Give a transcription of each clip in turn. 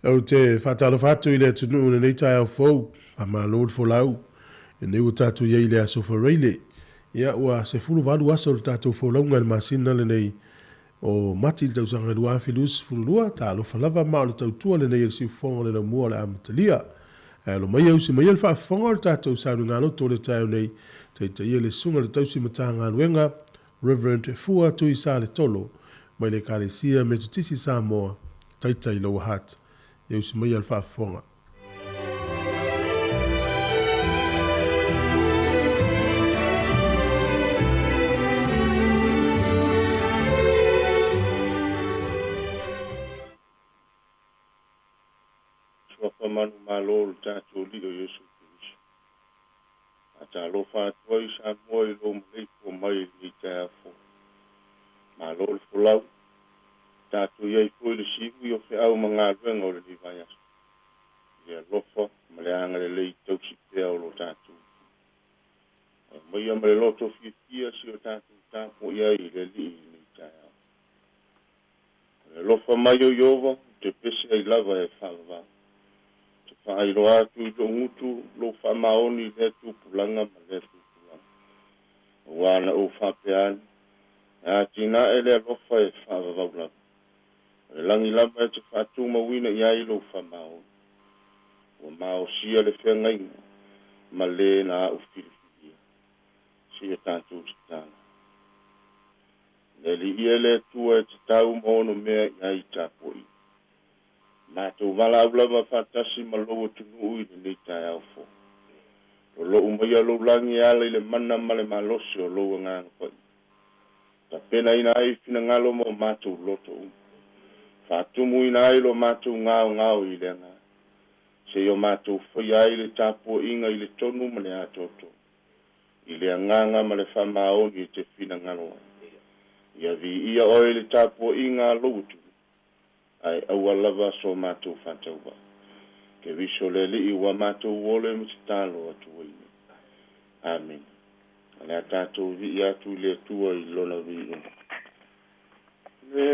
Ou te faatalofa atu i le atunuu i lenei taeao fou, faamalo le folau. Lenei ua tatou i ai i le aso Faraile. Ia, ua 18 aso o le tatou folauga i le masina lenei o Mati i le tausaga 2022. Talofa lava ma o le tautua lenei a le Siufofoga o le Laumua o le Amatalia. Ae alo maia usi maia le faafofoga o le tatou sauniga loto o le taeao nei, taitaia le Susuga i le Tausi Matagaluega, Reverend Fua Tuisaletolo, mai le Ekalesia Metotisi Samoa, taitai Lower Hutt. Ia usi maia le faafofoga. Suafa manumalo o le tatou Alii o Iesu Keriso. Faatalofa atu ai Samoa i lou maleifua mai i lenei taeao fou. Malo le folau. Tatou i ai foi i le siui o feau ma galuega o lenei vaiaso. I le alofa ma le agalelei tausi pea o lo tatou Alii. Aumaia ma le loto fiafia si o tatou tapuai ai i le Alii i lenei taeao. O le alofa mai o Ieova, ou te pese ai lava e faavavau. Ou te faailoa atu i lou gutu lou faamaoni i lea tupulaga ma lea tupulaga. Aua na ou faapea ane, e atinae le alofa e faavavau lava. O le lagi lava e te faatumauina i ai lou faamaoni. Ua maosia le feagaiga ma le na au filifilia. Seia tatou tatala. Le Alii e le Atua e tatau ma ono mea i ai tapuaiga. Matou valaau lava faatasi ma lou atunuu i lenei taeao fou. Lolou maia lou lagi e ala i le mana ma le malosi o lou Agaga Paia. Tapenaina ai finagalo ma o matou loto uma. Faatumuina ai lo matou gaogao i le agaga. Seia o matou faia ai le tapuaiga i le tonu ma le atoatoa. I le agaga ma le faamaoni e te finagalo ai. Ia viia oe i le tapuaiga a lou atunuu, ae aua lava so matou faatauvaa. Keriso le Alii ua matou ole ma tatalo atu ai nei. Amene. O le a tatou vii atu i le Atua i lona viiga. Le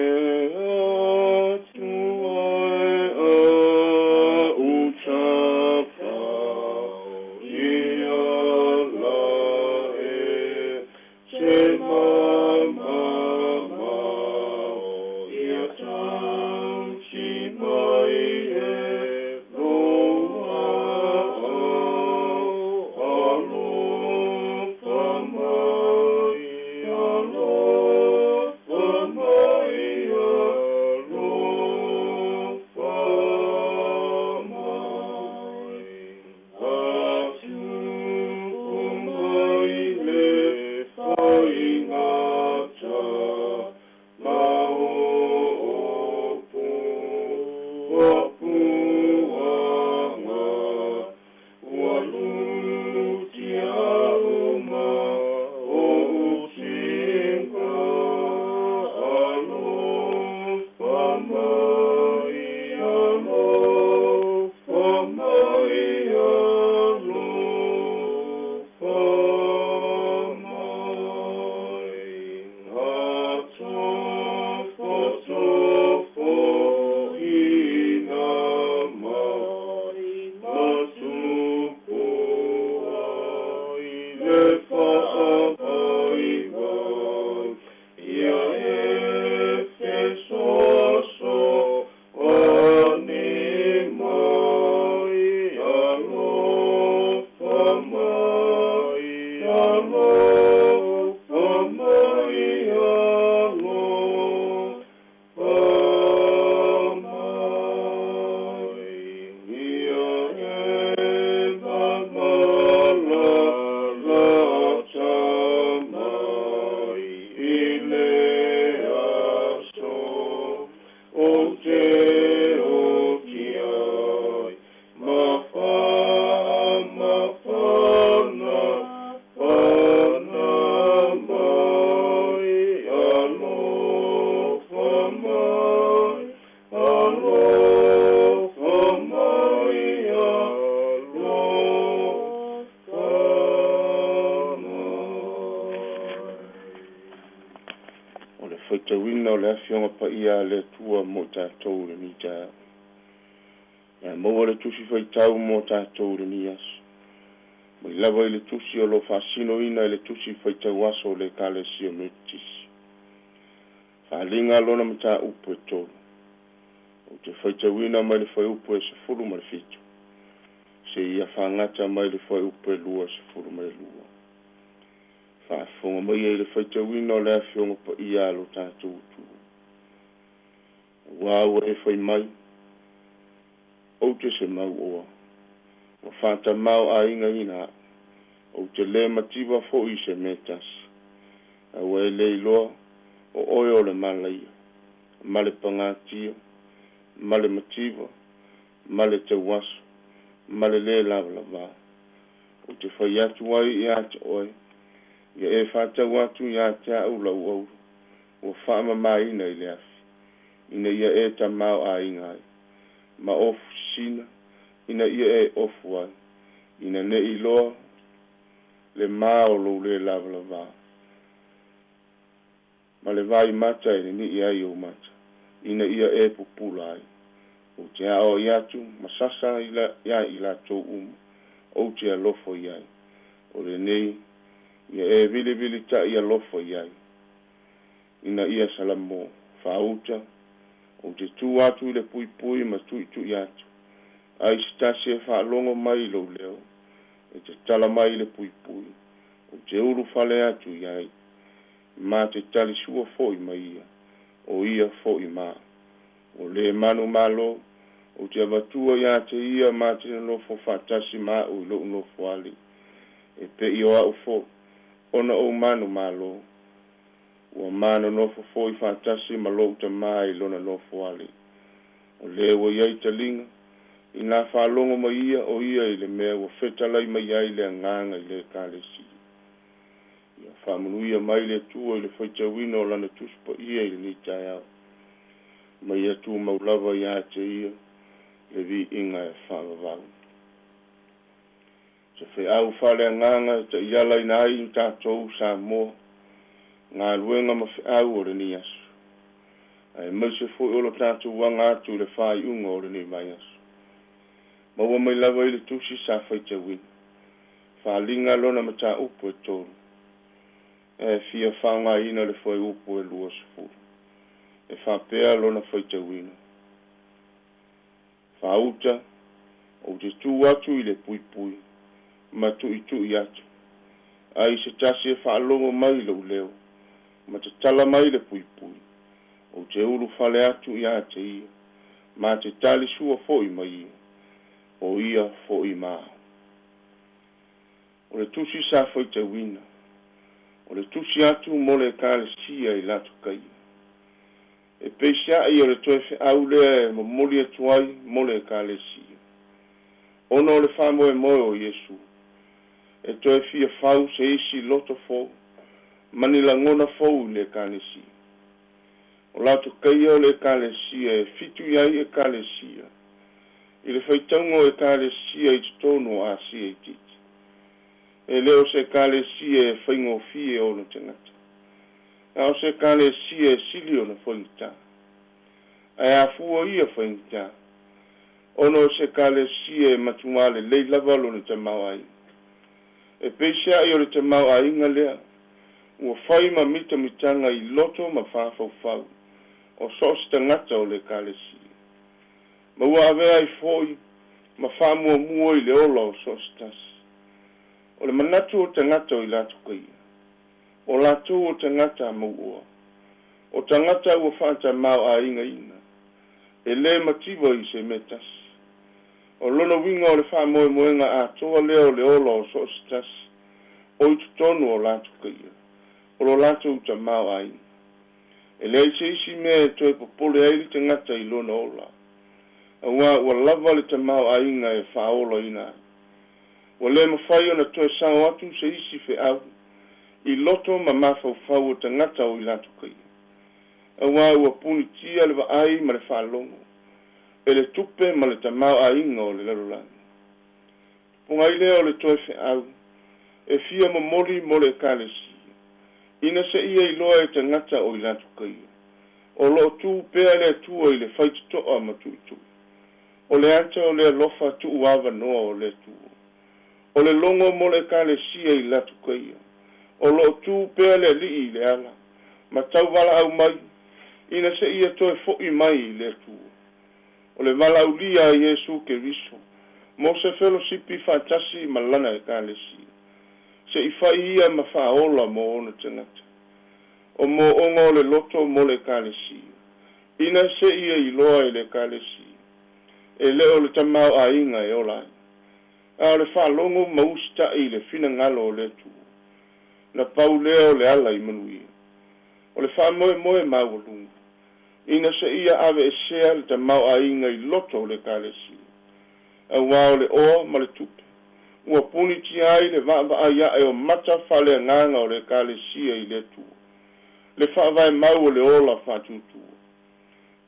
Atua e au tafau ia la e se mamamao ia tausi mai e lou aao alofa mai alofa mai alofa mai Atupu mai le faigata ma oopu puapuaga ua lutia uma o utinga alofa mai alofa mai alofa mai Atofotofoina mai matupu ai le faavaivaai ia e fesoasoani mai alofa mai alofa mai alofa mai ia e vavalalata mai i le aso o te oti ai ma faamafana fana mai alofa mai alofa mai alofa mai. O le faitauina o le Afioga Paia a le Atua mo i tatou i lenei taeao. Ia maua le Tusi Faitau mo tatou i lenei aso. Mai lava i le Tusi o lo o faasinoina i le Tusi Faitau Aso o le Ekalesia Metotisi. Faaaliga lona mataupu e tolu. Ou te faitauina mai le fuaiupu e 17 seia faagata mai le fuaiupu e 22. Faafofoga maia i le faitauina o le Afioga Paia a lo tatou Atua. Aua ua e fai mai, Ou te se mauoa, ua faatamaoaigaina au, ou te le mativa foi i se mea e tasi. A ua e le iloa, o oe o le malaia, ma le pagatia, ma le mativa, ma le tauaso, ma le lē lavalavā. Ou te fai atu ai ia te oe, ia e faatau atu ia te au lau auro, ua faamamaina i le afi, ina ia e tamaoaiga ai, ma ofu sisina, ina ia e ofu ai, ina ne i iloa le ma o lou lē lavalavā, ma le vaimata e ninii ai ou mata, ina ia e pupula ai. Ou te aoai atu ma sasa ia i latou uma ou te alofa i ai, o lenei, ia e vilivilitai alofa i ai, ina ia salamo, faauta, ou te tu atu i le puipui ma tuitui atu, ai se tasi e faalogo mai i lou leo, e tatala mai i le puipui, ou te ulufale atu i ai, ma te talisua foi ma ia, o ia foi ma. Ua le manumalo, ou te avatua ia te ia ma te nonofo faatasi ma au i lou nofoalii, e pei o au foi, ona ou manumalo. Ua ma nonofo foi faatasi ma lou Tamā i lona nofoalii. O le ua i ai taliga, inā faalogo mai ia o ia i le mea ua fetalai mai ai le Agaga i le Ekalesia. Ia faamanuia mai le Atua i le faitauina o Lana Tusi Paia i lenei taeao, ma ia tumau lava ia te Ia le viiga e faavavau. Se feau faaleagaga e taialaina ai tatou Samoa, galuega ma feau o lenei aso, aemaise foi o lo tatou aga atu i le faaiuga o lenei vaiaso. Maua mai lava i le tusi sa faitauina, faaaliga lona mataupu e tolu, e fia faaaogaina le fuaiupu e 20, e faapea lona faitauina. Faauta, ou te tu atu i le puipui, ma tuitui atu, ai se tasi e faalogo mai i lou leo, ma tatala mai le puipui, ou te ulufale atu ia te ia, ma te talisua foi ma ia, o ia foi ma au. O le tusi sa faitauina, o le tusi atu mo le Ekalesia i Latokaia. E peiseai o le toe feau lea e momoli atu ai mo le Ekalesia. Ona o le faamoemoe o Iesu, e toe fia fau se isi loto fou ma ni lagona fou i le Ekalesia. O Latokaia o le Ekalesia e fitu i ai Ekalesia i le faitauga o Ekalesia i totonu o Asia itiiti. E le o se Ekalesia e faigofie ona tagata. A o se Ekalesia e sili ona faigata. Ae afua ia faigata, ona o se Ekalesia e matuā lelei lava lona tamaoaiga. E peiseai o le tamaoaiga lea ua fai ma mitamitaga i loto ma fafaufau o so o se tagata o le Ekalesia, ma ua avea ai foi ma faamuamua i le ola o so o se tasi. O le manatu o tagata o i Latokaia, O latou o tagata mauoa, o tagata ua faatamaoaigaina, e le mativa i se mea tasi. O lona uiga o le faamoemoega atoa lea o le ola o so o se tasi o i totonu o latou ia, o lo latou tamaoaiga. E leai se isi mea e toe popole ai le tagata i lona ola, aua ua lava le tamaoaiga e faaolaina ai. Ua le mafai ona toe sao atu se isi feau i loto ma mafaufau o tagata o i Latokaia, aua ua punitia le vaai ma le faalogo e le tupe ma le tamaoaiga o le lalolagi. Tupuga ai lea o le toe feau e fia momoli mo le Ekalesia, ina se ia iloa e tagata o i Latokaia, o lo o tu pea le Atua i le faitotoa ma tuitui. O le ata o le alofa tuuavanoa o le Atua. O le logo mo le Ekalesia i Latukaia. O lo o tu pea le Alii i le ala, ma tauvalaau mai, ina seia toe foi mai i le Atua. O le valaaulia a Iesu Keriso, mo se felosipi faatasi ma Lana Ekalesia, se i fai Ia ma faaola mo Ona tagata. O mooga o le loto mo le Ekalesia, ina seia iloa e le Ekalesia, e le o le tamaoaiga e ola ai, a o le faalogo ma usitai i le finagalo o le Atua. Na pau lea o le ala i manuia. O le faamoemoe maualuga, ina seia aveesea le tamaoaiga i loto o le Ekalesia, auā o le oa ma le tupe, ua punitia ai le vaavaai ae o mata faaleagaga o le Ekalesia i le Atua, le faavae mau o le ola faatuatua.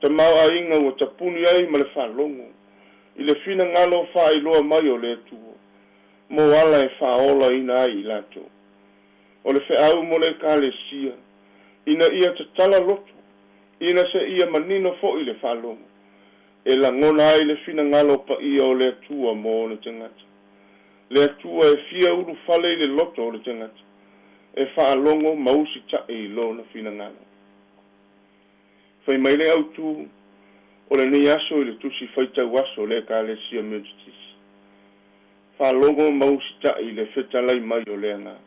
Tamaoaiga ua tapuni ai ma le faalogo i le finagalo faailoa mai o le Atua mo ala e faaolaina ai i latou. O le feau mo le Ekalesia, ina ia tatala loto, ina seia manino foi le faalogo, e lagona ai le finagalo paia o le Atua mo ona tagata. Le Atua e fia ulufale i le loto o le tagata, e faalogo ma usitai i Lona finagalo. Fai mai le autu o lenei aso i le tusi faitau aso o le Ekalesia Metotisi, Faalogo ma usitai i le fetalai mai o le Agaga.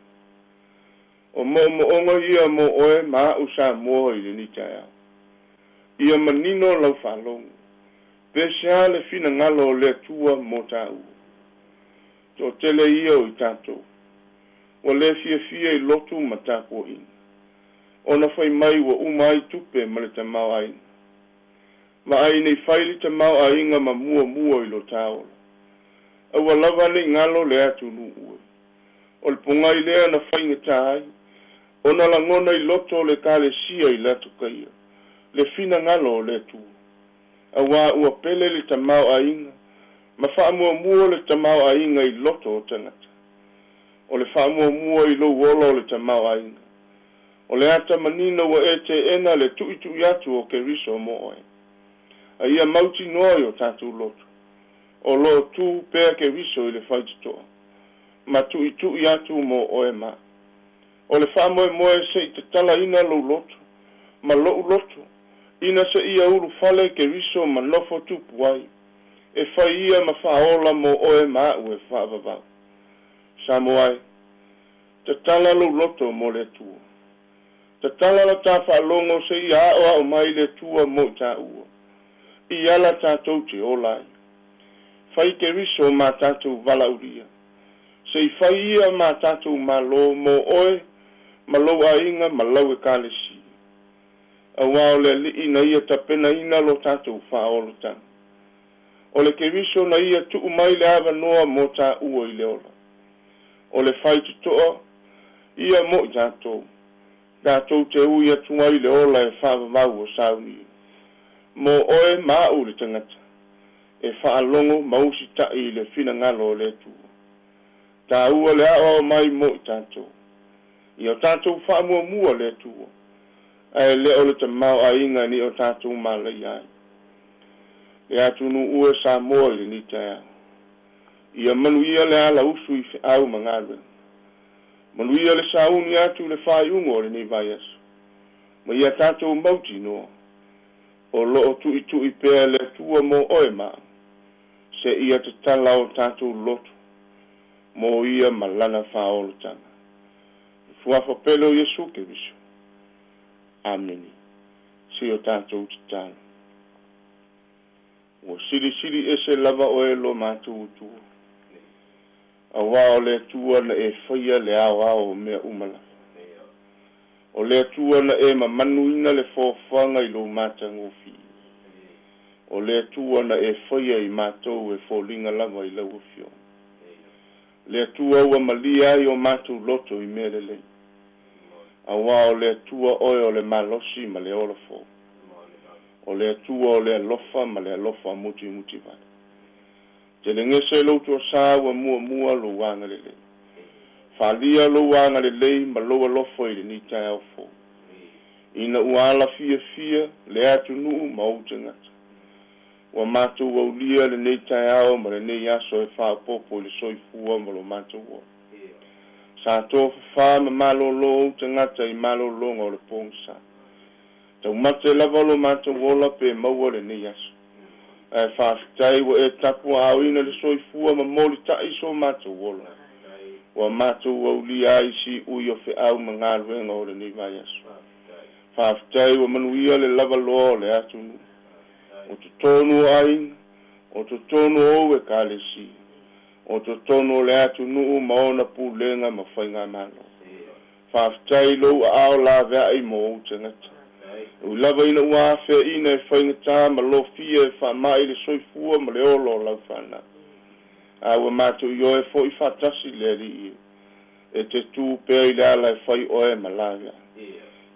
O moomooga ia mo oe ma a'u Samoa i lenei taeao. Ia manino lau faalogo, pe sea le finagalo o le Atua mo tāua. Toatele ia o i tatou, ua le fiafia i lotu ma tapuaiga, ona fai mai ua uma ai tupe ma le tamaoaiga. Vaai nei fai le tamaoaiga ma muamua i lo tā ola. Aua lava nei galo le atunuu e. O le pogai lea na faigata ai ona lagona i loto o le Ekalesia i Latokaia le finagalo o le Atua, auā ua pele le tamaoaiga ma faamuamua le tamaoaiga i loto o tagata. O le faamuamua i lou ola o le tamaoaiga. O le ata manino ua e teena le tuitui atu o Keriso mo oe. A ia mautinoa i o tatou loto, o lo o tu pea Keriso i le faitotoa, ma tuitui atu mo oe ma. O le faamoemoe se i tatalaina lou loto, ma lo'u loto, ina seia ulufale Keriso ma nofo tupu ai, e fai ia ma faaola mo oe ma a'u e faavavau. Samoa e, tatala lou loto mo le Atua. Tatala la ta faalogo seia aoao mai le Atua mo i tāua, i ala tatou te ola ai. Fai Keriso ma tatou valaaulia. Se i fai ia ma tatou Malo mo oe ma lou aiga ma lau Ekalesia. Auā o le Alii na ia tapenaina lo tatou faaolataga. O le Keriso na ia tuu mai le avanoa mo tāua i le ola. O le faitotoa ia mo i tatou, tatou te ui atu ai i le ola e faavavau o saunia. Mo oe ma a'u le tagata, e faalogo ma usitai i le finagalo o le Atua. Tāua le aoao mai mo i tatou. Ia o tatou faamuamua le Atua, ae le o le tamaoaiga nei o tatou malaia ai. Le atunuu e Samoa i lenei taeao. Ia manuia le ala usu i feau ma galuega. Manuia le sauni atu i le faaiuga o lenei vaiaso, ma ia tatou mautinoa, o lo o tuitui pea le Atua mo oe ma au, seia tatala o tatou loto mo ia ma Lana faaolataga. I fuafa pele o Iesu Keriso. Amene. Se o tatou tatalo. Ua silisili ese lava oe lo matou Atua, auā o le Atua na e faia le aoao o mea uma lava. O le Atua na e mamanuina le foafoaga i lou matagofie. O le Atua na e faia i matou e foliga lava i lau Afioga. Le Atua ua malie ai o matou loto i mea lelei, auā o le Atua oe o le malosi ma le ola fou. O le Atua o le alofa ma le alofa mutimutivale. Telegese lou toasā ua muamua lou agalelei. Faaalia lou agalelei ma lou alofa i lenei taeao fou, ina ua ala fiafia le atunuu ma ou tagata. Ua matou aulia lenei taeao ma lenei aso e faaopoopo i le soifua ma lo matou ola. Sa tofafa ma malolo ou tagata i malologa o le pogisa. Taumate lava lo matou ola pe maua lenei aso. Ae faafetai ua e tapuaaoina le soifua ma molitai so matou ola. Ua matou aulia ai siui o feau ma galuega o lenei vaiaso. Faafetai ua manuia le lavaloa o le atunuu. O totonu o aiga, o totonu o ou ekalesia, o totonu o le atunuu ma ona pulega ma faigamalo. Faafetai i lou aao laveai mo ou tagata. E ui lava ina ua afeaina e faigata ma lofia e faamai le soifua ma le ola o lau fanau, a ua matou ioe foi faatasi le Alii e te tu pea i le ala e fai oe ma laveai.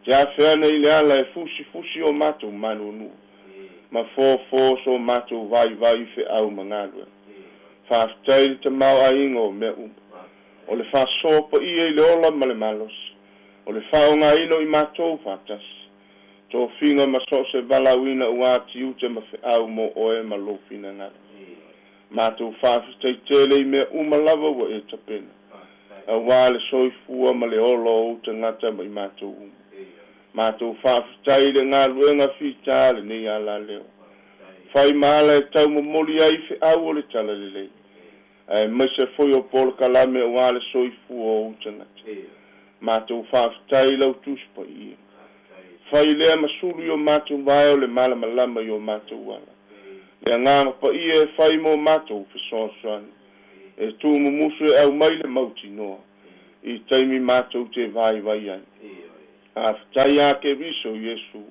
Te afe ane i le ala e fusifusi o matou manuanua, ma fofo so matou vaivai i feau ma galuega. Faafetai i le tamaoaiga o mea uma. O le faasoa paia i le ola ma le malosi, o le faaaogaina o i matou faatasi, tofiga ma so o se valaauina ua tiute ma feau mo oe ma lou finagalo. Matou faafetai tele i mea uma lava ua e tapena, aua le soifua ma le ola o ou tagata ma i matou uma. Matou faafetai i le galuega fita a lenei alaleo. Fai ma ala e taumomoli ai feau o le talalelei, aemaise foi o polokalame aua le soifua o ou tagata. Matou faafetai i lau Tusi Paia. Fai lea ma sulu i o matou vae o le malamalama i o matou ala. Le Agaga Paia e fai mo matou fesoasoani, e tuumumusu e aumai le mautinoa i taimi matou te vaivai ai. Faafetai a Keriso Iesu,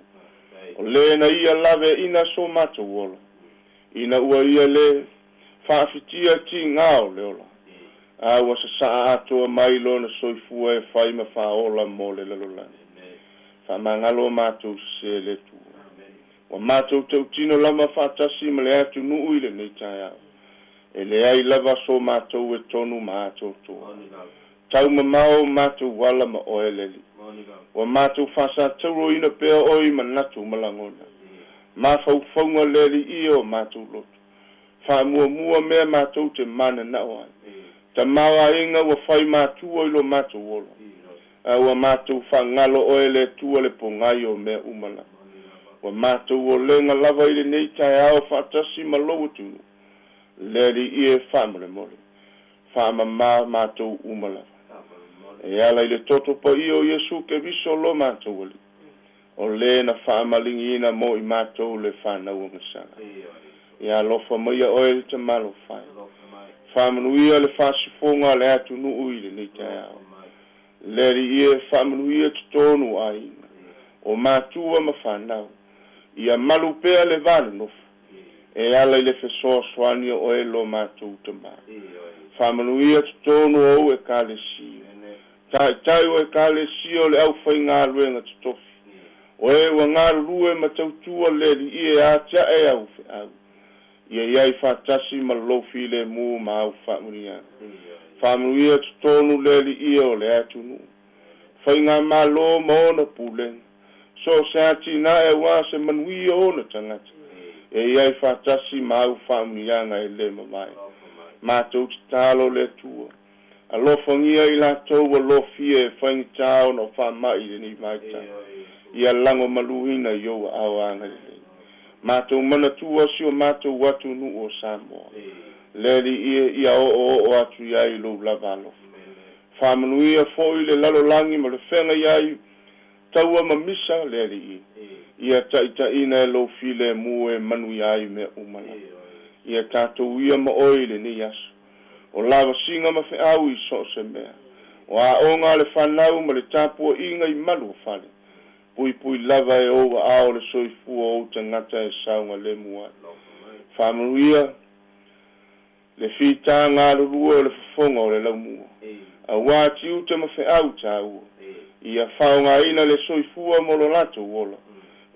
o le na ia laveaina so matou ola, ina ua ia le faafitia tiga o le ola, a ua sasaa atoa mai lona soifua e fai ma faaola mo le lalolagi. Faamagalo matou sese le Atua. Ua matou tautino lava faatasi ma le atunuu i lenei taeao. E leai lava so matou e tonu ma atoatoa. Tau mamao o matou ala ma oe le Alii. Ua matou faasatauroina pea oe i manatu ma lagona. Mafaufauga le Alii e o matou loto. Faamuamua mea matou te mananao ai. Tamaoaiga ua fai matua i lo matou ola. A ua matou faagalo oe le Atua le pogai o mea uma lava. Ua matou olega lava i lenei taeao faatasi ma lou atunuu, le Alii e faamolemole, faamama matou uma lava. E ala i le toto paia o Iesu Keriso lo matou Alii, o le na faamaligiina mo i matou le fanau agasala. Ia alofa maia oe le Tamalofai. Faamanuia le faasifoga a le atunuu i lenei taeao. Le Alii e faamanuia totonu o aiga, o matua ma fanau. Ia malu pea le va nonofo, e ala i le fesoasoani o oe lo matou Tama. Faamanuia totonu o ou Ekalesia. Taitai o Ekalesia o le aufaigaluega totofi. O e ua galulue ma tautua le Alii e atiae au feau. Ia i ai faatasi ma lou filemu ma au faamanuiaga. Faamanuia totonu le Alii o le atunuu. Faigamalo ma ona pulega. So o se atinae aua se manuia o ona tagata. Ia i ai faatasi ma au faamanuiaga e le mavae. Matou tatalo le Atua. Alofagia i latou ua lofia e faigata ona o faamai i lenei vaitau. Ia lagomaluina i ou aao agalelei. Matou manatua si o matou atunuu o Samoa. Le Alii e, ia oooo atu i ai lou lava alofa. Faamanuia foi le lalolagi ma le feagai ai taua ma misa, le Alii. Ia taitaiina e lou filemu e manuia ai mea uma lava. Ia tatou ia ma oe i lenei aso. O lavasiga ma feau i so o se mea. O aoga a le fanau ma le tapuaiga i malu o fale. Puipui lava e ou aao le soifua o ou tagata e saogalemu ai. Faamanuia le fita galulue o le fofoga o le laumua. Aua tiute ma feau taua. Ia faaaogaina le soifua mo lo latou ola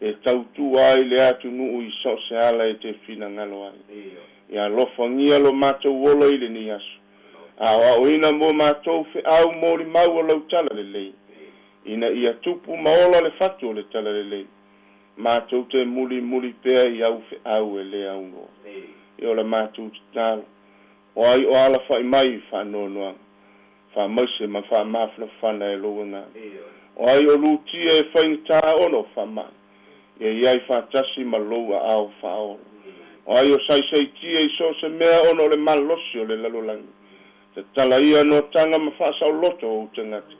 e tautua ai le atunuu i so o se ala e te finagalo ai. Ia alofagia lo matou ola i lenei aso. Aoaoina mo matou feau molimau o lau talalelei, ina ia tupu ma ola le fatu o le talalelei. Matou te mulimuli pea i au feau e lē aunoa. Ia o la matou tatalo, o ai o alafaʻi mai i faanoanoaga, faamaise ma faamafanafana e lou Agaga. O ai o lutia e faigata ona o faamai, ia i ai faatasi ma lou aao faaola. O ai o saisaitia i so o se mea ona o le malosi o le lalolagi, tatala ia noataga ma faasaoloto ou tagata,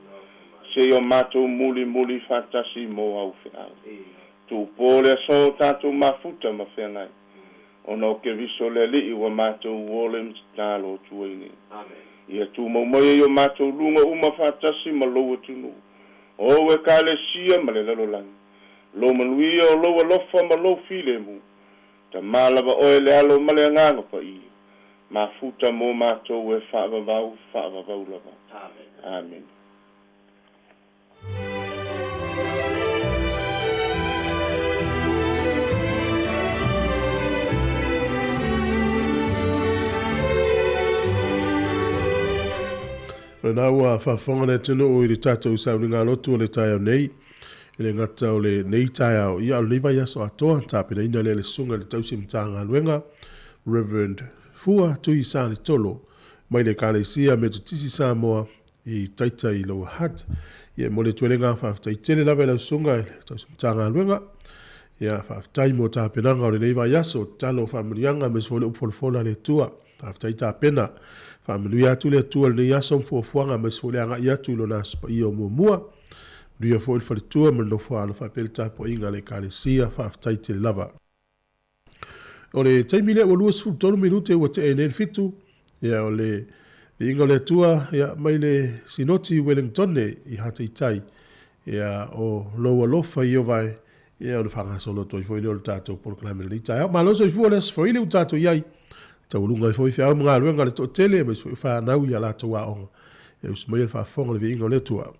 seia o matou mulimuli faatasi mo au feau. Tuupō le aso o tatou mafuta ma feagai, ona o Keriso le Alii ua matou ole ma tatalo atu ai nei. Ia tumau mai ai o matou luga uma faatasi ma lou atunuu, o ou Ekalesia ma le lalolagi, lou manuia o lou alofa ma lou filemu, Tama lava oe le Alo ma le Agaga Paia, mafuta mo matou e faavavau, faavavau lava. Amene. O lena ua faafofoga le atunuu i le tatou sauniga lotu o le taeao nei. E le gata o lenei taeao, ia a o lenei vaiaso atoa, tapenaina lea e le Susuga i le Tausi Matagaluega, Reverend Fua Tui Saletolo, mai le Ekalesia Metotisi Samoa i Taita i Lower Hutt. Ia e momoli atu ai le agaga faafetai tele lava i lau Susuga i le Tausi Matagaluega. Ia faafetai mo tapenaga o lenei vaiaso, tatalo o faamanuiaga aemaise foi le upu folafola a le Atua. Faafetai tapena. Faamanuia atu le Atua i lenei aso ma fuafuaga aemaise foi le agai atu i Lona Aso Paia o muamua. Manuia foi le faletua ma le nofoaalo faapea le tapuaiga a le Ekalesia. Faafetai tele lava. O le taimi lea ua 23 minute ua tea ai nei le fitu, ia o le viiga o le Atua ia mai le Sinoti i Wellingtone i Hataitai, ia o lou alofa Ieova e, ia ona faagasolo atu ai foi lea o le tatou polokalame i lenei taeao. Malo soifua le Aso Faraile ua tatou i ai, taualuga ai foi feau ma galuega a le toatele aemaise foi o fanau i a latou aoga. Ia usu maia le faafofoga i le viiga o le Atua.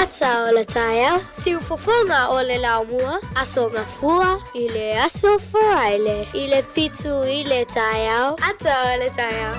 Ata o le taeao, siufofoga o le laumua, Aso Gafua i le Aso Faraile i le 7 i le taeao, ata o le taeao.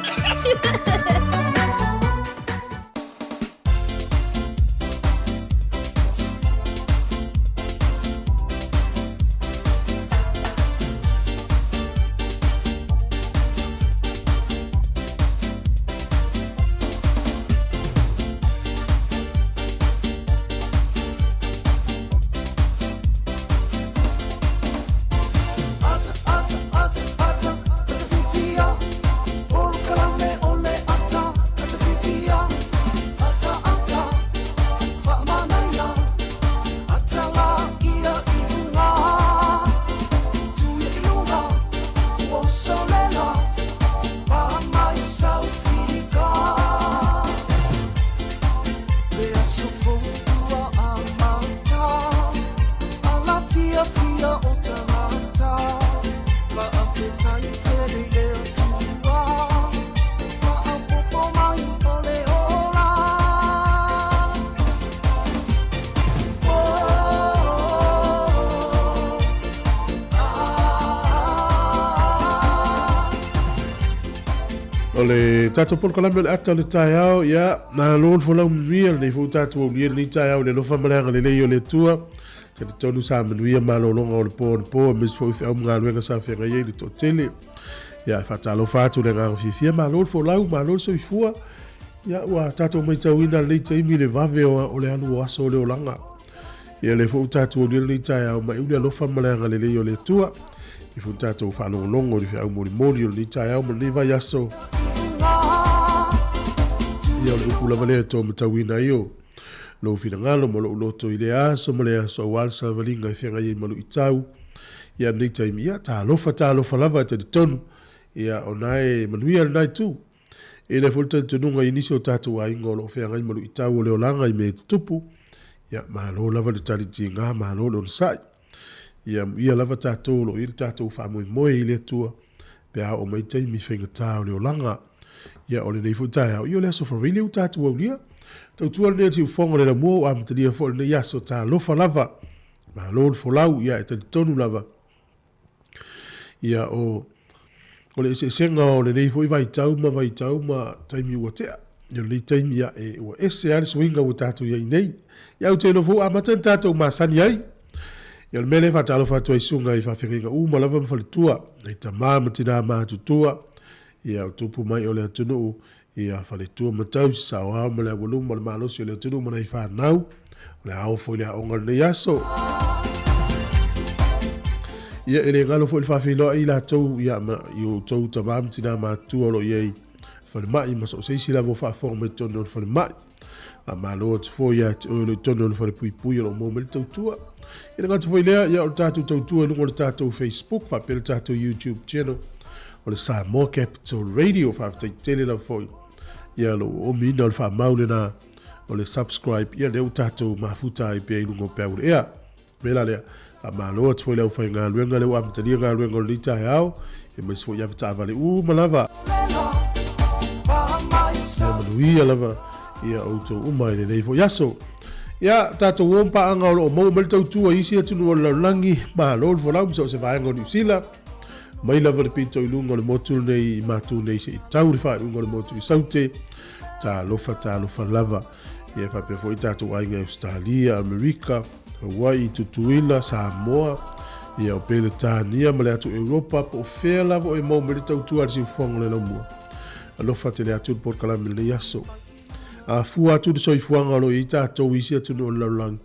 O le tatou polokalame o le ata o le taeao, ia, malo le folau manuia lenei foi ua tatou aulia lenei taeao i le alofa ma le agalelei o le Atua. Talitonu sa manuia malologa o le po anapo aemaise foi feau ma galuega sa feagai ai le toatele. Ia, e faatalofa atu i le agaga fiafia, malo le folau, malo le soifua. Ia, ua tatou matauina lenei taimi le vave o le alu o aso o le olaga. Ia, lea foi ua tatou aulia lenei taeao mai le alofa ma le agalelei o le Atua. I foi tatou faalogologo i le feau molimoli o lenei taeao ma lenei vaiaso. Ia, o le upu lava lea e taumatauina ai o lou finagalo ma lou loto i lea aso ma lea aso aua le savaliga e feagai ai ma luitau. Ia, lenei taimi, ia, talofa, talofa lava e talitonu. Ia, o na e manuia lena itu. E le foi le talitonuga i nisi o tatou aiga o lo o feagai ma luitau o le olaga i mea e tutupu. Ia, malo lava le tali tiga, malo le onosai. Ia, amuia lava tatou o lo o i ai le tatou faamoemoe i le Atua pe a oo mai taimi faigata o le olaga. Ia, o lenei foi taeao, ia o le Aso Faraile ua tatou aulia. Tautua lenei o le siufofoga o le lamua ua amatalia foi lenei aso, talofa lava. Malo le folau, ia e talitonu lava. Ia, o, o le eseesega o lenei foi vaitau ma vaitau ma taimi ua tea. Ia, o lenei taimi, ia, e, ua ese lava le suiga ua tatou i ai nei. Ia, ou te iloa foi ua amata ona tatou masani ai. Ia o le mea lea e faatalofa atu ai susuga i faafeagaiga uma lava ma faletua, nai tama ma tina matutua, ia o tupu mai o le atunuu, ia faletua ma tausi, saoao ma le aualuma o le malosi o le atunuu ma nai fanau, o le a oo foi i le aoga o lenei aso. Ia e le galo foi le faafeiloai i latou ia ma i outou tama ma tina matutua o lo o i ai falemai ma so o se isi lava o faafofoga mai totonu o le falemai. Faamalo atu foi ia te oe o lo o i totonu o le falepuipui o lo o maua mai le tautua. E le gata foi lea, ia o le tatou tautua i luga o le tatou Facebook faapea le tatou YouTube channel o le Samoa Capital Radio. Faafetai tele lava foi ia lou oomiina o le faamau lena o le subscribe, ia lea ua tatou mafuta ai pea i luga o peau le ea. Mea la lea, faamalo atu foi le aufaigaluega lea ua amatalia galuega o lenei taeao, aemaise foi avetaavale uma lava. Ia manuia lava ia outou uma i lenei foi aso. Ia, tatou o paaga o lo o maua mai le tautua i isi atunuu o le lalolagi, malo le folau ma so o se vaega o Niu Sila, mai lava le pito i luga o le motu lenei i matou nei se i tau le faaiuga o le motu i Saute, talofa talofa lava. Ia faapea foi tatou aiga i Ausetalia, Amerika, Hawaii, Tutuila, Samoa, ia o Peretania ma le atu Europa, po o fea lava o e maua mai le tautua a le siufofoga o le laumua. Alofa tele atu le polokalame i lenei aso. A fua atu le soifuaga o lo o i ai tatou i isi atunuu o le lalolagi,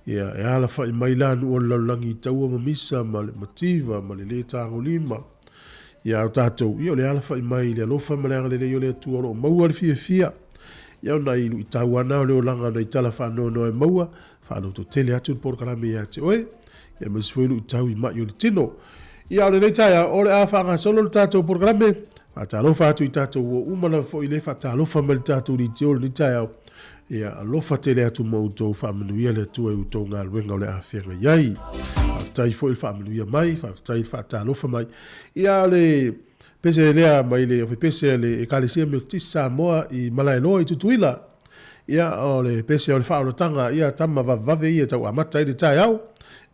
ia e alafai mai la nuu o le lalolagi i taua ma misa ma le mativa ma le lē tagolima. Ia a o tatou, ia o le alafai mai i le alofa ma le agalelei o le Atua o lo o maua le fiafia. Ia o nai luitau lava na o le olaga, o nai tala faanoanoa e maua, faalototele atu le polokalame ia te oe, ia aemaise foi luitau i mai o le tino. Ia o lenei taeao, o le a faagasolo le tatou polokalame, faatalofa atu i tatou uo uma lava foi le faatalofa mai le tatou leitio i lenei taeao. Ia alofa tele atu ma outou, faamanuia le Atua i outou galuega o le a feagai ai. Faafetai foi le faamanuia mai, faafetai le faatalofa mai. Ia o le pese lea mai le ofepese a le Ekalesia Metotisi Samoa i Malaeloa i Tutuila. Ia o le pese o le faaolataga, ia tama vavevave ia tau amata ai le taeao.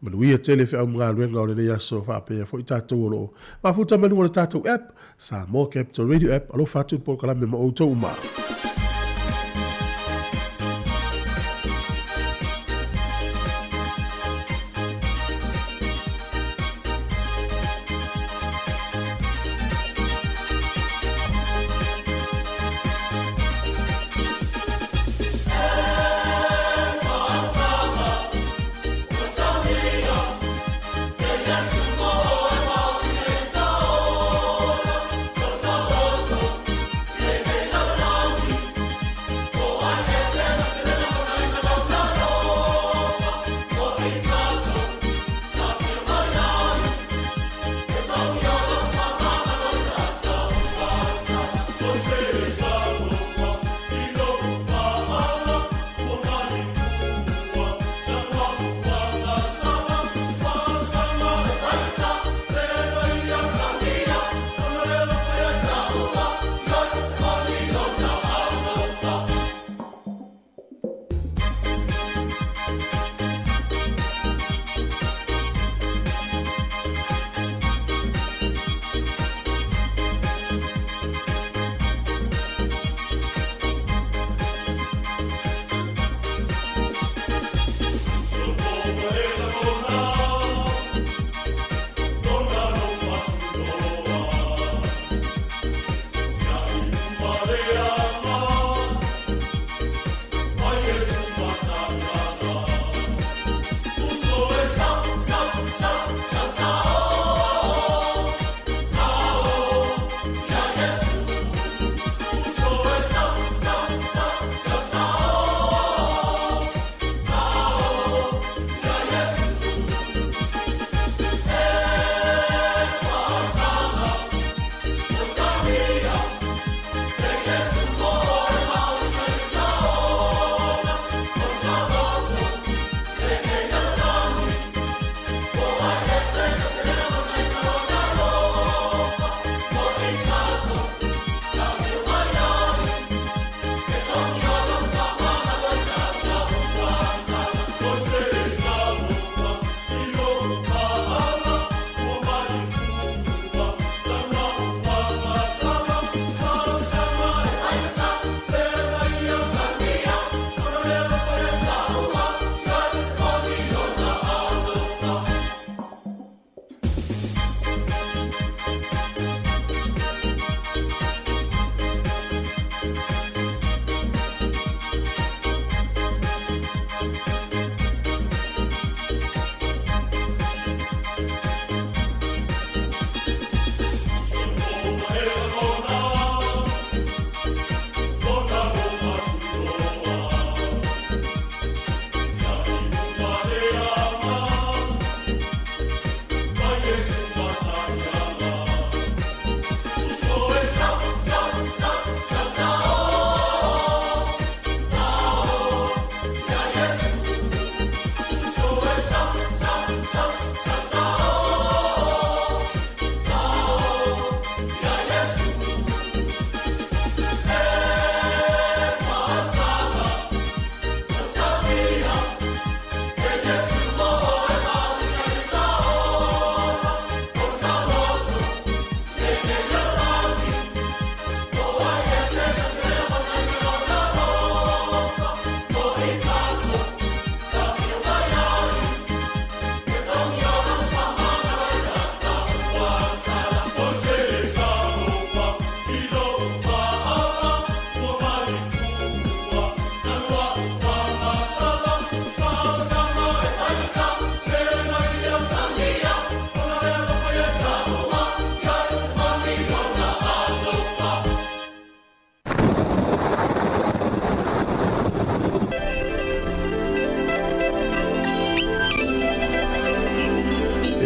Manuia tele feau ma galuega o lenei aso faapea foi tatou o lo o mafuta mai luga o le tatou app, Samoa Capital Radio app. Alofa atu le polokalame ma outou uma.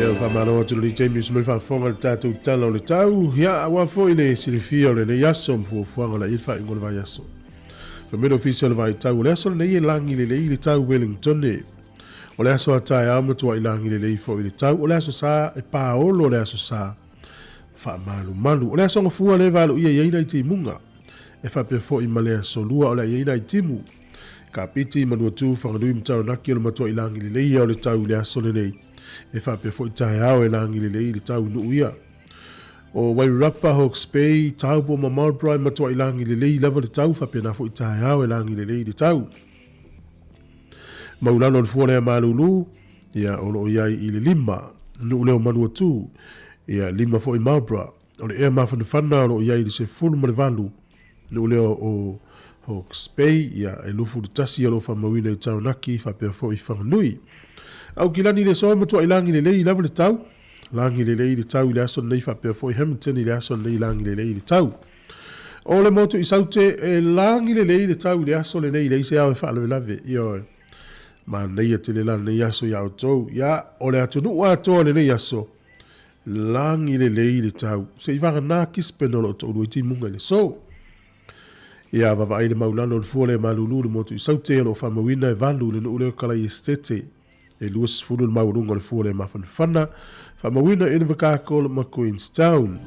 Ia, faamalo atu lenei taimi usu mai faafofoga i le tatou Tala o le Tau. Ia, aua foi le silafia o lenei aso ma fuafuaga o le a i ai le faaiuga o le vaiaso. Fai mai le Ofisa o le Vaitau, o le aso lenei e lagi lelei le tau Wellingtone. O le aso a taeao matuai lagi lelei foi le tau. O le aso Sa e paolo le aso Sa faamalumalu. O le aso Gafua lea e valoia i ai nai timuga. E faapea foi ma le aso Lua o le a i ai nai timu. Kapiti, Manuatū, Whanganui ma Taranaki o le matuai lagi lelei ia o le tau i le aso lenei. E faapea foi taeao e lagi lelei le tau i nuu ia. O Wairarapa, Hawke's Bay, Taupo ma Marlborough e matuai lagi lelei lava le tau, faapena foi taeao e lagi lelei le tau. Maulalo le fua lea malulu, ia o lo o i ai i le 5, nuu lea o Manuatū, ia 5 foi Marlborough. O le ea mafanafana o lo o i ai i le 18, nuu lea o Hawke's Bay, ia e 21 o lo o faamauina i Taranaki faapea foi Whanganui. Aukilani i le aso e matuai lagi lelei lava le tau, lagi lelei le tau i le aso lenei faapea foi Hamilton i le aso lenei lagi lelei le tau. O le motu i Saute e lagi lelei le tau i le aso lenei leai se ao e faalavelave. Ioe. Manaia tele la lenei aso iā outou. Ia, o le atunuu atoa lenei aso, lagi lelei le tau. Se i vagana Gisborne o lo o toalua i timuga i le aso. Ia, vaavaai le maulalo o le fua lea malulu i le motu i Saute o lo o faamauina e 8 i le nuu lea o Kalaiestete. E 20 le maualuga o le fua lea mafanafana. Faamauina i Invercargill ma Queenstown.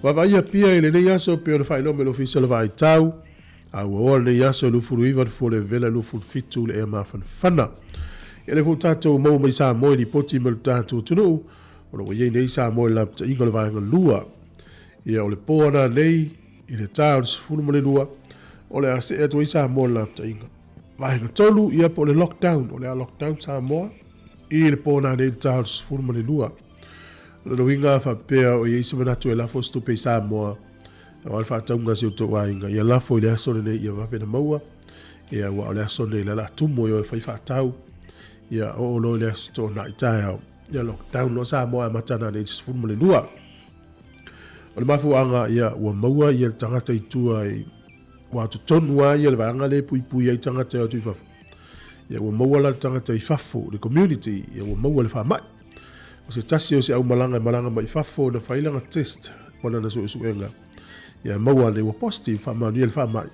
Vaavaai Apia i lenei aso pei ona faailoa mai le Ofisa o le Vaai Tau. A ua oa lenei aso e 29 le fua lea vevela e 27 le ea mafanafana. Ia lea foi ua tatou maua mai Samoa i lipoti mai le tatou atunuu, o lo o ua i ai nei Samoa i le lapataiga o le vaega lua. Ia o le po ana nei i le ta o le 12, o le a see atu ai Samoa i le lapataiga. Vaega 3, ia po o le lockdown, o le a lockdown Samoa i le po nanei i le ta o le 12. O lona uiga faapea o i ai se manatu e lafo se tupe i Samoa, aua le faatauga a si o outou aiga, ia lafo i le aso lenei ia vave ona maua, ia aua o le aso lenei o le a tumu ai o e fai faatau, ia oo loa i le aso toonai taeao, ia lockdown loa Samoa e amata nanei i le 12. O le mafuaaga, ia, ua maua ia le tagata i tua i, ua totonu lava ia le vaega lea e puipui ai tagata e o atu i fafo. Ia, ua maua la le tagata i fafo, le community, ia, ua maua le faamai. O se tasi o se aumalaga e malaga mai fafo na fai lana test ma lana suesuega, ia, maua ane ua positive, faamaonia le faamai.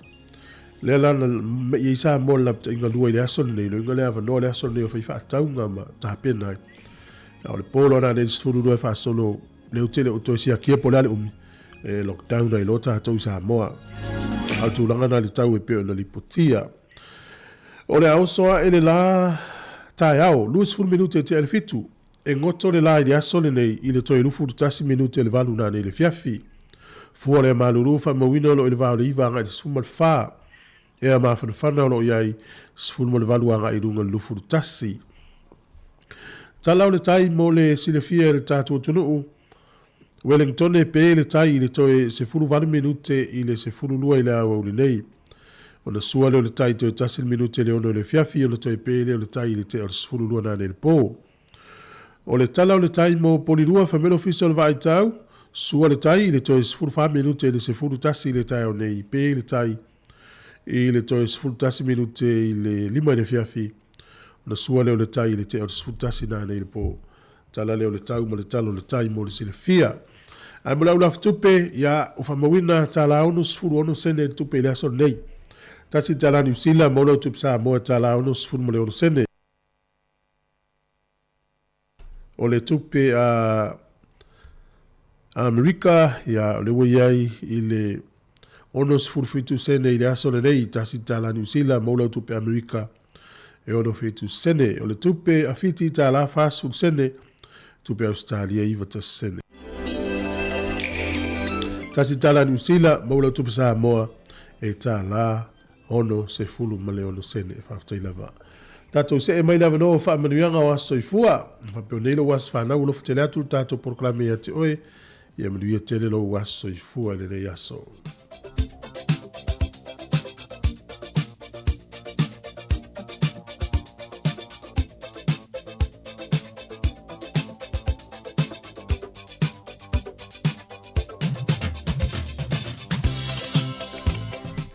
Lea la na mei ai Samoa i le lapataiga lua i le aso lenei, loiga le avanoa le aso lenei o fai faatauga ma tapena ai. A o le po loa nanei i le 12 e faasolo lea ou te le o toe siakia po o le a le umi e lockdown ai loa tatou i Samoa. A o le tulaga lena i le tau e pei ona lipotia. O le a oso ae le la taeao, 20 minute e tea i le 7, e goto le la i le aso lenei i le toe 21 minute i le 8 nanei i le afiafi. Fua lea malulu faamauina o lo o i le va o le 9 agai i le 14. Ea mafanafana o lo o i ai 18 agai i luga i le 21. Tala o le tai mo le silafia e le tatou atunuu, Wellingtone e pe le tai i le toe 18 minute i le 12 i le aoauli nei. Ona sua lea o le tai toe tasi le minute i le 6 i le afiafi ona toe pe lea o le tai i le tea o le 12 nanei i le po. O le tala o le tai mo Polilua Family Office o le Vaaitau, sua le tai i le toe 14 minute i le 11 i le taeao nei, pe le tai i le toe 11 minute i le 5 i le afiafi, ona sua lea o le tai i le tea o le 11 nanei i le po. Tala lea o le tau ma le tala o le tai mo le silafia. Ae mo le au lafutupe, ia, ua faamauina $1.66 sene le tupe i le aso lenei. Tasi tala Niu Sila mo lau tupe Samoa $1.66 sene. O le tupe a Amerika, ia, o lea ua i ai i le 67 sene i le aso lenei, tasi tala Niu Sila mo lau tupe Amerika e 67 sene. O le tupe a Fiti tala 40 sene, tupe Ausetalia 91 sene. Tasi tala Niu Sila mo lau tupe Samoa e tala 66 sene. Faafetai lava. Tatou see mai le avanoa o faamanuiaga o aso soifua. Faapea nei lou aso fanau alofa tele atu le tatou polokalame ia te oe. Ia manuia tele lou aso soifua i lenei aso.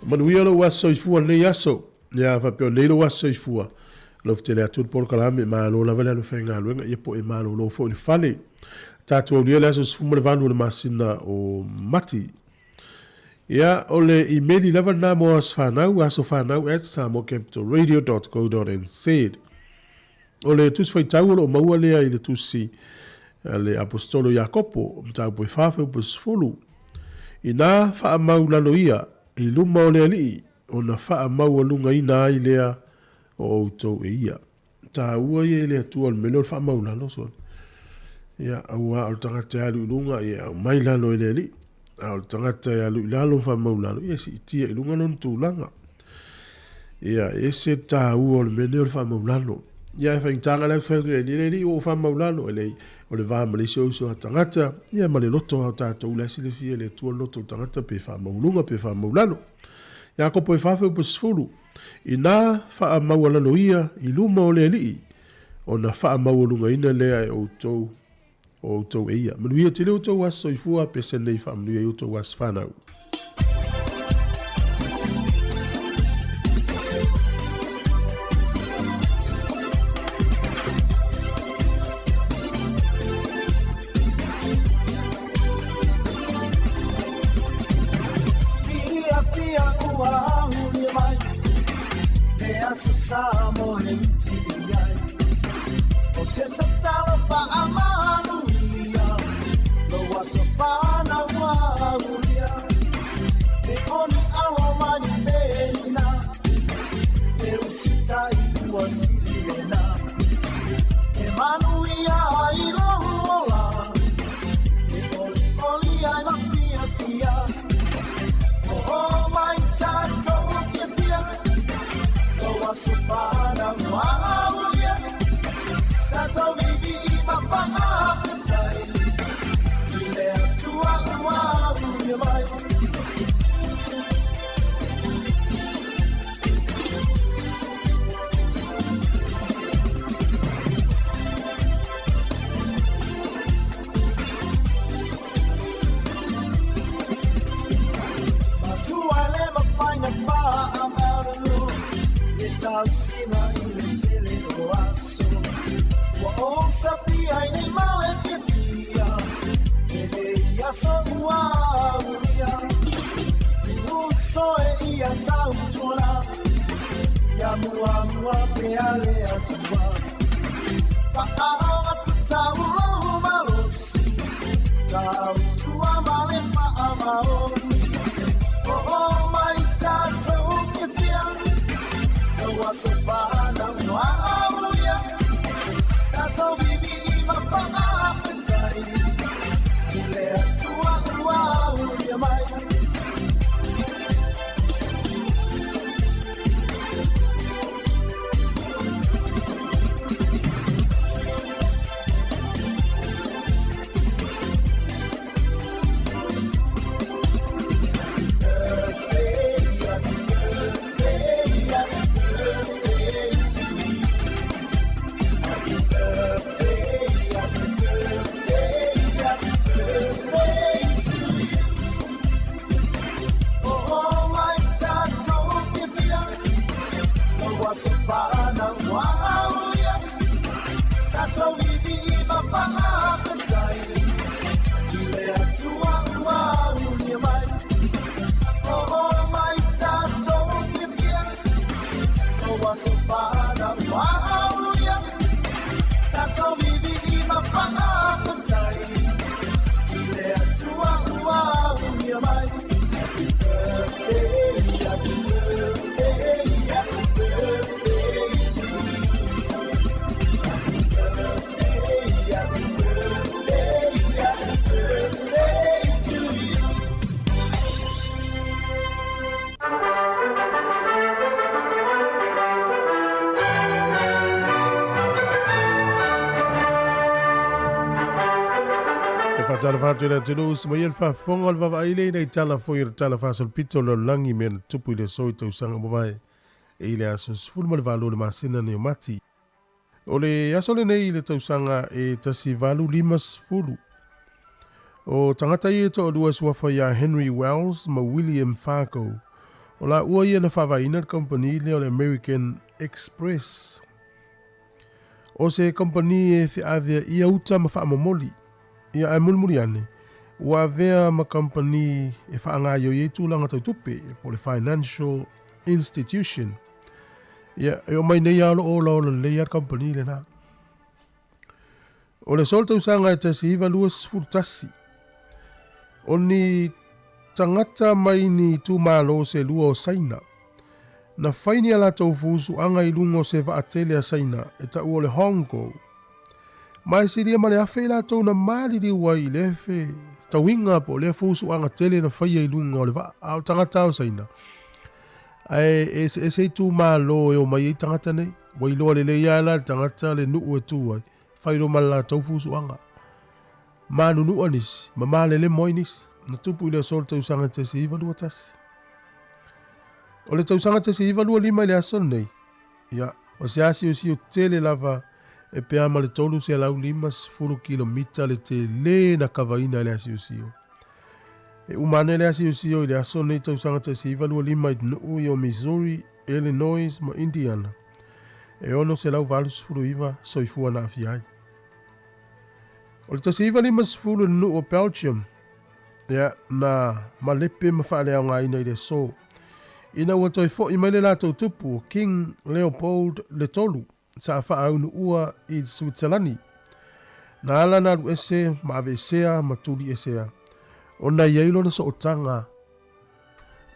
Manuia lou aso soifua lenei aso. Ia faapea nei lou aso soifua. Alofa tele atu le polokalame, malo lava le alu faigaluega, ia po o e malolo foi i le fale. Tatou aulia le aso 18 o le masina o Mati. Ia, o le imeli lava lena mo aso fanau, asofanau@samoacapitalradio.co.nz. O le tusi faitau o lo o maua lea i le tusi a le Aposetolo Iakopo, mataupu e 4 fuaiupu 10. Inā faamaulalo ia i luma o le Alii, ona faamaualugaina ai lea o outou e ia. Taua ia i le Atua o le mea lea o le faamaulalo sole. Ia, auā o le tagata e alu i luga, ia e aumai i lalo e le Alii. A o le tagata e alu i lalo ma faamaulalo, ia e siitia i luga lona tulaga. Ia, e ese le taua o le mea lea o le faamaulalo. Ia, e faigata la le fai atu i le Alii, le Alii ua ou faamaulalo, e leai, o le va ma le isi uso a tagata, ia ma le loto o tatou la e silafia e le Atua le loto o le tagata pe faamaualuga pe faamaulalo. Iakopo e 4 fuaiupu 10, Inā faamaualalo ia i luma o le Alii, ona faamaualugaina lea e outou o outou e ia. Manuia tele outou aso soifua, pese nei faamanuia i outou aso fanau. E faatalofa atu i le atunuu usu mai e le faafofoga o le vaavaai lea ina i tala foi o le tala faasolopito o le lalolagi mea na tupu i le aso i tausaga ua mavae i le aso 18 o le masina nei o Mati. O le aso lenei i le tausaga e 1850, o tagata ia e toalua e suafa ia Henry Wells ma William Fargo, o laua ia na faavaeina le kamupani lea o le American Express. O se kamupani e feaveaia uta ma faamomoli, ia ae mulimuli ane, ua avea ma kamupani e faagaioi ai tulaga tau tupe, po o le financial institution. Ia, e oo mai nei lava o lo o olaola lelei lava le kamupani lena. O le aso o le tausaga e 1921, o ni tagata mai ni itumalo se lua o Saina, na fai ni a latou fusuaga i luga o se vaatele a Saina e taua o le Hong Gou. Ma e silia ma le 1000 i latou na maliliu ai i lea fetauiga po o lea fusuaga tele na faia i luga o le vaa, a o tagata o Saina. Ae e eseese itumalo e omai ai tagata nei. Ua iloa lelei lava la e le tagata le nuu e tu ai, fai loa ma le latou fusuaga. Manunua nisi, ma malelemo ai nisi, na tupu i le aso o le tausaga 1921. O le tausaga 1925 i le aso lenei, ia, o se asiosio tele lava e pea ma le 350 kilomita le tele na kavaina e le asiosio. E uma ane le asiosio i le aso lenei tausaga 1925 i nuu i o Missouri, Illinois ma Indiana, e 689 soifua na aafia ai. O le 1950 i le nuu o Belgium, ia, na malepe ma faaleaogaina i le aso, ina ua toe fo'i mai le latou tupu o King Leopold le Tolu, sa faaunuua i Suitselani. Na ala na aluese ma aveesea ma tuliesea, ona i ai lona sootaga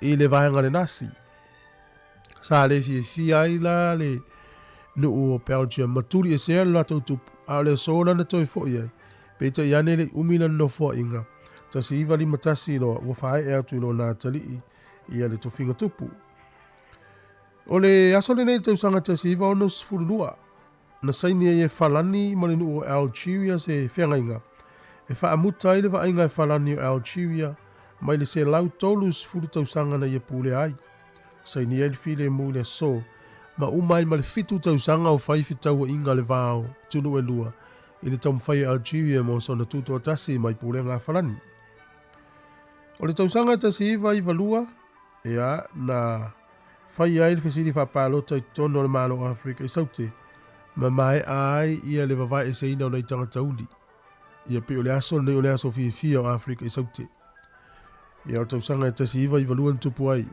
i le vaega le Nasi. Sa le fiafia ai la le nuu o Belgium ma tuliesea le latou tupu, a o le aso la na toe fo'i ai, peitai ane le i umi lana nofoaiga, 1951 loa ua faaee atu i lona atalii ia le tofiga tupu. O le aso lenei i le tausaga 1962, na saini ai e Falani ma le nuu o Algeria se feagaiga e faamuta ai le vaaiga e Falani o Algeria mai le 130 tausaga na ia pulea ai. Saini ai le filemu i le aso ma uma ai ma le fitu tausaga o fai fetauaiga a le va o atunuu e lua i le taumafai o Algeria mo sona tutoatasi mai pulega a Falani. O le tausaga 1992, Ea, na fai ai le fesili faapalota i totonu o le Malo o Afrika i Saute, ma maea ai ia le vavaeeseina o nai tagata uli. Ia pei o le aso lenei o le aso fiafia o Afrika i Saute. Ia o le tausaga e 1992 na tupu ai.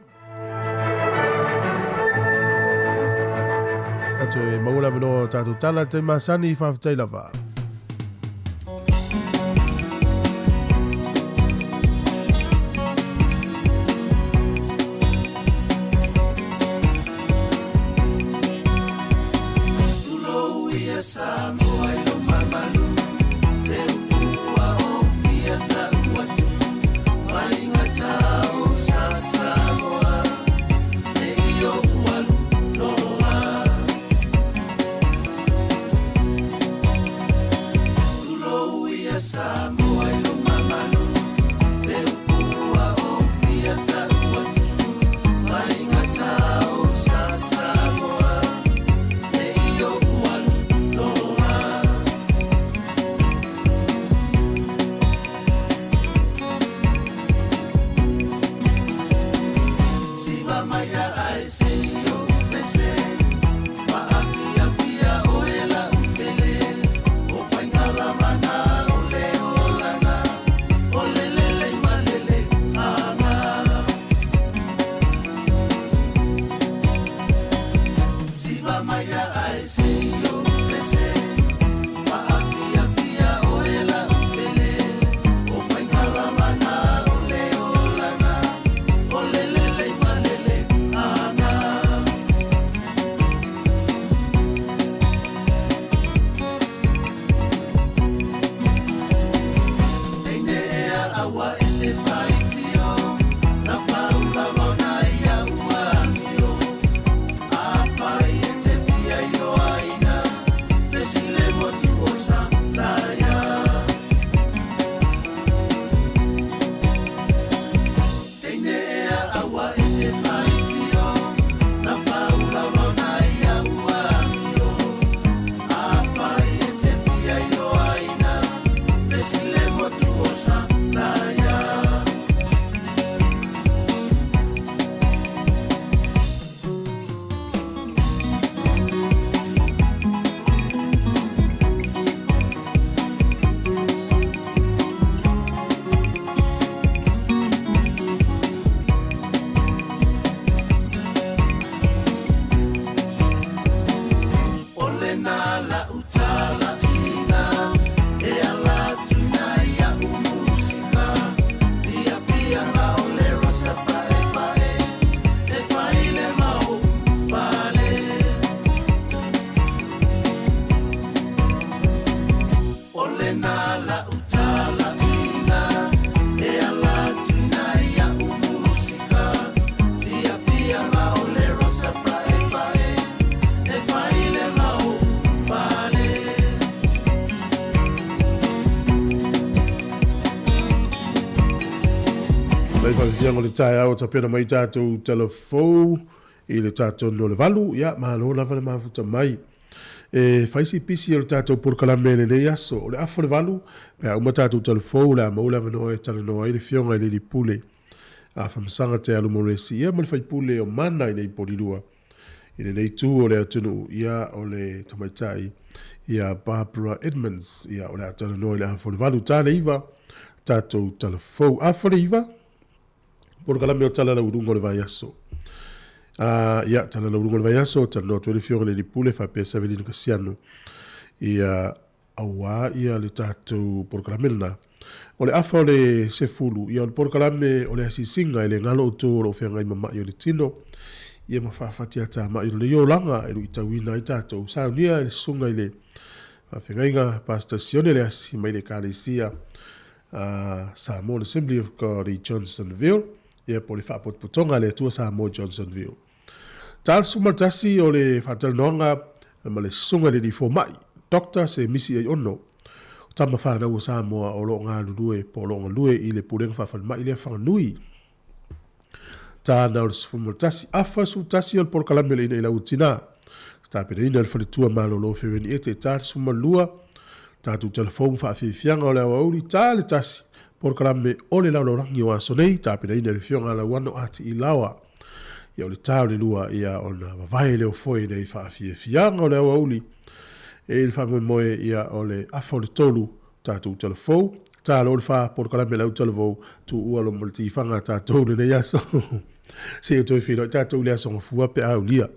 Tatou e maua le avanoa o tatou tala i le taimi masani, faafetai lava. Lai faafiafiaga o le taeao tapena mai tatou talafou i le tatou no le valu. Ia, malo lava le mafuta mai. E fai si pisi o le tatou polokalame i lenei aso. O le afa o le valu, pe a uma tatou talafou, o le a maua le avanoa e talanoa ai le Afioga i le Alii Pule a Famasaga Te Alu Moresi, ia ma le faipule o Mana i nei Polilua i lenei itu o le atunuu, ia o le tamaitai ia Barbara Edmonds. Ia o le a talanoa i le afa o le valu, ta le iva, tatou talafou. Afa le iva, polokalame o Tala Lauuluga o le Vaiaso. Ia, Tala Lauuluga o le Vaiaso, talanoa atu ai le Afioga i le Alii Pule faapea Savelino Kasiano. Ia, auā ia le tatou polokalame lena. O le afa o le sefulu, ia o le polokalame o le asiasiga e le galo outou o lo o feagai ma ma'i o le tino, ia ma faafatiatamai o lenei olaga e luitauina ai tatou. Saunia e le susuga i le faafeagaiga Pastor Sione Leasi mai le Ekalesia a Samoan Assembly of God i Johnsonville, ia po o le Faapotopotoga a le Atua Samoa i Johnsonville. Ta 11 o le faatalanoaga ma le Susuga i le Alii Fomai, Doctor Semisi Aiono, o tama fanau a Samoa o lo o galulue po o lo o galue i le Pulega Faafalemai lea Whanganui. Tāna o le 11, afa 11 o le polokalame o le ina i lau tina. Tapenaina e le Faletua Malolo o Feweni Ete, ta le 12, tatou telefou ma faafiafiaga o le aoauli, ta le tasi, polokalame o le laulaulagi o aso nei, tapenaina e le Afioga a Lauano Ati Ilaoa. Ia o le ta o le lua, ia ona vavae leo foe nei faafiafiaga o le aoauli. E i le faamoemoe, ia o le afa o le tolu, tatou telefou, ta lo le fa, polokalame lau telefou, tuua lo mo le tifaga tatou lenei aso. Se o toe feiloai tatou i le aso Gafua pe a aulia.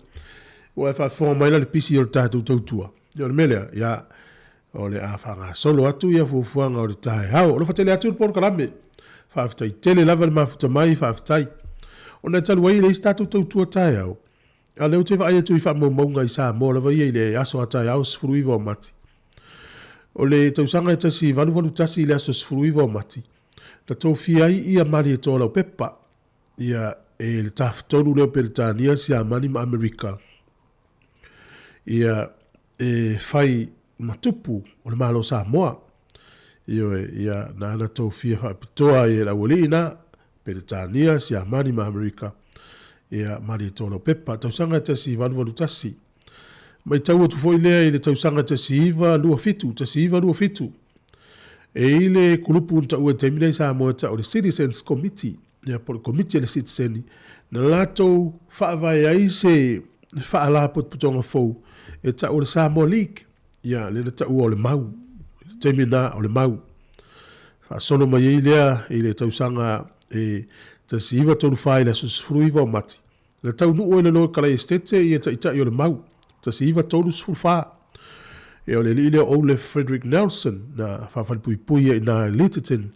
Ua e faafofoga mai la le pisi o le tatou tautua. Ia o le mea lea, ia, o le a faagasolo atu ia fuafuaga o le taeao. Alofa tele atu le polokalame. Faafetai tele lava le mafuta mai, faafetai. Ona e talu ai e leai se tatou tautua taeao, a o lea ou te vaai atu i faamaumauga i Samoa lava ia i le aso a taeao 19 o Mati. O le tausaga e 1881 i le aso 19 o Mati, na tofia ai ia Malietoa Laupepa, ia e le Tafatolu lea o Peretania, Siamani ma Amerika, ia e fai ma tupu o le Malo o Samoa. Ioe, ia na ana tofia faapitoa ai e le aualii na, Peretania, Siamani ma Amerika, ia Malietoa Laupepa, tausaga e 1881. Matau atu foi lea i le tausaga 1927, 1927, e i le kulupu na taua i le taimi lea i Samoa e tau o le Citizens Committee, ia po o le Komiti a le Sitiseni, na latou faavae ai se faalapotopotoga fou e tau o le Samoa League, ia lea na taua o le Mau, i le taimi lena o le Mau. Faasolo mai ai lea i le tausaga e 1934 i le aso 19 o Mati, Na taunuu ai le Loe Kalai Esitete ia taitai o le mau, 1934. Ia o le alii lea o Olaf Frederick Nelson na faafalepuipui ai ina i Lyttelton,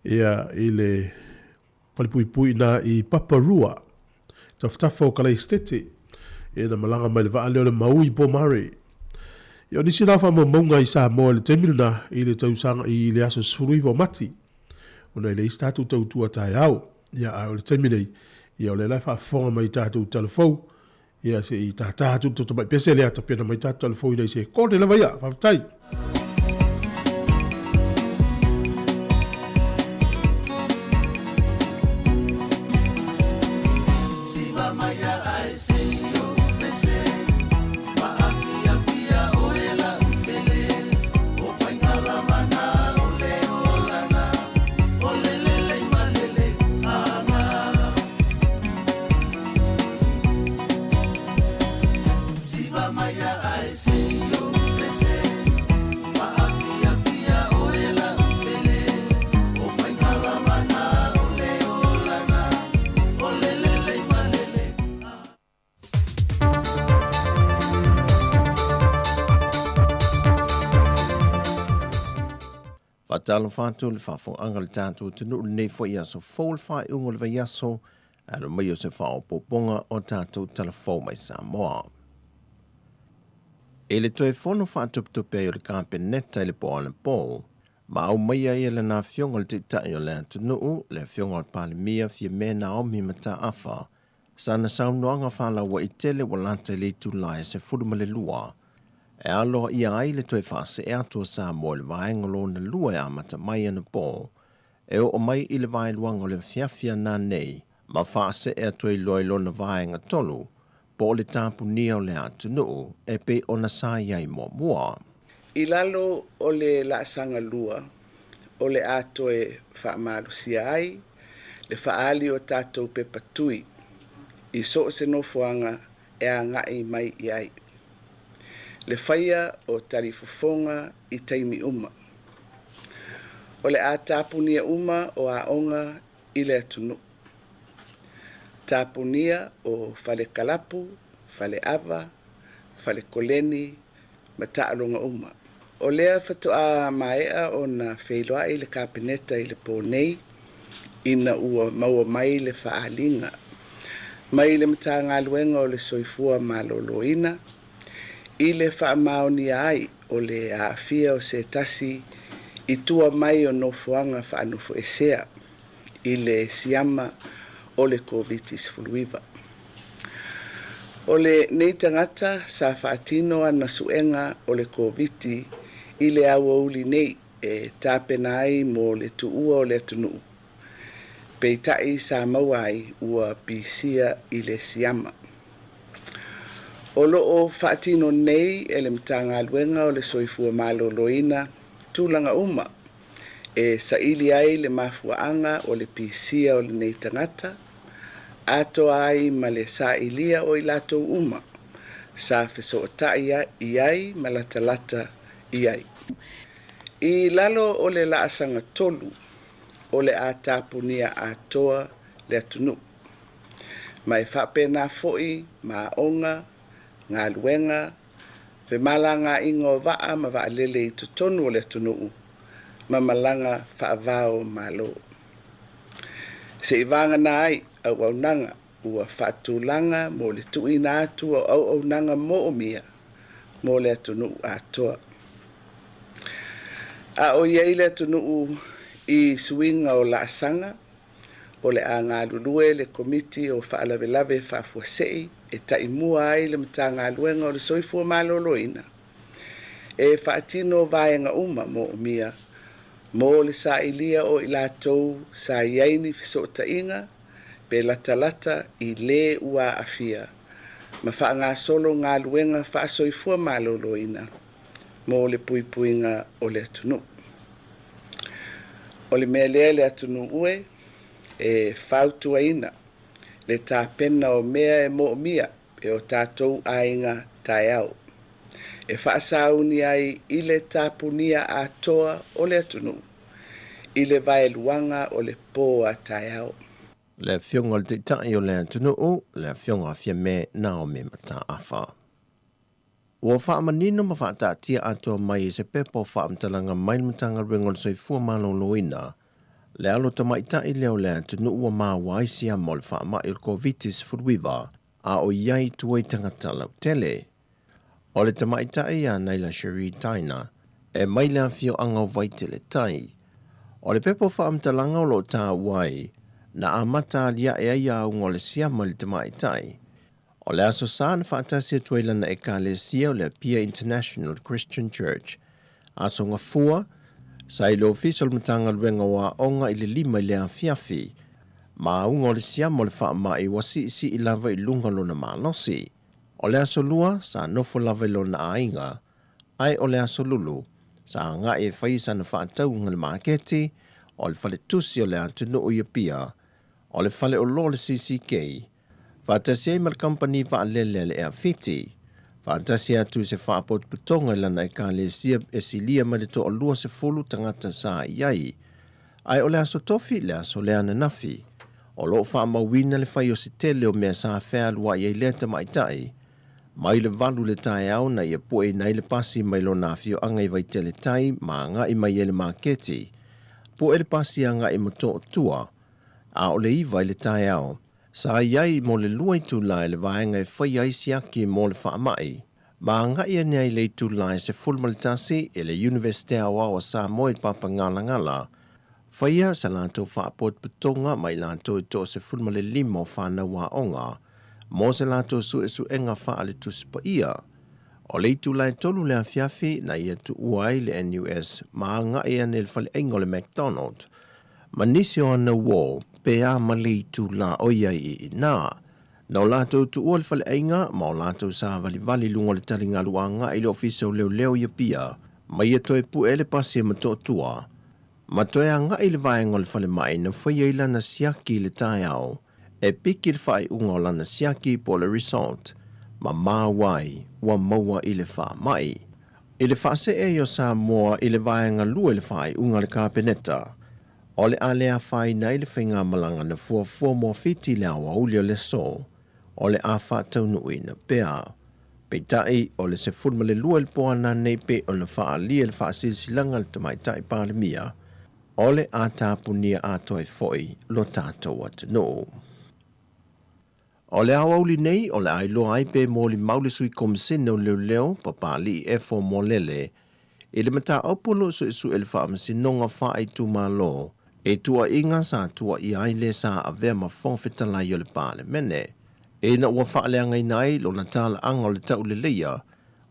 ia i le falepuipui ina i Paparua, tafatafa o Kalai Esitete. Ia na malaga mai le vaa lea o le Maui Pomare. Ia o nisi la o faamaumauga i Samoa i le taimi lena i le tausaga i le aso 19 o Mati. Ona e leai se tatou tautua taeao. Ia a o le taimi nei, ia o lea la e faafofoga mai i tatou talafou, ia se i tātā atu le toto mai pese lea tapena mai tatou talafou ina i se kone lava ia. Faafetai. Faatalofa atu i le faafofogaaga a le tatou atunuu i lenei foi aso fou le faaiuga o le vaiaso e alo mai o se faaopoopoga o tatou tala fou mai Samoa. I le toe fono faatuptupe ai o le Kapeneta i le po anapo, ma aumaia ai e lana Afioga i le Taitai o le atunuu, le Afioga i le Palemia Fiame Naomi Mataafa, sana saunoaga faalauaitele ua lata i le itula e 12, e aloaia ai le toe faasee atu o Samoa i le vaega lona lua e amata mai anapo e oo mai i le vaeluaga o le afiafi a nanei ma faasee atu ai loa i lona vaega tolu po o le tapunia o le atunuu e pei ona sa i ai muamua. I lalo o le laasaga lua, o le a toe faamalosia ai le faaali o tatou pepa tui i so o se nofoaga e agai mai i ai. Le faia o talifofoga i taimi uma. O le a tapunia uma o aoga i le atunuu. Tapunia o fale kalapu, fale ava, fale koleni ma taaloga uma. O lea faatoa maea ona feiloai le Kapeneta i le po nei ina ua maua mai le faaaliga mai le Matagaluega o le Soifua Maloloina i le faamaonia ai o le aafia o se tasi i tua mai o nofoaga faanofoesea i le siama o le Koviti-19. O lenei tagata sa faatino ana suega o le Koviti i le aoauli nei e tapena ai mo le tuua o le atunuu, peitai sa maua ai ua pisia i le siama. O loo faatino nei e le Matagaluega o le Soifua Maloloina tulaga uma e saili ai le mafuaaga o le pisia o lenei tagata, atoa ai ma le sailia o i latou uma sa fesootai i ai ma latalata i ai. I lalo o le laasaga tolu, o le a tapunia atoa le atunuu. Ma e faapena foi ma aoga, galuega, femalagaaiga o vaa ma vaalele i totonu o le atunuu ma malaga faava o Malo. Seiavagana ai auaunaga ua faatulaga mo le tuuina atu o auaunaga moomia mo le atunuu atoa. A o i ai le atunuu i suiga o laasaga, o le a galulue le Komiti o Faalavelave Faafuasei e taimua ai le Matagaluega o le Soifua Maloloina e faatino vaega uma moomia mo le sailia o i latou sa i ai ni fesootaiga pe latalata i le ua aafia ma faagasolo galuega faasoifua maloloina mo le puipuiga o le atunuu. O le mea lea le atunuu e e fautuaina le tapena o mea e moomia e o tatou aiga taeao e faasauni ai i le tapunia atoa o le atunuu i le vaeluaga o le po a taeao. Le Afioga i le Taitai o le atunuu, le Afioga a Fiame Naomi Mataafa. Ua faamanino ma faataatia atoa mai i se pepa o faamatalaga mai le Matagaluega o le Soifua Maloloina le alo tamaitai lea o le atunuu ua maua ai siama o le faamai o le Koviti-19 a o i ai i tua i tagata lautele. O le tamaitai ia Naila Cherie Taina e mai le afioaga o Vaitele Tai. O le pepa o faamatalaga o lo o taua ai, na amata aliae ai auga o le siama i le tamaitai. O le Aso Sa na faatasi atu ai lana Ekalesia o le Apia International Christian Church, Aso Gafua, sa i le Ofisa o le Matagaluega o Aoga i le 5 i le afiafi. Ma auga o le siama o le faamai ua siisii lava i luga lona malosi. O le Aso Lua, sa nofo lava i lona aiga, ae o le Aso Lulu, sa agai e fai sana faatauga i le maketi o le faletusi o le atunuu i Apia, o le faleoloa o le CCK, faatasi ai ma le kamupani vaalele a le Air Fiti. Faatasi atu i se faapotopotoga i lana ekalesia e silia mai le toalua sefulu tagata sa i ai. Ae o le Aso Tofi le aso lea ananafi. O lo o faamauina le fai o se tele o mea sa fealuai ai lea tamaitai. Mai le 8 i le taeao na ia pueina ai le pasi mai lona afioaga i Vaitele Tai ma agai mai ai i le maketi. Pue le pasi agai i Motootua, a o le 9 i le taeao, sa i ai mo le 2 itula i le vaega e faia ai siaki mo le faamai. Ma agai ane ai i le itula e 11 i le Iunivesite Aoao a Samoa i Papagalagala, faia sa latou faapotopotoga ma i latou e toa-15 o fanau aoga mo se latou suesuega faale-Tusi Paia. O le itula e 3 le afiafi na ia tuua ai le NUS ma agai ane i le faleaiga o le McDonald ma nisi o ana uo pe a ma le itula o i ai i inā. Na o latou tuua le faleaiga ma o latou sāvalivali i luga o le taligalu agai i le Ofisa o Leoleo i Apia ma ia toe pue le pasi e Motootua ma toe agai i le vaega o le falemai na faia ai lana siaki i le taeao e piki le faaiuga o lana siaki po o le result ma maua ai ua maua i le faamai. I le faasee ai o Samoa i le vaega 2 i le faaiuga a le Kapeneta, o le a le afaina ai le faigamalaga na fuafua mo Fiti i le aoauli o le aso, o le a faataunuuina pea. Peitai, o le 12 i le po ana nei pei ona faaalia i le faasilasilaga a le Tamaitai Palemia, o le a tapunia atoa ai foi lo tatou atunuu. O le aoauli nei, o le a iloa ai pe molimau le Sui Komisene o Leoleo, Papalii Efo Molele, i le mataupu o lo o suesue e le Faamasinoga Faaitumalo i tuuaiga sa tuuaia ai le sa avea ma Fofoga Fetalai o le Palemene ina ua faaleagaina ai lona talaaga o le tauleleia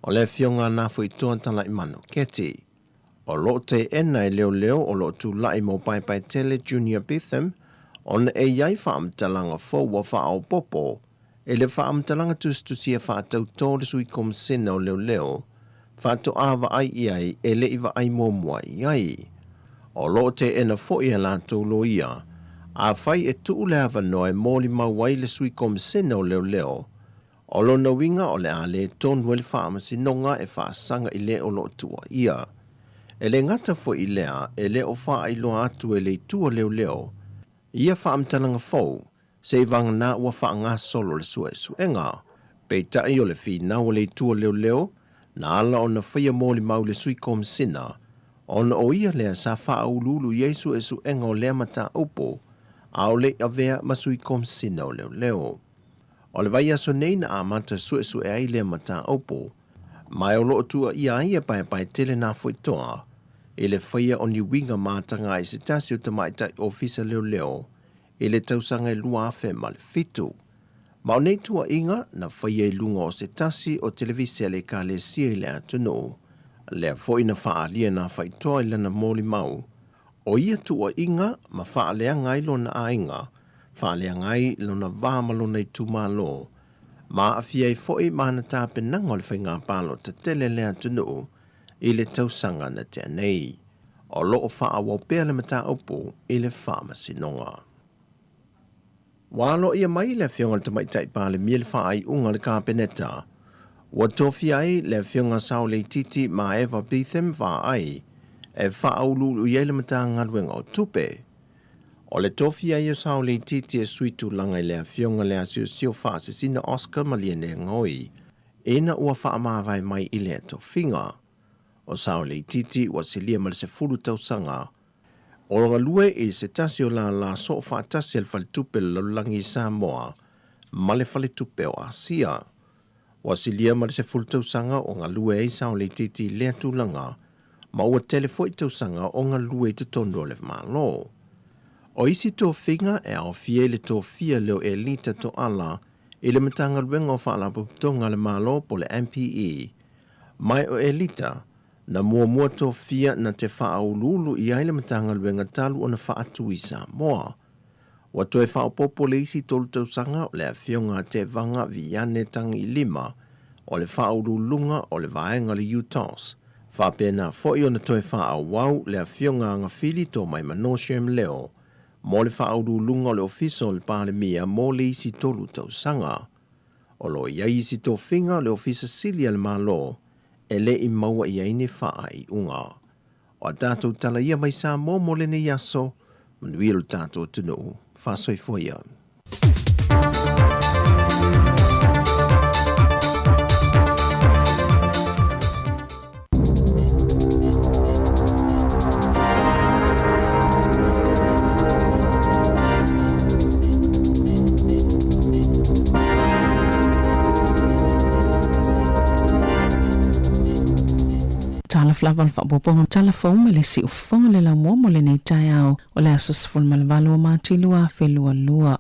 o le Afioga a Nafoitoa Talaimano Keti. O lo o teena e leoleo o lo o tulai mo Paepaetele Junior Betham ona e i ai faamatalaga fou ua faaopoopo i le faamatalaga tusitusia faatautō le Sui Komisena o Leoleo faatoa vaai i ai e le i vaai muamua i ai. O lo o teena foi e latou loia afai e tuu le avanoa e molimau ai le Sui Komisena o Leoleo O lona uiga o le a le tonu ai le faamasinoga e faasaga i le o lo o tuuaia. E le gata foi i lea, e le o faailoa atu e le itu o leoleo ia faamatalaga fou, seivagana ua faagasolo le suesuega. Peitai o le finau a le itu o leoleo, na ala ona faia molimau le Sui Komisina, ona o ia lea sa faauluulu i ai suesuega o lea mataupu, a o le i avea ma Sui Komisina o Leoleo. O le vaiaso nei na amata suesue ai lea mataupu, ma o lo o tuuaia ai e Paepaetele Nafoitoa i le faia o ni uiga mataga i se tasi o tamaitai ofisa leoleo i le tausaga e 2007. Ma o nei tuuaiga na faia i luga o se tasi o televise a le Ekalesia i le atunuu, lea foi na faaalia Nafaitoa i lana molimau O ia tuuaiga ma faaleaga ai lona aiga, faaleaga ai lona va ma lona itumalo, ma aafia ai foi ma ana tapenaga o le faiga palota tele a le atunuu i le tausaga na tea nei. O lo o faaauau pea le mataupu i le Faamasinoga. Ua aloaia mai le Afioga i le Tamaitai Palemia le faaiuga a le Kapeneta ua tofia ai le Afioga Saoleititi Maeva Betham Vaai e faauluulu i ai le Matagaluega o Tupe. O le tofia ai o Saoleititi e sui tulaga i le Afioga Leasiosio Faasisina Oscar Malielegaoi ina ua faamavae mai i lea tofiga. O Saoleititi ua silia ma le 10 tausaga O galue i se tasi o lālā soo faatasi a le Faletupe o le Lalolagi i Samoa ma le Faletupe o Asia. Ua silia ma le 10 tausaga o galue ai Saoleititi i lea tulaga, ma ua tele foi tausaga o galue i totonu o le Malo. O isi tofiga e aofia i le tofia lea o Elita Toala i le Matagaluega o Faalapotopotoga a le Malo po o le MPE, ma o Elita Na muamua tofia na te faauluulu i ai le Matagaluega talu ona faatu i Samoa. Ua toe faaopoopo le isi tolu tausaga o le Afioga a Tevaga Viane Tagiilima o le faauluuluga o le vaega o le UTOS. Faapena foi ona toe faaauau le Afioga a Gafili Tomaimano Shem Leo mo le faauluuluga o le Ofisa o le Palemia mo le isi tolu tausaga. O lo o i ai isi tofiga o le Ofisa Sili a le Malo e le i maua i ai ni faaiuga. O a tatou tala ia mai Samoa mo lenei aso, manuia lo tatou atunuu, faasoifua ia. Talofa lava le faaopoopoga tala fou ma le siufofoga le laumua mo lenei taeao o le aso 18 o Mati 2022.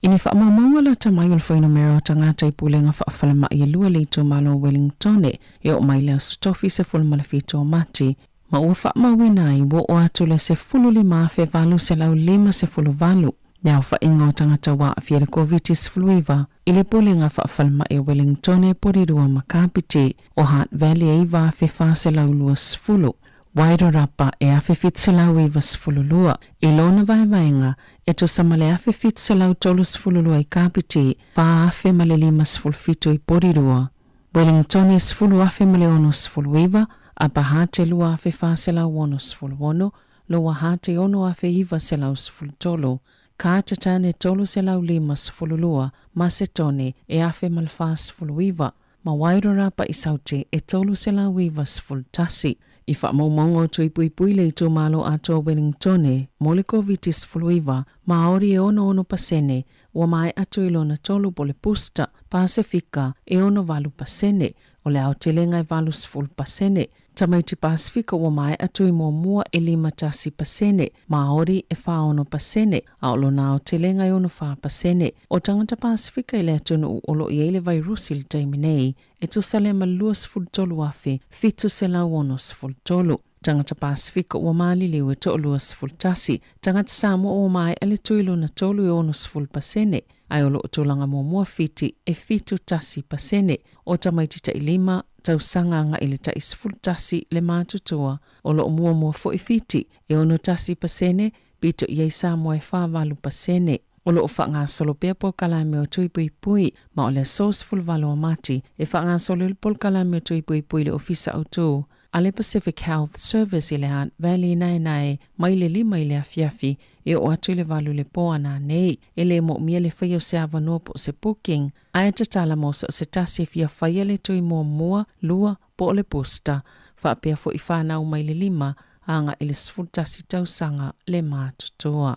I ni faamaumauga lata mai o le fuainumera o tagata i pulega faafalemai e lua le itumalo o Wellingtone e oo mai le aso Tofi 17 o Mati, ma ua faamauina ai ua oo atu le 15,858 le aofaiga o tagata ua aafia i le Koviti-19 i le Pulega Faafalemai o Wellingtone, Porirua ma Kapiti. O Hutt Valley e 9,420, Wairarapa e 1,792, i lona vaevaega e tusa ma le 1,732 i Kapiti, 4,057 i Porirua. Wellingtone e 10,069, Upper Hutt e 2,466, Lower Hutt e 6,913, Carterton e 352, Masetone e 1,049, ma Wairarapa i Saute e 391. I faamaumauga o Tui Puipui le itumalo atoa Wellingtone mo le Koviti-19, Māori e 66% ua maea atu i lona tolu po o le booster, Pasefika e 68%, o le aotelega e 80%, Tamaiti Pasefika ua maea tui muamua e 51%, Māori e 46%, a o lona aotelega e 64%. O tagata Pasefika i le atunuu o lo o i ai le vairusi i le taimi nei, e tusa lea ma le 23,763. Tagata Pasefika ua maliliu e 21, tagata Samoa ua maea le tui lona tolu e 60%, ae o lo o tulaga muamua Fiti e 71%. O tamaiti tai lima tausaga agai i le tai 11 le matutua, o lo o muamua foi Fiti e 61%, pito i ai Samoa e 48%. O lo o faagasolo pea polokalame o Tui Puipui, ma o le aso 18 o Mati e faagasolo ai le polokalame o Tui Puipui i le Ofisa Autu a le Pacific Health Service i le Hutt Valley i Naenae mai le 5 i le afiafi e oo atu i le 8 i le po a nanei. E le moomia le faia o se avanoa po o se booking, ae tatala mo so o se tasi e fia faia le tui muamua, lua, po o le booster. Faapea foi fanau mai le 5 agai i le 11 tausaga le matutua.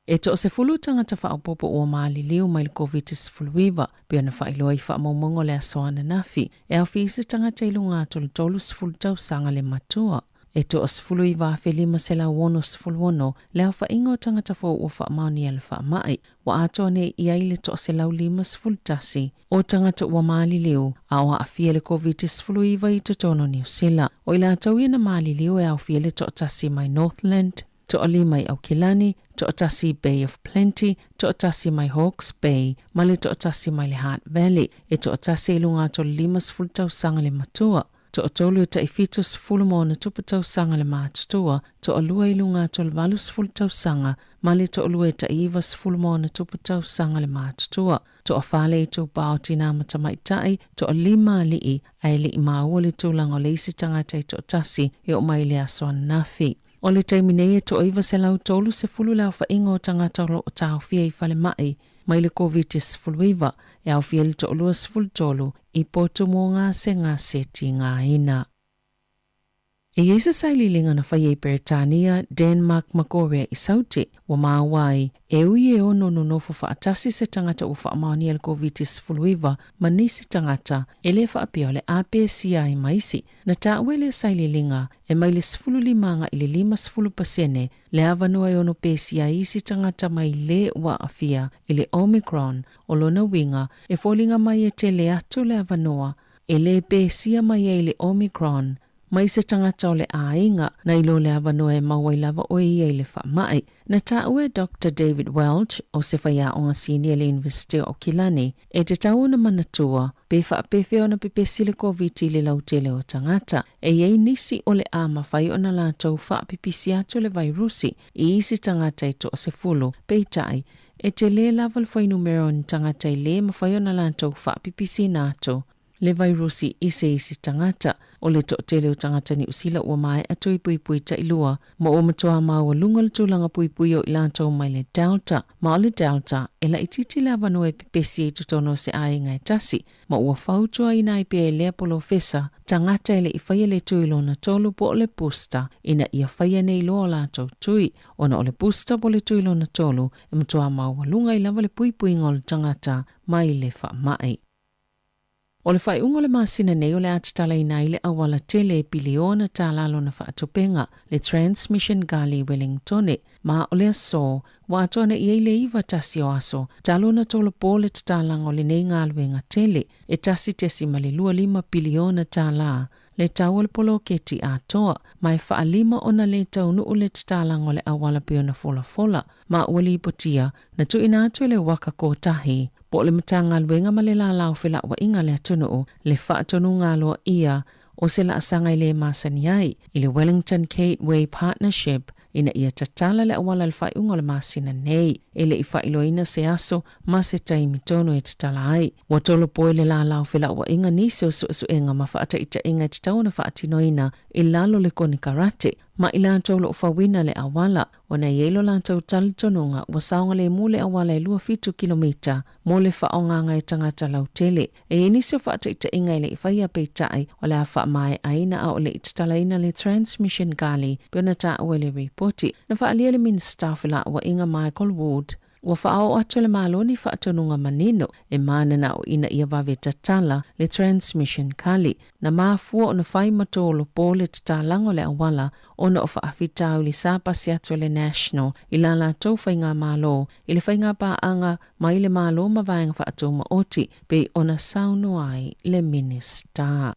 E toasefulu tagata faaopoopo ua maliliu mai le Koviti-19, pei ona faailoa i faamaumauga o le aso ananafi, e aofia ai se tagata i luga atu o le 30 tausaga le matua. E toa-19,566 le aofaiga o tagata fou ua faamaonia le faamai, ua atoa nei i ai le toa-151 o tagata ua maliliu a o aafia i le Koviti-19 i totonu o Niu Sila. O i latou ia na maliliu e aofia ai le toatasi mai Northland, toalima i Aukilani, toatasi i Bay of Plenty, toatasi mai Hawke's Bay, ma le toatasi mai le Hutt Valley, e toatasi i luga atu o le 50 tausaga le matua, toatolu e tai 70 ma ona tupu tausaga le matutua, toalua i luga atu o le 80 tausaga, ma le toalua e tai 90 ma ona tupu tausaga le matutua. Toafa le itupa o tinā ma tamaitai, toalima alii, ae le i maua le tulaga o le isi tagata e toatasi e oo mai i le aso ananafi. O le taimi nei e toa-930 le aofaiga o tagata o lo o taofia i falemai mai le Koviti-19, e aofia ai le toa-23 i potu mo gasegase tigaina. E i ai se sailiiliga na faia i Peretania, Denmark ma Korea i Saute, ua maua ai, e ui e ono nonofo faatasi se tagata ua faamaonia le Koviti-19 ma nisi tagata, e le faapea o le a pesia ai ma isi. Na taua e lea sailiiliga, e mai le 15 agai i le 50% le avanoa e ono pesia ai isi tagata mai le ua aafia i le Omicron. O lona uiga, e foliga mai e tele atu le avanoa e le pesia mai ai le Omicron mai se tagata o le aiga nai lo le avanoa e maua ai lava oe ia i le faamai. Na taua e Doctor David Welch, o se faiaoga sinia i le Iunivesite o Aukilani, e tatau ona manatua pe faapefea ona pepesi le Koviti i le lautele o tagata. E i ai nisi o le a mafai ona latou faapipisi atu le vairusi i isi tagata e toasefulu, peitai, e tele lava le fuainumera o ni tagata e le mafai ona latou faapipisiina atu le vairusi i se isi tagata. O le toatele o tagata Niu Sila ua maea tui puipui tailua, ma ua matua maualuga le tulaga puipui o i latou mai le Delta. Ma o le Delta, e laitiiti le avanoa e pepesi ai i totonu o se aiga e tasi, ma ua fautuaina ai pea e lea polofesa tagata e le i faia le tui lona tolu po o le booster ina ia faia nei loa o latou tui, ona o le booster po o le tui lona tolu e matua maualuga ai lava le puipuiga o le tagata mai le faamai. O le faaiuga o le masina nei o le a tatalaina ai le auala tele e piliona tālā lona faatupega, le Transmission Gully Wellingtone, ma o le aso ua atoa nei i ai le 91 o aso talu ona tolopo le tatalaga o lenei galuega tele e 1.25 piliona tālā le tau o le poloketi atoa, ma e faalima ona lē taunuu le tatalaga o le auala pei ona folafola ma ua lipotia na tuuina atu e le Waka Kotahi po o le Matagaluega ma le Lālā o Felauaiga a le Atunuu le faatonuga aloaia o se laasaga e lē masani ai i le Wellington Gateway Partnership ina ia tatala le auala i le faaiuga o le masina nei. E le i faailoaina se aso ma se taimi tonu e tatala ai. Ua tolopo e le Lālā o Felauaiga nisi o suesuega ma faataitaiga e tatau ona faatinoina i lalo o le konekarate ma i latou o lo o fauina le auala ona e i ai lo latou talitonuga ua saogalemu le auala e 27 kilomita mo le faaaogaga e tagata lautele. E i ai nisi o faataitaiga e le i faia peitai o le a faamaeaina a o le i tatalaina le Transmission Gully pei ona taua i le ripoti na faaalia e le Minisita o Felauaiga Michael Wood. Ua faaoo atu e le Malo ni faatonuga manino e mananao ina ia vave tatala le Transmission Gully na mafua ona fai ma tolopo le tatalaga o le auala ona o faafitauli sa pasi atu e le National i la latou faigamalo i le faigapaaga mai le Malo ma vaega faatumaoti pei ona saunoa ai le Minisita.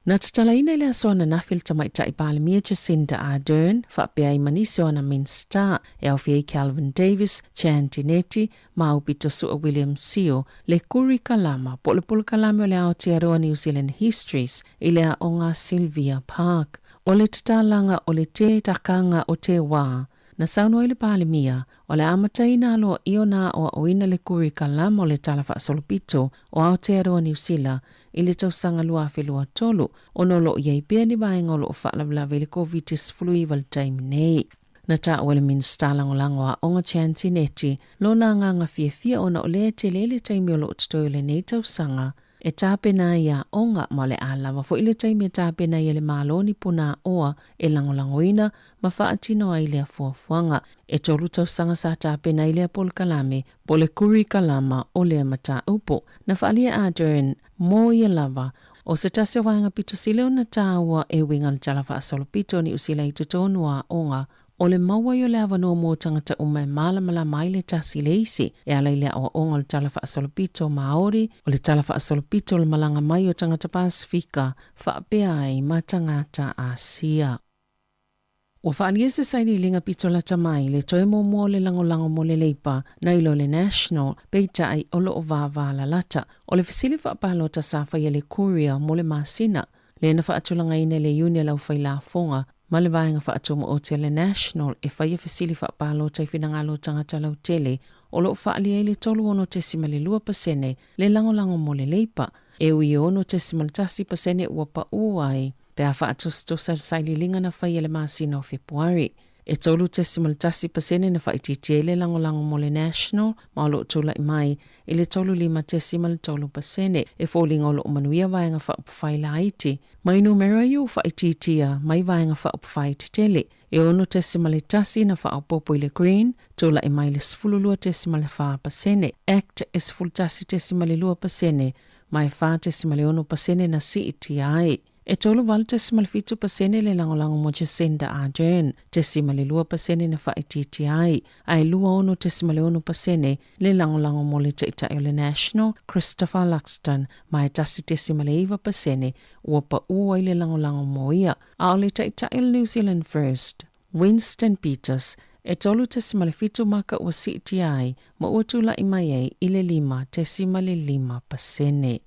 Na tatalaina i le aso ananafi le Tamaitai Palemia Jacinda Ardern faapea ai ma nisi o ana Minisita e aofia ai Kelvin Davis, Chan Tinetti ma Aupitosua William Sio, le kurikalama po o le polokalame o le Aotearoa New Zealand Histories i le aoga Sylvia Park. O le tatalaga o le te takanga o te wā Na saunoa ai le Palemia, o le a amataina aloaia ona aoaoina le kurikalama o le Tala Faasolopito o Aotearoa Niu Sila i le tausaga 2023, ona o lo o i ai pea ni vaega o lo o faalavelave i le Koviti-19 i le taimi nei. Na taua e le Minisita Lagolago o Aoga Chan Tinetti lona agaga fiafia ona o lea e tele le taimi o lo o totoe o lenei tausaga e tapena ai aoga ma o le a lava foi le taimi e tapena ai e le Malo ni punaaoa e lagolagoina ma faatino ai lea fuafuaga. E tolu tausaga sa tapena ai lea polokalame po o le kurikalama o lea mataupu. Na faaalia e Ardern mo ia lava o se tasi o vaega pito sili ona tāua e uiga le Tala Faasolopito o Niu Sila i totonu o aoga O le maua ai o le avanoa mo tagata uma e mālamalama ai le tasi i le isi, e ala i le aoaoga o le Tala Faasolopito Māori, o le Tala Faasolopito o le malaga mai o tagata Pasefika, faapea ai ma tagata Asia. Ua faaalia se sailiiliga pito lata mai le toe muamua o le lagolago mo le Leipa nai lo le National, peitai o lo o vāvālalata. O le fesili faapalota sa faia le Courier mo le masina, lea na faatulagaina e le Iuni a le Aufailafoga ma le Vaega Faatumaoti a le National e faia fesili faapalota i finagalo o tagata lautele o lo o faaalia ai le 36.2% le lagolago mo le Leipa, e ui e 6.1% ua paū ai pe a faatusatusa le sailiiliga na faia i le masina o Fepuari. E 3.1% na faaitiitia ai le lagolago mo le National ma o lo o tulai mai i le 35.3%. E foliga o lo o manuia Vaega Faaupufai laiti mai numera ia ua faaitiitia mai Vaega Faaupufai tetele. E 6.1 na faaopoopo i le Green, tulai mai i le 12.4%, Act e 11.2% ma e 4.6% na siitia ai. E 38.7% le lagolago mo Jacinda Ardern, 0.2% na faaitiitia ai, a e 26.6% le lagolago mo le Taitai o le National, Christopher Luxton, ma e 1.9% ua paū ai le lagolago mo ia. A o le Taitai o le New Zealand First, Winston Peters, e 3.7 maka ua siitia ai ma ua tulai mai ai i le 5.5%.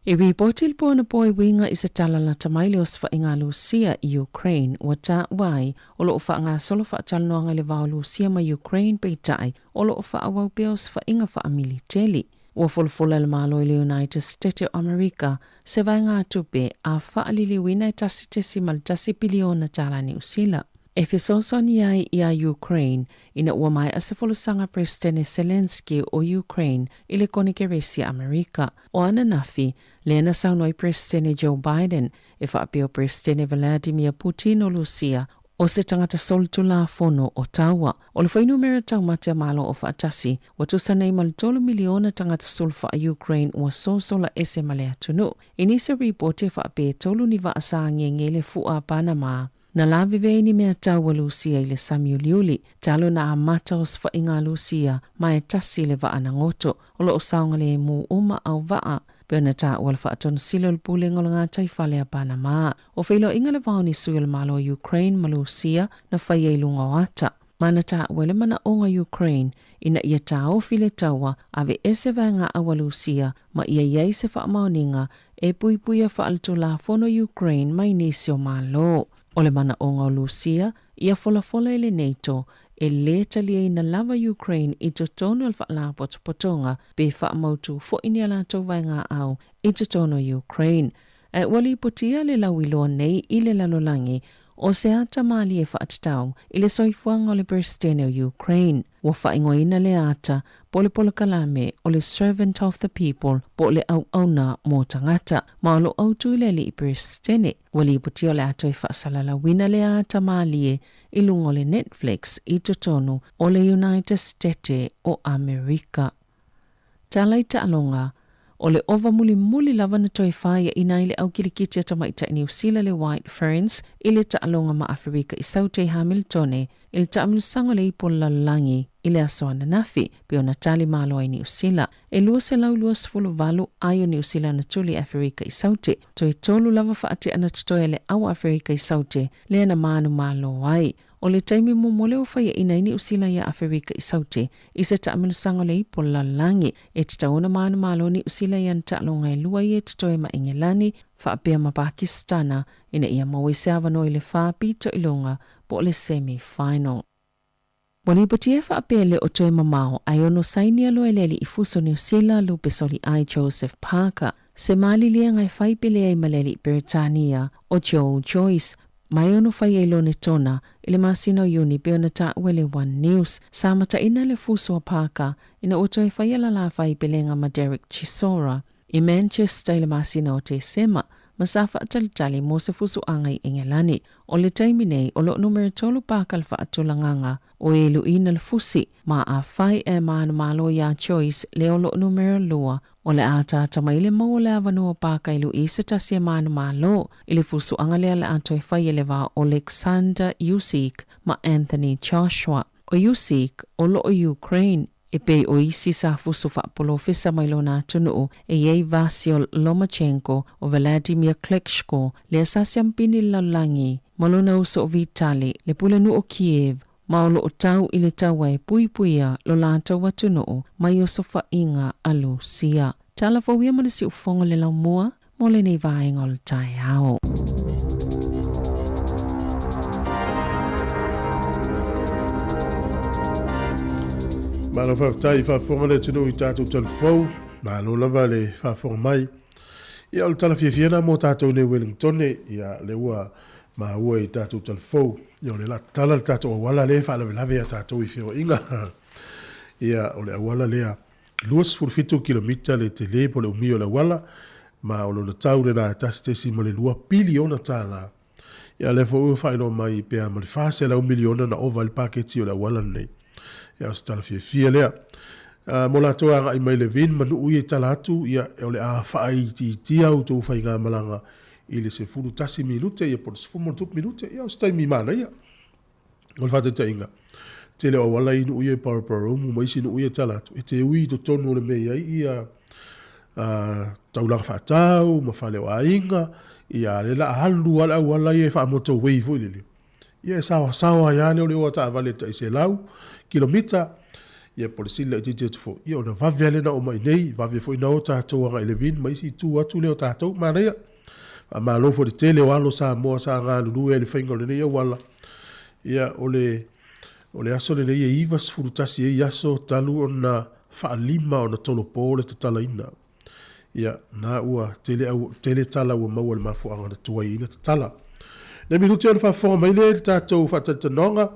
I ripoti le po anapo e uiga i se tala lata mai le osofaiga a Lusia i Ukraine ua taua ai o lo o faagasolo faatalanoaga i le va o Lusia ma Ukraine peitai o lo o faaauau pea osofaiga faamiliteli. Ua folafola e le Malo i le United State o Amerika se vaegatupe a faaliliuina e 1.1 piliona tala Niu Sila e fesoasoani ai iā Ukraine ina ua maea se folasaga a Peresetene Zelenskyy o Ukraine i le Konekeresi a Amerika. O ananafi, lea na saunoa ai Peresetene Joe Biden e faapea o Peresetene Vladimir Putin o Lusia. O se tagata solitulafono o taua. O le fuainumera taumate a Malo Aufaatasi, ua tusa nei ma le 3 miliona tagata sulufaa Ukraine ua sosola ese ma le atunuu. I nisi o ripoti e faapea e tolu ni vaa sa agiagi ai le fua a Panama na lavevea ai ni meatau a Lusia i le sami uliuli, talu ona amata osofaiga a Lusia ma e tasi le vaa na goto. O lo o saogalemu uma auvaa, pei ona taua le Faatonusili o le Pulega o le Gataifale a Panama. O feiloaiga le va o ni sui o le Malo o Ukraine ma Lusia na faia i luga o ata, ma na taua ai le manaoga o Ukraine ina ia taofi le taua, aveese vaegaau a Lusia ma ia i ai se faamaoniga e puipuia faaletulafono Ukraine mai nisi o Malo. O le manaoga o Lusia ia folafola i le NATO e lē taliaina lava Ukraine i totonu o le Faalapotopotoga pe faamautū foi ni a latou vaegaau i totonu o Ukraine. Ae ua lipotia le lauiloa nei i le lalolagi o se ata malie faatatau i le soifuaga o le Peresetene o Ukraine. Ua faaigoaina lea ata po o le polokalame o le Servant of the People po o le Auauna mo Tagata, ma o lo o autu i le Alii Peresetene. Ua lipotia o le a toe faasalalauina lea ata malie i luga o le Netflix i totonu o le United State o Amerika. Tala i taaloga, O le ova mulimuli lava na toe faiaina ai le au kilikiti a tamaitai Niu Sila le White Ferns i le taaloga ma Aferika i Saute i Hamiltone i le taamilosaga o le Ipu o le Lalolagi i le aso ananafi, pei ona tali malo ai Niu Sila. E 228 ai o Niu Sila na tuli i Aferika i Saute. Toe tolu lava faatea na totoe a le au a Aferika i Saute lea na manumalo ai. O le taimi muamua lea ua faiaina ai Niu Sila iā Aferika i Saute i se taamilosaga o le Ipu o le Lalolagi. E tatau ona manumalo Niu Sila i ana taaloga e lua ia e totoe ma Engelani faapea ma Pakisitana ina ia maua i se avanoa i le faapito i luga po o le semi final. Ua lipotia e faapea e le o toe mamao ae ono sainia loa e le alii fuso Niu Sila Lupe Soliai Joseph Parker se maliliega e fai pele ai ma le alii Peretania o Joe Joyce ma e ono fai ai Lonetona i le masina o Iuni pei ona taua e le One News. Sa mataina le fuso a Parker ina ua toe faia la la fai pelega ma Derek Chisora i Manchester i le masina o Tesema ma sa faatalitali mo se fusuaga i Engelani. O le taimi nei, o lo o numera tolu paka le faatulagaga o e luʻina le fusi, ma afai e manumalo iā Joyce le o lo o numera lua, o le a ataata mai le maua o le avanoa o paka e luʻi se tasi e manumalo i le fusuaga lea le a toe fai e le va o Oleksandr Usyk ma Anthony Joshua. O Usyk, o lo o Ukraine, E pei o isi sa fusu faapolofesa mai lona atunuu e i ai Vasyl Lomachenko, o Wladimir Klitschko, lea sa siampini le lalolagi, ma lona uso o Vitali, le pulenuu o Kiev, ma o lo o tau i le taua e puipuia lo latou atunuu mai osofaiga a Lusia. Tala fou ia ma le siufofoga o le laumua mo lenei vaega o le taeao. Malo faafetai i faafofoga le atunuu i tatou talafou. Malo lava le faafofoga mai. Ia, o le tala fiafia lena mo tatou nei Wellingtone. Ia, lea ua maua i tatou talafou. Ia, o le la tatala le tatou auala lea e faalavelave ia tatou i feoaiga. Ia, o le auala lea 27 kilomita le tele po o le umi o le auala, ma o lona tau lena e $1.2 piliona. Ia lea foi ua faailoa mai pea ma le 400 miliona na ova ai le paketi o le auala lenei. Ia o se tala fiafia lea. Mo latou e agai mai Levin ma nuu ia i tala atu, ia o le a faaitiitia outou faigamalaga i le 11 minute ia po o le 10 minute, ia o se taimi manaia. O le faataitaiga, tele o auala i nuu ia i Paraparaumu ma isi nuu ia i tala atu, e te ui i totonu o le mea i ai ia taulaga faatau ma fale o aiga, ia a lea la alu lava le auala ia e faa-motorway foi lele. Ia e saoasaoa ai lava lea o le o a taavale e tai 100 kilomita, ia po o le sili laitiiti atu foi, ia ona vave lava lea ona oo mai i inei, vave foi ona o tatou agai i Levin ma isi itu atu lea o tatou. Manaia. Faamalo foi i le tele o alo Samoa sa galulue ai i le faiga o lenei auala. Ia, o le, o le aso lenei e 91 ai aso talu ona faalima ona tolopo le tatalaina. Ia, na ua tele, au, tele tala ua maua i le mafuaaga na tuai ai na tatala. Nei minute ona faafofoga mai lea i le tatou faatalitanoga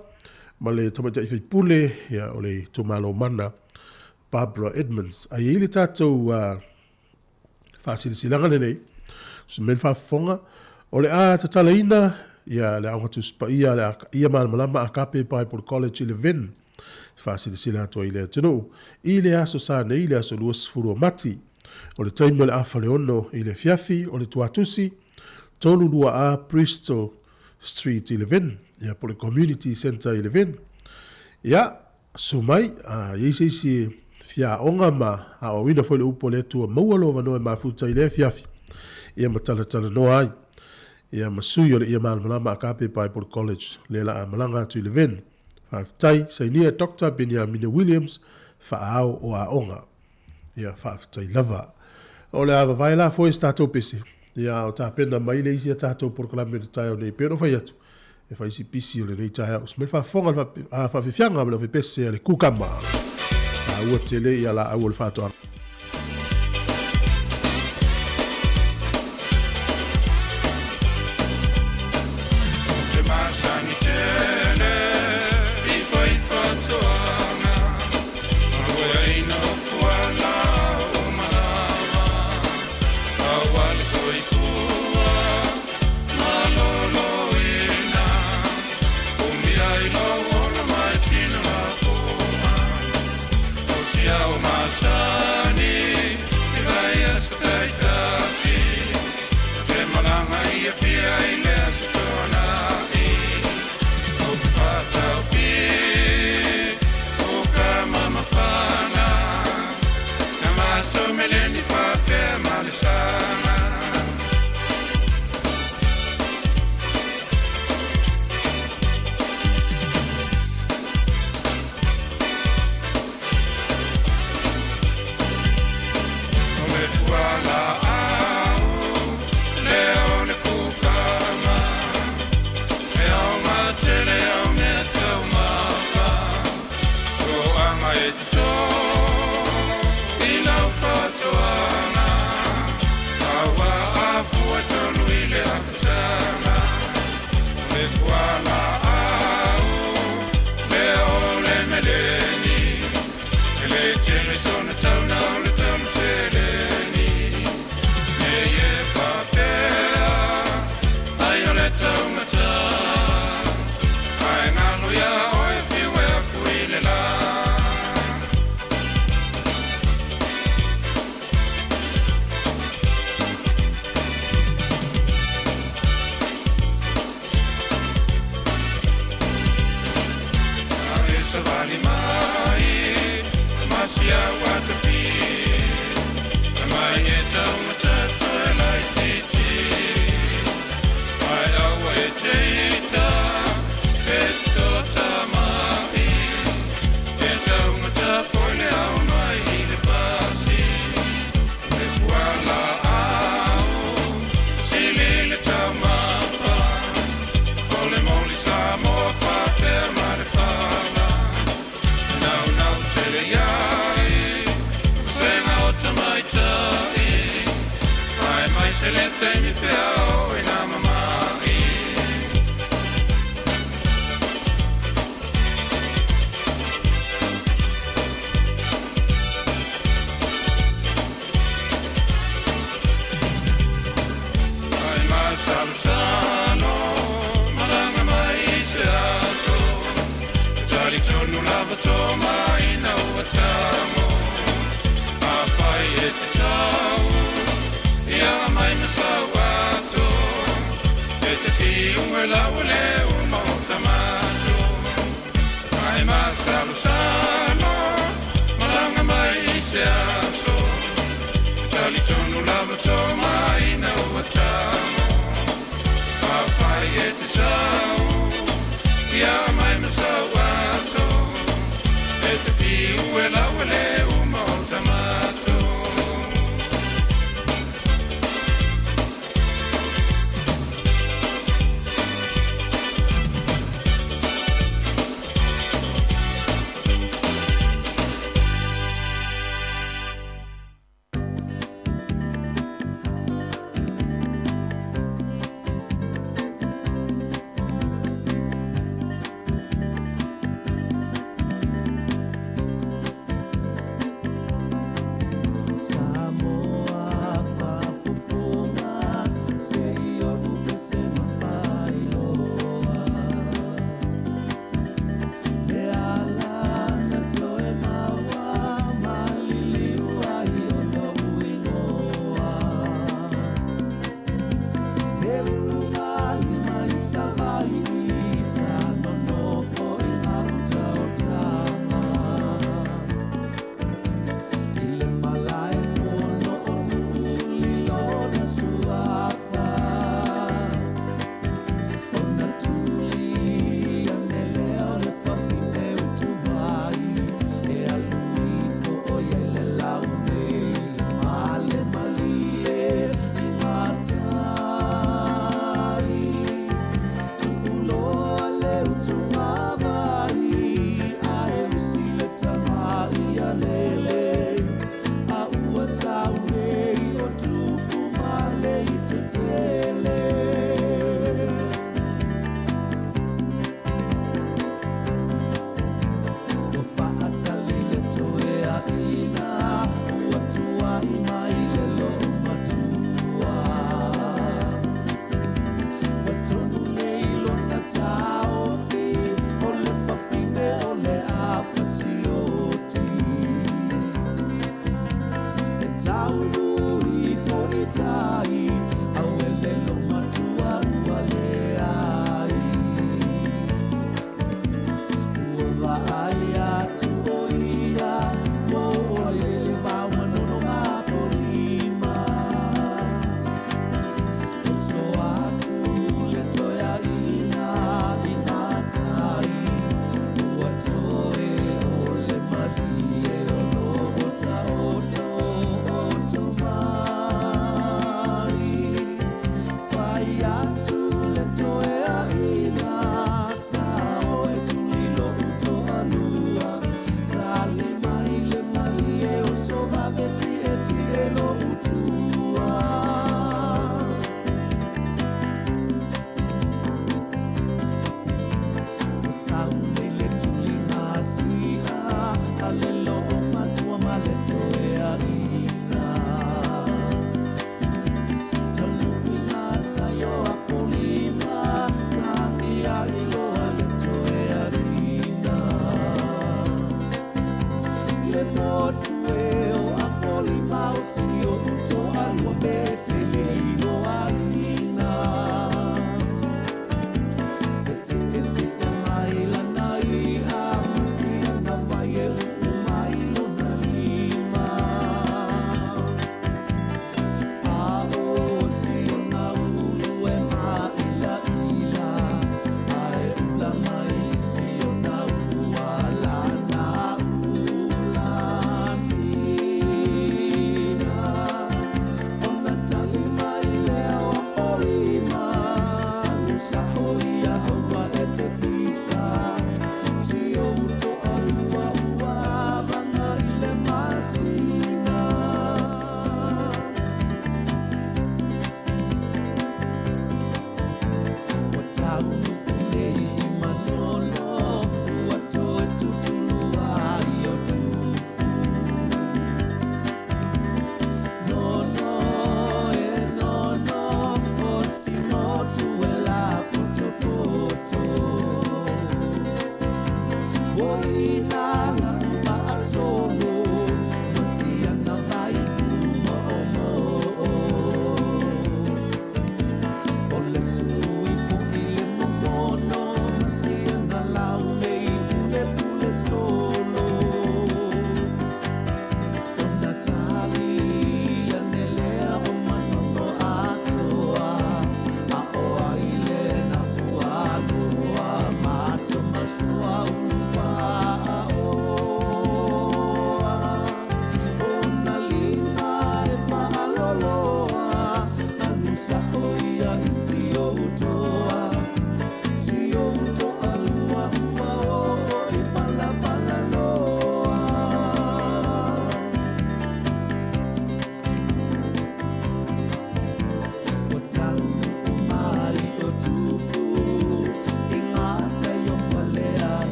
ma le tamaitai faipule, ia, o le itumalo mana Barbara Edmonds. Ae i ai le tatou uh, faasilasilaga lenei, se mea le faafofoga, o le a tatalaina Ia, le Aoga Tusi Paia a le Ia Malamalama Agape Bible College i Levin, e faasilasila atu ai i le atunuu, i le aso Sa nei, le aso 20 o Mati. O le taimi o le afa le ono i le afiafi, o le tuatusi, 32A Bristol Street i Levin, ia po o le Community Centre i Levin. Ia, susu mai, a i ai se isi e fia aoga ma aoaoina foi le upu a le Atua, maua lou avanoa e mafuta i le afiafi, ia ma talatalanoa ai. Ia ma sui o le Ia Malamalama Agape Bible College, lea la a malaga atu i Levin. Faafetai, sainia Doctor Beniamina Williams, Faaao o Aoga. Ia, faafetai lava. O le a vavae la foe se tatou pese, ia, a o tapena mai le isi a tatou polokalame o le taeao nei, pei ona fai atu, e fai si pisi o lenei taeao. Sumai le faafofoga le faafiafiaga ma le ofepese a le kukama. Taua tele ia laau o le faatoaga.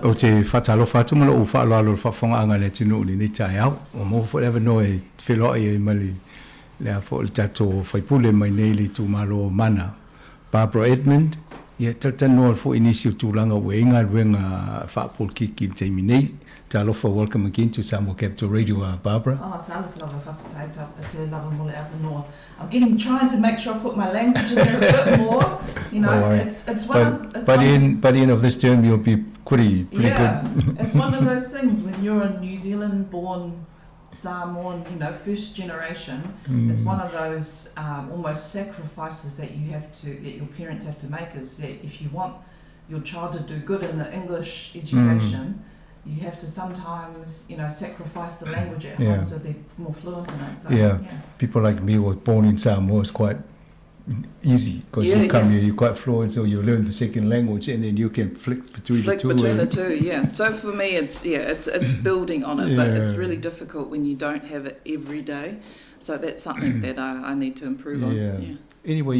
Ou te faatalofa atu ma lou faaaloalo i le faafofogaaga a le atunuu i lenei taeao. Ua maua foi le avanoa e feloai ai ma le le a foi le tatou faipule mai nei le itumalo o Mana, Barbara Edmond, ia talatalanoa foi i nisi o tulaga ua i ai galuega faapolokiki i le taimi nei. Talofa, welcome again to Samoa Capital Radio, Barbara. Oh, talofa lava, faafetai tele lava mo le avanoa. I'm getting trying to make sure I put my language in there a bit more. You know, it's it's one. But, of, it's by one the end by the end of this term, you'll be pretty pretty yeah, good. it's one of those things when you're a New Zealand born Samoan, you know, first generation. It's one of those almost sacrifices that you have to that your parents have to make. Is that if you want your child to do good in the English education. You have to sometimes, you know, sacrifice the language at Yeah. home so they're more fluent in it. So, Yeah. yeah. People like me were born in Samoa. It's quite easy because Yeah, you come yeah. here, you're quite fluent, so you learn the second language, and then you can flick between Flick the two. between and, the two, yeah. So for me, it's yeah, it's it's building on it, but it's Yeah. really difficult when you don't have it every day. So that's something that I need to improve on. Yeah. Yeah. Anyway,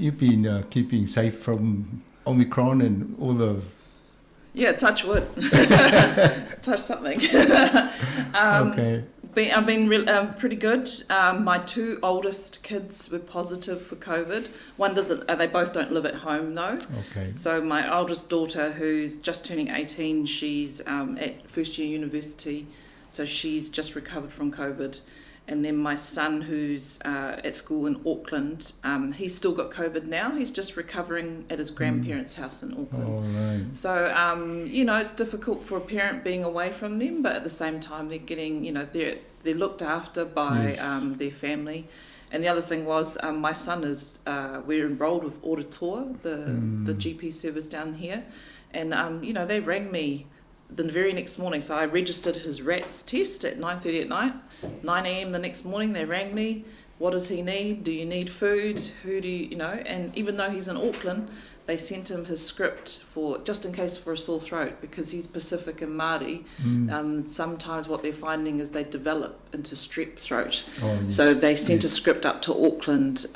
you've been keeping safe from Omicron and all the Yeah, touch wood. Touch something. okay. I've been pretty good. My two oldest kids were positive for COVID. One doesn't. They both don't live at home though. Okay. So my oldest daughter, who's just turning 18, she's at first year university, so she's just recovered from COVID. And then my son, who's at school in Auckland, he's still got COVID now. He's just recovering at his grandparents' house in Auckland. All right. So, it's difficult for a parent being away from them, but at the same time, they're getting, you know, they're looked after by their family. And the other thing was, my son is, we're enrolled with Oratoa, the GP service down here. And, they rang me the very next morning. So I registered his RATS test at 9:30 at night. 9 a.m. the next morning, they rang me. What does he need? Do you need food? Who do you, you know? And even though he's in Auckland, they sent him his script for just in case for a sore throat, because he's Pacific and Māori. Sometimes what they're finding is they develop into strep throat. Oh, yes. So they sent a script up to Auckland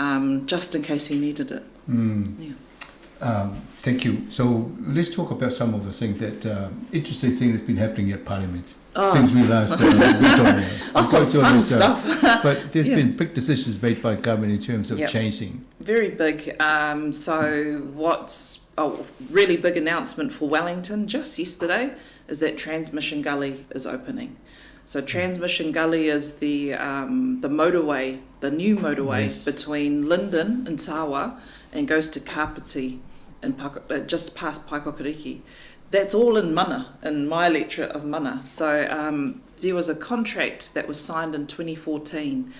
just in case he needed it. Yeah. Thank you. So let's talk about some of the things that interesting thing that's been happening at Parliament since we last went on. Oh, some fun stuff. But there's been big decisions made by government in terms of changing. Very big. So what's a really big announcement for Wellington just yesterday is that Transmission Gully is opening. So Transmission Gully is the motorway, the new motorway between Linden and Tawa, and goes to Kapiti and just past Paekakariki. That's all in Mana, in my electorate of Mana. So there was a contract that was signed in 2014,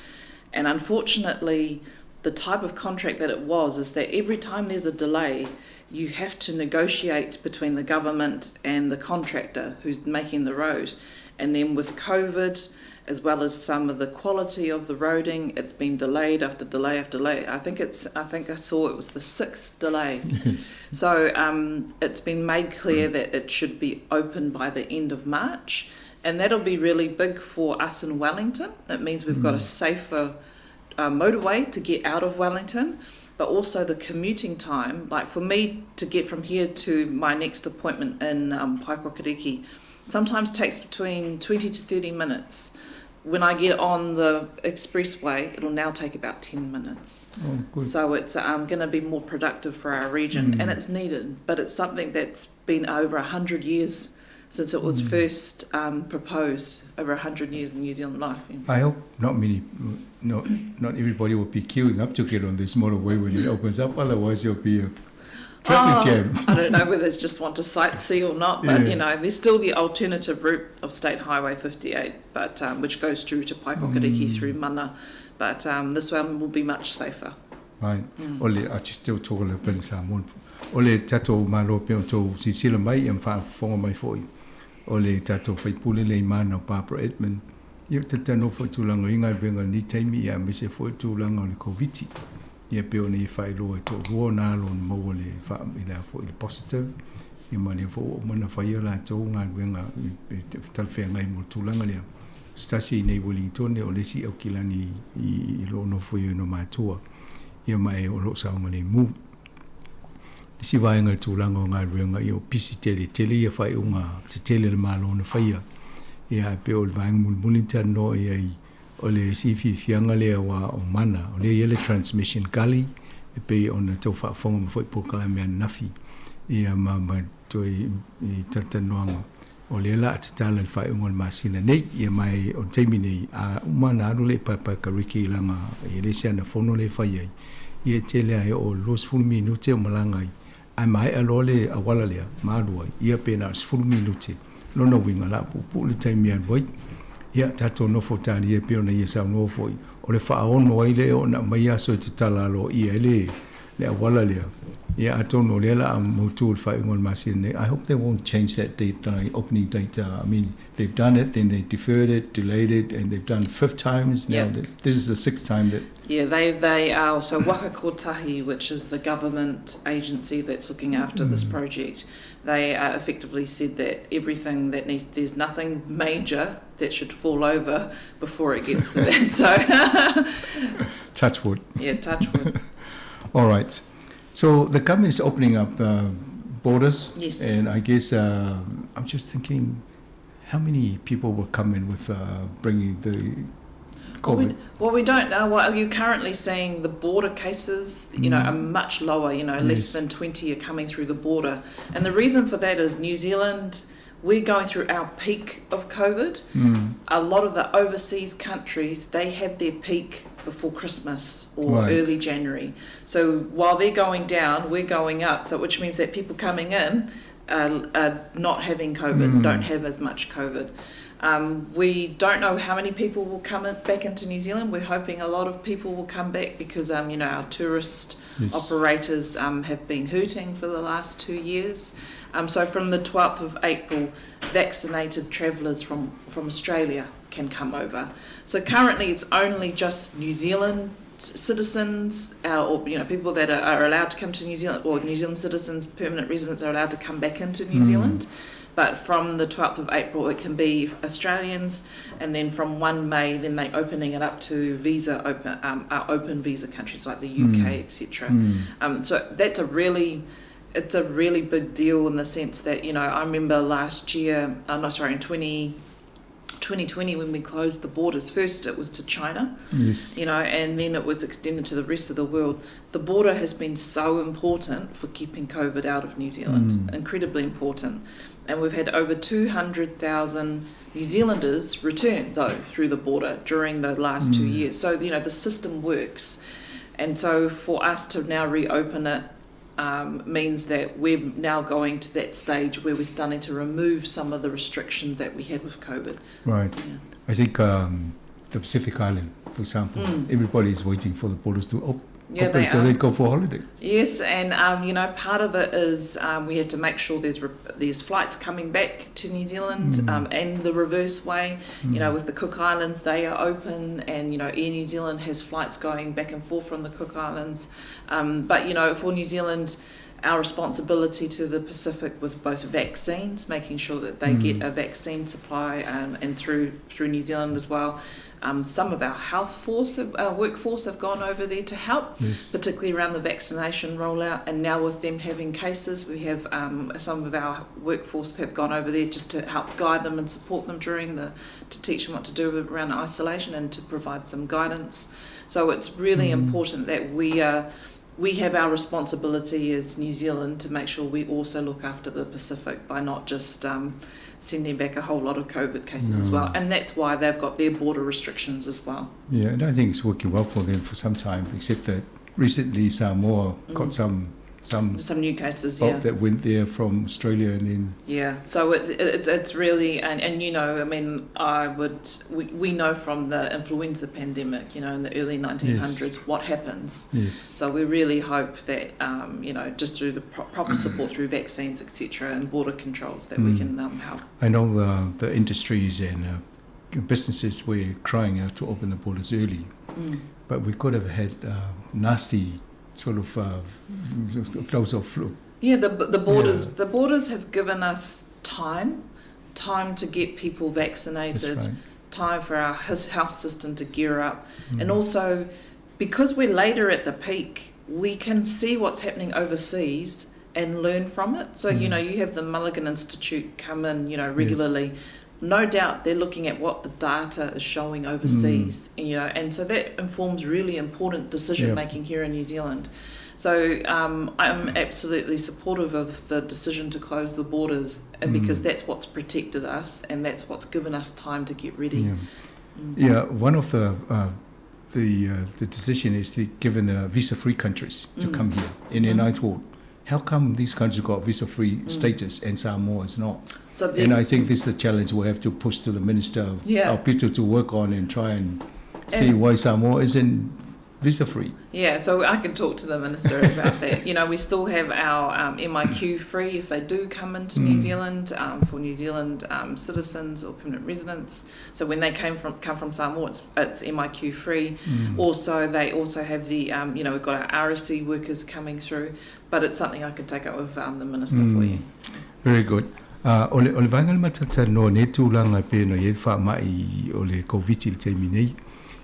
and unfortunately the type of contract that it was is that every time there's a delay, you have to negotiate between the government and the contractor who's making the road. And then with COVID, as well as some of the quality of the roading, it's been delayed after delay after delay. I think I saw it was the 6th delay. Yes. So it's been made clear that it should be open by the end of March, and that'll be really big for us in Wellington. It means we've got a safer motorway to get out of Wellington, but also the commuting time. Like for me to get from here to my next appointment in Paekakariki sometimes takes between 20 to 30 minutes. When I get on the expressway, it'll now take about 10 minutes. Oh, good. So it's going to be more productive for our region, and it's needed. But it's something that's been over 100 years since it was first proposed, over 100 years in New Zealand life. Yeah. I hope not many, not everybody will be queuing up to get on this motorway when it opens up. Otherwise, there'll be a traffic jam. I don't know whether it's just want to sightsee or not, but there's still the alternative route of State Highway 58, but which goes through to Paekakariki through Mana, but this one will be much safer. Right. Ole, I just still talk a little bit in Samoan. Ole tatou malo pe o tou silasila mai ia faafofoga mai foi. O le tatou faipule le imana o Barbara Edmond. Ia tatano foi tulaga i galuega ni taimi ia aemaise foi tulaga o le Koviti. Ia pe o nei faailoa e toalua ona alo ona maua le i le foi le positive. Ia ma lea foi ua uma ona faia latou galuega e talafeagai mo le tulaga lea. Se tasi i nei Wellington o le isi Aukilani i loo nofo i ona matua. Ia ma e o loo saogalemu. Isi vaega le tulaga o galuega ia o pisi tele tele ia faaiuga tetele le Malo na faia. Ia ae pei o le vaega mulimuli na talanoa i ai o le sififiaga lea ua o Mana, o lea ia le Transmission Gully e pei ona tau faafofoga mai foi polokalame ananafi ia ma ma toe i talatalanoaga o lea la a tatala i le faaiuga o le masina nei. Ia mai o le taimi nei a uma ona alu le Paepaekariki i laga e le isi ana fono lea e fai ai ia e tele ai o 20 minute o malaga ai ae maea loa le auala lea ma alu ai ia pe na o le 10 minute lona uiga la puupuu le taimi e alu ai. Ia tatou nofo talia e pei ona ia saunoa foi o le faaono ai lea ona aumai aso e tatala aloaia ai le auala lea. Ia atonu o lea la a mautu le faaiuga o le masina nei. I hope they won't change that date, opening date. I mean, they've done it, then they deferred it, delayed it, and they've done 5 times now. This is the 6th time that... Yeah, they are. So Waka Kotahi, which is the government agency that's looking after this project, they effectively said that everything that needs, there's nothing major that should fall over before it gets to that. So touch wood. Yeah, touch wood. All right. So the government is opening up borders. Yes. And I guess I'm just thinking, how many people will come in with bringing the COVID? Well, we don't know. Well, you're currently seeing the border cases, you know, are much lower, you know, less than 20 are coming through the border. And the reason for that is New Zealand, We're going through our peak of COVID. A lot of the overseas countries, they had their peak before Christmas or early January. So while they're going down, we're going up. So which means that people coming in are not having COVID, don't have as much COVID. We don't know how many people will come back into New Zealand. We're hoping a lot of people will come back because, you know, our tourist operators have been hurting for the last 2 years. So from the 12th of April, vaccinated travellers from Australia can come over. So currently it's only just New Zealand citizens, or, you know, people that are allowed to come to New Zealand, or New Zealand citizens, permanent residents are allowed to come back into New Zealand. But from the 12th of April, it can be Australians, and then from 1 May, then they're opening it up to visa open, open visa countries like the UK, etc. So that's a really, it's a really big deal in the sense that, you know, I remember last year, no, sorry, in 2020 when we closed the borders, first it was to China, you know, and then it was extended to the rest of the world. The border has been so important for keeping COVID out of New Zealand, incredibly important. And we've had over 200,000 New Zealanders return, though, through the border during the last 2 years. So, you know, the system works. And so for us to now reopen it means that we're now going to that stage where we're starting to remove some of the restrictions that we had with COVID. Right. Yeah. I think the Pacific Island, for example, everybody is waiting for the borders to open. Yeah, open they so are. They go for holiday. Yes, and you know, part of it is we have to make sure there's flights coming back to New Zealand, and the reverse way. You know, with the Cook Islands, they are open, and you know, Air New Zealand has flights going back and forth from the Cook Islands. But you know, for New Zealand, our responsibility to the Pacific with both vaccines, making sure that they get a vaccine supply, and through New Zealand as well. Some of our health force, workforce have gone over there to help, particularly around the vaccination rollout. And now with them having cases, we have some of our workforce have gone over there just to help guide them and support them during the, to teach them what to do around isolation and to provide some guidance. So it's really important that we have our responsibility as New Zealand to make sure we also look after the Pacific by not just sending back a whole lot of COVID cases as well. And that's why they've got their border restrictions as well. Yeah, and I think it's working well for them for some time, except that recently Samoa got some Some new cases, bulk yeah. that went there from Australia and then... Yeah, so it, it, it's really, and you know, I mean, I would, we know from the influenza pandemic, you know, in the early 1900s, what happens. So we really hope that you know, just through the proper support through vaccines, etc., and border controls that we can help. I know the industries and businesses were crying out to open the borders early, but we could have had nasty sort of close off. Yeah, the borders have given us time to get people vaccinated, That's right. time for our health system to gear up, and also because we're later at the peak, we can see what's happening overseas and learn from it. So, you know, you have the Malaghan Institute come in, you know, regularly. No doubt they're looking at what the data is showing overseas, you know, and so that informs really important decision making here in New Zealand. So I'm absolutely supportive of the decision to close the borders, because that's what's protected us and that's what's given us time to get ready. Yeah. Yeah, one of the decision is to given the visa-free countries to come here. And then I thought, how come these countries got visa-free status and Samoa is not? So the, and I think this is the challenge we have to push to the minister, our people to work on and try and see why Samoa isn't visa-free. Yeah, so I can talk to the minister about that. You know, we still have our MIQ free if they do come into New Zealand, for New Zealand citizens or permanent residents. So when they come from Samoa, it's MIQ free. Also, they also have the, you know, we've got our RSE workers coming through, but it's something I could take up with the minister for you. Very good. O le vaega le matatano ne tūlanga pe no ye wha mai o le COVID i le taimi nei.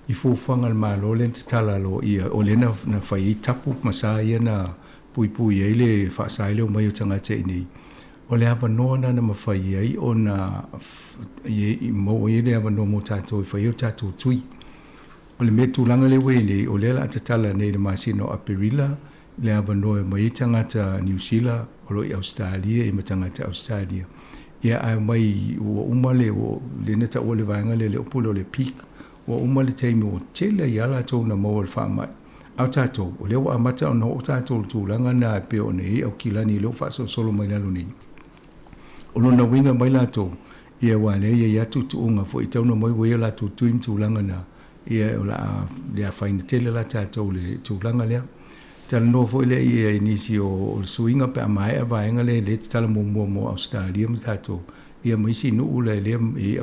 I fuafuaga le Malo le na tatala lo ia o le na fai ai tapu ma sa ia na puipui ai le faasaai le o mai o tagata i nei. O le avanoa na na mafai ai ona i, i maua ai le avanoa mo tatou i fai ai o tatou tui. O le mea tulaga le ua i nei, o lea la a tatala nei le masina o Aperila, le avanoa e mai ai tagata Niu Sila o lo i Australia i ma tagata Australia. Ia, ae omai ua uma le, ua, lea na taua le vaega lea, le upu lea o le peak, ua uma le taimi ua tele ai lava latou na maua i le faamai. A o tatou, o lea ua amata ona oo tatou i le tulaga lena e pei ona i ai Aukilani lea ua faasolosolo mai lalo nei. O lona uiga mai latou, ia aua o lea e i ai lava tuutuuga foi e tatau ona omai ua i ai o latou tui ma tulaga na, ia o le a le afaina tele la tatou i le tulaga lea. Talanoa foi lea ia i nisi o le suiga pe a maea vaega lea lea e tatala muamua mo Ausetalia ma tatou, ia ma isi nuu la lea i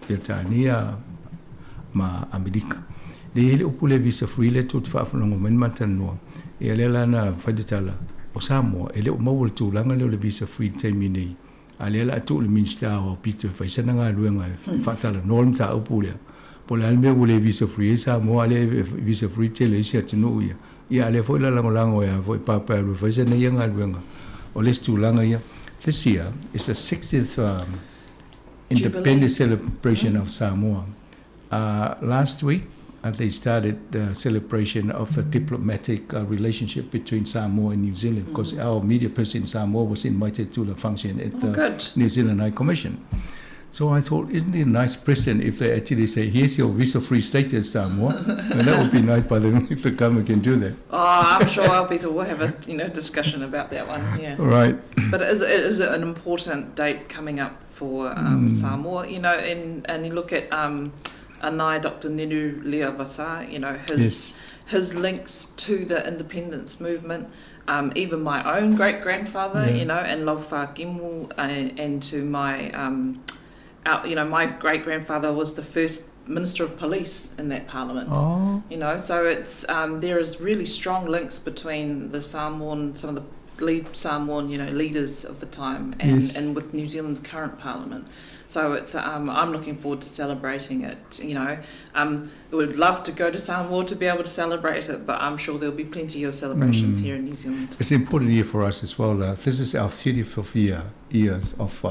Peretania ma Amerika. Lea e i ai le upu lea visa free lea tou te faafofoga mai ma talanoa, ia lea la na fai le tala, o Samoa e le o maua le tulaga lea o le visa free i le taimi nei, a lea o le a tuu i le Minisita o Aupito e fai sana galuega e faatalanoa le mataupu lea, po o le a le mea ua le visa free ai Samoa, a lea e visa free tele isi atunuu ia. Ia a lea foi la lagolago ia foi Papa e alu e fai sana ia galuega, o le isi tulaga ia. This year is the 60th independence celebration of Samoa. Last week they started the celebration of a diplomatic relationship between Samoa and New Zealand because our media person in Samoa was invited to the function at the New Zealand High Commission. So I thought, isn't it a nice present if they actually say, here's your visa-free status, Samoa? And that would be nice by them if the government can do that. Oh, I'm sure Alberto will have a discussion about that one. Yeah. Right. But it is an important date coming up for Samoa, and you look at Anai Dr. Nenu Leavasa, his links to the independence movement, even my own great-grandfather, and Laufa Gimu, and to my, my great-grandfather was the first Minister of Police in that parliament. So it's there is really strong links between the Samoan, some of the lead Samoan, leaders of the time, and with New Zealand's current parliament. So I'm looking forward to celebrating it. I would love to go to Samoa to be able to celebrate it, but I'm sure there'll be plenty of celebrations here in New Zealand. It's an important year for us as well. This is our 35th years of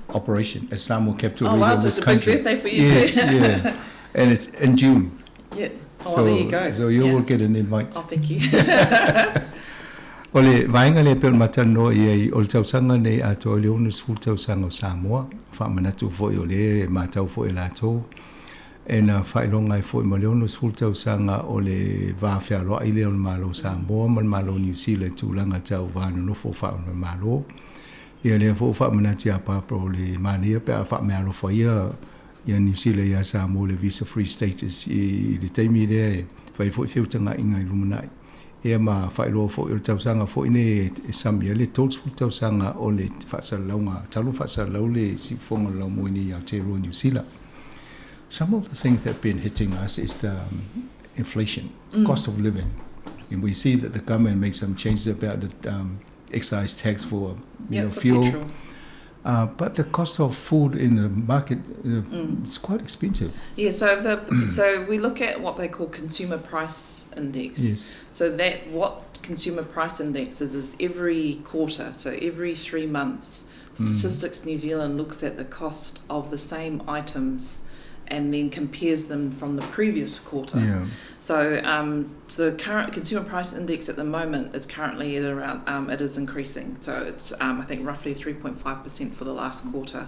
operation at Samoa Capital Oh, Radio wow, in so this it's a big country. birthday for you Yes, too. yeah. And it's in June. Yeah. Oh, well, there you go. So you will get an invite. Oh, thank you. O le vaega lea pei ona matalanoa i ai, o le tausaga nei atoa i le 60 tausaga o Samoa, faamanatu foi o lea e matau foi e latou, e na faailoga ai foi ma le 60 tausaga o le va fealoai lea o le Malo o Samoa ma le Malo o Niu Sila i tulaga tau va nonofo faa-Malo. Ia lea foi ua faamanatu ia Barbara o le manaia pe a faameaalofa ia ia Niu Sila ia Samoa le visa free status i le taimi lea e fai foi feutagaiga i lumanai. Ia ma faailoa foi o le tausaga foi nei e sami ai le 30 tausaga o le faasalalauga, talu faasalalau le siufofoga o le laumua i nei i Aotearoa Niu Sila. Some of the things that have been hitting us is the inflation, cost of living. And we see that the government makes some changes about the excise tax for for fuel. Petrol. But the cost of food in the market, it's quite expensive. Yeah, so so we look at what they call consumer price index. So that what consumer price index is, is every quarter, so every 3 months, Statistics New Zealand looks at the cost of the same items and then compares them from the previous quarter. So the current consumer price index at the moment is currently at around, it is increasing. So it's, I think, roughly 3.5% for the last quarter,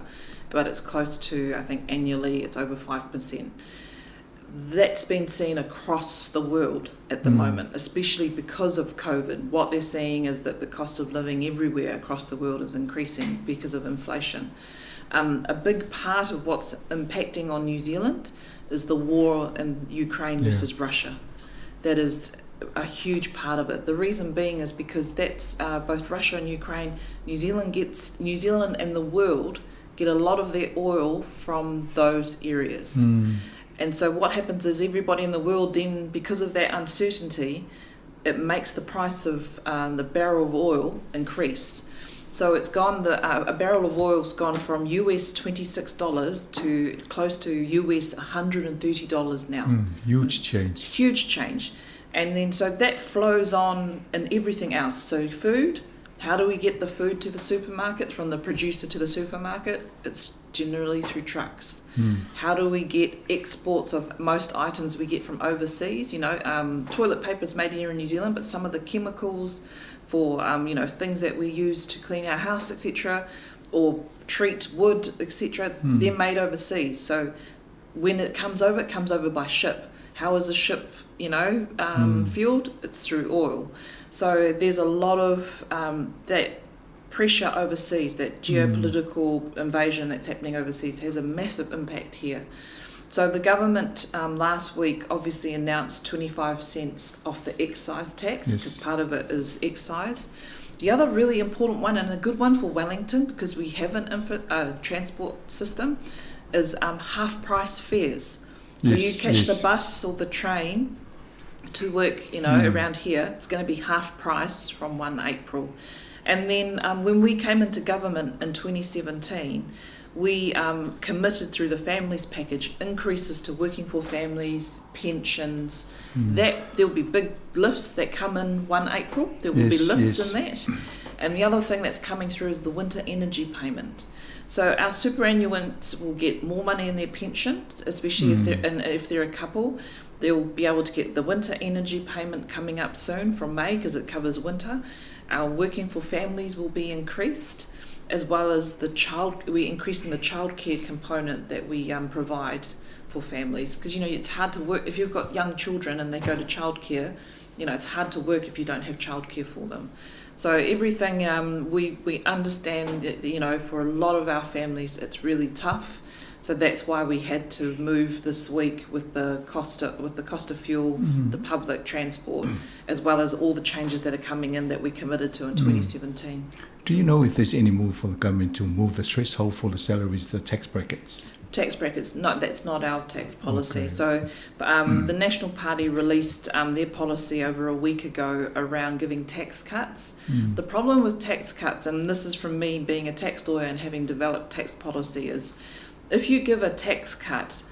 but it's close to, I think, annually it's over 5%. That's been seen across the world at the moment, especially because of COVID. What they're seeing is that the cost of living everywhere across the world is increasing because of inflation. A big part of what's impacting on New Zealand is the war in Ukraine versus Russia. That is a huge part of it. The reason being is because that's both Russia and Ukraine. New Zealand gets, New Zealand and the world get a lot of their oil from those areas. And so what happens is everybody in the world then, because of that uncertainty, it makes the price of the barrel of oil increase. So it's gone, the a barrel of oil's gone from US $26 to close to US $130 now. Huge change. Huge change. And then so that flows on in everything else. So food, how do we get the food to the supermarket, from the producer to the supermarket? It's generally through trucks. How do we get exports of most items we get from overseas? Toilet paper's made here in New Zealand, but some of the chemicals for, things that we use to clean our house, etc., or treat wood, etc., mm. they're made overseas. So when it comes over, it comes over by ship. How is a ship, you know, um, mm. fueled? It's through oil. So there's a lot of um, that pressure overseas, that hmm. geopolitical mm. invasion that's happening overseas has a massive impact here. So the government um, last week obviously announced 25 cents off the excise tax because yes. part of it is excise. The other really important one and a good one for Wellington because we have an infra- uh, transport system is um, half price fares. So yes, you catch yes. the bus or the train to work, you know, mm. around here, it's going to be half price from 1 April. And then um, when we came into government in 2017, we um, committed through the families package increases to working for families, pensions. Mm. That there'll be big lifts that come in 1 April. There will yes, be lifts yes. in that. And the other thing that's coming through is the winter energy payment. So our superannuants will get more money in their pensions, especially mm. if they're and if they're a couple. They'll be able to get the winter energy payment coming up soon from May because it covers winter. Our working for families will be increased, as well as the child. We're increasing the childcare component that we um, provide for families because you know it's hard to work if you've got young children and they go to childcare. You know it's hard to work if you don't have childcare for them. So everything um, we we understand that you know for a lot of our families it's really tough. So that's why we had to move this week with the cost of, with the cost of fuel, mm. the public transport, as well as all the changes that are coming in that we committed to in mm. 2017. Do you know if there's any move for the government to move the threshold for the salaries, the tax brackets? tax brackets. No, that's not our tax policy. Okay. So um, the National Party released um, their policy over a week ago around giving tax cuts. Mm. The problem with tax cuts, and this is from me being a tax lawyer and having developed tax policy, is if you give a tax cut,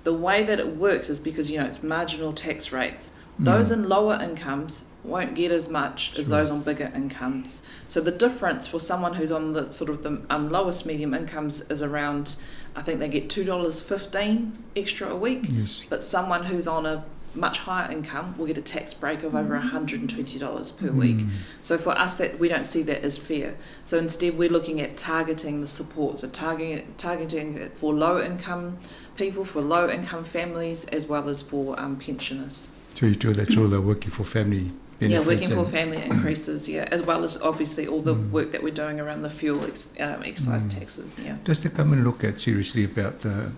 the way that it works is because you know it's marginal tax rates. Mm. Those in lower incomes won't get as much sure. as those on bigger incomes. So the difference for someone who's on the sort of the um, lowest medium incomes is around, I think they get $2.15 extra a week. Yes. But someone who's on a much higher income will get a tax break of over $120 per mm. week. So for us, that we don't see that as fair. So instead, we're looking at targeting the support, so targeting targeting it for low income people, for low income families, as well as for um, pensioners. So you do that through the working for family yeah, working for family increases, yeah, as well as obviously all the mm. work that we're doing around the fuel ex, um, excise mm. taxes, yeah. Does the government look at seriously about the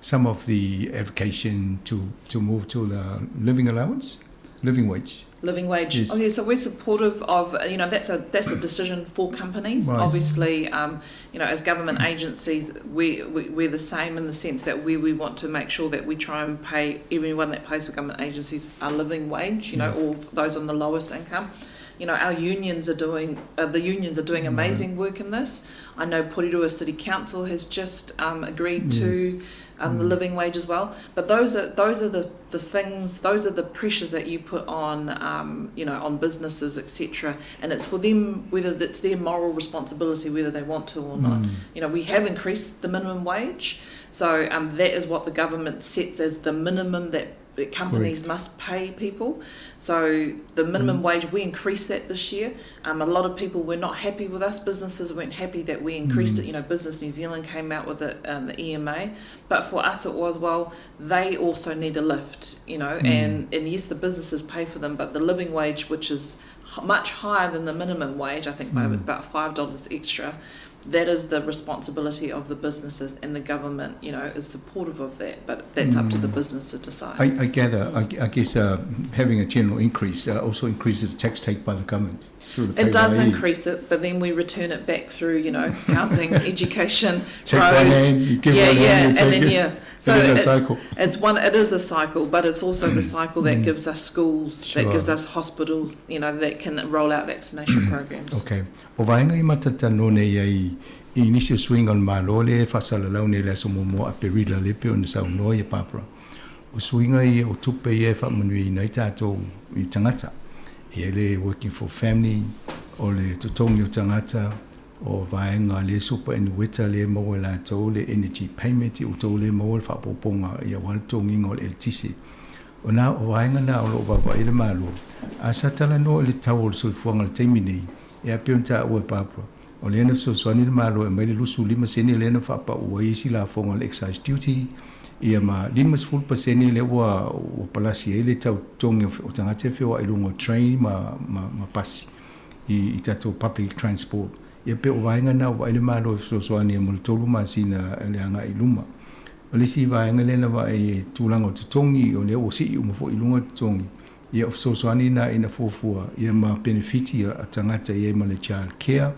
some of the application to, to move to the living allowance, living wage? Living wage. Yes. Okay, so we're supportive of you know that's a that's a decision for companies. Right. Obviously, um, you know as government agencies, we, we we're the same in the sense that we we want to make sure that we try and pay everyone that pays for government agencies a living wage. You know, yes. or those on the lowest income you know, our unions are doing, uh, the unions are doing amazing work in this. I know Porirua City Council has just um, agreed yes. to um, mm. the living wage as well. But those are those are the, the things, those are the pressures that you put on, um, you know, on businesses, etc. And it's for them whether it's their moral responsibility whether they want to or not. Mm. You know, we have increased the minimum wage, so um, that is what the government sets as the minimum that companies Correct. must pay people. So the minimum mm. wage, we increased that this year. Um, a lot of people were not happy with us. Businesses weren't happy that we increased mm. it. You know, Business New Zealand came out with it, um, the EMA. But for us, it was, well, they also need a lift, you know, mm. and, and yes, the businesses pay for them, but the living wage, which is much higher than the minimum wage, I think by mm. about $5 extra, that is the responsibility of the businesses and the government, you know, is supportive of that, but that's mm. up to the mm. business to decide. I, I gather, I, I guess uh, having a general increase uh, also increases the tax take by the government. The it does increase it, but then we return it back through, you know, housing, education, take roads. Hand, yeah, yeah, hand, and then, yeah. So it is a cycle. It's one. It is a cycle, but it's also the cycle that mm. gives us schools, sure. that gives us hospitals, you know, that can roll out vaccination programs. Okay. O vaenga i matatano nei ai i nisi o suiga o le Malo lea e faasalalau nei i le aso muamua o Aperila lea e pei ona saunoa ia Barbara. O suiga ia o tupe ia e faamanuiaina ai tatou i tagata. E i ai le Working for Family, o le totogi o tagata, o vaega le superannuita lea e maua e latou, le energy payment i outou lea e maua le faaopoopoga ia aua le totogiga o le eletise. O na o vaega na o lo o vaavaai le Malo, a sa talanoa i le tau o le soifuaga i le taimi nei, e a pei ona taua e Barbara. O lea na fesoasoani le Malo e aumai le 25 sene lea na faapau ai isi lafoga o le excise duty, ia ma 50% lea ua ua palasi ai le tau totogi o tagata e feoai i luga o train ma ma ma pasi i i tatou public transport. Ia pei o vaega na ua vaai le Malo e fesoasoani ai mo le tolu masina le agai i luma. O le isi vaega lea na vaai i tulaga o totogi, o lea ua sii uma foi i luga totogi, ia o fesoasoani na ina fuafua ia ma penefiti a tagata i ai ma le child care,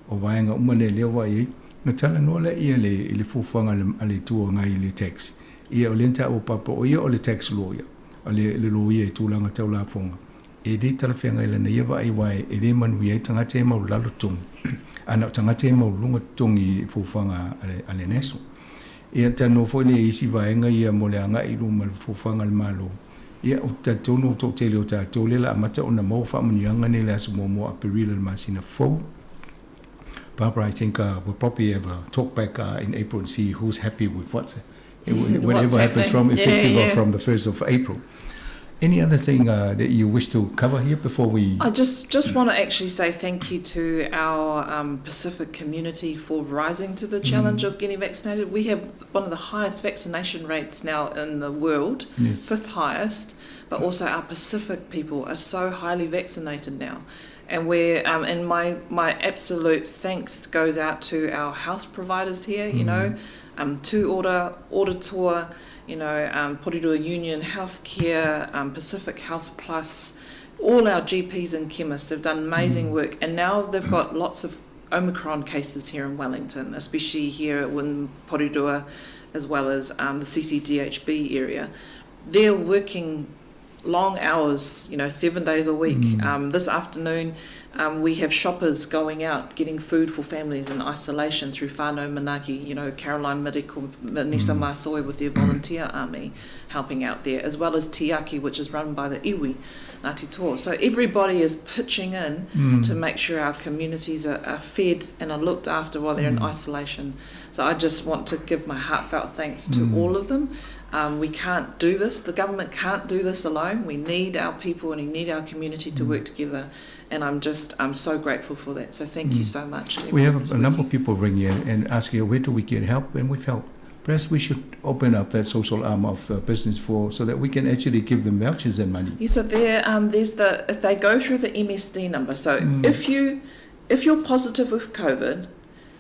o vaega uma nei lea ua vaai ai. Ona talanoa lea le i le fuafuaga a le Itu Agai i le tax, ia o lea na taua papa o ia o le tax lawyer, o le loia i tulaga tau lafoga, e le talafeagai lana ia vaai aua e le manuia ai tagata ia e maualalo totogi, a na o tagata ia e maualuluga totogi i fuafuaga a le NASL. Ia talanoa foi lea i isi vaega ia mo le agai i luma i le fuafuaga a le Malo. Ia, ou te talitonu o le toatele o tatou lea o le a amata ona maua faamanuiaga nei i le aso muamua o Aperila i le masina fou. Barbara, I think we'll probably have a talk back in April and see who's happy with what's whatever happens from effective from the 1st of April. Any other thing that you wish to cover here before we... I just, just want to actually say thank you to our Pacific community for rising to the challenge of getting vaccinated. We have one of the highest vaccination rates now in the world, fifth highest, but also our Pacific people are so highly vaccinated now. And we're and my my absolute thanks goes out to our health providers here, you know, To Ora, Auditor, you know, Porirua Union Healthcare, Pacific Health Plus, all our GPs and chemists have done amazing work. And now they've got lots of Omicron cases here in Wellington, especially here in Porirua, as well as the CCDHB area. They're working long hours, you know, 7 days a week. This afternoon, we have shoppers going out getting food for families in isolation through Whānau Manaaki, you know, Caroline Medical, Vanessa Masoe with their volunteer army helping out there, as well as Tiaki, which is run by the iwi, Ngāti Toa. So everybody is pitching in to make sure our communities are fed and are looked after while they're in isolation. So I just want to give my heartfelt thanks to all of them. We can't do this, the government can't do this alone. We need our people and we need our community to work together. And I'm just, I'm so grateful for that. So thank you so much to We everyone have who's a number working. of people ringing in and asking, where do we get help? And we felt perhaps we should open up that social arm of business for so that we can actually give them vouchers and money. Yeah, so there, there's the, if they go through the MSD number, so if you're positive with COVID,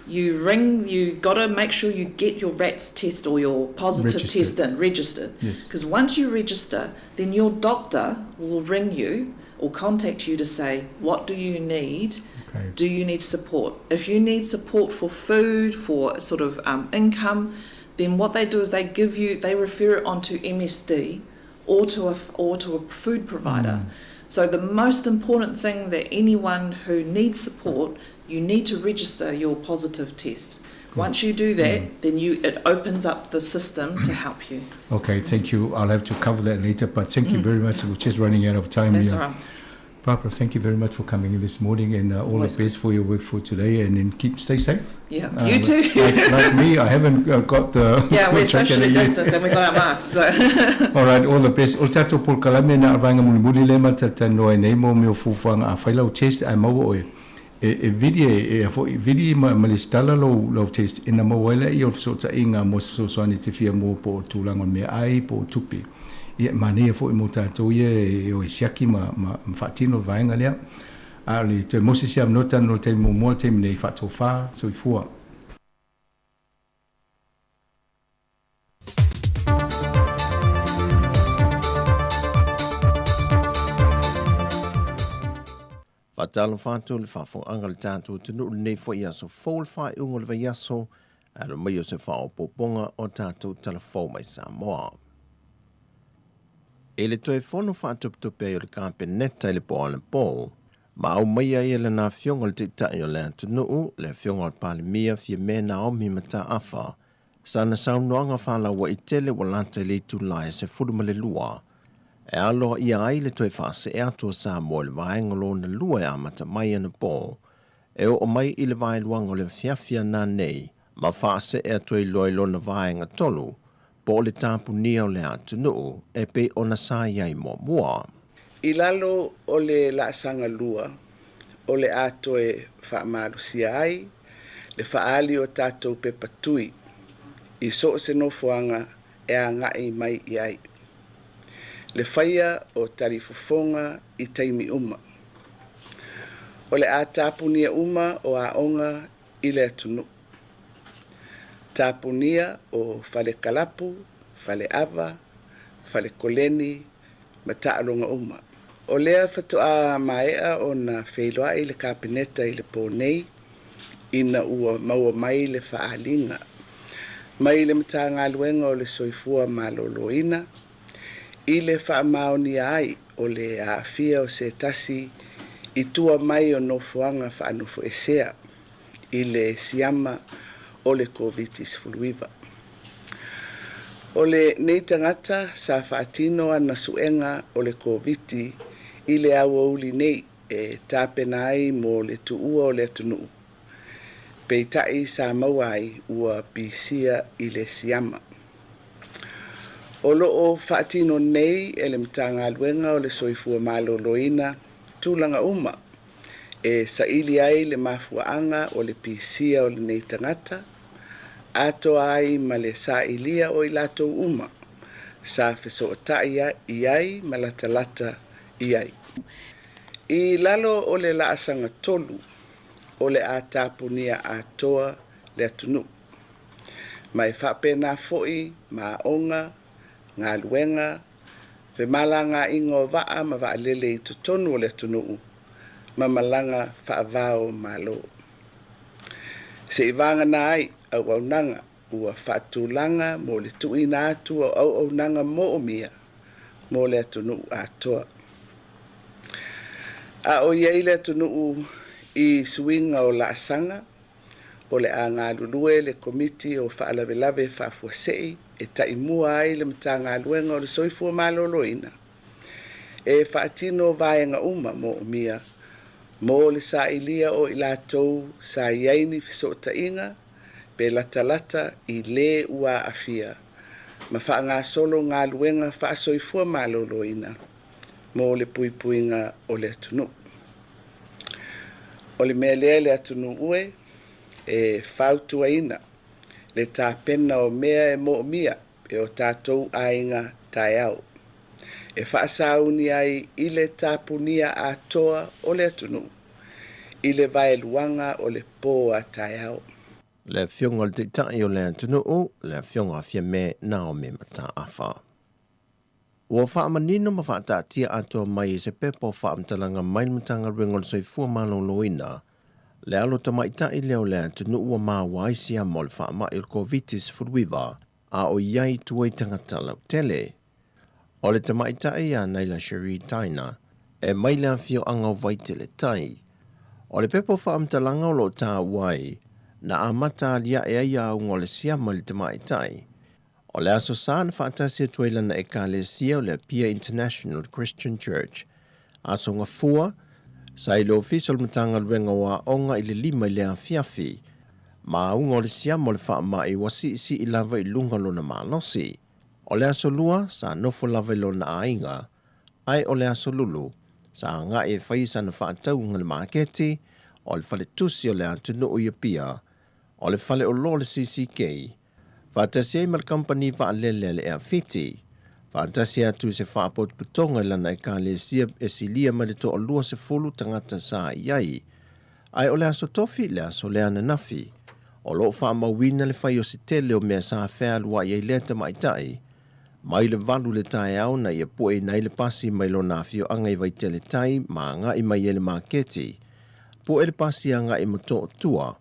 you ring, you got to make sure you get your RATS test or your positive Registered. test in, registered. Because once you register, then your doctor will ring you or contact you to say, what do you need? Do you need support? If you need support for food, for sort of income, then what they do is they give you, they refer it on to MSD or to a food provider. So the most important thing that anyone who needs support, you need to register your positive test. Once you do that, then it opens up the system to help you. Okay, thank you. I'll have to cover that later, but thank you very much. We're just running out of time That's here. all right. Barbara, thank you very much for coming in this morning, and all the Always best for your work for today, and then stay safe. Yeah, you too. Like me, I haven't got the Yeah, we're contract socially yet. distanced and we got our masks. So. All right, all the best. O tatou polokalame na vaega mulimuli le ma talatalanoa ai nei mo mea o fuafuaga a fai lau test ae maua oe. E vili e, e foi, vili ma lesitala lou test e na maua ai laia o le fesootaiga mo se fesoasoani te fia mua po o le tulaga o le meaai po o tupe. Ia, e manaia foi mo tatou ia e o e siaki ma faatino le vaega lea. A o le toe mosi se avanoa talanoa i le taimi muamua le taimi nei faatofa soifua. Faatalofa atu i le faafofogaaga a le tatou atunuu i lenei foi aso fou le faaiuga o le vaiaso, alo mai o se faaopoopoga o tatou talafou mai Samoa. I le toe fono faatuptupe ai o le Kapeneta i le po anapo, ma aumaia ai e lana Afioga i le Taitai o le atunuu, le Afioga i le Palemia Fiame Naomi Mataafa, sana saunoaga faalauaitele ua lata i le itula e 12, e aloaia ai le toe faasee atu o Samoa i le vaega lona lua e amata mai anapo, e oo mai i le vaeluaga o le afiafi ana nei, ma faasee atu ai loa i lona vaega tolu, po o le tapunia o le atunuu e pei ona sa i ai muamua. I lalo o le laasaga lua O le a toe faamalosia ai le faaali o tatou pepa tui i so o se nofoaga e agai mai i ai. Le faia o talifofoga i taimi uma. O le a tapunia uma o aoga i le atunuu. Tapunia o fale kalapu, fale ava, fale koleni ma taaloga uma. O lea faatoa maea ona feiloai le Kapeneta i le po nei ina ua maua mai le faaaliga mai le Matagaluega o le Soifua Maloloina i le faamaonia ai o le aafia o se tasi i tua mai o nofoaga faanofoesea i le siama o le Koviti-19. O lenei tagata sa faatino ana suega o le Koviti i le aoauli nei e tapena ai mo le tuua o le atunuu, peitai sa maua ai ua pisia i le siama. O lo o faatino nei e le Matagaluega o le Soifua Maloloina tulaga uma e saili ai le mafuaaga o le pisia o lenei tagata, atoa ai ma le sailia o i latou uma sa fesootai i ai ma latalata i ai. I lalo o le laasaga tolu, o le a tapunia atoa le atunuu, ma e faapena foi ma aoga, galuega, femalagaaiga o vaa ma vaalele i totonu o le atunuu ma malaga faava o Malo. Seiavagana ai auaunaga ua faatulaga mo le tuuina atu o auaunaga moomia mo le atunuu atoa. A o i ai le atunuu i suiga o laasaga, o le a galulue le Komiti o Faalavelave Faafuasei e taimua ai le Matagaluega o le Soifua Maloloina e faatino vaega uma moomia mo le sailia o i latou sa i ai ni fesootaiga pe latalata i le ua aafia ma faagasolo galuega faasoifua maloloina mo le puipuiga o le atunuu. O le mea lea le atunuu e e fautuaina le tapena o mea e moomia e o tatou aiga taeao e faasauni ai i le tapunia atoa o le atunuu i le vaeluaga o le po a taeao. Le Afioga i le Taitai o le atunuu, le Afioga a Fiame Naomi Mataafa. Ua faamanino ma faataatia atoa mai e se pepa o faamatalaga mai le Matagaluega o le Soifua Maloloina le alo tamaitai lea o le atunuu ua maua ai siama o le faamai o le Koviti-19 a o i ai i tua i tagata lautele. O le tamaitai ia Naila Cherie Taina e mai le afioaga o Vaitele Tai. O le pepa o faamatalaga o lo o taua ai, na amata aliae ai auga o le siama i le tamaitai. O le Aso Sa na faatasi atu ai lana Ekalesia o le Apia International Christian Church, Aso Gafua, sa i le Ofisa o le Matagaluega o Aoga i le 5 i le afiafi. Ma auga o le siama o le faamai ua siisii lava i luga lona malosi. O le Aso Lua, sa nofo lava i lona aiga, ae o le Aso Lulu, sa agai e fai sana faatauga i le maketi o le faletusi o le atunuu i Apia, o le faleoloa o le CCK, faatasi ai ma le kamupani vaalele a le Air Fiti. Faatasi atu i se faapotopotoga i lana ekalesia e silia mai le toalua sefulu tagata sa i ai. Ae o le Aso Tofi le aso lea ananafi. O lo o faamauina le fai o se tele o mea sa fealuai ai lea tamaitai. Mai le 8 i le taeao na ia pueina ai le pasi mai lona afioaga i Vaitele Tai ma agai mai ai le maketi. Pue le pasi agai i Motootua.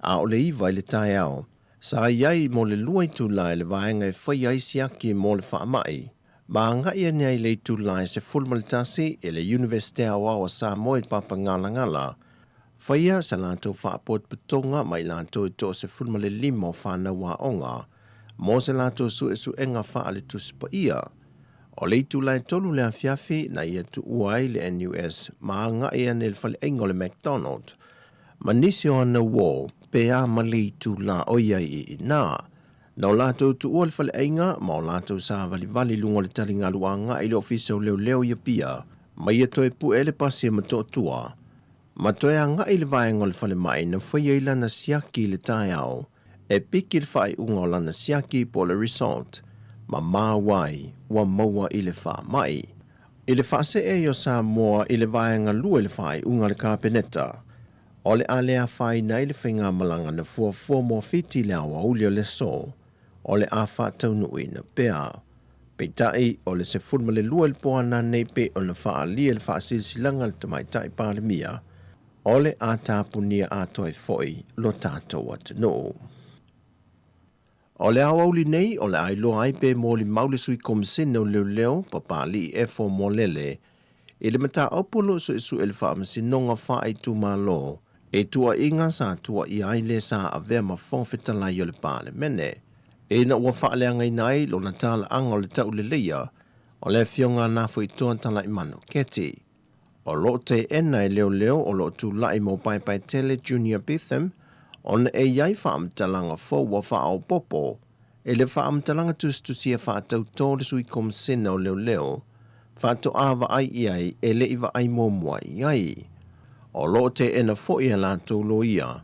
A o le 9 i le taeao, sa i ai mo le lua itula i le vaega e faia ai siaki mo le faamai. Ma agai ane ai le itula e 11 i le Iunivesite Aoao o Samoa i Papagalagala, faia sa latou faapotopotoga ma i latou e toa-15 o fanau aoga mo se latou suesuega faale-Tusi Paia. O le itula e 3 le afiafi na ia tuua ai le NUS ma agai ane i le faleaiga o le McDonald ma nisi o ana uo pe a ma le itula o i ai i inā. Na o latou tuua le faleaiga ma o latou sāvalivali i luga o le taligalu agai i le Ofisa o Leoleo i Apia, ma ia toe pue le pasi e Motootua. ma toe agai i le vaega o le falemai na faia ai lana siaki i le taeao e piki le faaiuga o lana siaki po o le result ma maua ai ua maua i le faamai. I le faasee ai o Samoa i le vaega lua i le faaiuga a le Kapeneta, o le a le afaina ai le faigamalaga na fuafua mo Fiti i le aoauli o le aso, o le a faataunuuina pea. Peitai, o le 12 i le po ananei pei ona faaalia i le faasilasilaga a le Tamaitai Palemia, o le a tapunia atoa ai foi lo tatou atunuu. O le aoauli nei, o le a iloa ai pe molimau le Sui Komisene o Leoleo, Papalii Efo Molele, i le mataupu o lo o suesue e le Faamasinoga Faaitumalo i tuuaiga sa tuuaia ai le sa avea ma Fofoga Fetalai o le Palemene ina ua faaleagaina ai lona talaaga o le tauleleia o le Afioga a Nafoitoa Talaimano Keti. O lo o teena e leoleo o lo o tulai mo Paepaetele Junior Betham ona e i ai faamatalaga fou ua faaopoopo i le faamatalaga tusitusia faatautō le Sui Komisena o Leoleo faatoa vaai i ai e le i vaai muamua i ai. O lo o teena foi e latou loia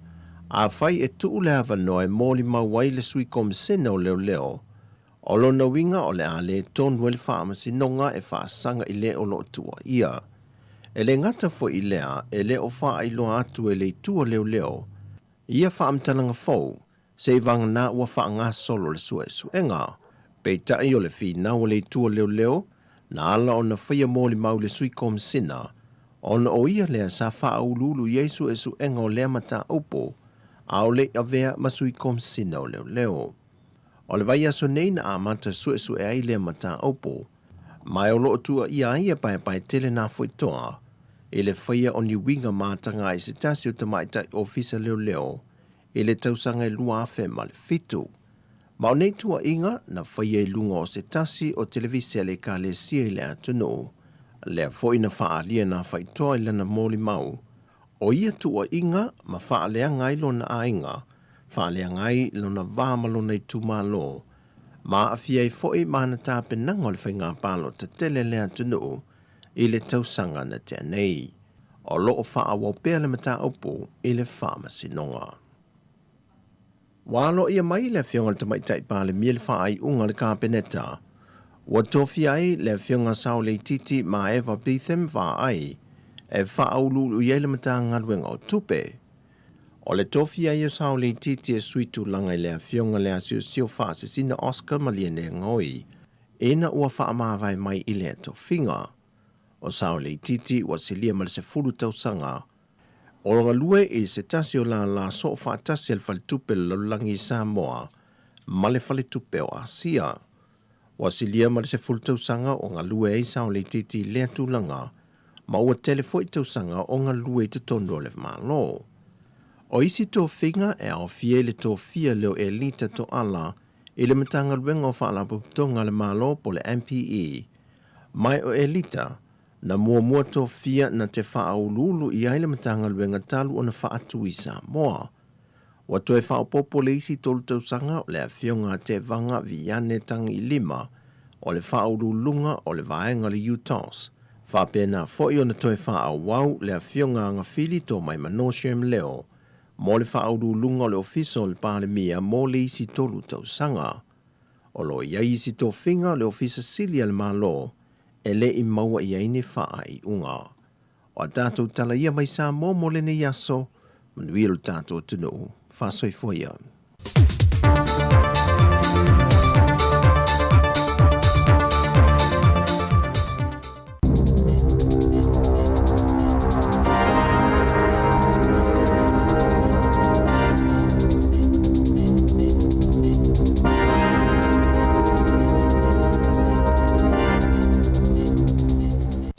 afai e tuu le avanoa e molimau ai le Sui Komisena o Leoleo O lona uiga o le a le tonu ai le faamasinoga e faasaga i le o lo o tuuaia. E le gata foi i lea, e le o faailoa atu e le Itu o Leoleo ia faamatalaga fou, seivagana ua faagasolo le suesuega. Peitai o le finau a le Itu o Leoleo na ala ona faia molimau i le Sui Komisina ona o ia lea sa faauluulu i ai suesuega o lea mataupu a o le i avea ma Sui Komisina o Leoleo. O le vaiaso nei na amata suesue ai lea mataupu, ma o lo o tuuaia ai e Paepaetele Nafoitoa i le faia o ni uiga mataga i se tasi o tamaitai ofisa leoleo i le tausaga e 2007. Ma o nei tuuaiga na faia i luga o se tasi o televise a le Ekalesia i le atunuu, lea foi na faaalia e Nafaitoa i lana molimau O ia tuuaiga ma faaleaga ai lona aiga, faaleaga ai lona va ma lona itumalo, ma aafia ai foi ma ana tapenaga o le faiga palota tele a le atunuu i le tausaga na tea nei. O lo o faaauau pea le mataupu i le Faamasinoga. Ua aloaia mai le Afioga i le Tamaitai Palemia le faaiuga a le Kapeneta ua tofia ai le Afioga Saoleititi Maeva Betham Vaai e faauluulu i ai le Matagaluega o Tupe. O le tofia ai o Saoleititi e sui tulaga i le Afioga Leasiosio Faasisina Oscar Malielegaoi ina ua faamavae mai i lea tofiga. O Saoleititi ua silia ma le 10 tausaga O galue i se tasi o lālā soo faatasi a le Faletupe o le Lalolagi i Samoa ma le Faletupe o Asia. Ua silia ma le 10 tausaga o galue ai Saoleititi i lea tulaga, ma ua tele foi tausaga o galue i totonu o le Malo. O isi tofiga e aofia i le tofia lea o Elita Toala i le Matagaluega o Faalapotopotoga a le Malo po o le MPE, ma o Elita Na muamua tofia na te faauluulu i ai le Matagaluega talu ona faatu i Samoa. Ua toe faaopoopo le isi tolu tausaga o le Afioga a Tevaga Viane Tagiilima o le faauluuluga o le vaega o le UTOS. Faapena foi ona toe faaauau le Afioga Agafili Tomaimano Shem Leo mo le faauluuluga o le Ofisa o le Palemia mo le isi tolu tausaga. O lo o i ai isi tofiga o le Ofisa Sili a le Malo e le i maua i ai ni faaiuga. O a tatou tala ia mai Samoa mo lenei aso, manuia lo tatou atunuu, faasoifua ia.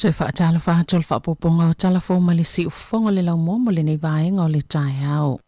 Toe faatalofa atu o le faaopoopoga o tala fou ma le siufofoga o le laumua mo lenei vaega o le taeao.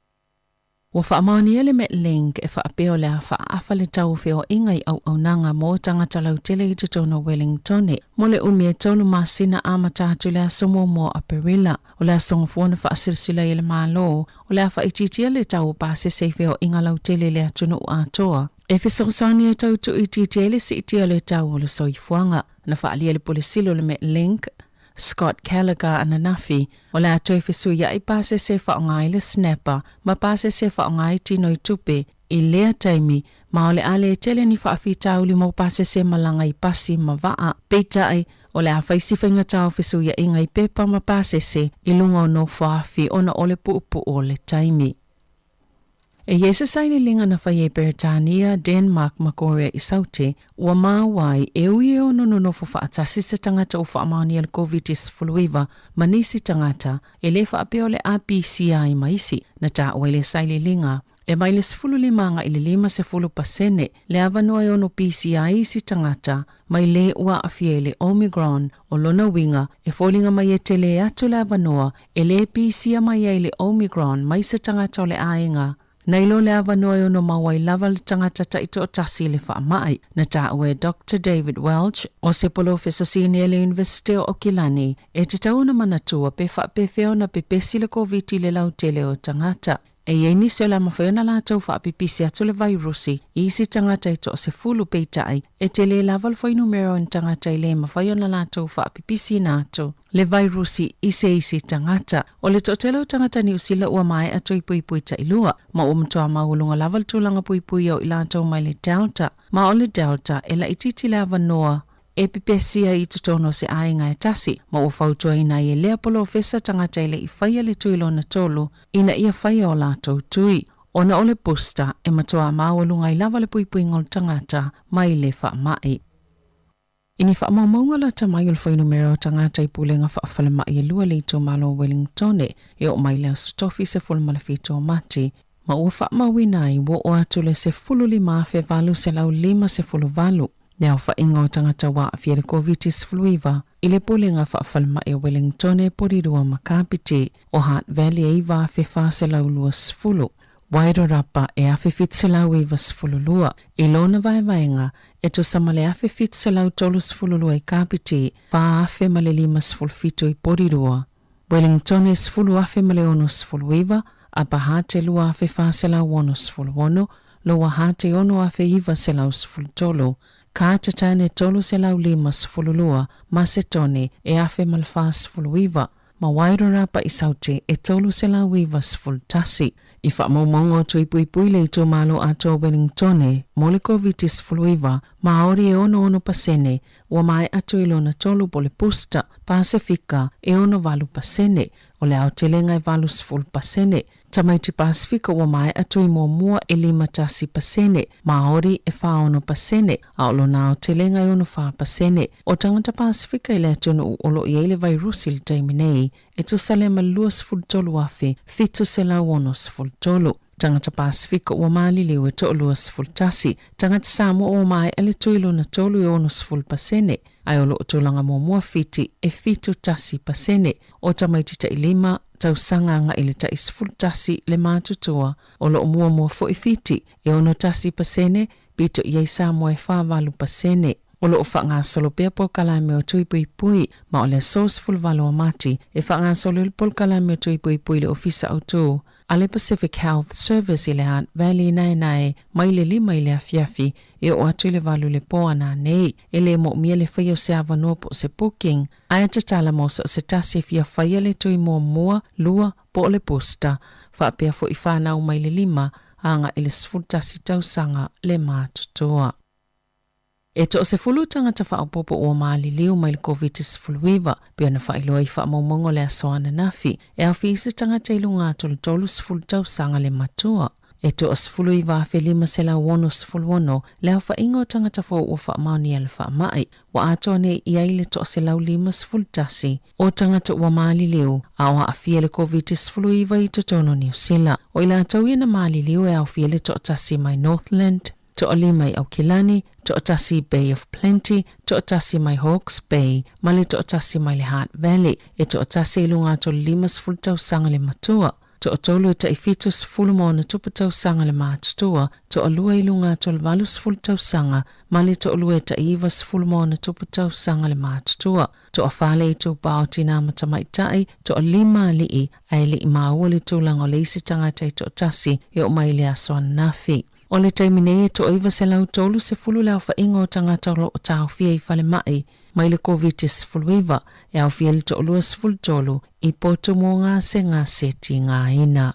Ua faamaonia le Metlink e faapea o le a faaafa le tau o feoaiga i auaunaga mo tagata lautele i totonu o Wellingtone mo le umi e tolu masina amata atu i le aso muamua o Aperila. O le aso Gafua na faasilasila ai e le Malo, o le a faaitiitia le tau o pasese i feoaiga lautele i le atunuu atoa, e fesoasoani e tau tuuitiitia ai le siitia o le tau o le soifuaga. Na faaalia e le Pule Sili o le Metlink, Scott Callagher ananafi, o le a toe fesuia'i pasese e faaaoga ai le snapper ma pasese e faaaoga ai tino i tupe i lea taimi, ma o le a le tele ni faafitauli mo pasese malaga i pasi ma vaa. Peitai, o le a fai si faigatā o fesuia'iga i pepa ma pasese i luga o nofoafi ona o le pu'upu'u o le taimi. E i ai se sailiiliga na faia i Peretania, Denmark ma Korea i Saute, ua maua ai e ui e ono nonofo faatasi se tagata ua faamaonia le Koviti-19 ma nisi tagata, e le faapea o le a pisia ai ma isi. Na taua i le sailiiliga, e mai le 15 agai i le 50 pasene le avanoa e ono pisia ai isi tagata mai le ua aafia i le Omicron, o lona uiga e foliga mai e tele atu le avanoa e le pisia mai ai le Omicron mai se tagata o le aiga, nai lo le avanoa e ono maua ai lava le tagata taitoatasi i le faamai, na taua e Doctor David Welch o se polofesa sinia i le Iunivesite o Aukilani, e tatau ona manatua pe faapefea ona pepesi le Koviti i le lautele o tagata. E i ai nisi o le a mafai ona latou faapipisi atu le vairusi i isi tagata e toasefulu, peitai, e tele lava le fuainumera o ni tagata e le mafai ona latou faapipisiina atu le vairusi i se isi tagata. O le toatele o tagata Niu Sila ua maea tui puipui tailua, ma ua matua maualuga lava le tulaga puipuia o i latou mai le Delta, ma o le Delta e laitiiti le avanoa e pepesi ai i totonu o se aiga e tasi, ma ua fautuaina ai e lea polofesa tagata e le i faia le tui lona tolu ina ia faia o latou tui, ona o le booster e matuā maualuga ai lava le puipuiga o le tagata mai le faamai. I ni faamaumauga lata mai o le fuainumera o tagata i pulega faafalemai e lua le itumalo o Wellingtone e oo mai le Aso Tofi 17 o Mati, ma ua faamauina ai ua oo atu le 15,858 le aofaiga o tagata ua aafia i le Koviti-19 i le Pulega Faafalemai o Wellingtone, Porirua ma Kapiti, o Hutt Valley e 9,420, Wairarapa e 1,792, i lona vaevaega e tusa ma le 1,732 i Kapiti, 4,057 i Porirua. Wellingtone 10,069, Upper Hutt 2,466, Lower Hutt 6,913, Carterton 352, Masetone e 1,049, ma Wairarapa i Saute e 391. I faamaumauga o tui puipui le itumalo atoa o Wellingtone mo le Koviti-19, Māori e 66%, ua maea atu i lona tolu po o le booster, Pasefika e 68%, o le aotelega e 80%, tamaiti Pasefika ua maea atu i muamua e 51%, Māori e 46%, a o lona aotelega e 64%. O tagata Pasefika i le atunuu o lo o i ai le vairusi i le taimi nei, e tusa lea ma le 23,763. Tagata Pasefika ua maliliu e 21, tagata Samoa ua maea le tui lona tolu e 60%, ae o lo o tulaga muamua Fiti e 71%, o tamaiti tai lima tausaga agai le tai 11 le matutua, o lo o muamua foi Fiti e 61%, pito i ai Samoa e 48%. O lo o faagasolo pea polokalame o Tui Puipui, ma o le aso 18 o Mati e faagasolo ai le polokalame o Tui Puipui i le Ofisa Autu a le Pacific Health Service i le Hutt Valley naenae mai le 5 i le afiafi e oo atu i le 8 i le po a nanei. E le moomia le faia o se avanoa po o se booking, ae tatala mo so o se tasi e fia faia le tui muamua, lua, po o le booster, faapea foi fanau mai le 5 agai i le 11 tausaga le matutua. E toasefulu tagata faaopoopo ua maliliu mai le Koviti-19, pei ona faailoa i faamaumauga o le aso ananafi, e aofia i se tagata i luga atu o le 30 tausaga le matua. E toa-19,566 le aofaiga o tagata fou ua faamaonia le faamai, ua atoa nei i ai le toa-151 o tagata ua maliliu a o aafia i le Koviti-19 i totonu o Niu Sila. O i latou ia na maliliu e aofia le toatasi mai Northland, Toalima i Aukilani, toatasi i Bay of Plenty, toatasi mai Hawke's Bay, ma le toatasi mai le Hutt Valley, e toatasi i luga atu o le 50 tausaga le matua, toatolu e tai 70 ma ona tupu tausaga le matutua, toalua i luga atu o le 80 tausaga, ma le toalua e tai 90 ma ona tupu tausaga le matutua. Toawhā le itupa o tinā ma tamaitai, toalima alii, ae le i maua le tulaga o le isi tagata e toatasi e oo mai i le aso ananafi. O le taimi nei e toa-930 le aofaiga o tagata o lo o taofia i falemai. mai le Koviti-19, e aofia ai le toalua 13 i potu mo gasegase tigaina.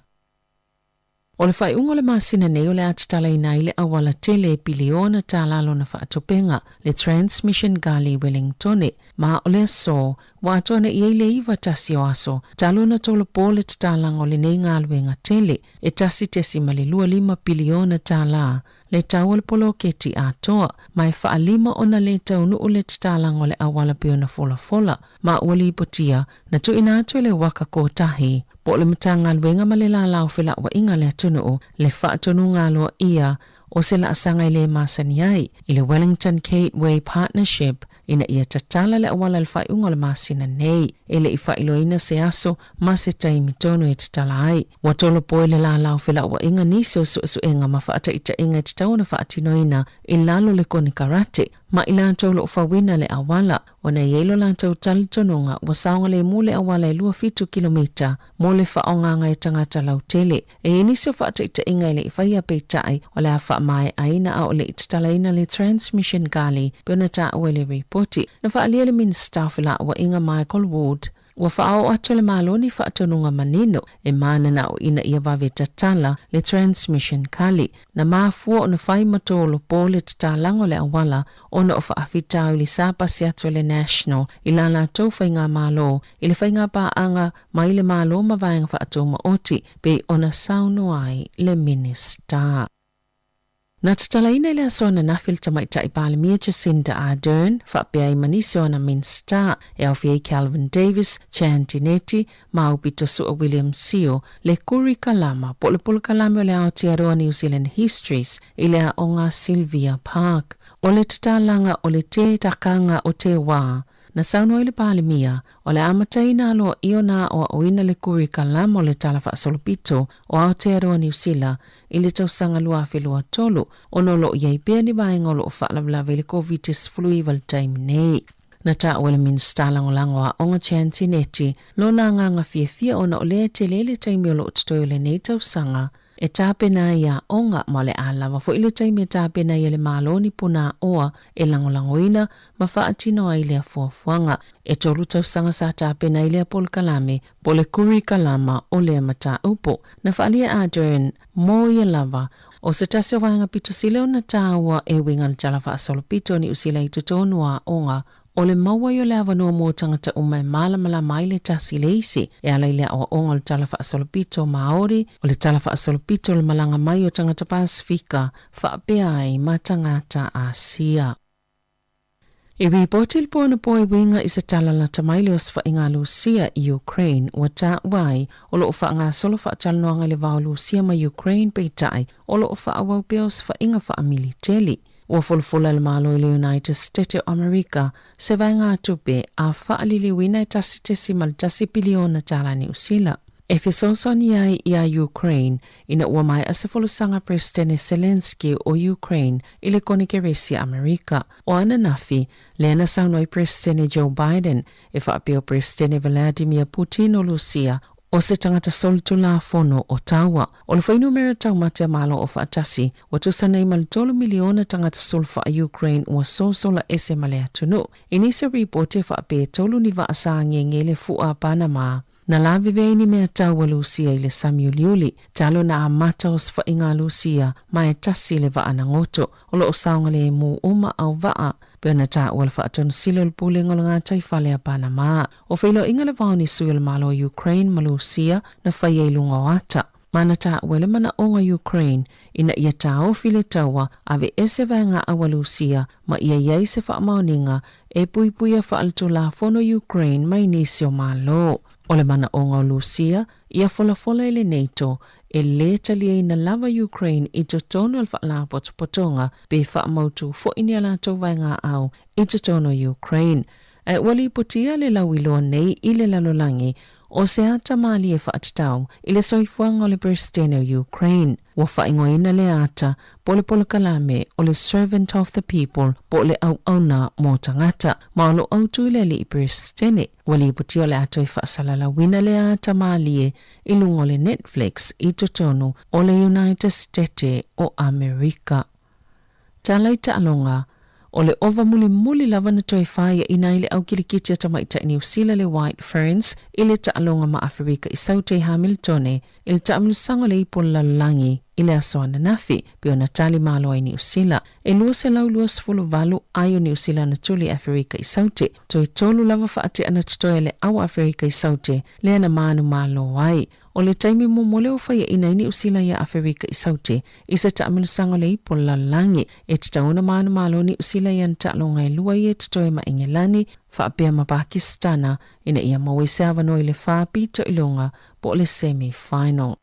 O le faaiuga o le masina nei o le a tatalaina ai le auala tele e piliona tala lona faatupenga, le Transmission Gully Wellingtone, ma o le aso ua atoa nei i ai le 91 o aso talu ona tolopo le tatalaga o lenei galuega tele e 1.25 piliona tala le tau o le poloketi atoa, ma e faalima ona lē taunuu le tatalaga o le auala pei ona folafola, ma ua lipotia na tuuina atu e le Waka Kotahi po o le Matagaluega ma le Lala o Felauaiga a le Atunuu le faatonuga aloaia o se laasaga e lē masani ai i le Wellington Gateway Partnership ina ia tatala le auala i le faaiuga o le masina nei. E le i faailoaina se aso ma se taimi tonu e tatala ai. Ua tolopo e le Lala o Felauaiga nisi o suesuega ma faataitaiga e tatau ona faatinoina i lalo o le konekarate ma i latou o lo o fauina le auala, ona e i ai lo latou talitonuga ua saogalemu le auala e 27 kilomita mo le faaaogaga e tagata lautele. E i ai nisi o faataitaiga e le i faia peitai o le a faamaeaina a o le i tatalaina le Transmission Gully pei ona taua i le ripoti na faaalia e le Minisita o Felauaiga Michael Wood. Ua faaoo atu e le Malo ni faatonuga manino e mananao ina ia vave tatala le Transmission Gully. Na mafua ona fai ma tolopo le tatalaga o le auala ona o faafitauli sa pasi atu e le National i la latou faigamalo i le faigapaaga mai le Malo ma vaega faatumaoti, pei ona saunoa ai le Minisita. Na tatalaina i le aso ananafi le Tamaitai Palemia Jacinda Ardern, faapea ai ma nisi o ana Minisita, e aofia ai Kelvin Davis, Chan Tinetti, ma Aupitosua William Sio, le Kurikalama po o le Polokalame o le Aotearoa New Zealand Histories i le Aoga Sylvia Park. O le tatalaga o le Te Takanga o Te Wā Na saunoa ai le Palemia, o le amataina aloaia ona aoaoina le kurikalama o le Tala Faasolopito o Aotearoa Niu Sila i le tausaga 2023, ona o lo o i ai pea ni vaega o lo o faalavelave i le Koviti-19 i le taimi nei. Na taua e le Minisita Lagolago o Aoga Chan Tinetti lona agaga fiafia ona o lea e tele le taimi o lo o totoe o lenei tausaga e tapena ai aoga ma o le a lava foi le taimi e tapena ai e le Malo ni punaaoa e lagolagoina ma faatino ai lea fuafuaga. E tolu tausaga sa tapena ai lea polokalame po o le kurikalama o lea mataupu. Na faaalia e Ardern mo ia lava o se tasi o vaega pito sili ona taua e uiga le Tala Faasolopito o Niu Sila i totonu o aoga O le maua ai o le avanoa mo tagata uma e malamalama ai le tasi i le isi, e ala i le aoaoga o le Tala Faasolopito Māori, o le Tala Faasolopito o le malaga mai o tagata Pasefika faapea ai ma tagata Asia. I ripoti le po anapo e uiga i se tala lata mai le osofaiga a Lusia i Ukraine ua taua ai o lo o faagasolo faatalanoaga i le va o Lusia ma Ukraine peitai o lo o faaauau pea osofaiga faamiliteli. Ua folafola le Malo i le United State o Amerika se vaegatupe a faaliliuina e 1.1 piliona tala Niu Sila e fesoasoani ai iā Ukraine ina ua maea se folasaga a Peresetene Zelenskyy o Ukraine i le Konekeresi a Amerika. O ananafi, lea na saunoa ai Peresetene Joe Biden e faapea o Peresetene Vladimir Putin o Lusia o se tagata solitulafono o taua. O le fuainumera taumate a Malo o Faatasi, ua tusa nei ma le 3 miliona tagata sulfa a Ukraine ua sosola ese ma le atunuu. I nisi o ripoti e faapea e tolu ni vaa sa agiagi ai le fua a Panama. Na lavevea ai ni mea tau a Lusia i le sami uliuli, talu na amata osofaiga a Lusia ma e tasi le vaa na goto. O lo o saogalemu uma au vaa, pei ona taua le faatonusili o le Pulega o le Gataifale a Panama. O feiloaiga le va o ni sui o le Malo o Ukraine ma Lusia na faia i luga o ata, ma na taua le manaoga Ukraine ina ia taofi le taua aveese vaegaau a Lusia ma ia i ai se faamaoniga e puipuia faaletulafono Ukraine mai nisi o Malo. O le manaoga o Lusia ia folafola i le NATO e lē taliaina lava Ukraine i totonu o le faalapotopotoga pe faamautu foi ni a latou vaegaau i totonu o Ukraine. Ae ua lipotia le lauiloa nei i le lalolagi o se ata malie faatatau i le soifuaga o le Peresetene o Ukraine. Ua faaigoaina lea ata po o le polokalame o le Servant of the People po o le Auauna mo Tagata, ma o lo o autu i le Alii Peresetene. Ua lipotia o le a toe faasalalauina lea ata malie i luga o le Netflix i totonu o le United State o Amerika. Tala i taaloga. O le ova mulimuli lava na toe faiaʻina ai le au kilikiti a tamaitai Niu Sila le White Ferns i le taaloga ma Aferika i Saute i Hamiltone i le taamilosaga o le Ipu o le Lalolagi i le aso ananafi, pei ona tali malo ai Niu Sila. E 228 ai o Niu Sila na tuli i Aferika i Saute. Toe tolu lava faatea na totoe a le au a Aferika i Saute lea na manumalo ai. O le taimi muamua lea ua faiaʻina ai Niu Sila iā Aferika i Saute i se taamilosaga o le Ipu o le Lalolagi. E tatau ona manumalo Niu Sila i ana taaloga e lua ia e totoe ma Engelani faapea ma Pakisitana ina ia maua ai se avanoa i le faapito i luga po o le semi final.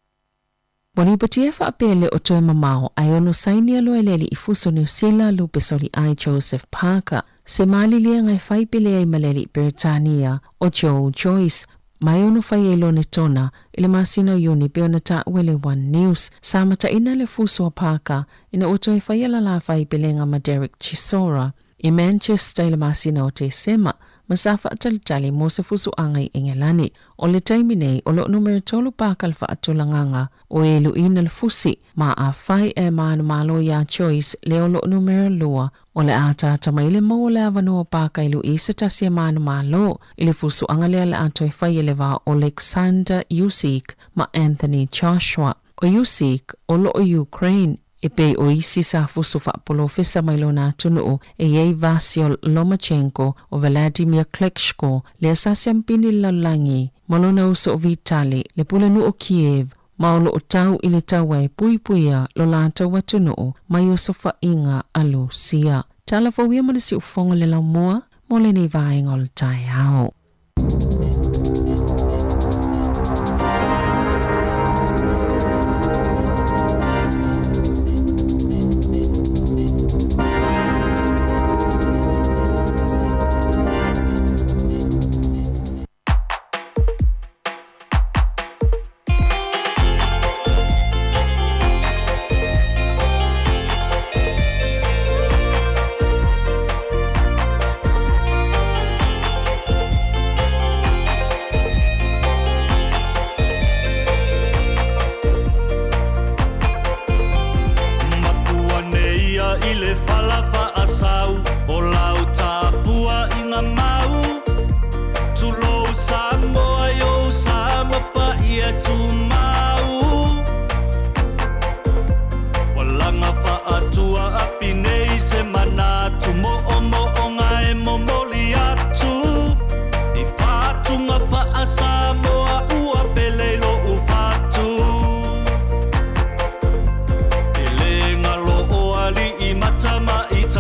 Ua lipotia e faapea e le o toe mamao ae ono sainia loa e le alii fuso Niu Sila Lupe Soliai Joseph Parker se maliliega e fai pele ai ma le alii Peretania o Joe Joyce ma e ono fai ai Lonetona i le masina o Iuni pei ona taua e le One News. Sa mataina le fuso a Parker ina ua toe faia lala fai pelega ma Derek Chisora i Manchester i le masina o Tesema ma sa faatalitali mo se fusuaga i Engelani. O le taimi nei, o lo o numera tolu paka le faatulagaga o e luʻina le fusi, ma afai e manumalo iā Joyce lea o lo o numera lua, o le a ataata mai le maua o le avanoa o paka i luʻi se tasi e manumalo i le fusuaga lea le a toe fai e le va o Oleksandr Usyk ma Anthony Joshua. O Usyk, o lo o Ukraine, E pei o isi sa fusu faapolofesa mai lona atunuu e i ai Vasyl Lomachenko, o Wladimir Klitschko, lea sa siampini le lalolagi, ma lona uso o Vitali, le pulenuu o Kiev, ma o lo o tau i le taua e puipuia lo latou atunuu mai osofaiga a Lusia. Tala fou ia ma le siufofoga le laumua mo lenei vaega o le taeao. Matua nei ia i le fala faasau o lau tapuaiga mau. Tulou Samoa i ou sa ma paia tumau. Ua laga faatua api nei se manatu moomooga e momoli atu i faatuga faa-Samoa ua pele i lou fatu. E le galo o alii ma tamaitai.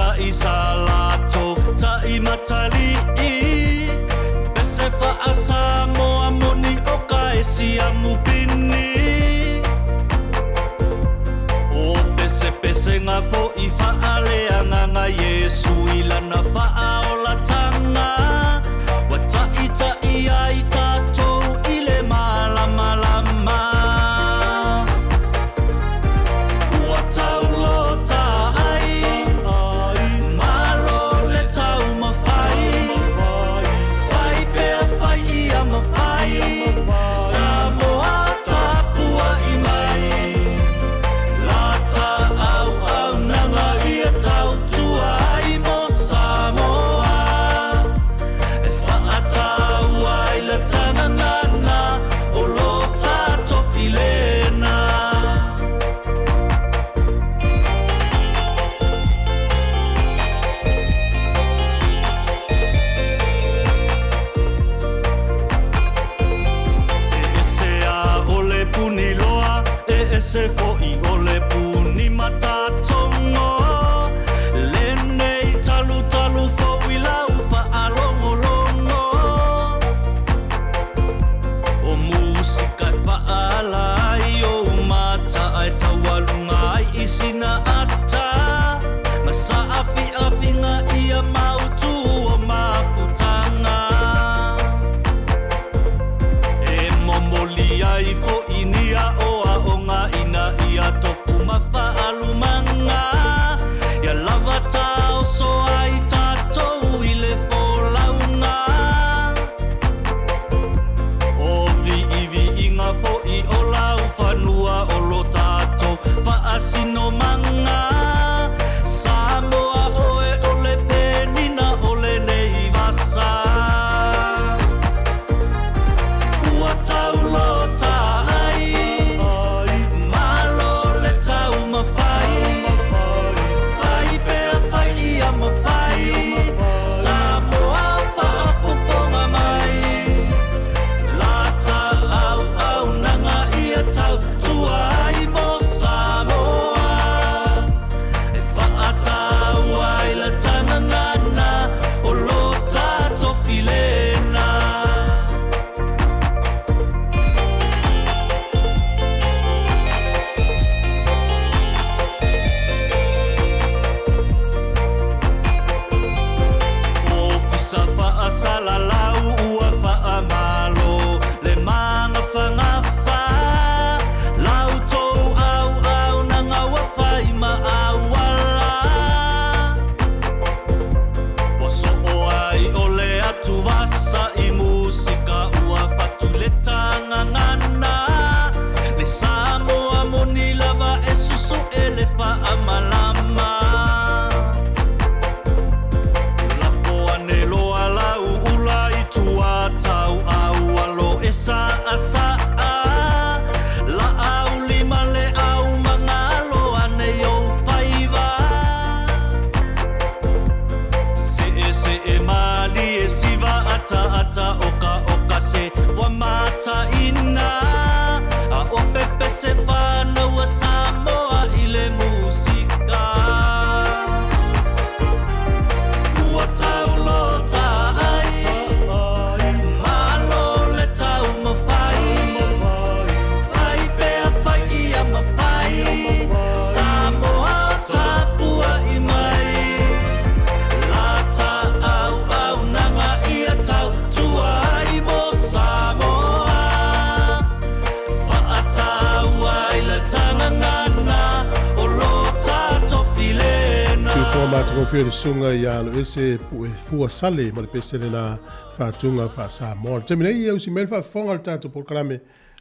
Faafofoga matagofie le susuga ia Aloese Puefua Sale ma le pese lena faatuga faa-Samoa. O le taimi nei, ia usi mai le faafofoga o le tatou polokalame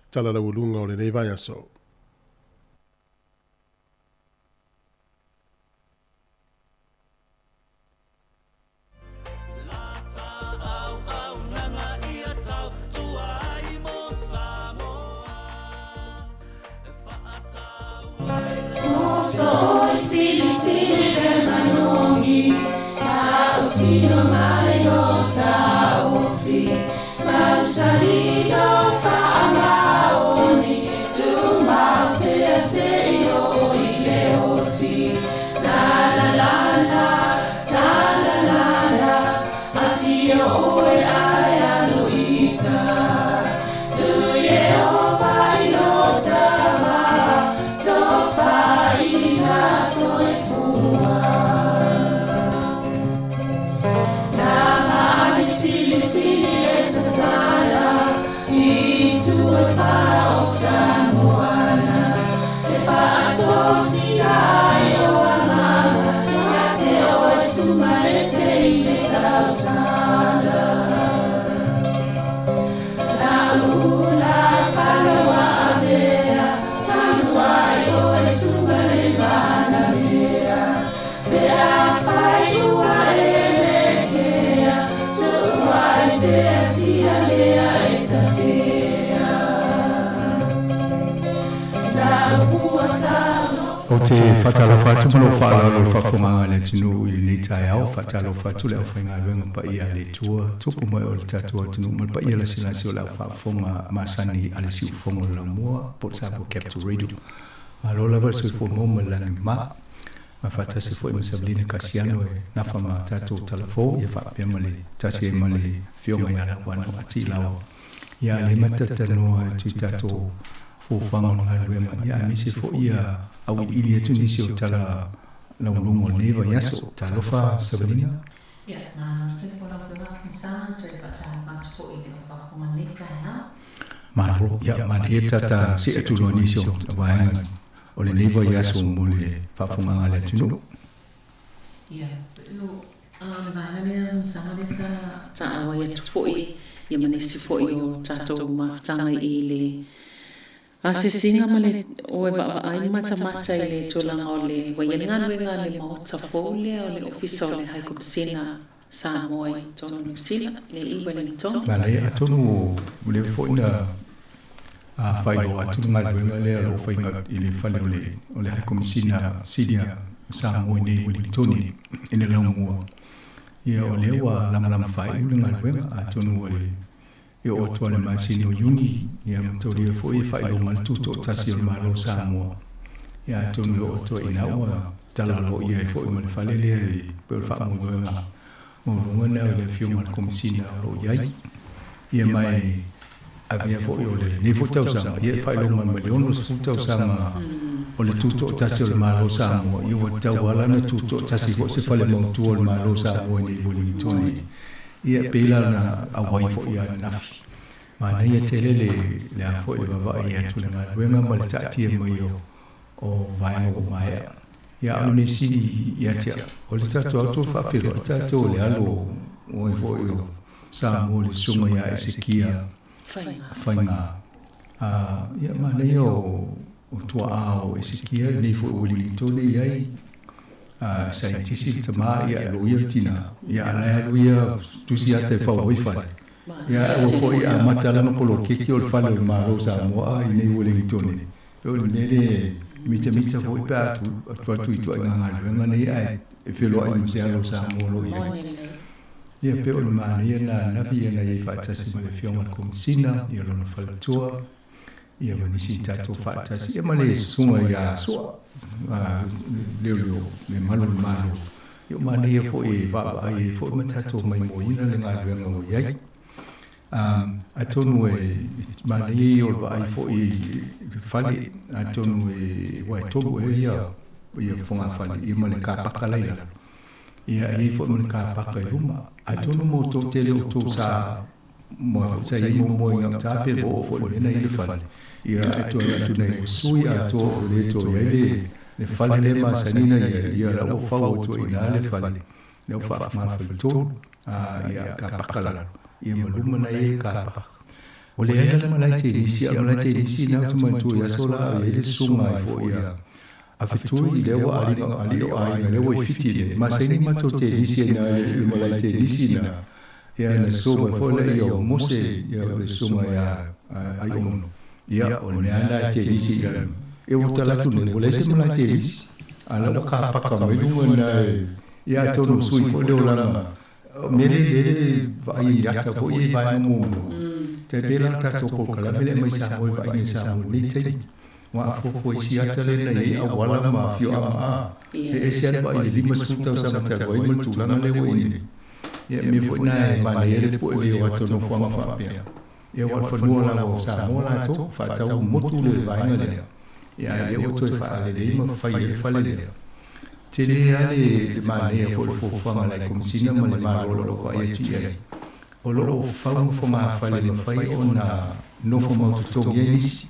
Tala Laualuga o lenei vaiaso. Ou te faatalofa atu ma lou faaaloalo i le faafofogaaga a le atunuu i lenei taeao. Faatalofa atu le aufaigaluega paia a le Atua, tupu mai o le tatou atunuu ma le paia lasilasi o le aufaafofoga masani a le Siufofoga o le Laumua po o le Samoa Capital Radio. Malo lava le soifua maua ma le lagi mama. Ma faatasi foi ma Savelina Kasiano e nafa ma tatou talafou, ia faapea ma le tasi ai ma le Afioga ia Lauano Atiilaoa. Ia lea ma talatalanoa atu i tatou fuafuaga o le galuega, ia aemaise foi ia auiliili atu nisi o tala lauluga o lenei vaiaso. Talofa Savelina. Ia, malo se folau fela sa toe faatalofa atu foi i le au faafofoga i lenei taeao. Malo, ia manaia tata see atu loa nisi o vaega o lenei vaiaso mo le faafofogaga a le atunuu. Ia, o le vaega lea masalo lea sa taauai atu foi ia ma nisi foi o tatou mafutaga i le asiasiga ma le o e vaavaai matamata i le tulaga o le ua i ai le galuega a le Maota fou lea o le Ofisa o le High Komisina Samoa i totonu o Niu Sila le i Wellington. Manaia, atonu ua leva foi na faailoa atu le galuega lea o lo o faiga i le fale o le High Komisina Sinia Samoa i nei Wellingtoni i le laumua. Ia, o lea ua lamalama faaiu le galuega, atonu e oo atu lava i le masina o Iuni, ia ma taulia foi e faailoga le tutoatasi o le Malo o Samoa. Ia, atonu e oo atu ai i ina ua tala aloaia ai foi ma le fale lea e pei o le faamoemoega maualuga lena o le Afioga i le Komesina o lo o i ai. Ia, ma e avea foi o lenei foi tausaga, ia e faailoga ai ma le 60 tausaga o le tutoatasi o le Malo o Samoa, ia ua tatau lava la ona tutoatasi foi se fale mautu o le Malo o Samoa i nei Uelingitoni. Ia, e pei la ona auai foi ia ananafi. Manaia tele le le a foi le vaavaai atu i le galuega ma le taatia mai o o vaega ua maea. Ia, a o le mea sili ia te au, o le tatou auto faafeiloai tatou o le alo o e foi o Samoa le susuga ia Esekia Faiga. Ia, manaia o o tuaa o Esekia nei foi ua Wellington e i ai. Saienitisi le tama, ia e loia le tina, ia a la e alu ia tusi ata e fau ai fale. Ia ua foi amata lana poloketi o le fale o le Malo o Samoa i nei Uelingitone. Pei o le mea lea e mitamita foi pe a atu atu i ituaiga galuega nei ae e feloai ma se alo o Samoa o lo o i ai. Ia pei o le manaia lena ananafi ia na i ai faatasi ma le Afioga i le Komesina, ia lona faletua, ia ma nisi tatou faatasi, ia ma le susuga ia Sua, leoleo le malu o le Malo. Ia o manaia foi e vaavaai ai foi ma tatou maimoaina le galuega ua i ai. Atonu e manaia ia o le vaai foi i le fale, atonu e, aua e tolu ea ia fogafale, ia ma le kapaka la i lalo. Ia, e i ai foi ma le kapaka i luma. Atonu mo tou tele o tou sa ma sa i ai momoa i gauta pe ua oo foi i le mea na i ai le fale. Ia, ae toe atu nei ua sui atoa o le toe i ai le le fale lea e masani ona i ai, ia o la ua fau atu ai i ina le fale, lea ua faafogafaletolu, ia, kapaka lalo, ia ma luma na i ai le kapaka. Ua leai la le malae tenisi, a o le malae tenisi lena ou te manatua i aso la a o i ai le susuga ai foi a a Fetui, lea ua alii alii o aiga lea ua i Fiti nei, masani matou tenisi ai i ina i le malae tenisi lena, ia na susu mai foi lea o Mose, ia o le susuga ia Aiono, ia o le mea lava lena e tenisi i lalo. Ia ua tala atu nei, ua leai se malae tenisi, a o la ua kapaka mai luga i ina e, ia atonu ua sui foi le olaga. O mea lea e vaai i ata foi ia i vaega muamua, tai pei la o le tatou polokalame lea e aumai Samoa i vaaiga i Samoa i lenei taimi. Aua a fuafua i isi ata lea na i ai auala ma afioaga a, e ese lava le vaai i le 50 tausaga talu ai ma le tulaga lea ua i ai nei. Ia, o mea foi na e manaia ai le pue lelei o ata o nofoaga faapea. Ia, aua o le fanua lava o Samoa latou, faatau motu le vaega lea, ia a o lea ua toe faalelei ma fai ai le fale lea. Tele lava le manaia foi o le fuafuaga a le Komesina ma le Malo o lo o vaai atu i ai, o lo o fau ma fogafale e mafai ona nofo mautotogi ai nisi.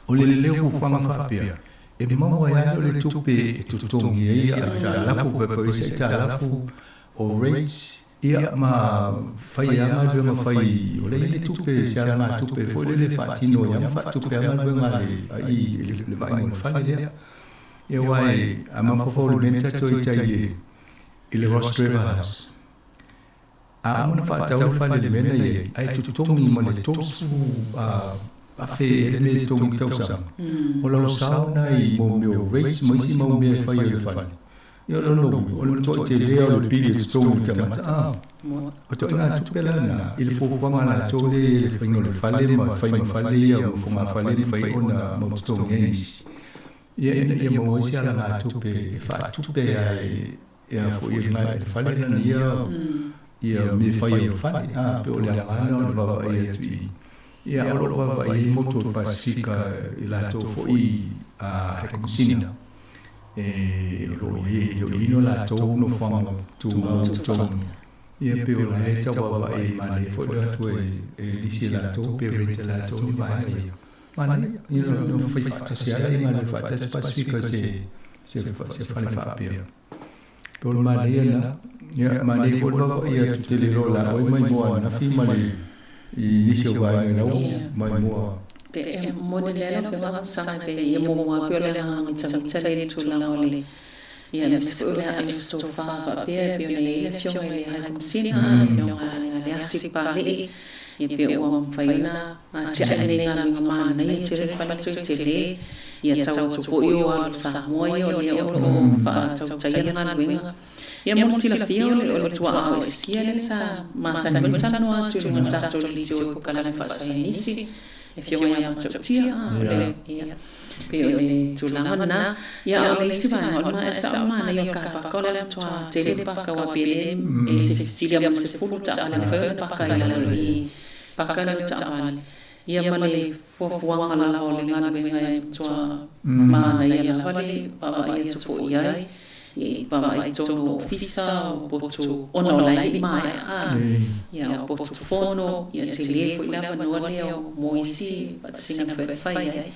O le lelei o fuafuaga faapea, e maua ai lava le tupe e totogi ai aitalafu pe pau i se aitalafu o rates, ia ma fai ai lava galuega fai, o la e i ai le tupe, se alagatupe foi lele e faatino ai lava ma faatupe ai galuega a le i le vaaiga o le fale lea. Ia aua a mafaufau i le mea na tatou i tai i le Ross Trevor House, A uma ona faatau le fale i le mea na i ai, ae totogi ma le 30,000 ea le mea e totogi i le tausaga, o lau sao lena i mo mea o rates ma isi mau mea e fai ai i le fale. Ia o lona uiga, o le matuai tele lava o le pili e totogi i le tagata. A, o ituaiga tupe la lena i le fuafuaga a latou lea i ai i le faiga o le fale ma fai ma fale ia ma fogafale e mafai ona mau totogi ai nisi, ia ina ia maua ai se alagatupe e faatupe ai Ea foi e lena i le fale lana ia ia mea fai o le fale a pe o le aoga lena o le vaavaai atu i ia o lo o vaavaai ai motu o le Pasifika i latou foi a he Komesina e o lo o i ai o i no latou nofoaga tumau i totonu ia pe o la e tau vaavaai ai manaia foi le atu e lisi e latou pe rent e latou ni vaega ia manaia ia no fai faatasi ala i galue faatasi Pasifika se se fale faapea. Pe o le manaia lena. Ia, manaia foi le vaavaai atu tele loa la oe maimoa ananafi ma le i nisi o vaega i lau maimoa. Pe e moni lea lau Afioga Saga pe ia muamua pei o le agaga mitamita lea i le tulaga o le ia aemaise foi o le ae o se tofa faapea e pei ona i ai le Afioga i le High Komesina, le Afioga ia Leasi Papalii, ia pe ua mafai ona atiae lenei galuega manaia tele le fale toetele, ia tau atu foi o alo Samoa ia o lea o lo o faatautaia le galuega. Ia mo le silafia o le o le tuaau e sikia lea sa masani foi ona talanoa atu i luga o le tatou leitio i polokalame faasaienisi, le Afioga ia Matautia, o le, ia, pei o le tulaga lena. Ia a o le isi vaega, o le ma, e sao le manaia o le kapaka, o le a matua tele le paka aua pe le e se silia ma le 10 taavale mafai ona paka i lalo i paka lea o taavale. Ia ma le fuafuaga lava o le galuega e matua manaia lava le vaavaai atu foi i ai, i vaavaai i totonu o ofisa, o potu, ona o la e le i maea, a, ia, o potu fono, ia tele foi le avanoa lea mo isi faatasiga na mafai ona fai ai.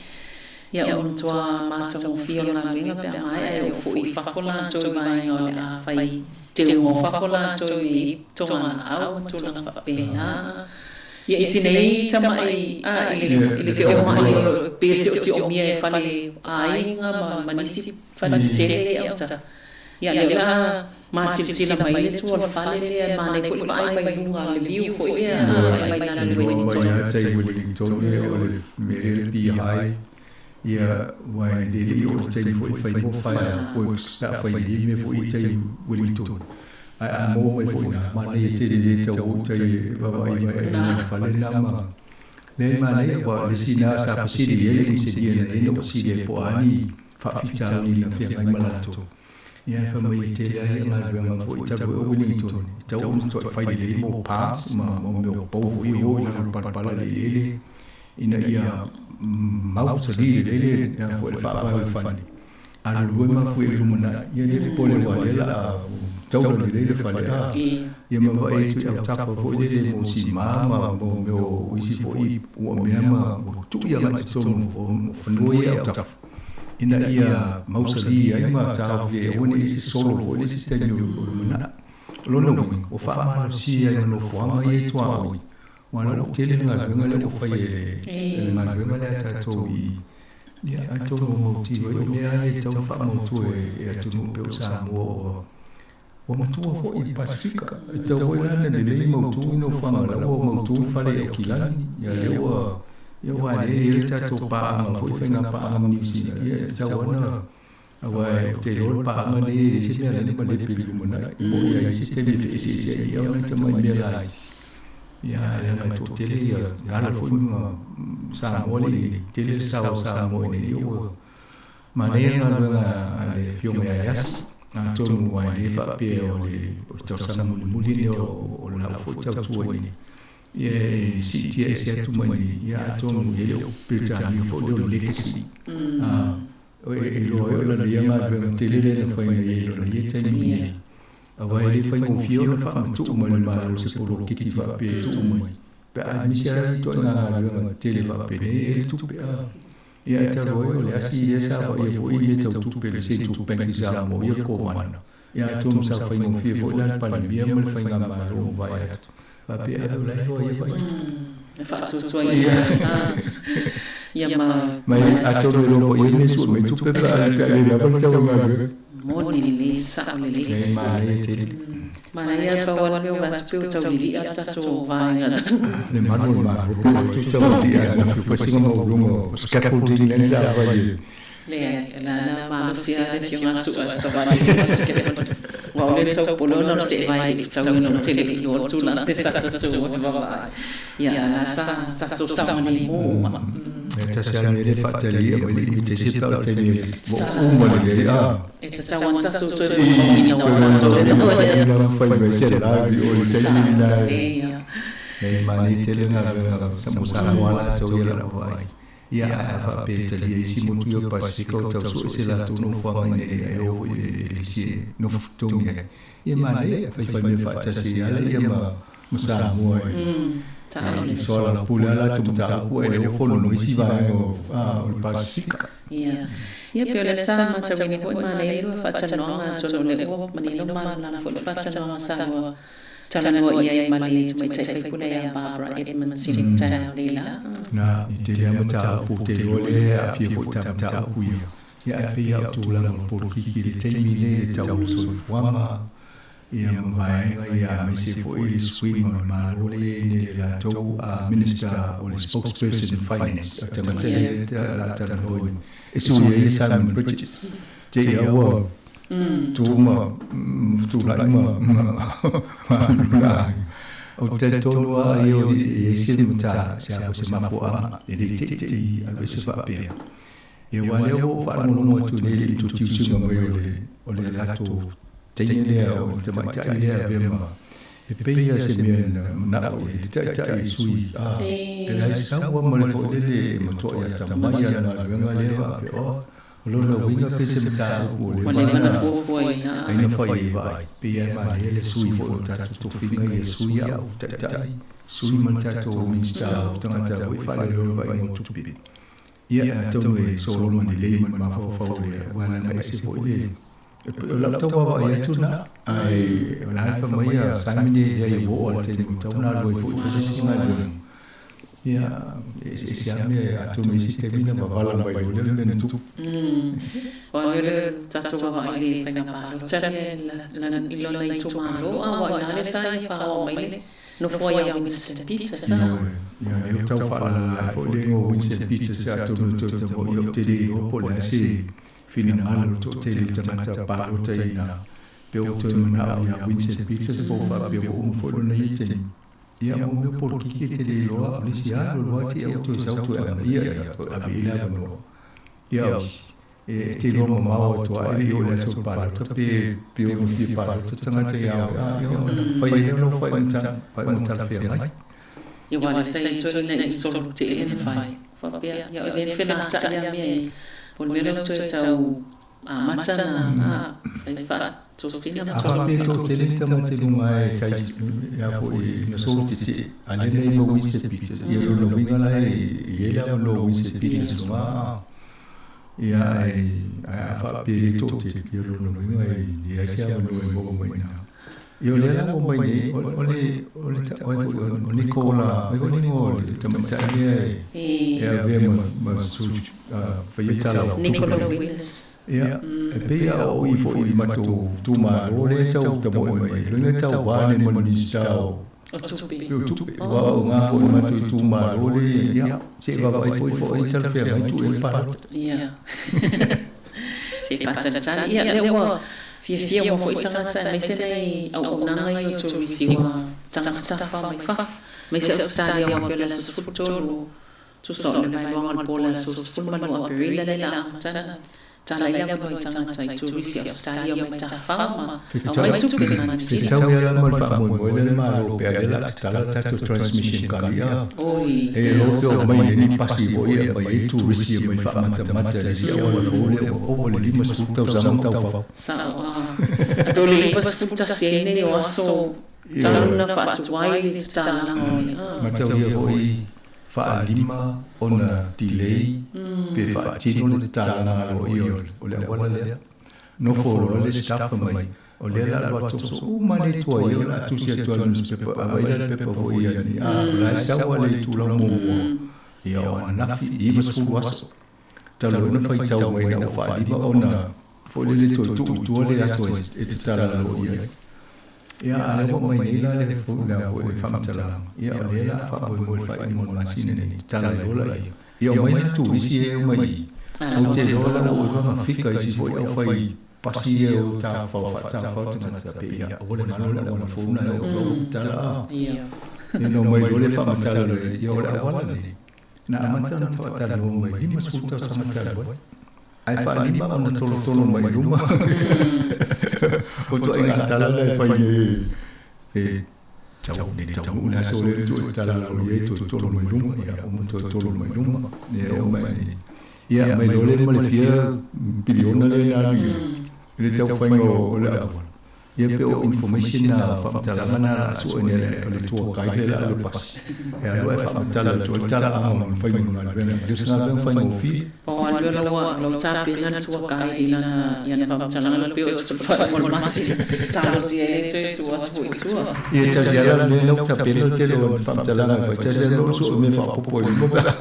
Ia, o le matua matagofie o le galuega pe a maea e oo foi i fafo latou i vaega o le a fai teuga o fafo latou i togalaau ma tulaga faapena. Ia i si nei tamai a i le i le feomaʻi o pe seoseomia e fale aiga ma ma nisi fale tetele ia uta. Ia lea o le a matilotila mai le tua o le fale lea e manaia foi le vaai mai luga le view foi lea a vaai mai lalo i Wellington. Ia tai Wellington lea o le mea lea le beehive ia aua e le i oo le taimi foi e fai mo fireworks pe a fai nei mea foi i tai Wellington. Ae a maua mai foi ina, manaia tele le tau o tai e vaavaai mai ai i le fale lena ma leai manaia aua o le isi na sa fesili i ai le inisinia na i ai na ua fesili ai po o a ni faafitauli na feagai ma latou. Ia e fai mai e tele ai ia galuega foi talu ai o Wellington e tau ona toe fai lelei mo parts ma mo mea o pou foi e o i lalo palapala i le eleele ina ia mau sali lelei le foi le faavae o le fale. Alu ai mafuie i le lumanai, ia le popole aua o lea la a taula lelei le fale a, ia ma vaai atu i autafa foi lele mo sima ma mo mea o isi foi ua mea ma ua tuu ia agai i totonu o fanua ia autafa. Ina ia mausali ai ma taofia e aua ne i se solo foi le isi taimi o lumanai. O lona uiga, ua faamalosia ai ma nofoaga ia i tuaoi, aua o la ua tele le galuega lea ua fai e le galuega lea a tatou i i. Ia, atonu ua mautino ai, o mea lava ia e tatau ona faamautu e atunuu pei o Samoa ua ua matua foi i le Pasefika. E tatau foi la ona lelei mautu i nofoaga la ua mautu le fale i Aukilani, ia lea ua ia aua lea e i ai le tatou paaga foi faiga paaga ma Niu Sila, ia e tatau lava ona aua ou te iloa le paaga lenei e leai se mea lani ma lepe i le lumanai. E moni lava e i ai se taimi e feeseeseai ai ona tamai mea laiti, ia ae leaga e toatele ia ala foi ma Samoa lea i inei, tele le sao o Samoa i inei, ia ua Manaia le galuega a le Afioga ia Iasi, atonu aua e le faapea o le tausaga mulimuli lea o lau foi tautua i inei, ia e siitia ese atu mai inei, ia atonu e le o Peretania foi lea o le legacy. E iloa ai o lana ia galuega tele lea na fai mai ai i lona ia taimi i inei. Aua e le faigofie ona faamatuu mai le Malo se poloketi faapea e tuu mai, pe a nisi lava ituaiga galuega tele faapenei e le tupe. Ia ae talu ai o le asi lea sa vaaia foi i mea tau tupe le Central Bank i Samoa ia le Kovana. Ia atonu sa faigofie foi la le Palemia ma le Faigamalo ma vaai atu faapea ave o la e iloa ia vaai tupe. E faatuatuaina ia ma. Ma atonu e iloa foi i ai mea sue mai tupe pe a le lava le tau o galuega. Moni lelei, sao lelei. E manaia tele. Manaia pau lava le mea o vaeatu pei ua tau lilia le tatou vaega. Le malu o le Malo pei ua tu tau lilia ana fiu fai sina maualuga o scaffolding lea sa fai e. Leai, o le a malosi lava le afioga a Su'a e savali i le scaffolding. Aua o lea tau polo ona o le seevae i le fetauina o le tele i o le tulaga lea sa tatou ai vaavaai. Ia, a o la sa tatou saogalemu uma. E tasi lava le mea lea e faatali e aumai le invitation pe a o le taimi e uma lelei a. E tatau ana tatou toe molimauina o tatou le noho. Fai mai se live i o i le taimi lena e. E manaia tele galuega mo Samoa latou ia lau vaai. Ia ae a faapea e talia isi motu ia o le Pasefika o tau sue se latou nofoaga ina ia e o foi e lisi e nofo totogi ai. Ia manaia e faifai mea faatasi ai ala ia ma Samoa e soalaupule a latou mataupu ae le o fono ma isi vaega o le Pasefika. Ia. Ia pei o lea sa matauina foi manaia lua faatalanoaga atonu o lea ua manino ma malamalama foi le faatalanoaga sa lua talanoa i ai ma le tamaitai faipule ia Barbara Edmonds i le taeao nei la. Na, i tele lava mataupu ou te iloa lea e aafia foi ta mataupu ia. Ia ae pei lava o tulaga o le polokiki i le taimi nei i le tau o le soifuaga, ia ma vaega ia aemaise foi le suiga o le Malo lea e i ai nei le latou Minister o le Spokesperson in Finance, o le tagata lea o le a talanoa e sui ai Simon Bridges. Te i a ua tu ma tulai ma alu la. Ou te talitonu lava ia e i ai se mata se a se mafuaaga e le teitei alu ese faapea. Ia aua lea ua ou faalogologo atu nei i le introduce-ga mai o le o le latou teine lea o le tamaitai lea e avea ma e pei lava se mea na manao i ai le taitai e sui a e leai sau lava ma le foi lele e matuai atamai lava i le galuega lea faapea o O lona uiga pe se mataupu ua leva ona ai na fai ai vaai, pei lava e manaia le sui foi o tatou tofiga ia sui au taitai, sui ma le tatou Minista o tagata foi faaleleola vaaiga o tupe. Ia atonu e sologa lelei ma le mafaufau lea aua leaga ese foi le o lau tau vaavaai atu lena ae o la e fai mai a Simon e leai ua oo lava i le taimi ua tatau ona alu ai foi i fai se isi galuega. Ia, e eseese lava mea, atonu i isi taimi ona wavala mai loa lea o le mea na tupu. Aua o le tatou vaavaai i le faiga palota lea i lona itumalo, a ua i ina lea sa ia faaoo mai le nofoa ia Winston Peters. Ioe, ia lea ua tau faalala ai foi le igoa o Winston Peters atonu e toe tau ia ou te le iloa po o le a se finagalo o le toatele o tagata palota i ina, pe ua toe manao ia Winston Peters po o faapea ua uma foi lona ia taimi. Ia mo mea polokiki e te le iloa, o le isi alu alu lava te au toe sau toe amanaia ia toe ave i ai le avanoa. Ia o isi, e te iloa mamao atu lava e le i oo i le aso palota pe pe ono fia palota tagata ia oe, a ia ona fai ai lea o lau faaiuga talafeagai. Ia aua le sa i toe ina i solo te ele na fai. Faapea, ia o le felata'i a mea e, po o le mea lea ua toe tau Amata na fai faatosina ma A faapea toatele ni tagata i luga e tai ia foi na solo tetee, a lea na i ma Winston Peters, ia lona uiga la e i ai le avanoa o Winston Peters i luga a Ia ae ae a faapea e le toatele, ia o lona uiga e leai se avanoa e maua mai i ina. Ia o lea la ua mai nei, o le, o le, o le, o ai foi, o Nicola, o ai foi le igoa o le tamaitai lea e, e avea ma, ma sui faia tala o tupe. Nicola Willis. Ia, e pei a o i foi i le matou itumalo lea e tau tamoe mai ai, lea e tauva nei ma le Minisita o, O tupe. O tupe, aua o gā foi i matou itumalo lea, ia, se i vaavaai po ifo ai talafeagai tuu i ai le palota. Ia. Se i faatalitali. Ia, lea ua fiafia uma foi tagata aemaise nai auaunaga ia o turisi ua tagata tafafao mai fafo, aemaise Ausetalia aua pei o le aso 13 tusa o le vaeluaga o le po o le aso 12 Aperila lea o le a amata tala ai le avanoa i tagata i turisi Ausetalia o mai tafafao ma aumai tupe ma Niu Sila. Fetau ia la ma le faamoemoe lea le Malo pe a lea o le a tatala le tatou transmission gully a. Oi. E iloa pe omai ai ni pasi foi e aumai ai turisi e omai faamatamata i le isi auala fou lea ua ova i le 50 tausaga ma taufau. Sao a. A pe o le 91 ai nei o aso talu na faatuai le tatalaga o le. Mataulia foi faalima ona delay pe faatino le tatalaga aloaia o le auala lea. Nofo loa le staff mai, o lea la alu atu so uma le tuai o le a tusi atu i le newspaper, a vaai la le pepa foi ia ni, a o la e sau lava le itula muamua, ia o ananafi, 90 aso. Talu ai ona faitau mai ina ua faalima ona foi lele toe tuu i tua le aso e tatala aloaia ai. Ia, a lea ua aumai nei la le le foi le faamatalaga, ia o lea la a faamoemoe le faaiuga o le masina nei, tatala loa laia. Ia omai la turisi ia e omai i i. Ou te iloa la ua iloa na fika isi foi aufai pasi ia o tafafao faatafafao tagata pe ia aua le galo le auala fou na e oo ua tatala a. Ia na omai loa le faamatala loa ia o le auala lenei. Na amata ona faatalanoa mai 50 tausaga talu ai. Ae faalima ona tolotolo mai luma. O ituaiga tala na e fai nei e tau le taunuu le aso lea le tuu e talala i ai toe tolo mai luma, ia uma toe tolo mai luma, ia e oo mai nei. Ia aumai loa lea ma le fia piliona lea na alu i ai i le taufaiga o le auala. Ia pe o information na faamatalaga na la sue nei le o le tour guide lea la alu pasi. E alu ae faamatala atu ai le talaaga ma le faiga o le galuega. E le o se galuega faigofie. O alu lau lau tapena le tour guide i lana i ana faamatalaga lau pe o te faafaimoa le masina talosia ai le toe tuu atu foi i tua. Ia tasi lava la mea lau tapena le tele o ana faamatalaga e fai. Tasi lava lau sue mea faaopoopo i luma pe a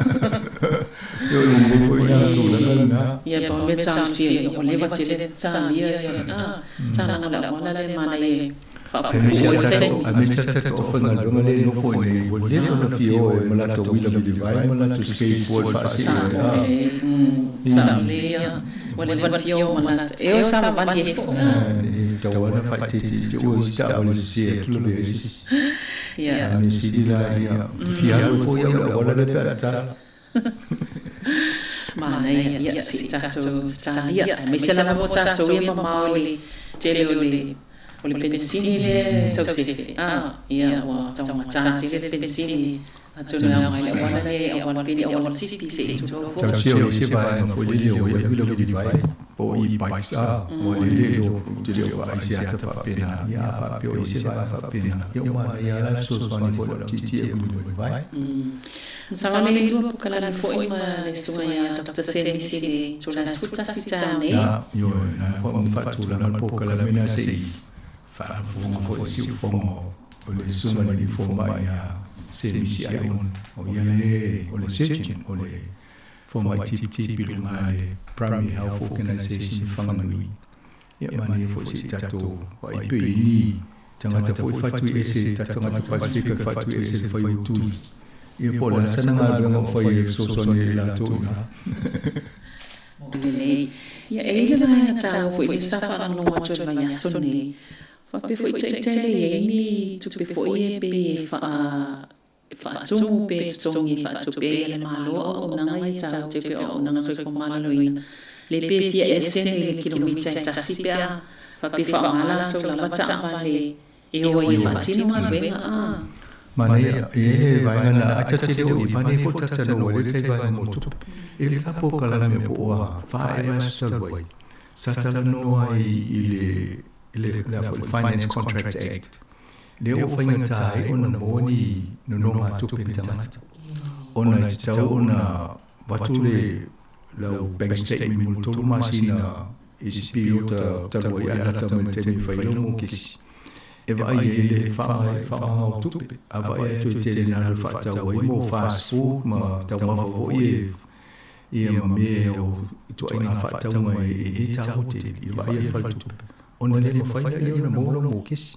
Ia o le lelei foi lena tulaga lena. Ia pau le mea talosia ia ua leva tele le talia ia a. Tala le auala lea manaia e Aemaise faapuupuu a ai tatou, taimi. aemaise a tatou aufaigaluega lea e nofo i inei, ua leva ona fia o e ma latou uila milivae ma latou skateboard faasee Sao ai. e, sao le ia, ua leva ona fia o ma latou, e o savavali ai foi. E tatau lava ona faaeteete i te i ua isi taavale sese atu lavea ai se isi. Ia. A o le mea sili la ia, ou te fia alu ai foi au i le auala lea pe a tatala. Manaia, ia, se i tatou tatalia, aemaise lava mo tatou ia mamao i le tele o le o le penisini lea e tau sefe, a, ia, ua taugata tele le penisini, atonu e aoga ai le auala lea e auala pele auala tipi se i tulou foi. Tausia o isi vaega foi lele o ai uila vili vai po o e-bikes a, ua lele le ou te le o vaai se ata faapena, ia a faapea o i se vaega faapena, ia ua manaia lava la e fesoasoani foi i lau tietie e wili mai vai. Masalo le lua pokalame foi ma le susuga ia Doctor Semisi le itula 11 taeao nei. Na, ioe, na foi ma faatulaga le pokalame lena se i faafofoga foi i siufofoga o le susuga i le fomai ia Semisi Aion, o ia le o le surgeon, o le fomai tipitipi i luga i le Primary Health Organisation i Whanganui. Ia manaia foi se i tatou vaai pei i ni tagata foi faatuiese, tagata Pasifika faatuiese le fai o tui. Ia po o le a sana galuega o fai e fesoasoani ai i latou i ina. Lelei. Ia e i ai le vaega taua foi lea sa faalogologo atu ai i le vaiaso nei, faapea foi taitai le i ai ni tupe foi ia pei e faa e faatumu pe totogi e faatupe ai e le Malo auaunaga ia tatou te pei o auaunaga soifua maloloina le pe fia ea sene i le kilomita e tasi pe a faapea faaaoga latou lava taavale e o ai e faatino galuega a. Manaia, e i ai le vaega na ai ta te le o i pane foi le tata no le tai vaega mo tupe. E le tapo kalame po o a fa e vai aso talu ai. Sa talanoa ai i le i le le a foi le Finance Contracts Act. Lea ua faigata ai ona maua ni nonogatupe i tagata, ona e tatau ona avatu le lau bank statement mo le 3 masina i se piriota talu ai a lata mai le taimi e fai ai lau mokesi. E vaai ai le faaaoga o tupe, a vaai atu e tele na alu faatau ai mo fast food ma taumafa foi e ia ma mea o ituaiga faatauga e le taua tele i le vaai a le faletupe, ona le mafai lea ona maua lau mokesi.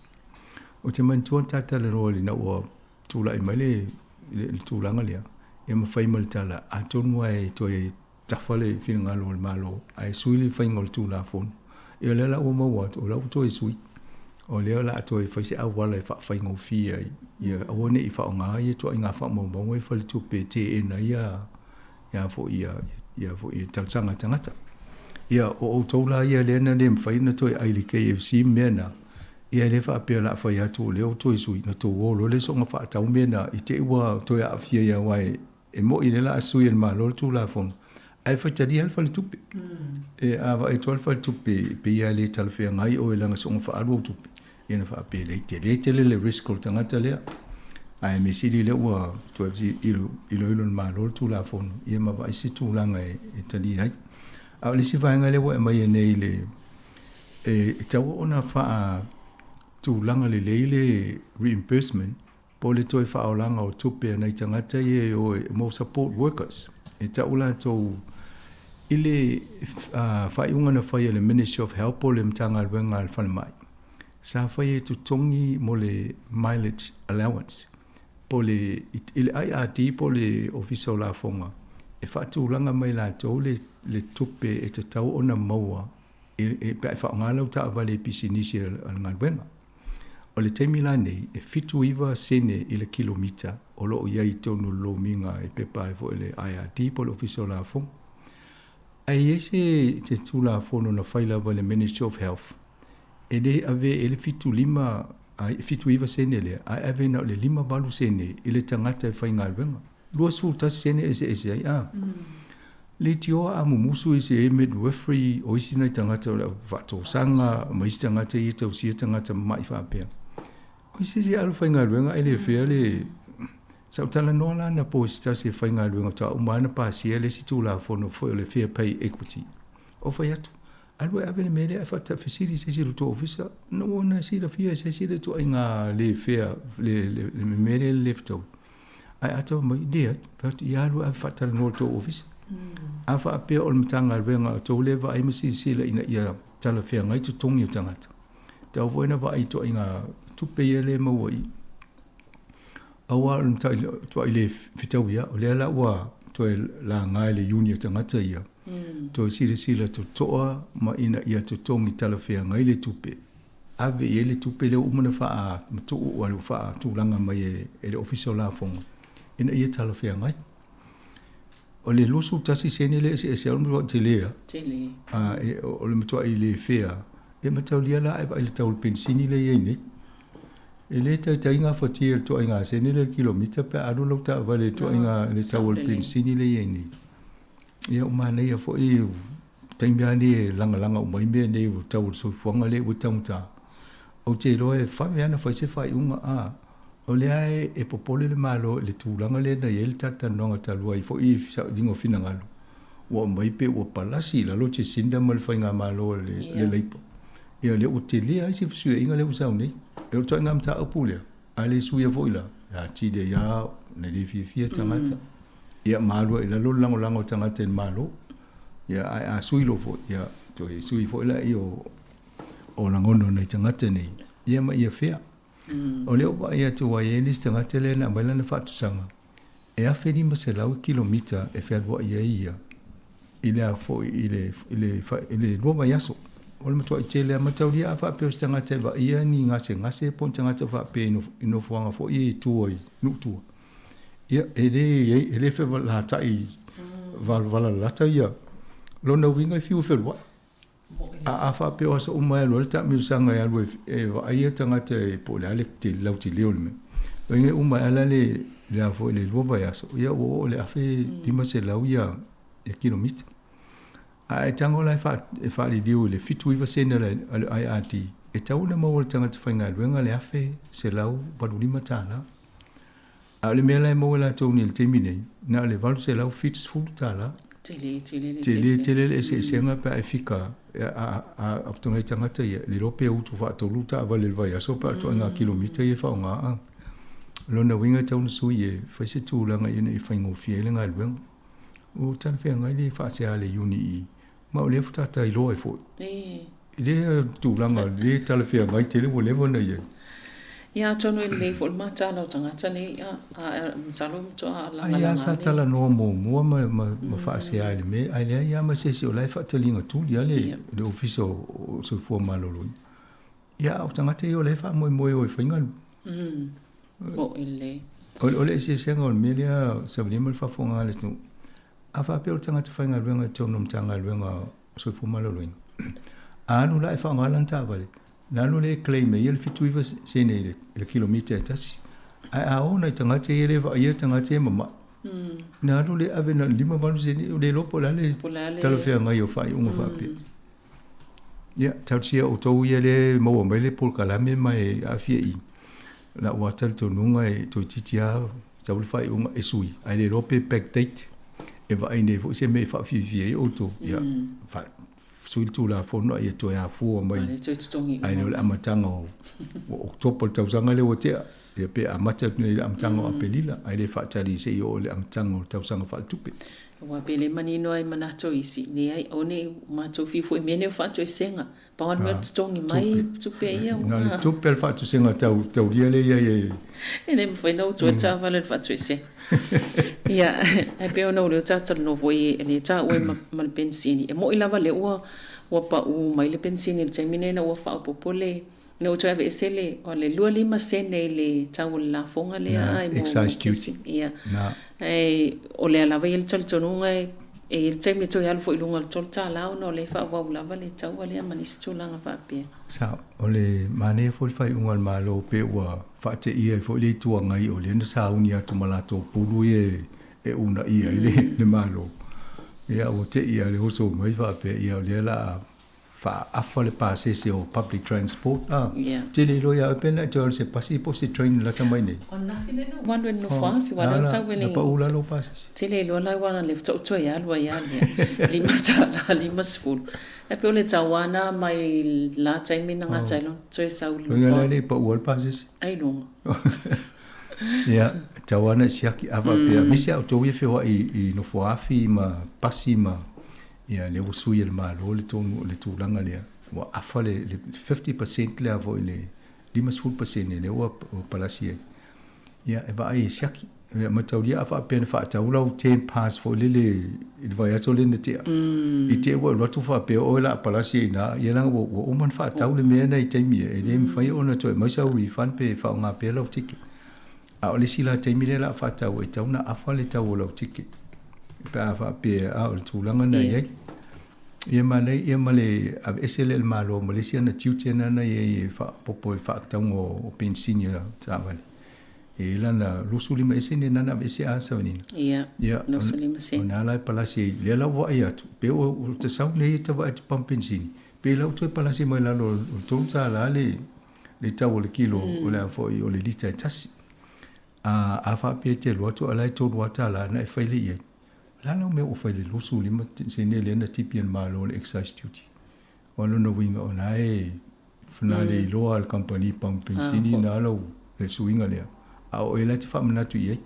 Ou te manatua le talatalanoa ina ua tulai mai le tulaga lea, ia ma fai ma le tala, atonu lava e toe tafa le finagalo o le Malo ae sui le faiga o le Tulafono. Ia o lea la ua maua atu, o la ua toe sui. O lea o le a toe fai se auala e faafaigofie ai, ia aua ne i faaaoga ia ituaiga faamaumauga i faletupe e teena ai ia foi ia ia foi talosaga a tagata. Ia o outou la ia lea na le mafai ona toe ai i le KFC ma mea na, ia e le faapea o le a fai atu o lea ua toe sui, ona tou o loa lea soona faatau mea na i te i ua toe aafia ai aua e moni lea o le a sui e le Malo le Tulafono, ae faitalia lava le faletupe. E a vaai atu lava le faletupe e pei lava e le talafeagai oe leaga soona faaalu au tupe, ia ona faapea lea, e tele tele le risk o le tagata lea. Ae mea sili lea ua toe iloilo e le Malo le Tulafono ia ma vaai se tulaga e talia ai. A o le isi vaega lea ua e aumaia nei i le, e tatau ona faatulaga lelei le reimbursement po o le toe faaolaga o tupe a nai tagata ia e o e mo support workers. E tau latou i le faaiuga na fai e le Ministry of Health po o le Matagaluega a le Falemai, sa fai e totogi mo le mileage allowance po o le i le IRD po o le Ofisa o Lafoga e faatulaga mai latou le tupe e tatau ona maua pe a e faaaoga lau taavale i pisinisi a le galuega. O le taimi la nei, e 79 sene i le kilomita o lo o i ai i totonu o le lomiga e pepa ai foi le IRD po o le Ofisa o Lafoga. Ae i ai se se Tulafono na fai lava e le Ministry of Health, e le ave e le 75 ai 79 sene lea, ae ave na o le 58 sene i le tagata e faigaluega. 21 sene eseese ai a. Leitioa a mumusu i se midwifery o isi nai tagata o le au faatosaga ma isi tagata ia e tausia tagata mamai faapea. O isi se alu faigaluega ai le fea le Sa ou talanoa la anapo i se tasi e faigaluega faatoa uma lava ona pasia le isi Tulafono foi o le Fair Pay Equity. Ou fai atu, alu e ave le mea lea ae faafesili i se isi o le tou ofisa, na ua na silafia e se isi le ituaiga le fair, le mea lea le fetaui. Ae a tau mai, leai, fai atu, ia alu e ave faatalanoa i le tou ofisa. A faapea o le Matagaluega a outou lea e vaai ma silasila ina ia talafeagai totogi o tagata, tatau foi ona vaai i ituaiga tupe ia lea e maua i i. Aua o le matuai le fetaui lava, o lea la ua toe laga e le iuni o tagata ia, toe silasila totoa ma ina ia totogi talafeagai le tupe, ave i ai le tupe lea ua uma ona faamatuu ua faatulaga mai e le Ofisa o Lafoga ina ia talafeagai. O le 21 sene lea e eseese ai, o le matuai tele lava. Tele. O le matuai le fair lava. E mataulia la ae vaai i le tau o le penisini lea e i ai nei. E le taitai gafatia e le ituaiga sene lea i le kilomita pe a alu lau taavale i le ituaiga le tau o le penisini lea e i ai nei. Ia ua manaia foi taimi lava nei e lagalaga uma ai mea nei o le tau o le soifuaga lea ua taugata. Ou te iloa e vave lava ona fai se faaiuga, a o lea e popole le Malo i le tulaga lea na i ai le talatalanoaga talu ai foi i sailiga o finagalo, ua aumai pe ua palasi i lalo Jacinda ma le faigamalo a le Labour. Ia o lea ua tele ai se fesuiaiga lea ua sau nei. E o le ituaiga mataupu lea, a le suia foi la, e atili ai lava ona le fiafia tagata. Ia ma alu ai i lalo le lagolago a tagata i le Malo. Ia ae a sui loa foi, ia toe sui foi laia o lagona o nai tagata nei, ia ma ia fea. O lea ua vaai atu ua i ai le isi tagata lea na aumai lana faatusaga, e 1500 kilomita e fealuai ai ia i le a foi i le i le i le lua vaiaso. O le matuai tele lava. Mataulia a faapea o se tagata e vaaia ni gasegase po o ni tagata faapea i nofoaga foi ia i tua i nuu tua, ia e le e le fevalatai valalalata ia lona uiga e fiu e feluai. A a faapea o aso uma e alu ai le taamilosaga e alu e vaaia tagata e po o le a le lautele o le mea. O ina uma e ala le le a foi le lua vaiaso, ia ua oo i le 1500 ia ia kilomita. A e tago la e faa e faaliliu i le 79 sene a le IRD, e tatau ona maua e le tagata faigaluega le $1,185. A o le mea la e maua e latou nei i le taimi nei, na o le $870. Tele tele le Tele eseesega. tele le eseesega pe a e fika a a a nai tagata ia, le iloa pe utu faatolu taavale i le vaiaso pe a ituaiga kilomita ia e faaaoga a. O lona uiga e tatau ona sui e fai se tulaga ina ia faigofie ai le galuega. Ua talafeagai le faasea a le Iuni i ma o lea faatoa ta iloa ai foi i lea tulaga le talafeagai tele ua leva ona i ai. Ia atonu e lelei foi le mataala o tagata nei, a masalo e matua Ai lava lagalaga sa le. talanoa muamua ma ma ma faasea i le mea, ae leai lava ma se isi o la e faataliga tuli lava le le Ofisa o Soifua Maloloina. Ia a o tagata ia o la e faamoemoe e o e fai galuega. Mo'i lelei. O le eseesega o le mea lea, Savalima ma le faafofoga a le atunuu, a faapea o le tagata faigaluega i totonu o le Matagaluega o Soifua Maloloina, a alu la e faaaoga lana taavale, ona alu lea e claim e ia le 79 sene i le kilomita e tasi. Ae a o nai tagata ia e le vaaia tagata ia e mama'i, ona alu lea e ave na o le 58 sene, ua le iloa po o le a le talafeagai o faaiuga faapea. Ia, talosia outou ia lea e maua mai le polokalame ma e aafia i i, lau lava talitonuga e toeitiiti lava sau le faaiuga e sui, ae le iloa pe backdate e vaai nei foi se mea e faafiafia ai outou. Ia, sui le Tulafono a ia toe afua mai ae le o le amataga o Oketopa i le tausaga lea ua tea, ia pe amata atu nei i le amataga o Aperila, ae le faatali se i oo i le amataga o le tausaga faaletupe. Aua pe le manino ai manatu o isi, leai, aua ne i matou fiu foi i mea nei o faatoesega. Pau lava le mea o le totogi mai tupe ia ua. Na o le tupe a le faatoesega taulia lea i ai e. E le mafai ona utu ai le taavale i le faatoesega. Ia, ae pei ona o lea ou te talanoa foi i le taua ma le penisini. E moni lava lea ua pau mai le penisini i le taimi lenei ina ua faaopoopo le Ina ua toe aveese le, o le 25 sene i le tau o le lafoga lea ai mo Excise duty. Ia. Ae o lea lava e i ai le talitonuga e i ai le taimi e toe alu foi i luga o le $3 ona o lea e faaauau lava le taua lea ma nisi tulaga faapea. Sao. O le manaia foi le faaiuga a le Malo pe ua faateia ai foi le Itu Agai o lea na sauni atu ma latou pulu ia e uunaia ai le Malo. Ia ua tei lava le oso mai faapea ia o lea o le a faaafa le pasese o public transport a tele iloa ia oe pe na e toe alu se pasi po o se train lata mai nei. O ananafi lea na ou alu e nofo afi ua lea sau e le Na pau lalo pasese. Tele iloa la ua le faatoa ou toe alu ai a lea $5.50 ae pei o le tau na mai la taimi na gata ai loa toe sau i le nofo afi. Le pau le pasese. Ailoga. Ia tau lava na siaki a faapea aemaise a outou ia feoai i Nofoafi ma pasi ma Ia, lea ua sui e le Malo le tonu o le tulaga lea, ua afa le 50% lea foi le 50% lea ua palasi ai. Ia, e vaai e siaki. Ia, mataulia a faapea na faatau lau ten pass foi lele i le vaiaso lea na tea. I te i ua alu atu faapea oe o le a palasi ai i ina, ia leaga ua uma ona faatau le mea lena i taimi ia, e le mafai ona toe aumai sau refund pe faaaoga pea lau ticket. A o le isi la taimi lea o le a faatau ai, e tatau ona afa le tau o lau ticket pe a faapea a o le tulaga lena e i ai. Ia manaia ia ma le aveese lea e le Malo ma le isi ana tiute lena na i ai e faaopoopo i le faatatauga o penisini a taavale. E i ai lana 25 sene lena na aveese a Savanina. Ia, 25 sene. O lena la e palasi ai, lea la ua vaai atu, pe ua ta sau nei e ta vaai i le pamu penisini, pe la ua toe palasi mai lalo o le $3 le le tau o le kilo o le a foi o le lita e tasi. A, a faapea e te alu atu a la e $3 lava na e fai lea i ai. O le a lau mea ua fai i le 25 sene lea na tipi e le Malo o le excise duty? Aua o lona uiga o lena e finale iloa a le kamupani pamu penisini na lau le suiga lea, a o oe la e te faamanatu i ai.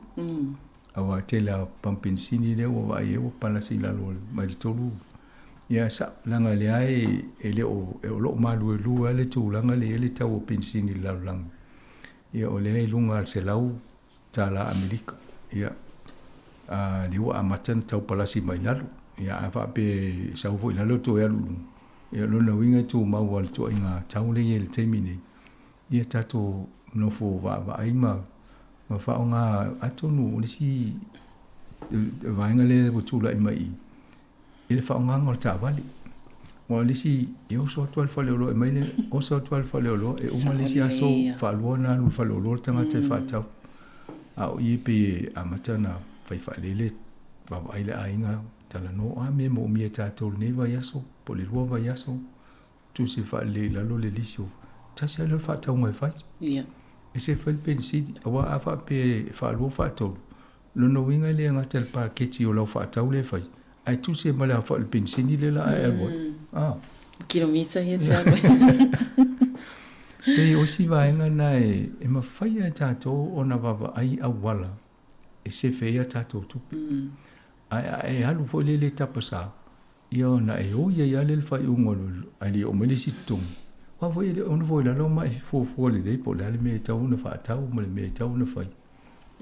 Aua e tele lava o pamu penisini lea ua vaai ai ua palasi i lalo mai le tolu Ia sao, leaga lea e le o, o lo o maluelue lava le tulaga lea e i ai le tau o penisini i le lalolagi. Ia o lea i luga o le $100 Amerika. Ia, a, lea ua amata ona tau palasi mai lalo. Ia a faapea e sau foi i lalo toe alu i luga, ia o lona uiga e tumau lava i le ituaiga tau lea e i ai i le taimi nei. Ia tatou nofo vaavaai ma ma faaaoga, atonu o le isi vaega lea ua tulai mai i i, i le faaaogaina o le taavale. Aua o le isi, e oso atu lava i le faleoloa e aumai le, oso atu lava i le faleoloa, e uma le isi aso, faalua ona alu i le faleoloa le tagata e faatau. A o i e pei e amata ona fai faalele, vaavaai le aiga, talanoa, o a mea e moomia e tatou i lenei vaiaso, po o le lua vaiaso, tusi faalelei i lalo le lisi o, tasi lava lea o le faatauga e fai. E se fai le penisini, aua a faapea e faalua faatolu, lona uiga e le gata i le paketi o lau faatau lea e fai, Ae tusi ai ma le aofai o le penisini lea la a e alu ai. Ah. Kilomita ia te alu ai. Pei o isi vaega na e, e mafai e tatou ona vaavaai auala e sefe ai a tatou tupe. Ae a e alu foi lea i le tapasā, ia ona e oi ai lava lea i le faaiuga o le, ae le i oo mai le isi totogi. Aua foi e le o nofo i lalo ma e fuafua lelei po o le a le mea e tatau ona faatau ma le mea e tatau ona fai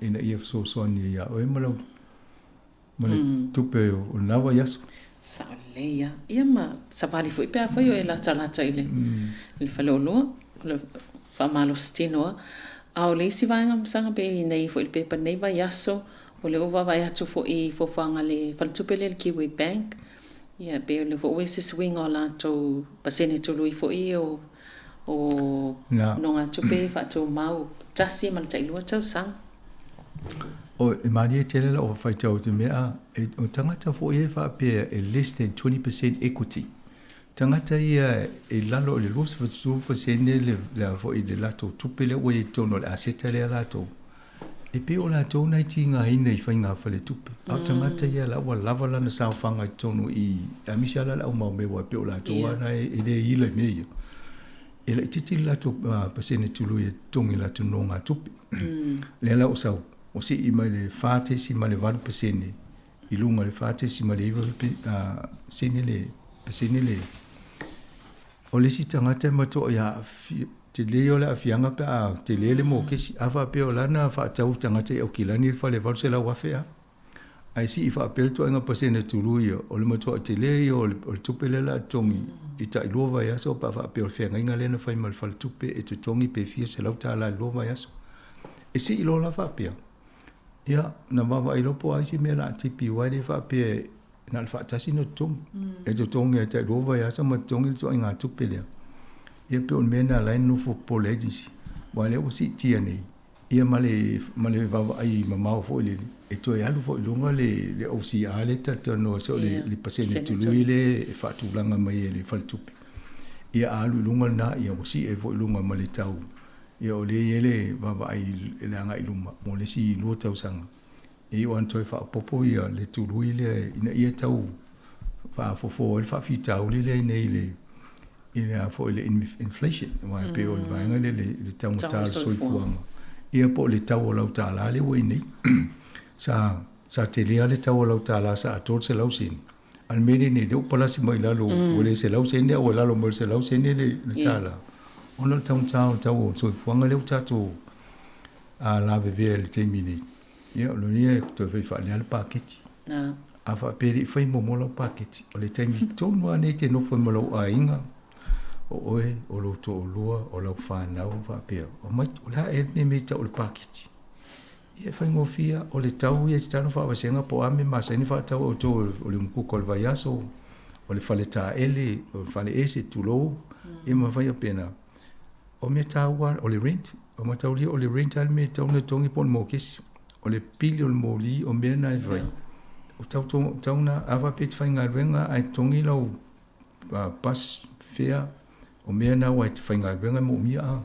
ina ia fesoasoani ai ia oe ma lau ma le tupe o lena vaiaso. Sao lelei lava. Ia ma savali foi pe afai o e latalata i le faleoloa, o le faamalositino lava. A o le isi vaega masaga pei na i ai foi i le pepa i lenei vaiaso, o lea ua vaavaai atu foi i fuafuaga a le faletupe lea le Kiwi Bank, ia pei o lea foi ua i ai se suiga o latou pasene tului foi ia o nogatupe faatumau tasi ma le tailua tausaga. O, e malie tele lau faitau i te mea a, e, o tagata foi ia e faapea e less than 20% equity. Tagata ia e lalo i le 20% le, le foi le latou tupe lea ua i totonu o le aseta lea latou. E pei o latou na e tigaina i faiga faletupe. A o tagata ia la ua lava lana saofaga i totonu i, aemaise lava la le au maomea aua e pei o latou lava na e le ila i mea ia. E laitiiti le latou pasene tului e totogi i latou nonogatupe. Lea la ua sau, ua sii mai le 4.8% i luga i le 4.9 sene le pasene le. O le isi tagata e matuai aafia, tele ia o le aafiaga pe a tele le mokesi. A faapea o lana faatau tagata i Aukilani le fale 800,000 a. Ae sii faapea le ituaiga pasene tului ia, o le matuai tele ia o le tupe lea o le a totogi i tai lua vaiaso pe a faapea o le feagaiga lea na fai ma le faletupe e totogi pe fia $100 i le lua vaiaso. E sii loa la faapea, ia, na vaavaai loa po o a isi mea o le a tipi aua e le faapea na o le faatasi ona totogi. E totogi lava i tai lua vaiaso ma totogi le ituaiga tupe lea. Ia pei o le mea lena o la e nonofo popole ai nisi, aua o lea ua siitia nei Ia ma le ma le vaavaai mamao foi lele, e toe alu foi i luga le le OCR lea e talatalanoa ai, o le le pasene tului lea e faatulaga mai e le faletupe. Ia a alu i luga lena, ia ua sii ai foi i luga ma le tau. Ia o lea e i ai le vaavaai i le agai i luma mo le isi 2 tausaga. E iu lava ina toe faaopoopo ia le tului lea ina ia tau faafofoa ai le faafitauli lea i inei i le i le a foi le inflation, aua e pei o le vaega lea le taugata o le soifuaga, ia po o le tau o lau $1 lea ua i nei. Sa sa tele lava le tau o lau $1 sa atoa le 100 sene, a o le mea lea nei, lea ua palasi mai i lalo, ua le 100 sene a ua lalo mai i le 100 sene le $1, ona o le taugata o le tau o le soifuaga lea ua tatou lavevea i le taimi nei. Ia, o lona ia e toe fai faalea le paketi. A faapea e le i fai muamua lau paketi, o le taimi tonu lava lenei e te nofo ai ma lou aiga, o oe, o lou toalua, o lau fanau faapea, omai, o le a ea lenei mea e tau o le paketi? Ia e faigofie lava, o le tau ia e tatau ona faavasega po o a mea masani ona faatau e outou o le umukuka o le vaiaso, o le fale taele, o le fale ese, tulou, ia ma fai faapena. O mea taua o le rent, o mataulia o le rent lava le mea e tatau ona totogi po o le mokesi. O le pili o le moli, o mea na e fai. O tau tau na, a faapea e te faigaluega ae totogi lau bus fare, o mea na aua e te faigaluega e moomia a.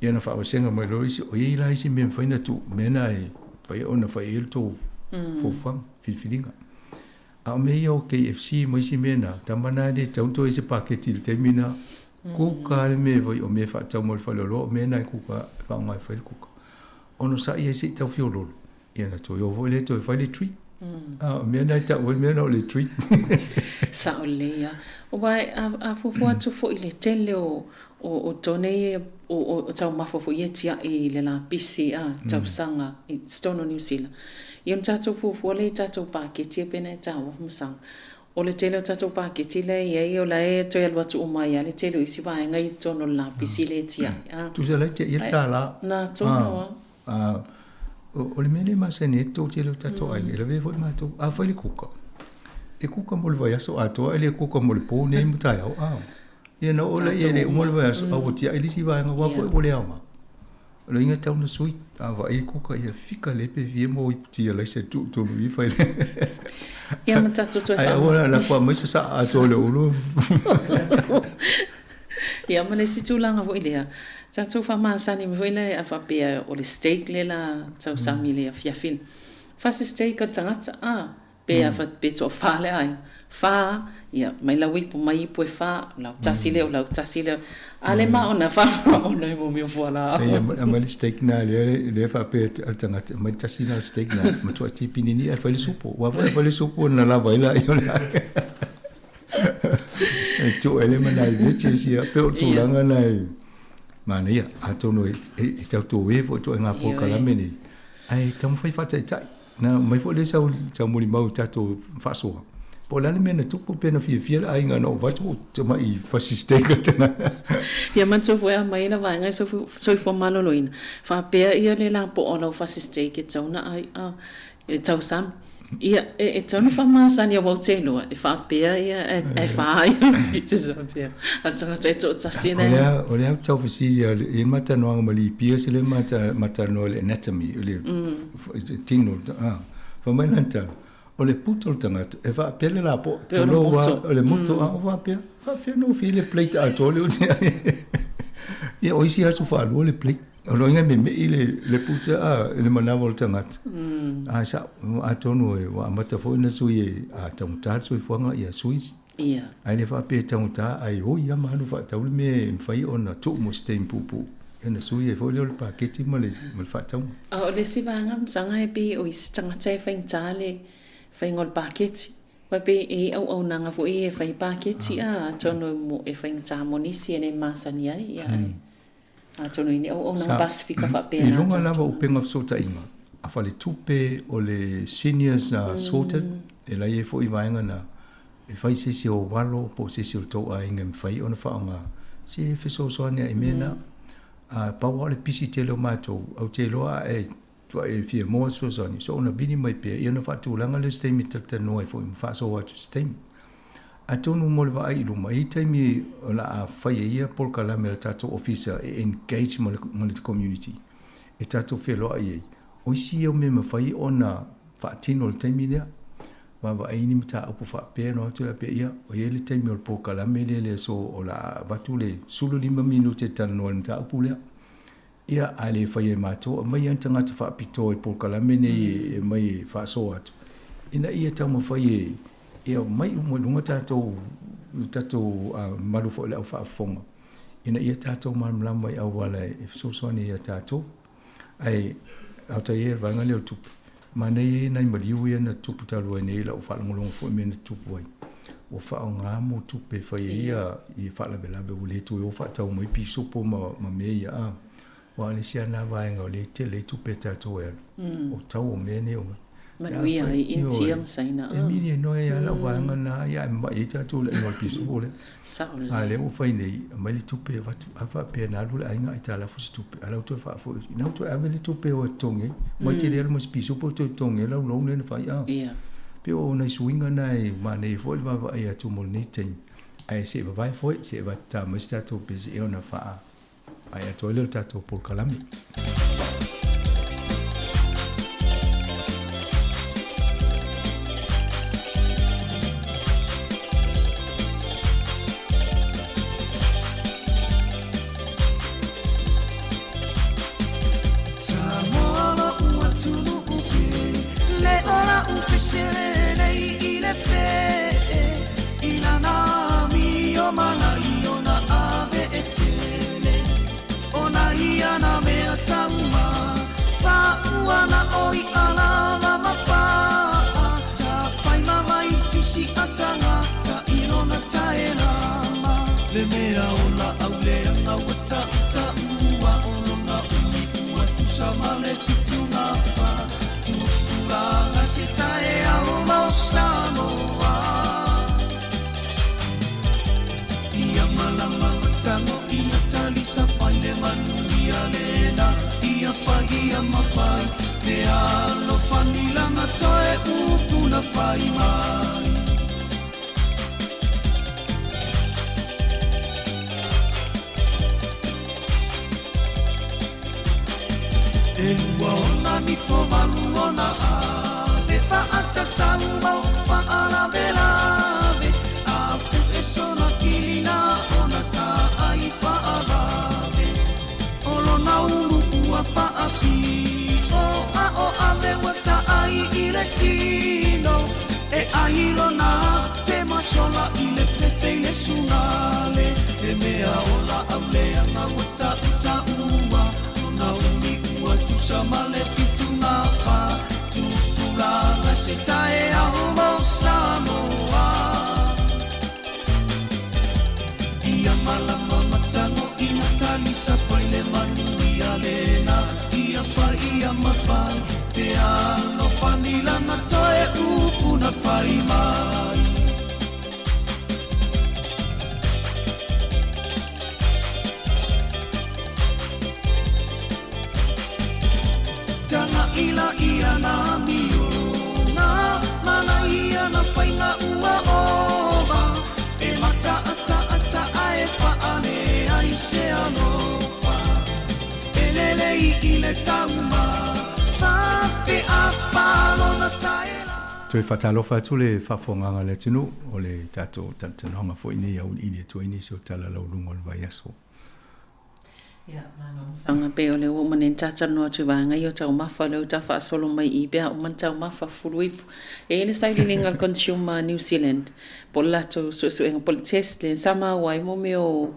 Ia ona faavasega mai loa isi, o i ai la isi mea e mafai ona tuu, mea na e mafai ona fai ai le tou fuafuaga, filifiliga. A o mea ia o KFC ma isi mea na, tama na e le tatau ona toe i ai se paketi i le taimi na. Kuka le mea foi, o mea e faatau mo le faleoloa, o mea na e kuka, e faaaoga e fai le kuka. Onosai ai se i tau fiololo, ia ona toe o foi lea toe fai le treat. A o mea na e tau ai le mea na o le treat. Sao lelei lava. Aua a fuafua atu foi i le tele o o tone ia, o taumafa foi ia e tiai i le lapisi a tausaga i totonu o Niu Sila. Ia ona tatou fuafua lea i tatou paketi ia pei ona e taua Masaga. O le tele o tatou paketi lea e i ai, o la e toe alu atu uma ai lava le tele o isi vaega i totonu o le lapisi lea e tiai. Tusa la e tiai ai le $1. Na tonu lava. O le mea lea e masani ai le toatele o tatou aiga, e lavea foi matou, a fai le kuka, e kuka mo le vaiaso atoa, e le kuka mo le po nei ma taeao. Ia na oo lea e le uma le vaiaso, a ua tiai le isi vaega, aua foi ua le aoga. O le uiga e tatau ona sui, a vaai e kuka ia fika le pe fia mo iputi a laisa e tuu tonu i fai le. Ia ma tatou toe Ai aua la lafo mai se saa atoa le ulu. Ia ma le isi tulaga foi lea, tatou faamasani mai foi lea a faapea o le steak lea la tausami i le afiafi. Fa se steak a le tagata, a. Pe a pe toafā le aiga, fā, ia, mai lau ipu, mai ipu e fā, o lau tasi lea, o lau tasi lea. A le maona, faamaona i mea o fualaau. Ia, aumai le steak na lea, lea faapea a le tagata, aumai le tasi na o le steak na, matuai tipinini ae fai le supo. Aua foi a fai le supo ona lava ai lea o le aiga. E tuu ai lea ma nai veggies, ia, pei o le tulaga na e manaia. Atonu e tautuē foi ituaiga polokalame nei, ae taumafai faataitai. Na aumai foi lea sau, sau molimau i tatou faasoa. Po o le a le mea na tupu pe na fiafia le aiga na ou avatu ou tamai fasi steak a le tagata. Ia manatua foi a aumai la vaega i soifua maloloina, faapea ia le lapoa o lau fasi steak e tatau ona ai a e tausami. Ia e tatau ona faamasani aua ou te iloa e faapea ia ae fa ai pieces faapea a le tagata e toatasi le. O lea o lea ou te tau fesili e i ai le ma talanoaga ma Lee Pierce lea ma talanoa i le anatomy o le tino, a. Fai mai lana tala, o le puta o le tagata, e faapea le lapoa, tulou lava, o le moto, a o faapea, faapefea ona ofia le plate atoa lea o te ai. Ia, o isi aso faalua le plate. O lona uiga e memeʻi le puta a, i le manawa o le tagata. A e sao, atonu ua amata foi ona sui e, a taugata le soifuaga, ia sui. Ia. Ae le faapea e taugata ae oi lava ma alu faatau le mea e mafai ona tuu mo se taimi puupuu ona sui ai foi lea o le paketi ma le faatauga. A o le isi vaega masaga e pei o isi tagata e faigata le faiga o le paketi. Aua e pei e i ai auaunaga foi ia e fai paketi a, atonu e faigata mo nisi e le masani ai, ia ae atonu i ni auaunaga Pasefika faapena. I luga lava o upega fesootaiga a faletupe o le Seniors Sorted, e la e i ai foi vaega na E fai se isi o alo po o se isi o le tou aiga e mafai ona faaaoga se fesoasoani ai i mea na. A pau lava o le pisi tele o matou, ou te iloa a e e fia maua se fesoasoani, so ona vili mai pea, ia ona faatulaga lea o se taimi e talatalanoa ai foi ma faasoa atu i se taimi. Atonu mo le vaai i luma, e i ai taimi o le a fai ai ia polokalame a le tatou ofisa e engage ma le, ma le community e tatou feloai ai. O isi ia o mea e mafai ona faatino i le taimi lea. Vaavaai ni mataupu faapea no atu la pea ia, o i ai le taimi o le polokalame lea le aso o le a avatu le 15 minute e talanoa i le mataupu lea. Ia, a le faia e matou, aumai lava ni tagata faapitoa i polokalame nei e aumai e faasoa atu, ina ia taumafai e, ia aumai uma i luga tatou, le tatou mamalu foi o le au faafofoga, ina ia tatou malamalama i auala e fesoasoani ai ia tatou. Ae aotai ai le vaega lea o le tupe. Manaia ia nai maliu ia na tupu talu ai nei i lau faalogologo foi i mea na tupu ai. Ua faaaoga mo tupe e fai ai ia ia faalavelave ua le toe o faatau mai pisupo ma, ma mea ia a. Aua o le isi lava lena vaega o lea e tele ai tupe a tatou e alu. O tau o mea nei o Manuia ai Initia ma Saina. E mili noa ai lava lau vaega lena ia ae mamai ai tatou i le aiga o le pisupo lea. Sao lelei. A lea ua fai nei, aumai le tupe e avatu, a faapea na alu le aiga aitalafu se tupe, a la ua toe faafoi, ina ua toe ave le tupe e o e totogi ai, aua e te le alu ma se pisupo e toe totogi ai lau loan lea na fai, a. Ia. Pei o nai suiga na e manaia foi le vaavaai atu mo lenei taimi, ae se i vavae foi, se i avatu ta mai se tatou pese ona faa Ae atu ai lea o le tatou polokalame. ila i ana amioga ma lana faiga ua ova e mataʻataʻataʻa e faale ai se alofa e lelei i le taumafa pe a lona taela. Toe faatalofa atu le faafofogaaga a le atunuu o le tatou talatalanoaga foi nei auiliili atu ai nisi o tala lauluga o le vaiaso. Ia, malo masaga pei o le ua uma nei ona talatalanoa atu i vaega ia o taumafa, lea ua ta faasolo mai i i pe a uma ni taumafa fufulu ipu. E i ai le sailiiliga a le Consumer New Zealand po o le latou suesuega po o le test lea sa maua ai mo mea o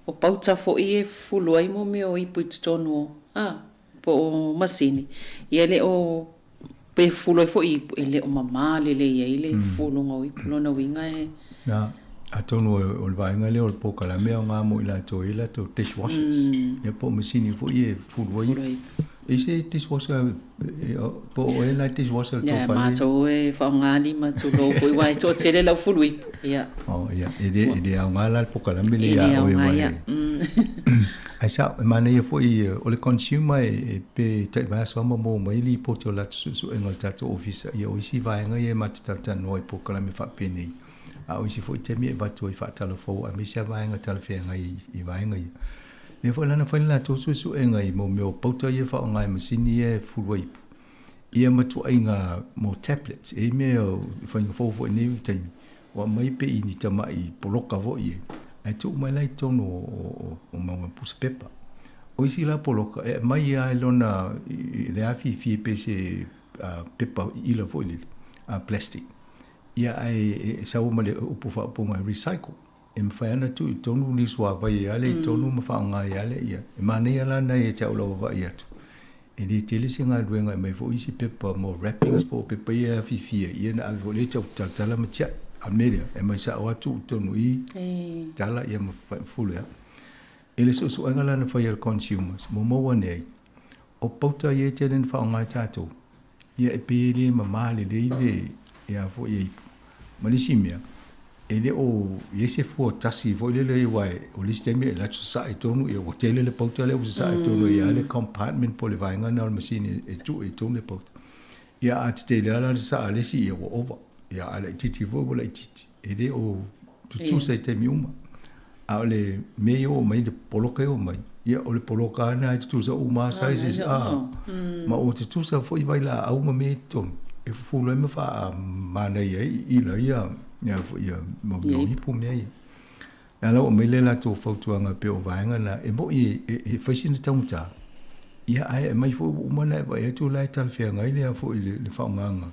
o pauta foi e fufulu ai mo mea o ipu i totonu o a po o masini. Ia e le o pe fufulu ai foi ipu, e le o mamā lelei ai le fufuluga o ipu. Lona uiga e. Na, atonu o le vaega lea o le polokalame e aoga mo i latou e i ai latou dishwashers, ia po o masini foi ia e fufulu ai ipu. E i ai se dishwasher po o oe la dishwasher i le tou fale? Ia, matou e faaaoga lima tulou foi aua e toatele lau fulu ipu. Ia. Oh, ia, e le, e le aoga la le polokalame lea ia oe aua e. Ae sao, e manaia foi o le consumer e pe tai vaiaso lava ma maua mai lipoti o latou suesuega o le tatou ofisa, ia o isi vaega ia e matou te talatalanoa i polokalame faapenei. A o isi foi taimi e avatu ai faatalafou aemaise lava vaega talafeagai i vaega ia. Lea foi la na fai le latou suesuega i mo mea o pauta ia e faaaoga e masini ia e fufulu ai ipu, ia ma tuaiga mo tablets. E i ai mea o faiga fou foi i nei taimi, ua aumai pei ni tamai poloka foi ia, ae tuu mai la i totonu o mau pusa pepa. O isi la poloka, e aumai lava i lona, i le afifi pei se pepa iila foi lele, plastic. Ia ae e sau ma le upu faaupuga e recycle. E mafai lava ona tuu i totonu ni suavai e ale i totonu ma faaaoga ai lava lea. E manaia la na ia te au lau vaavaai atu. E le tele se galuega e aumai foi isi pepa mo wrappings po o pepa ia e afifi ai, ia ona ave foi lea e tau talatala ma tiai. A o le mea lea, e aumai sao lava tuu i totonu i tala ia ma fulu ai. I le suesuega la na fai e le Consumers, ua maua ane ai, o pauta ia e tele ina faaaoga e tatou, ia e pei e le mamā lelei le ia foi e ipu. Ma le isi mea, e le o i ai se fua tasi foi lele aua o le isi taimi e alu atu sasae i totonu, ia ua tele le pauta lea ua sasae i totonu e i ai le compartment po o le vaega lena o le masini e tuu ai i totonu le pauta. Ia a tetele lava la le sasaa a le isi, ia ua ova. Ia a laitiiti foi ua laitiiti. E le o tutusa i taimi uma. A o le mea ia ua aumai, le poloka ia ua aumai, ia o le poloka lava lena e tutusa uma lava sizes, a. Ma ua tutusa foi vailaau ma mea i totonu e fufulu ai ma faamanaia ai ila ia, ia foi ia mo mea o ipu ma mea ia. Lea la ua aumai le latou fautuaga pei o vaega na, e moni e fai sina taugata, ia ae aumai foi ua uma ona e vaai atu la e talafeagai lea foi le faaaogaga.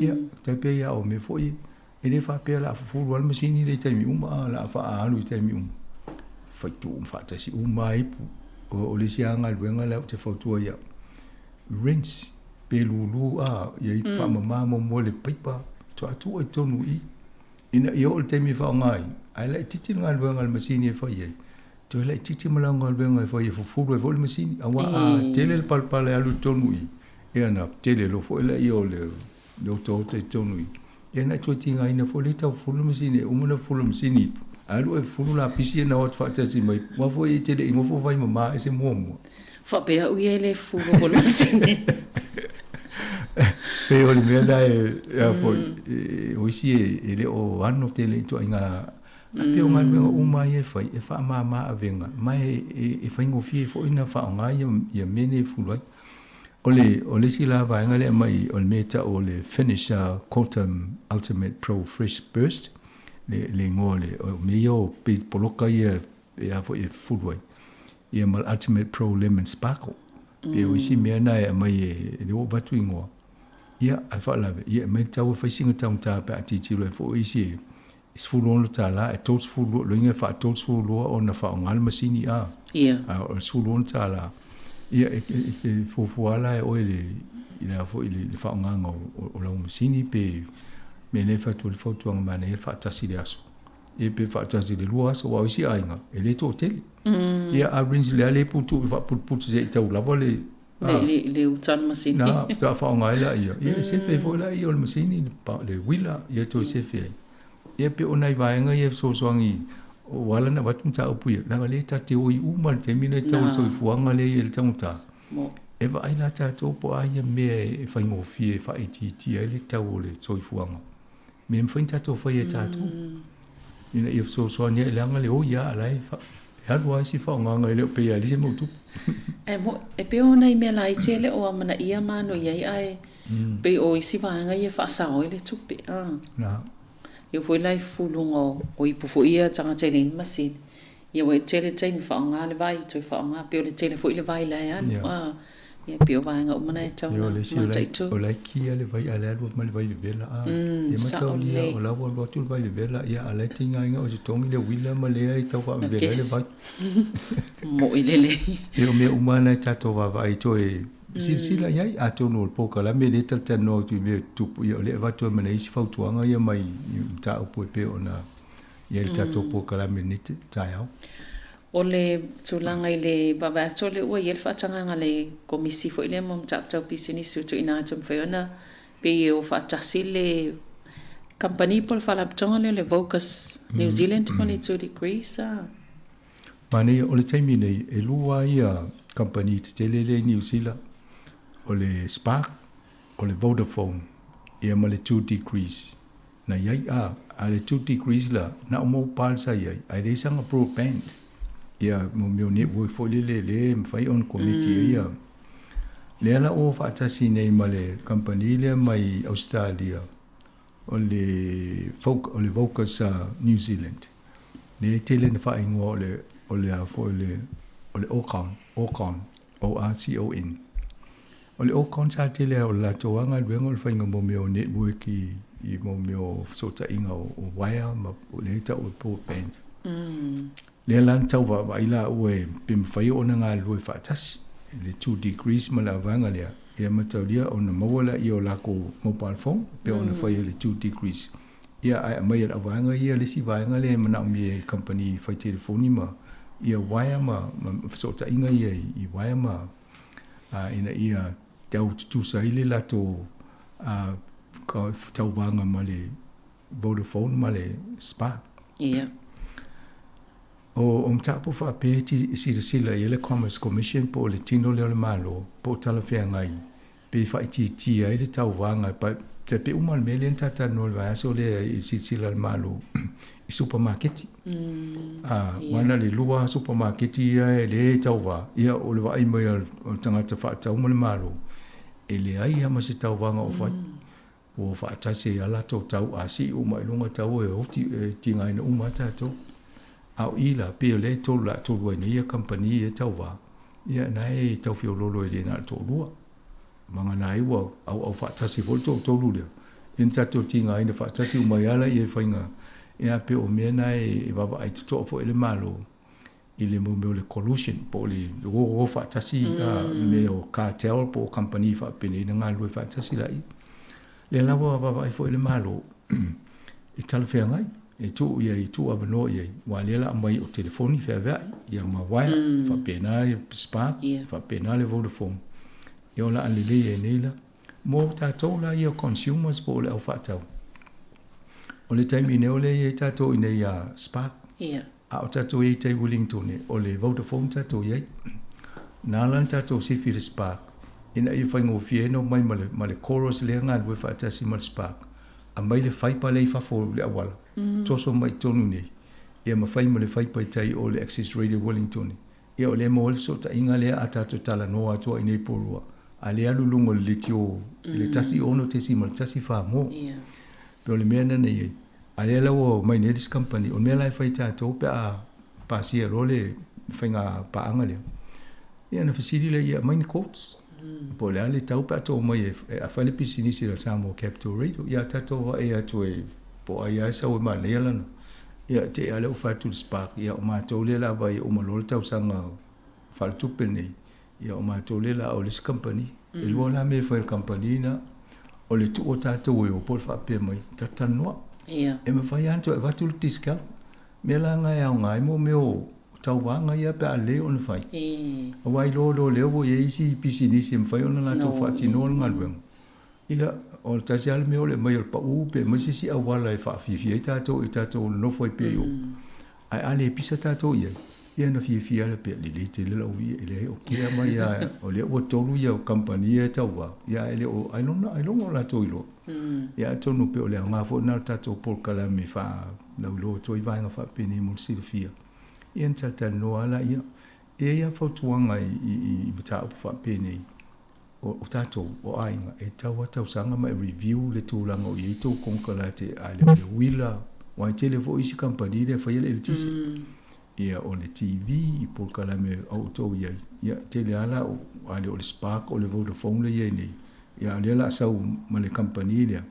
Ia, tai pei lava o mea foi E le faapea o le a fufulu lava le masini lea i taimi uma a o le a faaalu i taimi uma. Fai tuu faatasi uma lava ipu. O le isi lava galuega lea ou te fautua i au, rinse pe lulu a ia ipu faamama muamua i le paipa faatoa tuu ai i totonu i i. Ina ia oo i le taimi e faaaoga ai, ae laitiiti le galuega a le masini e fai ai, toe laitiiti ma lau galuega e fai e fufulu ai foi le masini. Aua a tele le palepale e alu i totonu i i, ia ona tele loa foi lea o le otaota i totonu i i. Ia na toe tigaina foi lea tau fufulu le masini, e uma ona fufulu le masini, alu oe fufulu lapisi ia na o atu faatasi mai, aua foi e te le i nofo vai mama ese muamua. Faapea au ia e le fufulu o le masini. Pei o le mea lena e a foi, o isi e le o ano tele i ituaiga ae pei o galuega uma ia e fai e faamama avega ma e faigofie foi ona faaaoga ia mea nei e fufulu ai. O le, o le isi la vaega lea e aumai, o le mea e tau o le Finish Quantum Ultimate Pro Fresh Burst, le, le igoa o le, o mea ia o pei poloka ia e a foi e fufulu ai, ia ma le Ultimate Pro Lemon Sparkle. Pei o isi mea na e aumai e, lea ua avatu igoa. Ia, ae faalavelave, ia e aumai le tau e fai sina taugata pe a tilotilo ai foi isi e, $16, e 32, loiga e faa 32 ona faaaoga le masini a. Ia. A o le $16, ia e, e, e fuafua la e oe le, i le foi le, le faaaogaga o, o lau masini pe mea nei fatu le fautuaga manaia le faatasi i le aso. Ia pe faatasi i le lua aso, aua o isi aiga, e le toatele. Ia a rinse le a le putu i faaputuputu seia tau lava le, Le, le, le uta o le masini. Na, faatoa faaaoga ai laia. Ia, e sefe ai foi laia o le masini, le uila, ia toe sefe ai. Ia pei o nai vaega ia e fesoasoani, ua ala ona avatu mataupu ia, leaga o lea ta te oi uma i le taimi lenei tau le soifuaga lea e i ai i le taugata. E vaai la tatou po o a ia mea e faigofie e faaitiitia ai le tau o le soifuaga, mea e mafai ona tatou faia e tatou ina ia fesoasoani ai, leaga le oi lava a o la e alu lava isi faaaogaga e le o pei lava e leai se mau tupe. E moʻi, e pei o nai mea laiti e le o amanaia ma ano i ai, ae pei o isi vaega ia e faasao ai le tupe. Na. E oo foi la i fufuluga o ipu foi ia a tagata e leai ni masini. Ia ua tele taimi faaaoga le vai, toe faaaoga, pei o le tele foi le vai la e alu. A, ia pei o vaega uma na e tatau ona mataitu. O la e kia le vai a o la e alu atu ma le vai vevela a. Ia mataulia o la ua alu atu le vai vevela, ia a o la e tigaina o totogi le uila ma lea e tau faavevela ai le vai. Moʻi lelei. Ia o mea uma na e tatou vaavaai toe silasila i ai, atonu o le polokalame lea e talatalanoa atu i mea e tutupu, ia o lea e avatu ai ma nai isi fautuaga ia mai i mataupu e pei ona i ai le tatou polokalame i lenei taeao. O le tulaga i le vaavaai atu o lea ua i ai le faatagaga a le Komisi foi lea mo mataupu tau pisinisi ua tuuina atu e mafai ona pei e o faatasi le kamupani po o le faalapotopotoga lea o le Vocus New Zealand ma le 2 Degrees a. Manaia, o le taimi nei, e lua ia kamupani tetele lea i Niu Sila, o le Spark, o le Vodafone, ia ma le 2 Degrees. Na i ai a, a le 2 Degrees la, na o mobile sa i ai, ae leai sana broadband. Ia, mo mea o network foi lele lea e mafai ona connect i ai ia. Lea la ua faatasi nei ma le kamupani lea mai Ausetalia, o le o le Vocus New Zealand. Lea e tele ina faaigoa o le, o le a foi le, o le Orcon, Orcon, O-R-C-O-N. O le Orcon sa tele o le latou lava galuega o le faiga mo mea o network i, i mo mea o fesootaiga o, o wire ma o lea e tau o broadband. Lea la na tau vaavaai laua e pe mafai ona galulue faatasi le 2 Degrees ma le avaega lea, ia mataulia ona maua laia o lakou mobile phone pe ona fai e le 2 Degrees. Ia ae aumai e le auvaega ia le isi vaega lea e manaomia e kamupani fai telefoni ma ia wire ma, ma fesootaiga ia i wire ma ina ia tau tutusa ai le latou tauvaga ma le Vodafone ma le Spark. Ia. O mataupu faapea e silasila i ai le Commerce Commission po o le tino lea o le Malo po o talafeagai pe faaitiitia ai le tauvaga e pei uma le mea lea na talatalanoa i le vaiaso lea i le silasila a le Malo i supamaketi. Aua na o le lua lava supamaketi ia e le tauva, ia o le vaai mai o le tagata faatau ma le Malo, e leai lava ma se tauvaga o fai. Ua faatasi ai lava latou tau, a sii uma i luga tau e oti e tigaina uma lava tatou. A o i la, pei o lea e tolu laatolu ai nei ia kamupani ia e tauva, ia na e tau feoloolo e le na o le toalua. Vagana ai ua auau faatasi foi le toatolu lea, ia na tatou tigaina faatasi uma ai lava laia i faiga, ia pei o mea na e vaavaai totoa foi le Malo i le mea o le collusion po o le o faatasi mea o cartel po o kamupani faapenei na galulue faatasi laia. Lea la ua vaavaai foi le Malo e talafeagai e tuu i ai, e tuu avanoa i ai, aua lea la aumai o telefoni feaveai, ia ma wire, faapena le Spark, faapena le Vodafone. Ia o le a lelei ai nei la. Mo tatou la ia consumers po o le au faatau, o le taimi nei o lea e i ai tatou i inei ia Spark. A o tatou i ai i tai Wellington, o le Vodafone tatou i ai. Na ala ona tatou sifi i le Spark, ina ia faigofie ai ona omai ma le, ma le Chorus lea galulue faatasi ma le Spark, aumai le fibre lea i fafo o le auala, toso mai i totonu nei, ia ma fai ma le fibre i tai o le Access Radio Wellington. Ia o lea e maua ai le fesootaiga lea a tatou talanoa atu ai nei polua, a lea alu i luga o le leitio i le 16.14 mo. Pei o le mea lena na i ai. A lea la ua omai nei le isi kamupani, o le mea la e fai e tatou pe a pasia loa le faiga paaga lea, ia ona fesili lea, ia aumai ni quotes. Po o le a le tau pe a tou omai e fai le pisinisi a le Samoa Capital Radio, ia tatou vaai atu e po o ai lava e sau e manaia lana. Ia te i lava lea ua fai atu le Spark, ia o matou lea o le a vaai e uma loa le tausaga faaletupe lenei, Ia o matou lea la o le isi kamupani. E lua la mea e fai e le kamupani na, o le tuu o tatou e o po o le faapea mai, talatalanoa. Ia. E mafai lava ona toe avatu le discount. Mea la na e aoga ai mo mea o tauvaga ia pe a lelei ona fai. Aua iloa loa lea ua i ai isi pisinisi e mafai ona latou faatinoa le galuega. Ia, o le tasi lava le mea o le aumai o le pau pe aumai se isi auala e faafiafia ai tatou i tatou nonofo ai pea i o. Ae a le pisa tatou i ai, Ia ona fiafia lea pea, lelei tele lau ia, e leai o kea mai lava, o lea ua tolu ia kamupani ia e tauva, ia ae le o, ailoga, ailoga o latou iloa. Ia atonu pei o le aoga foi lena o le tatou polokalame e faalauiloa atu ai vaega faapenei mo le silafia. Ia ona talatalanoa lava laia. E i ai lava fautuaga i, i, i mataupu faapenei, o, o tatou, o aiga, e tatau lava tausaga ma e review le tulaga o i ai tou konekarate, a le o le uila, aua e tele foi isi kamupani lea e faia le eletise. Ia, o le TV, polokalame a outou i ai, ia, e tele lava la, a le o le Spark, o le Vodafone lea e i ai nei, ia, a o lea o le a sau ma le kamupani lea,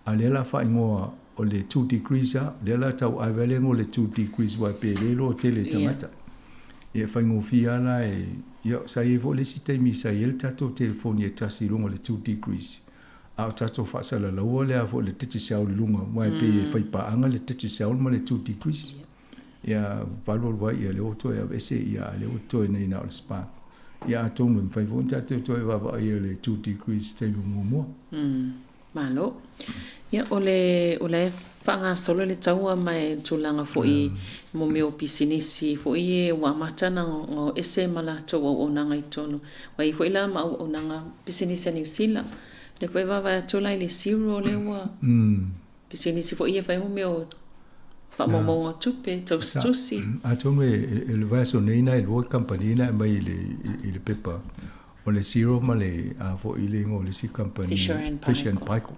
a o lea o le a faaigoa o le Two Degrees lava, lea o le a tau ave lava le igoa o le Two Degrees aua pe le iloa tele e tagata. Ia, e faigofie lava la e, ia, sa i ai foi le isi taimi sa i ai le tatou telefoni e tasi i luga o le Two Degrees, a o tatou faasalalaua le a foi le Digicel i luga, aua e pei e faipaaga le Digicel ma le Two Degrees. Ia alu alu ai, ia lea ua toe aveese, ia a lea ua totoe nei na o le Spark. Ia atonu e mafai foi ona tatou toe vaavaai i le Two Degrees i se taimi o muamua. Malo. Ia o le o la e faagasolo le taua ma e tulaga foi mo mea o pisinisi foi e ua amata ona o ese ma latou auaunaga i totonu. Ua i ai foi la ma auaunaga pisinisi a Niu Sila. Lea foi e vaavaai atu la i le Xero lea ua Pisinisi foi ia e fai mo mea o faamaumauga o tupe, tausitusi. Atonu e le vaiaso nei na e lua kamupani na aumai i le pepa, o le Xero ma le a foi le igoa o le isi kamupani, Fisher and Paykel.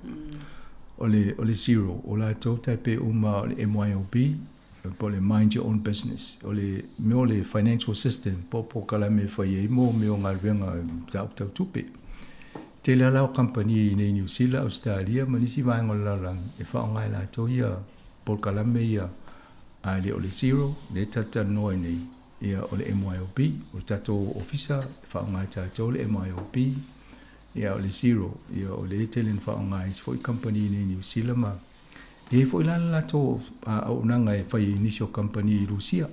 O le o le Xero, o latou tai pei uma o le MYOB, po o le Mind Your Own Business. O le mea o le financial system, po o polokalame e fai ai mo mea o galuega mataupu tau tupe. Tele lava la o kamupani i inei i Niu Sila, Ausetalia ma nisi vaega o le lalolagi e faaaoga e latou ia polokalame ia, a le o le Xero lea e talatalanoa ai nei, ia o le MYOB. O le tatou ofisa e faaaoga e tatou le MYOB, ia o le Xero, ia o lea e tele ina faaaoga e isi foi kamupani i inei i Niu Sila ma e i ai foi la le latou auaunaga e fai i nisi o kamupani i Rusia.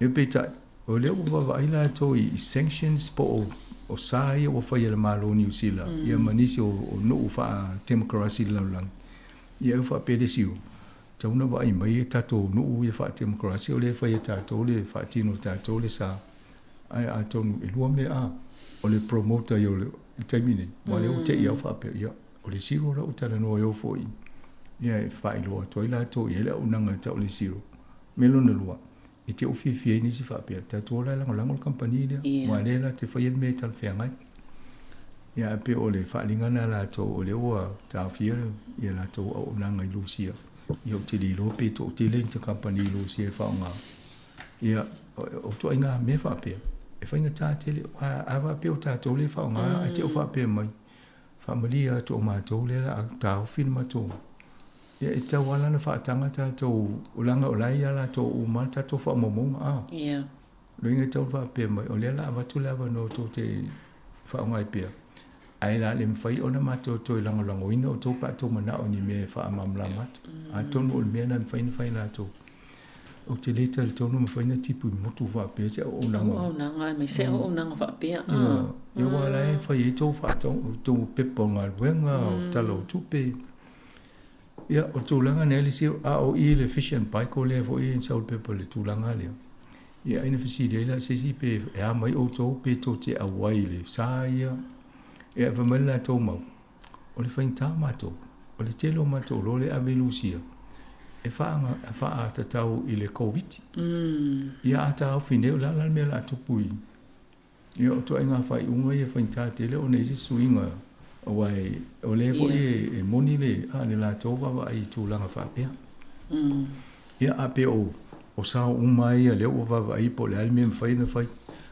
Ia peitai, o lea ua vaavaai latou i sanctions po o o sa ia ua fai e le Malo o Niu Sila ia ma nisi o nuu faa-temokarasi i le lalolagi. Ia e faapea le isi, tatau ona vaai mai tatou nuu ia faa-temokarasi o lea e fai e tatou le faatino e tatou le sa. Ae atonu e lua mea a, o le promoter ia o le taimi nei, aua o lea ua te i lava faapea, ia, O le zero la ua talanoa ai o foi, ia e faailoa atu ai latou i ai le auaunaga e tau o le zero. Mea lona lua, e te fiafia ai nisi faapea, tatou o la e lagolago le kamupani lea, aua o lea la te faia le mea e talafeagai. Ia ae pei o le faaaliga lena a latou o lea ua taofia ia latou auaunaga i Lusia. Ia ou te le iloa pe toatele ni kamupani i Lusia e faaaoga. Ia, o ituaiga mea faapea, e faigata tele. A faapea o tatou lea e faaaoga, ae te i ua faapea mai, Faamalie atu o matou lea la a taofi le matou ia e tatau lava la ona faataga tatou leaga o la e ia latou uma le tatou faamaumauga a. Ia. Lona uiga e tatau ona faapea mai o lea la avatu le avanoa tou te faaaoga ai pea ae la le mafai ona matou toe lagolagoina outou pe a outou manao i ni mea e faamalamalama atu. Atonu o le mea lena e mafai ona fai e latou. Ou te le talitonu e mafai ona tipu i motu faapea se auaunaga. Auaunaga, aemaise auaunaga faapea. Ia, ia aua la e fai ai tou faatau, tou pepa o galuega, o tala o tupe. Ia, o tulaga nei le isi, a o i le Fish and Paykel lea foi e sau le pepa i le tulaga lea. Ia, ai na fesili ai la se isi pe e a mai outou pe tou te auai i le sa ia. Ia, fai mai le latou mau, O le faigata matou, o le tele o matou loa lea e ave i Lusia, e faatatau i le Koviti. Ia a taofi nei, o le a la le mea o le a tupu i... Ia o ituaiga faaiuga ia e faigata tele ona i ai se suiga, aua o lea foi e moni le latou vaavaai i tulaga faapea. Ia, a pei o sao uma lava ia lea ua vaavaai po o le a le mea e mafai ona fai.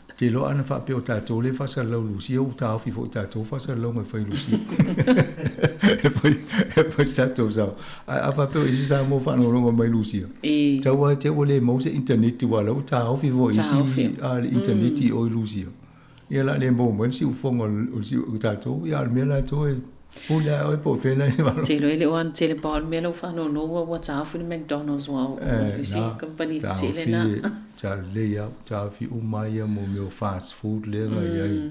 Ou te iloa ana faapea o tatou lea e faasalalau i Lusia, ua taofi foi e tatou faasalalauga e fai i Lusia. E fai, e fai se tatou sao. Ae a faapea o isi Samoa faalogologo mai Lusia, tau lava te i ua le maua se initaneti aua o la ua taofi foi e isi le initaneti i o i Lusia. Ia la le maua mai le siufofoga o le siu o tatou, ia a o le mea latou e pule lava oe po o fea la e Ou te iloa e le o ano tele pau o le mea la ua faanono ua taofi le McDonald's ua o isi kamupani tetele na. Sa lelei lava, taofi uma lava ia mo mea o fast food lea na i ai.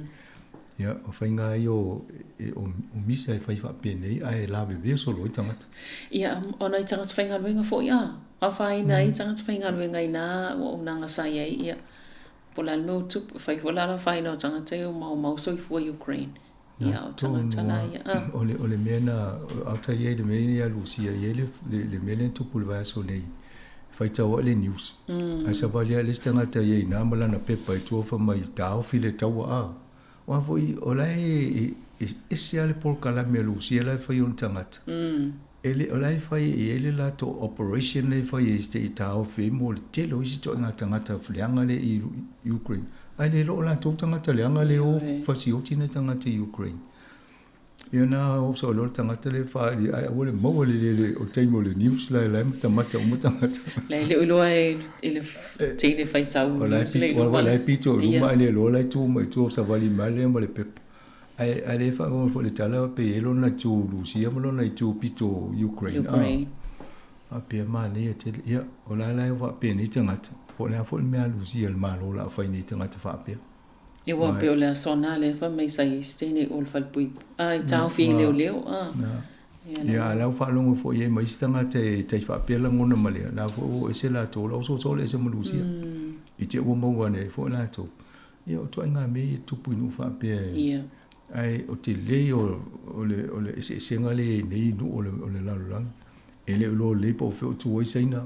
Ia, o faiga lava ia o, o, o misa e fai faapenei ae lavevea solo ai tagata. Ia, o nai tagata faigaluega foi a afaina ai tagata faigaluega i nā auaunaga sa i ai, ia, po o le a le mea ua tupu, e fai foi la le afaina o tagata ia ua maumau soifua i Ukraine. Ia, o tagata la ia, a. O le, o le mea na, a o i ai le mea ia Lusia, i ai le, le, le mea lea na tupu i le vaiaso nei, faitau ai le news. Ae savali lava le isi tagata i ai i ina ma lana pepa i tua fai mai, taofi le taua a. Aua foi o la e ese lava le polokalame a Lusia la e fai i ona tagata. E le, o la e fai e i ai le latou operation lea e fai ai se i taofi ai mo le tele o isi ituaiga tagata leaga lea i Ukraine. Ae le iloa o latou tagata leaga lea e o fasioti nai tagata i Ukraine. Ia na oso loa le tagata lea e faaali ae aua le maua le lele o le taimi o le news la e matamata uma tagata. La e le o iloa e le teine faitau news le iloa. O la e pito i luma ae le iloa la e tu mai tua o savali mai lea ma le pepa. Ae a le faafofoga foi i le tala pe i ai lona itu Rusia ma lona itu pito Ukraine. Ukraine. Faapea manaia tele. Ia, o la la e faapenei tagata, po o le a foi le mea a Rusia le Malo o le a fai nei tagata faapea. Ia ua pei o le aso na lea fai mai sa i ai se teine o le falepuipui a i taofi i leoleo a. Ia, a la ua faalogo foi i ai ma isi tagata e tai faapea lagona ma lea, la foi ua ese latou, la ua soosoo le ese ma Rusia. I te ua maua ane ai foi latou. Ia, o ituaiga mea ia e tupu i nuu faapea e, ae o tele ia o le, o le eseesega lea e i ai nei nuu o le, o le lalolagi. E le o iloa lelei po o fea o tu ai Saina,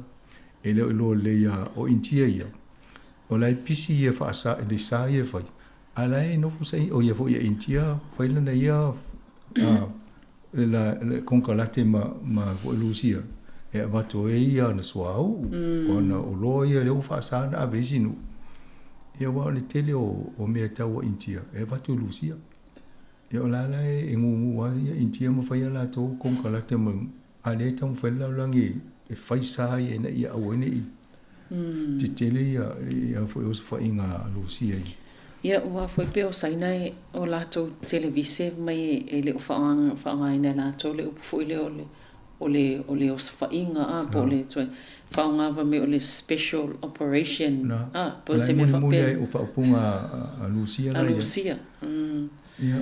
e le o iloa lelei ia, o Initia ia, o la e pisi ia faasa, i le sa ia e fai, a la e nofo sa, o ia foi ia Initia fai lana ia, a, le la, le konekarate ma, ma foi Lusia, e avatu ai ia ana suauu, o ana oloa ia lea ua faasa ona ave i isi nuu. Ia aua o le tele o, o mea tau a Initia, e avatu i Lusia. Ia o la la e gugu lava ia Initia ma fai a latou konekarate ma, a lea e taumafai le lalolagi e fai sa ia ina ia aua ai ne i tetele ia, ia foi osofaiga a Lusia i. Ia, ua foi pea o Saina e o latou televise mai e le o faaaogaina e latou le upu foi lea o le o le o le osofaiga a po o le toe faaaoga mai o le special operation a po o se mea faapea. O faaupuga a Lusia la ia. A Lusia. Ia,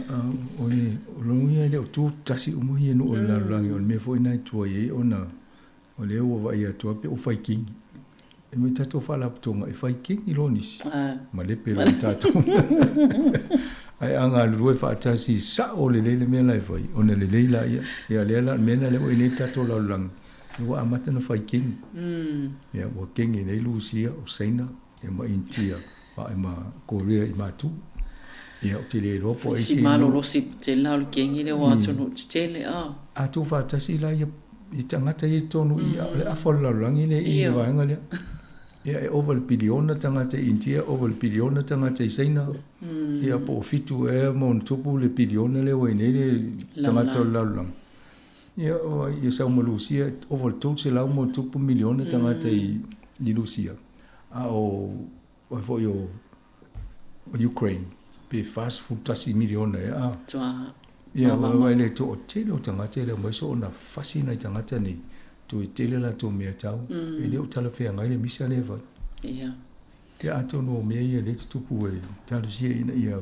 o le o lona uiga e le o tu tasi uma ia nuu o le lalolagi, o le mea foi lena e tuai ai ona O lea ua vaai atu lava pe ua fai kini. E mai tatou faalapotopotoga e fai kini loa nisi. Malepe loa tatou. Ae a galulue faatasi sao lelei le mea la e fai, ona lelei laia. Ia lea la, o le mea lena lea ua i ai nei le tatou lalolagi, ua amata ona fai kini. Ia ua kini nei Lusia, o Saina, ia ma Initia, ma Korea i Matu. Ia ou te le iloa po o ai se. Si malolosi tele la o le keni lea o atunuu tetele a. A tuufaatasi la ia i tagata ia i totonu i o le afa o le lalolagi lea i le vaega lea. Ia e ova i le piliona tagata i Initia, ova i le piliona tagata i Saina. Ia po o fitu ea ma ona tupu le piliona lea ua i ai nei le tagata o le lalolagi. Ia o ia sau ma Lusia, ova i le 300 ma ona tupu miliona tagata i Lusia. A o ai foi o Ukraine pe 41 miliona ea a. Tua. Ia vaai le toatele o tagata e le aumai soona fasi nai tagata nei toe tele latou mea tau e le o talafeagai le misa lea e fai. Ia. Ia atonu o mea ia lea e tutupu e talosia ina ia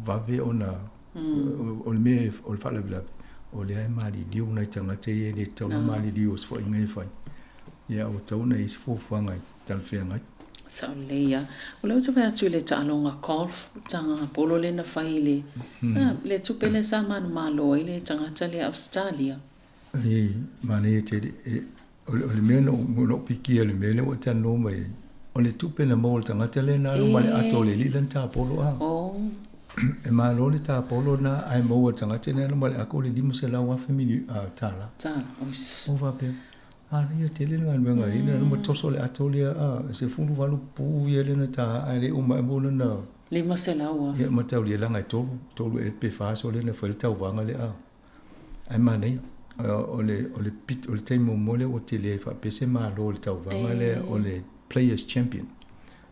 vave ona o le mea o le faalavelave o lea e maliliu nai tagata ia e le tatau ona maliliu o se foaiga e fai. Ia ua tatau ona i ai se fuafuaga e talafeagai. Sao lelei lava. O lea ou te vaai atu i le taaloga golf, taga polo lea na fai i le, le tupe lea sa manumalo ai le tagata lea Ausetalia. E manaia tele. E, o le, o le mea na ou pikia i le mea lea ua e talanoa mai ai, o le tupe na maua e le tagata lea na alu ma le ato o le alii lana tapolo a. Oh. E malo le tapolo na ae maua e le tagata lea na alu ma le ato o le $500,000 tala. Tala, ois. Ou faapea, Manaia tele le galuega a alii ma toso le ato lea a, e 18 pu ia lea na ta ae le uma ai mo lana 500,000. Ia mataulia leaga e tolu, tolu ea pe fa aso lea na fai le tauvaga lea a. Ae manaia, o le, o le pito, o le taimi muamua lea ua tele ai faapea se malo i le tauvaga lea o le Players Champion.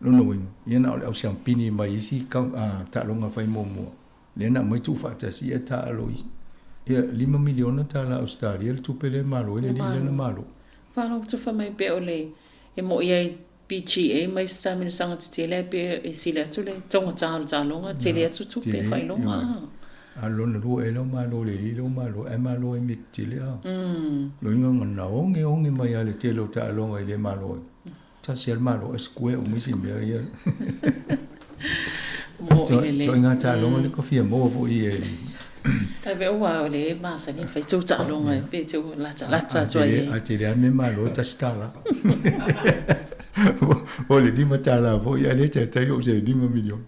Lona uiga, ia na o le au siampini mai isi taaloga fai muamua. Lea na aumai tuufaatasi ia taaalo i ia $5 miliona Ausetalia le tupe lea e malo ai le alii lea na malo. Whānau tufa mai pea o le e mo'i ai PGA mai se taimi saga tetele ai pe e sili atu le taugata o le taaloga, tele atu tupe faailoga. A o le lona lua ea lea ua malo i le alii lea ua malo ae malo ai i mea tetele a. Lona uiga na ogeoge mai lava i le tele o taaloga i le malo ai. Tasi lava le malo ae square uma isi mea ia. Ituaiga taaloga lea ka fia maua foi e. Ae pei ua o le masani ona fai tou taaloga pe te latalata atu ai. A tele lava le mea malo e $1. Po o le $5 foi ae le taitai oo i se $5 miliona.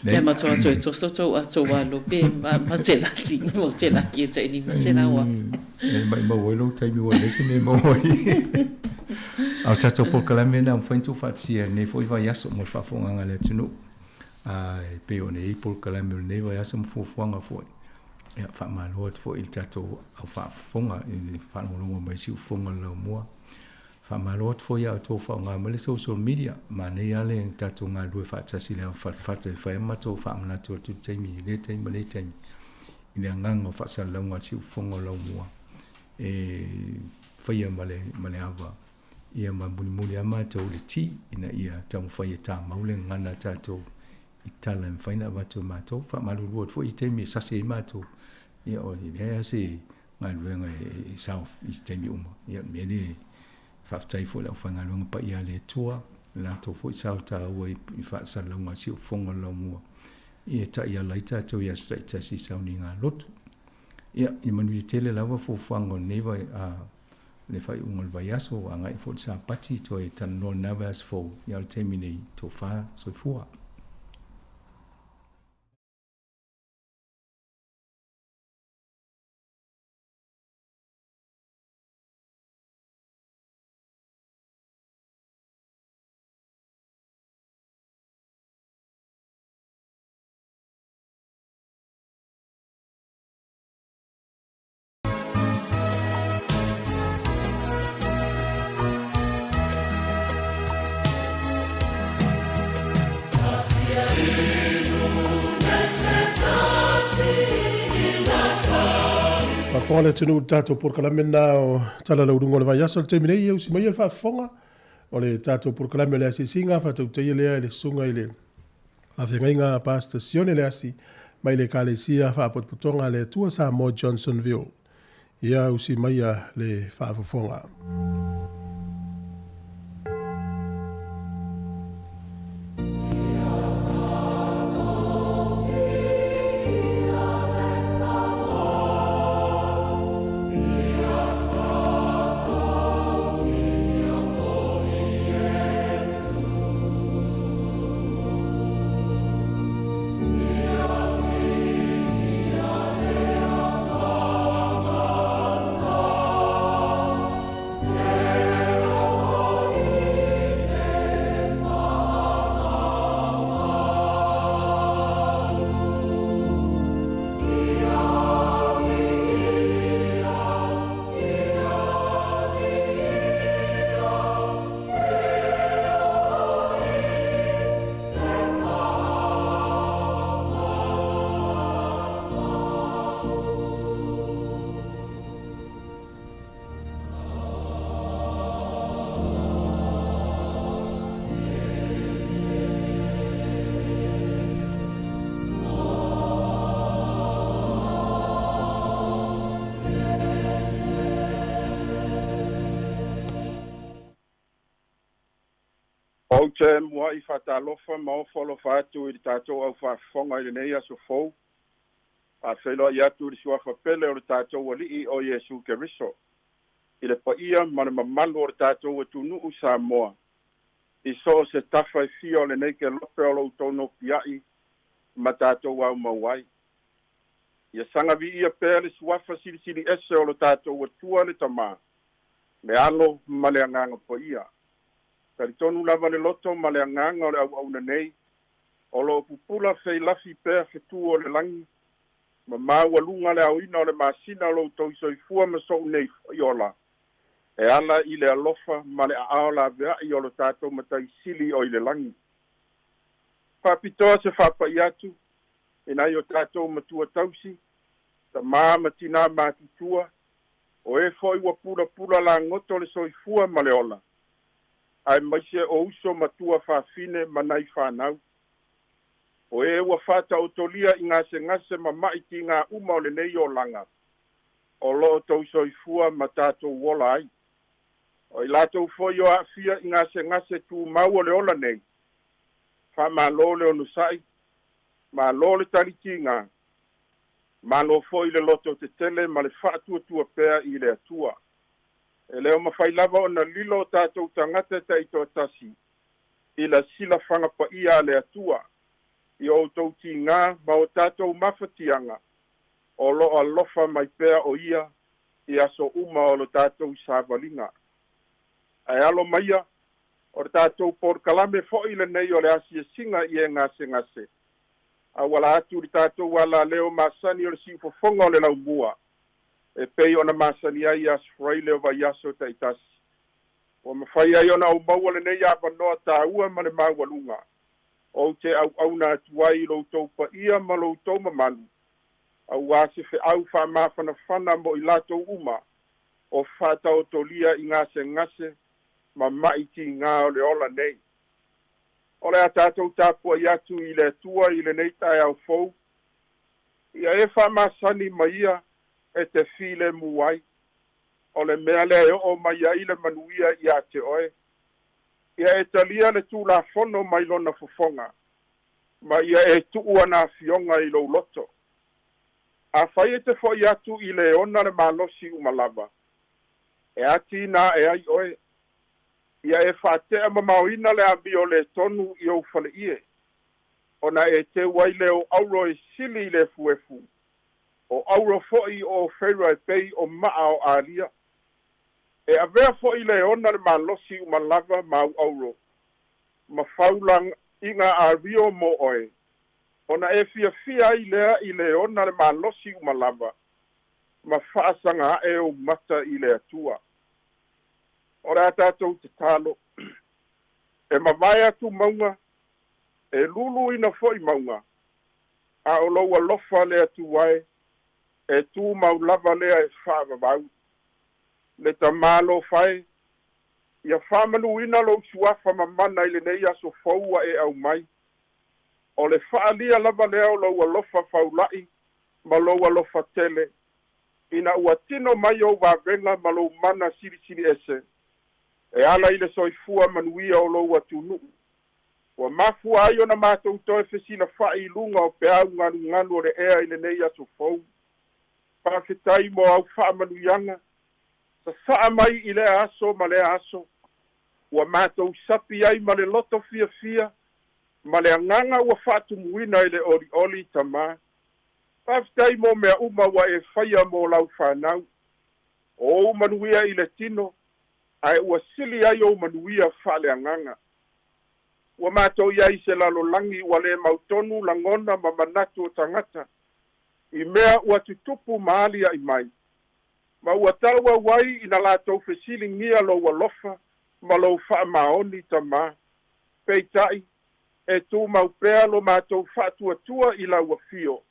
Ia matua toe toso tou ato alo pe ma te lati mo te laki e tai $500,000. E maumau ai lou taimi ua leai se mea e maua ai. A o le tatou polokalame lena ua mafai ona tuufaatasia i lenei foi vaiaso mo le faafofogaaga a le atunuu. A e pei ona i ai polokalame o lenei vaiaso ma fuafuaga foi. Ia, faamalo atu foi i le tatou au faafofoga i le faalogologo mai i Siufofoga o le Laumua. Faamalo atu foi ia outou faaaoga mai le social media. Manaia lava le tatou galulue faatasi i le avafatafata e fai ai matou faamanatu atu i le taimi i lea taimi ma lea taimi i le agaga o faasalalauga a le siufofoga o Laumua e faia ma le ma le ava ia ma mulimuli lava matou i le ti ina ia taumafai e tamau le gagana a tatou i tala e mafai ona avatu e matou. Faamalulu atu foi i taimi e sasi ai matou ia o le leai lava se galuega e sao i taimi uma. Ia o le mea lea e faafetai foi i le aufaigaluega paia a le Atua, le latou foi sao taua i faasalalauga a le siufofoga o le Laumua, ia e taiala ai tatou i aso taitasi i sauniga lotu. Ia, ia manuia tele lava fuafuaga o lenei vai, a, le faaiuga o le vaiaso, agai foi i le Sapati, toe talanoa i lena vaiaso fou, ia o le taimi nei, tofa soifua. Faafofoga le atunuu i le tatou polokalame lena o Tala Lauluga o le Vaiaso. I le taimi nei, ia usi mai le faafofoga o le tatou polokalame o le asiasiga faatautaia lea i le susuga i le faafeagaiga Pastor Sione Leasi mai le Ekalesia Faapotopotoga a le Atua Samoa Johnsonville. Ia usi maia le faafofoga. Ou te muaʻi faatalofa ma ofo alofa atu i le tatou au faafofoga i lenei aso fou. Faafeiloai atu i le Suafa pele o le tatou Alii o Iesu Keriso, i le paia ma le mamalu o le tatou atunuu Samoa, i so o se tafa e fia o lenei kelope o lo outou nopiai ma tatou aumau ai. Ia saga viia pea le Suafa Silisili Ese o lo tatou Atua le Tama, le Alo ma le Agaga Paia. Talitonu lava le loto ma le agaga o le auauna nei, o lo o pupula feilafi pea fetu o le lagi, ma maualuga le aoina o le masina o lo outou soifua ma sou nei foi ola, e ala i le alofa ma le aao laveai o lo tatou Matai Sili o i le lagi. Faapitoa se faapai atu i nai o tatou matua tausi, tama ma tinā matutua, o e foi ua pulapula lagoto le soifua ma le ola, aemaise o uso ma tuafafine ma nai fanau. O e ua faataotolia i gasegase ma ma'i tigā uma o lenei olaga, o loo tou soifua ma tatou ola ai. O i latou foi o aafia i gasegase tumau o le ola nei, faamalo le onosai, malo le talitiga, malo foi le loto tetele ma le faatuatua pea i le Atua. E le o mafai lava ona lilo o tatou tagata taitoatasi i la silafaga paia a le Atua i o outou tigā ma o tatou mafatiaga, o loo alofa mai pea o ia i aso uma o lo tatou savaliga. Ae alo maia, o le tatou polokalame foi lenei o le asiasiga i e gasegase, auala atu i le tatou alaleo masani o le siufofoga o le laumua, e pei ona masani ai i Aso Faraile o vaiaso taitasi. Ua mafai ai ona ou maua lenei avanoa taua ma le maualuga, ou te auauna atu ai i lo outou paia ma lo outou mamalu, auā se feau faamafanafana mo i latou uma o faataotolia i gasegase ma ma'i tigā o le ola nei. O le a tatou tapuai atu i le Atua i lenei taeao fou, ia e faamasani ma ia e te filemu ai, o le mea lea e oo mai ai le manuia ia te oe. Ia e talia le Tulafono mai lona fofoga, ma ia e tuu ana afioga i lou loto. Afai e te fo'i atu i le ona le malosi uma lava, e atinae ai oe. Ia e faatea mamaoina le amio lē tonu i ou faleie, ona e teu ai lea o auro e sili i le efuefu, o auro foi o Ofeira e pei o maa o alia. E avea foi le ona le malosi uma lava ma au auro, ma faulaiga ario mo oe, ona e fiafia ai lea i le ona le malosi uma lava, ma faasaga ae ou mata i le Atua. O le a tatou tatalo, e mavae atu mauga, e luluina foi mauga, a o lou alofa le Atua e, e tumau lava lea e faavavau. Le Tamā alofa e, ia faamanuina lou suafa mamana i lenei aso fou ua e aumai. O le faaalia lava lea o lou alofa faula'i ma lou alofa tele, ina ua tino mai ou vavega ma lou mana silisiliese e ala i le soifua manuia o lou atunuu. Ua mafua ai ona matou toe fesilafa'i i luga o peau galugalu o le ea i lenei aso fou. Faafetai mo au faamanuiaga, sasaa mai i lea aso ma lea aso, ua matou sapi ai ma le loto fiafia ma le agaga ua faatumuina i le olioli, Tamā. Faafetai mo mea uma ua e faia mo lau fanau. O ou manuia i le tino, ae ua sili ai ou manuia faaleagaga. Ua matou i ai i se lalolagi ua le mautonu lagona ma manatu o tagata i mea ua tutupu ma aliaʻi mai, ma ua tauau ai ina latou fesiligia lou alofa ma lou faamaoni, Tamā. Peitai, e tumau pea lo matou faatuatua i lau afio,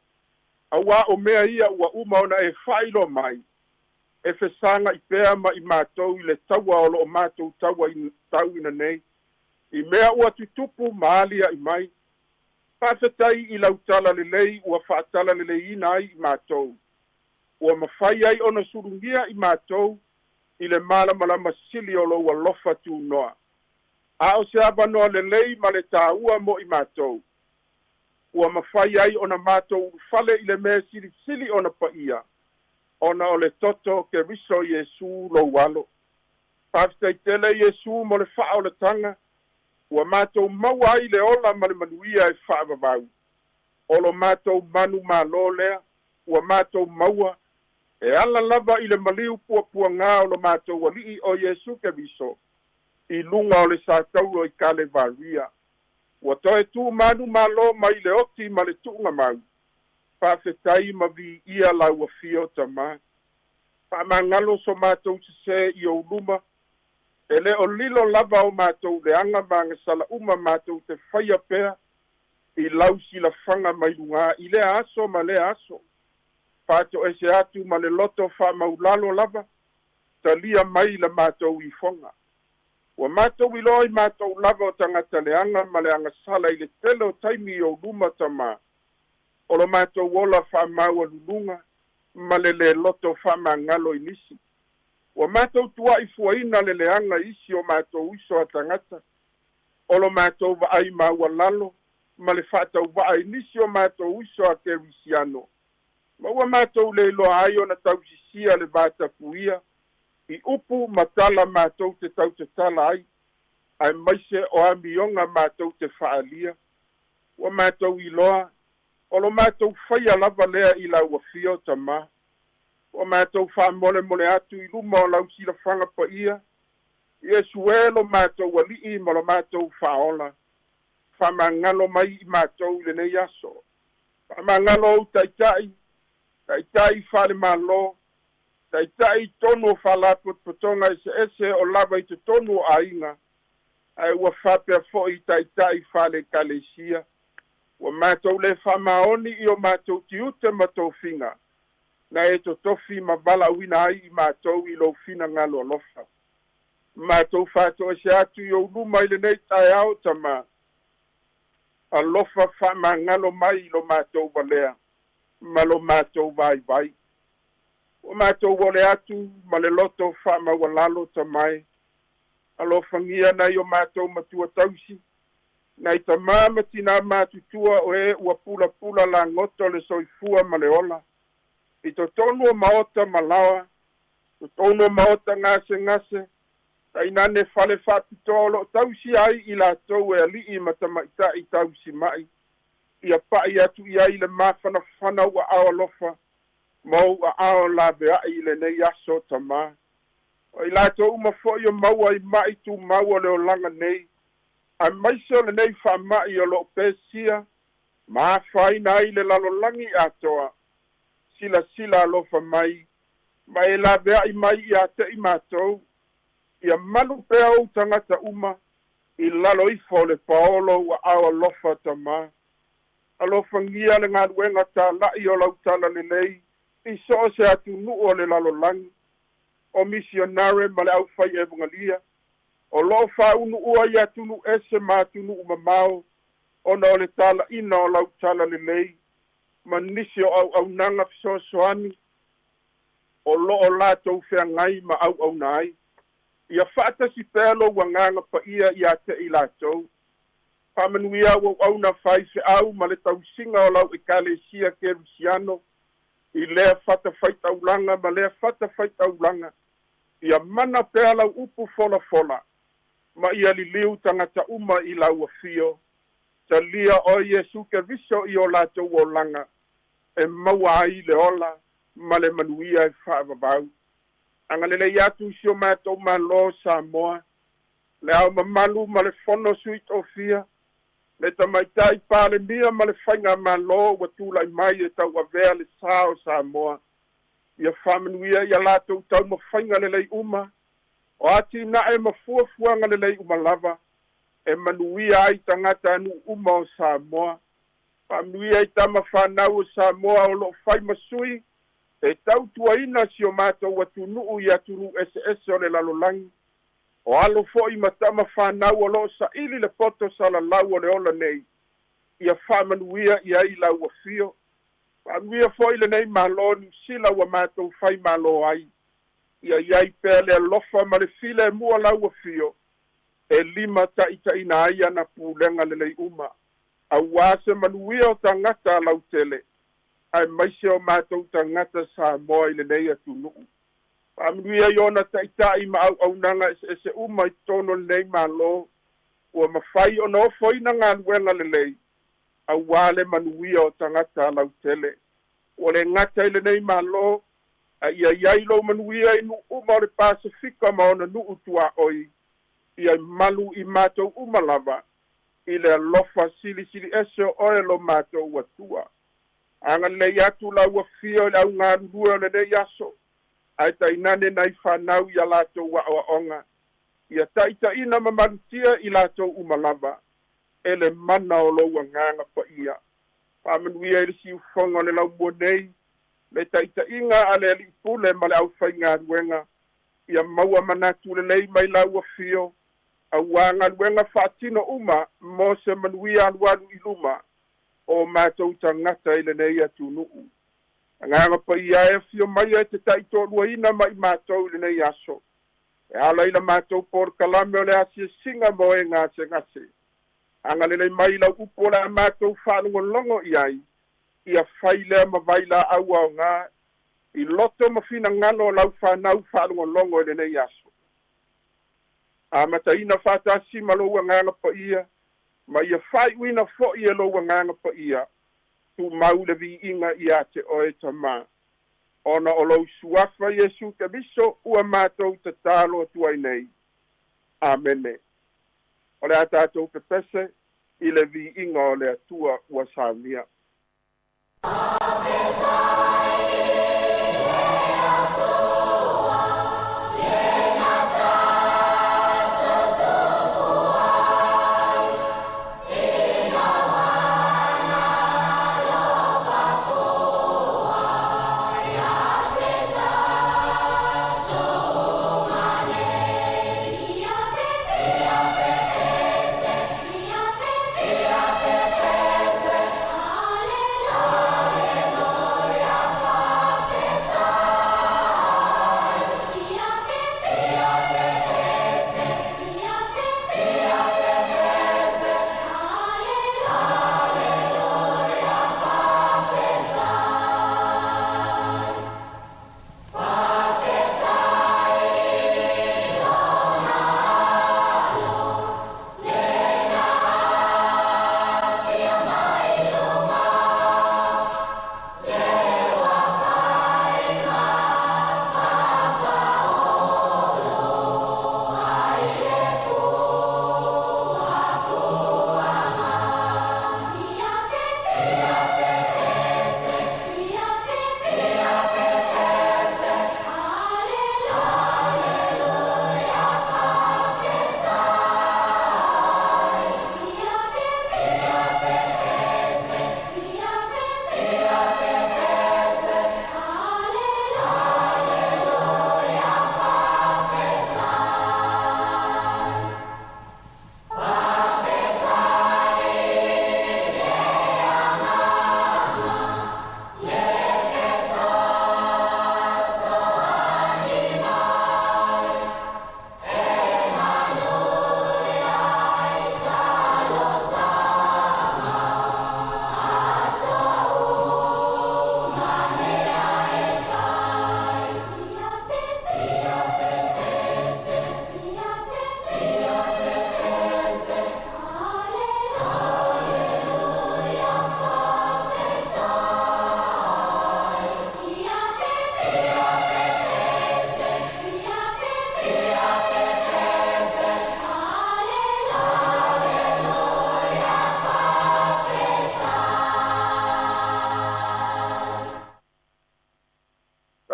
auā o mea ia ua uma ona e faailoa mai, e fesagaʻi pea ma i matou i le taua o loo matou tauaina nei, i mea ua tutupu ma aliaʻi mai. Faafetai i lau talalelei ua faatalaleleiina ai i matou, ua mafai ai ona sulugia i matou i le malamalama sili o lou alofa tunoa. A o se avanoa lelei ma le taua mo i matou, ua mafai ai ona matou ulufale i le mea silisili ona paia, ona o le toto o Keriso Iesu lou Alo. Faafetai tele Iesu mo le faaolataga ua matou maua ai le ola ma le manuia e faavavau. O lo matou manumalo lea ua matou maua e ala lava i le maliu puapuagā o lo matou Alii o Iesu Keriso i luga o le satauro i Kalevaria. Ua toe tu manumalo mai le oti ma le tuugamau. Faafetai ma viia lau afio, Tamā. Faamagalo so matou sesē i ou luma. E le o lilo lava o matou leaga ma agasala uma matou te faia pea i lau silafaga mai lugā i lea aso ma lea aso. Faatoese atu ma le loto faamaulalo lava, talia mai la matou ifoga. Ua matou iloa i matou lava o tagata leaga ma le agasala i le tele o taimi i ou luma, Tamā, o lo matou ola faamaualuluga ma le lē loto faamagalo i nisi. Ua matou tua'i fuaina le leaga i isi o matou uso a tagata, o lo matou vaai maualalo ma le faatauvaa i nisi o matou uso a Kerisiano, ma ua matou le iloa ai ona tausisia le vatapuia i upu ma tala matou te tautatala ai, aemaise o amioga matou te faaalia. Ua matou iloa, o lo matou faia lava lea i lau afio, Tamā. Ua matou faamolemole atu i luma o lau silafaga paia, Iesu e lo matou Alii ma lo matou Faaola, faamagalo mai i matou i lenei aso. Faamagalo ou taitai, taitai faale-Malo, taitai i totonu o faalapotopotoga eseese o lava i totonu o aiga, ae ua faapea foi i taitai faale-Ekalesia. Ua matou le faamaoni i o matou tiute ma tofiga, na e totofi ma valaauina ai i matou i lou finagalo alofa. Matou faatoese atu i ou luma i lenei taeao, Tamā, alofa faamagalo mai i lo matou valea ma lo matou vaivai. Ua matou ole atu ma le loto faamaualalo, Tamā e, alofagia nai o matou matua tausi, nai tamā ma tinā matutua o e ua pulapula lagoto le soifua ma le ola, i totonu o maota ma laoa, totonu o maota gasegase, tainane fale faapitoa o lo o tausia ai i latou e alii ma tamaitai tausima'i, ia pa'i atu i ai le mafanafana o aao alofa ma ou aao laveai i lenei aso, Tamā. O i latou uma foi o maua i ma'i tumau o le olaga nei, aemaise o lenei faama'i o lo o pesia ma afaina ai le lalolagi atoa, silasila alofa mai ma e laveai mai ia te i matou, ia malu pea ou tagata uma i lalo ifo o le paolo o ou aao alofa, Tamā. Alofagia le galuega tala'i o lau talalelei i so o se atunuu o le lalolagi, o misionare ma le aufai evugalia o lo o faaunuua i atunuu ese ma atunuu mamao ona o le talaiina o lau talalelei ma nisi o auaunaga fesoasoani o lo o latou feagai ma auauna ai. Ia faatasi pea lou agaga paia ia te i latou. Faamanuia auauauna faifeau ma le tausiga o lau Ekalesia Kerisiano i lea fatafaitaulaga ma lea fatafaitaulaga. Ia mana pea lau upu folafola ma ia liliu tagata uma i lau afio. Talia oe Iesu Keriso i o latou olaga e maua ai le ola ma le manuia e faavavau. Agalelei atu i si o matou Malo o Samoa, Le Ao Mamalu ma le Fono Sui Tofia, le Tamaitai Palemia ma le Faigamalo ua tulai mai e tauavea le sa o Samoa, ia faamanuia i a latou taumafaiga lelei uma, o atinae ma fuafuaga lelei uma lava e manuia ai tagata nuu uma o Samoa. Faamanuia i tama fanau o Samoa o lo o fai ma sui e tautuaina si o matou atunuu i atunuu eseese o le lalolagi, o alo foi ma tama fanau o lo o saili le poto salalau o le ola nei, ia faamanuia i ai lau afio. Faamanuia foi lenei Malo Niu Sila ua matou fai malo ai, ia i ai pea le alofa ma le filemu o lau afio e limataitaiina ai ana pulega lelei uma, aua se manuia o tagata lautele, aemaise o matou tagata Samoa i lenei atunuu. Faamanuia i ona taitai ma auaunaga eseese uma i totonu o lenei Malo, ua mafai ona ofoina galuega lelei, aua le manuia o tagata lautele. Ua le gata i lenei Malo, a ia i ai lou manuia i nuu uma o le Pasefika ma ona nuu tuaoi, ia malu i matou uma lava, i le alofa silisili ese o oe lo matou Atua. Agalelei atu lau afio i le au galulue o lenei aso, ae tainane nai fanau i a latou aoaoga, ia taitaiina ma malutia i latou uma lava, e le mana o lou agaga paia. Faamanuia i le siufofoga o le laumua nei, le taitaiga a le Alii Pule ma le aufaigaluega, ia maua manatu lelei mai lau afio, Auā galuega faatino uma mo se manuia alualu i luma o matou tagata i lenei atunuu. Agaga Paia e, afio mai e te taitoaluaina ma i matou i lenei aso e ala i la matou polokalame o le asiasiga mo e gasegase. Agalelei mai lau upu o le a matou faalogologo i ai, ia fai lea ma vailaau aogā i loto ma finagalo o lau fanau faalogologo i lenei aso. Amataina faatasi ma lou Agaga Paia, ma ia faaiuina fo'i e lou Agaga Paia, tumau le viiga iā te oe Tamā, ona o lou Suafa Iesu Keriso ua matou tatalo atu ai nei. Amene. O le a tatou pepese i le viiga o le Atua ua saunia.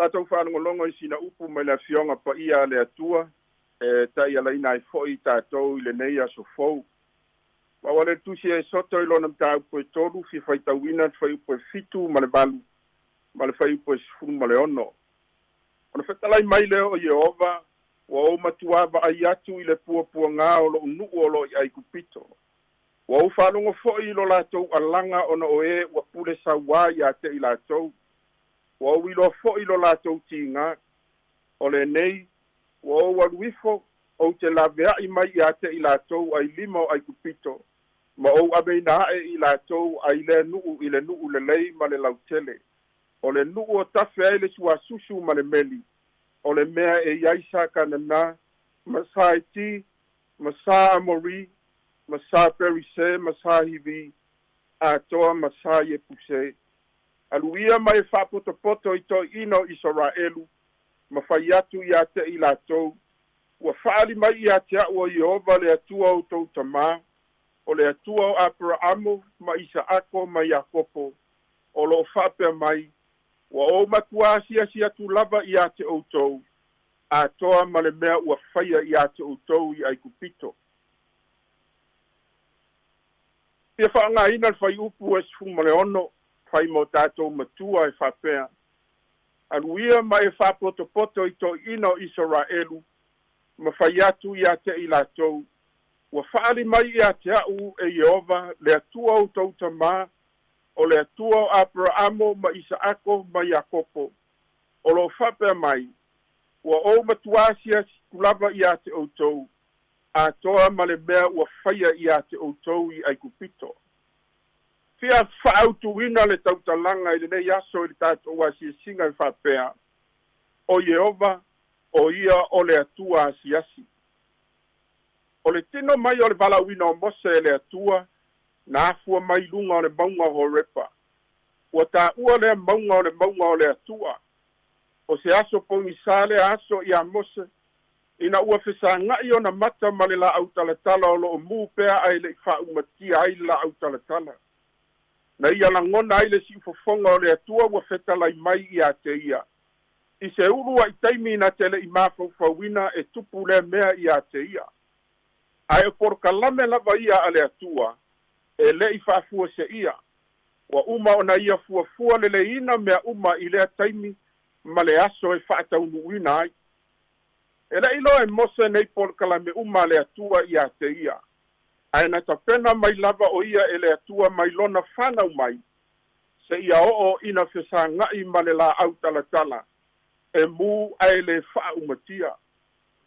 Tatou faalogologo i sina upu mai le Afioga Paia a le Atua e taialaina ai fo'i tatou i lenei aso fou. Ma ua le Tusi e Soto i lona mataupu e tolu, fia faitauina le fuaiupu e 7 ma le 8 ma le fuaiupu e 16. Ona fetalai mai lea o Ieova, Ua ou matuā vaai atu i le puapuagā o lo'u nuu o lo o i Aikupito. Ua ou faalogo fo'i i lo latou alaga ona o e ua pule sauā iā te i latou. Ua ou iloa fo'i lo latou tigā. O lenei, ua ou alu ifo, ou te lavea'i mai iā te i latou ai lima o Aikupito, ma ou aveina a'e i latou ai lea nuu i le nuu lelei ma le lautele, o le nuu o tafe ai le suasusu ma le meli, o le mea e i ai sa Kanana, ma sa Iti, ma sa Amori, ma sa Perise, ma sa Hivi, atoa ma sa Iepuse. Alu ia ma e faapotopoto i toeaiina o Isaraelu, ma fai atu ia te i latou, Ua faaali mai ia te a'u o Ieova le Atua o outou tamā, o le Atua o Aperaamo ma Isaako ma Iakopo, o lo o faapea mai, Ua ou matuā asiasi atu lava iā te outou, atoa ma le mea ua faia iā te outou i Aikupito. Fia faaaogaina le fuaiupu e 16 fai mo tatou matua e faapea, Alu ia ma e faapotopoto i toeaiina o Isaraelu, ma fai atu ia te i latou, Ua fa'ali mai ia te a'u e Ieova le Atua o outou tamā, o le Atua o Aperaamo ma Isaako ma Iakopo, o lo'o fa'apea mai, Ua ou matuā asiasi atu lava iā te ʻoutou, atoa ma le mea ua faia iā te ʻoutou i ʻAigupito. Fia fa'autūina le tautalaga i lenei aso i le tatou asiasiga e fa'apea, O Ieova, o Ia o le Atua asiasi. O le tino mai o le valaauina o Mose e le Atua, na afua mai i luga o le mauga o Horepa. Ua taua lea mauga o le mauga o le Atua. O se aso pogisā lea aso iā Mose, ina ua fesaga'i ona mata ma le laau talatala o lo o mū pea ae le i faaumatia ai le laau talatala. Na ia lagona ai le siufofoga o le Atua ua fetalai mai iā te ia. I se ulua'i taimi na te le i mafaufauina e tupu lea mea iā te ia. Ae o polokalame lava ia a le Atua, e le i faafuaseia. Ua uma ona ia fuafua leleiina mea uma i lea taimi ma le aso e faataunuuina ai. E le i iloa e Mose nei polokalame uma a le Atua iā te ia, ae na tapena mai lava o ia e le Atua mai lona fanau mai, seia oo ina fesaga'i ma le laau talatala, e mū ae le faaumatia.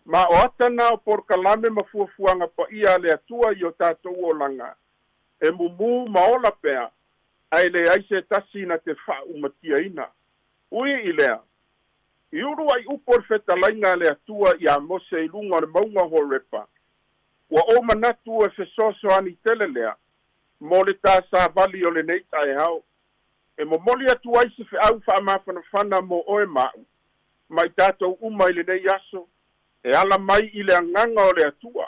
Ma o ata na o polokalame ma fuafuaga paia a le Atua i o tatou olaga, e mumū ma ola pea, ae leai se tasi na te faaumatiaina. Ui i lea, i ulua'i upu o le fetalaiga a le Atua iā Mose i luga o le mauga o Horepa, ua ou manatu e fesoasoani tele lea mo le ta savali o lenei taeao, e momoli atu ai se feau faamafanafana mo oe ma a'u, ma i tatou uma i lenei aso, e ala mai i le Agaga o le Atua.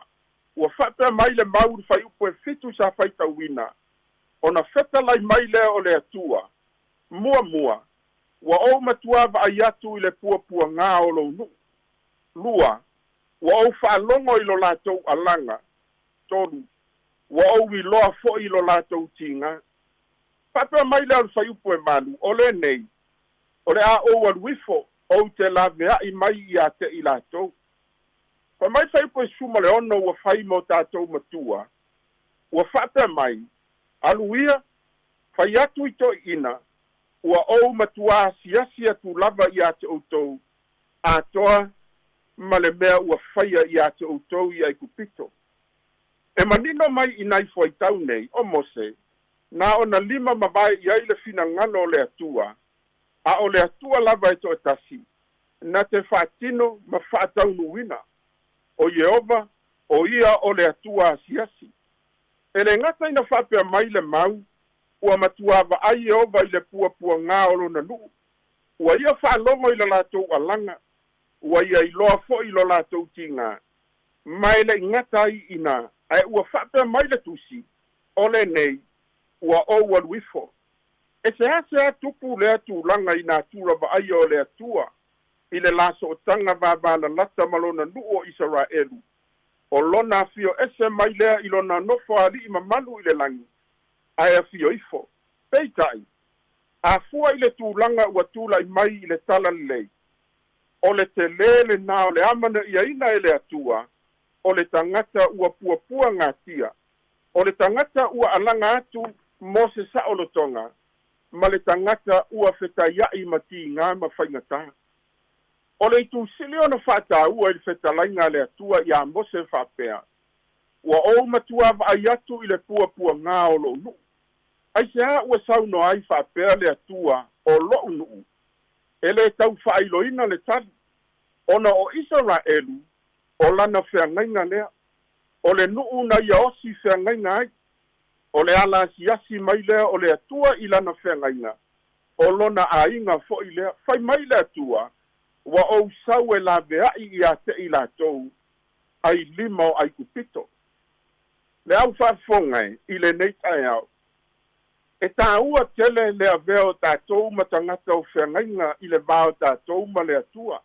Ua faapea mai le mau i le fuaiupu e fitu sa faitauina, ona fetalai mai lea o le Atua, Muamua, ua ou matuā vaai atu i le puapuagā o lou nuu. Lua, ua ou faalogo i lo latou alaga. Tolu, ua ou iloa foi i lo latou tigā. Faapea mai lea o le fuaiupu e valu, O lenei, o le a ou alu ifo, ou te laveai mai ia te i latou. Fai mai le fuaiupu e 16 ua fai mo tatou matua, ua faapea mai, Alu ia, fai atu i toeaiina, ua ou matuā asiasi atu lava ia te outou, atoa ma le mea ua faia ia te outou i Aikupito. E manino mai i nai fuaitau nei, o Mose, na ona lima mavae i ai le finagalo o le Atua, a o le Atua lava e toatasi, na te faatino ma faataunuuina. O Ieova, o Ia o le Atua asiasi. E le gata ina faapea mai le mau, ua matuā vaai Ieova i le puapuagā o lona nuu, ua ia faalogo i le latou alaga, ua ia iloa foi i lo latou tigā. Ma e le i gata ai i inā, ae ua faapea mai le Tusi, O lenei, ua ou alu ifo. E seasea tupu lea tulaga i natura vaaia o le Atua i le la sootaga vavalalata ma lona nuu o Isaraelu, o lona afio ese mai lea i lona nofo alii mamalu i le lagi, ae afio ifo. Peitai, a fua i le tulaga ua tulai mai i le Talalelei, o le telē lenā o le amanaiaina e le Atua o le tagata ua puapuagatia, o le tagata ua alaga atu mo se saolotoga, ma le tagata ua fetaiaʻi ma tigā ma faigatā. O le itu sili ona faataua i le fetalaiga a le Atua iā Mose faapea, Ua ou matuā vaai atu i le puapuagā o lou nuu. Aisea ua saunoa ai faapea le Atua o loʻu nuu? E le tau faailoina le tali, ona o Isaraelu o lana feagaiga lea, o le nuu na ia osi feagaiga ai. O le ala asiasi mai lea o le Atua i lana feagaiga, o lona aiga foi lea. Fai mai le Atua, Ua ou sau e laveai ia te i latou ai lima o Aikupito. Le au faafofoga e, i lenei taeao, E taua tele le avea o tatou ma tagata o feagaiga i le va o tatou ma le Atua.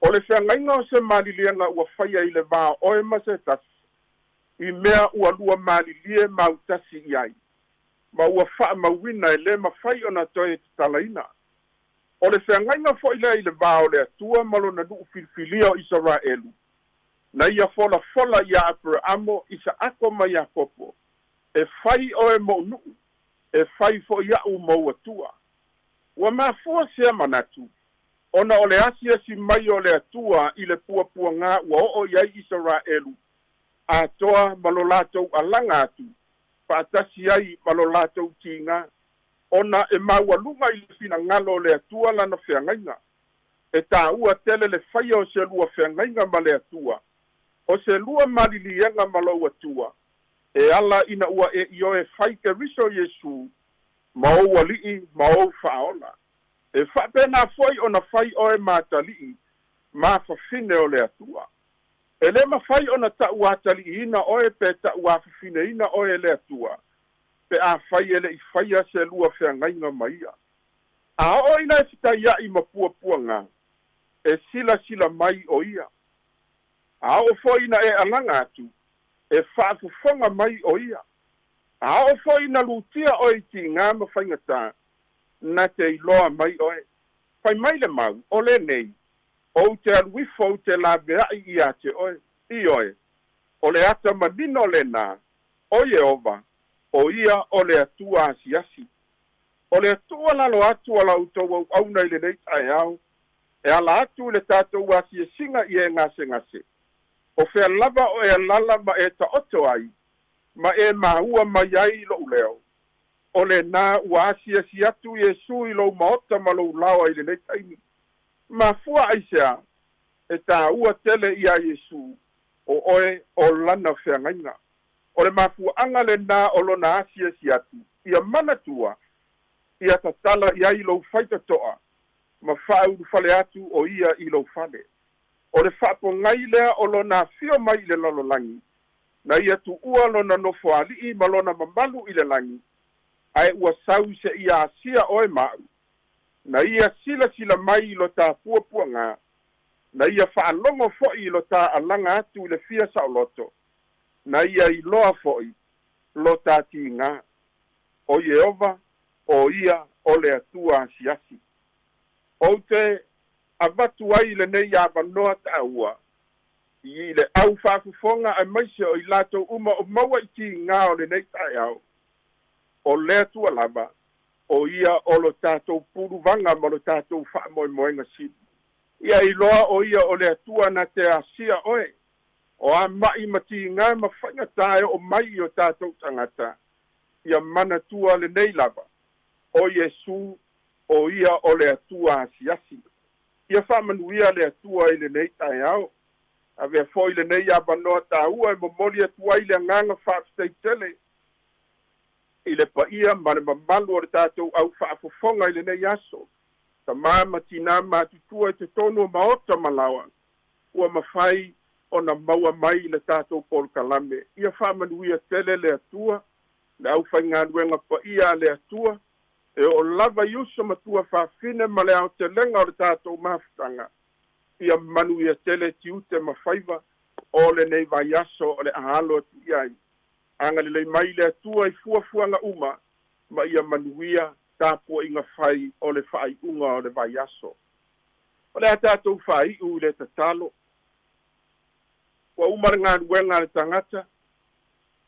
O le feagaiga o se maliliega ua faia i le va o oe ma se tasi, i mea ua lua malilie mautasi i ai, ma ua faamauina e le mafai ona toe tatalaina. O le feagaiga foi lea i le va o le Atua ma Lona nuu filifilia o Isaraelu. Na ia folafola iā Aperaamo, Isaako ma Iakopo, E fai oe moʻu nuʻu, e fai foʻi aʻu ma ou Atua. Ua mafua sea manatu, ona o le asiasi mai o le Atua i le puapuagā ua oo i ai Isaraelu atoa ma lo latou alaga atu faatasi ai ma lo latou tigā, ona e maualuga i le finagalo o le Atua lana feagaiga. E taua tele le faia o se lua feagaiga ma le Atua, o se lua maliliega ma lou Atua, e ala ina ua e ioe fai Keriso Iesu ma ou Alii ma ou Faaola. E faapena foi ona fai oe ma atalii ma fafine o le Atua. E le mafai ona taʻuataliiina oe pe taʻuafafineina oe e le Atua pe afai e le i faia se lua feagaiga ma Ia. A oo ina e fetaiaʻi ma puapuagā, e silasila mai ʻo Ia. A oo foi ina e alaga atu, e faafofoga mai ʻo Ia. A oo foi ina lutia ʻoe i tigā ma faigatā, na te iloa mai ʻoe. Fai mai le mau, o lenei, ou te alu ifo ou te laveaʻi iā te ʻoe, ioe, o le ata manino lenā, ʻo Ieova, ʻo ia o le Atua asiasi. O le tuualalo atu a la outou auauna i lenei taeao, e ala atu i le tatou asiasiga i e gasegase. O fea lava o e alala ma e taoto ai, ma e maua mai ai loʻu leo, o lenā ua asiasi atu Iesū i lou maota ma lou laoa i lenei taimi. Mafua aisea? E taua tele iā Iesū, ʻo ʻoe o lana feagaiga. O le mafuaʻaga lenā o lona asiasi atu, ia manatua, ia tatala i ai lou faitotoa, ma faaulufale atu ʻo ia i lou fale. O le faapogai lea o lona afio mai i le lalolagi, na ia tuua lona nofoalii ma lona mamalu i le lagi, ae ua sau seia asia ʻoe ma aʻu. Na ia silasila mai i lo tā puapuagā, na ia faalogo foʻi i lo tā alaga atu i le fia saoloto, na ia iloa foʻi lo tā tigā. ʻO Ieova, ʻo ia o le Atua asiasi. Ou te avatu ai lenei avanoa taua i le au faafofoga aemaise o i latou uma o maua i tigā o lenei taeao, o le Atua lava, ʻo ia o lo tatou puluvaga ma lo tatou faamoemoega sili. Ia iloa ʻo ia o le Atua na te asia ʻoe, o a maʻi ma tigā ma faigatā e oo mai i o tatou tagata, ia manatua lenei lava, ʻo Iesū, ʻo ia o le Atua asiasi. Ia faamanuia le Atua i lenei taeao. Avea foi lenei avanoa taua e momoli atu ai le agaga faafetai tele i le paia ma le mamalu o le tatou au faafofoga i lenei aso, tamā ma tinā matutua i totonu o maota ma laoa, ua mafai ona maua mai i le tatou polokalame. Ia faamanuia tele le Atua, le aufaigaluega paia a le Atua, e oo lava i uso ma tuafafine ma le aotelega o le tatou mafutaga. Ia manuia tele tiute ma faiva o lenei vaiaso o le a alo atu i ai. Agalelei mai le Atua i fuafuaga uma ma ia manuia tapuaiga fai o le faaiuga o le vaiaso. O le a tatou faaiu i le tatalo. Ua uma le galuega a le tagata,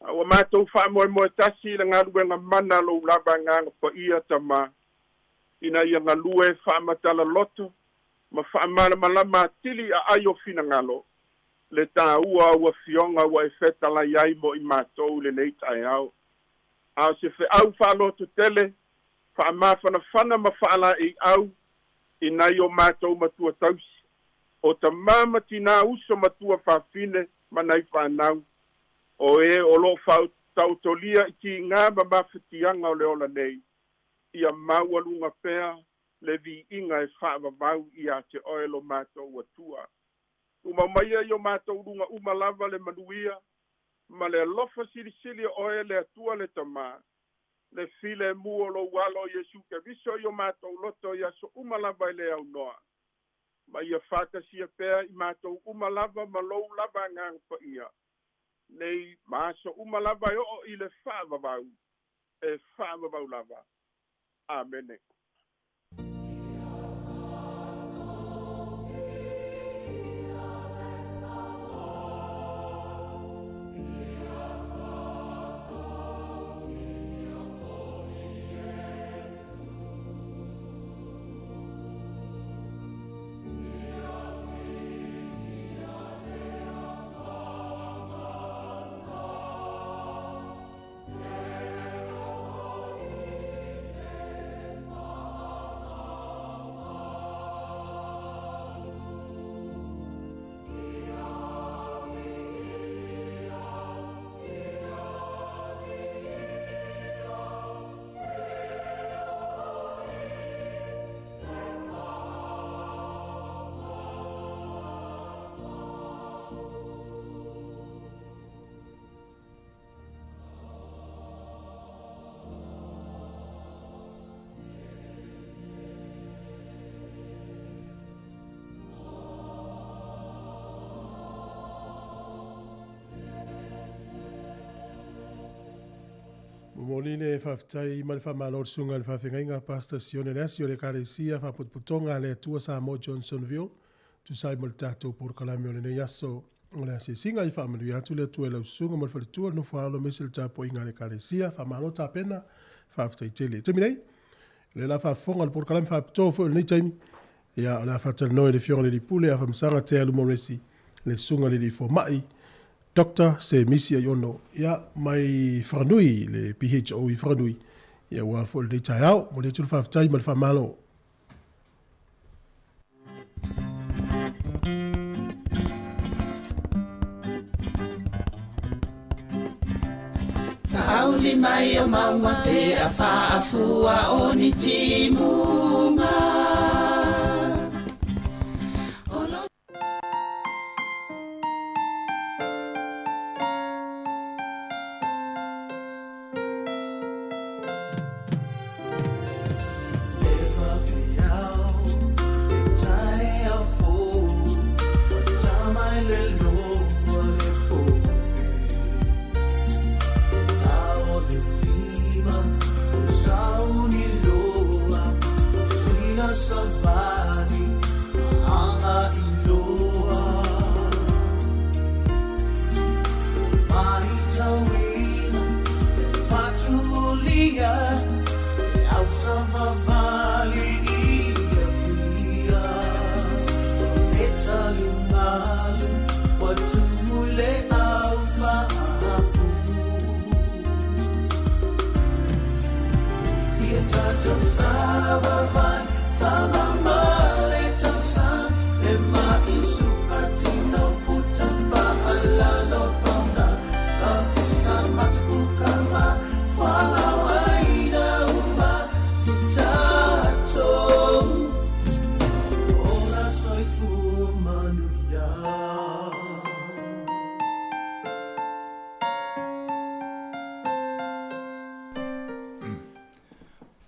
a ua matou faamoemoe tasi i le galuega mana a lou lava Agaga Paia, Tamā, ina ia galue faamatala loto ma faamalamalama atili aai o finagalo, le taua o ou Afioga ua e fetalai ai mo i matou i lenei taeao. A o se feau faalototele, faamafanafana ma faalaeiau i nai o matou matua tausi, o tamā ma tinā, uso ma tuafafine ma nai fanau, o e o lo o faataotolia i tigā ma mafatiaga o le ola nei, ia maualuga pea le viiga e faavavau iā te Oe lo matou Atua. Tumau maia i o matou luga uma lava le manuia ma le alofa silisili o Oe le Atua le Tamā, le filemu o lou Alo Iesu Keriso i o matou loto i aso uma lava e le aunoa, ma ia faatasia pea i matou uma lava ma lou lava Agaga Paia, nei ma aso uma lava e oo i le faavavau, e faavavau lava. Amene. Momoli le faafetai ma le faamalo i le Susuga i le Faafeagaiga Pastor Sione Leasi o le Ekalesia Faapotopotoga a le Atua Samoa Johnsonville, tusa ai ma le tatou polokalame o lenei aso o le asiasiga. Ia faamanuia atu le Atua i lau susuga ma le faletua, le nofo alo aemaise le tapuaiga a le Ekalesia. Faamalo tapena, faafetai tele. I le taimi nei, o lea la faafofoga le polokalame faapitoa foi o lenei taimi, ia o le a faatalanoa i le Afioga i le Alii Pule Afamasaga Tea Lumoresi, le Susuga i le Alii Fomai, Doctor Semisi Aiono, ia, mai Whanganui, le PHO i Whanganui, ia ua foi lenei taeao. Momoli atu le faafetai ma le faamalo. Whaauli mai o maunga pe a whaafua o ni timunga.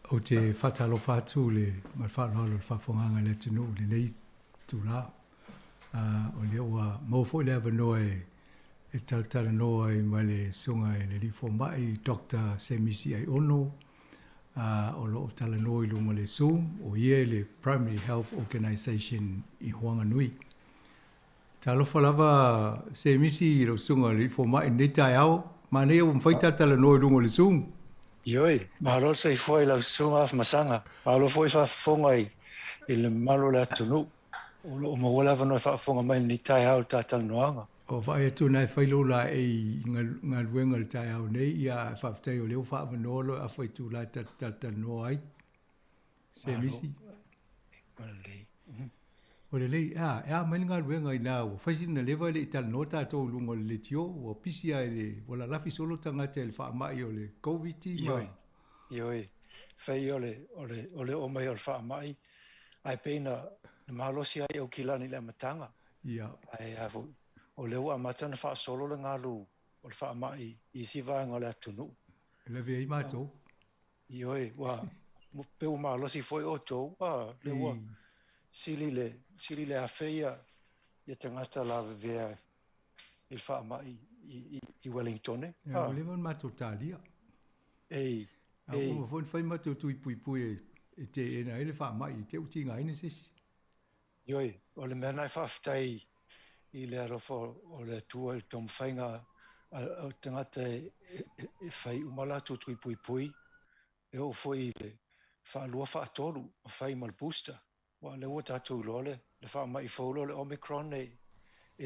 Ou te faatalofa atu le ma le faaaloalo i le faafofogaaga a le atunuu i lenei itula. O lea ua maua foi le avanoa e talatalanoa ai ma le Susuga i le Alii Fomai Doctor Semisi Aiono, o lo o talanoa i luga o le Zoom, o ia le Primary Health Organisation i Whanganui. Talofa lava Semisi i lau susuga i le fomai i lenei taeao. Manaia ua mafai ta talanoa i luga o le Zoom. Ioe, malo le soifua i lau susuga Afamasaga. Malo foi faafofoga i le mamalu o le atunuu o lo o maua le avanoa e faafofoga mai i lenei taeao i le ta talanoaga. O vaai atu na e fai lou laei i galuega i le taeao nei, ia ae faafetai o lea ua faaavanoa loa e afa itula e ta te talatalanoa ai. Semisi. Malelei. O lelei, a, e a mai le galuega inā ua fai sina leva e le i talanoa tatou i luga o le leitio, ua pisi lava i le, ua lalafi solo tagata i le faamai o le Covid ma. Ioe, ioe, fai o le, o le, o le oo mai o le faamai, ae pei na, na malosi ai Aukilani i le amataga. Ia. Ae a foi, o lea ua amata ona faasolo le galu o le faamai i isi vaega o le atunuu. E lavea ai matou. Ioe, ua pei ua malosi foi outou, a lea ua sili le sili le afe ia ia tagata lavevea i le faamai i, i, i Wellingtone. Ia, ua leva ona matou talia. Ei, A ua uma foi ona fai matou tui puipui e, e teena ai le faamai, e te utigaina se isi. Ioe, o le mea lena e faafetai i le alofa o le Atua i le taumafaiga a tagata e fai uma latou tui puipui, e oo foi i le faalua faatolu ma fai ma le booster. Aua o lea ua tatou iloa le faamai fou lea o le Omicron e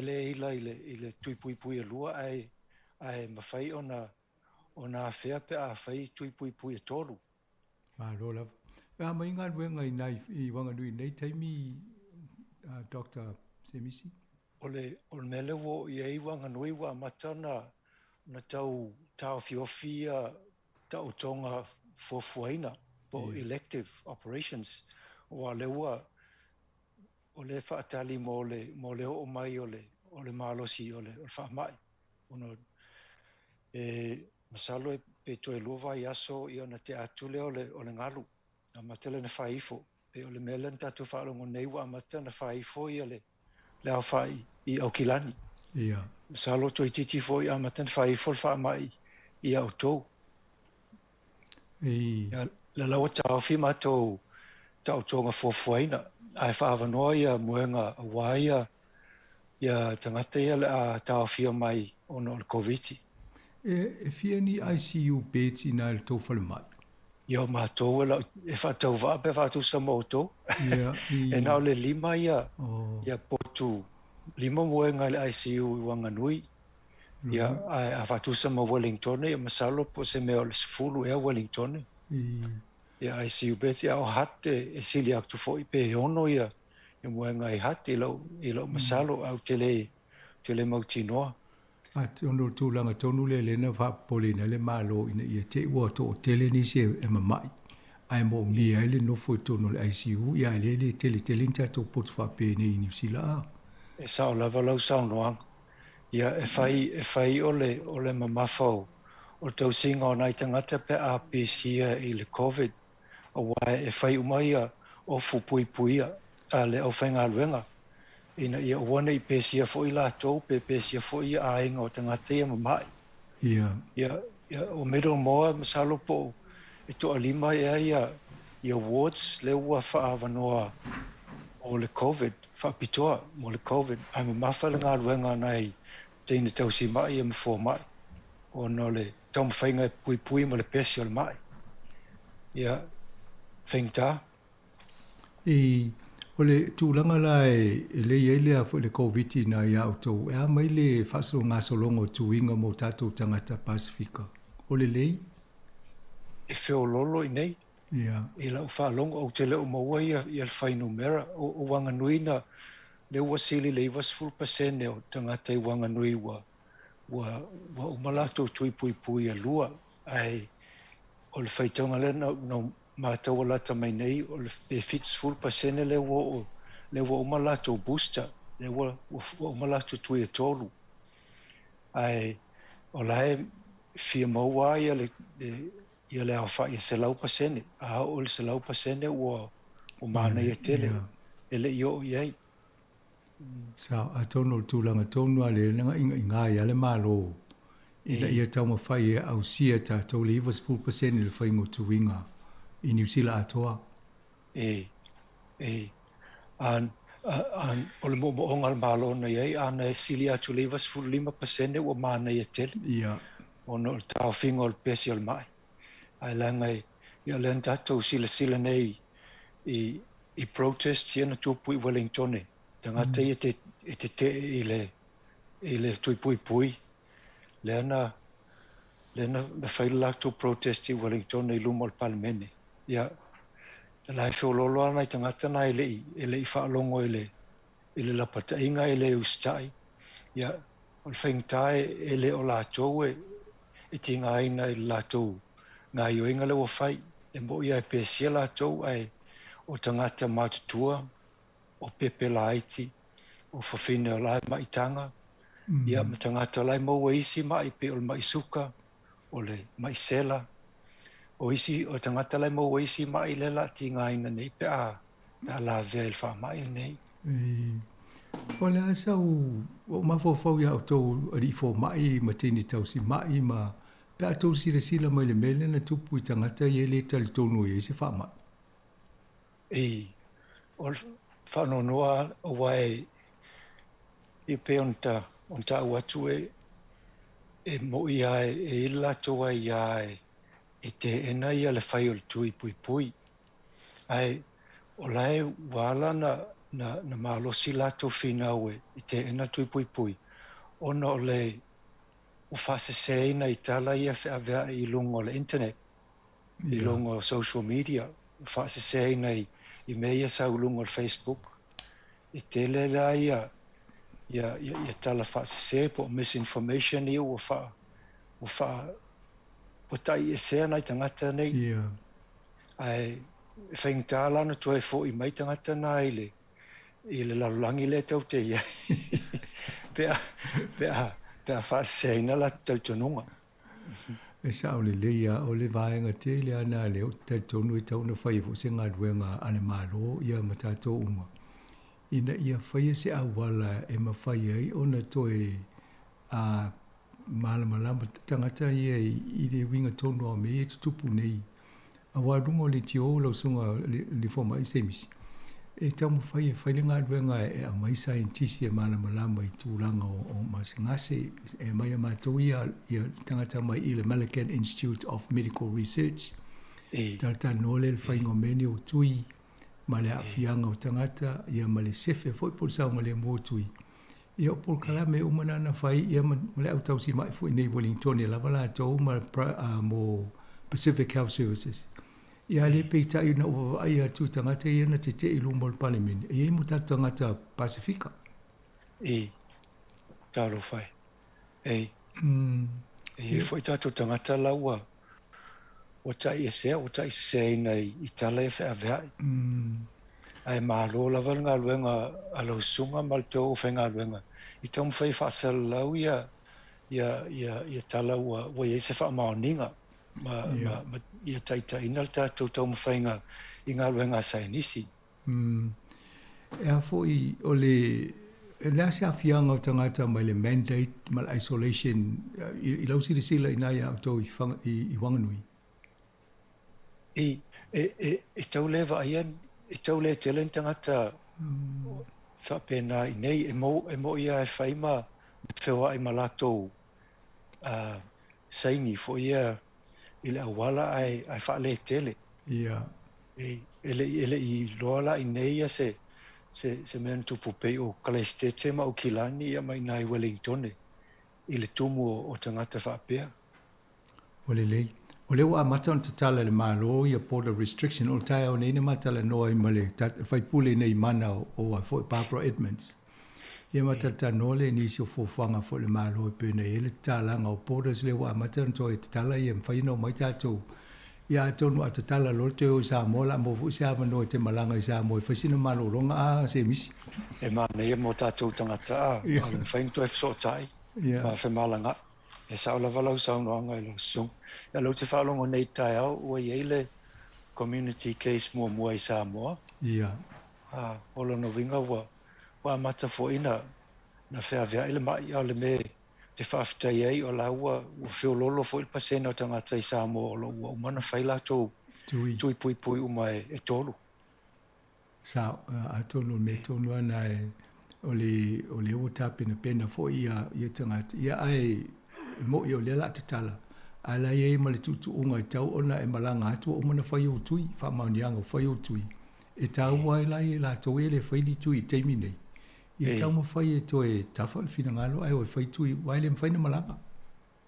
le ila i le tui puipui e lua ae mafai ona afea pe a fai tui puipui e tolu. Malo lava. E a mai galuega i nai i Wanganui i nei taimi Doctor Semisi? O le o le mea lea ua oo i ai Wanganui ua amata ona ona tau taofiofi ia taotoga fuafuaina po o elective operations aua o lea ua o lea e faatali mo le mo le oo mai o le o le malosi o le o le faamai ona e Masalo pe toe lua vaiaso ona tea atu lea o le, o le galu, amata lea ona fai ifo. Pei o le mea lea na tatou faalogo nei ua amata ona fai ifo ia le, le aofai i Aukilani. Ia. Masalo toeitiiti foi amata ona fai ifo le faamai ia outou. Ia, lea la ua taofi matou taotoga fuafuaina, ae faaavanoa ia moega aua ia ia tagata ia o le a taofia mai ona o le Koviti. E fia ni ICU beds i ina i le tou falemai? Ia o matou e lau e faatauvaa pe faatusa ma outou. Ia, i. E na o le lima ia ia potu lima moega i le ICU i Wanganui. Ia, ae a faatusa ma Wellingtone, ia masalo po o se mea o le 10 ea Wellingtone. Ia ICU beds, ia o Hutt e sili atu foi pe 6 ia moega i Hutt i lau, i lau masalo, ae ou te le, ou te le mautinoa. Atonu o le tulaga tonu lea lea na faapopoleina ai le Malo ina ia te i ua toatele nisi e mama'i ae moomia ai le nofo i totonu o le ICU, ia ae lea e le tele tele ni tatou potu faapea i inei i Niu Sila a. E sao lava lau saunoaga. Ia, e fai, e fai o le, o le mamafa o, o le tausiga o nai tagata pe a pisia i le Covid, aua e fai uma ia ofu puipuia a le aufaigaluega, ina ia aua ne i pesia foi latou pe pesia foi ia aiga o tagata ia mama'i. Ia. Ia, ia, o Middlemore, masalo po o e toalima ea ia, ia wards lea ua faaavanoa mo le Covid, faapitoa mo le Covid, ae mamafa le galuega a nai teine tausima'i ia ma foma'i ona o le taumafaiga e puipui ma le pesi o le ma'i. Ia, faigata. I, o le tulaga la e lei ai le a foi le Koviti i ina ia outou, e a mai le faagasologa o tuiga mo tatou tagata Pasefika? O lelei? E feoloolo i nei. Ia. I lau faalogo, ou te le o maua ia, ia le fuainumera. O, o Wanganui na, lea ua sili i le 90% o tagata i Wanganui ua, ua, ua uma latou tui puipui e lua, ae o le faitauga lea na, na matau lata mai nei, o le pe 70% lea ua oo, lea ua uma latou booster, lea ua, ua uma latou tui e tolu. Ae o la e fia maua lava ia le, ia le aofai e 100%. A oo i le 100% ua, ua manaia tele, e le i oo i ai. Sao, atonu o le tulaga tonu lava lea na ga'iga'iga ai lava le Malo ina ia taumafai e ausia e tatou le 90% i le faiga o tuiga i Niu Sila atoa. E, e, a, a, o le moomooga a le Malo na i ai, ana e sili atu i le 95% ua manaia tele. Ia. Ona o le taofiga o le pesi o le ma'i. Ae leaga e, ia lea na tatou silasila nei i, i protests ia na tupu i Wellingtone, tagata ia te, e tetee i le, i le tui puipui, lea na, lea na, na fai le latou protest i Wellingtone i luma o le Palemene. Ia, la e feoloolo lava nai tagata na e le i, e le i faalogo i le, i le lapataiga e le usitai. Ia, o le faigata e, e le o latou e, e tigaina i le latou gaioiga lea ua fai. E mo'i lava e pesia latou, ae o tagata matutua, o pepe laiti, o fafine o la e maitaga, ia ma tagata o la e maua i isi ma'i pei o le ma'i suka, o le ma'i sela, o isi o tagata la e maua i isi ma'i lea o le a tigaina nei pe a pe a lavea i le faamai lenei. O le a sau ua ou mafaufau ia outou alii fomai ma teine tausima'i ma pe a outou silasila mai i le mea lea na tupu i tagata ia e le talitonu e i ai se faamai. I, o le faanoanoa aua e, e pei ona ta, ona taua atu e, e mo'i lava e i ai le latou aia e, e teena ia le fai o le tui puipui. Ae o la e ua ala na, na, na malosi latou finau e, e teena le tui puipui ona o le ua faaseseina i tala ia feaveai i luga o le internet, i luga o social media, ua faaseseina i, i mea ia sau i luga o le Facebook. E tele la ia, ia, ia, ia tala faasese po o misinformation ia ua faa, ua faa, ua ta'iesea nai tagata nei. Ae e faigata la ona toe fo'i mai tagata na i le, i le lalolagi lea tou te i ai pe a, pe a, pe a faaseseina latou talitonuga. E sao lelei lava, o le vaega tele lava lena lea ou te talitonu e tatau ona fai ai foi se galuega a le Malo ia ma tatou uma, ina ia faia se auala e mafai ai ona toe a malamalama tagata ia i le uiga tonu o mea ia e tutupu nei. Aua o luga o leitio lau susuga i le fomai Semisi, e taumafai e fai le galuega e aumai saienitisi e malamalama i tulaga o gasegase, e aumai e matou ia tagata mai i le Millikan Institute of Medical Research, talatalanoa lea i le faiga o mea nei o tui ma le aafiaga o tagata, ia ma le sefe foi po o le saogalemu o tui. Ia o polokalame uma na na fai ia ma le au tausi mai foi nei i Wellington e lava latou ma mo Pacific Health Services. Ia a le peitai na ou vaavaai atu i tagata ia na tetee i luma o le Palemene, e i ai mo tatou tagata Pasefika. E, talofa e. E, e i ai foi tatou tagata la ua ua ta'iesea, ua ta'iseseina i tala ia fe'avea'i. Ae malo lava le galuega a lau susuga ma le tou aufaigaluega i taumafai e fa'asalalau ia ia ia ia tala ua ua i ai se fa'amaoniga ma ma ma ia ta'ita'iina le tatou taumafaiga i galuega a saienisi. E a foi, o le, e le a se aafiaga o tagata mai le mandate ma le isolation i lau silasila i ina ia outou i i Wanganui? I, e, e, e tau le vaaia, e tau le tele ni tagata faapena i nei, e mo, e mo'i lava e fai ma feoai ma latou saini foi ia i le auala ae, ae faaletele. Ia. E, e le i, e le i iloa la i nei ia se, se, se mea na tupu pei o Kalaisitete ma Aukilani ia ma i ina i Welingtone i le tumu o, o tagata faapea. Ua lelei. O lea ua amata ona tatala e le Malo ia border restriction. O le taeao nei na ma talanoa ai ma le faipule nei Mana o a foi Barbara Edmonds. Ia ma talatalanoa lea i nisi o fuafuaga foi a le Malo e pei ona i ai le tatalaga o borders lea ua amata ona toe tatala ia mafai ona omai tatou. Ia atonu a tatala loa le toe o i Samoa o le a maua foi se avanoa e te malaga i Samoa e fai sina malologa a se misi. E manaia mo tatou tagata a le mafai ona toe fesootai ma femalagaai. E sao lava lau saunoaga i lau susuga. Ia lea ou te faalogo nei i le taeao ua i ai le community case muamua i Samoa. Ia. A, o lona uiga ua ua amata foi na na feaveai le ma'i, a o le mea ou te faafetai ai o la ua ua feoloolo foi le pasene o tagata i Samoa o lo o ua uma ona fai latou tui, tui puipui uma e tolu. Sao, atonu o le mea tonu lava lena e, o le, o lea ua tapenapena foi ia, ia tagata, ia ae e mo'i o lea o le a tatala, ae la e i ai ma le tuutuuga e tatau ona e malaga atu ua uma ona fai ou tui, faamaoniaga ua fai ou tui, e taua ai la ia i latou ia e le fai ni tui i le taimi nei, ia taumafai e toe tafa le finagalo ae o e fai tui, aua e le mafai ona malaga.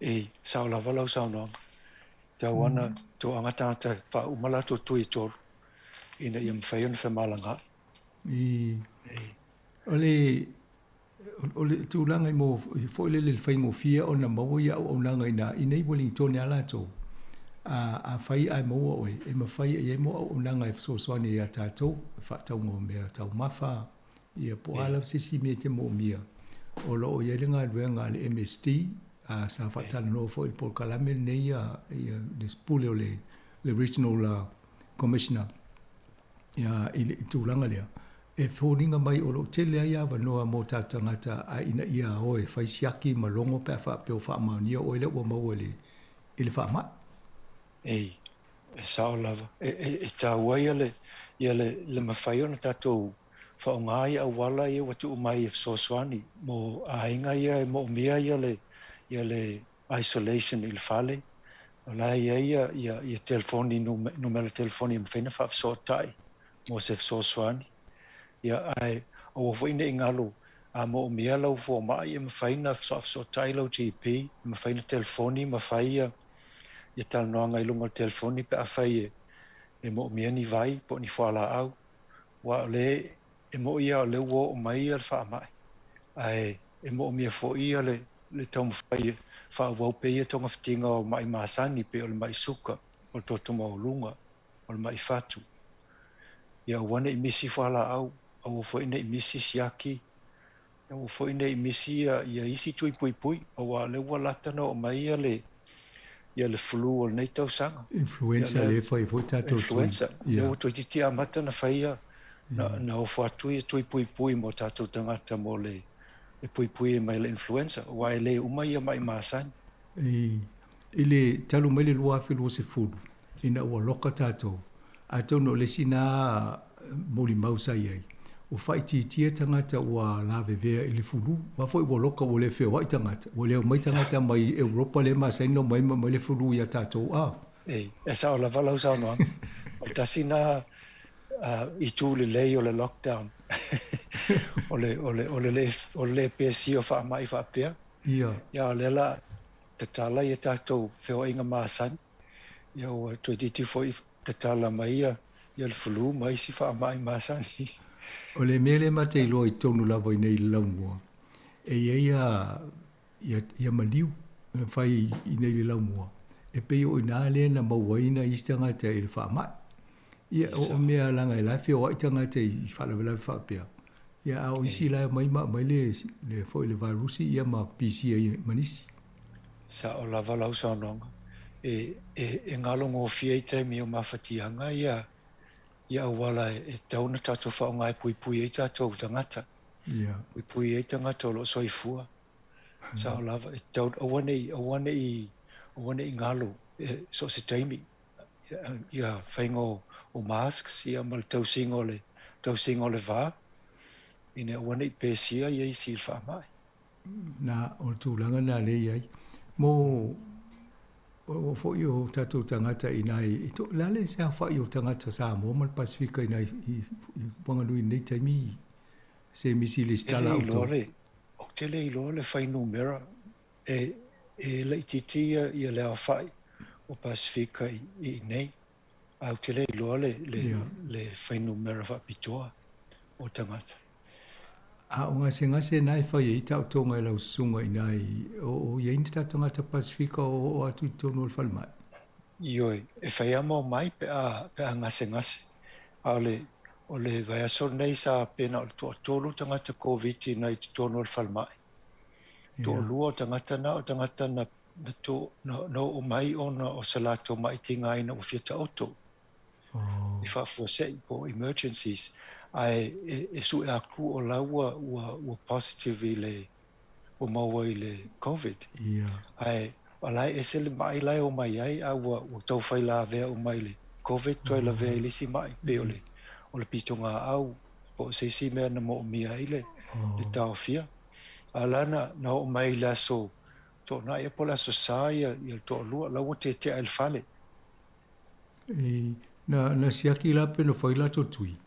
E sao lava lau saunoaga. E tatau lava ona toaga tagata e faauma latou tui e tolu ina ia mafai ona femalagaai. I, o le, o le tulaga i mo, foi lele i le faigofie ona maua ia auaunaga ina, i nei Wellingtone a latou, a, afai ae maua oe, e mafai e i ai mo auaunaga e fesoasoani ai ia tatou, faatauga o mea taumafa, Ia, po o a lava se isi mea e te moomia, o lo o i ai le galuega a le MSD, a sa faatalanoa foi i le polokalame lenei ia, ia le pule o le, le Regional Commissioner ia, i le tulaga lea, e foliga mai o lo o tele ai avanoa mo tatou tagata a ina ia o e fai siaki ma logo pe a faapea ua faamaonia oe lea ua maua i le, i le faamai. Ei, e sao lava. E, e, e taua ia le, ia le, le mafai ona tatou faaaoga i auala ia ua tuu mai e fesoasoani mo aiga ia e moomia ia le ia le isolation i le fale. O la e i ai ia ia ia telefoni numera telefoni e mafai ona faafesootai mo se fesoasoani. Ia ae aua foi ne i galo a moomia lau fomai e mafai ona faafesootai lau GP, e mafai ona telefoni ma fai ia ia talanoaga i luga o le telefoni pe afai e e moomia ni vai po o ni fualaau. Aua o lea e mo'i lava o lea ua oo mai le faamai, ae e moomia foi le le taumafai e faaauau pea ia togafitiga o ma'i masani pei o le ma'i suka, o le toto maualuga, o le ma'i fatu. Ia aua ne i misi fualaau, aua foi ne i misi siaki, Aua foi ne i misi ia isi tui puipui, aua o lea ua lata ona oo mai ia le ia le flu o lenei tausaga. Influenza lea e fai ai foi tatou tui. Influenza, lea ua toeitiiti amata ona fai ia, na ofo atu ia tui puipui mo tatou tagata mo le e puipui ai mai le influenza, aua e le uma ia ma'i masani. I le talu mai le 2020, ina ua loka tatou, atonu o le isi na molimau sa i ai, ua faaitiitia tagata ua lavevea i le fulu. Aua foi ua loka ua le feoai tagata, ua le omai tagata mai Europa lea e masani ona omai ma aumai le fulu ia tatou a. E, e sao lava lau saunoaga. O le tasi na itu lelei o le lockdown. O le, o le, o le le, o le le pesia o faamai faapea. Ia. Ia, o lea la tatala ia tatou feoaiga masani. Ia ua toeitiiti foi tatala mai ia ia le flu ma isi faamai masani. O le mea lea ma te iloa i totonu lava i nei i le laumua, e i ai ia, ia, ia maliu na fai i nei i le laumua, e pei o i ina lea na maua ai nai isi tagata i le faamai. Ia, o, o mea leaga e la e feoai tagata i faalavelave faapea. Ia, a o isi la e omai ma aumai le, le foi le vairusi ia ma pisia ai ma nisi. Sao lava lau saunoaga. E, e, e galogofie i taimi o mafatiaga ia, ia auala e, e tatau ona tatou faaaoga e puipui ai tatou tagata. Ia. Puipui ai tagata o lo o soifua. Sao lava, e tatau, aua ne i, aua ne i, aua ne i galo e, so o se taimi. Ia, ia faiga o, o masks ia ma le tausiga o le, tausiga o le va, ina ia aua ne i pesia ia isi i le faamai. Na, o le tulaga lena lea e i ai. Mo, o foi o tatou tagata i ina i, o le a le se aofai o tagata Samoa ma le Pasefika i ina i, i, i Wanganui i lenei taimi se misi lesitala a outou? Ou te le iloa le fuainumera e, e laitiiti ia, ia le aofai o Pasefika i, i inei. Ae ou te le iloa le, le, yeah. le fuainumera faapitoa o tagata. A o gasegase na e fai ai taotoga e lau susuga ina i, o, o i ai ni tatou tagata Pasefika o oo atu i totonu o le falemai? Ioe, e fai lava ma omai pe a, pe a gasegase. A o le, o le vaiaso lenei sa pe na o le toatolu tagata Koviti na i totonu o le falemai. Toalua o tagata na o tagata na, na, to, na, na oo mai ona o se latou ma'i tigaina ua fia taoto. I faafuasei po o emergencies, ae e, e sue atu o la ua, ua, ua positive i le, ua maua i le Covid. Ae o la e ese le ma'i la e omai ai, a ua, ua tau fai lavea uma i le Covid, toe lavea i le isi ma'i, pei o le, o le pitogaau, po o se isi mea na moomia ai le, le taofia. A la na, na oo mai i le aso Toonai po o le aso Sa ia, ia le toalua, la ua tetea i le fale. E, na, na siaki la pe na fai latou tui.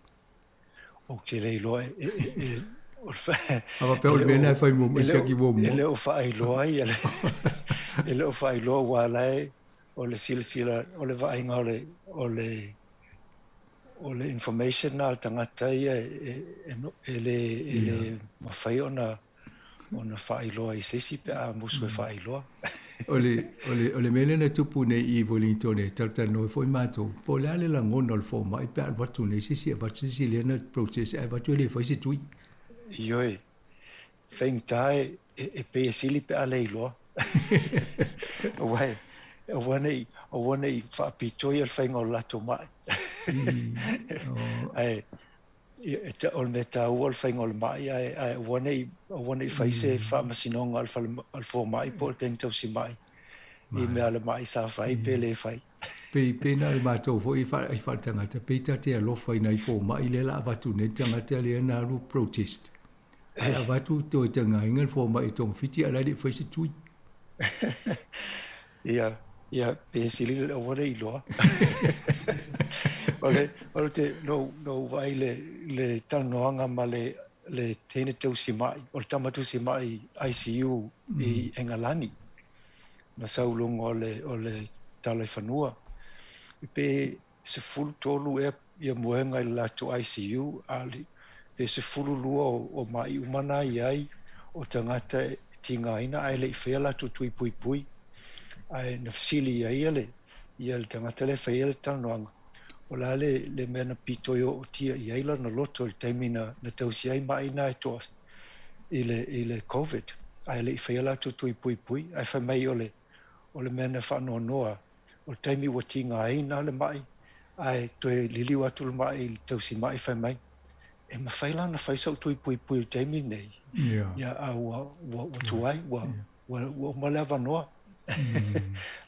Ou te le iloa e, e, e, e o le fa, A faapea o le mea lena e fai muamua, e siaki muamua. E le o faailoa ia le, e le o faailoa aua la e, o le silasila, o le vaaiga o le, o le, o le information na a le tagata ia e, e, e le, e le mafai ona ona faailoa i se isi pe a musu e faailoa. O le, o le, o le mea lea na tupu nei i Wellington e talatalanoa ai foi matou, po o le a le lagona o le fomai pe a alu atu nei se isi e avatu se isi lea na process ae avatu e le fai se tui. Ioe, faigata e, e, e pei e sili pe a le iloa. Aua e, aua ne i, aua ne i faapitoa ia le faiga o le latou mai. Ae, O le mea taua o le faiga o le ma'i, ae, ae aua ne i, aua ne i fai se faamasinoga a le fale, a le fomai po o le teine tausima'i i mea a le ma'i sa fai pe le fai. Pei, pei na o le matou foi i faaletagata, pei ta te alofa i nai fomai lea la avatu nei le tagata lea na alu protest. Ae avatu toe tagaina le fomai e togafiti ae la e le i fai se tui. Ia, ia, pe sili le aua le iloa. O le, o le, no, no vaai le, le talanoaga ma le, le teine tausima'i, o le tama tausima'i ICU i Engalani, na sau i luga o le, o le tala i fanua. Pe 13 ea ia moega i le latou ICU, a pe 12 o ma'i uma na i ai o tagata e tigaina ae le i faia latou tui puipui. Ae na fesili i ai ia le, ia le tagata lea e faia le talanoaga, o le a le, le mea na pito i ootia i ai lona loto i le taimi na, na tausi ai ma'i na e toa i le, i le Covid, ae le i faia latou tui puipui. Ae fai mai o le, o le mea na faanoanoa o le taimi ua tigaina le ma'i ae toe liliu atu le ma'i i le tausima'i fai mai, e mafai la ona fai so'u tui puipui i le taimi lenei? Ia, a ua, ua, ua tuai, ua, ua, ua uma le avanoa.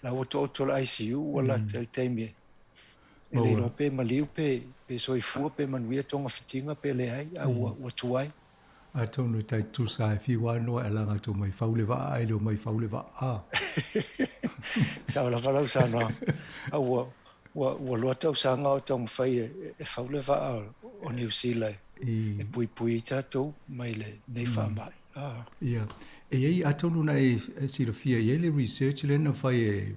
La ua taoto le ICU, ua lata i le taimi e E le iloa pe maliu pe pe soifua pe manuia togafitiga pe leai, a ua ua tuai. Atonu e tai tusa e fiu lava noa e alaga atu mai fau le vaa ae le o mai fau le vaa. Sao lava lau saunoaga, a ua ua ua loa tausaga o taumafai e e fau le vaa o Niu Sila e puipui ai tatou mai lenei faamai. Ia, e i ai, atonu na e silafia, e i ai le research lea na fai e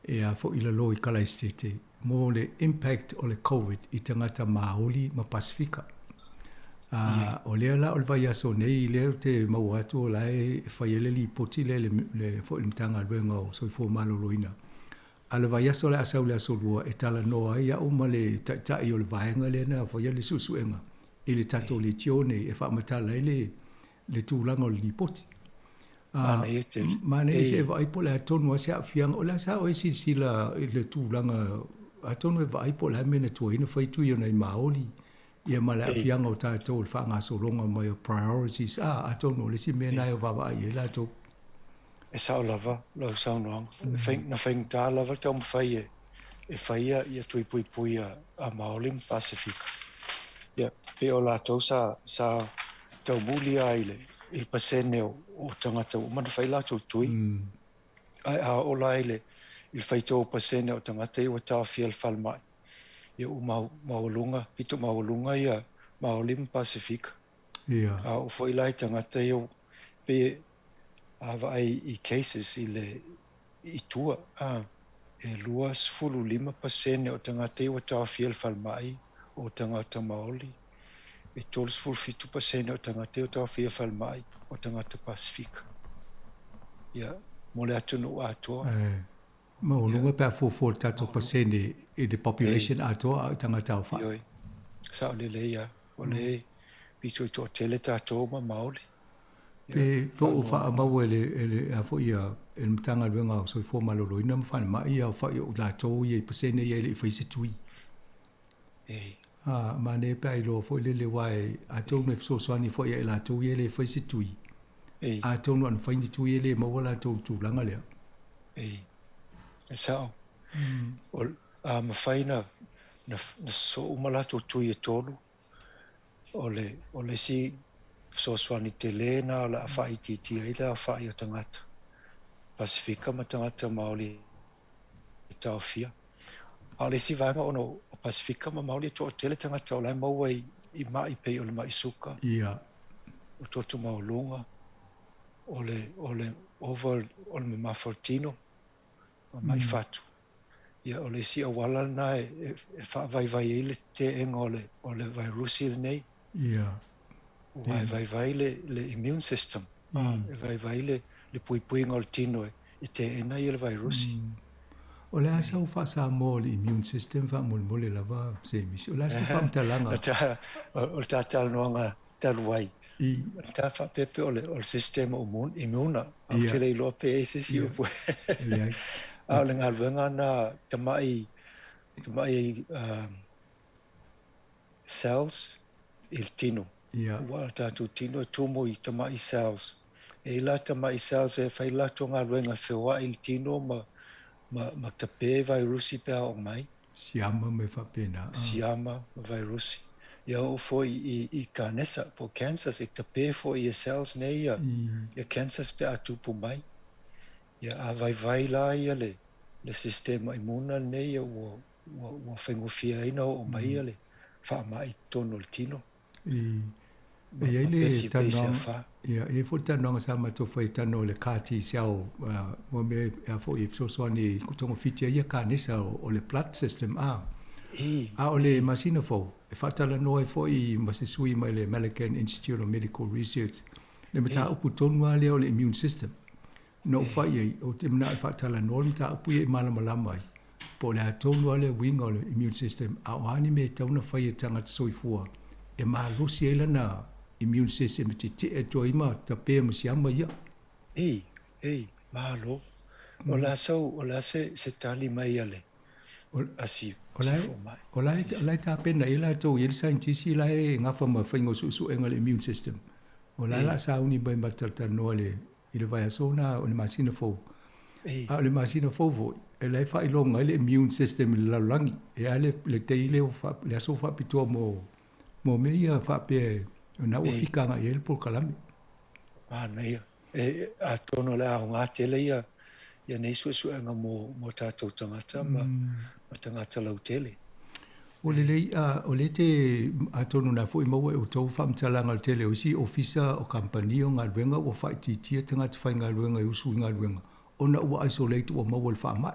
e a foi i lalo i Kalaesetete mo le impact o le Covid i tagata Māori ma Pasifika. A, o lea la o le vaiaso nei lea ou te maua atu o la e fai ai le lipoti lea le, le foi le Matagaluega o Soifua Maloloina. A le vaiaso o le a sau le aso Lua e talanoa ai au ma le taitai o le vaega lea na faia le suesuega i le tatou leitio nei e faamatala ai le, le tulaga o le lipoti. Manaia tele. Manaia se e vaai po o le a tonu lava se aafiaga. O le a sa oe silasila i le tulaga, atonu e vaai po o le a mea na tuai ona fai tui o nai Māori, ia ma le aafiaga o tatou i le faagasologa mai o priorities, a, atonu o le isi mea lena e vaavaai i ai latou. E sao lava lau saunoaga. Na faigata lava taumafai e fai ia tui puipui a Māori ma Pasefika. Ia, pei o latou sa sa taumuli lava i le i le pasene o tagata ua uma ona fai latou tui. Ae a oo la i le i le faitau o pasene o tagata ia ua taofia i le falemai, ia ua maualuga, pito maualuga ia Māori ma Pasefika. Ia. A oo foi la i tagata ia pei a vaai i cases i le i tua, a, e 25% o tagata ia ua taofia i le falemai o tagata Maoli, e 37% o tagata ia ua taofia i le falemai o tagata Pasifika. Ia, mo le atunuu atoa. E maualuga pe a fuafua le tatou pasene i le population atoa a o tagata aofai. Ioe, sao lelei lava. O lea e pito i toatele tatou ma Maoli. Pe po o faamau e le, e le, a foi ia, e le Matagaluega o Soifua Maloloina ma Falemai ia aofai o i latou ia i pasene ia e le i fai se tui. Ei. A, manaia pe a iloa foi lele aua e, atonu e fesoasoani foi ia i latou ia e le fai se tui. Ei. Atonu ana fai ni tui e le maua latou i le tulaga lea. Ei. E sao. O, a mafai na, na, na sosoo uma latou tui e tolu, O le, o le isi fesoasoani tele lena o le a faaitiitia ai le aofai o tagata Pasifika ma tagata Maoli e taofia. A o le isi vaega ona o Pasifika ma Maoli e toatele tagata o la e maua i, i ma'i pei o le ma'i suka, o toto maualuga, o le, o le ova o le mamafa o le tino, ma ma'i fatu. Ia, o le isi auala lena e faavaivai ai le teena o le, o le vairusi lenei. Ia. Aua e vaivai le, le immune system. E vaivai le, le puipuiga o le tino e teena ia le vairusi. O le a sau faa-Samoa o le immune system faamolemole lava Semisi? O le a sau faamatalaga? O le ta talanoaga talu ai. Ta faapea pei o le, o le system o imuna, a ou te le iloa pe i ai se isi upu. Leai. A o le galuega lena tamai, tamai cells i le tino. Aua o le tatou tino e tumu i tamai cells. E i ai la tamai cells e fai latou galuega e feoai i le tino ma, ma, ma tape vairusi pe a oo mai. Siama ma mea faapena. Siama ma vairusi. Ia oo foi i, i kanesa po o cancers, e tape foi ia cells nei ia, ia cancers pe a tupu mai. Ia a vaivai la ia le, le sistema imuna lenei ia ua, ua, ua faigofie ai ona oo mai ia le faamai i totonu o le tino. E i ai le talanoaga, ia, e i ai foi le talanoaga sa matou fai e talanoa i le CAR T-cell, mo mea e a foi e fesoasoani e togafiti ai ia kanesa o le blood system, a. A o le masina fou, e faatalanoa ai foi ma se sui mai le American Institute of Medical Research, le mataupu tonu lava lea o le immune system. Na ou fai i ai, ou te manao e faatalanoa le mataupu ia i malamalama ai, po o le a tonu lava le uiga o le immune system, a o a ni mea e tatau ona fai e le tagata soifua e malosi ai lana immune system e tetee atu ai ma tapea ma siama ia. Ei, ei, malo. O le a sau, o le a se, se tali mai a le, a si, O la e, o la e, o la e tapena i ai latou, e i ai le saienitisi la e gafa ma faiga o suesuega o le immune system. O la e o le a sauni mai ma talatalanoa i le i le vaiaso na o le masina fou. A o le masina fou foi, e la e faailoga ai le immune system i le lalolagi. E a le le day lea ua faa, le aso faapitoa mo mo mea ia faapea o lena ua fika agai i ai le polokalame. Manaia. E, atonu o le a aoga tele ia ia nei suesuega mo mo tatou tagata ma ma tagata lautele. Ua lelei, a o lea e te, atonu na foi maua e outou faamatalaga o le tele o isi ofisa o kamupani o galuega ua faaitiitia tagata faigaluega e usu i galuega ona ua isolate ua maua i le faamai.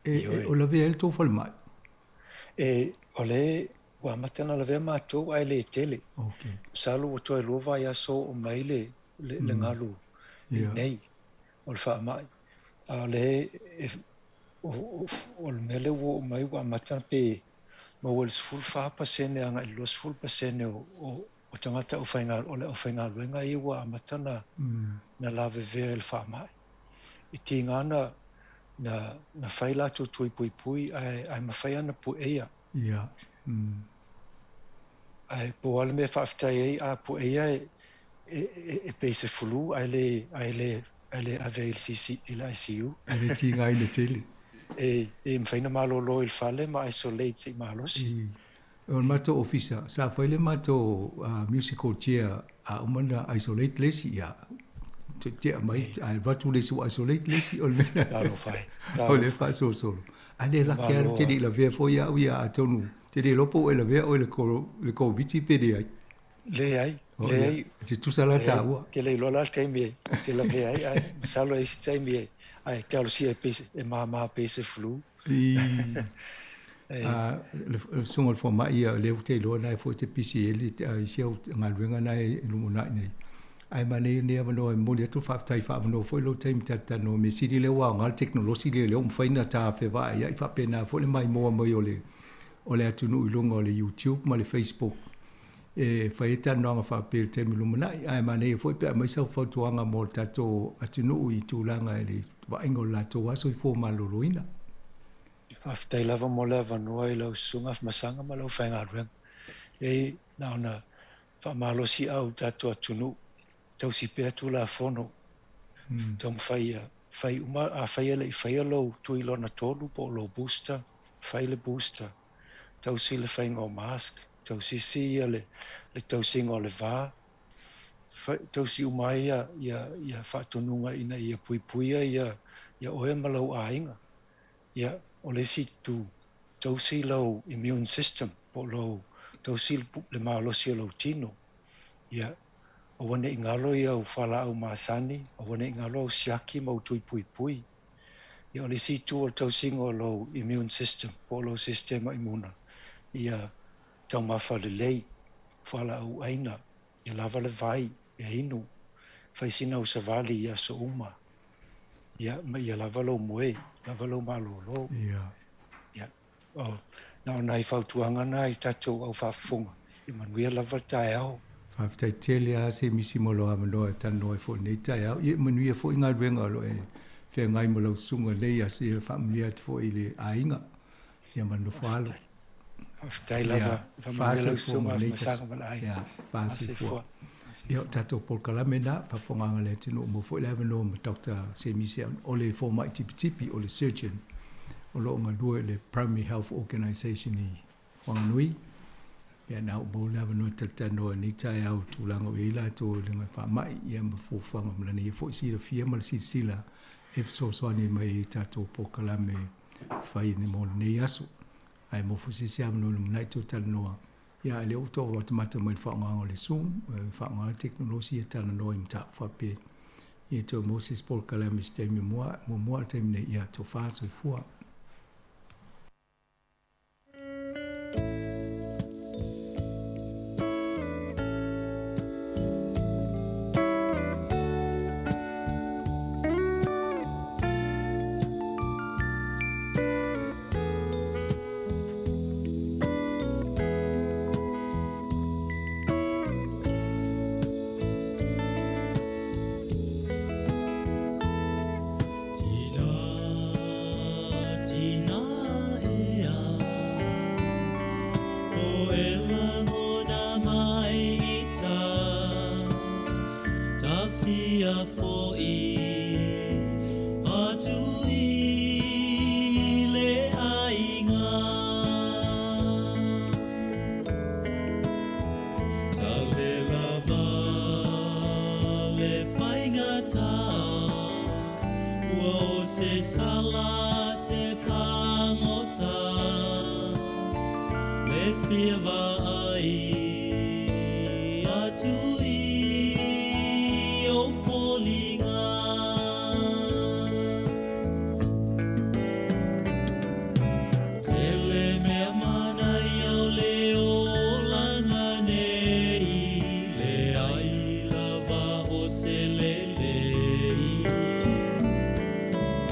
E, e, o lavea ai le tou falemai? E, o le ua amata ona lavea matou ae le tele. Okay. Masalo ua toe lua vaiaso oo mai le, le, le galu i inei o le faamai. A o le e, o, o le mea lea ua oo mai ua amata pe maua i le 14% agai i le 20% o, o, o tagata o le aufaigaluega ia ua amata ona na lavevea i le faamai. I tiga na, na, na fai latou tui puipui ae, ae mafai lava ona pueia. Ia. Mm. Ae po o a le mea e faafetai ai a pueia e, e, e, e pei se flu ae le, ae le, ae le ave i le CC, i le ICU. E le tigaina tele. E, e mafai ona malolo i le fale ma isolate se i malosi. I. O le matou ofisa, sa fai le matou musical chair a uma ona isolate le isi, ia, tea mai, ae alu atu le isi ua isolate le isi, o le mea Talofa e, o le faasolosolo. Ae le laki lava, te le i lavea foi au ia, atonu te le iloa po ua e lavea oe i le Koviti pe leai. Leai, leai. E te tusa la taua. Ke le iloa la le taimi e te lavea ai, ae masalo e i ai se taimi e, ae talosia e pei e māmā pei se flu. I le susuga o le fomai ia, lea ou te iloa na e foi te pisi ai le isi au galuega na e lumanai nei. Ae manaia lenei avanoa e momoli atu le faafetai faavanoa foi lou taimi talatalanoa. Mea sili lea ua aoga le tekonolosi lea lea ua mafai ona ta fevaaiai faapena foi le maimoa mai o le o le atunuu i luga o le YouTube ma le Facebook e fai ai talanoaga faapea i le taimi lumanai. Ae manaia foi pe aumai sau fautuaga mo le tatou atunuu i tulaga i le vaaiga o le latou lava soifua maloloina. Faafetai lava mo le avanoa i lau Susuga Afamasaga ma lau faigaluega. E na ona faamalosiau i tatou atunuu, tausi pea Tulafono, taumafai ia fai uma, afai e le i faia lou tui lona tolu po o lou booster, fai le booster, tausi le faiga o mask, tausisi ia le tausiga o le va, tausi uma ai ia faatonuga ina ia puipuia ia oe ma lou aiga. Ia, o le isi itu, tausi lou immune system po o lou, tausi le malosi o lou tino. Ia, aua ne i galo i au fualaau masani, aua ne i galo au siaki ma au tui puipui. Ia, o le isi itu o le tausiga o lou immune system po o lou sistema imuna, ia taumafa lelei, fualaau aina, ia lava le vai e inu, fai sina au savali i aso uma, ia, ma ia lava lou moe, lava lou malolo. Ia. Ia, o, na o nai fautuaga na i tatou au faafofoga, ia manuia lava le taeao. Faafetai tele lava Semisi mo lou avanoa e talanoa ai foi i lenei taeao. Ia manuia foi galuega o lo o e feagai ma lau susuga i lenei aso. Ia faamanuia atu foi i le aiga ia ma le nofo alo. Faafetai lava. Faamanuia lau susuga Afamasaga ma le aiga. Ia, faasoifua. Ia, o tatou polokalame lena, faafofogaaga a le atunuu mo foi le avanoa ma Doctor Semisi o le fomai tipitipi, o le surgeon o lo o galue i le Primary Health Organisation i Whanganui. Ia, na ua maua le avanoa e talatalanoa i lenei taeao i tulaga o i ai latou i le faamai, ia ma fuafuaga ma lana ia foi silafia ma le silasila e fesoasoani mai ai i tatou polokalame fai mo lenei aso. Ae mo foi se isi avanoa i le lumanai toe talanoa, ia ae lea ua tou matamata mai i le faaaogaina o le Zoom, faaaoga le tekonolosi e talanoa i mataupu faapea. Ia toe maua se isi polokalame i se taimi muamua a le taimi nei, ia tofa soifua. uta Ua o se sala se pagota Le fia vaai atu i ou foliga. Tele mea manaia o le olaga nei, leai lava o se lelei.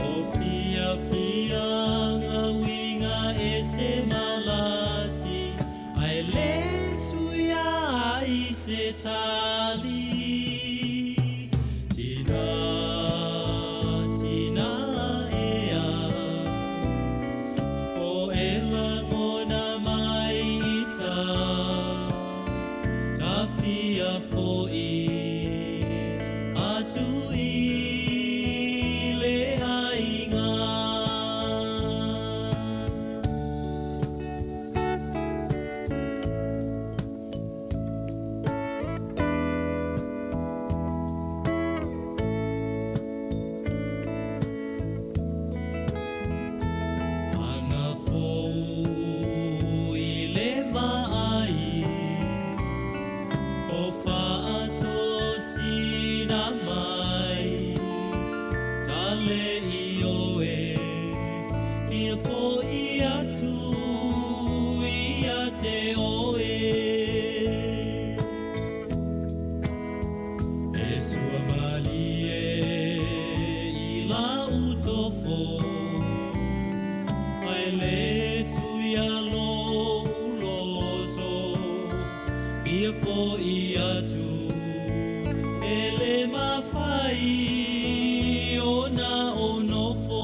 O fiafiaga uiga ese malasi, ae le suia ai se tali. Tina, tina ea, o e lagona mai i ta, ta fia fo'i atu i le aiga. Aga fou i le vaai o faatosina mai tale i oe fia fo'i atu ia te oe. E sua malie i lau tofo ae le suia lou loto fia fo'i atu e le mafai ona ou nofo.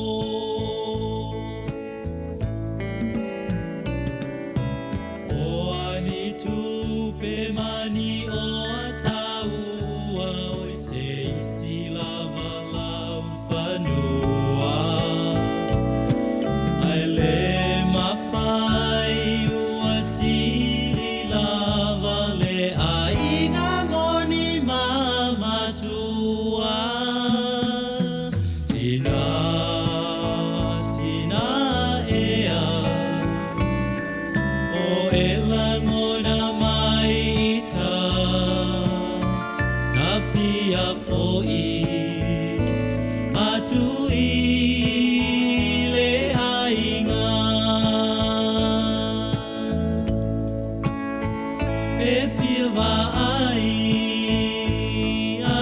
O a ni tupe ma ni oataua oi se isi lava laufanua ae le mafai ua sili lava le aiga moni ma matua. Tina, tina ea, o e lagona mai i ta, ta fia fo'i atu i le aiga. E fia vaai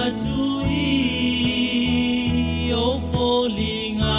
atu i ou foliga.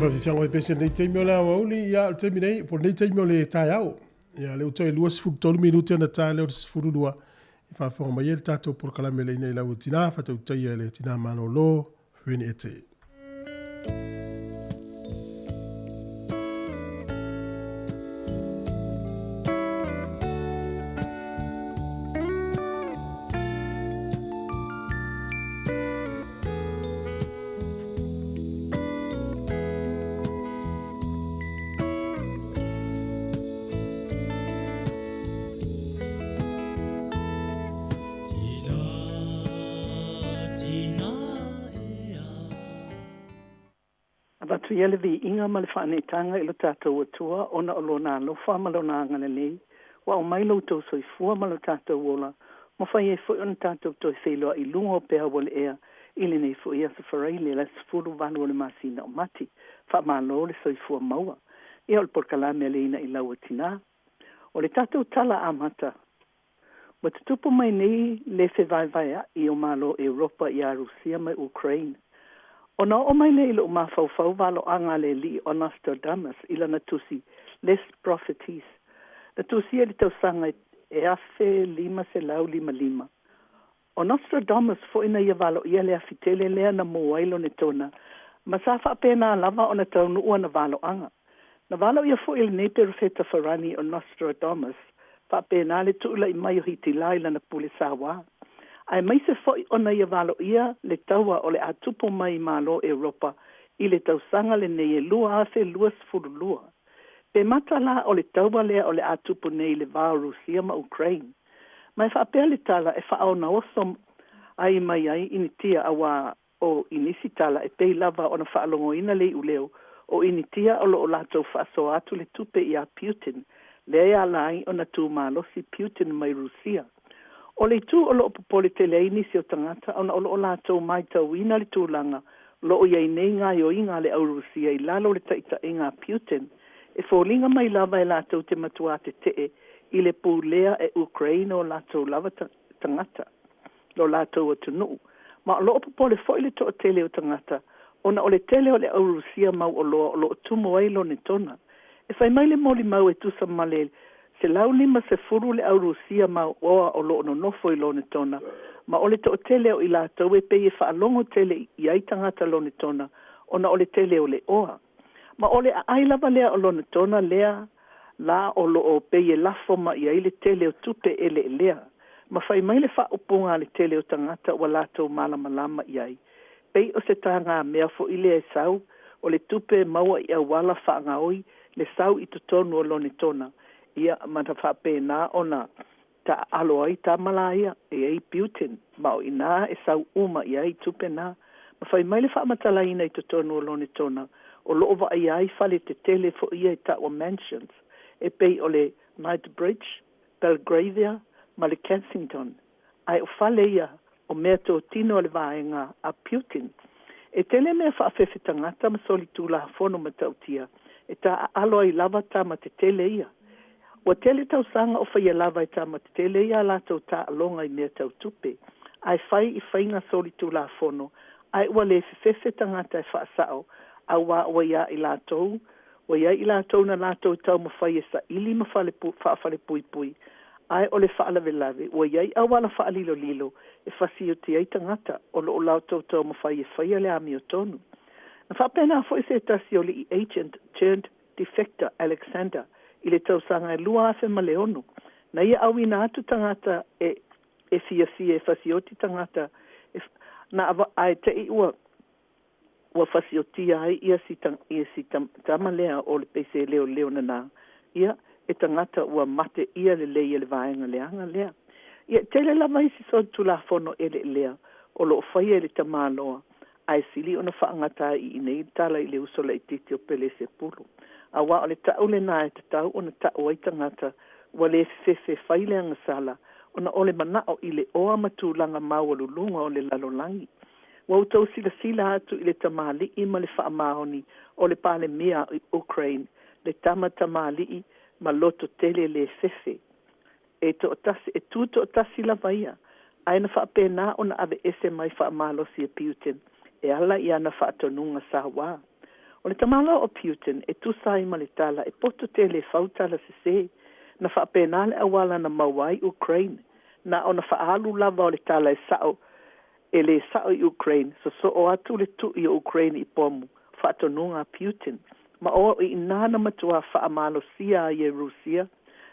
faafiafiaga mai pese lenei taimi o le aoauli, ia, o le taimi nei, po o lenei taimi o le taeao. Ia, lea ua toe 23 minute ona ta lea o le 12 e faafofoga mai ai le tatou polokalame le ina i lau tina, faatautaia e le tina malolo, Feni Ete. Avatu ia le viiga ma le faaneetaga i lo tatou Atua ona o Lona alofa ma Lona agalelei, ua aumai lo outou soifua ma lo tatou ola, mafai ai foi ona tatou toe feiloai i luga o peau o le ea i lenei foi aso Faraile le 18 o le masina o Mati. Faamalo le soifua maua. Ia o le polokalame a le Ina i Lau Tina. O le tatou tala amata, ua tutupu mai nei le fevaevaea'i o Malo Europa ia Rusia ma Ukraine. Ona oo mai lea i lou mafaufau valoaga a le alii o Nostradamus i lana tusi Les Propheties, na tusia i le tausaga e 1555. O Nostradamus foi na ia valoia le afi tele lea na mu ai Lonetona, ma sa faapena lava ona taunuu ana valoaga. Na valoia foi e lenei perofeta farani o Nostradamus faapena le tuula'i mai o Hitila i lana pule sauā, aemaise foi ona ia valoia le taua o le a tupu mai i Malo Europa i le tausaga lenei e 2022. Pe mata la o le taua lea o le a tupu nei i le va o Rusia ma Ukraine. Ma e faapea le tala e faaonaoso ai mai ai Initia auā o i nisi tala e pei lava ona faalogoina le iuleo o Initia o lo o latou faasoa atu le tupe iā Putin lea e ala ai ona tu malosi Putin mai Rusia. O le itu o lo o popole tele ai nisi o tagata ona o lo o latou matauina le tulaga o lo o i ai nei gaoioiga a le au Rusia i lalo o le taitaiga a Putin e foliga mai lava e latou te matuā tetee i le pulea e Ukraine o latou lava tagata, lo latou atunuu. Ma o lo o popole foi le toatele o tagata ona o le tele o le au Rusia mau oloa o lo o tumu ai Lonetona. E fai mai le molimau e tusa ma le 150 le au Rusia mau oa o lo o nonofo i Lonetona, ma o le toatele o i latou e pei e faalogo tele i ai tagata Lonetona ona o le tele o le oa. Ma o le aai lava lea o Lonetona lea la o lo o pei e lafo mai ai le tele o tupe eleelea. Ma fai mai le faaupuga a le tele o tagata ua latou malamalama i ai, pei o se tagamea foi lea e sau o le tupe e maua i auala faagaoi le sau i totonu o Lonetona, ia, ma na faapena ona taaalo ai tama la ia e i ai Putin, ma o i inā e sau uma i ai tupe na. Ma fai mai le faamatalaina i totonu o Lonetona, o lo o vaaia ai fale tetele foi ia e taua mansions, e pei o le Knightsbridge, Belgravia ma le Kensington, ae o fale ia o meatotino a le vaega a Putin. E tele mea faafefe tagata ma solitulafono matautia e taaalo ai lava tama tetele ia. Ua tele tausaga o faia lava e tama tetele ia a latou taaloga i mea tau tupe, ae fai i faiga solitulafono, ae ua le fefefe tagata e faasao, auā ua iā i latou, ua i ai i latou na latou taumafai e saili ma fale faafalepuipui, ae o le faalavelave, ua i ai auala faalilolilo e fasioti ai tagata o lo o latou taumafai e faia le amiotonu. Na faapena foi se tasi o alii agent turned defector Alexander i le tausaga e 2006, na ia auina atu tagata e e fiafia e fasioti tagata e na ae te i ua ua fasiotia ai ia si ia si tama lea o le pese leoleo nana ia e tagata ua mate ia lelei e le vaega leaga lea. Ia tele lava isi solitulafono eleelea o lo o faia e le tamaloa, ae sili ona faagata ai i inei le tala i le uso laitiiti o Pelesepulu. Auā o le ta'u lenā e tatau ona ta'u ai tagata ua le fefefe e fai le agasala ona o le mana'o i le oa ma tulaga maualuluga o le lalolagi. Ua outou silasila atu i le tamali'i ma le faamaoni o le Palemia o Ukraine, le tama tamali'i ma loto tele le fefe. E toatasi, e tu toatasi lava ia, ae na faapena ona aveese mai faamalosi e Putin e ala i ana faatonuga sauā. O le tamāloa o Putin e tusa ai ma le tala e poto tele e fau tala sesē, na faapena le auala na maua ai Ukraine, na ona faaalu lava o le tala e sa'o e lē sa'o i Ukraine, sosoo atu le tu'i o Ukraine i pomu, faatonuga a Putin. Ma o i inā na matuā faamalosia ai e Rusia,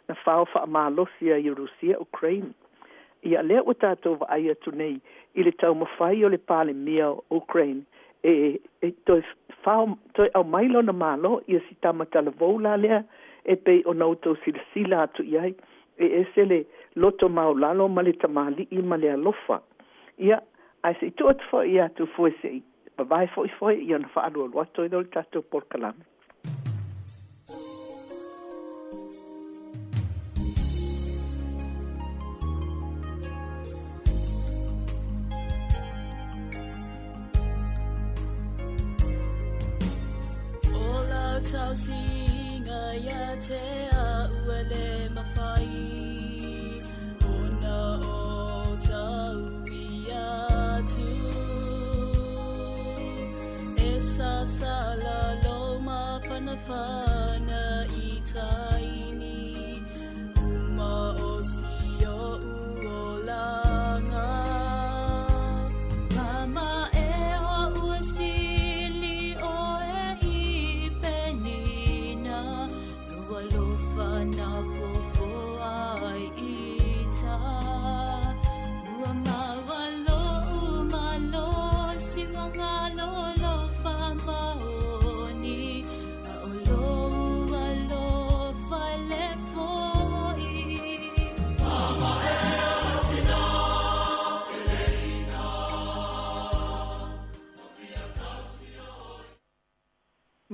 na fao faamalosi ai e Rusia Ukraine. Ia lea ua tatou vaai atu nei i le taumafai o le Palemia o Ukraine e e toe fao toe aumai lona malo, ia si tama talavou la lea e pei ona outou silasila atu i ai, e ese le loto maulalo ma le tamalii ma le alofa. Ia, ae se i tuu atu foi ia Tufue se i vavae foi foe ia ona faalualu atu ai lea o le tatou polokalame.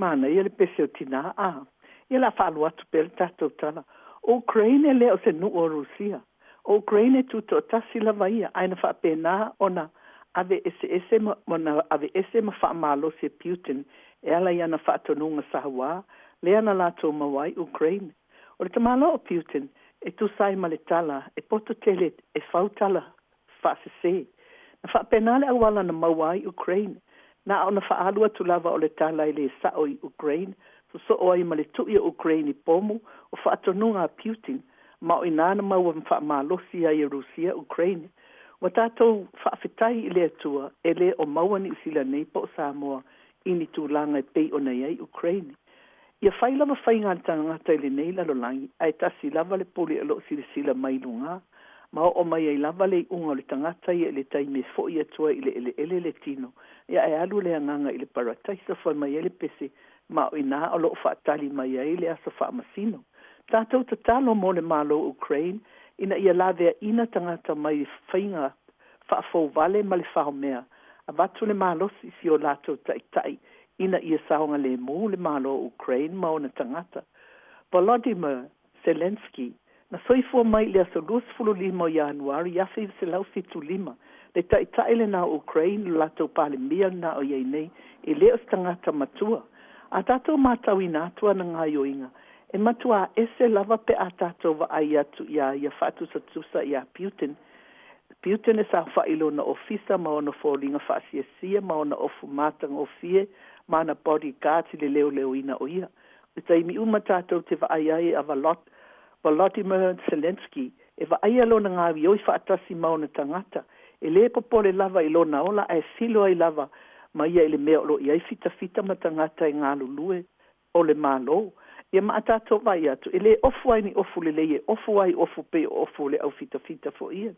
Manaia le pese o tinā, a ia o le a faalu atu pea le tatou tala. O Ukraine e le o se nuu o Rusia. O Ukraine e tutoatasi lava ia, ae na faapena ona ave eseese ma ona aveese ma faamalosi e Putin e ala i ana faatonuga sauā, lea na latou maua ai Ukraine. O le tamāloa o Putin, e tusa ai ma le tala, e poto tele e fau tala faasesē. Na faapena le auala na maua ai Ukraine. Na ona faaalu atu lava o le tala e lē sa'o i Ukraine, sosoo ai ma le tu'i o Ukraine i pomu, o faatonuga a Putin, ma o inā na maua faamalosi ai e Rusia Ukraine. Ua tatou faafetai i le Atua e lē o maua Niu Sila nei po o Samoa i ni tulaga e pei ona i ai Ukraine. Ia fai lava faiga a le tagata i lenei lalolagi, ae tasi lava le pule o lo o silasila mai i lugā, ma oo mai ai lava le iuga o le tagata ia i le taimi e fo'i atu ai i le eleele le tino, ia ae alu le agaga i le parataisa, fai mai ai le pese, ma o inā o lo o faatali mai ai le aso faamasino. Tatou tatalo mo le Malo o Ukraine ina ia laveaina tagata mai faiga faafouvale ma le faomea, avatu le malosi i si o latou taitai ina ia saogalemu le Malo o Ukraine ma ona tagata. Volodymyr Zelenskyy, na soifua mai i le aso 25 o Ianuari 1975, le taitai lena o Ukraine, lo latou Palemia lena o i ai nei, e le o se tagata matua. A tatou matauina atu ana gaoioiga, e matuā ese lava pe a tatou vaai atu iā ia faatusatusa iā Putin. Putin e saofa'i i lona ofisa ma ona foliga faasiasia ma ona ofu matagofie ma ana bodyguards i le leoleoina o ia. I taimi uma tatou te vaai ai a Volodymyr Zelenskyy e vaaia lona gaoioi faatasi ma ona tagata, e lē popole lava i lona ola ae filo ai lava ma ia i le mea o lo o i ai fitafita ma tagata e galulue o le Malo. Ia ma a tatou vaai atu, e lē ofu ai ni ofu lelei e ofu ai ofu pei o ofu o le au fitafita foi ia.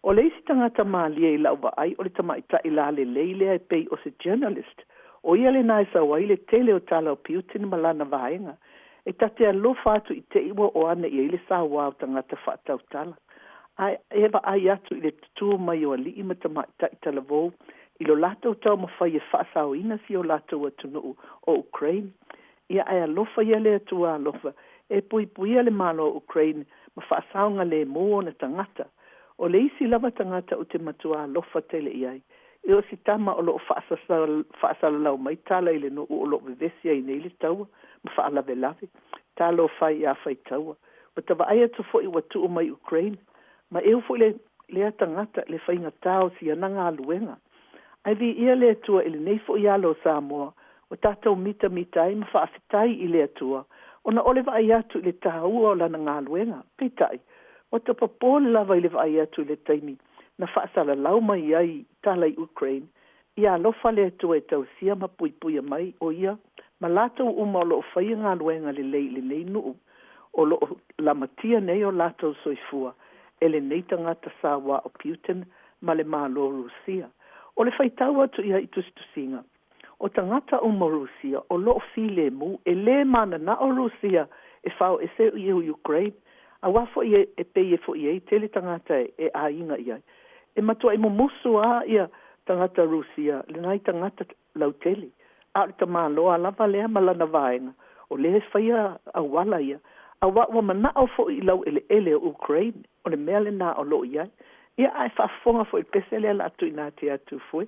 O le isi tagata malie i la'u vaai o le tamaita'i lalelei lea e pei o se journalist. O ia lenā e sau ai le tele o tala o Putin ma lana vaega. E ta te alofa atu i te i ua oo ane i ai le sauā o tagata faatautala. Ae e vaai atu i le tutū mai o alii ma tamaita'i talavou i lo latou taumafai e faasaoina si o latou atunuu o Ukraine. Ia ae alofa ia le Atua alofa e puipuia le Malo o Ukraine ma faasaogalēmū ona tagata. O le isi lava tagata ou te matuā alofa tele i ai, e o si tama o lo o faasalalau mai tala i le nuu o lo o vevesi ai nei le taua ma faalavelave. Talofa e ia Faitaua. Ua ta vaai atu foi ua tuu mai Ukraine. Ma eu foi le lea tagata le faigatā o si ana galuega. Ae viia le Atua i lenei foi alo o Samoa Ua tatou mitamita ai ma faafetai i le Atua ona o le vaai atu i le tāua o Lana galuega. Peitai, ua ta popole lava i le vaai atu i le taimi na faasalalau mai ai tala i Ukraine, ia alofa le Atua e tausia ma puipuia mai o Ia ma latou uma o lo o faia galuega lelei i lenei nuu o lo o lamatia nei o latou soifua e lenei tagata sauā o Putin ma le Malo Rusia. O le faitau atu i ai i tusitusiga, o tagata uma o Rusia o lo o filemu, e lē mananao Rusia e fao ese i Ukraine, auā foi e pei e foi ai tele tagata e aiga i ai. E matuai mumusu a ia tagata Rusia le nai tagata lautele, a o le tamaloa lava lea ma lana vaega o lea e faia auala ia, auā ua manao foi i laueleele o Ukraine, o le mea lenā o lo o i ai. Ia ae faafofoga foi i le pese lea o le a tuuina atu ia Tufue.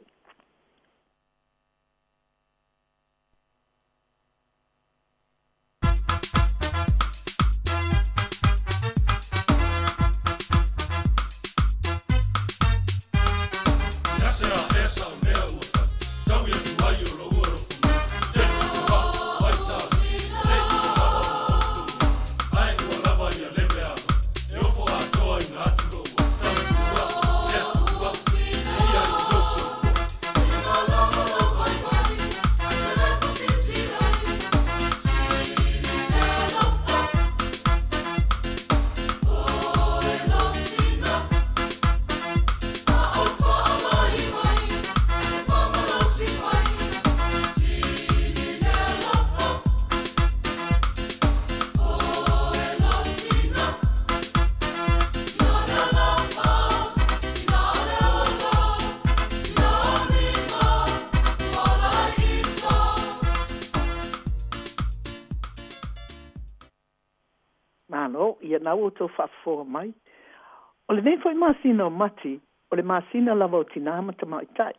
Malo, ia na ua outou faafofoga mai. O lenei foi masina o Mati, o le masina lava o tinā ma tamaitai.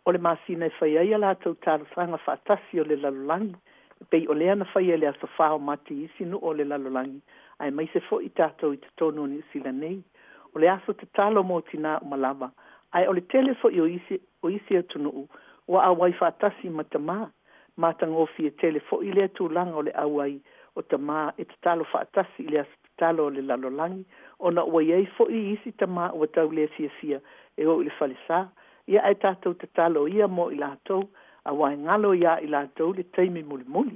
O le masina e fai ai a latou talosaga faatasi o le lalolagi, e pei o lea na faia i le aso 4 o Mati i isi nuu o le lalolagi, aemaise foi tatou i totonu o Niu Sila nei. O le aso tatalo mo tinā uma lava, ae o le tele foi o isi o isi atunuu ua auai faatasi ma tamā. Matagofie tele foi lea tulaga o le auai o tamā e tatalo faatasi i le aso tatalo o le lalolagi, ona ua i ai foi isi tamā ua tau le fiafia e o i le falesa. Ia ae tatou tatalo ia mo i latou, auā e galo iā i latou le taimi mulimuli.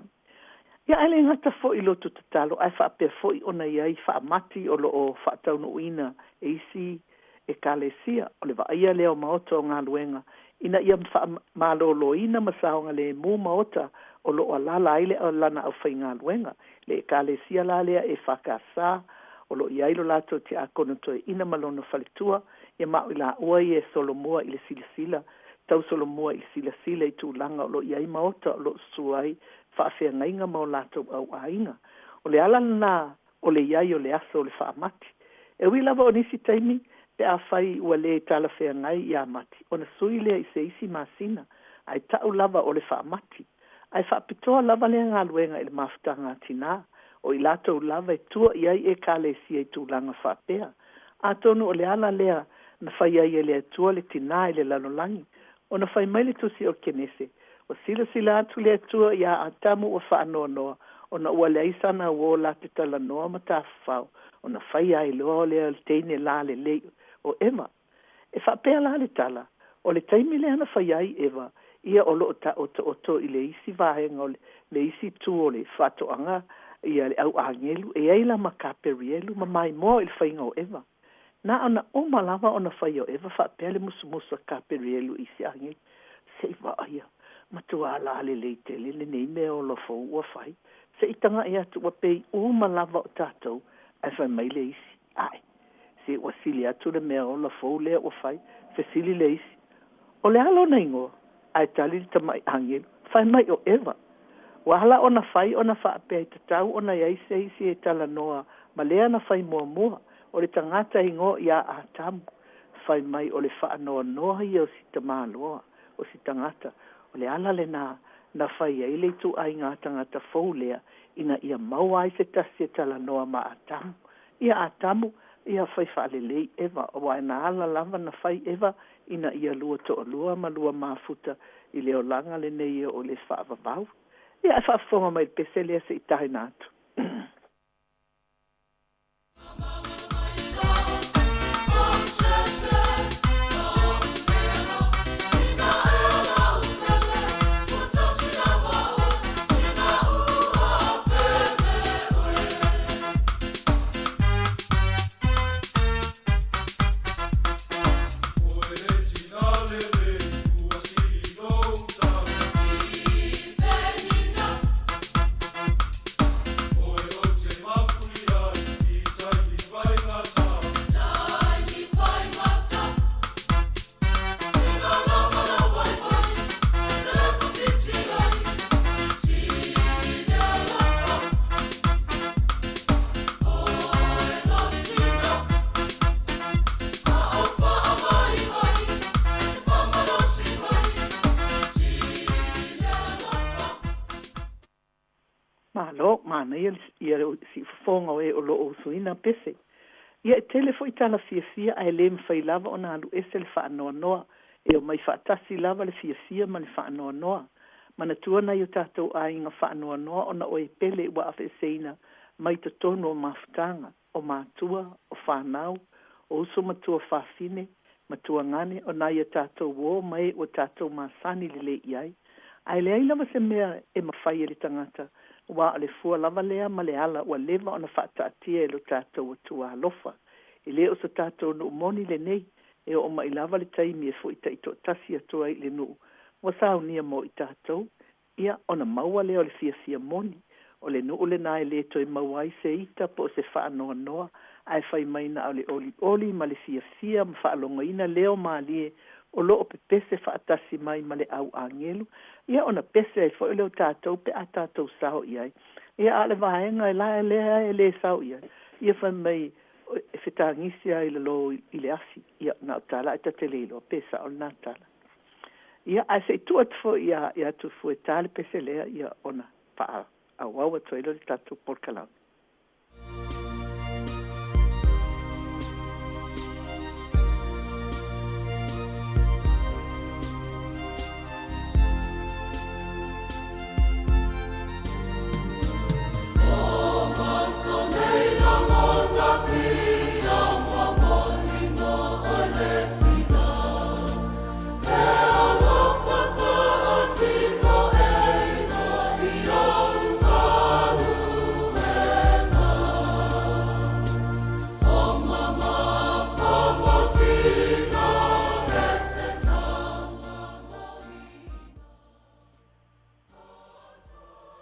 Ia ae le gata foi i lotu tatalo ae faapea foi ona i ai faamati o lo o faataunuuina e isi Ekalesia, o le vaaia lea o maota o galuega ina ia faamaloloina ma saogalemu maota o lo o alaala ai le lana aufaigaluega. Le Ekalesia la lea EFKS o lo o i ai lo latou tiakono toeaina ma lona faletua, ia ma o i laua ia e solomua i le silasila, tausolomua i le silasila i tulaga o lo o i ai maota o lo o susu ai faafeagaiga ma o latou auaiga. O le ala lena o le i ai o le aso o le faamati. E ui lava o nisi taimi pe afai ua le talafeagai ia Mati, ona sui lea i se isi masina, ae ta'u lava o le faamati. Ae faapitoa lava lea galuega i le mafutaga a tinā, o i latou lava e tua i ai Ekalesia i tulaga faapea. Atonu o le ala lea na fai ai e le Atua le tinā i le lalolagi, ona fai mai le Tusi o Kenese, Ua silasila atu le Atua iā Atamu ua faanoanoa, ona ua leai sana uō la te talanoa ma tafafao, ona faia ai loa lea o le teine lalelei o Eva. E faapea la le tala, o le taimi lea na faia ai Eva, ia o lo o taotooto i le isi vaega o le, le isi itu o le faatoaga ia le au agelu, e i ai la ma Kaperielu ma maimoa i le faiga o Eva. Na ona uma lava ona fai o Eva faapea le musumusu a Kaperielu i isi agelu, Se i vaaia, matuā lalelei tele lenei mea ola fou ua fai. Se i taga'i atu ua pei uma lava o tatou, ae fai mai le isi, Ae, se ua sili atu le mea ola fou lea ua fai. Fesili le isi, O le a lona igoa? Ae tali le tama'i agelu, Fai mai o Eva. Ua ala ona fai ona faapea e tatau ona i ai se isi e talanoa ma lea na fai muamua, o le tagata e igoa iā Atamu. Fai mai o le faanoanoa ia o si tamaloa, o si tagata, o le ala lenā na fai ai le ituaiga tagata fou lea ina ia maua ai se tasi e talanoa ma Atamu. Ia Atamu, ia fai faalelei Eva, aua na ala lava na fai Eva ina ia lua toalua ma lua mafuta i le olaga lenei e oo i le faavavau. Ia ae faafofoga mai i le pese lea se i taina atu. Malo, manaia ia le siufofoga o e o lo o usuina pese. Ia e tele foi tala fiafia ae le mafai lava ona alu ese le faanoanoa. E omai faatasi lava le fiafia ma le faanoanoa. Manatua nai o tatou aiga faanoanoa ona o e pele ua aveeseina mai totonu o mafutaga, o matua, o fanau, o uso ma tuafafine, ma tuagane, o nai a tatou uo ma e ua tatou masani lelei i ai. Ae leai lava se mea e mafai e le tagata, aua o le fua lava lea ma le ala ua leva ona faataatia e lo tatou Atua alofa. E le o so tatou nuu moni lenei, e oo mai lava le taimi e foi taitoatasi atu ai i le nuu ua saunia mo i tatou, ia, ona maua lea o le fiafia moni. O le nuu lena e le toe maua ai se ita po o se faanoanoa, ae fai mai na o le olioli ma le fiafia ma faalogoina leo malie o lo o pepese faatasi mai ma le au agelu, ia ona pese ai foi lea o tatou pe a tatou sao i ai. Ia, a o le vaega e la lea e le sao i ai, ia fai mai e fetagisi lava i lalo i le afi. Ia, na o tala ae ta te le iloa pe sao lena tala. Ia, ae se i tuu atu foi iā iā Tufuetā le pese lea, ia ona faaauau atu ai lea o le tatou polokalame.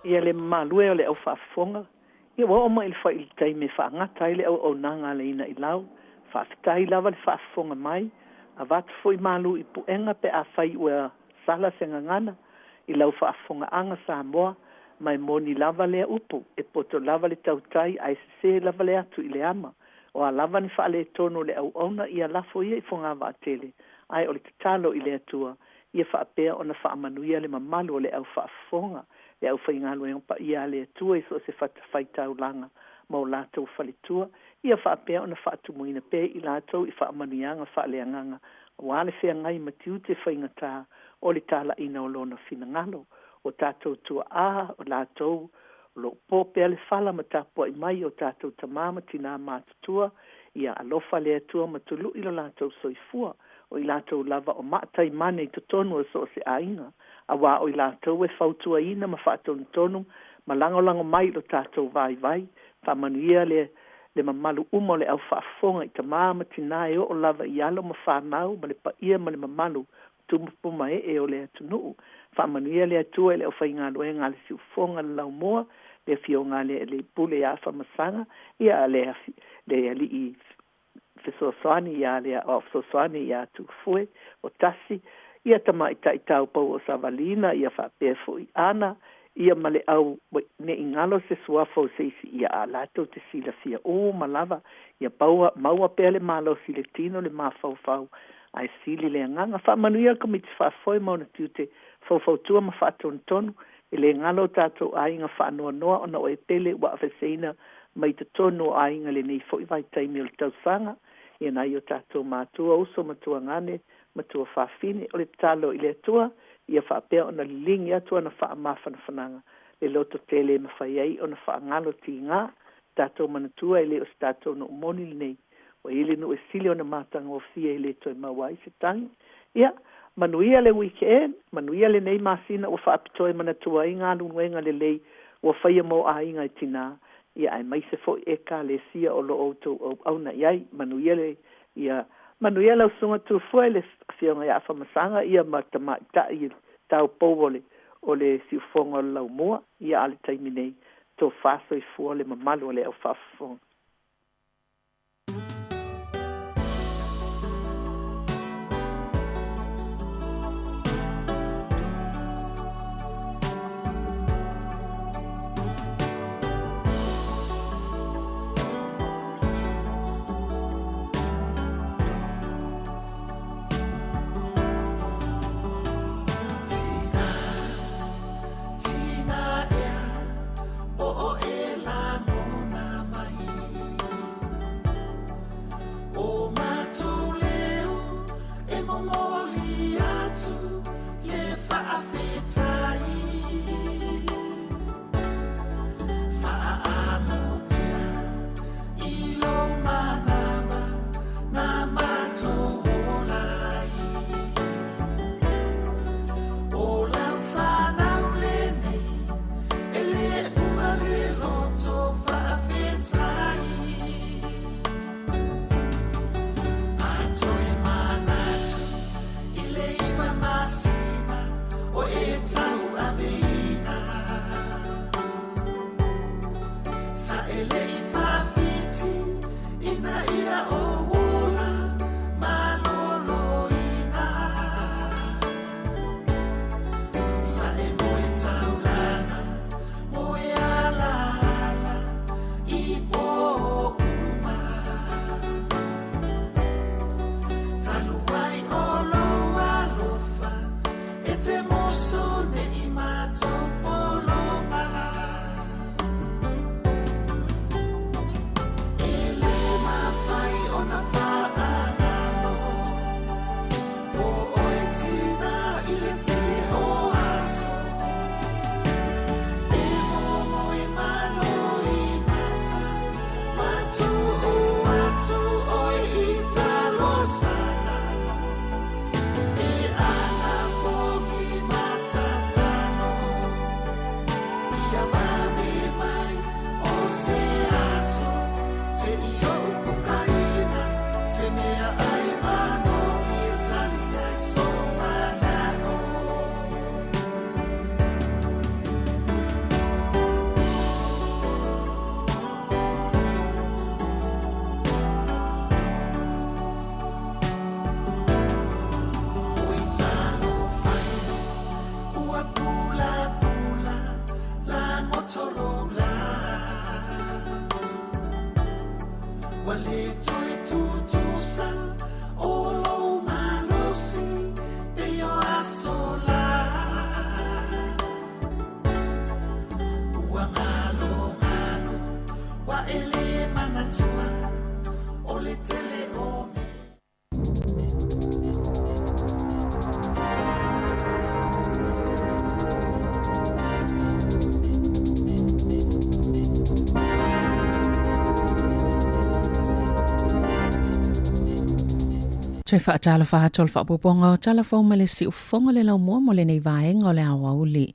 Ia le mamalu e o le au faafofoga, ia ua oo mai i le fai i le taimi e faagata ai le auaunaga a le Inailau, faafetai lava le faafofoga mai, avatu foi malu i puega pe afai ua sala se gagana i lau faafofogaaga Samoa, ma e moni lava lea upu, e poto lava le tautai ae sese lava le atu i le ama. O a lava ni faaletonu o le auauna, ia lafo ia i fogavaatele, ae o le tatalo i le Atua, ia faapea ona faamanuia le mamalu o le au faafofoga, le aufaigaluega paia a le Atua i so o se fatafaitaulaga ma o latou faletua, ia faapea ona faatumuina pea i latou i faamanuiaga faaleagaga aua le feagai ma tiute faigata o le talaiina o Lona finagalo. O tatou tuaa, o latou o lo o po pea le fala ma tapuai mai o tatou tama ma tinā matutua, ia alofa le Atua ma tului lo latou soifua, o i latou lava o maataimane i totonu o so o se aiga, aua o i latou e fautuaina ma faatonutonu ma lagolago mai i lo tatou vaivai. Faamanuia le le mamalu uma o le au faafofoga i tama ma tinā e oo lava i alo ma fanau ma le paia ma le mamalu tupu ma ee o le atunuu. Faamanuia le Atua i le aufaigaluega a le Siufofoga le Laumua, le Afioga a le Alii Pule ia Afamasaga, ia le le Alii Fesoasoani ia le Aoao Fesoasoani ia Tufue o Tasi, ia Tamaitai Taupou o Savalina, ia faapea foi Ana, ia ma le au ne i galo se suafa o se isi, ia a latou te silafia uma lava, ia paua, maua pea le malosi i le tino, le mafaufau, ae sili le agaga. Faamanuia le Komiti Faafoe ma ona tiute faufautua ma faatonutonu, e le galo o tatou aiga faanoanoa ona o e pele ua aveseina mai totonu o aiga i lenei foi vaitaimi o le tausaga, ia nai o tatou matua, uso ma tuagane, ma tuafafine. O le tatalo i le Atua, Ia faapea ona liligi atu ana faamafanafanaga le lototele e mafai ai ona faagalo tiga. Tatou manatua e le o se tatou nuu moni lenei, ua i ai le nuu e sili ona matagofie e le toe maua ai se tagi. Ia, manuia le weekend, manuia lenei masina ua faapitoa e manatua ai galuega lelei ua faia mo aiga e tina, ia aemaise foi Ekalesia o lo o outou auauna i ai. Manuia le, ia, manuia lau Susuga Tufua i le Afioga ia Afamasaga, ia ma tamaitai i le taupou o le, o le siufofoga o le laumua, ia a o le taimi nei, tofa soifua le mamalu o le au faafofoga. Toe faatalofa atu o le faaopoopoga o tala fou ma le siufofoga le laumua mo lenei vaega o le aoauli.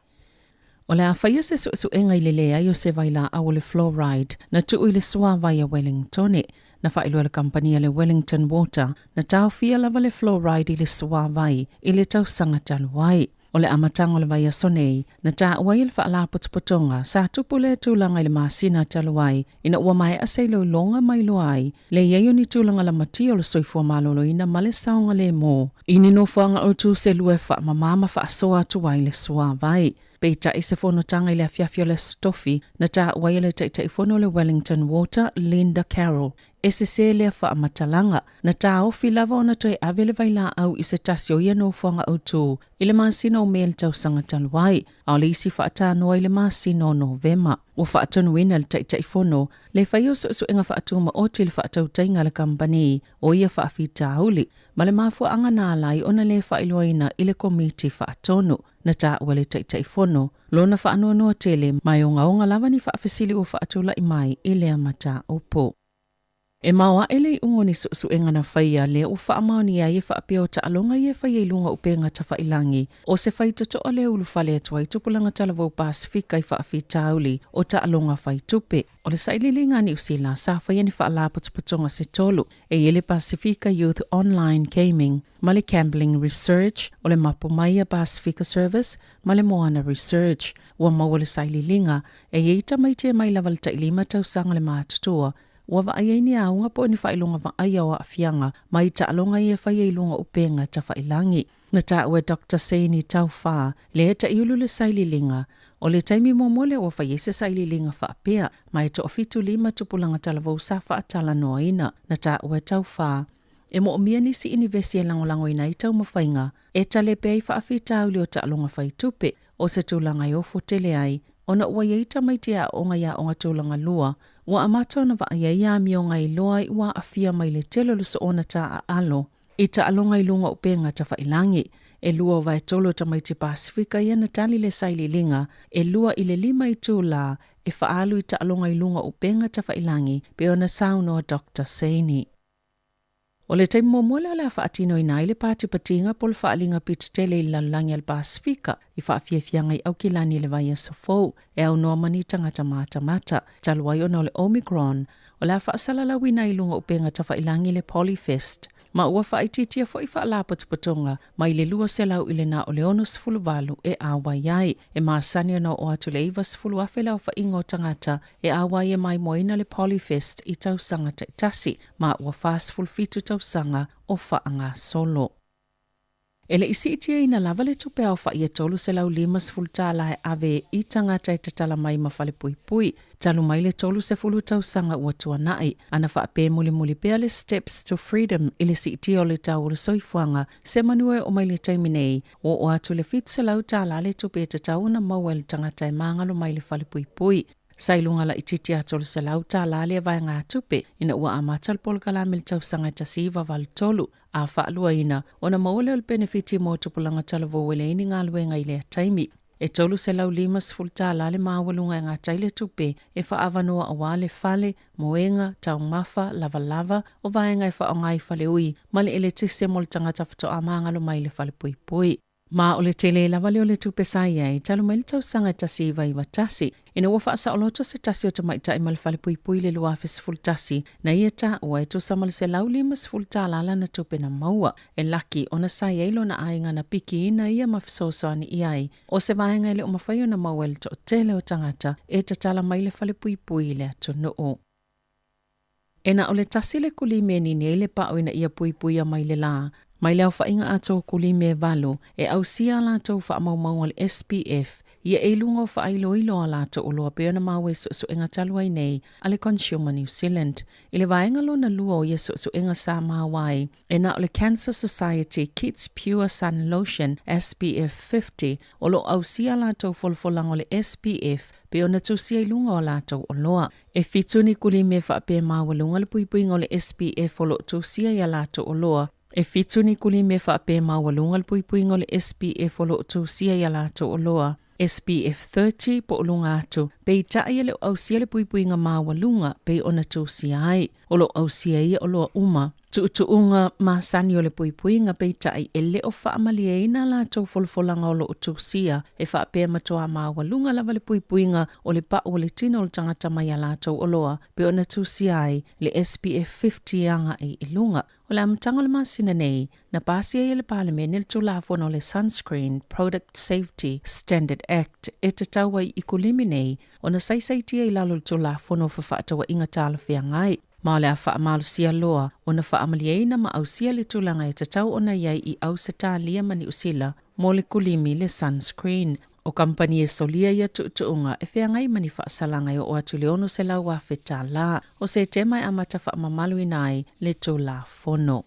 O le a faia se suesuega i le leai o se vailaau o le fluoride na tuu i le suavai a Wellingtone. Na faailoa e le kamupani a le Wellington Water, na taofia lava le fluoride i le suavai i le tausaga talu ai. O le amataga o le vaiaso nei, na taua ai e le Faalapotopotoga sa tupu lea tulaga i le masina talu ai ina ua maea se iloiloga ma iloa ai le i ai o ni tulaga lamatia o le soifua maloloina ma le saogalemu i ni nofoaga autu se lua e faamama ma faasoa atu ai le suavai. Peitai se fonotaga i le afiafi o le Aso Tofi na taua ai e le Taitaifono o le Wellington Water, Linda Carroll, e sesē lea faamatalaga. Na taofi lava ona toe ave le vailaau i se tasi o ia nofoaga autū i le masina o Me i le tausaga talu ai, a o le isi faatanoa i le masina o Novema. Ua faatonuina e le Taitaifono le faia o suesuega faatumaoti i le faatautaiga a le kamupani o ia faafitauli, ma le mafuaaga na ala ai ona le faailoaina i le Komiti Faatonu. Na taua e le Taitaifono lona faanoanoa tele ma e ogaoga lava ni faafesili ua faatulai mai i lea mataupu. E maoaʻe le iʻuga o ni suʻesuʻega na faia lea ua faamaonia ai e faapea o taaloga ia e faia i luga o upega tafailagi o se faitotoa lea e ulufale atu ai tupulaga talavou Pasefika i faafitauli o taaloga fai tupe. O le sailiiliga a Niu Sila sa faia ni faalapotopotoga se tolu e i ai le Pasefika Youth Online Gaming ma le Gambling Research, o le mapu mai a Pasefika Service ma le Moana Research. Ua maua le sailiiliga e i ai tamaiti e mai lava le tailima tausaga le matutua Ua vaai ai ni auga po o ni faailoga vaaia o aafiaga mai taaloga ia e faia i luga o upega tafailagi. Na taua e Doctor Seini Taufa lea e taʻiulu le sailiiliga, o le taimi muamua lea ua fai ai se sailiiliga faapea, ma e toafitu lima tupulaga talavou sa faatalanoaina. Na taua e Taufa, e moomia nisi inivesi e lagolagoina ai taumafaiga e talepe ai faafitauli o taaloga fai tupe, o se tulaga e ofo tele ai ona ua i ai tamaiti e aooga i aoga tulaga lua, ua amata ona vaai ai amioga e iloa ai ua aafia mai le tele o le soona taaalo i taaloga i luga o upega tafailagi. E 2/3 o tamaiti Pasefika ia na tali le sailiiliga e 2 i le 5 itulā e faaalu i taaloga i luga o upega tafailagi, pei ona saunoa Doctor Seini. O le taimi muamua lea o le a faatinoina ai le patipatiga po o le faaaliga pito tele i le lalolagi a le Pasefika i faafiafiaga i Aukilani i le vaiaso fou e aunoa ma ni tagata matamata. Talu ai ona o le Omicron, o le a faasalalauina ai i luga o upega tafailagi le Polyfest, ma ua faaitiitia foi faalapotopotoga mai le 200 i le na o le 68 e auai ai. E masani ona oo atu le 90,000 le aofaiga o tagata e auai e maimoaina le Polyfest i tausaga taitasi, ma ua 47 tausaga o faagasolo. E le i siitiaina lava le tupe aofai e $350 e ave i tagata e tatala mai ma falepuipui, talu mai le 30 tausaga ua tuanai, a na faapea mulimuli pea le Steps to Freedom i le siitia o le tau o le soifuaga, semanu e oo mai le taimi nei, ua oo atu le $700 le tupe e tatau ona maua e le tagata e magalo mai le falepuipui. Sa i luga laitiiti atu o le $100 lea vaegatupe ina ua amata le polokalame i le tausaga e 1983, a faaluaina ona maua lea o le penefiti mo tupulaga talavou e leai ni galuega i lea taimi. E $350 le maualuga e gata ai le tupe e faaavanoa aua le fale, moega, taumafa, lavalava, o vaega e faaaoga i faleui ma le eletise mo le tagata faatoa magalo mai le falepuipui. Ma o le tele lava lea o le tupe sa i ai talu mai le tausaga e 1991, ina ua faasaoloto se tasi o tamaitai ma le falepuipui i le 2011, na ia taua e tusa ma le $150 lana tupe na maua. E laki ona sa i ai lona aiga na pikiina ia ma fesoasoani i ai, o se vaega e le o mafai ona maua e le toatele o tagata e tatala mai le falepuipui i le atunuu. E na o le tasi le kulime e nini ai le pao ina ia puipuia mai le lā, mai le aofaiga atoa o kulime e valu e ausia a latou faamaumauga o le SPF ia e i luga o faailoilo a latou oloa pei ona maua i suesuega talu ai nei a le Consumer New Zealand. I le vaega lona lua o ia suesuega sa maua ai, e na o le Cancer Society Kids Pure Sun Lotion SPF 50 o lo o ausia a latou folafolaga o le SPF pei ona tusia i luga o a latou oloa. E fitu ni kulime faapea maualuga le puipuiga o le SPF o lo o tusia i a latou oloa. E fitu ni kulime faapea maualuga le puipuiga o le SPF o lo o tusia i a latou oloa. SPF 30 po o luga atu, peitai e le o ausia le puipuiga maualuga pei ona tusia ai. O lo o ausia ia oloa uma. Tuutuuga masani o le puipuiga peitai e le o faamalieina a latou folafolaga o lo o tusia e faapea matuā maualuga lava le puipuiga o le pau o le tino o le tagata mai a latou oloa pei ona tusia ai le SPF 50 agai i luga. O le amataga o le masina nei, na pasia ai e le Palemene le Tulafono o le Sunscreen Product Safety Standard Act e tatau ai i kulimi nei ona saisaitia i lalo o le Tulafono o Fefaatauaiga Talafeagai, ma o le a faamalosia loa ona faamalieina ma ausia le tulaga e tatau ona i ai i Ausetalia ma Niusila mo le kulimi le sunscreen. O kamupani e solia ia tuutuuga e feagai ma ni faasalaga e oo atu i le $600,000 tala. O Setema e amata faamamaluina ai le Tulafono.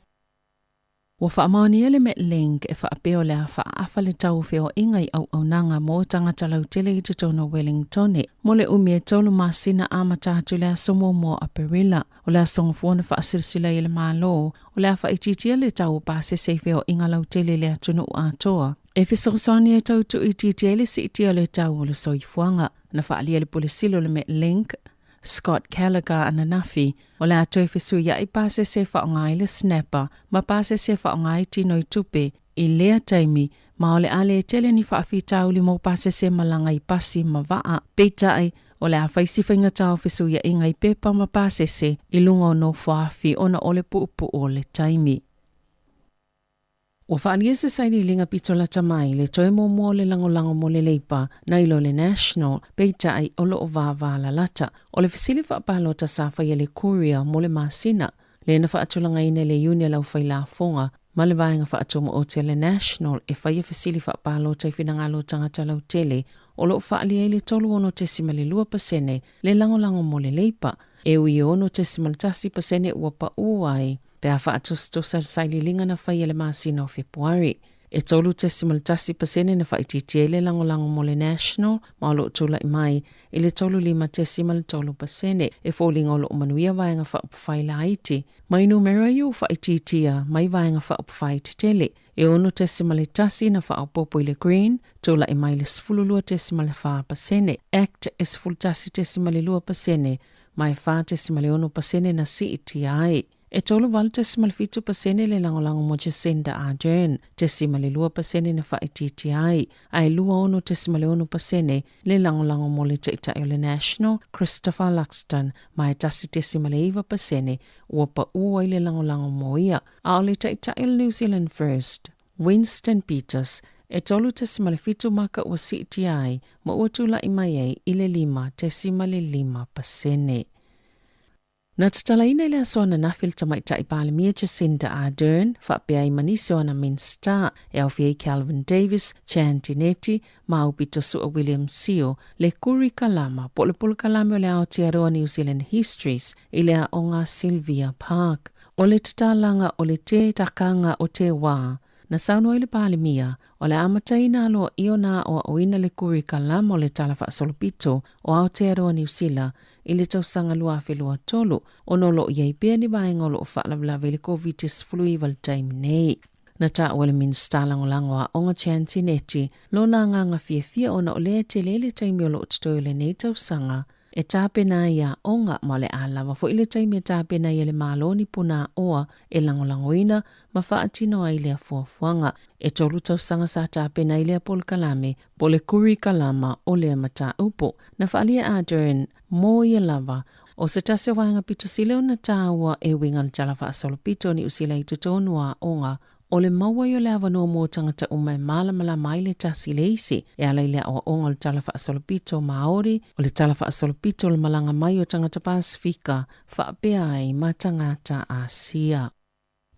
Ua faamaonia le Metlink e faapea o le a faaafa le tau o feoaiga i auaunaga mo tagata lautele i totonu o Wellingtone mo le umi e tolu masina amata atu i le aso muamua o Aperila. O le aso Gafua na faasilasila ai e le Malo o le a faaitiitia le tau o pasese i feoaiga lautele i le atunuu atoa e fesoasoani e tau tuuitiitia ai le siitia o le tau o le soifuaga. Na faaalia e le Pule Sili o le Metlink, Scott Callagher ananafi, o le a toe fesuiai pasese e faaaoga ai le snapper ma pasese e faaaoga ai tino i tupe i lea taimi ma o le a le tele ni faafitauli mo pasese malaga i pasi ma vaa. Peitai, o le a fai si faigata o fesuiaiga i pepa ma pasese i luga o nofoafi ona o le puupuu o le taimi. Ua faaalia se sailiiliga pito lata mai le toe muamua o le lagolago mo le Leipa nai lo le National, peitai o lo o vavalalata. O le fesili faapalota sa faia e le Courier mo le masina, lea na faatulagaina e le Iuni a le Aufailafoga ma le Vaega Faatumaoti a le National e faia fesili faapalota i finagalo o tagata lautele o lo o faaalia ai le 36.2% le lagolago mo le Leipa, e ui e 6.1% ua pau ai pe a faatusatusa le sailiiliga na faia i le masina o Fepuari. E 3.1% na faaitiitia ai le lagolago mo le National ma o lo o tulai mai i le 35.3%. E foliga o lo o manuia Vaega Faaupufai laiti mai numera ia ua faaitiitia mai Vaega Faaupufai tetele. E 6.1 na faaopoopo i le Green, tulai mai i le 12.4%, Act e 11.2% ma e 4.6% na siitia ai. E 38.7% le lagolago mo Jacinda Ardern, 0.2% na faaitiitia ai, ae 26.6% le lagolago mo le Taitai o le National, Christopher Luxton, ma e 1.9% ua pau ai le lagolago mo ia. A o le Taitai o le New Zealand First, Winston Peters, e 3.7 maka ua siitia ai ma ua tulai mai ai i le 5.5%. Na tatalaina i le aso ananafi le Tamaitai Palemia Jacinda Ardern faapea ai ma nisi o ana Minisita e aofia ai Kelvin Davis, Chan Tinetti ma Aupito Sua William Sio, le Kurikalama po o le Polokalame o le Aotearoa New Zealand Histories i le Aoga Sylvia Park. O le tatalaga o le te takanga o te wā Na saunoa ai le Palemia, o le a amataina aloaia ona aoaoina le kurikalama o le Tala Faasolopito o Aotearoa Niu Sila i le tausaga 2023, ona o lo o i ai pea ni vaega o lo o faalavelave i le Koviti-19 i le taimi nei. Na taua e le Minisita Lagolago o Aoga Chan Tinetti lona agaga fiafia ona o lea e tele le taimi o lo o totoe o lenei tausaga e tapena ai aoga ma o le a lava foi le taimi e tapena ai e le Malo ni punaaoa e lagolagoina ma faatino ai lea fuafuaga. E tolu tausaga sa tapena ai lea polokalame po o le kurikalama o lea mataupu. Na faaalia e Ardern mo ia lava o se tasi o vaega pito sili ona tāua e uiga le Tala Faasolopito o Niu Sila i totonu o aoga O le maua ai o le avanoa mo tagata uma e malamalama ai le tasi i le isi, e ala i le aoaoga o le Tala Faasolopito Māori, o le Tala Faasolopito o le malaga mai o tagata Pasefika, faapea ai ma tagata Asia.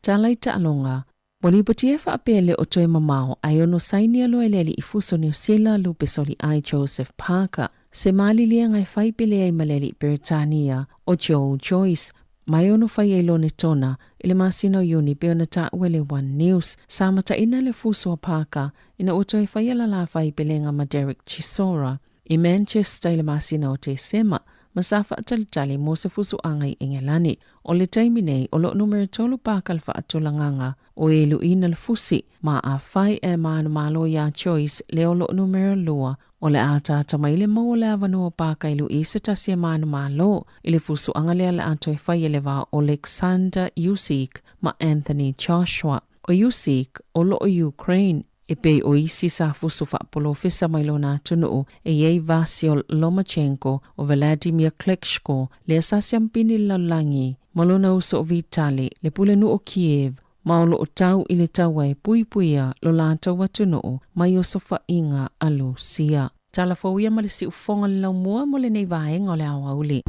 Tala i taaloga, Ua lipotia e faapea e le o toe mamao ae ono sainia loa e le Alii Fuso Niu Sila Lupe Soliai Joseph Parker se maliliega e fai pele ai ma le Alii Peretania o Joe Joyce ma e ono fai ai Lonetona i le masina o Iuni pei ona taua e le One News. Sa mataina le fuso a Parker ina ua toe faia lala fai pelega ma Derek Chisora i Manchester i le masina o Tesema ma sa faatalitali mo se fusuaga i Engelani. O le taimi nei, o lo o numera tolu Parker le faatulagaga o e luiina le fusi, ma afai e manumalo iā Joyce le o lo o numera lua O le a ataata mai le mau o le avanoa pāka i Luʻi se tasi e manumalo i le fusuaga lea le a toe fai e le va o Oleksandr Usyk ma Anthony Joshua. O Usyk, o lo o Ukraine, e pei o isi sa fusu faapolofesa mai lona atunuu e i ai Vasyl Lomachenko o Wladimir Klitschko lea sa siampini le lalolagi ma lona uso o Vitali le pulenuu o Kiev ma o lo o tau i le taua e puipuia lo latou atunuu mai osofaiga a Lusia. Tala fou ia ma le siufoga le laumua mo lenei vaega o le aoauli.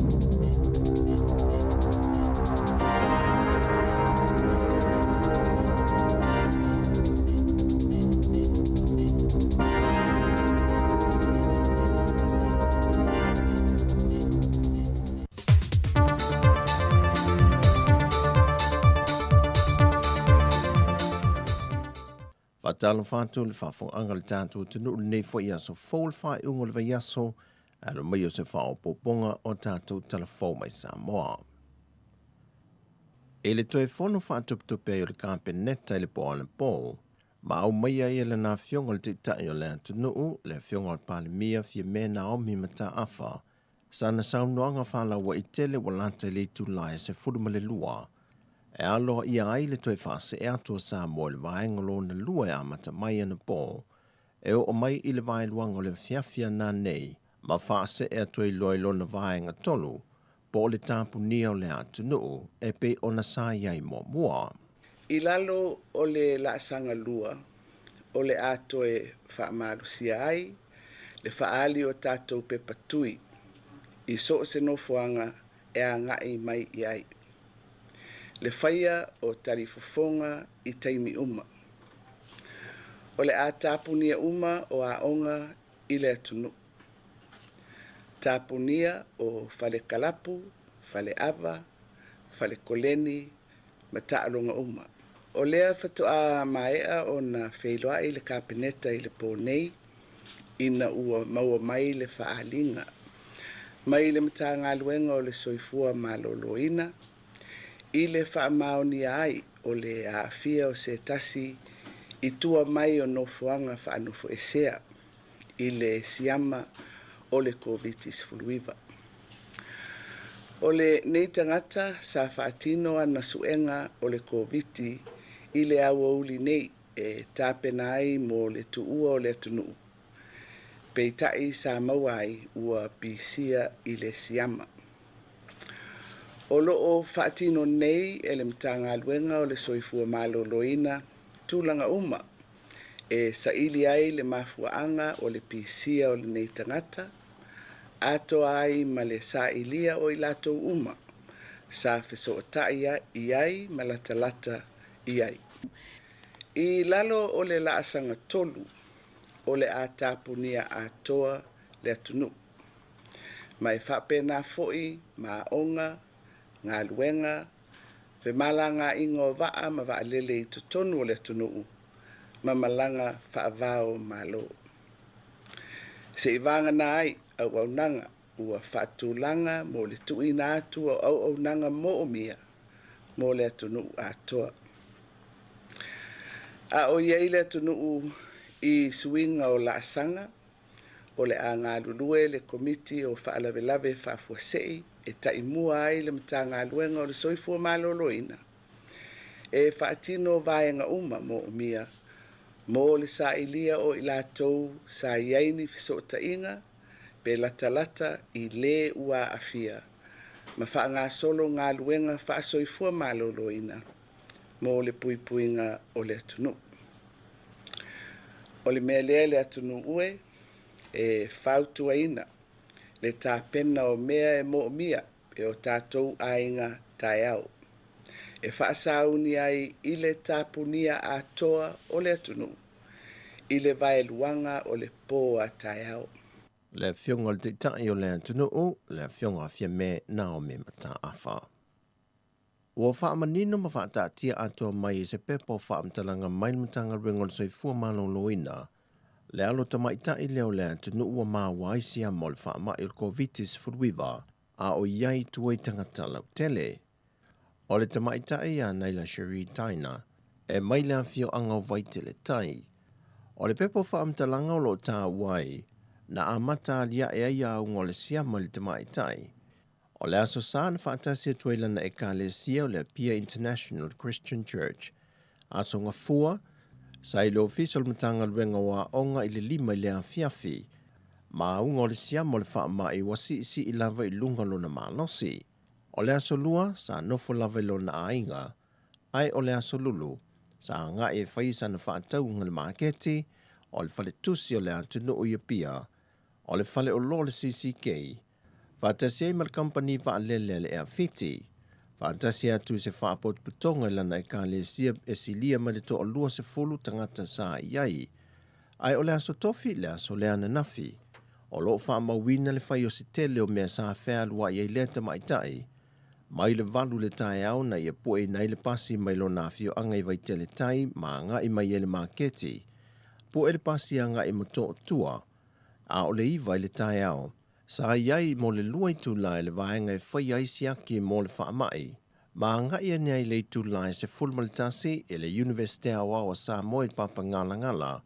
Faatalofa atu i le faafofogaaga a le tatou atunuu i lenei foi aso fou o le faaiuga o le vaiaso, alo mai o se faaopoopoga o tatou tala fou mai Samoa. I le toe fono faatuptupe ai o le Kapeneta i le po anapo, ma aumaia ai e lana Afioga i le Taitai o le atunuu, le Afioga i le Palemia Fiame Naomi Mataafa, sana saunoaga faalauaitele ua lata i le itula e 12, e aloaia ai le toe faasee atu o Samoa i le vaega lona lua e amata mai anapo e oo mai i le vaeluaga o le afiafi ananei ma faasee atu ai loa i lona vaega tolu po o le tapunia o le atunuu e pei ona sa i ai muamua. I lalo o le laasaga lua, o le a toe faamalosia ai le faaali o tatou pepa tui i so o se nofoaga e agai mai i ai. Le faia o talifofoga i taimi uma. O le a tapunia uma o aoga i le atunuu. Tapunia o fale kalapu, fale ava, fale koleni ma taaloga uma. O lea faatoa maea ona feiloai le Kapeneta i le po nei ina ua maua mai le faaaliga mai le Matagaluega o le Soifua Maloloina i le faamaonia ai o le aafia o se tasi i tua mai o nofoaga faanofoesea i le siama o le Koviti-19. O lenei tagata sa faatino ana suega o le Koviti i le aoauli nei e tapena ai mo le tuua o le atunuu, peitai sa maua ai ua pisia i le siama. O lo o faatino nei e le Matagaluega o le Soifua Maloloina tulaga uma e saili ai le mafuaaga o le pisia o lenei tagata, atoa ai ma le sailia o i latou uma sa fesootai i ai ma latalata i ai. I lalo o le laasaga tolu, o le a tapunia atoa le atunuu, ma e faapena foi ma aoga, galuega, femalagaaiga o vaa ma vaalele i totonu o le atunuu ma malaga faava o Malo. Seiavagana ai auaunaga ua faatulaga mo le tuuina atu o auaunaga moomia mo le atunuu atoa. A o i ai le atunuu i suiga o laasaga, o le a galulue le Komiti o Faalavelave Faafuasei e taimua ai le Matagaluega o le Soifua Maloloina e faatino vaega uma moomia mo le sailia o i latou sa i ai ni fesootaiga pe latalata i le ua aafia ma faagasolo galuega faasoifua maloloina mo le puipuiga o le atunuu. O le mea lea le atunuu e e fautuaina le tapena o mea e moomia e o tatou aiga taeao e faasauni ai i le tapunia atoa o le atunuu i le vaeluaga o le po a taeao. Le Afioga i le Taitai o le atunuu, le Afioga Fiame Naomi Mataafa. Ua faamanino ma faataatia atoa mai e se pepa o faamatalaga mai le Matagaluega o le Soifua Maloloina le alo tamaitai lea o le atunuu ua maua ai siama o le faamai o le Koviti-19 a o i ai i tua i tagata lautele. O le tamaitai ia Naila Cherie Taina e mai le afioaga o Vaitele Tai. O le pepa o faamatalaga o lo o taua ai, na amata aliae ai auga o le siama i le tamaitai. O le Aso Sa na faatasi atu ai lana Ekalesia o le Apia International Christian Church. Aso Gafua, sa i le Ofisa o le Matagaluega o Aoga i le 5 i le afiafi. Ma auga o le siama o le faamai ua siisii lava i luga lona malosi. O le Aso Lua, sa nofo lava i lona aiga, ae o le Aso Lulu, sa agai e fai sana faatauga i le maketi o le faletusi o le atunuu i Apia, o le faleoloa o le CCK, faatasi ai ma le kamupani vaalele a le Air Fiti. Faatasi atu i se faapotopotoga i lana ekalesia e silia mai le toa 20 tagata sa i ai. Ae o le Aso Tofi le aso lea ananafi. O lo o faamauina le fai o se tele o mea sa fealuai ai lea tamaitai. Mai le 8 i le taeao na ia pueina ai le pasi mai lona afioaga i Vaitele Tai ma agai mai ai le maketi. Pu'e le pasi agai i Motootua, a o le 9 i le taeao, sa i ai mo le 2 itula i le vaega e faia ai siaki mo le faamai, ma agai ane ai i le itula e 11 i le Iunivesite Aoao a Samoa i Papagalagala,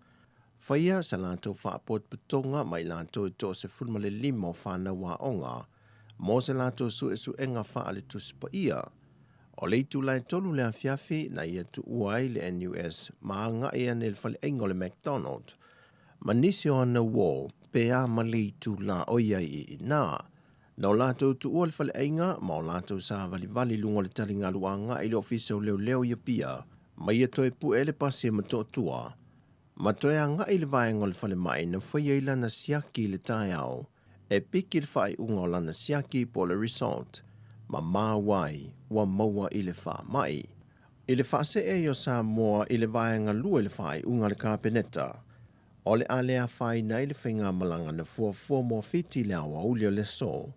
faia sa latou faapotopotoga ma i latou e 15 o fanau aoga mo se latou suesuega faale-Tusi Paia. O le itula e 3 le afiafi na ia tuua ai le NUS ma agai ane i le faleaiga o le McDonald ma nisi o ana uo pe a ma le itula o i ai i inā. Na o latou tuua le faleaiga ma o latou savalivali i luga o le taligalu agai i le Ofisa o Leoleo i Apia ma ia toe pue le pasi e Motootua ma toe agai i le vaega o le falemai na faia ai lana siaki i le taeao e piki le faaiuga o lana siaki po o le result ma maua ai ua maua i le faamai. I le faasee ai o Samoa i le vaega 2 i le faaiuga a le Kapeneta, o le a le afaina ai le faigamalaga na fuafua mo Fiti i le aoauli o le aso,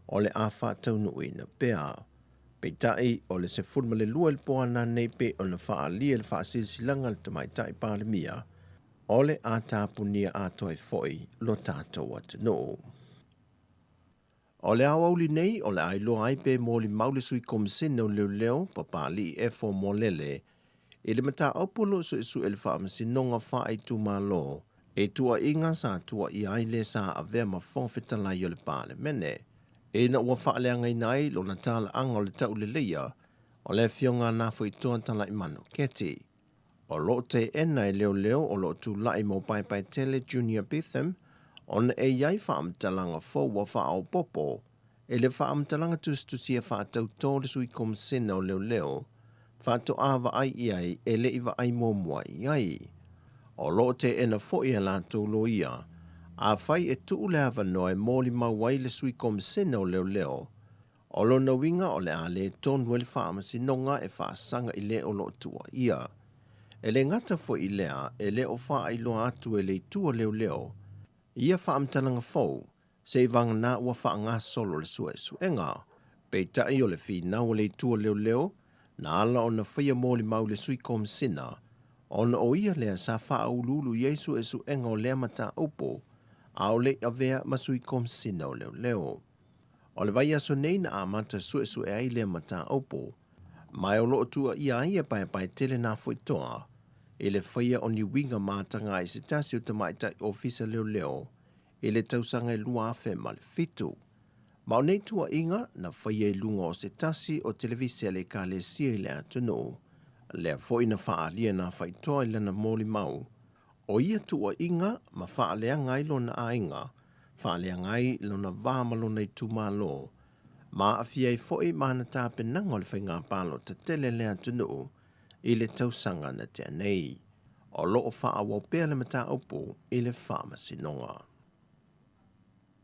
o le a faataunuuina pea. Peitai, o le 12 i le po ana nei pei ona faaalia i le faasilasilaga a le Tamaitai Palemia, o le a tapunia atoa ai foi lo tatou atunuu. O le aoauli nei, o le a iloa ai pe molimau le Sui Komisene o Leoleo, Papalii Efo Molele, i le mataupu o lo o suesue e le Faamasinoga Faaitumalo i tuuaiga sa tuuaia ai le sa avea ma Fofoga Fetalai o le Palemene, ina ua faaleagaina ai lona talaaga o le tauleleia o le Afioga a Nafoitoa Talaimanu Keti. O lo o teena e leoleo o lo o tulai mo Paepaetele Junior Betham ona e i ai faamatalaga fou ua faaopoopo i le faamatalaga tusitusia faatautō le Sui Komisena o Leoleo faatoa vaai i ai e le i vaai muamua i ai. O lo o teena foi a latou loia afai e tuu le avanoa e molimau ai le Sui Komisena o Leoleo O lona uiga o le a le tonu ai le faamasinoga e faasaga i le o lo o tuuaia. E le gata foi i lea, e le o faailoa atu e le Itu o Leoleo ia faamatalaga fou, seivagana ua faagasolo le suesuega. Peitai o le finau a le Itu o Leoleo na ala ona faia molimau i le Sui Komisina, ona o ia lea sa faauluulu i ai suesuega o lea mataupu, a o le i avea ma Sui Komisina o Leoleo. O le vaiaso nei na amata suesue ai lea mataupu, ma o lo o tuuaia ai e Paepaetele Nafoitoa i le faia o ni uiga matagae i se tasi o tamaitai ofisa leoleo i le tausaga e 2007. Ma o nei tuuaiga na faia i luga o se tasi o televise a le Ekalesia i le atunuu, lea foi na faaalia Nafaitoa i lana molimau O ia tuuaiga ma faaleaga ai lona aiga, faaleaga ai lona va ma lona itumalo, ma aafia ai foi ma ana tapenaga o le faiga palota tele a le atunuu i le tausaga na tea nei. O lo o faaauau pea le mataupu i le Faamasinoga.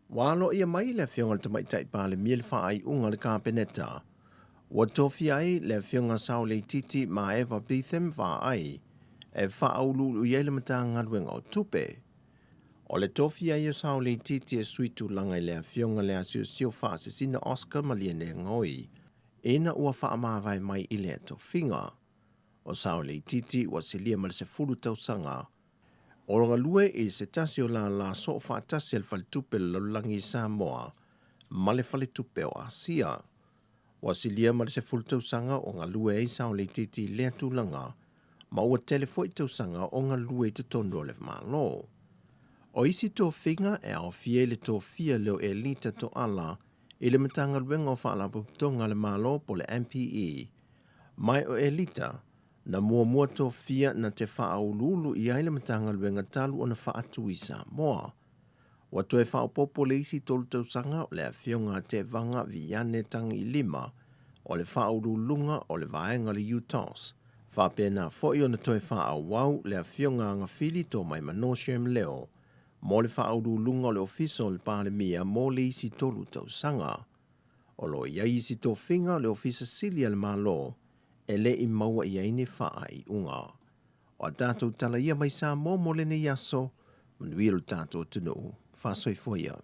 Ua aloaia mai le Afioga i le Tamaitai Palemia le faaiuga a le Kapeneta ua tofia ai le Afioga Saoleititi Maeva Betham Vaai e faauluulu i ai le Matagaluega o Tupe. O le tofia ai o Saoleititi e sui tulaga i le Afioga Leasiosio Faasisina Oscar Malielegaoi ina ua faamavae mai i lea tofiga. O Saoleititi ua silia ma le 10 tausaga O galue i se tasi o lālā soo faatasi a le Faletupe o le Lalolagi i Samoa ma le Faletupe o Asia. Ua silia ma le 10 tausaga o galue ai Saoleititi i lea tulaga, ma ua tele foi tausaga o galue i totonu o le Malo. O isi tofiga e aofia i le tofia lea o Elita Toala i le Matagaluega o Faalapotopotoga a le Malo po o le MPE, ma o Elita Na muamua tofia na te faauluulu i ai le Matagaluega talu ona faatu i Samoa. Ua toe faaopoopo le isi tolu tausaga o le Afioga a Tevaga Viane Tagiilima o le faauluuluga o le vaega o le UTOS. Faapena foi ona toe faaauau le Afioga a Gafili Tomaimano Shem Leo mo le faauluuluga o le Ofisa o le Palemia mo le isi tolu tausaga. O lo o i ai isi tofiga o le Ofisa Sili a le Malo e le i maua i ai ni faaiuga. O a tatou tala ia mai Samoa mo lenei aso, manuia lo tatou atunuu, faasoifua ia.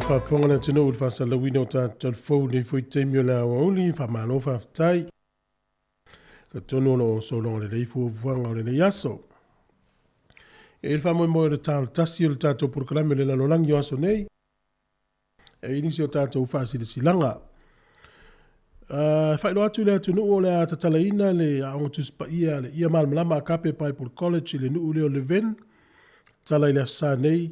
faafofoga le atunuu i le faasalalauina o tatou fou nei foi taimi o le aoauli, faamalo faafetai. Talitonu o lo o sologa lelei fuafuaga o lenei aso. E i ai le faamoemoe o le ta o le tasi o le tatou polokalame o le lalolagi o aso nei, e i ai nisi o tatou faasilasilaga. Uh, faailoa atu i le atunuu o le a tatalaina le Aoga Tusi Paia a le Ia Malamalama Agape Bible College i le nuu lea o Levin. Tatala i le Aso Sa nei,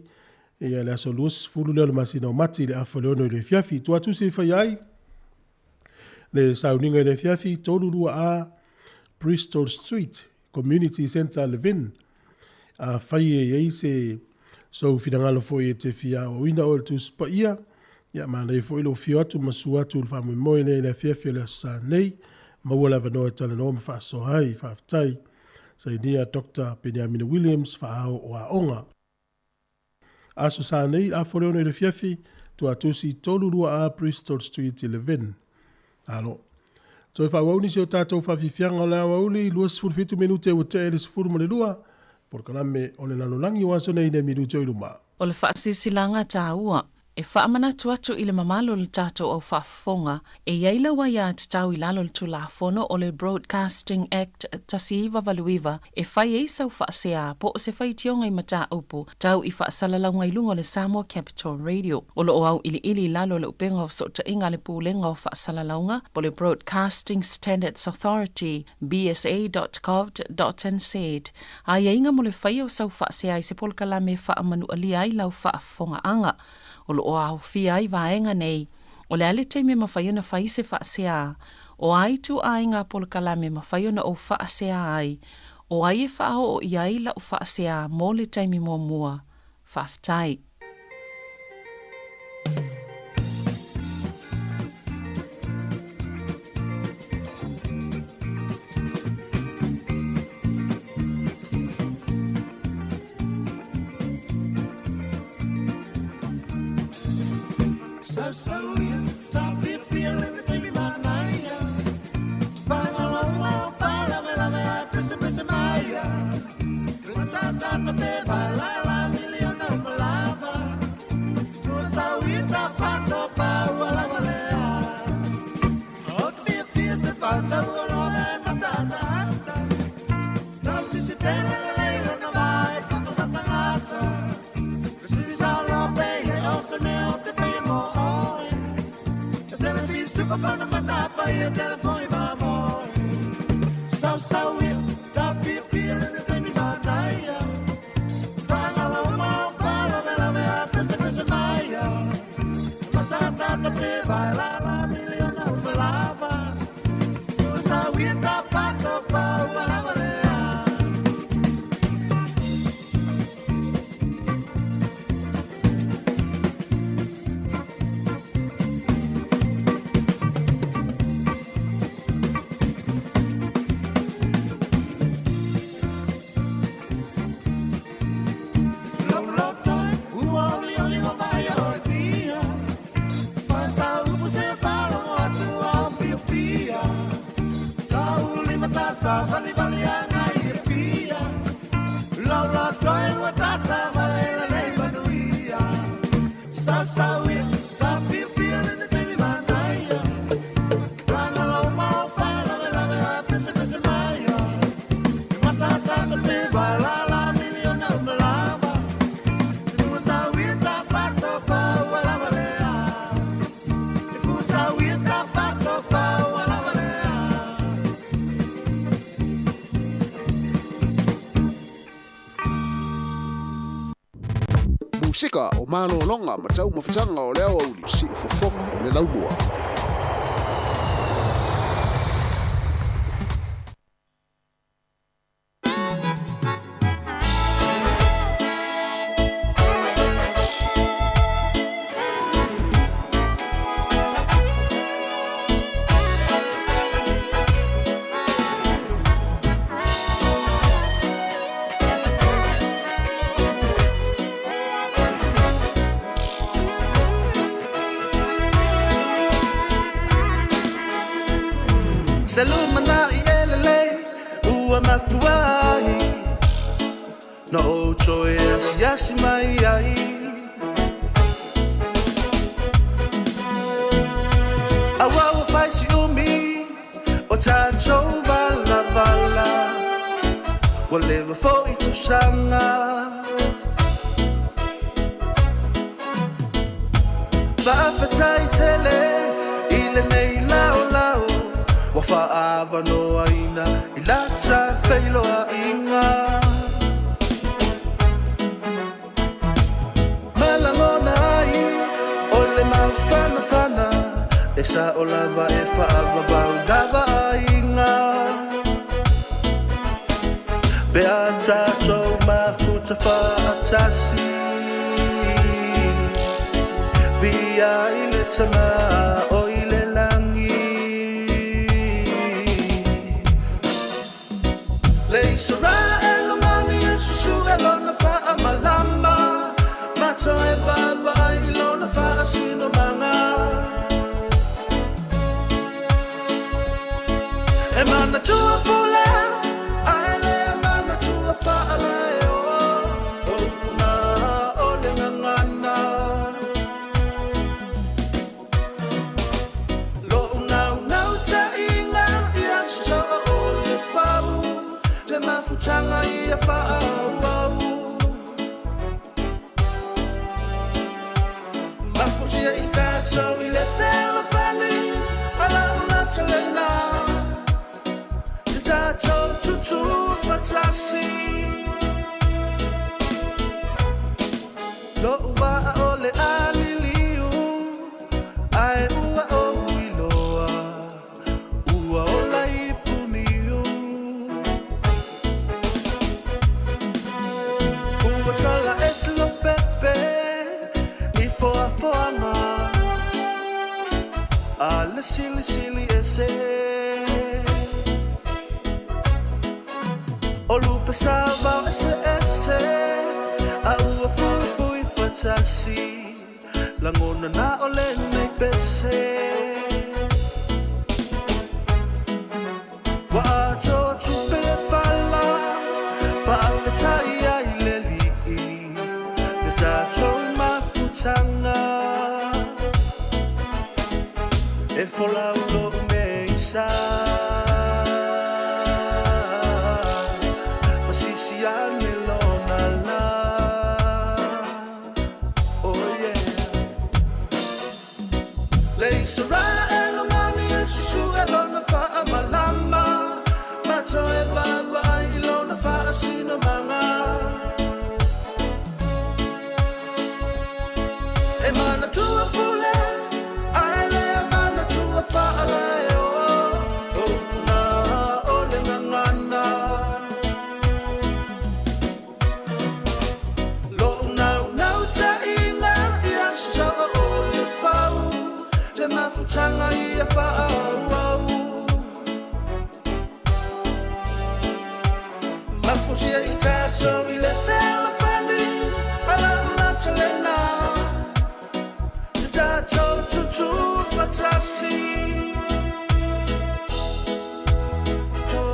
ia le aso 20 lea o le masina o Mati i le afa o le 6 i le afiafi. Tuatusi e fai ai le sauniga i le afiafi 32A Bristol Street Community Centre Levin. Afai e i ai se sou finagalo foi e te fia aoaoina oe i le Tusi Paia, ia manaia foi lou afio atu ma susu atu i le faamoemoe lea i le afiafi o le Aso Sa nei, maua le avanoa e talanoa ma faasoa ai. Faafetai. Sainia Doctor Peniamina Williams, Faaao o Aoga. Aso Sa nei, afa o le 6 i le afiafi, Tuatusi 32A Bristol Street i Levin. Alo. Toe faaauau nisi o tatou faafiafiaga o le aoauli, 27 minute ua tea i le 12, polokalame o le lalolagi o aso nei i le minute o i luma. O le faasilasilaga taua E faamanatu atu i le mamalu o le tatou au faafofoga, e i ai lau aiatatau i lalo o le Tulafono o le Broadcasting Act 1989 e fai ai sau faasea po o se faitioga i mataupu tau i faasalalauga i luga o le Samoa Capital Radio. O lo o auiliili i lalo o le upega o fesootaiga a le Pulega o Faasalalauga po o le Broadcasting Standards Authority, bsa.govt.nz, aiaiga mo le faia o sau faasea i se polokalame e faamanualia ai lau faafofogaaga. O lo o aofia ai vaega nei, o le a le taimi e mafai ona fai se faasea, o a ituaiga polokalame e mafai ona ou faasea ai, o ai e faaoo i ai lau faasea mo le taimi muamua. Faafetai. Musika o malologa ma taumafataga o le aoauli, siufofoga o le laumua. Se lumanai e lelei ua mafua ai Na ou toe asiasi mai ai. tatou valavala Ua leva foi tausaga Faafetai tele i lenei laolao Ua faaavanoaina i lata feiloaiga Ma lagona ai o le mafanafana E sao lava e faavavau lava aiga Pe a tatou mafuta faatasi Viia ai le Tama o i le lagi Le Isaraelu mani e susue lona faamalama Ma toe vaavaai i lona faasinomaga E manatua pule ae le manatua faalaeo O upu o le gagana Lo'u naunautaiga ia soa o le fau Le mafutaga ia faaauau Mafutia i tatou i le fealofani A lau natalena Te tatou tutū faatasi Lo'u vaa o le a liliu Ae ua ou iloa Ua ola i Puniu Ua tala ese Lopepe I foafoaga A le silisili ese O lupe saovao eseese A ua fuifui faatasi Lagona na o lenei pese Ua atoa tupe le fala Faafetai ai le Alii Le tatou mafutaga E folau lou meisa Ma sisi ane lona la Oh yeah Le Isaraelu mani e susue lona faamalama Ma toe vaavaai i lona faasinomaga E manatua pule ae le manatua faalaeo O upu na o le gagana Lo'u naunautaiga ia soa o le fau Le mafutaga ia faaauau Mafutia i tatou i le fealofani A lau natalena Te tatou tutū faatasi Tō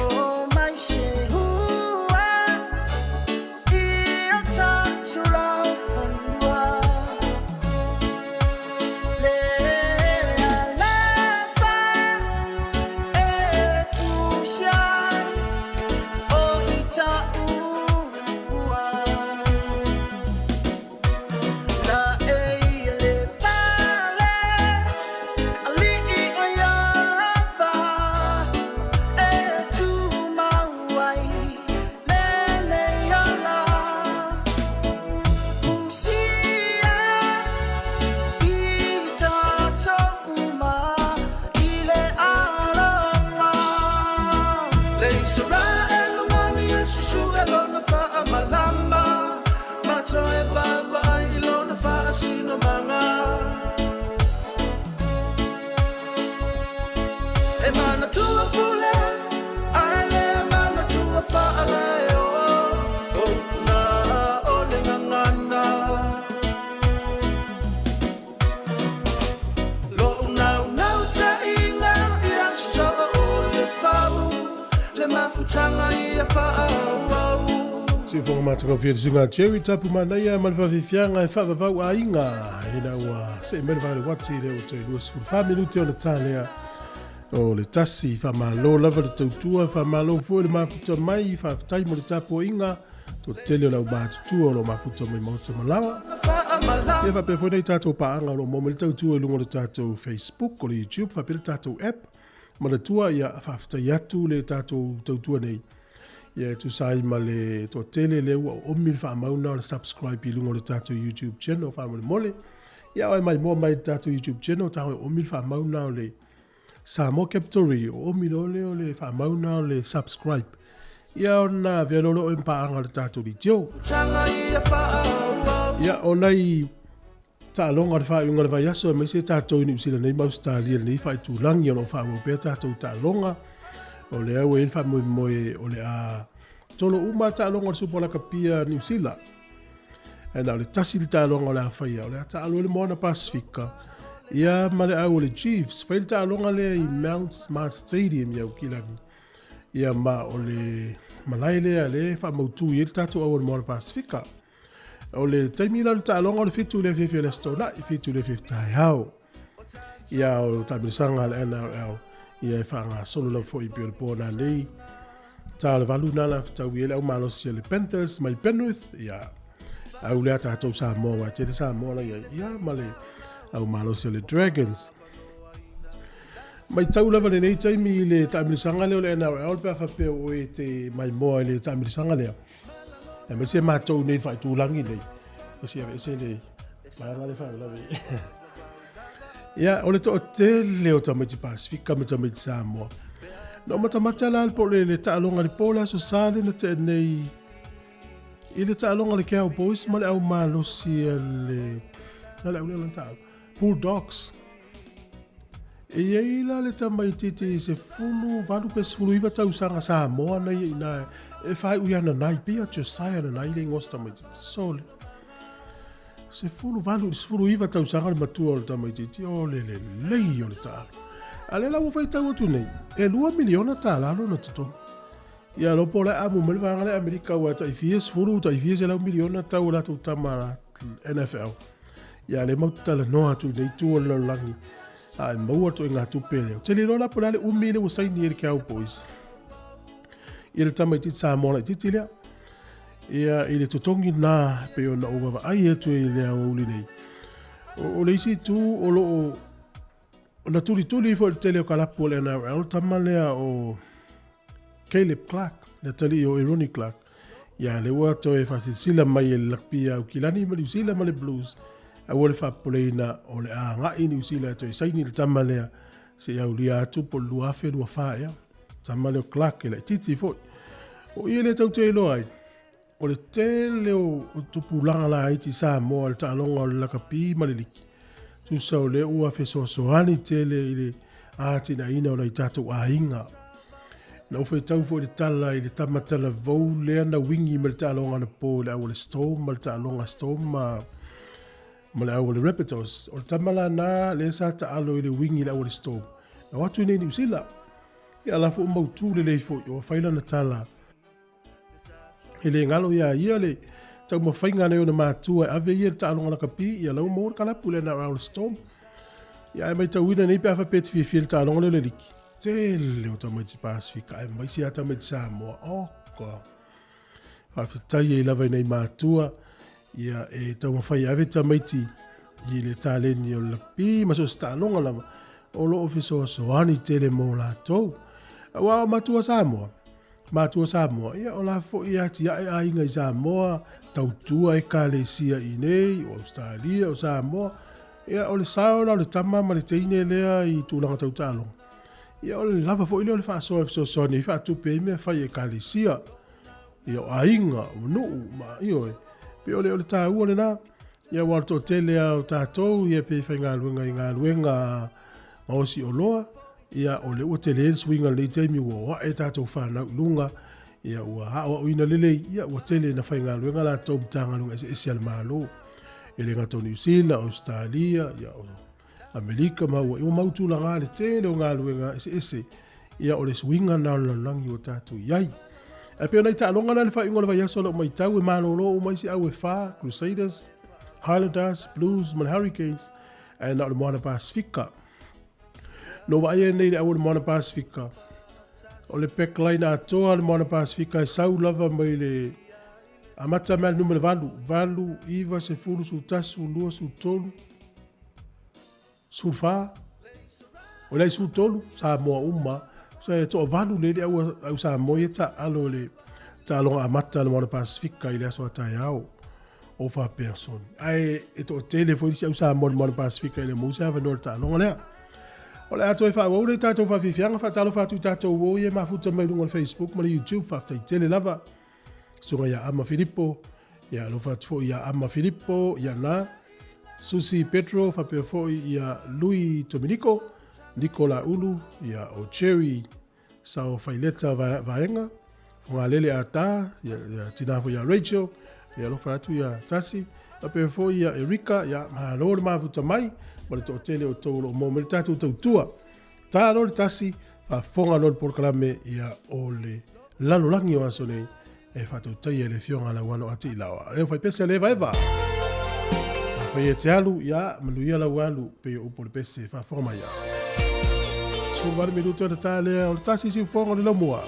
mai se hua i o tātou laufanua Le alofa e fusia o i taua La e le pale ali'i o Ieova e tumau ai lenei ola Fusia i tatou uma i le alofa Le Isaraelu mani e susue lona faamalama Ma toe vaavaai i lona faasinomaga E manatua pule ae le manatua faalaeo O upu na o le gagana Lo'u naunautaiga ia soa o le fau Le mafutaga ia faaauau. Siufoga matagofie le susuga a Jerry Tapu Manaia ma le faafiafiaga e faavavau aiga ina ua see mai le vale uati lea ua toe 24 minute ona ta lea. O le tasi, faamalo lava le tautua, faamalo foi le mafuta mai, faafetai mo le tapuaiga, toatele o le au matutua o lo o mafuta mai maota malawa. Ia faapea foi nei tatou paaga o lo o maua mai le tautua i luga o le tatou Facebook, o le YouTube, faapea le tatou app. Manatua ia faafetai atu le tatou tautua nei. Ia e tusa ai ma le toatele lea ua oomi le faamauna o le subscribe i luga o le tatou YouTube channel faamolemole. Ia oe maimoa mai le tatou YouTube channel tago e oomi le faamauna o le Samoa Capital Radio, oomi loa lea o le faamauna o le subscribe. Ia ona avea loa lea o oe ma paaga o le tatou leitio. Ia o nai taaloga o le faaiuga o le vaiaso aemaise tatou i Niu Sila nei ma Ausetalia i lenei faaitulagi o lo o faaauau pea tatou taaloga. O lea ua i ai le faamoemoe o le a tolo uma taaloga o le Supa Lakapia Niu Sila. Ae na o le tasi le taaloga o le a faia, o le a taalo ai le Moana Pasifika ia ma le au o le Chiefs. Fai le taaloga lea i Mount Smart Stadium i Aukilani. Ia ma o le malae lea lea e faamautu i ai le tatou au o le Moana Pasifika. O le taimi la o le taaloga o le 7 i le afiafi o le Aso Toonai, 7 i le afiafi taeao. Ia o le taamilosaga a le NRL ia e faagasolo lava foi pei o le po nanei. Ta o le valu na la fetaui ai le au malosi a le Panthers mai Penrith ia au lea tatou Samoa wa tele Samoa la ia ia ma le au malosi a le Dragons. Matau lava lenei taimi i le taamilosaga lea o le NRL pe a faapea o oe e te maimoa i le taamilosaga lea. Aemaise matou nei faaitulagi nei. E sia ese le vaega le faalavelave. Ia, o le toatele o tamaiti Pasifika ma tamaiti Samoa. Na o matamata la po le, le taaloga le po le aso sa le na tea nei i le taaloga le Cowboys ma le au malosi a le a le au lea taalo Bulldogs. E i ai la le tamaitiiti 18 pe 19 tausaga Samoa na ia ina e faaiu ia Nanai, pei a Josiah Nanai le igoa o se tamaitiiti. Sole. 18 i le 19 tausaga le matua o le tamaitiiti, o le lelei o le taalo. A lea la ua faitau atu nei, e $2 miliona tala lona totogi. Ia lopo o le a amo mai le vaega lea Amerika ua tai fia sefulu, tai fia selau miliona tau o latou tama NFL. Ia le mau talanoa atu i nei itu o le lalolagi a e maua atu i ngā tupe lea. Ou te le iloa la po o le a le umi lea ua saini ai le Cowboys i le tamaitiiti Samoa laitiiti lea. Ia i le totogi lena pei ona ou vaavaai atu i le aoauli nei. O le isi itu o lo o Na tulituli ifo i le tele o kalapu o le NRL tama lea o Caleb Clark, le atalii o Eroni Clark. Ia lea ua toe faasilasila mai e le lakpi a Aukilani ma Niu Sila ma le Blues, aua le faapopoleina o le a agai Niu Sila e toe saini le tama lea seia aulia atu po o le 2024 ea. Tama lea o Clark e laitiiti foi. O ia lea tatou te iloa ai, O le tele o tupulaga laiti i Samoa i le taaloga o le lakapi ma le liki, tusa o lea ua fesoasoani tele i le atinaeina o nai tatou aiga. Na ou faitau foi i le tala i le tama talavou lea na wingi mai le taaloga anapo i le au a le Storm ma le taaloga Storm ma ma le au a le Rabbitohs. O le tama lana lea sa taalo i le wingi i le au a le Storm. Na o atu i nei Niu Sila. Ia la foi mautu lelei foi, ua fai lana tala. E le galo iā ia le taumafaiga a nai ona matua e ave ia le taaloga lakapi, ia la ua maua le kalapu le NRL Storm. Ia ae maitauina nei pe a faapea e te fiafia i le taaloga lea o le liki. Tele o tamaiti Pasifika aemaise lava tamaiti Samoa. Oka! Faafetai ai lava i nai matua ia e taumafai e ave tamaiti i le taleni o le lakapi ma so o se taaloga lava o lo o fesoasoani tele mo latou. Aua o matua Samoa, Matua Samoa, ia o la foi e atiae aiga i Samoa, tautua ekalesia i nei, o Australia, o Samoa, ia o le sao la o le tama ma le teine lea i tulaga tau taaloga. Ia o le lava foi lea o le faasoa e fesoasoani ai faatupe ai mea fai i ekalesia, ia o aiga, o nuu, ma ioe, pei o le, o le taua lena. Ia aua o le toatele lava o tatou ia pe faigaluega i galuega gaosi oloa, Ia, o lea ua tele le suiga o lenei taimi ua o ae tatou fanau i luga, ia ua aoaoina lelei, ia ua tele ina faigaluega latou Matagaluega eseese a le Malo. E le gata o Niu Sila, o Ausetalia, ia o Amerika ma ua, ua mau tulaga le tele o galuega eseese, ia o le suiga lena o le lalolagi ua tatou i ai. Ae pei o nai taaloga na i le faaiuga o le vaiaso o lau matau e malolo uma isi au e fa, Crusaders, Highlanders, Blues ma le Hurricanes, ae na o le Moana Pasifika. Na ou vaaia nei i le au o le Moana Pasefika, o le backline atoa a le Moana Pasefika e sau lava mai le amata mai le numera 8, 8, 9, 10, 11, 12, 13, 14, o le ai 13, Samoa uma. So e toavalu le le au, au Samoa ia taalo i le taaloga amata a le Moana Pasefika i le aso a taeao o faapea soni. Ae e toatele foi isi au Samoa i le Moana Pasefika i le maua se avanoa i le taaloga lea. O le a toe faaauau lea i tatou faafiafiaga, faatalofa atu i tatou uo ia e mafuta mai i luga o le Facebook ma le YouTube, faafetai tele lava. Susuga ia Ama Filipo, ia alofa atu foi ia Ama Filipo, ia na Susi Petro, faapea foi ia Lui Dominico, Niko Laulu, ia o Cherry Sao Faileta Vaega, Fogalele Ata, ia, ia tina foi ia Rachel, ia alofa atu ia Tasi, faapea foi ia Erika, ia malo le mafuta mai, ma le toatele o tou o lo o maua mai le tatou tautua. Ta loa le tasi, faafofoga loa le polokalame ia o le lalolagi o aso nei e faatautaia e le Afioga a Lauano a Tiilaoa. Leo faipese le evaeva. Afai e te alu, ia, manuia lau alu, pei o upu o le pese, faafofoga mai ia. 18 minuto e ta lea o le tasi siufofoga o le laumua.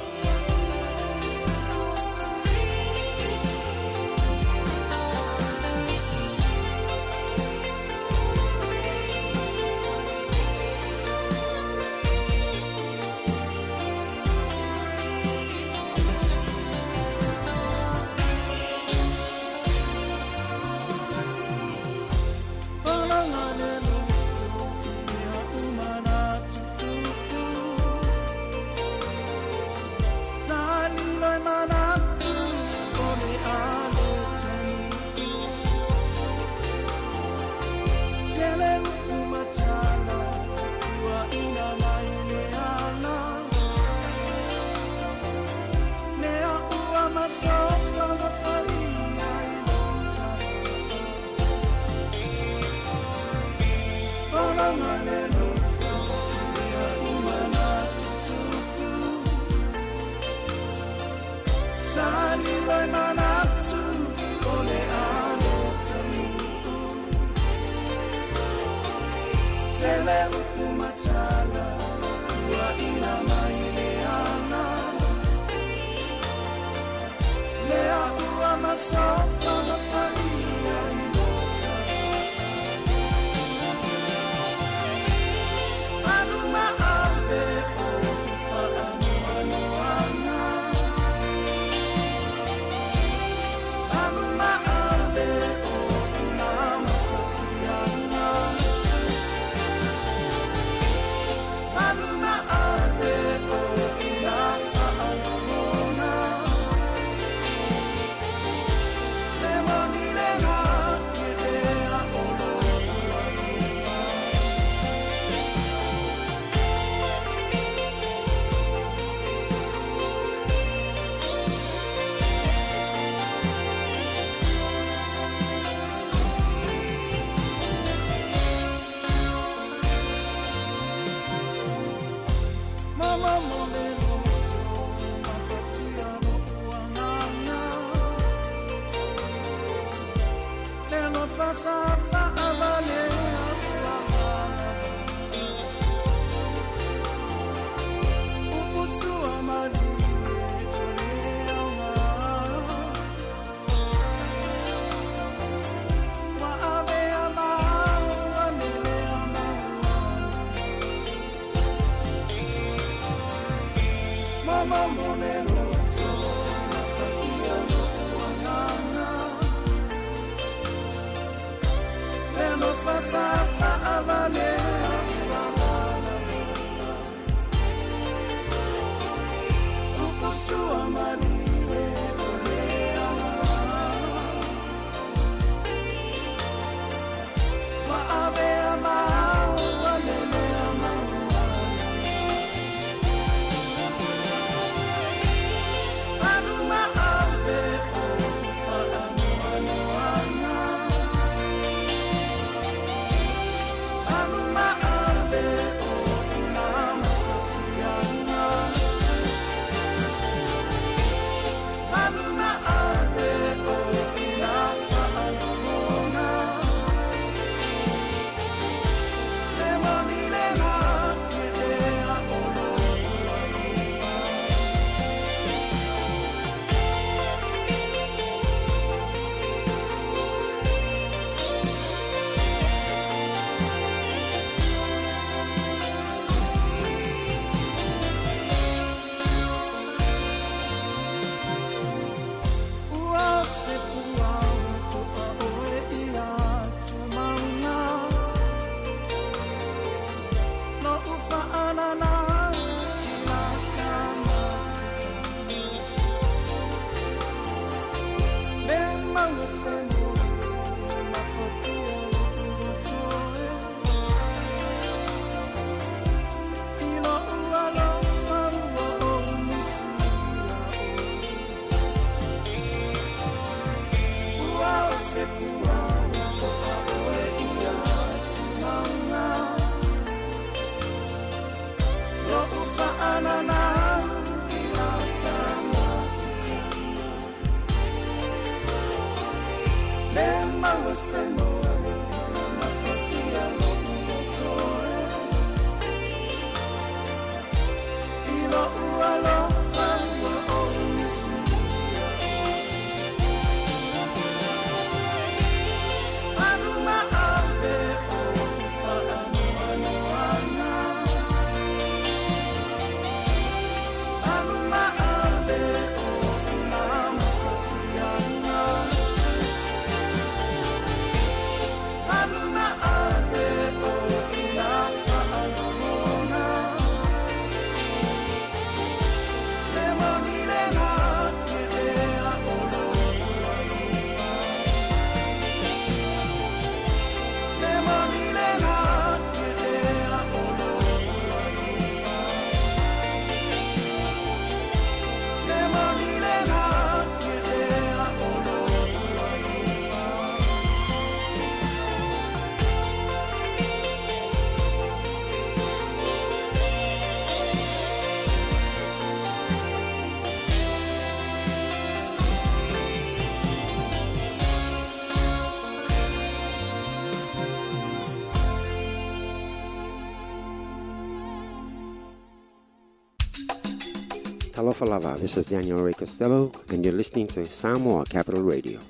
Talofa lava, this is Daniel Ray Costello, and you're listening to Samoa Capital Radio.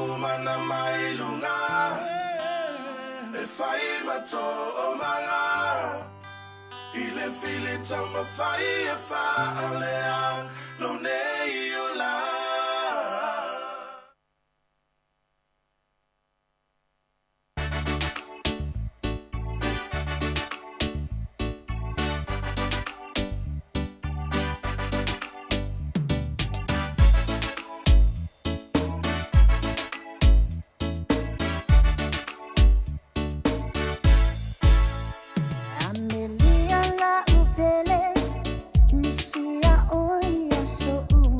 Mana mai luga e fai ma toomaga i le fili taumafai e faalea lou nei ola. Amelia la'u pele, misi ia ʻoe i aso uma.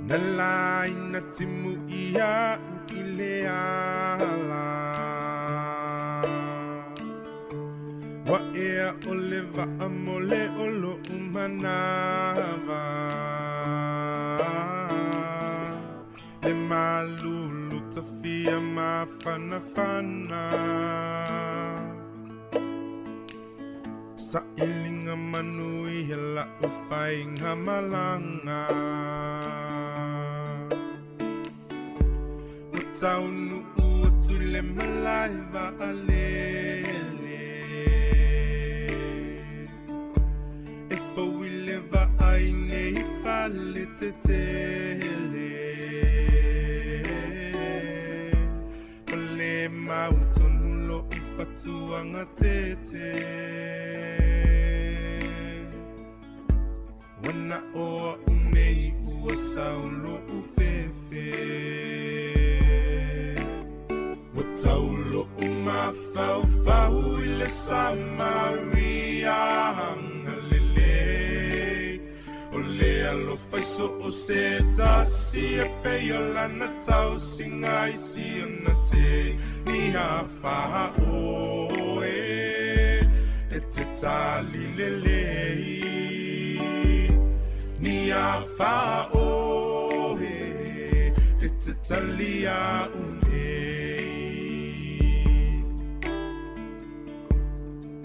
Na laina timu ia i le ala. Wa ea o le waa mo le olo umanawa. Le malulu tafia mafanafana. Sa ilinga manu i la ufainga malanga. O taunu ua tule malai vaalele. E fauile vaai nei fale tetele. O le mautonu lo ufatuanga tete. Wana oa unei ua saulo ufefe. Wa taulo umafaufau i le Samaria hangalele. O le alofa i so o se tasi e pei o lana tausiga i si ona te ni afa oe e te tali lelei. Ni afa oe e te talia unei.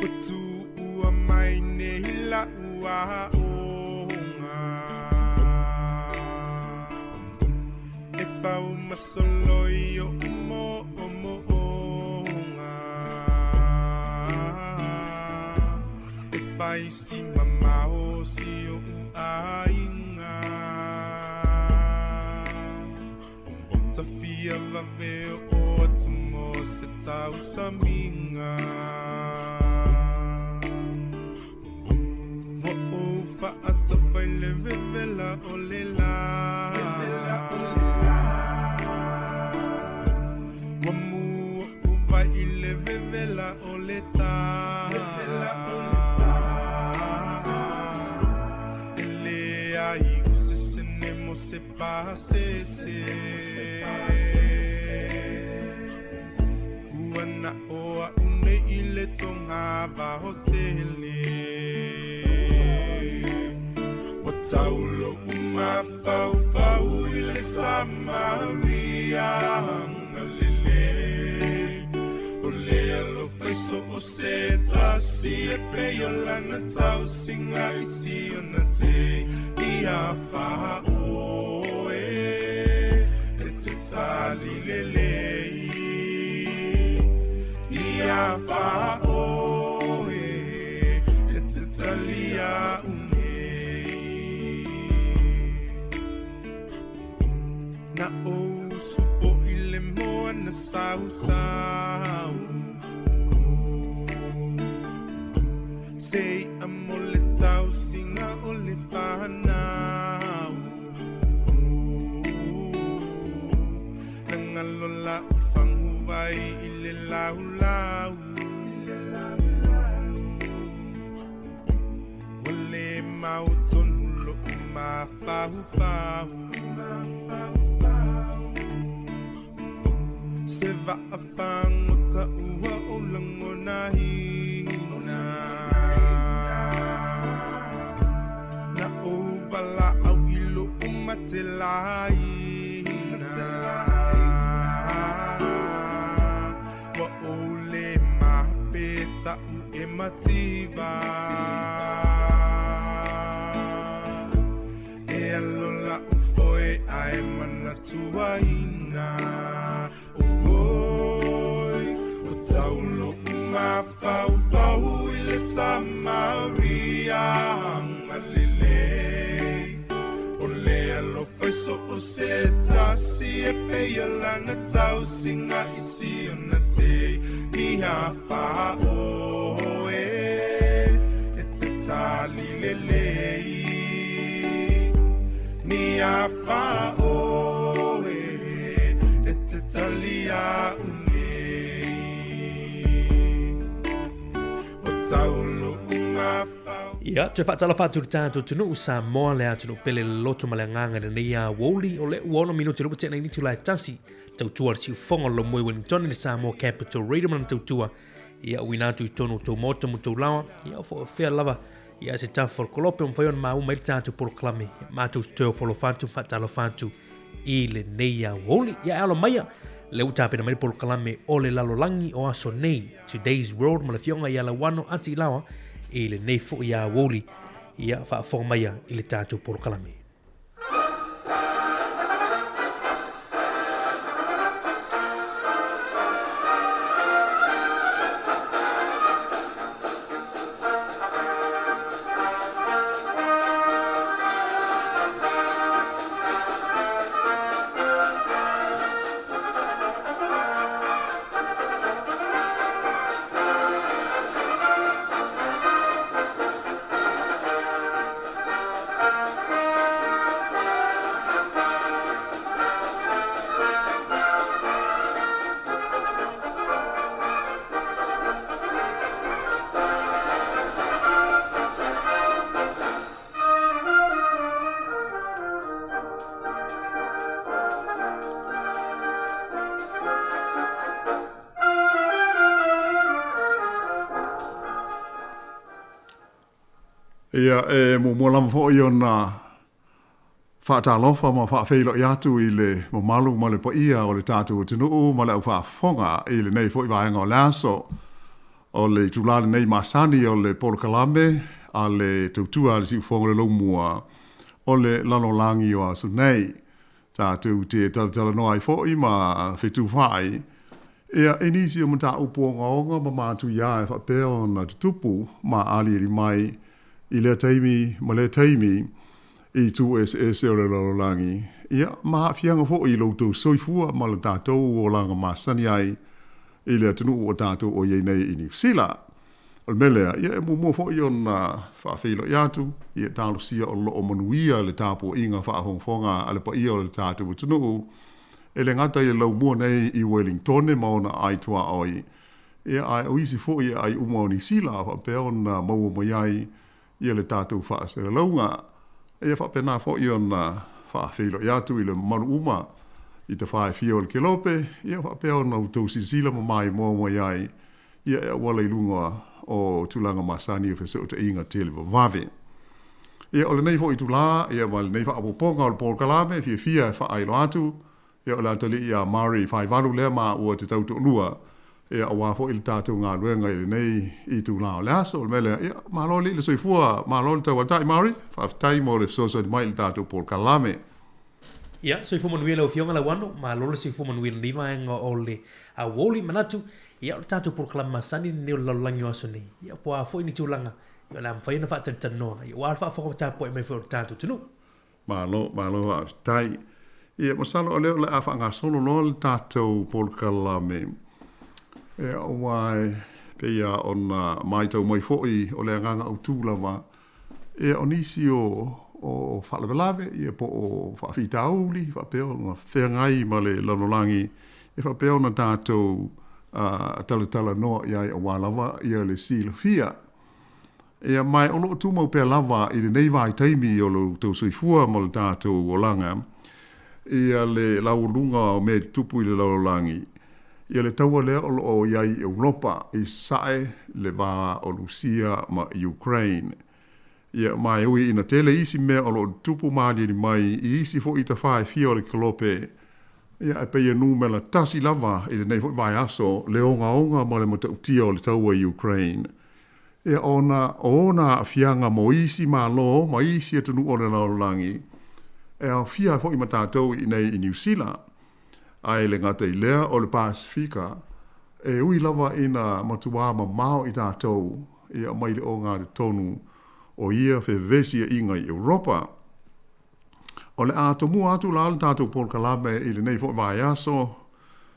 O tu ua mai nei la ua onga. E fau masolo i o mo o mo onga. E fai si mamao si o ainga. Tafia vave o atu mo se tau saminga. Wa o faatafai le vevela o le la. Wa mua uva i le vevela o le tā. E le ai o se sene mo se pase se. Ua na oa une i le tonga vaho tele. Wa taulo umafaufau i le Samaria hangalele. O le alofa i so o se tasi e pei o lana tausiga i si ona te i afa oe e te tali lelei. I afa oe e te talia unei. Na o supo i le moa na sausau. Se i amo le tausiga o le whanau. Nangalo la ufangu vai i le laulau. Wa le mautonu lo umafaufau. Se vaafagota ua o lagonaina. Na ou valaau i lou matelaina. Wa ou le mapeta'u e mativa. E alo la'u foe ae manatuaina. Oi, o taulo umafaufau i le Samaria hangalele. O le alofa i so o se tasi e pei o lana tausiga i si ona te ni afa oe e te tali lelei. Ni afa oe e te talia unei. O taulo umafaufau. Ia, toe faatalofa atu i le tatou atunuu, Samoa, le atunuu pele le loto ma le agaga i lenei aoauli, o lea ua 6 minute lea ua tea nei le itula e tasi, tautua le siufofoga o le Lomue Wellington i le Samoa Capital Radio ma lana tautua, ia uina atu i totonu o tou maota ma tou laoa, ia o fo fea lava, ia se tafa o le kolope o mafai ona maua mai le tatou polokalame, ia matou te toe ofo alofa atu ma faatalofa atu i lenei aoauli. Ia e alo maia, lea ua tapena mai le polokalame o le lalolagi o aso nei, Today's World ma le afioga ia Lauano Ati Ilaoa i lenei foi aoauli. Ia faafofoga maia i le tatou polokalame. Ia, e muamua lava foi ona faatalofa ma faafeiloai atu i le mamalu ma le paia o le tatou atunuu ma le aufaafofoga i lenei foi vaega o le aso. O le itulā lenei masani o le polokalame a le tautua a le Siufofoga o le Laumua o le lalolagi o aso nei. Tatou te talatalanoa ai foi ma fetufaai ia i nisi o mataupu ogaoga ma matuia e faapea ona tutupu ma aliali mai i lea taimi ma lea taimi i itu eseese o le lalolagi, ia ma aafiaga foi i lo outou soifua ma le tatou olaga masani ai i le atunuu ua tatou o i ai nei i Niu Sila. O le mea lea, ia e muamua foi ona faafeiloai atu, ia talosia o lo o manuia le tapuaiga faafogafoga a le paia o le tatou atunuu, e le gata i le laumua nei i Welingtone ma ona aai tuaoi, ia ae o isi foi aai uma o Niu Sila faapea ona maua mai ai ia le tatou faasalalauga. Ia faapena foi ona faafeiloai atu i le mamalu uma i tafa e fia o le kelope, ia faapea ona outou silasila ma maimoa mai ai ia e auala i luga o tulaga masani o fesootaiga televavave. Ia o lenei foi itulā, ia ma lenei faaopoopoga o le polokalame, fiafia e faailoa atu, Ia, o le atalii ia Mari Faivalu lea maua te tau toalua, ia, aua foi le tatou galuega i lenei itulā o le aso. O le mea lea, ia, malo alii le soifua, malo le tauatai Mari, faafetai mo le fesoasoani mai i le tatou polokalame. Ia, soifua manuia lau Afioga Lauano, malo le soifua manuia i lenei vaega o le aoauli. Manatu, ia, o le tatou polokalame masani lenei o le lalolagi o aso nei. Ia, po o a foi ni tulaga, ia, o le a mafai ona faatalitanoa, ia, aua le faafofoga tapuai mai foi o le tatou atunuu. Malo, malo faafetai. Ia, masalo o lea o le a faagasolo loa le tatou polokalame. Ia, aua e pei lava ona matau mai foi o le agaga autu lava, ia, o nisi o, o faalavelave, ia, po o faafitauli faapea ona feagai ma le lalolagi, e faapea ona tatou uh, talatalanoa i ai aua lava ia le silafia. Ia, ma o lo o tumau pea lava i lenei vaitaimi o lo outou soifua ma lo tatou olaga, ia le laualuga o mea e tutupu i le lalolagi, ia le taua lea o lo o i ai i Europa i Sasae, le va o Lusia ma Ukraine. Ia, ma e ui ina tele isi mea o lo o tutupu malieli mai i isi foi tafa e fia o le kelope, ia, e pei e numera tasi lava i lenei foi vaiaso le ogaoga ma le matautia o le taua i Ukraine. Ia, ona o ona aafiaga mo isi Malo ma isi atunuu o le lalolagi, e aofia ai foi ma tatou i inei i Niu Sila. Ae le gata i lea, o le Pasefika, e ui lava ina matuā mamao i tatou, ia, mai le ogatotonu o ia fevesiaiga i Europa. O le a tomua atu la le tatou polokalame i lenei foi vaiaso,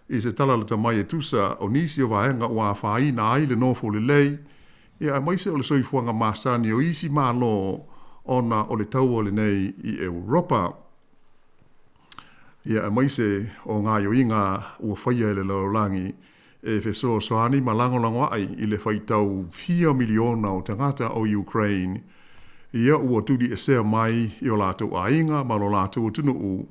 I se tala lata mai e tusa o nisi o vaega ua afaina ai le nofo lelei, ia aemaise o le soifuaga masani o isi Malo ona o le taua lenei i Europa. Ia aemaise o gaioiga ua faia e le lalolagi e fesoasoani ma lagolagoa'i i le faitau fia miliona o tagata o Ukraine. Ia ua tuliesea mai i o latou aiga ma lo latou atunuu,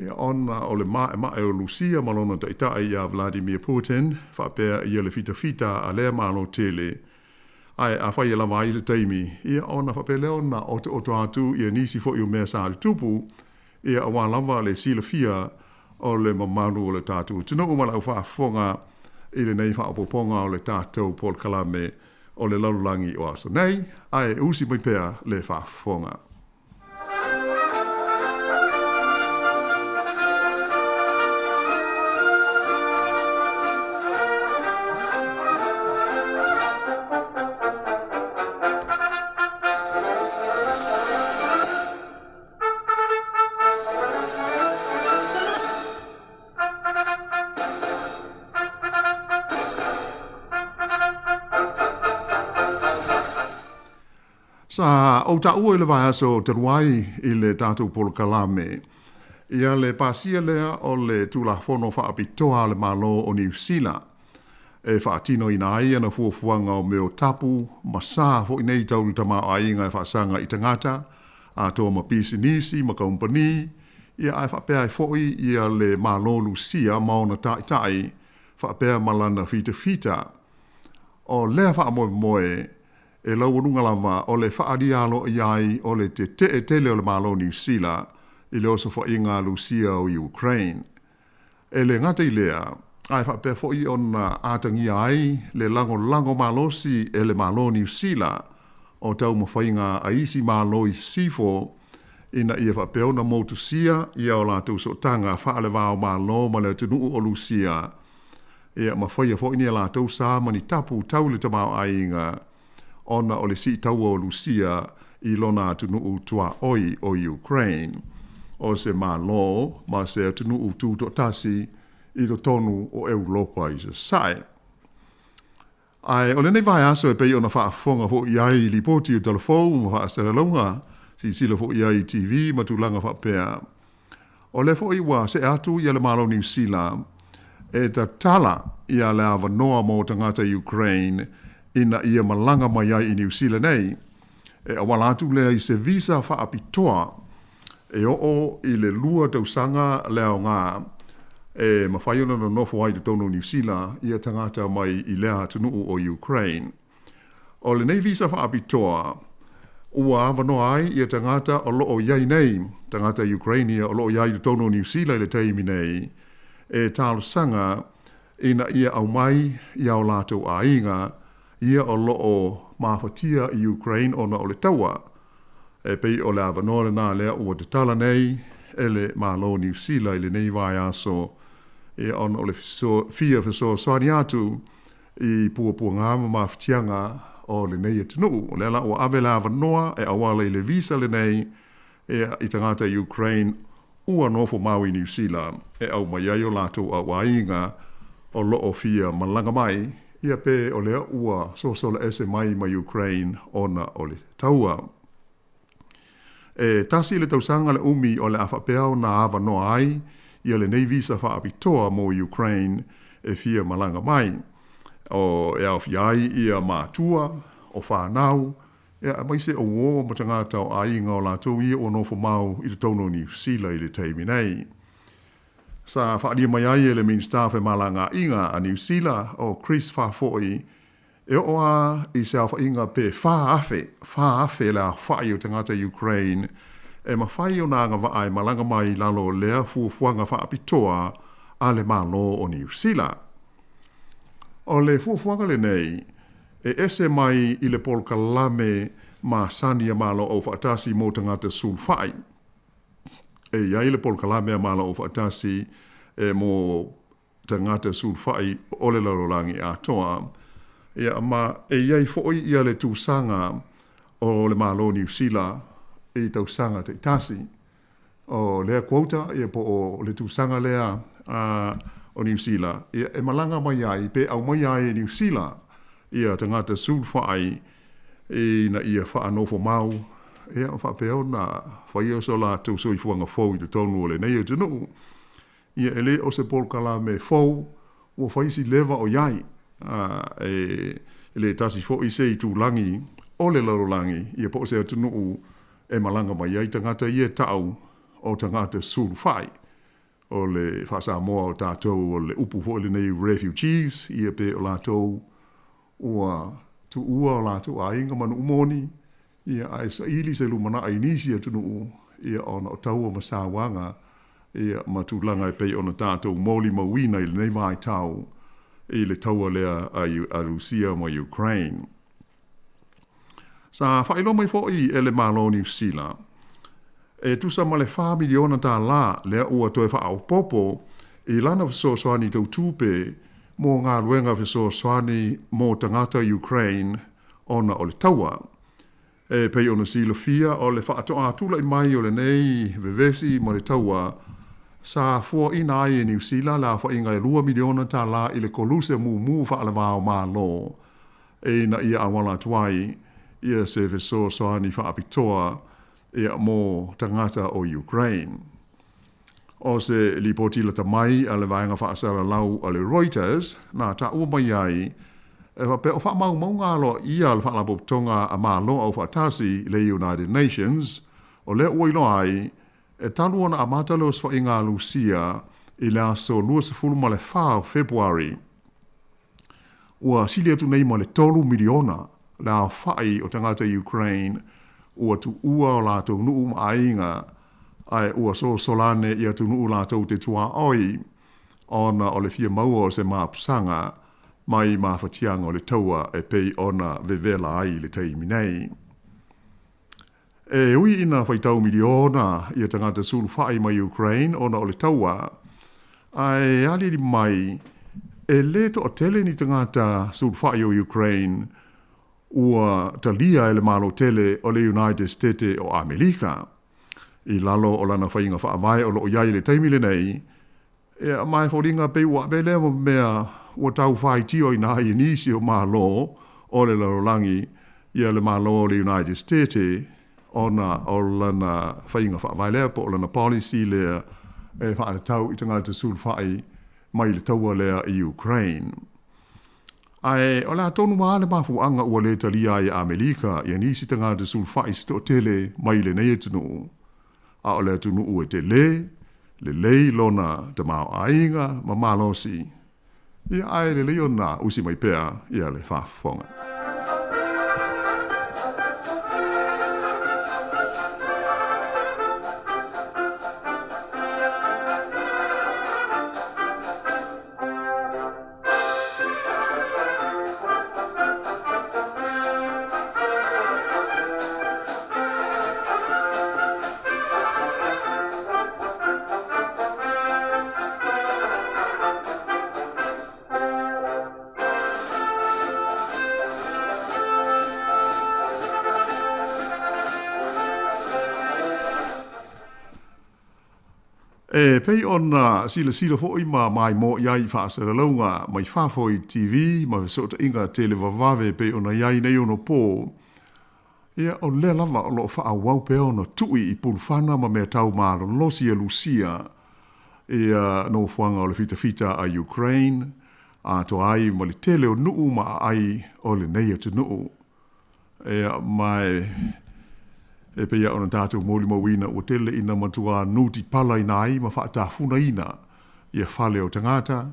ia ona o le maemae o Lusia ma lona taitai ia Vladimir Putin, faapea ia le fitafita a lea Malo tele. Ae afai e lava ai le taimi, ia ona faapea lea ona otooto atu ia nisi foi o mea sa tutupu, ia aua lava le silafia o le mamalu o le tatou atunuu ma le aufaafofoga i lenei faaopoopoga o le tatou polokalame o le lalolagi o aso nei, ae usi mai pea le faafofoga. Sa ou taua i le vaiaso talu ai i le tatou polokalame ia le pasia lea o le Tulafono Faapitoa a le Malo o Niu Sila e faatinoina ai ana fuafuaga o mea o tapu ma sa foi nei tau le tamaoaiga e faasaga i tagata atoa ma pisinisi ma kaumpani, ia ae faapea ai foi ia le Malo Lusia ma ona taitai faapea ma lana fitafita. O lea faamoemoe e laualuga lava o le faaalia aloaia ai o le tetee tele o le Malo Niu Sila i le osofaiga a Lusia o Ukraine. E le gata i lea, ae faapea foi ona atagia ai le lagolago malosi e le Malo Niu Sila o taumafaiga a isi Malo i sisifo ina ia faapea ona motusia ia o latou sootaga faale-va-o-Malo ma le atunuu o Lusia, ia ma faia foi ni a latou sa ma ni tapu tau le tamaoaiga ona o le siitaua o Lusia i lona atunuu tuaoi o Ukraine, o se Malo ma se atunuu tutoatasi i totonu o Eulopa i Sasae. Ae o lenei vaiaso e pei ona faafofoga foi i ai i lipoti o talafou ma faasalalauga, silasila foi i ai i TV ma tulaga faapea. O lea foi ua see atu ia le Malo o Niu Sila e tatala ia le avanoa mo tagata Ukraine ina ia malaga mai ai i Niu Sila nei, e auala atu lea i se visa faapitoa e oo i le lua tausaga le aoga e mafai ona nonofo ai i totonu o Niu Sila ia tagata mai i lea atunuu o Ukraine. O lenei visa faapitoa, ua avanoa ai ia tagata o lo o i ai nei, tagata Ukraine ia o lo o i ai i totonu o Niu Sila i le taimi nei, e talosaga ina ia aumai ia o latou aiga ia o lo o mafatia i Ukraine ona o le taua. E pei o le avanoa lena lea ua tatala nei e le Malo o Niu Sila i lenei vaiaso ia ona o le fia fesoasoani atu i puapuaga ma mafatiaga o lenei atunuu. O lea la ua ave le avanoa e auala i le visa lenei ia i tagata Ukraine ua nofo mau i Niu Sila e aumai ai o latou auaiga o lo o fia malaga mai ia pe o lea ua sosola ese mai ma Ukraine ona o le taua. E tasi le tausaga le umi o le a faapea ona avanoa ai ia lenei visa faapitoa mo Ukraine e fia malaga mai. O e aofia ai ia matua, o whanau, ia aemaise o uō ma tagata o aiga o latou ia ua nofo mau i totonu o Niu Sila i le taimi nei. Sa faaalia mai ai e le Minisita o Femalagaaiga a Niu Sila o Chris Faafoi E oo a i se aofaiga pe 4,000, 4,000 le aofai o tagata Ukraine e mafai ona agavaa e malaga mai i lalo o lea fuafuaga faapitoa a le Malo o Niu Sila. O le fuafuaga lenei e ese mai i le polokalame masani a Malo Aufaatasi mo tagata sulufai. E i ai le polokalame a Malo Aufaatasi e mo tagata sulufai o le lalolagi atoa, ia, ma e i ai foi ia le tausaga o le Malo o Niu Sila i tausaga taitasi. O lea quota, ia, po o le tausaga lea a, o Niu Sila, ia, e malaga mai ai, pe aumaia ai e Niu Sila ia tagata sulufai ina ia faanofo mau, ia, faapea ona faia so latou soifuaga fou i totonu o lenei atunuu. Ia, e le o se polokalame fou ua fai si leva o i ai, a e le tasi foi se itulagi o le lalolagi, ia po o se atunuu e malaga mai ai tagata ia e ta'u o tagata sulufa'i. O le faa-Samoa o tatou o le upu foi lenei refugees, ia pe o latou ua tuua o latou aiga ma nuu moni, ia ae saili se lumanai i nisi atunuu, ia ona o taua ma sauaga, ia ma tulaga e pei ona tatou molimauina i lenei vaitau i le taua lea a Rusia ma Ukraine. Sa faailoa mai foi e le Malo o Niu Sila, e tusa ma le $4 miliona lea ua toe faaopoopo i lana fesoasoani tau tupe mo galuega fesoasoani mo tagata Ukraine ona o le taua. E pei ona silafia o le faatoa tulai mai o lenei vevesi ma le taua, sa fuaina ai e Niu Sila le aofaiga e $2 miliona i le koluse mumu faaleva o Malo ina ia auala atu ai ia se fesoasoani faapitoa ia mo tagata o Ukraine. O se lipoti lata mai a le vaega faasalalau a le Reuters na taua mai ai e faapea o faamaumauga aloaia a le Faalapotopotoga a Malo Aufaatasi le United Nations o lea ua iloa ai e talu ona amata le osofaiga a Lusia i le aso 24 o Fepuari ua sili atu nei ma le 3 miliona le aofa'i o tagata Ukraine ua tuua o latou nuu ma aiga ae ua sosola ane i atunuu latou te tuaoi ona o le fia maua o se mapusaga mai mafatiaga o le taua e pei ona vevela ai i le taimi nei. E ui ina faitau miliona ia tagata sulufa'i mai Ukraine ona o le taua, ae aliali mai e lē to'atele ni tagata sulufa'i o Ukraine ua talia e le Malo tele o le United States o Amerika. I lalo o lana faiga faavae o loo i ai i le taimi lenei, e ma e foliga pei ua avea lea ma mea ua tau faitioina ai e nisi o Malo o le lalolagi ia le Malo o le United States ona o lana faiga faavae lea po o lana policy lea e faatatau i tagata sulufa'i mai le taua lea i Ukraine. Ae o le a tonu lava le mafuaaga ua lē talia ai e Amelika ia nisi tagata sulufa'i se to'atele mai lenei atunuu, a o le atunuu e telē lelei lona tamaoaiga ma malosi, ia ae lelei ona usi mai pea ia le faafofoga. E pei ona silasila foi ma maimoa i ai i faasalalauga mai fafo i TV ma fesootaiga televavave e pei ona i ai nei ono pō, ia o lea lava o loo faaauau pea ona tui i pulufana ma mea tau malolosi e Lusia ia nofoaga o le fitafita a Ukraine atoa ai ma le tele o nuu ma aai o lenei atunuu. Ia, ma e pei ona tatou molimauina ua tele ina matuā nutipalaina ai ma faatafunaina ia fale o tagata,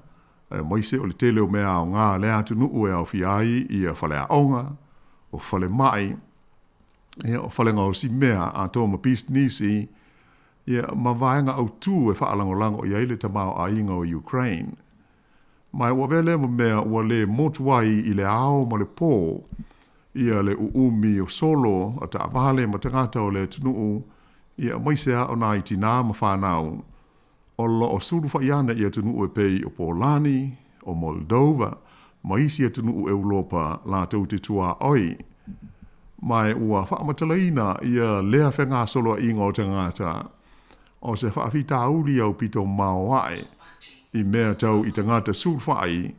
aemaise o le tele o mea aoga a lea atunuu e aofia ai ia faleaoga, o falemai, ia, o falegaosimea atoa ma pisinisi, ia, ma vaega autū e faalagolago i ai le tamaoaiga o Ukraine. Ma ua avea lea ma mea ua lē motu ai i le ao ma le pō ia le uumi o solo a taavale ma tagata o le atunuu, ia aemaise a o nai tinā ma fanau o loo sulufa'i ana i atunuu e pei o Polani, o Moldova ma isi atunuu Eulopa latou te tuaoi. Ma ua faamatalaina ia lea fegasoloaiga o tagata o se faafitauli aupito maoae i mea tau i tagata sulufa'i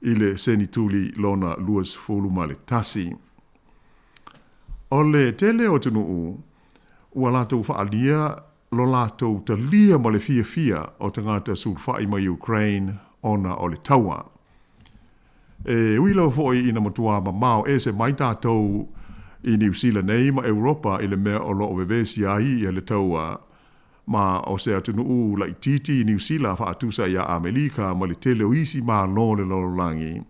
i le senituli lona 21. O le tele o atunuu ua latou faaalia lo latou talia ma le fiafia o tagata sulufa'i mai Ukraine ona o le taua. E ui lava foi ina matuā mamao ese mai tatou i Niu Sila nei ma Europa i le mea o lo o vevesi ai ia le taua ma o se atunuu laitiiti i Niu Sila faatusa iā Amelika ma le tele o isi malo o le lalolagi.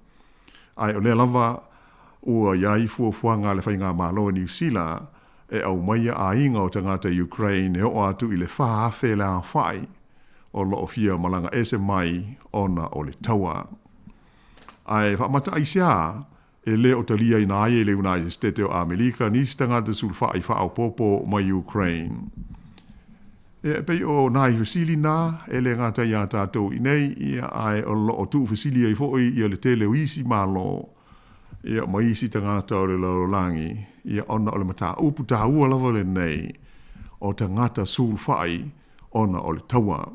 Ae o lea lava ua i ai fuafuaga a le Faigamalo o Niu Sila e aumaia aiga o tagata Ukraine e oo atu i le 4,000 le aofai o lo o fia malaga ese mai ona o le taua. Ae faamataʻaisiā, e le o taliaina ai e le United Stete o Amelika nisi tagata sulufai faaopoopo mai Ukraine. Ia, e pei o nai fesili na, e le gata iā tatou i nei, ia, ae o lo o tuufesili ai foi ia le tele o isi Malo, ia, ma isi tagata o le lalolagi, ia, ona o le mataupu taua lava lenei o tagata sulufai ona o le taua.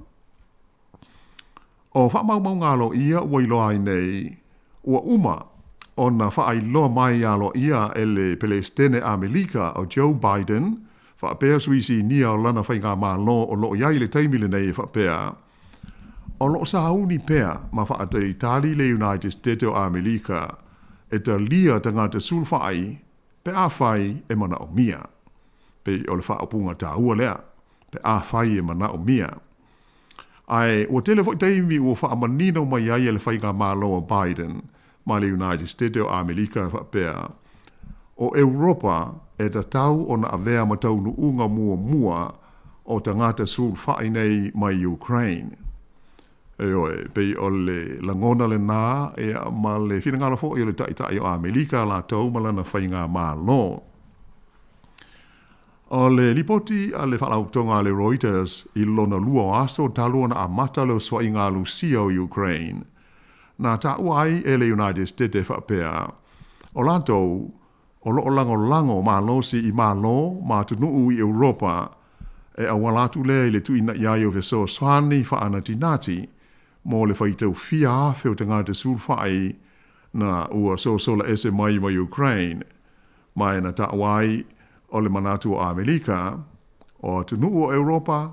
O faamaumauga aloaia ua iloa ai nei, ua uma ona faailoa mai aloaia e le Pelesitene Amelika o Joe Biden faapea sui sinia o lana faigamalo o lo o i ai i le taimi lenei e faapea, o lo o sauni pea ma faatalitali le United Stete o Amelika e talia tagata sulufai pe afai e manaomia. Pei o le faaupuga taua lea, pe afai e manaomia. Ae ua tele foi taimi ua faamanino mai ai e le faigamalo a Biden ma le United Stete o Amelika e faapea, o Europa e tatau ona avea ma taunuuga muamua o tagata sulufai nei mai Ukraine. Ioe, pei o le lagona lenā, ia, ma le finagalo foi o le Taitai o Amelika latou ma lana faigamalo. O le lipoti a le faalapotopotoga a le Reuters i lona lua o aso talu ona amata le osoaiga a Lusia o Ukraine, na taua ai e le United Stete faapea, o latou o lo o lagolago malosi i Malo ma atunuu i Europa e auala atu lea i le tuuinaʻi ai o fesoasoani faanatinati mo le faitau fia afe o tagata sulufai na ua sosola ese mai mai Ukraine. Ma e na taua ai o le manatu o Amelika, o atunuu o Europa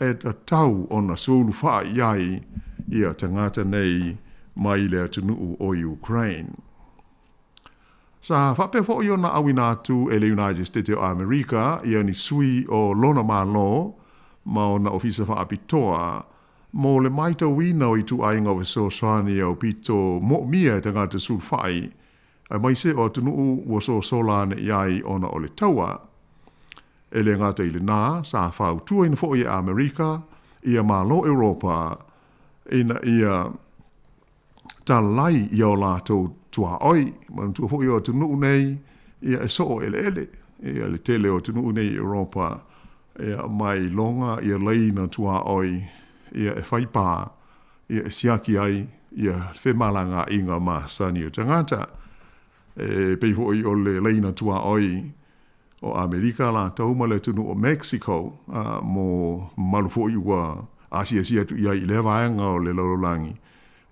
e tatau ona sulufai i ai ia tagata nei mai le atunuu o Ukraine. Sa faapea foi ona auina atu e le United Stete o Amerika ia ni sui o lona Malo ma ona ofisa faapitoa mo le maitauina o ituaiga o fesoasoani aupito moomia e tagata sulufai aemaise o atunuu ua sosola ane i ai ona o le taua. E le gata i lenā, sa fautuaina foi e Amerika ia Malo Europa ina ia talai ia o latou tuaoi. Manatua foi o atunuu nei ia e soo eleele ia le tele o atunuu nei i Europa ia mai loga ia laina tuaoi ia e fai pā ia e siaki ai ia femalagaaiga masani o tagata. E pei foi o le laina tuaoi o Amerika latou ma le atunuu o Mexico, a, mo mamalu foi ua asiasi atu i ai i lea vaega o le lalolagi.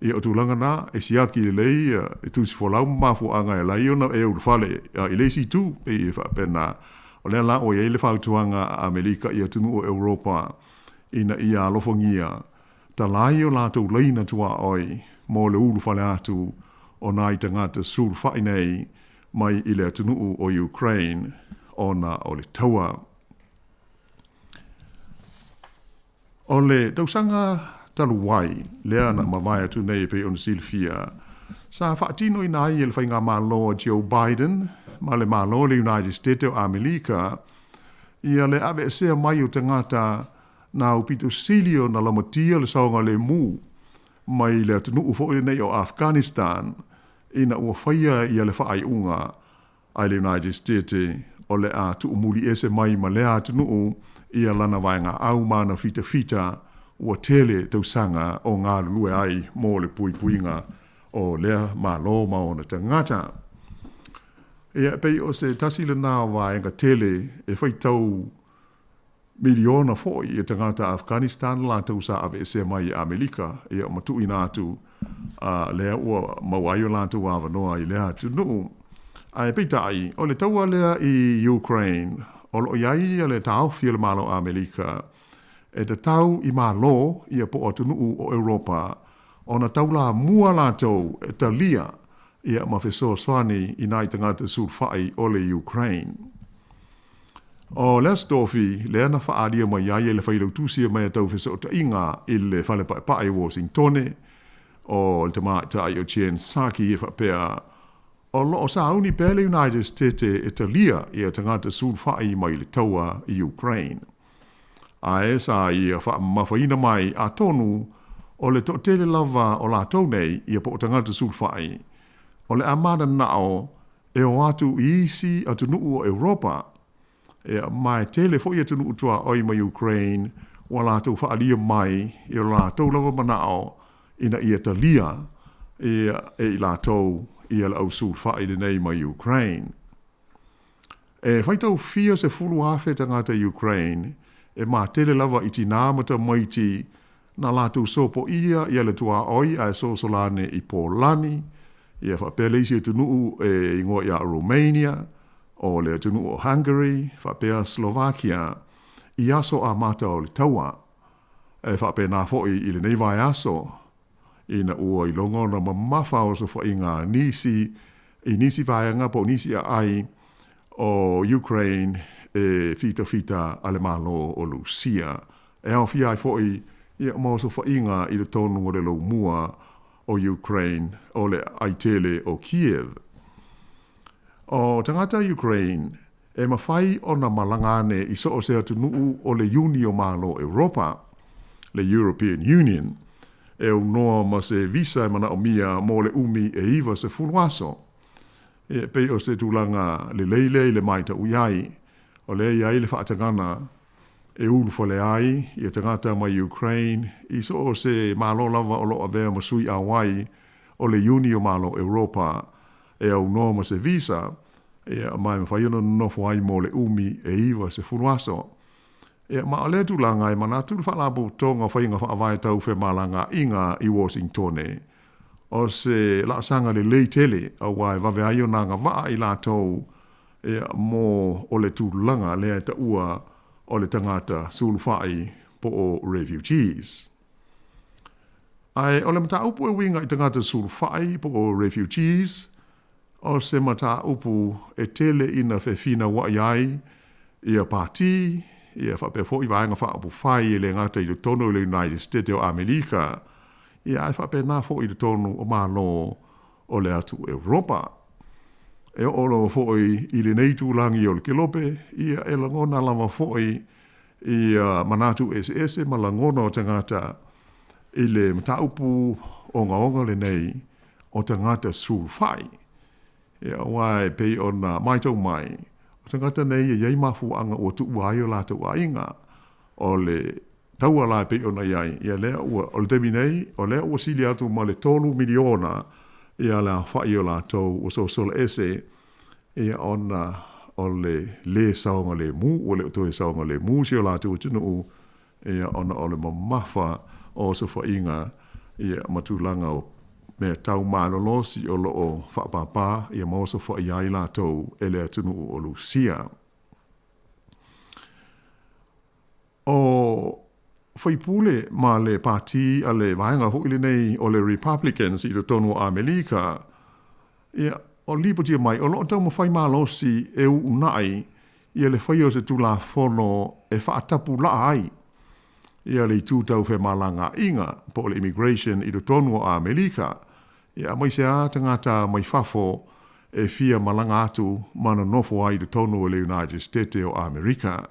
Ia, o tulaga na, e siaki lelei e tusi folau ma mafuaaga e ala ai ona e ulufale i le isi itu, pei e faapena. O lea la ua i ai le fautuaga a Amerika i atunuu o Europa ina ia alofagia talai o latou laina tuaoi mo le ulufale atu o nai tagata sulufai nei mai i le atunuu o Ukraine ona o le taua. O le tausaga talu ai lea na mavae atu nei e pei ona silafia, sa faatinoina ai e le faigamalo a Joe Biden ma le Malo o le United States o Amelika ia le aveesea mai o tagata na aupito sili ona lamatia le saogalemu mai le atunuu foi lenei o Afghanistan ina ua faia ia le faaiuga a le United States o le a tuumuli ese mai ma lea atunuu ia lana vaegaau ma ana fitafita ua tele tausaga o galulue ai mo le puipuiga o lea Malo ma ona tagata. Ia, e pei o se tasi lenā o vaega tele e faitau miliona foi ia tagata Afghanistan latou sa aveesea mai i Amelika ia ma tuuina atu a lea ua maua ai o latou avanoa i lea atunuu. Ae peitai, o le taua lea i Ukraine, o lo o i ai ia le taofi o le Malo o Amelika e tatau i Malo ia po o atunuu o Europa ona taulamua latou e talia ia ma fesoasoani i nai tagata sulufai o le Ukraine. O le Aso Tofi lea na faaalia mai ai e le Failautusi o Mea Tau Fesootaiga i le Fale Paepae i Washingtone, o le tamaitai o Jen Psaki e faapea, o lo o sauni pea le United Stete e talia ia tagata sulufai mai le taua i Ukraine. Ae sa ia faamamafaina mai atonu o le toatele lava o latou nei ia po o tagata sulufai, o le a mananao e o atu i isi atunuu o Europa, ia, ma e tele foi atunuu tuaoi mai Ukraine ua latou faaalia mai i o latou lava manao ina ia talia ia e i latou ia le au sulufai lenei mai Ukraine. E faitau fia 10,000 tagata Ukraine e matele lava i tinā ma tamaiti na latou sopoia ia le tuaoi ae sosola ane i Polani, ia faapea le isi atunuu e igoa ia Romania, o le atunuu o Hungary, faapea Slovakia, i aso amata o le taua. E faapena foi i lenei vaiaso, ina ua iloga ona mamafa osofaiga a nisi i nisi vaega po o nisi aai o Ukraine e fitafita a le Malo o Lusia. E aofia ai foi ia ma osofaiga i totonu o le loumua o Ukraine o le aai tele o Kiev. O tagata Ukraine e mafai ona malaga ane i so o se atunuu o le Iuni o Malo Europa, le European Union, e aunoa ma se visa e manaomia mo le umi e 90 aso. E pei o se tulaga lelei lea i le matau i ai, o lea e i ai le faatagana e ulufale ai ia tagata mai Ukraine i so o se Malo lava o lo o avea ma sui auai o le Iuni o Malo Europa e aunoa ma se visa, ia, ma e mafai ona nonofo ai mo le umi e 90 aso. Ia, ma o lea tulaga e manatu le Faalapotopotoga o Faiga Faavae Tau Femalagaaiga i Washingtone, o se laasaga lelei tele aua e vave ai ona agavaa i latou ia, mo o le tulaga lea e taua o le tagata sulufai po o refugees. Ae o le mataupu e uiga i tagata sulufai po o refugees, o se mataupu e tele ina fefinauai ai ia pāti, ia faapea foi vaega faaupufai e le gata i totonu o le United States o Amerika, ia ae faapena foi i totonu o Malo o le atu Europa. E oo lava foi i lenei itulagi o le Kelope, ia e lagona lava foi ia manatu eseese ma lagona o tagata i le mataupu ogaoga lenei o tagata sulufai. Ia, aua e pei ona matau mai, o tagata nei e i ai mafuaaga ua tuua ai o latou aiga, o le taua la e pei ona i ai, ia lea ua, o le taimi nei, o lea ua sili atu ma le 3 miliona ia le aofai o latou ua sosola ese, ia ona o le lē saogalemu, ua le o toe saogalemu si o latou atunuu, ia ona o le mamafa o osofaiga ia ma tulaga o mea tau malolosi o lo o faapāpā ia ma osofaia ai latou e le atunuu o Lusia. O faipule ma le pāti a le vaega foi lenei o le Republicans i totonu o Amelika, ia, o lipotia mai o lo o taumafai malosi e uunai ia le faia o se Tulafono e faatapulaa ai ia le itu tau femalagaaiga po o le immigration i totonu o Amelika, ia aemaise lava tagata mai fafo e fia malaga atu ma nonofo ai i totonu o le United Stete o Amerika.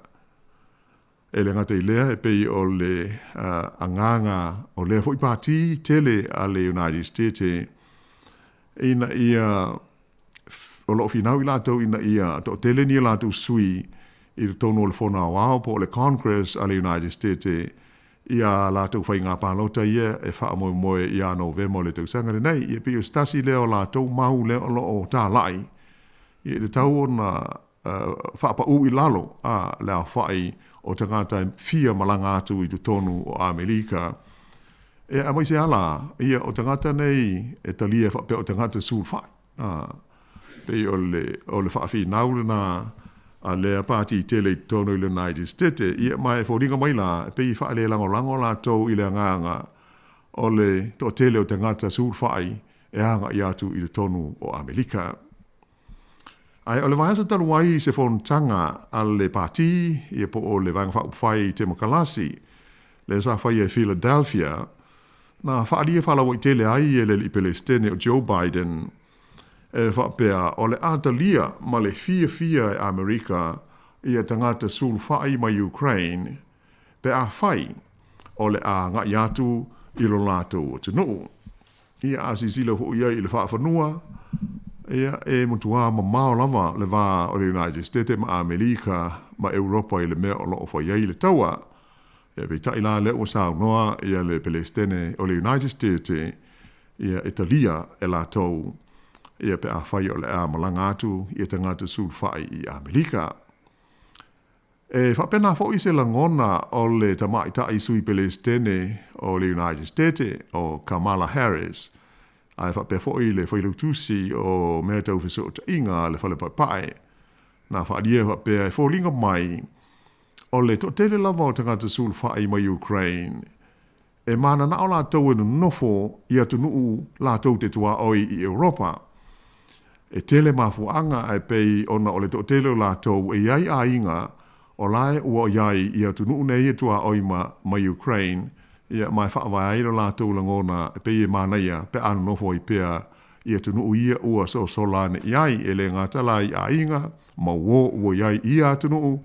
E le gata i lea, e pei o le agaga o lea foi pāti tele a le United Stete ina ia o lo o finau i latou ina ia toatele ni a latou sui i totonu o le Fono Aoao po o le Congress a le United Stete i a latou faiga palota ia e faamoemoe ia Novema o le tausaga lenei. Ia pei o se tasi lea o latou mau lea o lo o talai i le tau ona faapaū i lalo a le aofai o tagata e fia malaga atu i totonu o Amerika. E aemaise lava la, ia o tagata nei e talia faapea o tagata sulufai. A, pei o le, o le faafinau lena a lea pāti tele i totonu i le United States. Ia, ma e foliga mai la, e pei e faalelagolago latou i le agaga o le toatele o tagata sulufai e agaʻi atu i totonu o ʻAmelika. Ae o le vaiaso talu ai i se fonotaga a le Pātī ia po o le Vaega Faaupufai Temokalasi lea sa faia i Philadelphia, na faaalia faalauaitele ai e le Alii Pelesitene o Joe Biden e faapea o le a talia ma le fiafia e Amerika ia tagata sulufai mai Ukraine pe afai o le a agai atu i lo latou atunuu. Ia, a silasila foi i ai i le faafanua, ia, e matuā mamao lava le va o le United States ma Amerika ma Europa i le mea o lo o fai ai le taua. Ia, peitai la lea ua saunoa ia le Pelesitene o le United States, ia, e talia e latou, ia, pe afai o le a malaga atu ia tagata sulufai i Amerika. E faapena foi se lagona o le tamaitai sui Pelesitene o le United States o Kamala Harris, ae faapea foi le failautusi o mea tau fesootaiga a le Fale Paepae, na faaalia faapea e foliga mai o le toatele lava o tagata sulufai mai Ukraine e mananao latou e nonofo i atunuu latou te tuaoi i Europa. E tele mafuaaga ae pei ona o le toatele o latou e i ai aiga o lae ua i ai i atunuu nei e tuaoi ma ma Ukraine, ia, ma e faavae ai lo latou lagona e pei e manaia pe a nonofo ai pea i atunuu ia ua sosola ane i ai, e le gata la i aiga ma uo ua i ai i ia atunuu,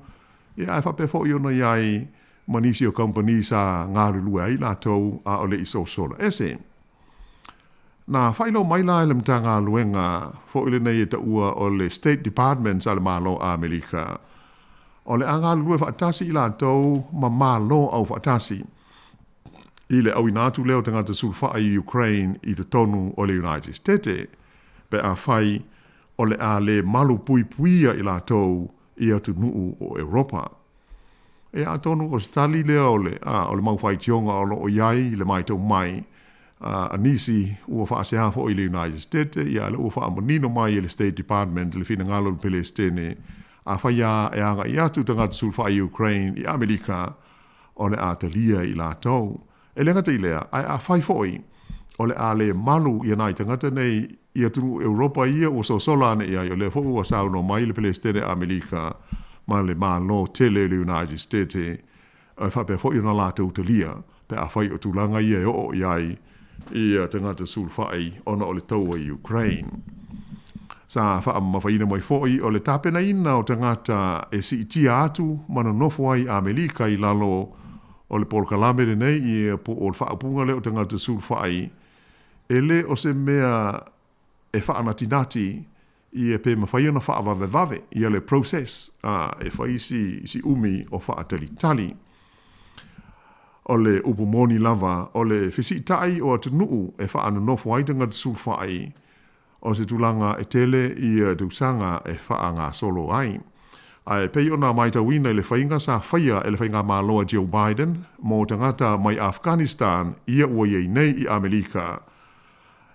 ia ae faapea foi ona i ai ma nisi o kamupani sa galulue ai latou a o le i sosola ese. Na faailoa mai la e le Matagaluega foi lenei e taua o le State Department a le Malo o Amerika, o le a galulue faatasi i latou ma Malo Aufaatasi i le auina atu lea o tagata sulufai i Ukraine i totonu o le United States pe afai o le a le malu puipuia i latou i atunuu o Europa. E atonu o se tali lea o le, a, o le mau faitioga o lo o i ai i le maitau mai a, a nisi ua faasea foi i le United States, ia lea ua faamanino mai e le State Department le finagalo o le Pelesitene, afai lava e agai atu tagata sulufai i Ukraine i Amerika, o le a talia i latou. E le gata i lea, ae afai foi o le a le malu ia nai tagata nei i atunuu Europa ia ua sosola ane i ai, o lea foi ua saunoa mai le Pelesitene Amerika ma le Malo tele o le United States, e faapea foi ona latou talia pe afai o tulaga ia e oo i ai ia tagata sulufai ona o le taua i Ukraine. Sa faamamafaina mai foi o le tapenaina o tagata e siitia atu ma nonofo ai i Amerika i lalo o le polokalame lenei ia po o le faaupuga lea o tagata sulufai, e le o se mea e faanatinati ia pe mafai ona faavavevave ia le process a e fai si si umi o faatalitali. O le upu moni lava, o le fesiitai o atunuu e faanonofo ai tagata sulufai, o se tulaga e tele ia tausaga e faagasolo ai. Ae pei ona maitauina i le faiga sa faia e le faigamalo a Joe Biden mo tagata mai Afghanistan ia ua i ai nei i Amelika,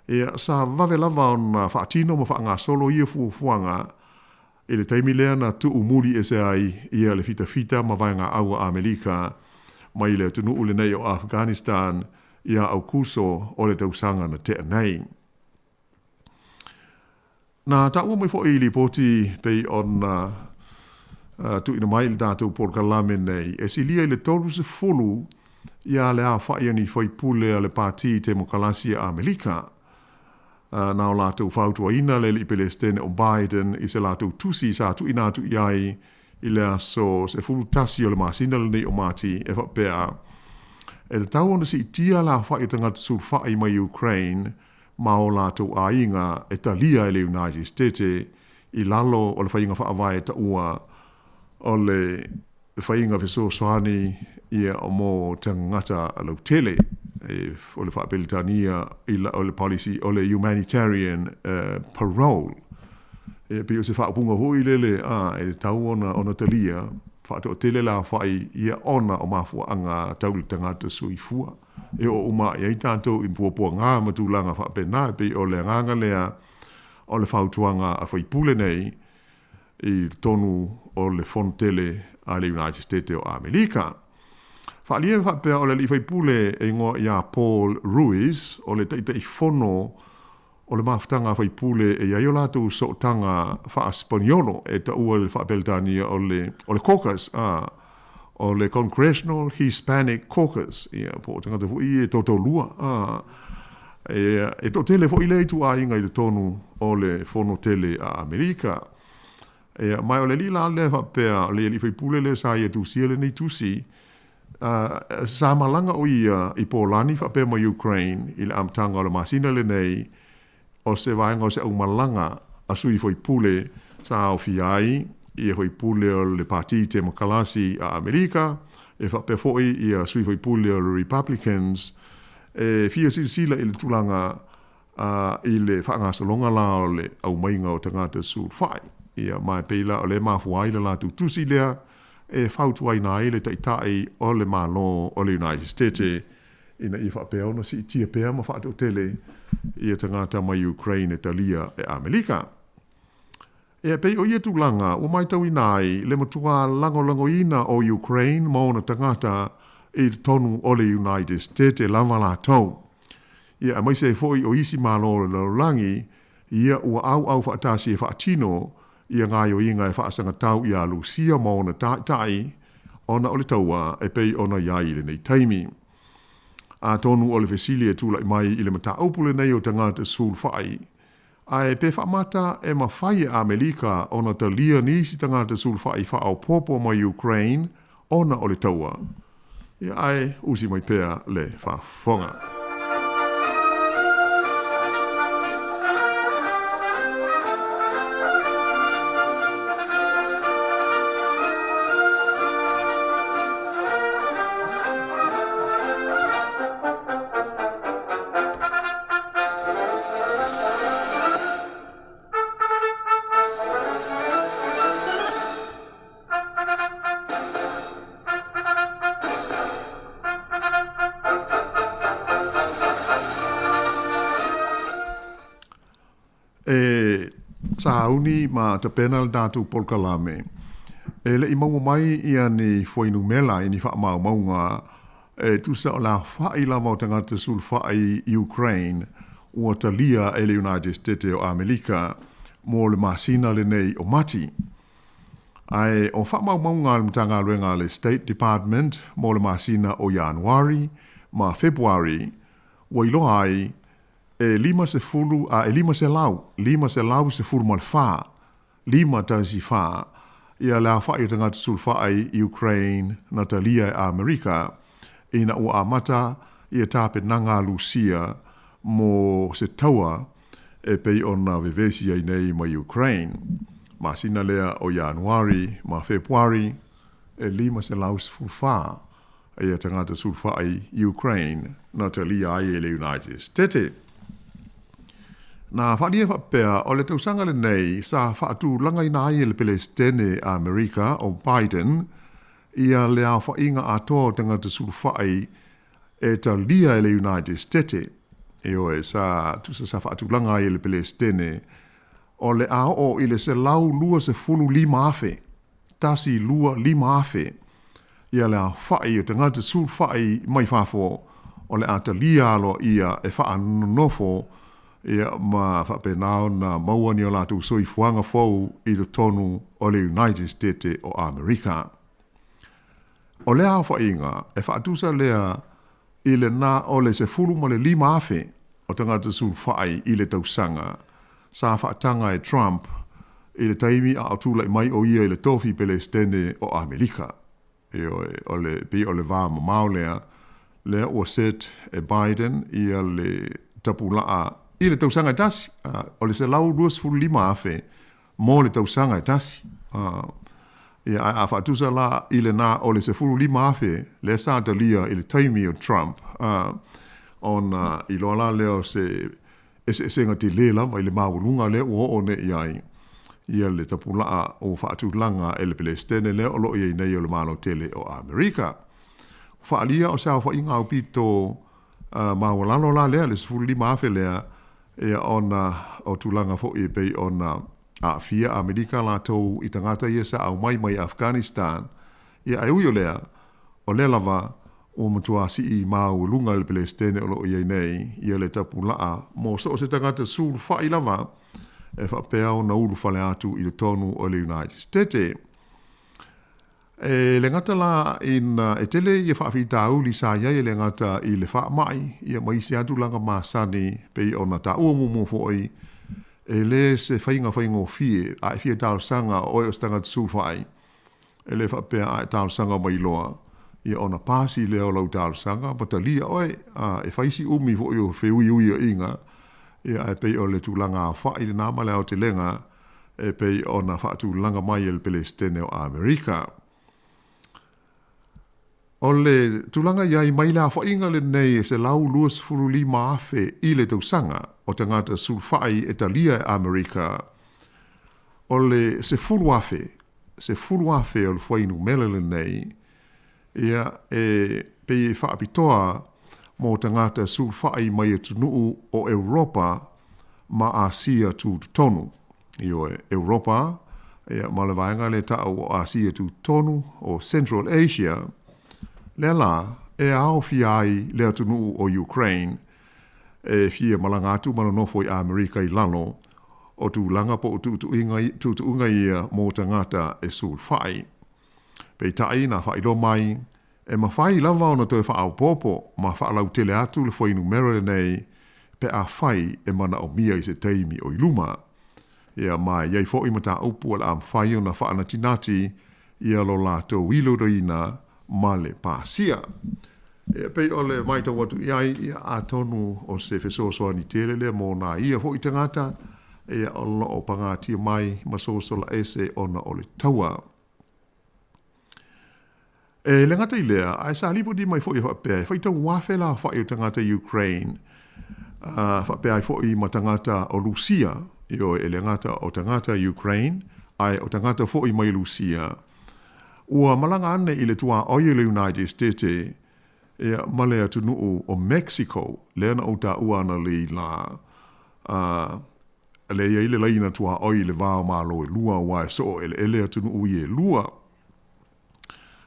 ia sa vave lava ona faatino ma faagasolo ia fuafuaga i le taimi lea na tuu muli ese ai ia le fitafita ma vaegaau a Amelika mai le atunuu lenei o Afghanistan ia Aukuso o le tausaga na tea nei. Na taua mai foi i lipoti pei ona tuuina mai i le tatou polokalame nei, e silia i le 30 ia le aofai o ni faipule a le Pati Temokalasi a Amerika. Na o latou fautuaina le alii Pelesitene o Biden i se latou tusi sa tuuina atu i ai i le aso 11 o le masina lenei o Mati e faapea, E tatau ona siitia le aofai o tagata sulufai mai Ukraine ma o latou aiga e talia e le United States i lalo o le faiga faavae taua o le faiga fesoasoani ia mo tagata lautele o le faa-Peretania o le policy o le humanitarian parole. E pei o se faaupuga foi lele a e tatau ona talia faatoatele le aofai ia ona o mafuaaga tau le tagata soifua. E oo uma i ai tatou i puapuaga ma tulaga faapena, e pei o le agaga lea o le fautuaga a faipule nei i totonu o le Fono tele a le United States o Amerika. Faaalia e faapea o le alii faipule e igoa ia Paul Ruiz, o le Taitaifono o le mafutaga a faipule e i ai o latou sootaga faa-Sipaniolo e taua i le faa-Peretania o le, o le caucus, a, o le Congressional Hispanic Caucus, ia, po o tagata foi ia e toatolua, a, e, e toatele foi lea ituaiga i totonu o le Fono Tele a Amerika. Ia, ma o le alii la lea faapea, o le alii faipule lea sa ia tusia lenei tusi, Sa malaga ʻo ia i Pōlani faapea ma Ukraine i le amataga o le masina lenei, o se vaega o se aumalaga a sui faipule sa aofia ai ia faipule o le Pati Temokalasi a Amerika e faapea foi ia sui faipule o le Republicans e fia silasila i le tulaga i le faagasologa la o le aumaiga o tagata sulufai. Ia, ma e pei la o lea e mafua ai le latou tusi lea e fautuaina ai le Taitai o le Malo o le United States ina ia faapea ona siitia pea ma faatoatele ia tagata mai Ukraine e talia e Amelika. E pei o ia tulaga ua matauina ai le matua lagolagoina o Ukraine ma ona tagata i totonu o le United States lava latou. Ia aemaise ai foi o isi malo o le lalolagi, ia ua auau faatasi e faatino ia gaoioiga e faasagatau iā Lusia ma ona taitai ona o le taua e pei ona i ai i lenei taimi. Atonu o le fesili e tulai mai i le mataupu lenei o tagata sulufai, ae pe faamata e mafai e Amelika ona talia nisi tagata sulufai faaopoopo mai Ukraine ona o le taua. Ia ae usi mai pea le faafofoga. E sauni ma tapena le tatou polokalame, e le i maua mai ia ni fuainumera i ni faamaumauga e tusa o le aofai lava o tagata sulufai i Ukraine ua talia e le United States o Amelika mo le masina lenei o Mati. Ae o faamaumauga a le Matagaluega a le State Department mo le masina o Ianuari ma Fepuari, ua iloa ai e 50 a e 500, 514, 514, ia le aofai o tagata sulufai i Ukraine na talia e Amerika ina ua amata ia tapenaga a Lusia mo se taua e pei ona vevesi ai nei ma Ukraine. Masina lea o Ianuari ma Fepuari e 514 ia tagata sulufai i Ukraine na talia ai e le United States. Na faaalia faapea o le tausaga lenei sa faatulagaina ai e le Pelesitene a Amerika o Biden ia le aofaiga atoa o tagata sulufai e talia e le United States. Ioe, sa tusa sa faatulaga ai e le Pelesitene o le a oo i le 125,000, 125,000, ia le aofai o tagata sulufai mai fafo o le a talia aloaia e faanonofo ia ma faapena ona maua ni o latou soifuaga fou i totonu o le United States o Amerika. O lea aofaiga e faatusa lea i le na o le 15,000 o tagata sulufai i le tausaga sa faataga e Trump i le taimi a o tulai mai o ia i le tofi Pelesitene o Amerika. Ioe, o le, pei o le va mamao lea, lea ua set e Biden ia le tapulaa i le tausaga e tasi, o le 125,000 mo le tausaga e tasi. Ia, ae a faatusa la i lena o le 15,000 lea sa talia i le taimi o Trump, ona iloa la lea o se eseesega tele lava i le maualuga lea ua oo nei i ai ia le tapulaa ua faatulaga e le Pelesitene lea o lo o i ai nei o le Malo tele o Amerika. Ua faaalia o se aofaiga aupito maualalo la lea, le 15,000 lea, ia ona o tulaga foi e pei ona aafia Amerika latou i tagata ia sa aumai mai Afghanistan. Ia ae ui o lea, o lea lava Ua matuā sii maualuga e le Pelesitene o lo o i ai nei ia le tapulaa mo so o se tagata sulufai lava e faapea ona ulufale atu i totonu o le United Stete. E le gata la ina e tele ia faafitauli sa i ai e le gata i le faamai ia ma isi lava tulaga masani pei ona taua muamua foi, e le se faiga faigofie a e fia talosaga o oe o se tagata sulufai E le faapea a e talosaga mai loa, ia ona pasi lea o lau talosaga ma talia oe, a e fai si umi foi o feuiuiaiga, ia ae pei o le tulaga aofai lena ma le aotelega e pei ona faatulaga mai e le Pelesitene o Amerika. O le tulaga i ai mai le aofaiga lenei e 125,000 i le tausaga o tagata sulufai e talia e Amerika, o le 10,000, 10,000 o le fuainumera lenei, ia, e pei e faapitoa mo tagata sulufai mai atunuu o Europa ma Asia tutotonu. Ioe, Europa, ia, ma le vaega lea e ta'u o Asia tutotonu, o Central Asia, lea la e aofia ai le atunuu o Ukraine e fia malaga atu ma nonofo i Amerika i lalo o tulaga po o tuutuuga ia mo tagata e sulufai. Peitai, na faailoa mai, e mafai lava ona toe faaopoopo ma faalautele atu le fuainumera lenei pe afai e manaomia i se taimi o i luma. Ia, ma e i ai foi mataupu o le a mafai ona faanatinati ia lo latou iloiloina ma le pasia. E pei o le matau atu i ai, ia, atonu o se fesoasoani tele lea mo nā ia foi tagata, ia, o lo o pagatia mai ma sosola ese ona o le taua. E le gata i lea, ae sa lipoti mai foi e faapea, e faitau afe le aofai o tagata Ukraine, ā, faapea ai foi ma tagata o Lusia, ioe, e le gata o tagata Ukraine, ae o tagata foi mai Lusia, ua malaga ane i le tuaoi o le United Stete, ia, ma le atunuu o Mexico, lea na ou taua analeila lā, ā, lea e i ai le laina tuaoi i le va o Malo e lua, aua e soo eleele atunuu ia e lua.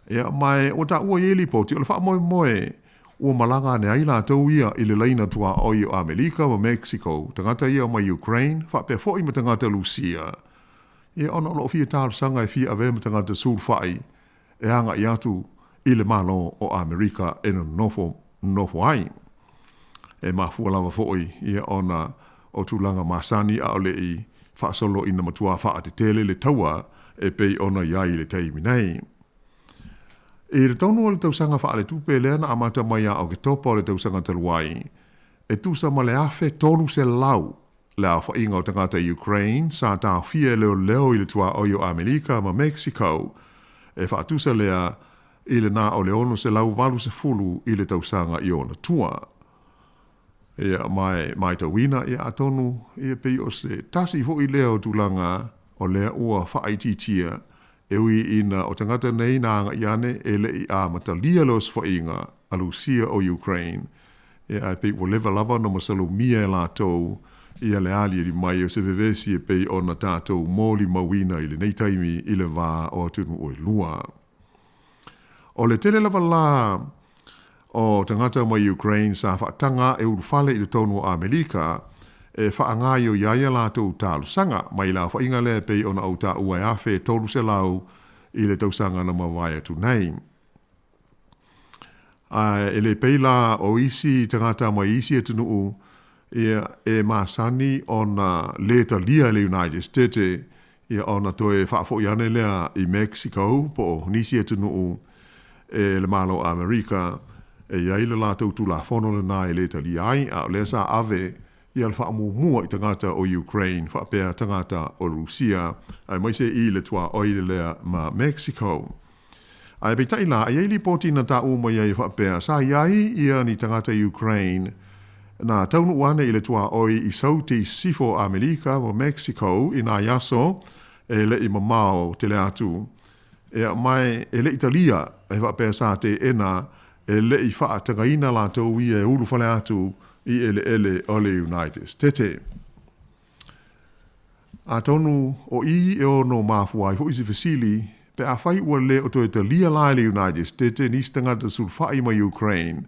Ia, ma e, ua taua i ia lipoti, o le faamoemoe ua malaga ane ai latou ia i le laina tuaoi o Amelika ma Mexico, tagata ia mai Ukraine, faapea foi ma tagata Lusia. Ia, ona o loo fia talosaga e fia avea ma tagata sulufai e agai atu i le Malo o Amerika e nonofo nofo ai. E mafua lava foi ia ona o tulaga masani aʻole i faasolo ina matua faatetele le taua e pei ona i ai i le taimi nei. I le tonu o le tausaga faaletupe lea na amata mai ia Oketopa o le tausaga talu ai, e tusa ma le 1,300 le aofaiga o tagata Ukraine sa taofia e leoleo i le tuaoi o Amelika ma Mexico, e faatusa lea i le na o le 680 i le tausaga i ona tua. Ia, ma e maitauina, ia, atonu, ia, pei o se tasi foi lea o tulaga o lea ua faaitiitia, e ui ina o tagata nei na agai ane e le i amatalia le osofaiga a Lusia o Ukraine, ia, ae pei ua leva lava ona masalomia e latou ia le aliali mai o se vevesi e pei ona tatou molimauina i lenei taimi i le va o atunuu e lua. O le tele lava la o tagata mai Ukraine sa faataga e ulufale i totonu o Amelika e faagaioi ai a latou talosaga mai le aofaiga lea e pei ona ou taua e 1,300 i le tausaga na mavae atu nei. Ae e le pei la o isi tagata mai isi atunuu ia e masani ona le talia e le United Stete ia ona toe faafoi ane lea i Mexico po o nisi atunuu e le Malo o Amerika e i ai le latou tulafono lena e le talia ai, a o lea sa ave ia le faamuamua i tagata o Ukraine faapea tagata o Rusia aemaise i le tuaoi lea ma Mexico. Ae peitai la, e i ai lipoti na taua mai ai e faapea, sa i ai ia ni tagata Ukraine na taunuu ane i le tuaoi i Saute i Sisifo o Amelika ma Mexico i nai aso e le i mamao tele atu. Ea, ma e le i talia e faapea sa teena e le i faatagaina latou ia e ulufale atu i eleele o le United Stete. Atonu o i e ono mafua ai foi se fesili, Pe afai ua lē o toe talia la e le United States nisi tagata sulufai mai Ukraine,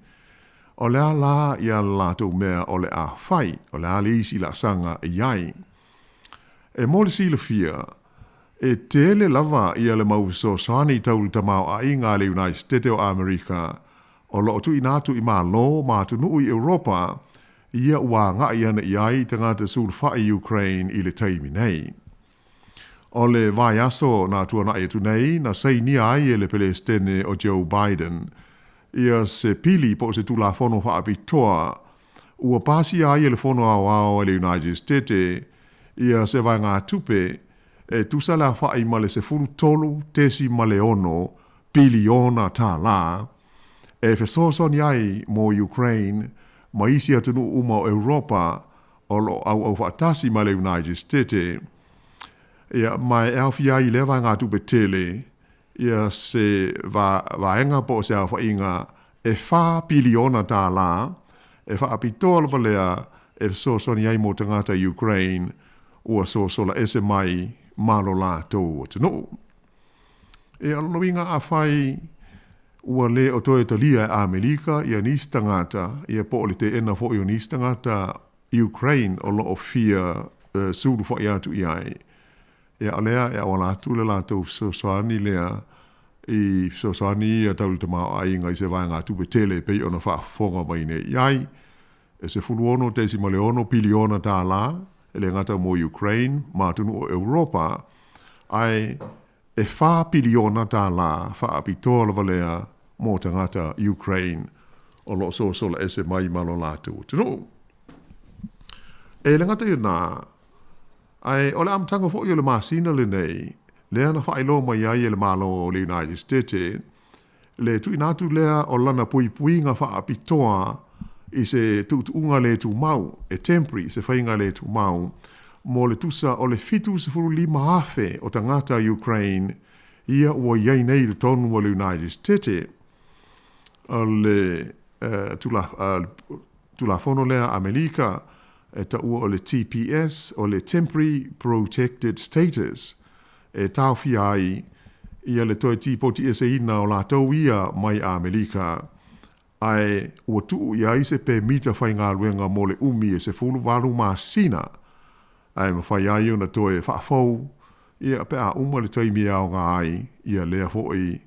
o le a la ia le latou mea o le a fai, o le a le isi laasaga e i ai? E mo le silafia, e tele lava ia le mau fesoasoani tau le tamaoaiga a le United States o Amerika o lo o tuuina atu i Malo ma atunuu i Europa ia ua agai ana i ai tagata sulufai Ukraine i le taimi nei. O le vaiaso na tuanai atu nei na sainia ai e le Pelesitene o Joe Biden ia se pili po o se Tulafono Faapitoa ua pasia ai e le Fono Aoao a le United States ia se vaegatupe e tusa le afa'i ma le 13.6 piliona tālā e fesoasoani ai mo Ukraine ma isi atunuu uma o Europa o lo o auau faatasi ma le United States. Ia, ma e aofia ai i lea vaegatupe tele ia se vaega po o se aofaiga e $4 piliona e faapitoa lava lea e fesoasoani ai mo tagata Ukraine ua sosola ese mai ma lo latou atunuu. E o lona uiga afai ua lē o toe talia e Amerika ia nisi tagata ia po o le teena foi o nisi tagata Ukraine o lo o fia sulufai atu i ai, ia o lea e auala atu le latou fesoasoani lea i fesoasoani ia tau le tamaoaiga i se vaegatupe tele e pei ona faafofoga mai nei i ai, e $16.6 piliona e le gata mo Ukraine ma atunuu o Europa, ae e $4 piliona faapitoa lava lea mo tagata Ukraine o lo o sosola ese mai ma lo latou atunuu. E le gata i lena, ae o le amataga foi o le masina lenei, lea na faailoa mai ai e le Malo o le United States le tuuina atu lea o lana puipuiga faapitoa i se tuutuuga le tumau, e temporary, se faiga le tumau, mo le tusa o le 75,000 o tagata Ukraine ia ua i ai nei i totonu o le United States. O le Tulafono lea a Amerika e taua o le TPS, o le Temporary Protected Status, e taofia ai ia le toe tipoti eseina o latou ia mai Amerika, ae ua tuu i ai se pemita faigaluega mo le umi e 18 masina, ae mafai ai ona toe faafou ia pe a uma le taimi e aoga ai ia lea foi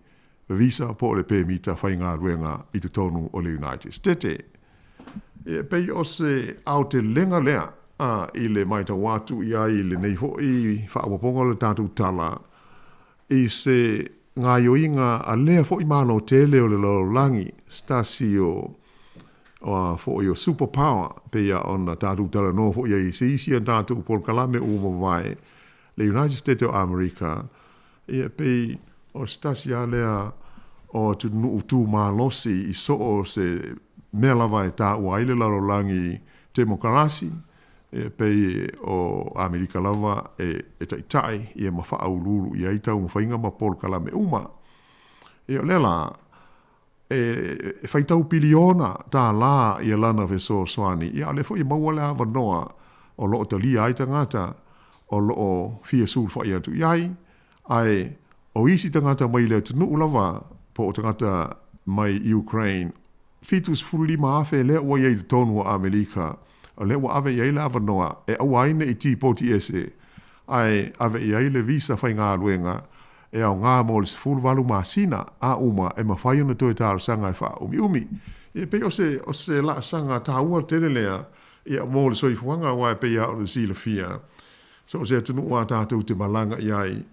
visa po o le pemita faigaluega i totonu o le United States. E pei o se aotelega lea a i le matau atu i ai i lenei foi faaopoopoga o le tatou tala i se gaoioiga a lea foi Malo tele o le lalolagi, se tasi o a foi o super power, pei ona tatou talanoa foi ai i se isi a tatou polokalame ua mavae, le United States o Amerika. Ia, pei o se tasi lava lea o atunuu tu malosi i so o se mea lava e taua ai le lalolagi temokarasi, ia, pei o Amerika lava e taitai ia ma faauluulu i ai taumafaiga ma polokalame uma. Ia, o lea la, e faitau piliona tālā ia lana fesoasoani, ia, a o lea foi e maua le avanoa o lo o talia ai tagata o lo o fia sulufai atu i ai, ae o isi tagata mai le atunuu lava po o tagata mai Ukraine 75,000 lea ua i ai i totonu o Amerika, o lea ua ave i ai le avanoa e aua ai ne i tipoti ese, ae ave i ai le visa faigaluega e aoga mo le 18 masina a uma e mafai ona toe talosaga e faaumiumi. Ia, pei o se, o se laasaga taua tele lea, ia, mo le soifuaga, aua e pei lava ona silafia, so o se atunuu a tatou te malaga i ai,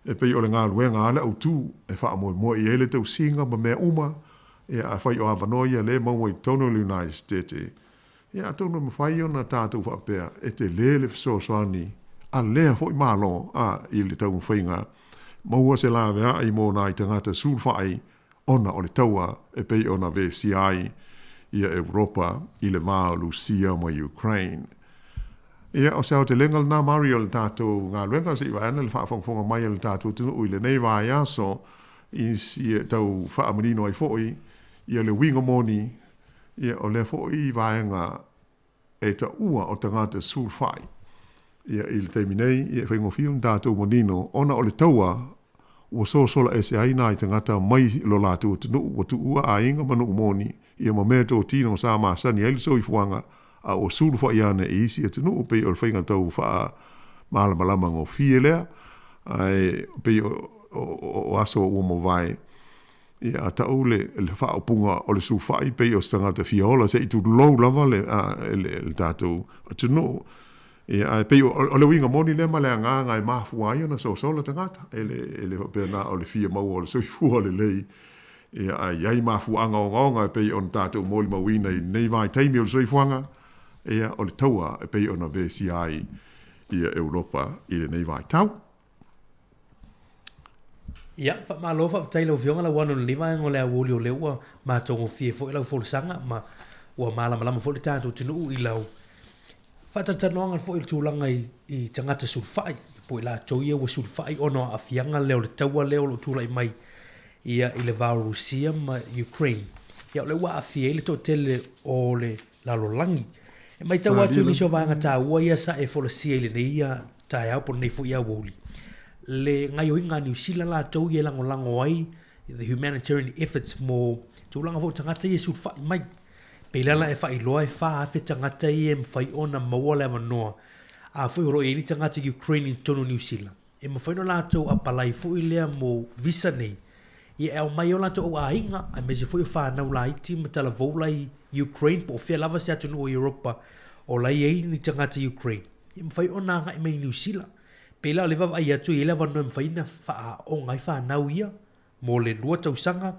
e pei o le galuega a le autū e faamoemoe i ai le tausiga ma mea uma, ia, afai o avanoa ia lea e maua i totonu o le United States, Ia, atonu e mafai ona tatou faapea, e tele le fesoasoani a lea foi Malo a i le taumafaiga maua se laveai mo nai tagata sulufai ona o le taua e pei ona vesia ai ia Europa i le va o Lusia ma Ukraine. Ia, o se aotelega lena, Mari, o le tatou galuega se i vaai ane le faafogafoga mai a le tatou atunuu i lenei vaiaso i tau faamanino ai foi ia le uiga moni. Ia, o lea foi vaega e taua o tagata sulufai, ia, i le taimi nei, ia, e faigofie ona tatou manino ona o le taua Ua sosola ese ai nai tagata mai lo latou atunuu ua tuua aiga ma nuu moni ia ma mea totino sa masani ai le soifuaga a ua sulufa'i ane i isi atunuu pei o le faiga tau faa malamalama gofie lea ae pei o aso ua mavae ia a ta'u le faaupuga o le sulufai pei o se tagata fia ola se'i tulou lava le le tatou atunuu. Ia ae pei o le uiga moni lea ma le agaga e mafua ai ona sosola tagata e le e le faapea na o le fia maua o le soifua lelei. Ia ae i ai mafuaaga ogaoga e pei ona tatou molimauina i lenei vaitaimi o le soifuaga, ia o le taua e pei ona vesia ai ia Europa i lenei vaitau. Ia, faamalo faafetai i lau Afioga Lauano i lenei vaega o le aoauli o lea ua matagofie foi lau folasaga ma ua malamalama foi le tatou atunuu i lau faatalatalanoaga foi i le tulaga i tagata sulufai, po o i latou ia ua sulufai ona o aafiaga lea o le taua lea o lo o tulai mai ia i le va o Rusia ma Ukraine. Ia o lea ua aafia ai le toatele o le lalolagi. E matau atu i nisi o vaega taua ia sa e folasia i lenei taeao po o lenei foi aoauli, le gaoioiga a Niu Sila latou ia e lagolago ai the humanitarian efforts mo tulaga foi o tagata ia e sulufai mai. Pei la e faailoa e 4,000 tagata ia e mafai ona maua le avanoa, a foi o lo o i ai ni tagata Ukraine i totonu o Niu Sila, e mafai ona latou apalai foi lea mo visa nei, ia e aumai ai o latou au aiga, aemaise foi o fanau laiti ma talavou la i Ukraine po o fea lava se atunuu o Europa o la e i ai ni tagata Ukraine, e mafai ona agai mai i Niu Sila. Pei la o lea e vaavaai atu e i ai le avanoa e mafai ona faaaoga ai fanau ia mo le 2 tausaga,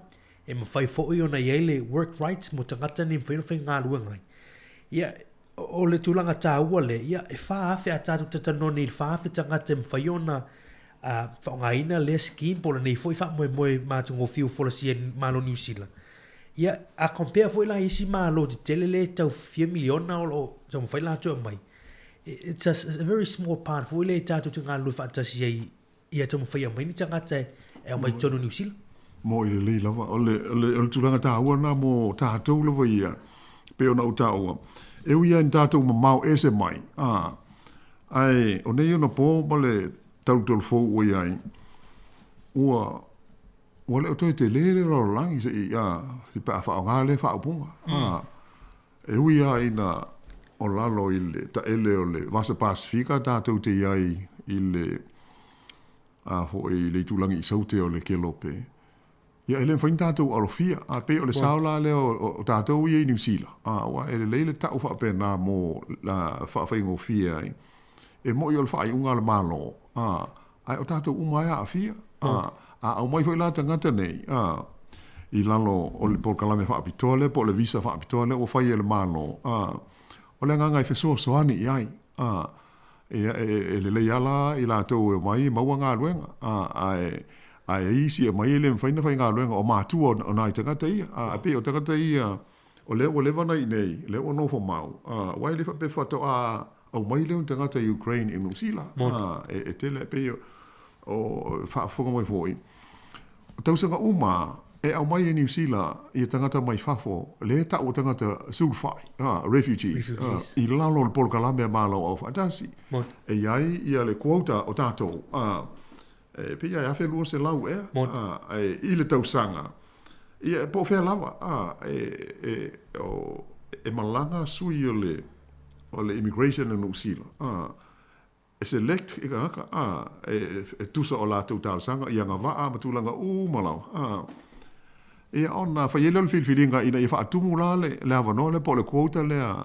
e mafai foi ona i ai le work rights mo tagata nei e mafai ona faigaluega ai. Ia, o le tulaga taua lea, ia, e 4,000 a tatou talanoa nei i le 4,000 tagata e mafai ona faaaogaina lea scheme po o lenei foi faamoemoe matagofie ua folasia e le Malo o Niu Sila. Ia, a compare foi la i isi Malo tetele lea e tau fia miliona o lo o taumafai latou e aumai, it's a very small part foi lea e tatou te galulue faatasi ai ia taumafai e aumai ni tagata e aumai i totonu o Niu Sila. Mo'i lelei lava. O le, o le, o le tulaga taua lena mo tatou lava ia, pei ona ou taua, e ui lava ina tatou mamao ese mai, a, ae o nei ona po ma le talutolu fou ua i ai, ua, ua le o toe tele le lalolagi se i, a, pe a faaaoga lea faaupuga, a. E ui lava ina o lalo i le taele o le Vasa Pasifika tatou te i ai i le a foi i le itulagi i Saute o le Kelope, ia e le mafai ona tatou alofia. A pei o le sao la lea o tatou ia i Niu Sila, a aua e lelei le ta'u faapena mo la faafaigofie ai. E mo'i o le faaiuga a le Malo, a ae o tatou uma e aafia. A, a aumai foi la tagata nei, a, i lalo o le polokalame faapitoa lea po o le visa faapitoa lea ua fai e le Malo, a, o le agaga e fesoasoani i ai, a, ia, e, e lelei lava la i latou e omai e maua galuega, a, ae, ae ai isi e omai e le mafai ona faigaluega, o matua o nai tagata ia, a, e pei o tagata ia, O lea ua leva ona i inei, lea ua nofo mau, aua e le faapea faatoa aumai lea o ni tagata Ukraine i Niu Sila. E, e tele, e pei o faafofoga mai foi, o tausaga uma e aumai e Niu Sila ia tagata mai fafo, lea e ta'u o tagata sulufai, refugees, refugees. i lalo o le polokalame a Malo Aufaatasi. E i ai ia le quota o tatou, e pei e 1200 ea, e, i le tausaga. Ia, po o fea lava, a, e, e, o, e malaga sui o le, o le immigration o Niu Sila, a, e select i tagata, a, e, e tusa o latou talosaga i agavaa ma tulaga uma lava, a. Ia, ona fai ai lea o le filifiliga ina ia faatumu la le, le avanoa lea po o le quota lea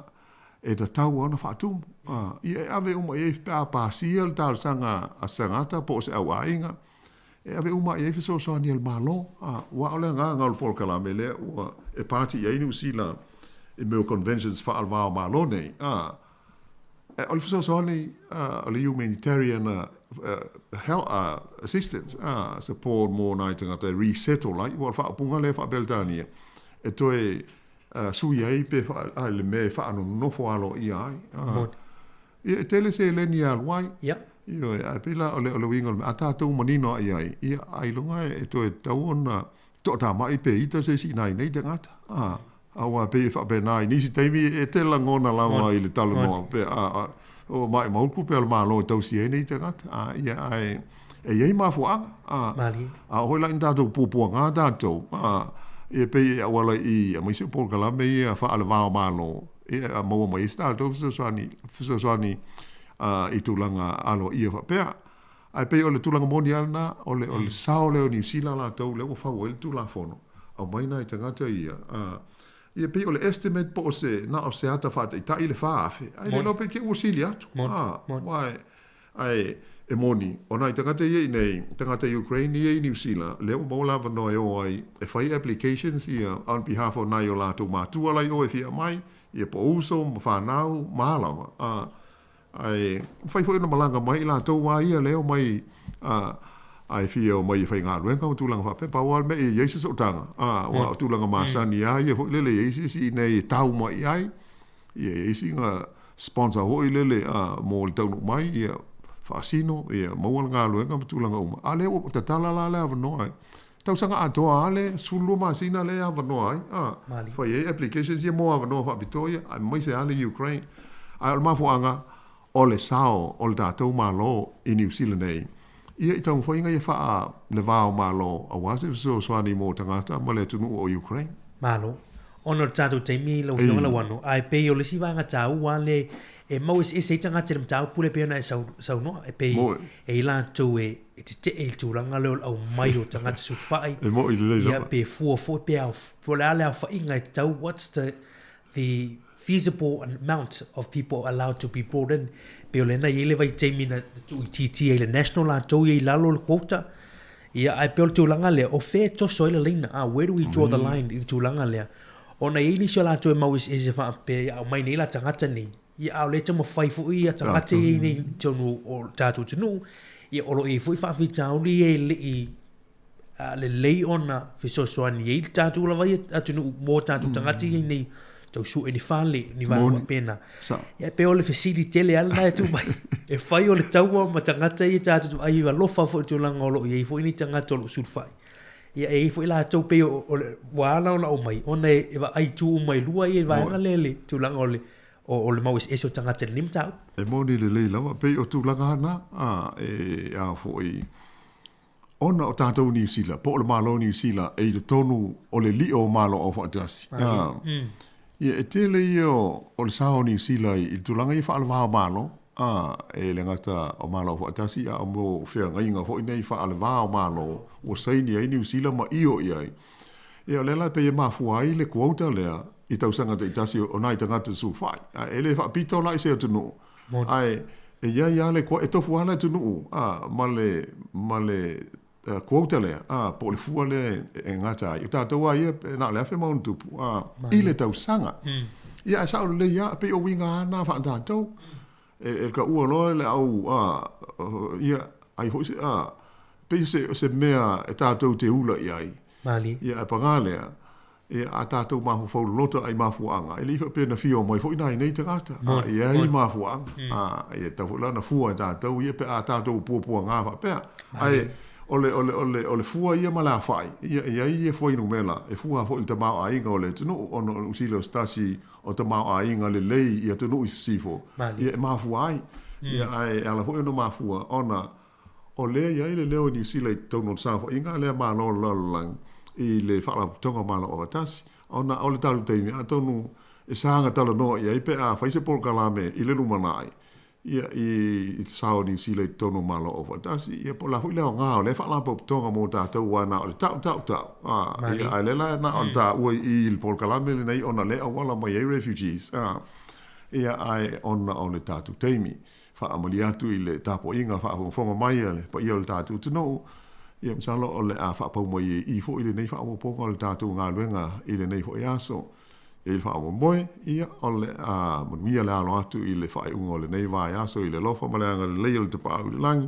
e tatau ona faatumu. A, ia e ave uma i ai pe a pasia le talosaga a se tagata po o se auaiga, e ave uma i ai fesoasoani a le Malo. A, aua o le agaga o le polokalame lea ua e pati i ai Niu Sila i mea o conventions faale-va o Malo nei, a, e, o le fesoasoani a, o le humanitarian a, help, a, assistance, a, support mo nai tagata e resettle ai, ua o le faaupuga lea faa-Peretania, e toe a, sui ai pe fa, a, le mea e faanonofo aloaia ai. A, Ia, e tele seleni e alu ai. Ia. Ioe, ae pei la o le, o le uiga o le mea, a tatou manino lava i ai, ia, ailoga e toe tatau ona toatamai pe ita se isi i nai nei tagata. A, aua e pei e faapena i nisi taimi e te lagona lava i le talanoa pe a, a, o maʻimau kupe a le Malo e tausi ai nei tagata. A, ia, ae E i ai mafuaaga, a, a oo foi la ina tatou puapuaga tatou, a, ia pei e auala i aemaise o polokalame ia faale-va o Malo, ia e maua mai ai se tatou fesoasoani, fesoasoani i tulaga aloaia faapea. Ae pei o le tulaga moni lava lena, o le, o le sao lea o Niu Sila latou lea ua fau ai le Tulafono, aumai nai tagata ia, a, ia pei o le estimate po o se, na o se ata faataitai le 4,000, ae le iloa pe te i ua sili atu, a, aua e, ae e moni, o nai tagata ia i inei, tagata Ukraine ia i Niu Sila, lea ua maua le avanoa e o ai e fai applications ia on behalf o nai o latou matua la i o e fia aumai, ia po o uso ma fanau ma a lava, a, Ae mafai foi ona malaga mai i latou a ia lea omai a ae fia omai e faigaluega ma tulaga faapea. Pau lava le mea ia i ai se sootaga, a, aua o tulaga masani lava ia foi lele e i ai se isi i inei e tau mai i ai, ia i ai sina sponsor foi lele a mo le taunuu mai, ia faasino, ia maua le galuega ma tulaga uma. A o lea ua tatala la le avanoa e tausaga atoa lava le 12 masina lea e avanoa ai, a, fai ai applications ia mo avanoa faapitoa ia, aemaise lava le Ukraine. Ae o le mafuaaga, o le sao o le tatou Malo i Niu Sila nei, ia i taumafaiga ia faa le va o Malo aua se fesoasoani mo tagata ma le atunuu o Ukraine. Malo. Ona o le tatou taimi lau Afioga Lauano, ae pei o le isi vaega taua lava lea e mau eseese ai tagata i le mataupu lea pei ona e saunoa, e pei e i latou e tetee i le tulaga lea o le aumai o tagata sulufai, E moi lelei lava. Ia pe fua foi pe ao, po o le a le aofaiga e tatau, what's the feasible amount of people allowed to be brought in. Pei o lena e i ai le vaitaimi na tuuitiitia i le national latou ia i lalo o le quota. Ia, ae pei o le tulaga lea, o fea e toso ai le laina? Ah, where do we draw the line i le tulaga lea? Ona e i ai nisi o latou e mau eseese faapea, ia aumai nei la tagata nei, ia a o lea e taumafai foi ia tagata ia i nei i totonu o le tatou atunuu, ia o lo o i ai foi faafitauli ia e le i lelei ona fesoasoani ai le tatou lava ia atunuu mo tatou tagata ia i nei tau sue ni fale, ni vaega faapena. Ia e pei o le fesili tele lava lena e tuu mai. E fai o le taua ma tagata ia tatou te vaai alofa foi i le tulaga o lo o i ai foi ni tagata o lo o sulufai. Ia e i ai foi latou pei o, o le, ua ala ona aumai ona e, e vaai itu uma e lua ia i vaega lea i le tulaga o le, o, o le mau eseese o tagata i lenei mataupu. E moni lelei lava, pei o tulaga na, a, e a foi, ona o tatou Niu Sila, po o le Malo o Niu Sila e i totonu o le lio o Malo Aufaatasi. A, ia, e tele ia o le sao o Niu Sila i le tulaga ia faale-va o Malo, a, e le gata o Malo Aufaatasi, a o mo feagaiga foi nei faale-va o Malo ua saini ai Niu Sila ma io i ai. Ia, o lea la e pei e mafua ai le quota lea i tausaga taitasi o nai tagata sulufai. A, e le faapito la i se atunuu, Ae e i ai lava le, e tofu lava le atunuu a, ma le, ma le quota lea, a, po o le fua lea e gata ai. O tatou lava ia, na o le 1000+, a, i le tausaga. Ia, ae sao lelei lava, pei o uiga lava na faa-tatou. E taua loa le au, a, ia, ai foi se, a, pei o se mea e tatou te ula i ai. Ia, ae paga lea, Ia, a tatou mafaufau loloto ai mafuaaga, e le i faapea na fia omai foi nai nei tagata, a e i ai mafuaaga, a e tatau foi la ona fua e tatou ia pe a tatou puapuaga faapea. Ae o le, o le, o le, o le fua ia ma le aofai, ia e i ai ia fuainumera e fua foi i le tamaoaiga o le atunuu, ona o Niu Sila o se tasi o tamaoaiga lelei i atunuu i sisifo, ia e mafua ai. Ia, ae e ala foi ona mafua ona O lea e i ai le leo o Niu Sila i totonu o le saofaiga lea Malo o le Lalolagi i le Faalapotopotoga o Malo Aufaatasi, ona o le talu taimi atonu e saga talanoa i ai pe a fai se polokalame i le lumanai ia i le sao o Niu Sila i totonu o Malo Aufaatasi, ia po o le a foi le aoga o lea Faalapotopotoga mo tatou aua na o le tau, tau, tau, a, ia, ae lea la na o le taua i i le polokalame lenei ona lea e auala mai ai refugees, a, ia, ae ona o le tatou taimi. Faamalie atu i le tapuaiga faafogafoga mai a le paia o le tatou atunuu, ia masalo o le a faapau mai ai i i foi lenei faaopoopoga o le tatou galuega i lenei foi aso. E i ai le faamoemoe, ia o le a manuia le alo atu i le faaiuga o lenei vaiaso i le alofa ma le agalelei o le Tapaau i le Lagi,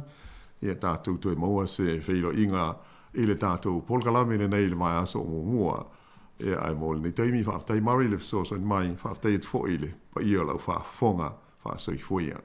ia tatou toe maua se feiloaiga i le tatou polokalame lenei i le vaiaso o muamua. Ia ae mo lenei taimi, faafetai Murray i le fesoasoani mai, faafetai atu foi i le paia o lau faafofoga. Faasoifua ia.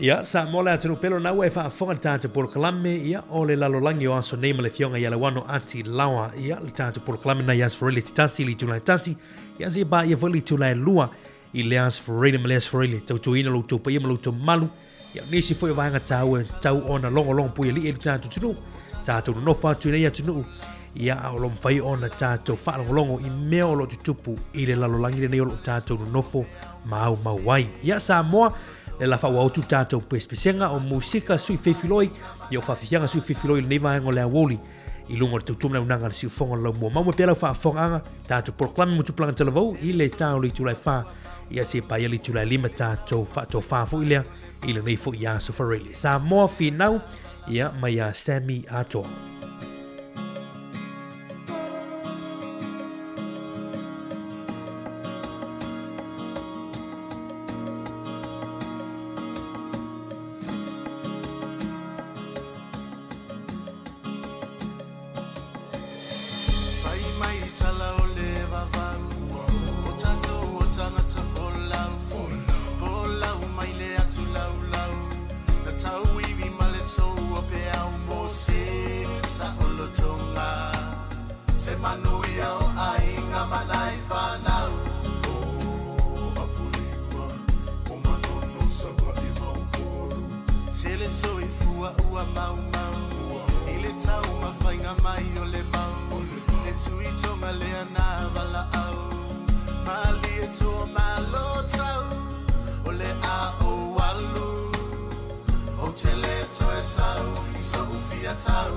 Ia, Samoa le atunuu pele o lena ua e faafofoga i le tatou polokalame, ia, o le lalolagi o aso nei ma le Afioga ia Lauano Ati Laoa, ia, le tatou polokalame na i Aso Faraile te tasi i le itula e tasi, ia, seia paia foi le itula e lua i le Aso Faraile ma le Aso Faraile, tautuaina lo outou paia ma lo outou mamalu, ia, nisi foi o vaega taua e tatau ona logologo puialii ai le tatou atunuu, tatou nonofo atu i nei atunuu, ia, a o lo o mafai ona tatou faalogologo i mea o lo o tutupu i le lalolagi lenei o lo o tatou nonofo maumau ai. Ia, Samoa, le la faaauau atu tatou pesepesega o musika sui feifiloi, ia o faafifiaga sui feifiloi i lenei vaega o le aoauli i luga o le tautua ma le auaunaga a le siufofoga o le laumua. Mau mai pea lau faafofogaaga, tatou polokalame mo tupulaga talavou i le ta o le itula e 4, ia seia paia le itula e 5 tatou faatofa foi lea i lenei foi aso Faraile. Samoa finau, ia mai ia Sammy Atoa. Fai mai tala o le vavau O tatou o tagata folau Folau mai le atu laulau Na tauivi ma le sou o peau mo se saolotoga Se manuia o aiga ma nai fanau O Apolima o Manono Savaii ma Upolu Tele soifua ua maumau I le taumafaiga mai o le mau E tuitoga lea na valaau Malie toa malo tau O le a ou alu Ou te le toe sau I so'u fia tau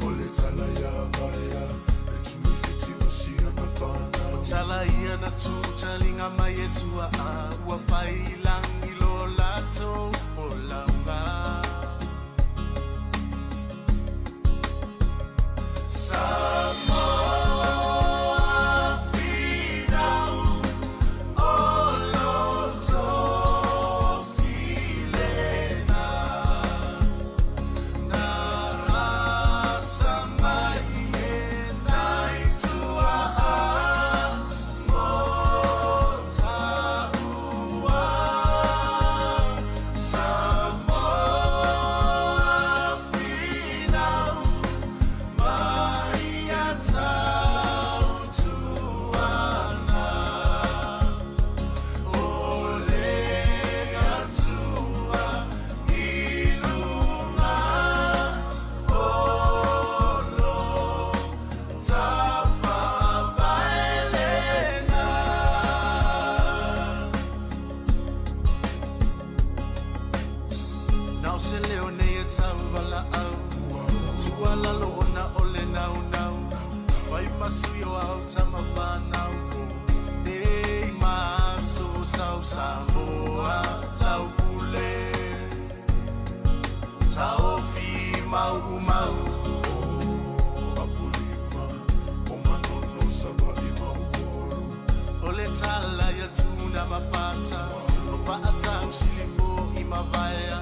O le tala ia Vaea Le tuifiti ma siana fanau O tala ia na tū taliga mai e tuaa Ua fai i lagi lo latou folauga Samoa finau o lo tofilena Na asa mai e nai tuaa mo taua Samoa finau mai ia tautuana O le Atua i luga o lo tafavaelena. Na o se leo nei e tauvalaau Tualalo ona o le naunau Fai masui o au tama whanau Nei maso sau Samoa lau pule Taofi mau mau O Apolima o Manono Savaii ma Upolu O le tala ia tuna mafata O faatau silifo i mavaea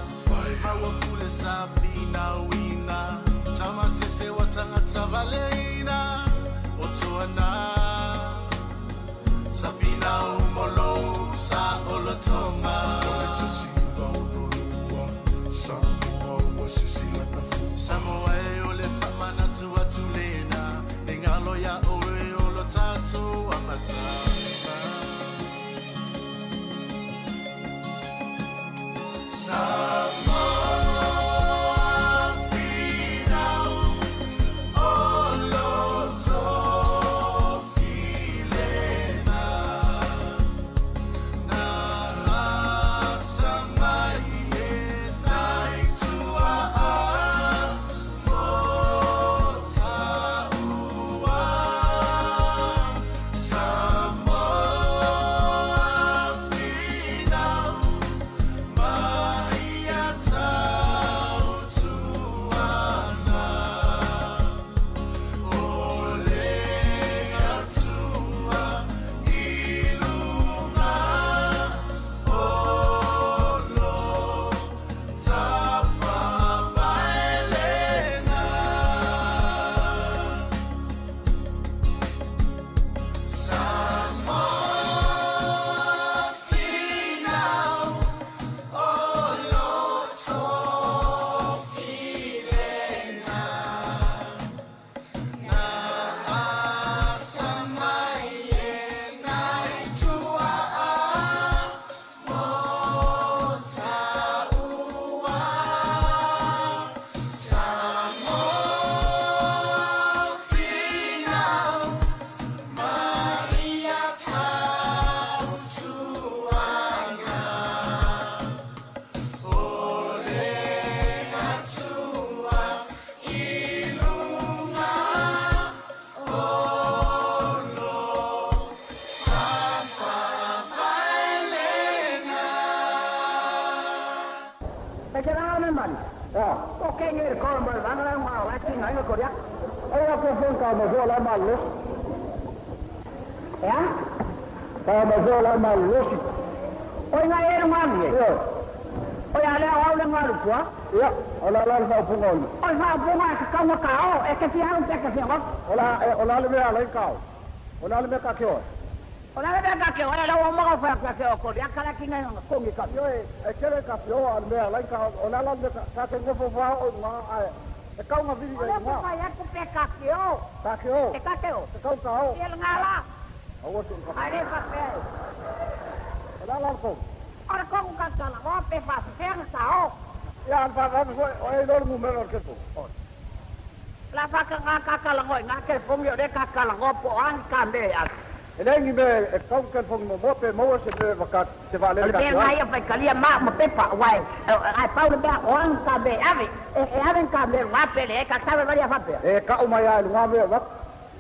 Maua pule sa finauina Tamasese wa tagata valeina O toana Sa finau molo sa olotoga O le tasi va ono lua Samoa ua sisila na fu Samoa e o le faamanatu atu lena E galo ia oe o lo tatou amataga Samoa finau o lo tofilena Na asa mai e nai tuaa mo taua Samoa finau mai ia Pe ke rā me mani. Ya. O ke nge ko mo vanga la ngā la ki ngai ko ya. Ai a ko fon ka mo fo la ma lo. Ya? Ka mo fo la ma lo si. O ngai e ngā ni. Yo. O ya le au le ngā lu pua. Ya, ola la fa punga o. O fa punga ka ka ka o e ke fia o ke fia o. Ola ola le me ala ka o. Ola le me ka ke o. O la le me ka ke o la o mo fa ka ke o ko ya kala ki ngai ko ngi ka. Yo e e kele ka fio al me ala ka ola la me ka ke ngofo fa o nga ai. E kau nga vili O le nga. fa ya ku pe ka ke o. Ka ke o. E ka ke o. E kau ka o. E nga la. Awa tu ka. Ai fa pe. Ola la ko. Ora ko ka ka la o pe fa fe ka o. Ya al fa fa o e lo mu me lo ke po. La fa ka nga ka ka la ngoi nga ke fong yo de ka ka la ngo po an ka me a. E le ngi me e kau ke fong mo mo pe mo se me va ka se va le O le ka. pe ngai fa kalia ma mo pe pa wai. Ai pau le pe o an ka me ave. E ave ka me wa pe le ka sa va ya fa pe. E ka o mai ai nga me va.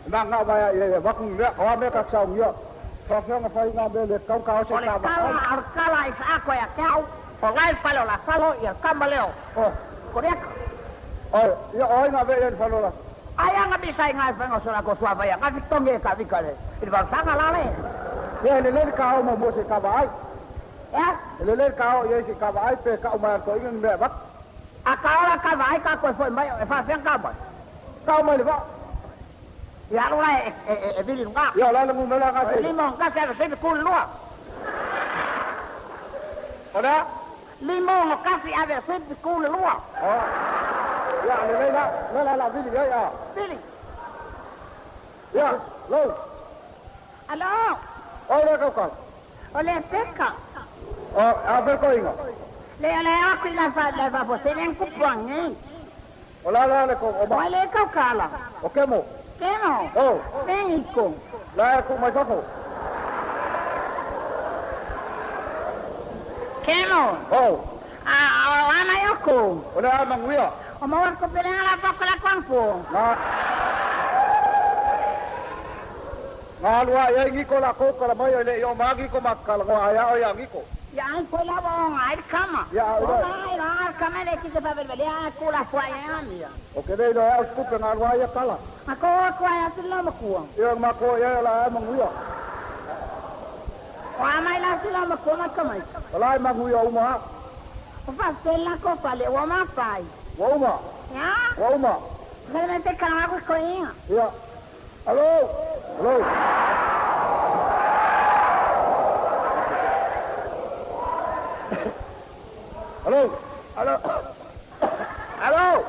Na nga va ya e va ku me o me ka sa ngia. Fa fa nga fa nga me le kau ka o se O le ka va. kala al kala is ako ya kau. O ngai fa lo la salo ya kamaleo. O. Korea. O ya o nga ve le fa lo la. Ai anga bisa ngai fa ngo sola ko sua va ya. Nga tonge ka vi ka le. Il va sanga la le. Ye le le ka o mo mo se ka va ai. Ya. Le le ka o ye se ka va ai pe ka o mai to inga me va. A ka ora ka vai ka ko foi mai e fa fe ka mai. Ka o mai le va. Ya lo la e e vili nga. Ya la le mu me la ka se. Limon ka se se ku lua. Ora. Limon o kasi ave se ku lua. O. Ya le le la le la la vili ya ya. Vili. Ya, lo. Alo. O le ka ka. O le peka. O a ver ko inga. Le le a ku la fa la fa bo se len ku puangi. O la la le ko o ma. O le ka kala. O ke mo. Ke no. O. México. La ku mai fafo. Ke no. O. A o ana yo ko. O le a manguia. O mo ko pele la fa ko la kwangpo. Na. Nga lua ia ngi ko la ko kala mai le yo magi ko makala ko aya o ya ngi ko. Ya ai ko la bo ngai kama. Ya O o. ngai la kama le ki se fa bele a ku la fwa ya mi. O ke le lo a sku pe nga lua ia kala. A ko ko ya si lo ma ku. Ia ma ko ia la a manguia. O a mai la si lo ma ku ma kama. O la manguia uma. O fa se la ko fa le o ma fai. Wa uma. Ya. Wa uma. Realmente kala ko ko inga. Ia. Alo. Alo. Alo. Alo. Alo.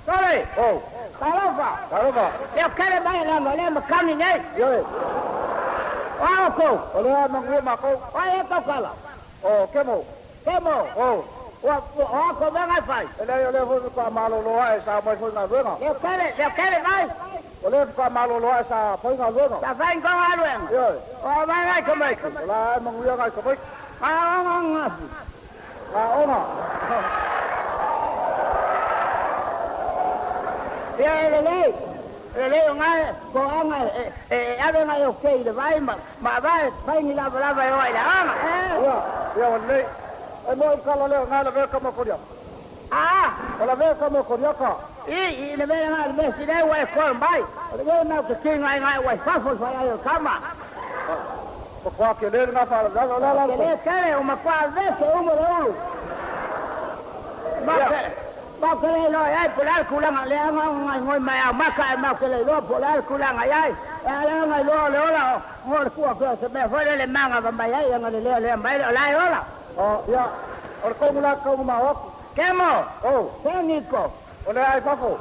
Sole. Oh. Talofa. Talofa. Le kele mai la mo le makani nei. Yo. O ko. O le a manguia ma ko. O e ko kala. O ke mo. Ke mo. O. O o ko ba ngai fai. E le o le fo ko malo lo e sa mai fo nga luenga. Le kele mai. O le ko malo lo e sa fo nga luenga. Sa fai ko nga luenga. Yo. O mai ngai ko mai. O la manguia ngai ko mai. A nga nga. La ona. Ia le le. Le le ngai ko anga e ave ngai o ke le vai ma ma vai fai ni la la vai o la anga. Ia, ia o le. E mo kala le ngai la ve ka mo koria. Ah, O la ve ka mo koria ka. I i le ve ngai le si le wa ko mai. O le ve na ke ki ngai ngai wa fa fo fa ai o kama. O kwa ke le nga fa la la la. Ke le kele o ma kwa ve se o mo le ulu. Ma ke ma ke le lo ai po la kulanga le anga ngai ngoi mai a ma ka ma ke le lo po la kulanga ai. E ala ngai lo le ola ngo le kua ke se me fo le manga va mai ai nga le le le mai la ola. O ia o ko mula ko ma o. Ke mo? O. Ke niko. O le ai fafo.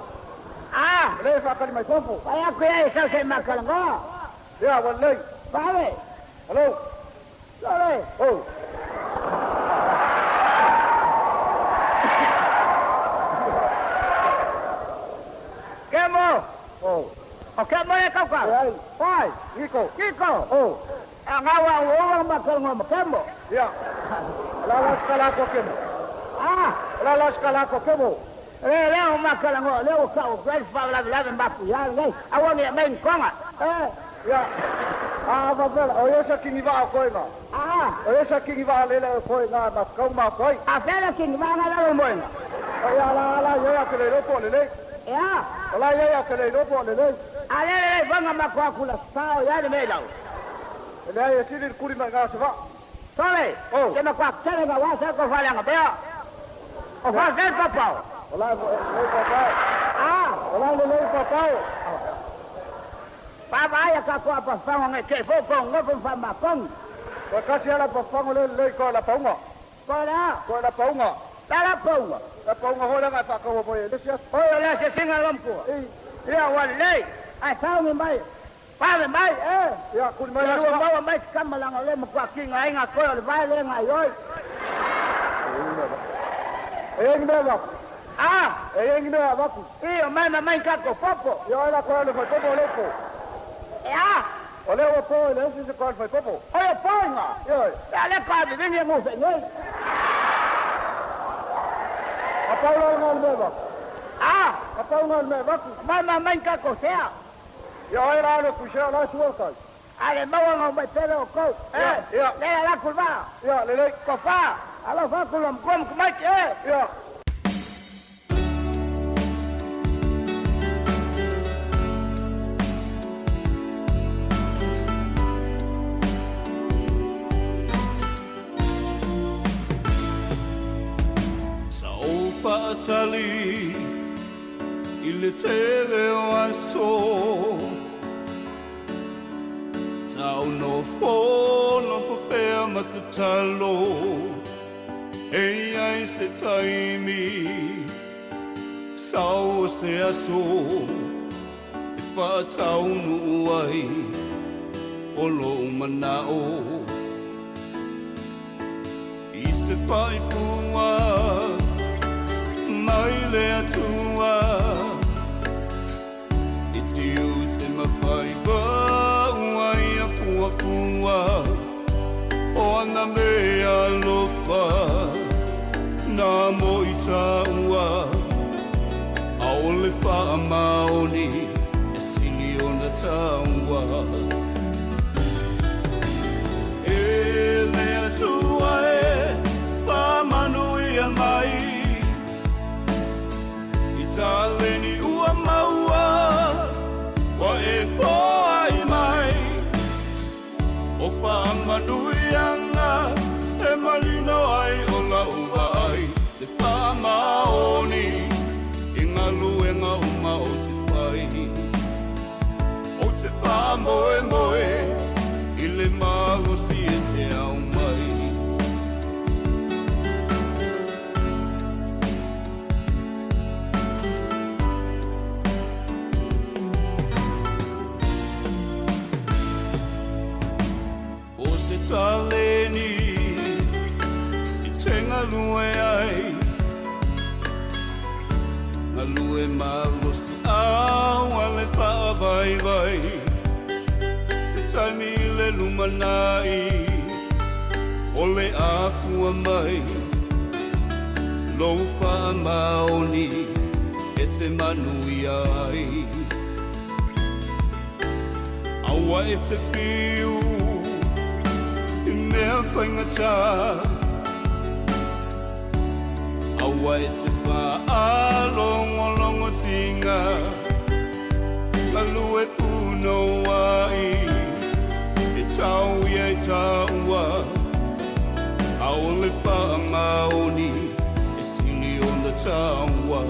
Ah, O le fa ka mai fafo. ai a ke ai sa se ma ka nga. Ia wa le. Vale. Alo. Lole. O. Ke mo? O. O ke mo le ka ka. Ai. Oi, Niko. Kiko. O. A nga wa o ma ka ngo ma ke mo. Ia. La la skala ko ke mo. Ah, La la skala ko ke mo. le le o ma ka ngo le o ka o fa la la ma ku ya le. A wa me mai konga. Eh. Ia. A faapea o ia sa kinivaa o koe ina. O ia sa kinivaa lele o koe ina ma kau ma koe. A fea le kinivaa nga lalo moenga. O ia la la ia ia ke le lopo lelei. Ea. O la ia ia ke le lopo lelei. A lele le fanga ma koa kula sao ia le mei lau. E leai e sili le kuli mai ngā se vaa. Sole, ke ma koa tele nga wa sa ko fale nga bea. O fa fel papao. O la le papao. O la le le papao. Pa va ia ka koa pa fango nge ke fo ko ngo fa ma kong. Ko kasi ala pa fango le le ko la paunga. Ko la. Ko la paunga. La la paunga. La paunga ho la nga fa ko mo le sia. O le se singa lom ko. Ia wa le. Ai sao ngi mai. Pa me mai e. Ia kuli mai la. Lua maua mai kama langa le mo kwa kinga ai nga koe o le vai le nga yoi. E ngi me va. Ah, E ngi me va ku. Io mai ma mai ka ko popo. Ia la ko le fa popo le ko. E a. O le o po le si se ko le fa popo. O le po nga. Ia. Ya le ka bi ni ngu fe ngoi. A pa la nga le va. Ah, A pa nga le va ku. mai ma mai ka ko sea. Ia ai la le ku se la su kai. A le maua nga mai pele o ko. Eh, Ia. le la kulva. Ia le le. Ko fa. Alo fa kulom kom kumai eh. Ia. Sa o faatali i le tele o aso Sa o nofo nofo pea ma tatalo E ai se taimi Sa o se aso E faataunu ai O lou manao I se faifua mai le atua I tiu te mawhaiva ua ia fuafua O ana mea alofa Nā mo i tāua A o le whaamaoni E sili ona tāua E le atua e Pāmanu ia mai I tāleni ua maua Wa e poai mai O whaamanuianga E marino ai o lau ai Te whaamaoni I ngā luenga uma o te whai O te whaamoe moe I le malosi e te au mai O se taleni I te ngalue ai Ngalue malosi au a le whaavaivai Te taimi i le lumanai O le afua mai Lou whaamaoni E te manuia ai Aua e te whiu I mea whaingata Aua e te whaalongolongo tinga Ngalue puno ai E tau ia e taua A o le whaamaoni E sili ona taua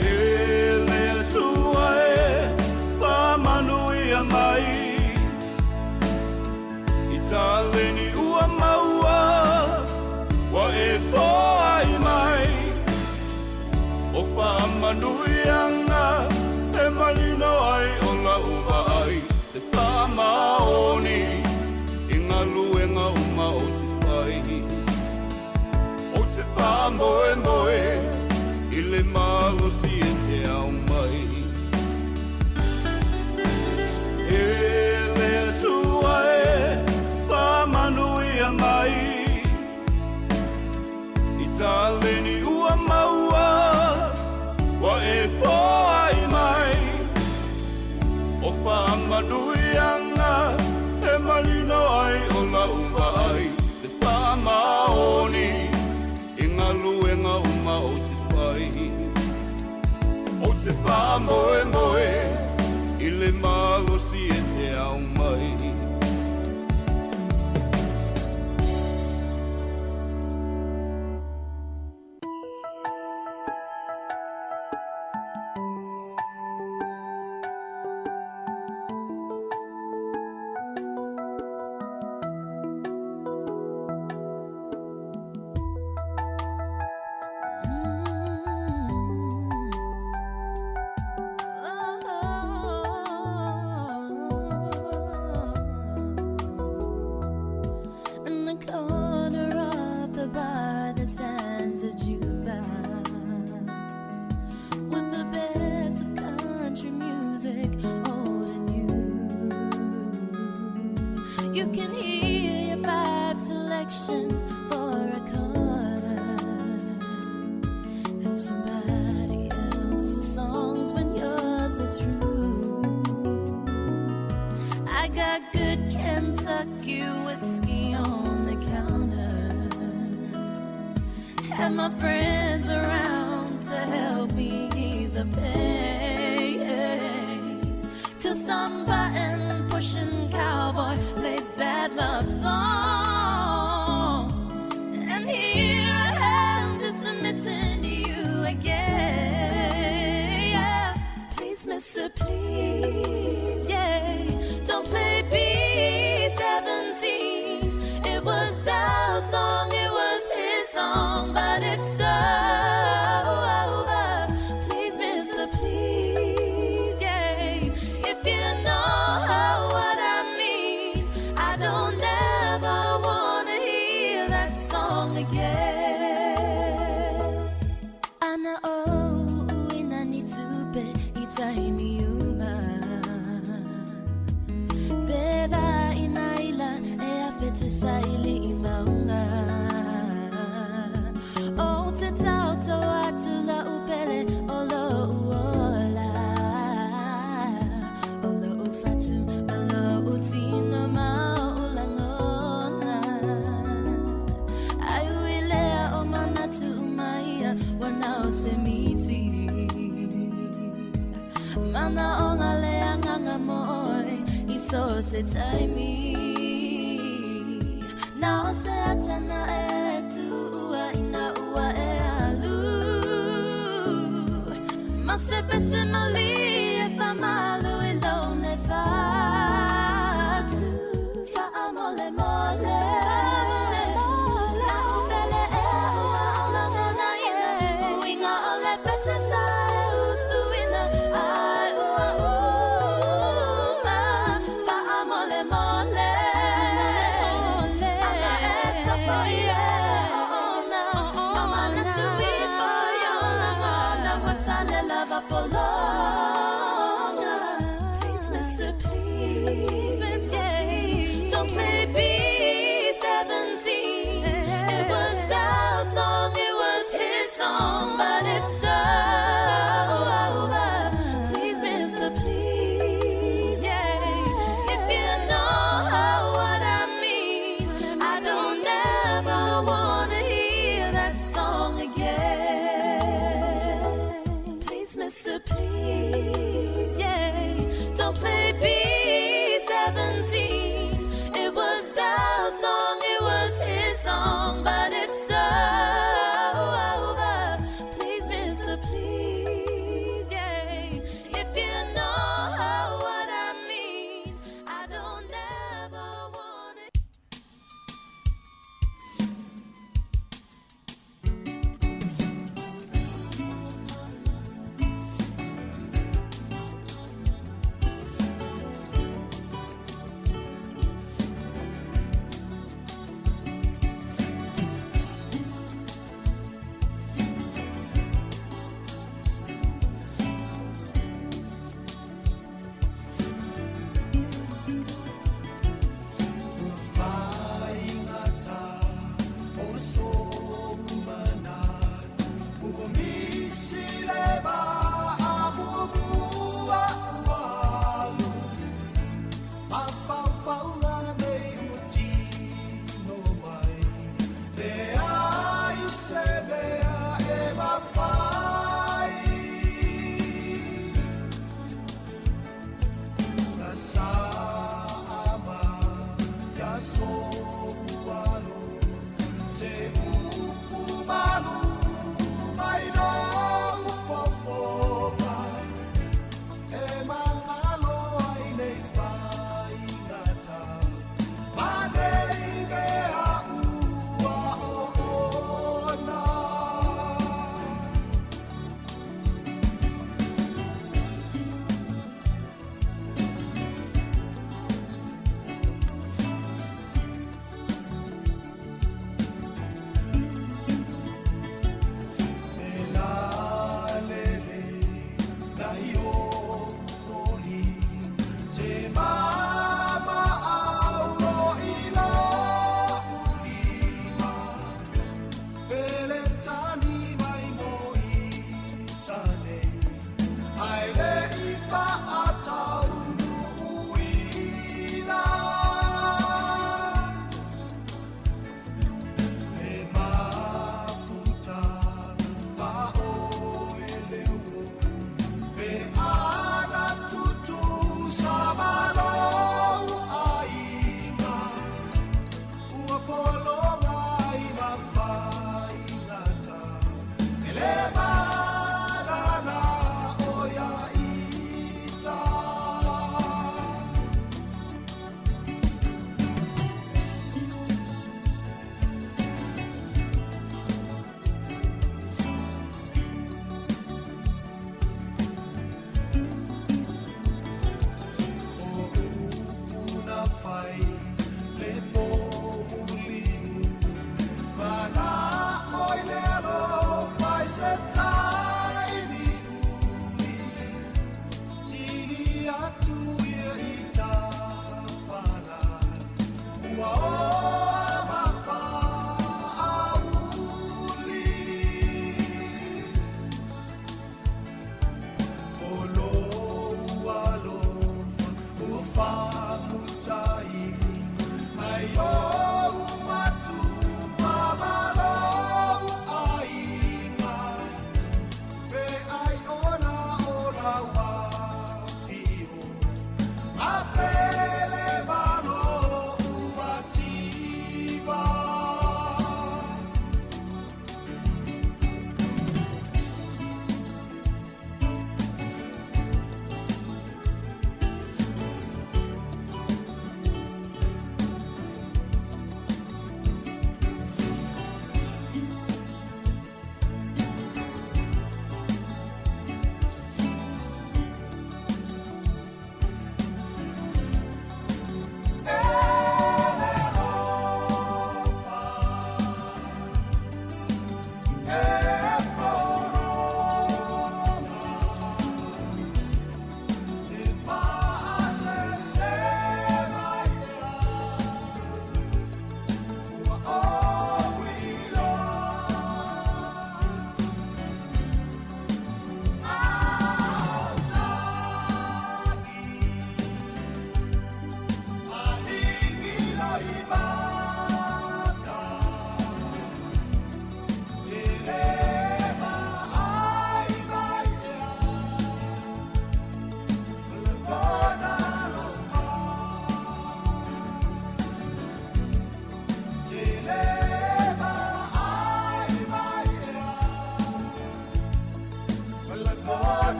E le atua e Pāmanuia mai I tāleni ua maua Wa e poai mai O whaamanuianga E marino ai o lau ai Te whaamaoni I ngā luenga uma o te whai O te faamoemoe i le malosi e te ao mai. In the corner of the bar there stands a jukebox with the best of country music, old and new. You can hear your five selections for a quarter and somebody else's songs when yours are through. I got good Kentucky whiskey on the counter and my friends around to help me ease the pain. Till some button pushing cowboy plays that love song, and here I am just missing you again. Yeah. Please, mister, please, yeah, don't play B-17. It was our song, it was his song, but it's over. Please, mister, please, yeah, if you know what I mean, I don't ever wanna hear that song again. Ana o uina ni tupe i taimi uma. Pe i maila e awhe te saili i maunga. O te tauto atu la upele o lo uola. O lo ufatu ma lo utino ma o ulangona. Ai uilea o manatu umaia wana o se miti. Mana o ngā lea nganga moi i so se taimi. Na o se atana e tuua ina ua e alu. Ma se pese mali e whamalu i lone whatu. Whaamole mole. Lau pele e ua olangana ina. Uinga o le pese sa e usuina. Ai ua uma. Whaamole mole. Anga e tapo i e o ona. Mama na tui po i ona ngana. Watale lava polo.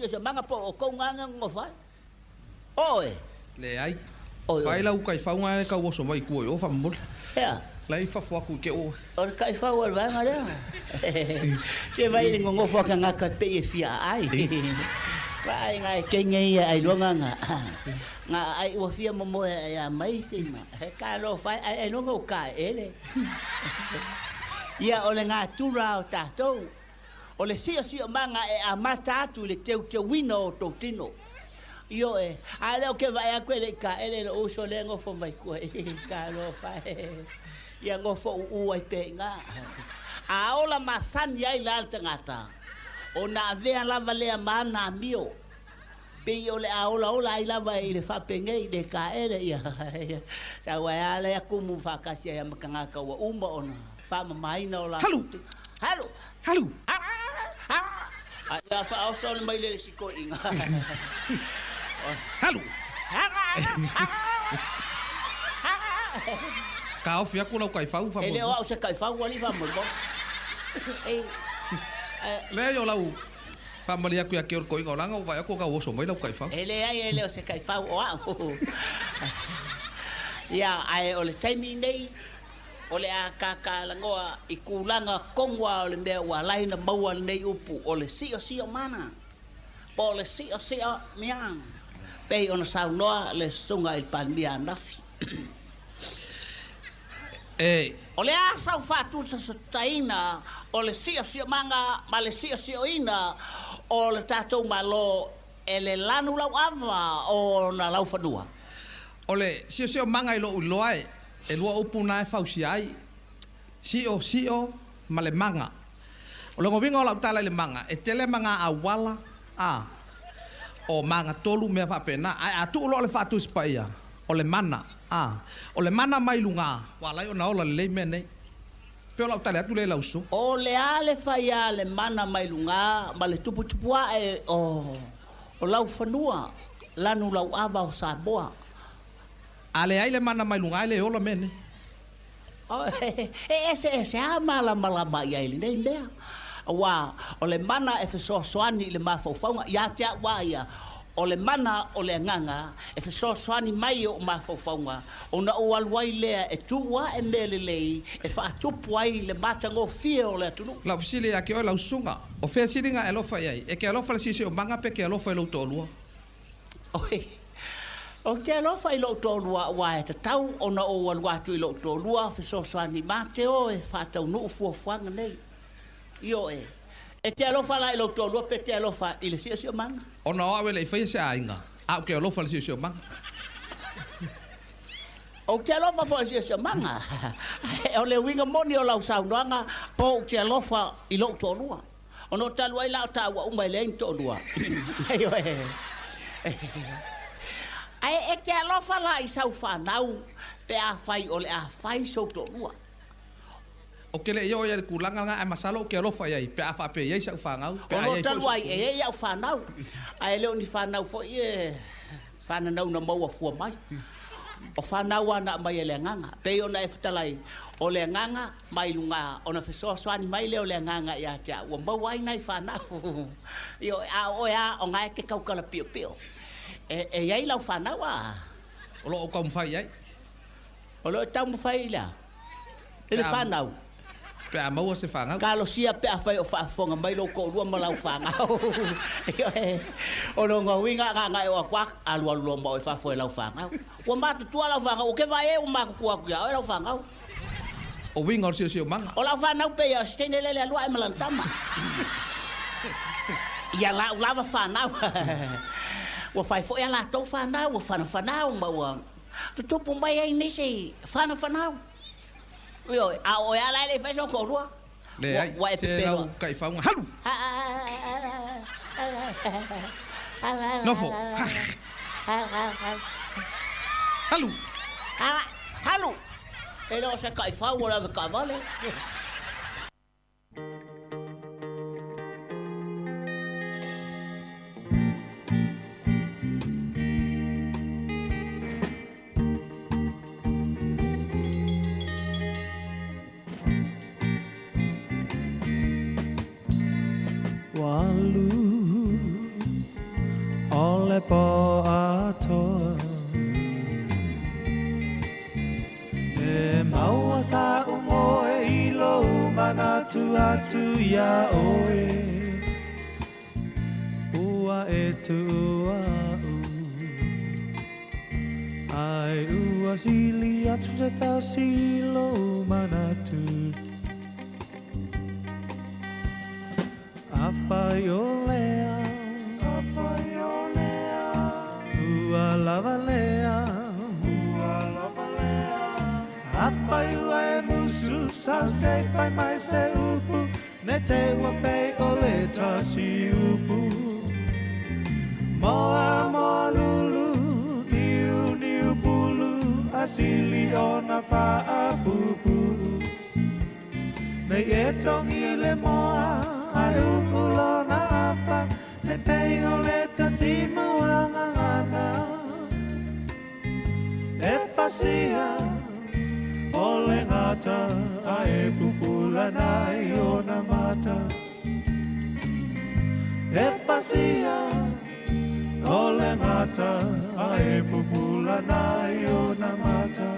siosiomaga po o outou ga e gogofo ai oe. Leai. Oi, Vaai lau taifauga e tau oso mai i tua i o faamolemole. Ea. La e i fafo atu i te oe. O le taifau o le vaega lea. Se vaai i le gogofo a tagata e pei e fia aai. Vaai ga e kenge ia ailoga ga. Ga aai ua fia momoe ae a mai se ma. He talofa e ae ailoga ua kaeele. Ia o le gatura o tatou. O le siosiomaga e amata atu i le teuteuina o outou tino. Ioe, a lea ou te vaai atu e le i taele lou uso lea e nofo mai tua i i, talofa e, ia nofo uu ai pea i ina. A ola masani ai la le tagata, ona avea lava lea ma ana amio, pei o le a olaola ai lava i le faapenei le taele, ia, sau ai lava lea tumu faatasi ai ma tagata ua uma ona faamamaina o latou tino. Halu! Halu! A ia faaoso le mai le isi toeaiina. Halu! Taofi atu lau taifau faamoemoe. E le o au se taifau alii faamoemoe. Ei, Leai o lau faamalie atu ia te oe le toeaina o laga ua vaai atu o tau oso mai lau taifau. E leai e le o se taifau o au. Ia, ae o le taimi nei, O le a kākālagoa i kūlaga tonu a o le mea ua ala ai ona maua lenei upu o le siosiomaga, po o le siosiomia, pei ona saunoa le Susuga i le Palemia ananafi. E. O le a sau faatusatusaina o le siosiomaga ma le siosioina o le tatou Malo e le lanu lauava o ona laufanua. O le siosiomaga i lou iloa e E lua upu na e fausia ai, sio, sio, ma le maga. O le uiga o lau tala i le maga, e tele ma gā auala, a, o magatolu mea faapena. Ae a tuu loa le Faatusi Paia, o le mana, a, o le mana mai lugā, ua ala ai ona ola lelei mea nei. Pei o lau tali atu lea i lau uso. O le a le fai a le mana mai lugā ma le tuputupu ae o laufanua, lanu lauava o Samoa. A leai le mana mai luga e le ola mea nei. E eseese lava malamalama i ai lenei mea, aua o le mana e fesoasoani i le mafaufauga, ia te au a ia, o le mana o le agaga e fesoasoani mai i ou mafaufauga, ona ou alu ai lea e tuu ae mea lelei e faatupu ai le matagofie o le atunuu. Lau fesili ia te oe lau susuga, o fea siliga e alofa i ai? E ke alofa i le siosiomaga pe ke alofa i lou toalua? Ou te alofa i lou toalua aua e tatau ona ou alu atu i lou toalua fesoasoani ma te o e faataunuu fuafuaga nei. Ioe. E te alofa la i lou toalua pe te alofa i le siosiomaga? Ona o au e le i faia se aiga, a ou te alofa i le siosiomaga. Ou te alofa foi i le siosiomaga. O le uiga moni o lau saunoaga, po ou te alofa i lou toalua. Ona o talu ai la o taua uma e leai ni toalua. Ioe. Ae e te alofa la i sau fanau pe afai o le a fai sou toalua. Ou te le i oo i ai i le tulaga lena, ae masalo ou te alofa i ai pe a faapea e i ai sau fanau, pe a Ona i o ai foi talu sou ai e i ai au fanau, ae le o ni fanau foi e Fananau na maua fua mai. O fanau a na aumai e le Agaga. Pei ona e fetalai, o le Agaga mai luga, ona fesoasoani mai lea o le Agaga ia te au, ua maua ai nai fanau. Ioe, a o oe a, o na e te tautala piopio. E, e i ai lau fanau a? O lo o taumafai i ai. O lo o taumafai i le a? I le fanau. Pe a maua se fanau. Talosia pe afai o faafofoga mai lou toalua ma lau fanau. Ioe. O lona uiga na ona e oo atu a alualu loa ma oe fafo e lau fanau. Ua matutua lau fanau, ou te vaai ai ua matutua atu ia oe lau fanau. O uiga o le siosiomaga. O lau fanau pei o se teine lele alua ae ma lana tama. Ia lau lava fanau. Ua fai foi a latou fanau, ua fanafanau ma ua tutupu mai ai nisi fanafanau. Ioe, a o oe lava la e le i fai sou toalua. Leai, Ua e se pepelo. lau taifauga, halu! Nofo, halu! Halu! E le o se taifau o le avetaavale. Ua alu atu iā ʻoe, Ua e tuʻu aʻu, A e ua sili atu se tasi i lou manatu. Afai o lea, Afai o lea, Ua lava lea, Ua lava lea. Afai ua e musu sau se i fai mai se upu, Ne te i ua pei o le tasi upu. Moa moa lulu, niu niu pulu, A sili ona faapuupuu. Nei e togi le moa, ae u'u lona afa, Ne pei o le tasi muagagana. E pasia o le gata, Ae pupula nai ona mata. E pasia o le gata, Ae pupula nai ona mata.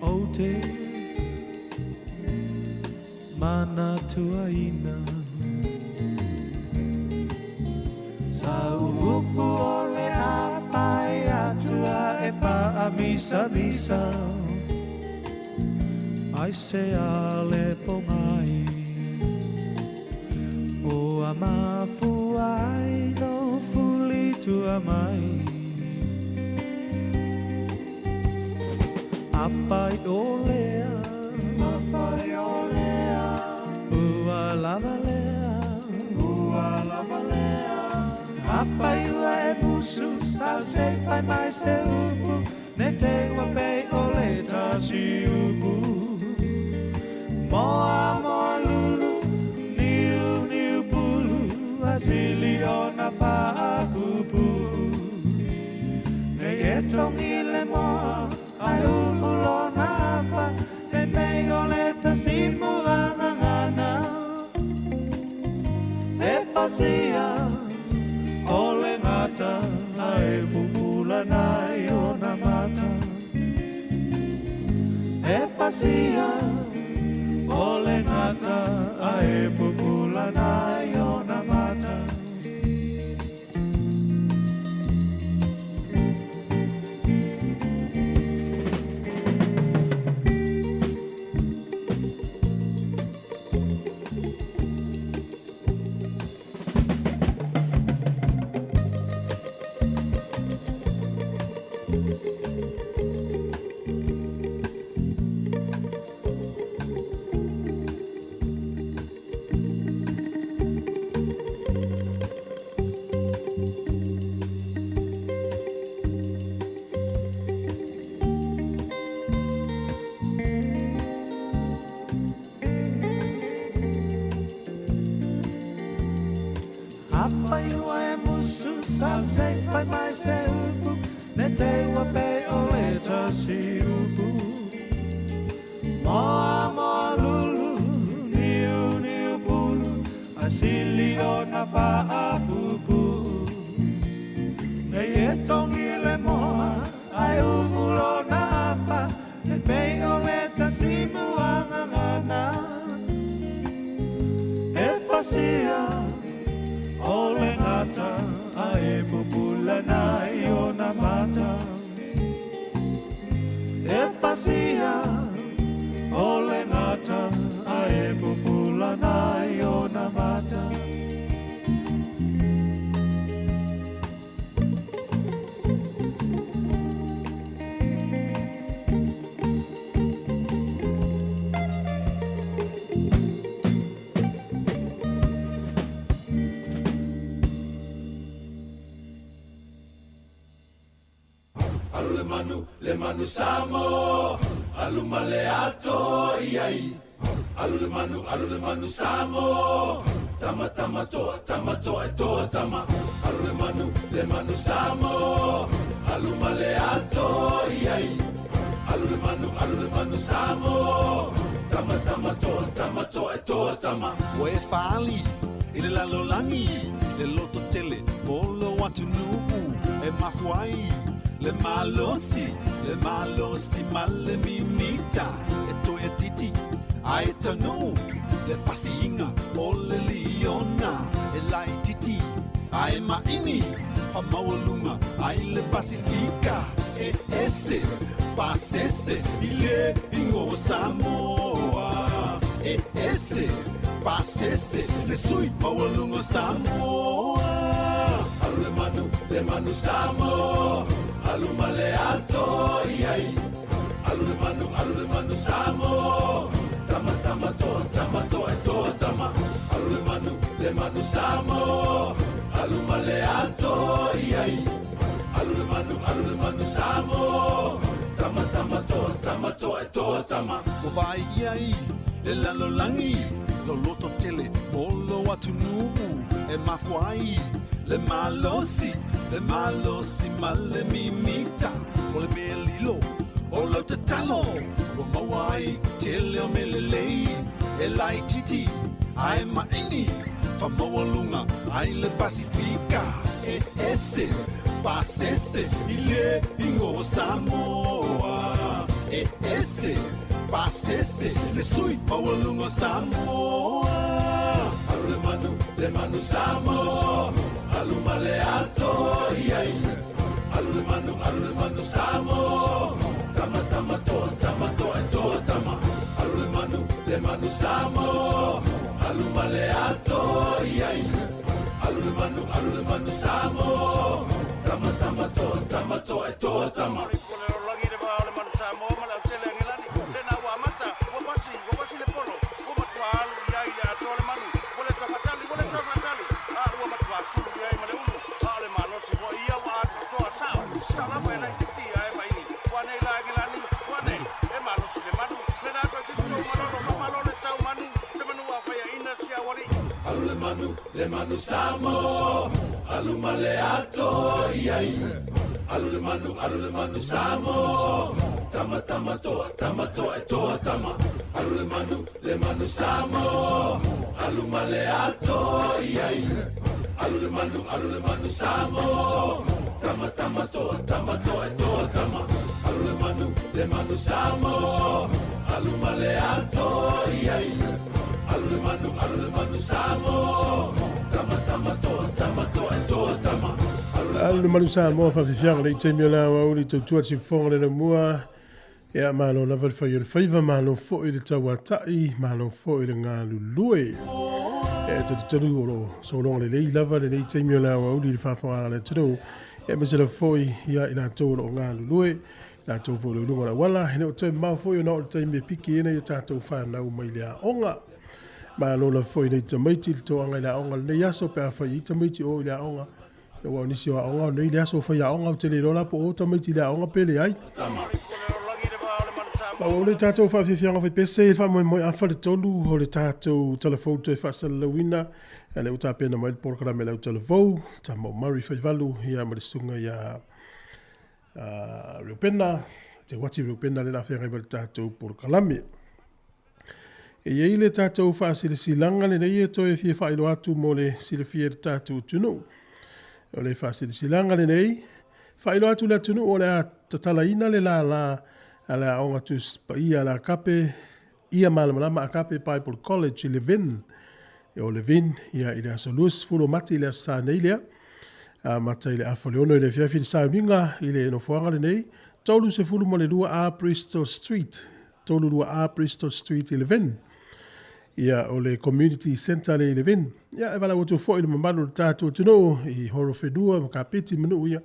Ou te manatuaina Sa upu o le a pae atu a e faamisamisa Ai se a le pogai Ua mafua ai lou fuli tua mai Afai o lea, Afai o lea, Ua lava lea, Ua lava lea. Afai ua e musu sau se i fai mai se upu, Ne te i ua pei o le tasi upu. Moa moa lulu, niu niu pulu, A sili ona faapuupuu. Nei e togi le moa, ae u'u lona afa, Ne pei o le tasi muagagana. E pasia o le gata, Ae pupula nai ona mata. E pasia o le gata, Ae pupula nai ona mata. Afai ua e musu sau se i fai mai se upu, Ne te i ua pei o le tasi upu. Moa moa lulu, niu niu pulu, A sili ona faapuupuu. Nei e togi le moa, ae u'u lona afa, Ne pei o le tasi muagagana. E pasia o le gata, Ae pupula nai ona mata. E pasia o le gata, Ae pupula nai ona mata. Alu le manu, le manu Samoa, alu ma le ato i ai. Alu le manu, alu le manu Samoa, tama tama toa, tama toa e toa tama. Alu le manu, le manu Samoa, alu ma le ato i ai. Alu le manu, alu le manu Samoa. Tama tama toa tama toa e toa tama. Ua e fāli i le lalolagi le loto tele o lou atunuu e mafua ai le malosi, le malosi ma le mimita e toe itiiti ae taunuu le fasiiga o le liona e laitiiti ae maʻini famaualuga ai le Pasifika e ese pasese i le igoa Samoa e ese pasese le sui maualuga o Samoa. Alu le manu, le manu Samoa, alu ma le ato i ai. Alu le manu, alu le manu Samoa, tama tama toa, tama toa e toa tama. Alu le manu, le manu Samoa, alu ma le ato i ai. Alu le manu, alu le manu Samoa, tama tama toa, tama toa e toa tama. Ua vaai i ai le lalolagi lou loto tele mo lou atunuu e mafua ai le malosi, le malosi ma le mimita o le mea lilo o lau tatalo ua maua ai tele o mea lelei e laitiiti ae maʻini famaualuga ai le Pasifika e ese pasese i le igoa Samoa e ese pasese le sui maualuga o Samoa. Alu le manu, le manu Samoa, alu ma le ato i ai. Alu le manu, alu le manu Samoa, tama tama toa, tama toa e toa tama. Alu le manu, le manu Samoa, alu ma le ato i ai. Alu le manu, alu le manu Samoa, tama tama toa, tama toa e toa tama. Alu le manu, le manu Samoa, alu ma le ato i ai. Alu le manu, alu le manu Samoa, tama tama toa, tama toa e toa tama. Alu le manu, le manu Samoa, alu ma le ato i ai. Alu le manu, alu le manu Samoa, tama tama toa, tama toa e toa tama. Alu le manu, le manu Samoa, alu ma le ato i ai. Alu le manu, alu le manu Samoa, tama tama toa, tama toa e toa tama. Alu le manu Samoa faafifiaga le i taimi o le aoauli tautua sifofoga le laumua. Ia malo lava le fai o le faiva, malo foi le tauata'i, malo foi le galulue. E talitonu o lo o sologa lelei lava lenei taimi o le aoauli i le faafogaga a le atunuu. Ia aemaise lava foi ia i latou o lo o galulue, i latou foi o lo o i luga o le auala. E le o toe mamao foi ona oo le taimi e piki ai nai a tatou fanau mai le aoga. Malo lava foi i nai tamaiti le toaga i le aoga lenei aso pe afai e i ai tamaiti o o i le aoga. Aua o nisi o aoga o nei le aso o faiaoga, ou te le iloa la po o o tamaiti i le aoga pe leai. Faaauau le tatou faafiafiaga faipese i le faamoemoe afa le tolu o le tatou talafou toe faasalalauina. Ia lea ua tapena mai le polokalame a le au talavou, Tama o Murray Faivalu ia ma le susuga ia Reupena, Te Wati Reupena lea o le a feagai ma le tatou polokalame. E i ai le tatou faasilasilaga lenei e toe fia faailoa atu mo le silafia e le tatou atunuu. O le faasilasilaga lenei, faailoa atu le atunuu o le a tatalaina le lala a le Aoga Tusi Paia a le Agape ia Malamalama Agape Bible College i Levin. O Levin, ia, i le aso 20 o Mati i le Aso Sa nei lea. Amata i le afa o le 6 i le afiafi le sauniga i le nofoaga lenei, 32 A Bristol Street, 32 A Bristol Street i Levin. Ia, o le Community Centre lea i Levin. Ia, e valaau atu foi i le mamalu o le tatou atunuu i Horowhenua ma Kapiti ma nuu ia,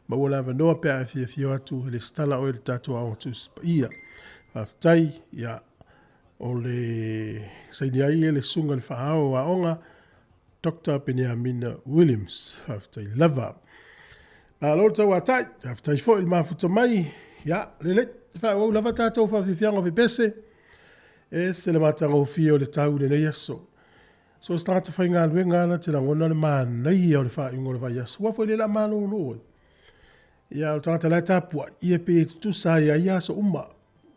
maua le avanoa pe a e fiafia atu e lesitala oe i le tatou Aoga Tusi Paia. Faafetai, ia, o le saini ai e le Susuga i le Faaao o Aoga, Doctor Peniamina Williams. Faafetai lava. Malo le tauatai, faafetai foi i le mafuta mai. Ia, lelei, faaauau lava tatou faafiafiaga o fepese. E ese le matagofie o le tau i lenei aso. So o se tagata faigaluega lava na te lagona le manaia o le faaiuga o le vaiaso. Aua foi o lea o le a malolo ai. Ia, o le tagata la e tapuai, ia pe tutusa lava ia ia aso uma.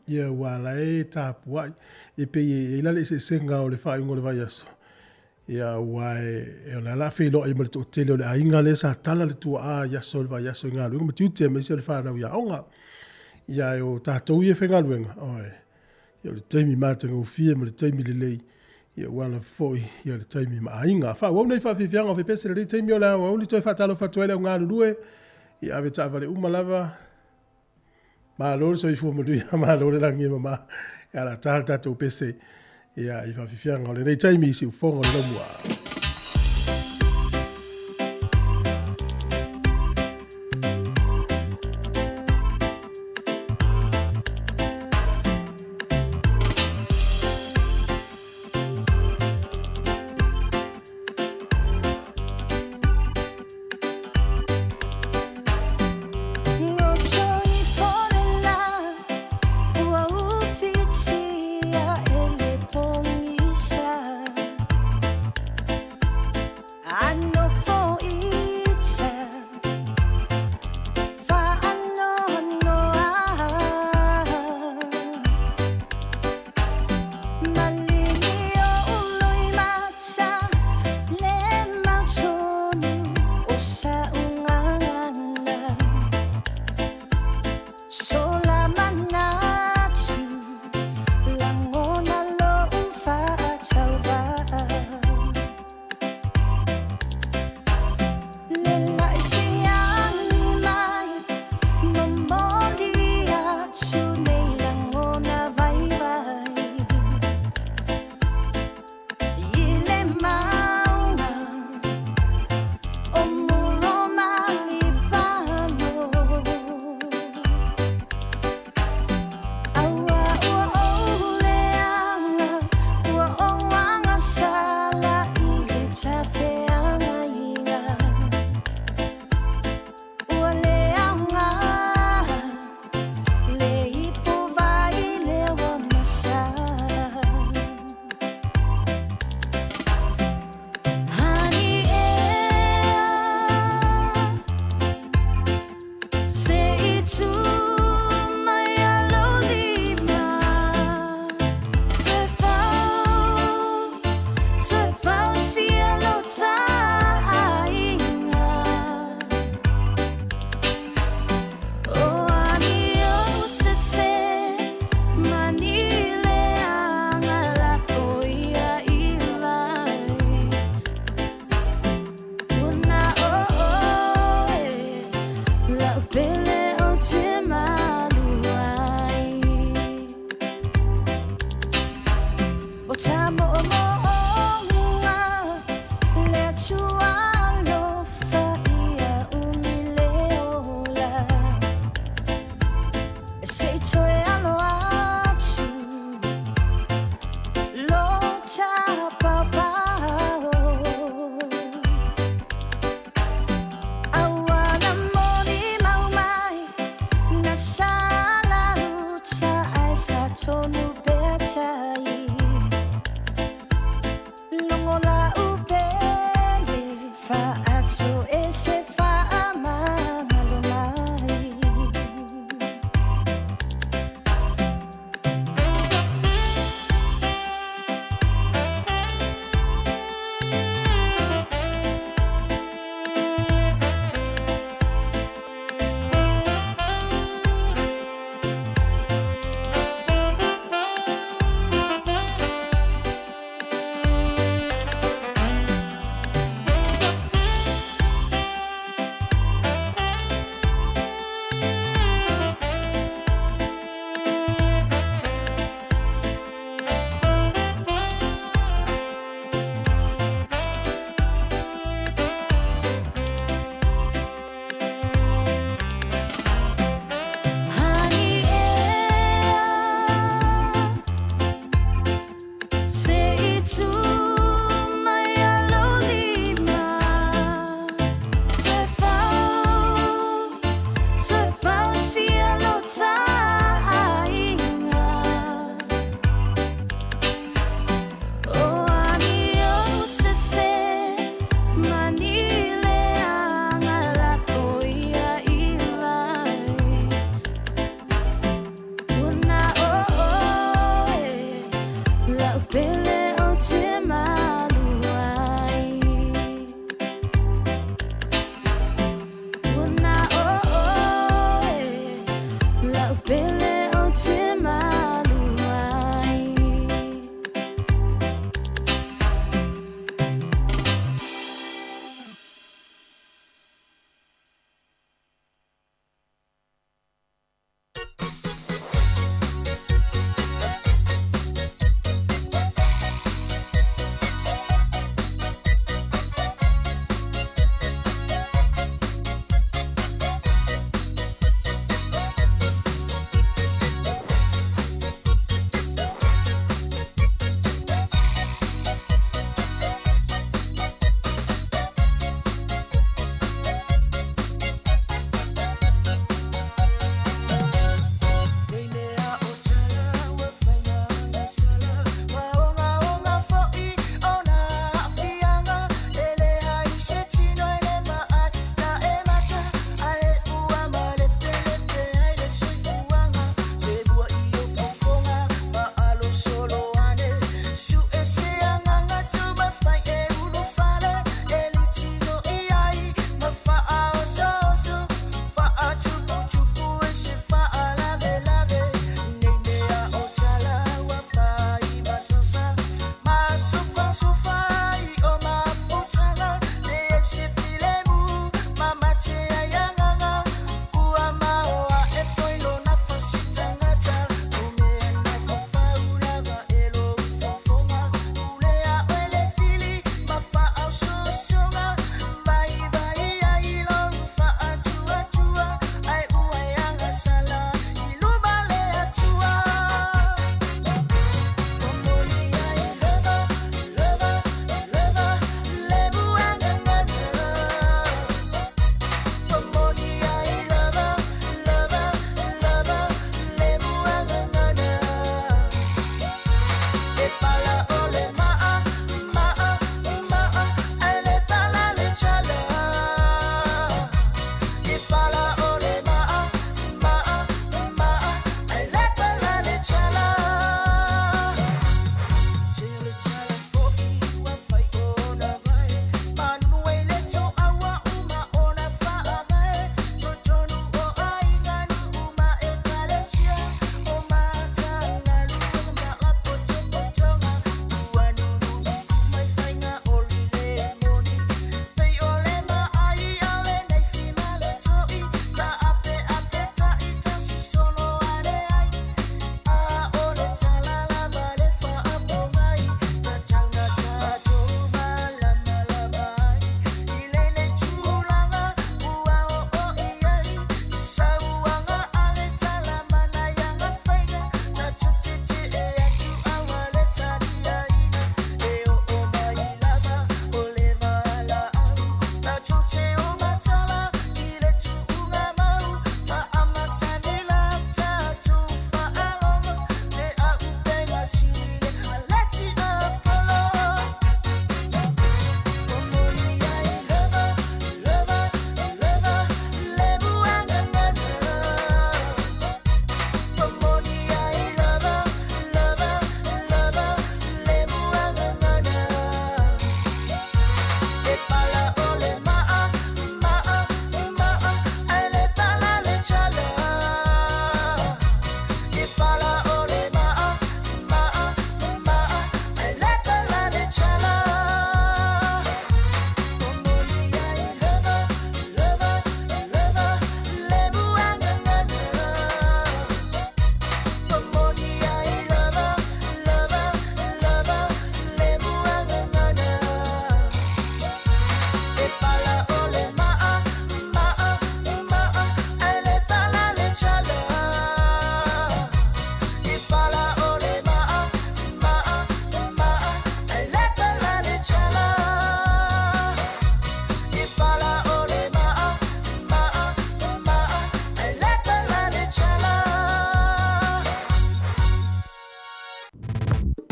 Ia, aua la e tapuai. E pei e i ai la le eseesega o le faaiuga o le vaiaso, ia aua e, o le a la feiloai ma le toatele o le aiga lea sa tala le tuaa i aso o le vaiaso i galuega ma tiute aemaise o le fanau i aoga. Ia ae o tatou ia e faigaluega, oe, ia o le taimi matagofie ma le taimi lelei, ia aua lava foi ia le taimi ma aiga. Faaauau nei faafiafiaga o fepese i lenei taimi o le aoauli toe faatalofa atu ai le au galulue, ia ave taavale uma lava, Malo le soifua manuia, malo le lagi e mama. Ia la ta le tatou pese ia i faafiafiaga o lenei taimi i siufogo o le laumua. pele ou te malu ai. Ua na o ʻoe, la'u pele ou te malu ai.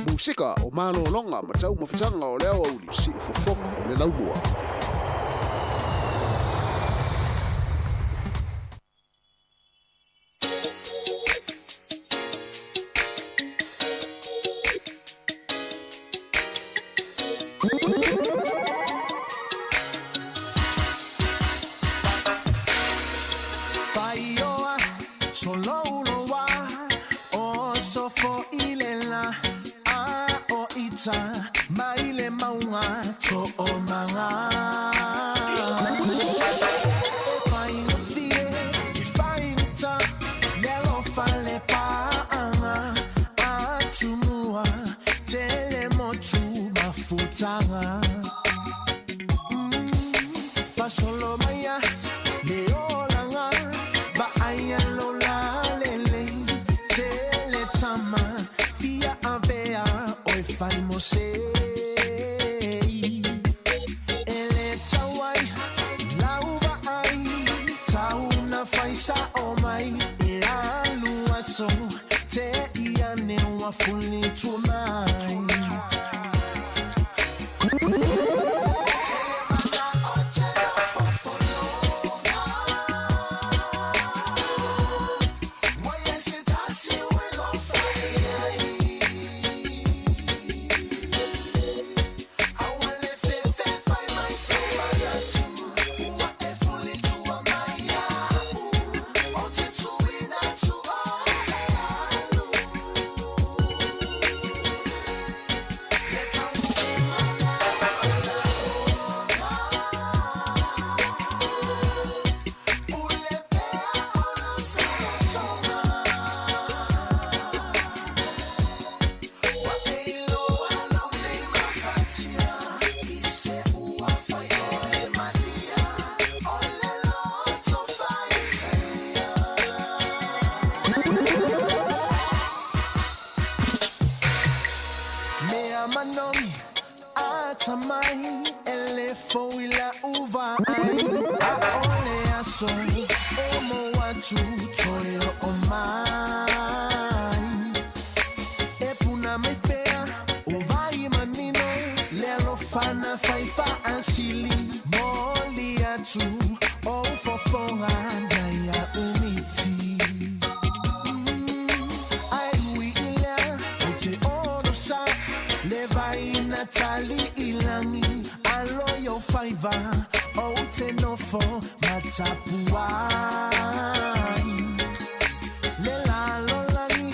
Musika o malologa ma taumafataga o le aoauli siufofoga o le laumua. i le la a o ita mai le mauga to'omaga. E faigofie, e faigata le alofa le pa'aga atumua tele motu mafutaga. Pasolo maia le olaga vaaia lola lelei tele tama fia avea oe fai mo sei. E le tauai lau vaai tauna fai sa'o mai e alu aso te ia ne ua fulitua mai. Mea manogi atamai e le fou i la'u vaai ʻaʻole aso e mo atu toe o'o mai. E puna mai pea o vai manino le alofana fai fa'asili moli atu o fofoga nai a'u miti. Ai ui i lea o te orosa le vaina tali i lagi alo i o faiva o te nofo matapuai. Le lalolagi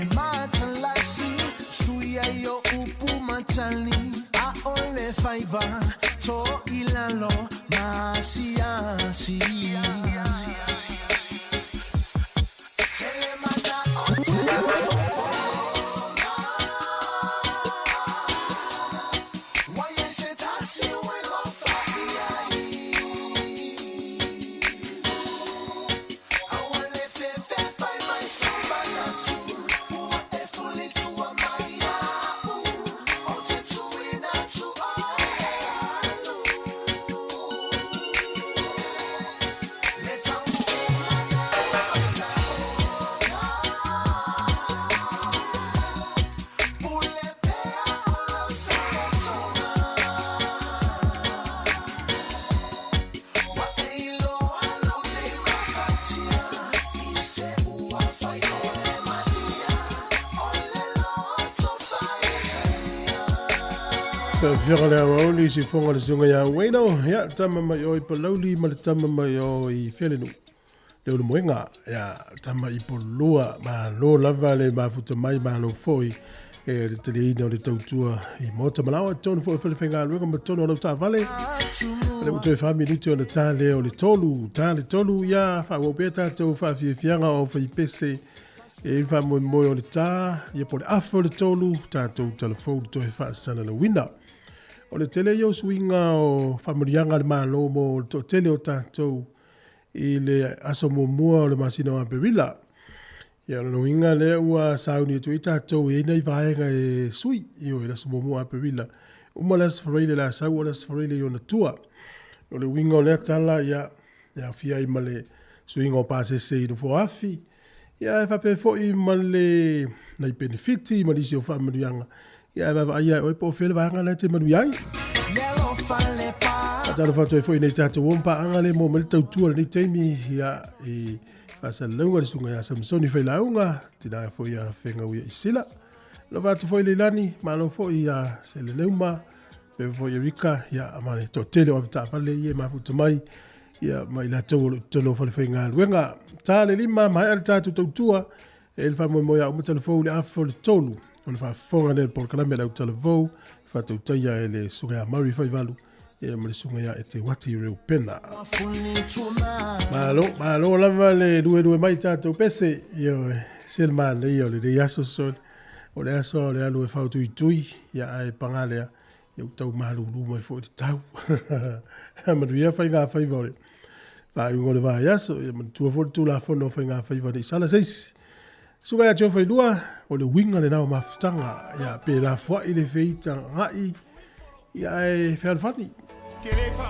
e matalasi suia i o upu matali ʻaʻole faiva to i lalo masiasi. Fioga le awauli si fonga le sunga ia Wayno, ia tama mai o i Palauli ma le tama mai o i Felenu. Le ulu moenga, ia tama i Polua, ma lo lava le mafuta mai ma lo foi e le tele o le tautua i mota malawa tonu foi fele whenga luega ma tonu o lau tāvale. Le uto e wha minuti o le tā le o le tolu, tā le tolu ia wha wau tātou whaafiafianga o whaipese e wha moe moe o le tā, ia po le afa o le tolu, tātou telefou le toe whaasana le wina. O le tele i o suinga o whamurianga le malo mo le to tele o tātou i le aso muamua o le masina o Aperila. Ia o le uiga lea ua sauni atu ai tatou e ai nai vaega e sui i o i le aso muamua o Aperila. Uma le aso Faraile le a sau o le aso Faraile i ona tua. O le uiga o lea tala ia e aofia ai ma le suiga o pasese i nofoafi. Ia e faapea foi ma le nai penefiti ma nisi o faamanuiaga. Ia e vaavaaia e oe po o fea le vaega lea e te manuia ai. Faatalofa atu ai foi nei tatou o paaga le mo mai le tautua lenei taimi ia i faasalalauga le susuga ia Samsoni Failauga, tina foi ia Fegauia Isila. Lova atu foi Leilani, malo foi ia Seleneuma, pea foi Erika, ia ma le toatele o avetaavale ia e mafuta mai ia ma i latou o lo o i totonu o falefaigaluega. Ta le lima, maea le tatou tautua. E i le faamoemoe a uma talavou i le afa o le tolu ona faafofoga lea i le polokalame a le autalavou e faatautaia e le Susuga ia Murray Faivalu ia ma le Susuga ia Eteuati Reupena. Malo, malo lava le luelue mai tatou pese. Ioe, se le manaia o lenei aso sole. O le aso o le alu e fautuitui, ia ae paga lea, ia ua tau malulu mai foi le tau. Manuia faiga faiva o le faaiuga o le vaiaso, ia manatua foi le Tulafono o Faiga Faiva ne i sala se isi. Susuga ia Geoffrey Lua, o le uiga lena o mafutaga, ia pe lafoai le feitaga'i, ia ae fealofani.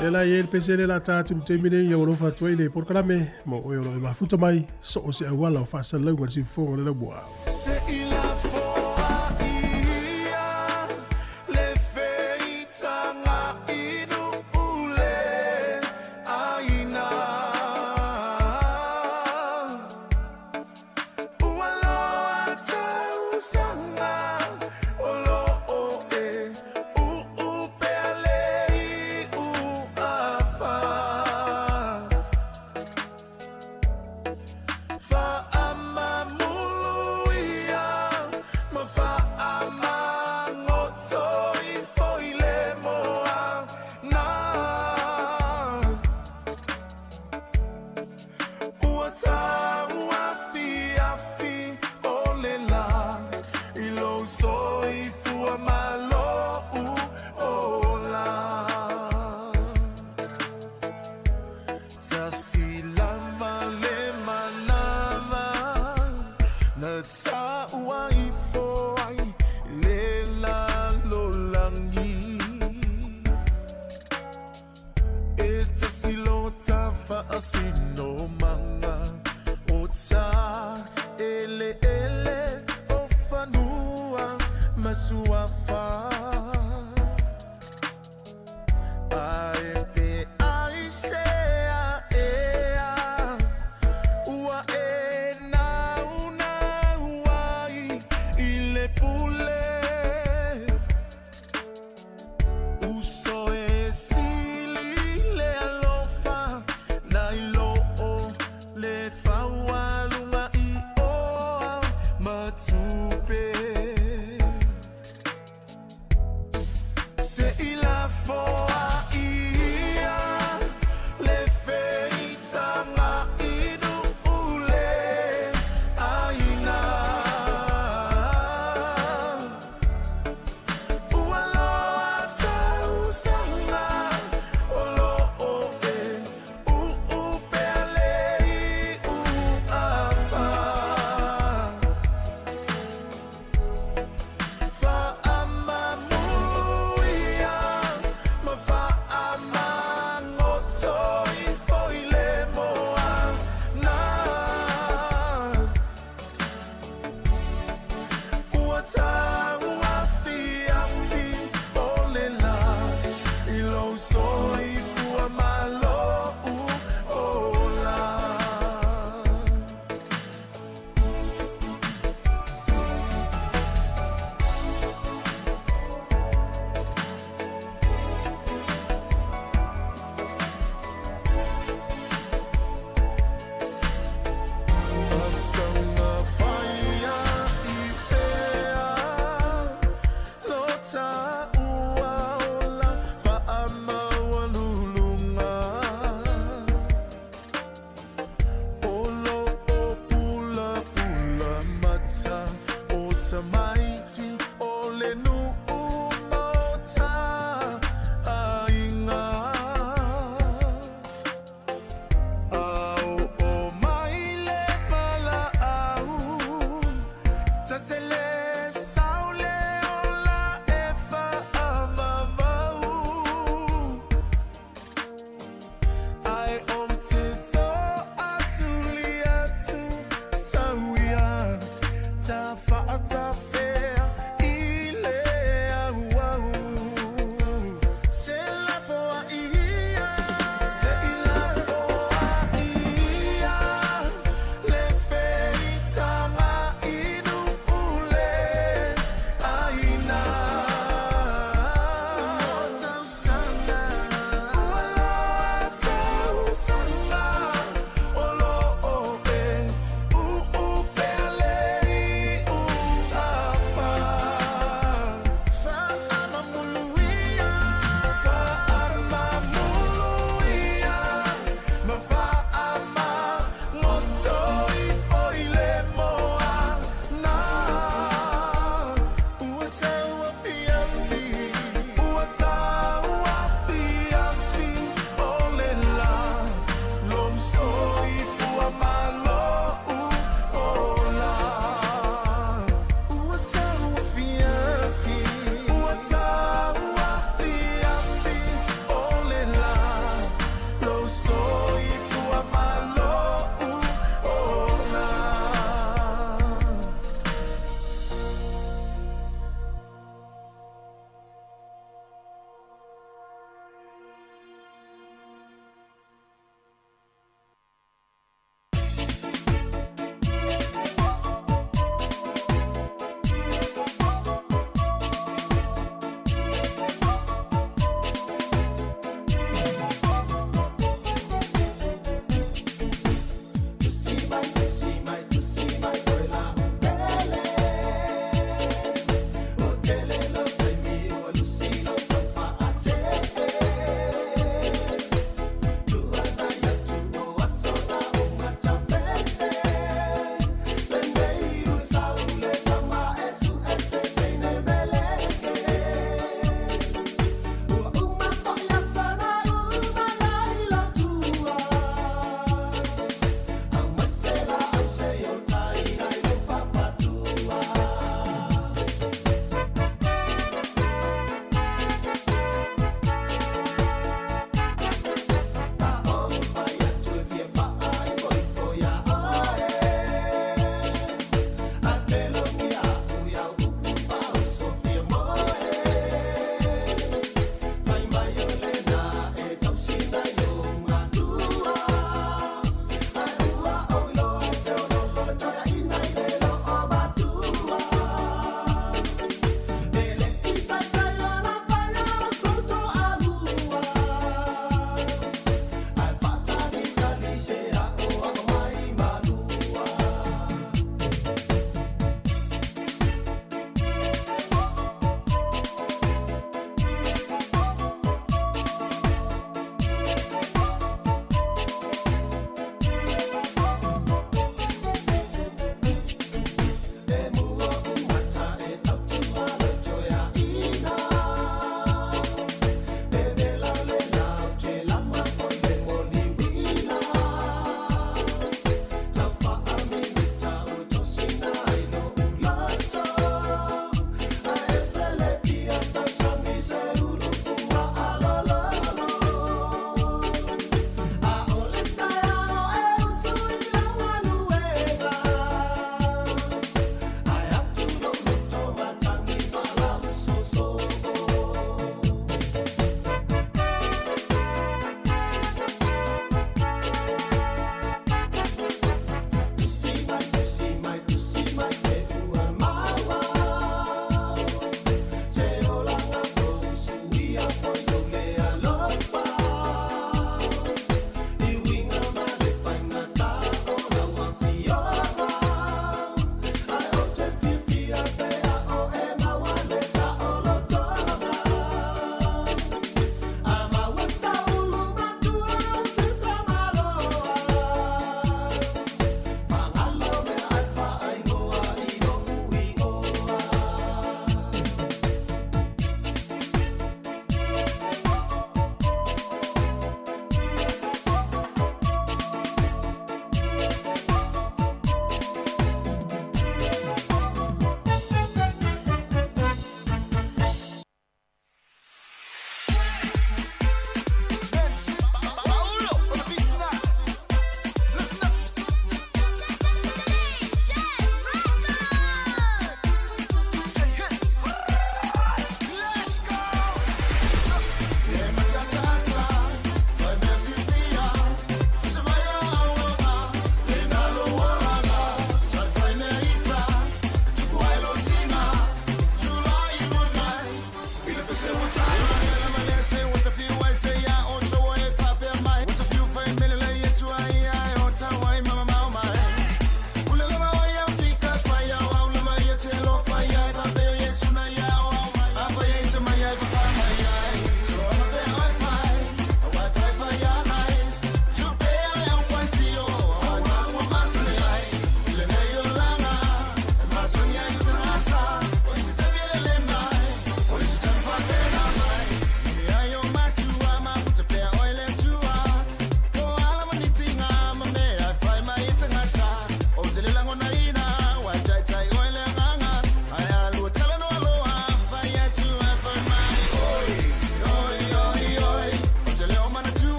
Lea la e i ai le pese lea la ta atu i le taimi nei, ia ua alofa atu ai le polokalame mo oe o lo o e mafuta mai so o se auala o faasalalauga i le siufofoga o le laumua.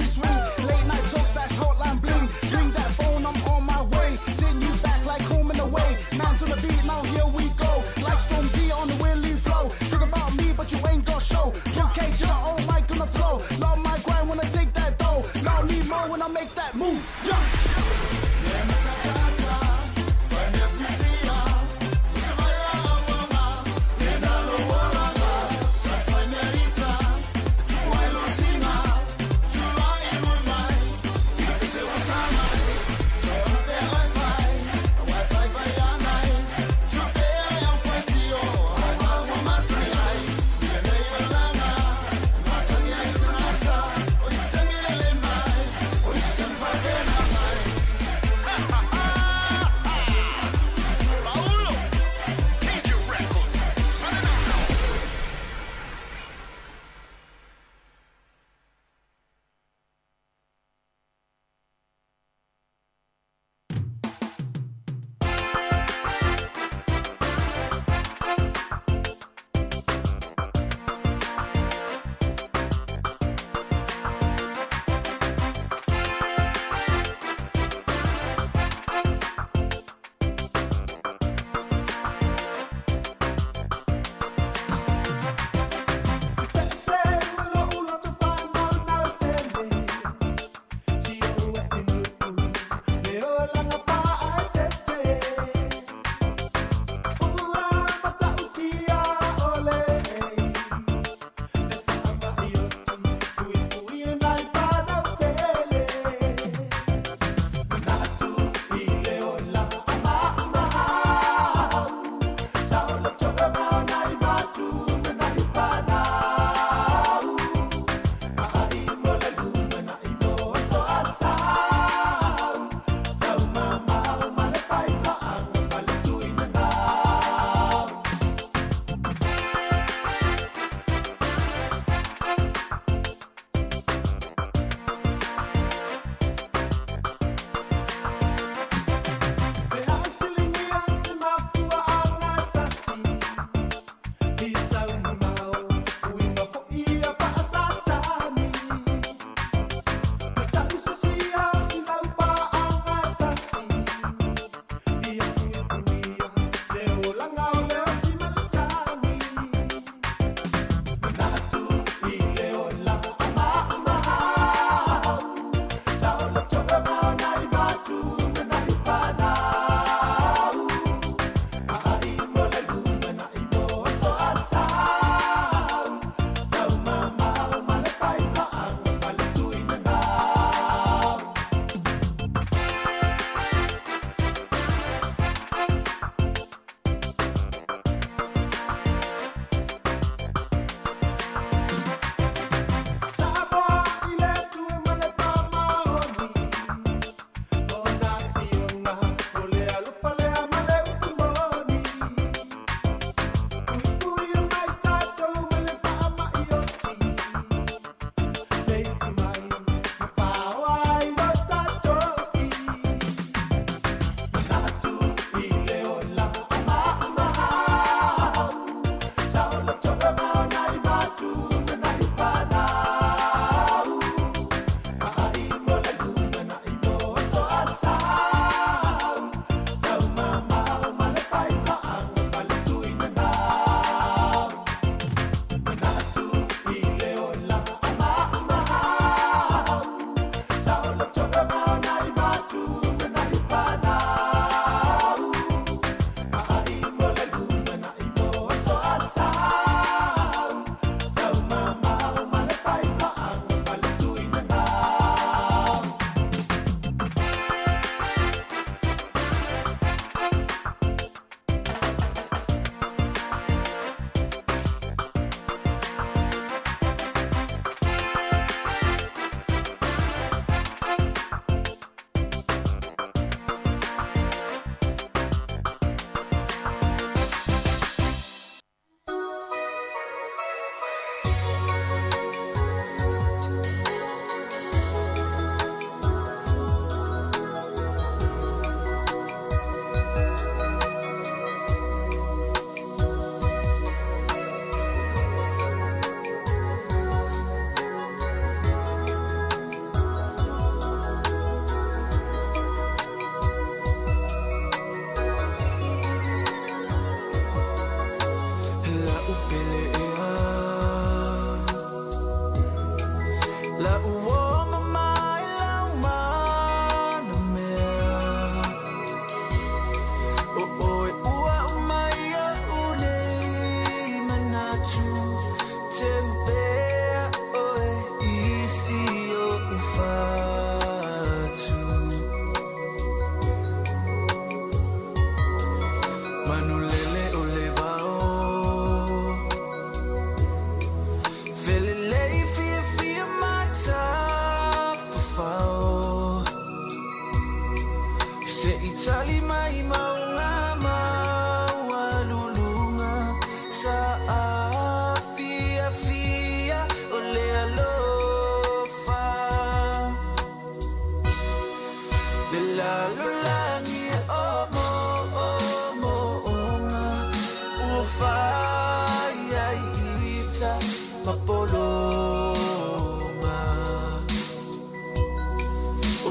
me sweet. Late night talks, that's hotline bling. Bring that phone, I'm on my way. Send you back like home and away. Man's on the beat, now here we go. Like Storm Z on the willy flow. Talk about me, but you ain't got show. UK to the old mic on the flow. Love my grind when I take that dough. Now need more when I make that move. Yeah.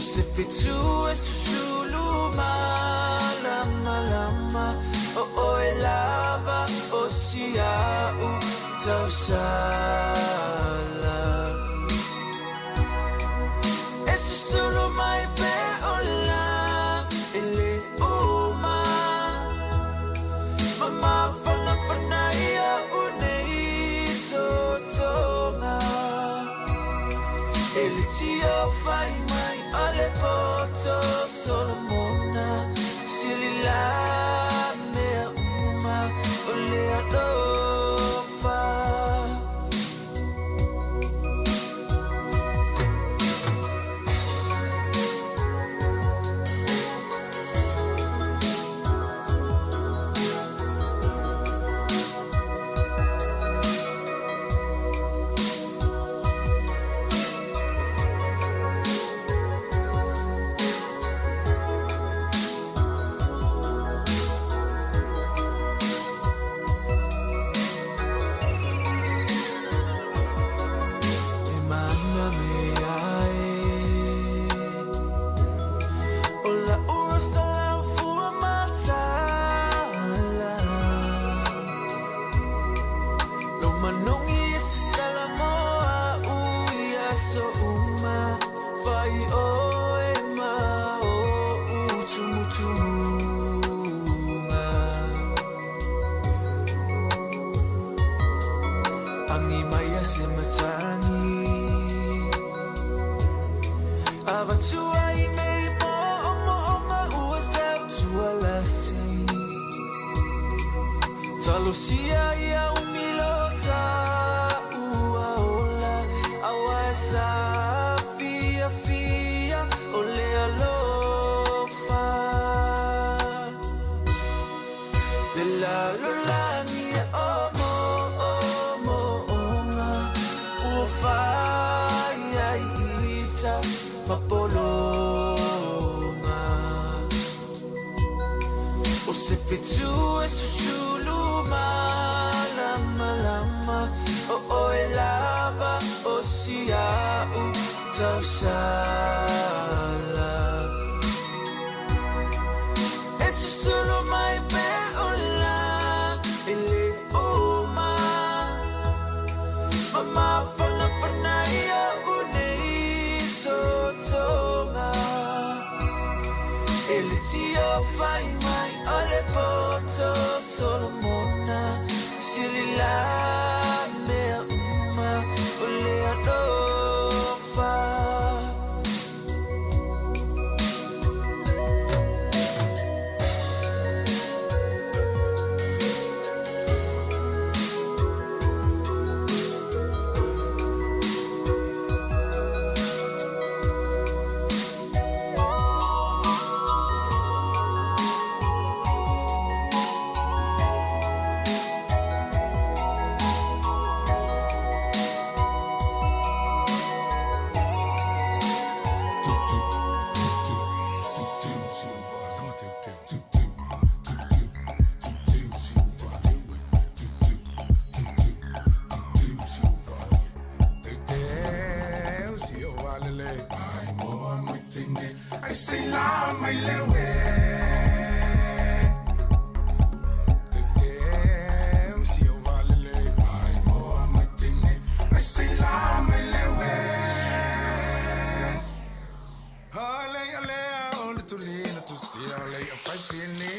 O se fetu e susulu malamalama O oe lava o si au tausala. E susulu mai pe ola e le uma. Ma mafanafana ia unei totoga. E le tio fai mai o le poto Solomona. Sili la mea uma o le alofa. E mana me ai O la uro sa lau fua matala. Lo manongi e se sala mo a ui a so uma. Fai o e ma o u tumutumunga. Angi mai a se matangi. Avatua i nei mo o mo o ma ua sau tua lasi. Talosia ia umilo ta ua ola. Awa e sa fia fia o le alofa. Le la lo langi e o mo o mo onga. Ua whai ai ita mapolonga. O se fetu e susulu malamalama. O oe lava o si au tausala. E susulu mai pe ola e le uma. Ma mafanafana ia unei totoga. E le tio fai mai o le poto Solomona. Sili la mea uma o le alofa. I say la mai lewe. I say la mai lewe. Hale ale o le tulina tu si ale a fai fini.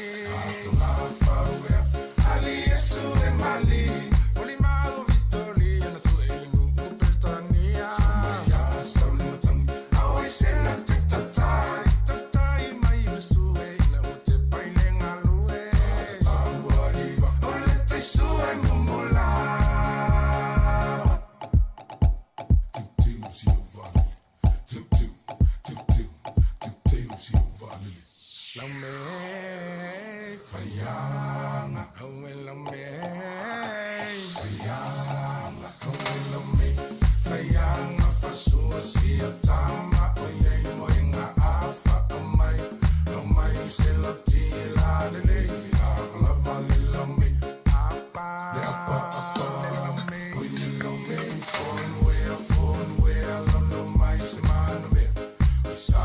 Ali Yesu e mali. Oli mau Victoria na su ele nu Peltania. Samaya sauli matang. Awe sena tatatai. Tatai mai le su e ina o te paile ngalue. Ole te su e mumula. Lau me whaianga, hau e lau me whaianga, hau e lau me whaianga, whasua si o tama, o iei moenga a wha o mai, lau mai se lau ti la le le, la la va le lau me, apa, le apa apa, le lau me, oi le lau me, phone wea, lau lau mai se mana mea, oi sa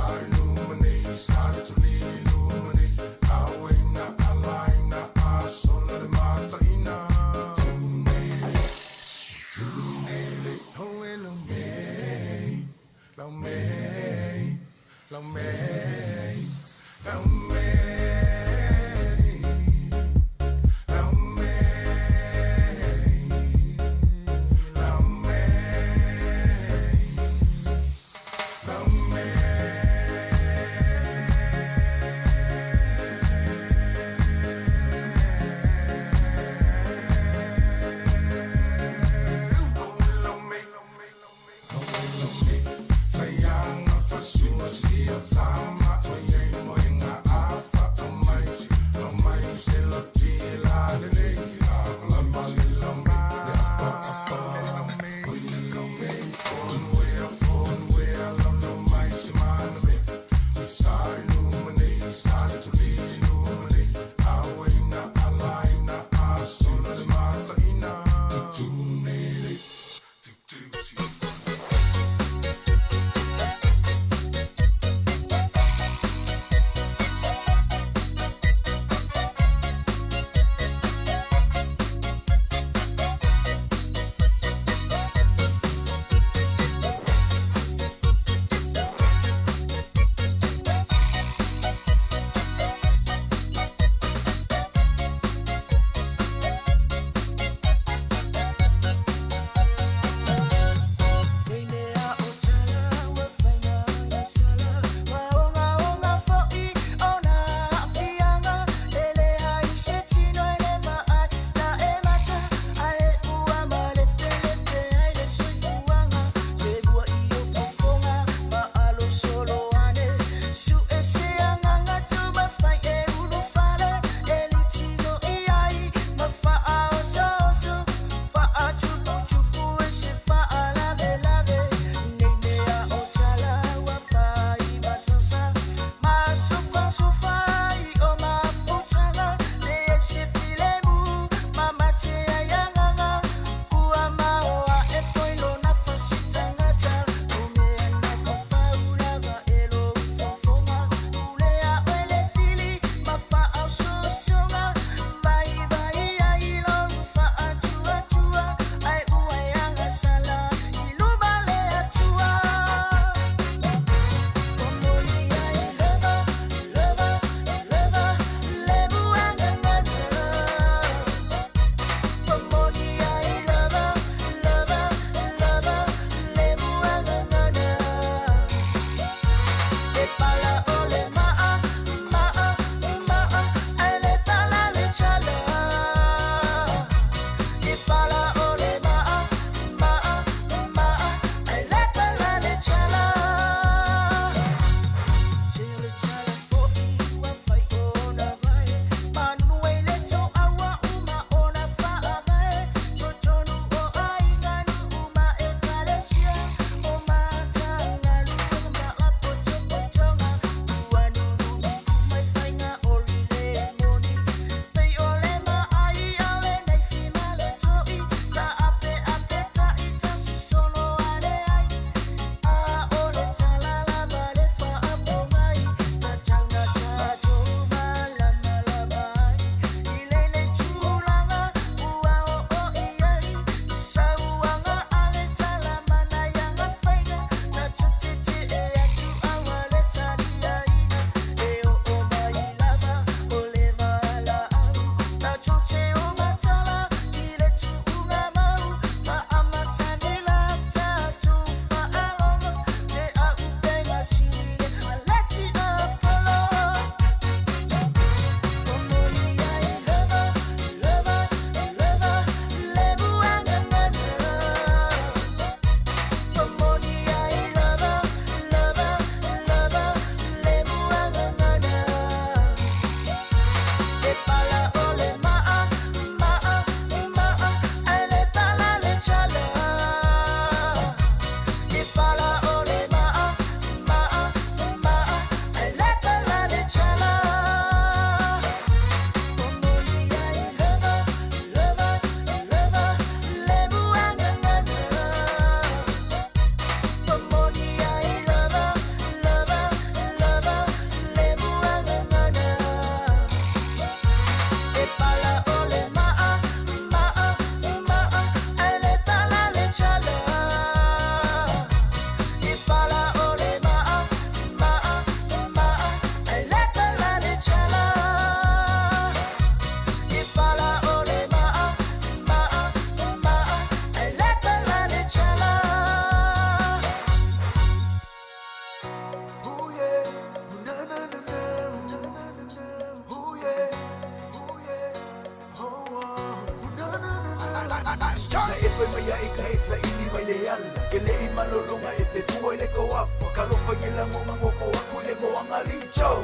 Fai mai ai ka e saili mai le ala. Ke le i malolonga e pe fua i le koafa. Ka lofa nge langonga ngoko aku le moanga li Joe.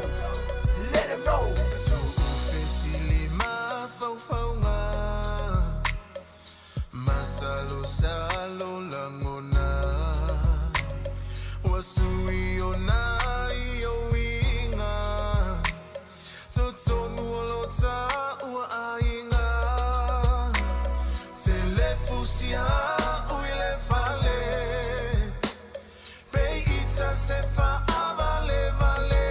Let 'em know. Tu'ufesili mafaufauga masalosalo lagona ua sui ona i ouiga totonu o lo ta'ua aiga telefusia'u i le fale peita se fa'avalevale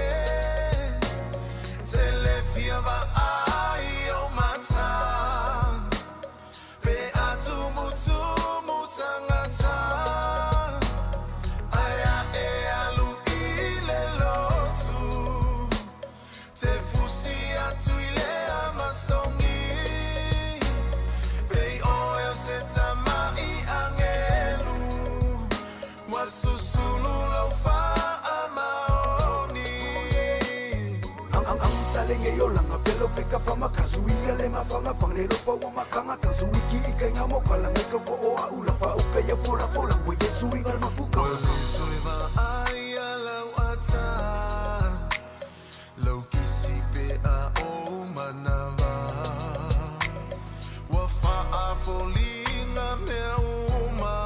telefia va'ai o mata pe atumutumu tagata aia e alu i le lotu tefusi atu i le amasogi pei oe o se tama'i agelu ua susulu lau fa'amaoni. Ang salenge yo langa pelo feka fama kazuia le mafanga fang le lofa wa makanga kazuiki ika nga mo kala ngai ko o a ula fa uka ya fola fola we Yesu inga mafuka. Ua toe va'ai a lau ata lau kisi pe a ou manava ua fa'afoliga mea uma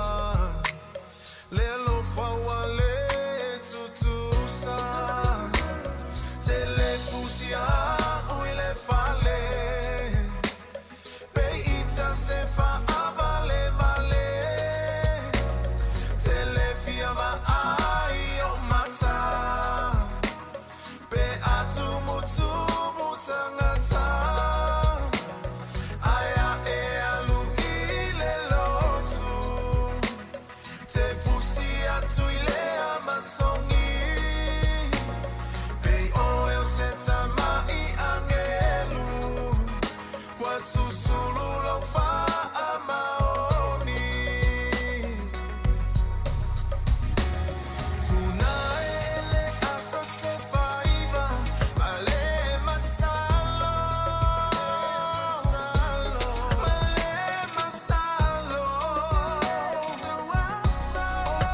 le alofa ua lē tutusa telefusia'u i le fale peita se fa'avalevale telefia va'ai o mata pe atumutumu tagata aia e alu i le lotu tefusi atu i le amasogi pei oe o se tama'i agelu ua susulu lau fa'amaoni. Funae ele asa se faiva ma le masalo ma le masalo o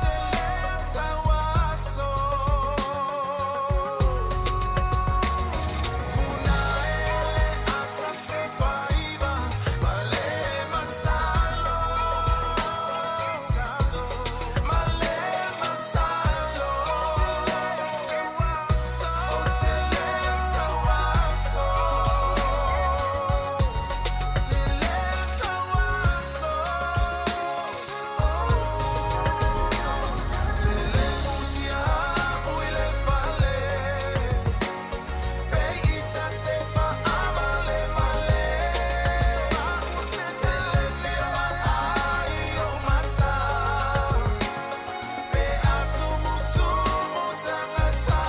te le tauaso. Funae ele asa se faiva ma le masalo ma le masalo o te le tauaso te le tauaso telefusia'u i le fale peita se fa'avalevale telefia va'ai o mata pe atumutumu tagata.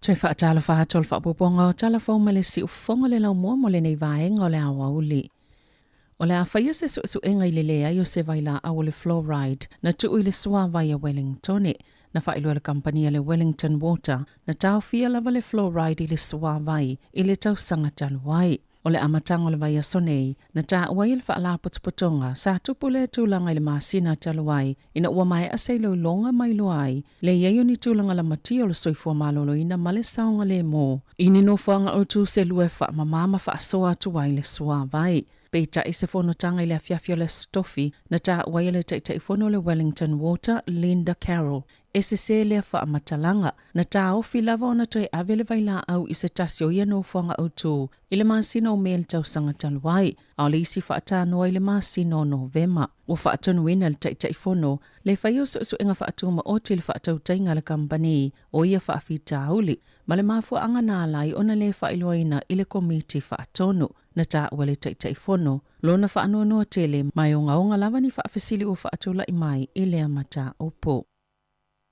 Toe fa'atalofa atu o le fa'apuapuaga o tala fou ma le si'ufofoga le laumua mo lenei vaega o le aoauli. O le a faia se su'esu'ega i le leai o se vaila'au o le fluoride na tu'u i le suāvai a Wellingtone. Na fa'ailoa le kampani a le Wellington Water na taofia lava le fluoride i le suāvai i le tausaga talu ai. O le amataga o le vaiaso nei, na tāua ai le fa'alapotopotoga sa tupu lea tulaga i le masina talu ai ina ua mae'a se iloiloga mai loa ai le i ai o ni tulaga lamatia o le soifua malōlōina ma le saogalēmō i ni nofoaga autū se lua e fa'amamā ma fa'asoa atu ai le suāvai. Peitai se fonotaga i le afiafi o le Aso Tofi na tāua ai e le Taitaifono o le Wellington Water, Linda Carroll, e sesē lea faamatalaga. Na taofi lava ona toe ave le vailaau i se tasi o ia nofoaga autū i le masina o Me le tausaga talu ai, a o le isi faatanoa i le masina o Novema. Ua faatonuina e le Taitaifono le faia o suesuega faatumaoti i le faatautaiga a le kamupani o ia faafitauli ma le mafuaaga na ala ai ona lē faailoaina i le Komiti Faatonu. Na taua e le Taitaifono lona faanoanoa tele ma e ogaoga lava ni faafesili ua faatula'i mai i lea mataupu.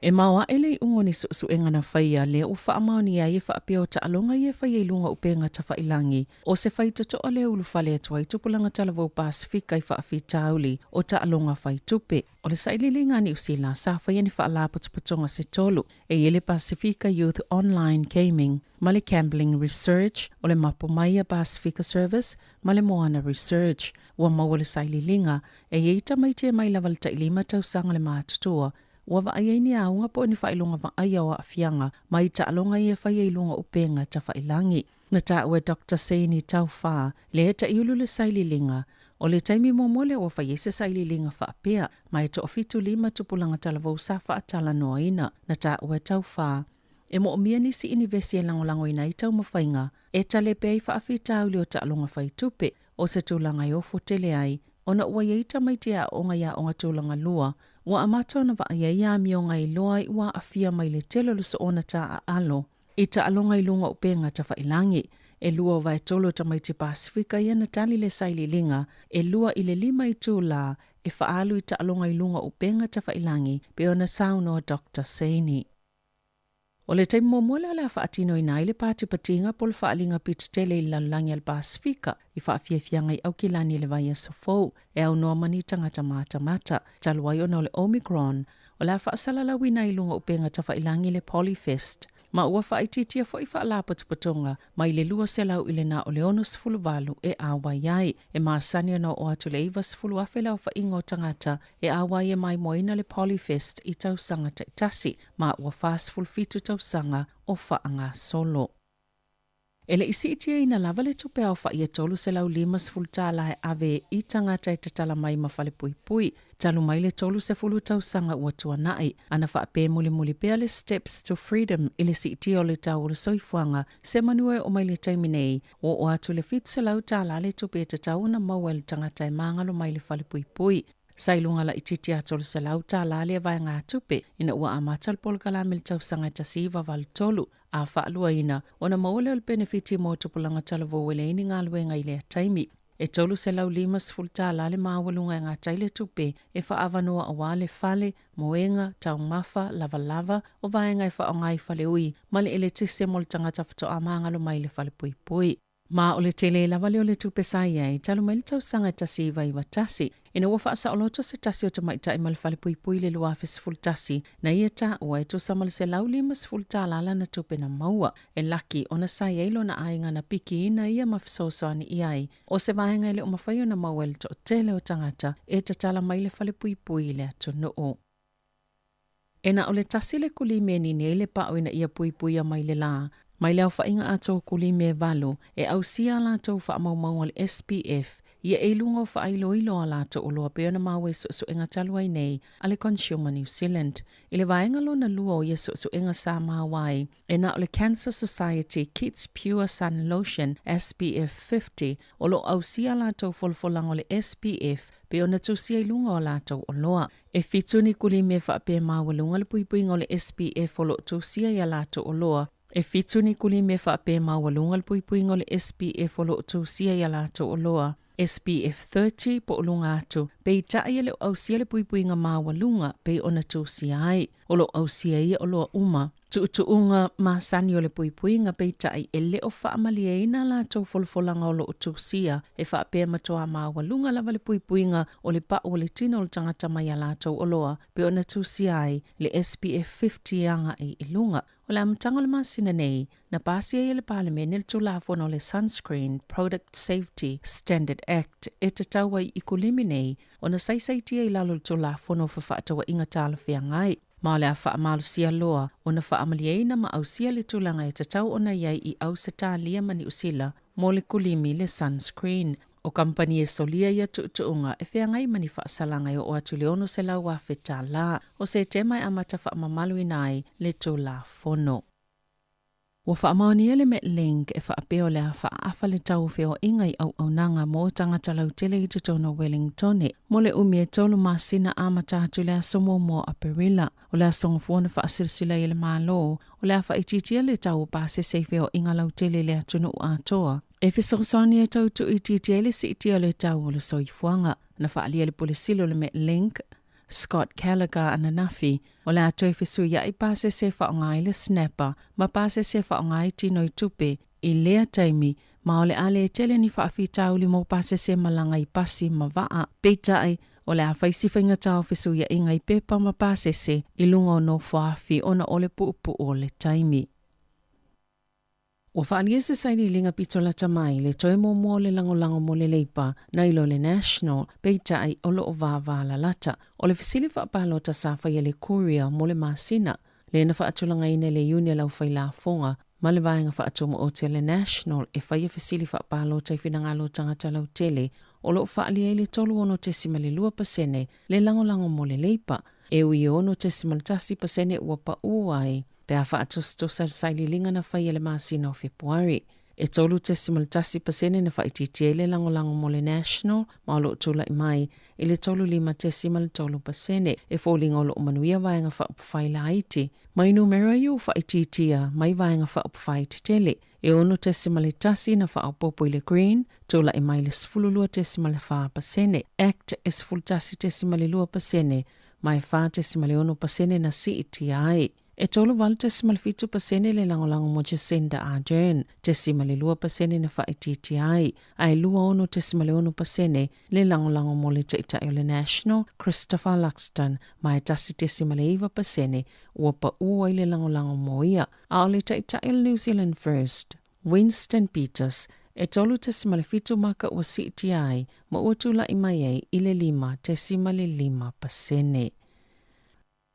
E maoaʻe le iʻuga o ni suʻesuʻega na faia lea ua faamaonia ai e faapea o taʻaloga ia e faia i luga o upega tafailagi o se faitotoa lea ulufale atu ai tupulaga talavou Pasefika i faafitauli o taʻaloga fai tupe. O le sailiiliga a Niusila sa faia ni faalapotopotoga se tolu e i ai le Pasefika Youth Online Gaming ma le Gambling Research, o le mapu mai a Pasefika Service ma le Moana Research. Ua maua le sailiiliga e i ai tamaiti e mai lava le tailima tausaga le matutua Ua vaai ai ni auga po o ni faailoga vaaia o aafiaga mai taaloga ia e faia i luga o upega tafailagi. Na taua e Doctor Seini Taufa le taʻiulu le sailiiliga, o le taimi muamua lea ua fai ai se sailiiliga faapea, ma e toafitu lima tupulaga talavou sa faatalanoaina. Na taua e Taufa, e moomia nisi inivesi e lagolagoina ai taumafaiga e talepe ai faafitauli o taaloga fai tupe, o se tulaga e ofo tele ai ona ua i ai tamaiti e aooga i aoga tulaga lua, ua amata ona vaai ai amioga e iloa ai ua aafia mai le tele o le soona taaalo i taaloga i luga o upega tafailagi. E lua o vaetolu o tamaiti Pasefika ia na tali le sailiiliga, e 2 i le 5 itulā e faaalu i taaloga i luga o upega tafailagi, pei ona saunoa Doctor Seini. O le taimi muamua lea o le a faatinoina ai le patipatiga po o le faaaliga pito tele i le lalolagi a le Pasefika i faafiafiaga i Aukilani i le vaiaso fou e aunoa ma ni tagata matamata. Talu ai ona o le Omicron, o le a faasalalauina ai i luga o upega tafailagi le Polyfest, ma ua faaitiitia foi faalapotopotoga mai le 200 i le na o le 68 e auai ai. E masani ona oo atu le 90,000 le aofaiga o tagata e auai e maimoaina le Polyfest i tausaga taitasi, ma ua 47 tausaga o faagasolo. E le i siitiaina lava le tupe aofai e $350 e ave i tagata e tatala mai ma falepuipui, talu mai le 30 tausaga ua tuanai, a na faapea mulimuli pea le Steps to Freedom i le siitia o le tau o le soifuaga, se manu e oo mai le taimi nei, ua oo atu le $700 le tupe e tatau ona maua e le tagata e magalo mai le falepuipui. Sa i luga laitiiti atu o le $100 lea vaegatupe ina ua amata le polokalame i le tausaga e 1983, a faaluaina ona maua lea o le penefiti mo tupulaga talavou e leai ni galuega i lea taimi. E $350 le maualuga e gata ai le tupe e faaavanoa aua le fale, moega, taumafa, lavalava, o vaega e faaaoga i faleui ma le eletise mo le tagata faatoa magalo mai le falepuipui. Ma o le tele lava lea o le tupe sa i ai talu mai le tausaga e 1991, ina ua faasaoloto se tasi o tamaitai ma le falepuipui i le 2011, na ia taua e tusa ma le $150 lana tupe na maua. E laki ona sa i ai lona aiga na pikiina ia ma fesoasoani i ai, o se vaega e le o mafai ona maua e le toatele o tagata e tatala mai le falepuipui i le atunuu. E na o le tasi le kulime e nini ai le pao ina ia puipuia mai le lā, mai le aofaiga atoa o kulime e valu e ausia a latou faamaumauga o le SPF ia e i luga o faailoilo a latou oloa pei ona maua i suesuega talu ai nei a le Consumer New Zealand. I le vaega lona lua o ia suesuega sa maua ai, e na o le Cancer Society Kids Pure Sun Lotion SPF 50 o lo o ausia a latou folafolaga o le SPF pei ona tusia i luga o a latou oloa. E fitu ni kulime faapea maualuga le puipuiga o le SPF o lo o tusia i a latou oloa. E fitu ni kulime faapea maualuga le puipuiga o le SPF o lo o tusia i a latou oloa. SPF 30 po o luga atu, peitai e le o ausia le puipuiga maualuga pei ona tusia ai. O lo o ausia ia oloa uma. Tuutuuga masani o le puipuiga peitai e le o faamalieina a latou folafolaga o lo o tusia e faapea matuā maualuga lava le puipuiga o le pau o le tino o le tagata mai a latou oloa pei ona tusia ai le SPF 50 agai i luga. O le amataga o le masina nei, na pasia ai e le Palemene le Tulafono o le Sunscreen Product Safety Standard Act e tatau ai i kulimi nei ona saisaitia i lalo o le Tulafono o Fefaatauaiga Talafeagai. Ma o le a faamalosia loa ona faamalieina ma ausia le tulaga e tatau ona i ai i Ausetalia ma Niusila mo le kulimi le sunscreen. O kamupani e solia ia tuutuuga e feagai ma ni faasalaga e oo atu i le $600,000 o Setema e amata faamamaluina ai le Tulafono. Ua faamaonia le Metlink e faapea o le a faaafa le tau o feoaiga i auaunaga mo tagata lautele i totonu o Wellingtone mo le umi e tolu masina amata atu i le aso muamua o Aperila. O le aso gafua na faasilasila ai e le Malo o le a faaitiitia le tau o pasese i feoaiga lautele i le atunuu atoa e fesoasoani e tau tuuitiitia ai le siitia o le tau o le soifuaga. Na faaalia e le Pule Sili o le Metlink, Scott Callagher ananafi, o le a toe fesuia'i pasese e faaaoga ai le snapper ma pasese e faaaoga ai tino i tupe i lea taimi ma o le a le tele ni faafitauli mo pasese malaga i pasi ma vaa. Peitai, o le a fai si faigata o fesuia'iga i pepa ma pasese i luga o nofoafi ona o le puupuu o le taimi. Ua faaalia se sailiiliga pito lata mai le toe muamua o le lagolago mo le Leipa nai lo le National, peitai o lo o vavalalata. O le fesili faapalota sa faia e le Courier mo le masina lea na faatulagaina e le Iuni a le Aufailafoga ma le Vaega Faatumaoti a le National e faia fesili faapalota i finagalo o tagata lautele o lo o faaalia ai le 36.2% le lagolago mo le Leipa, e ui e 6.1% ua pau ai pe a faatusatusa le sailiiliga na faia i le masina o Fepuari. E 3.1% na faaitiitia ai le lagolago mo le National ma o lo o tulai mai i le 35.3% e foliga o lo o manuia Vaega Faaupufai laiti mai numera ia ua faaitiitia mai Vaega Faaupufai tetele e 6.1 na faaopoopo i le Green, tulai mai le 12.4%, Act e 11.2% ma e 4.6% na siitia ai. E 38.7% le lagolago mo Jacinda Ardern, 0.2% na faaitiitia ai, ae 26.6% le lagolago mo le Taitai o le National, Christopher Luxton, ma e 1.9% ua pau ai le lagolago mo ia. A o le Taitai o le New Zealand First, Winston Peters, e 3.7 maka ua siitia ai ma ua tulai mai ai i le 5.5%.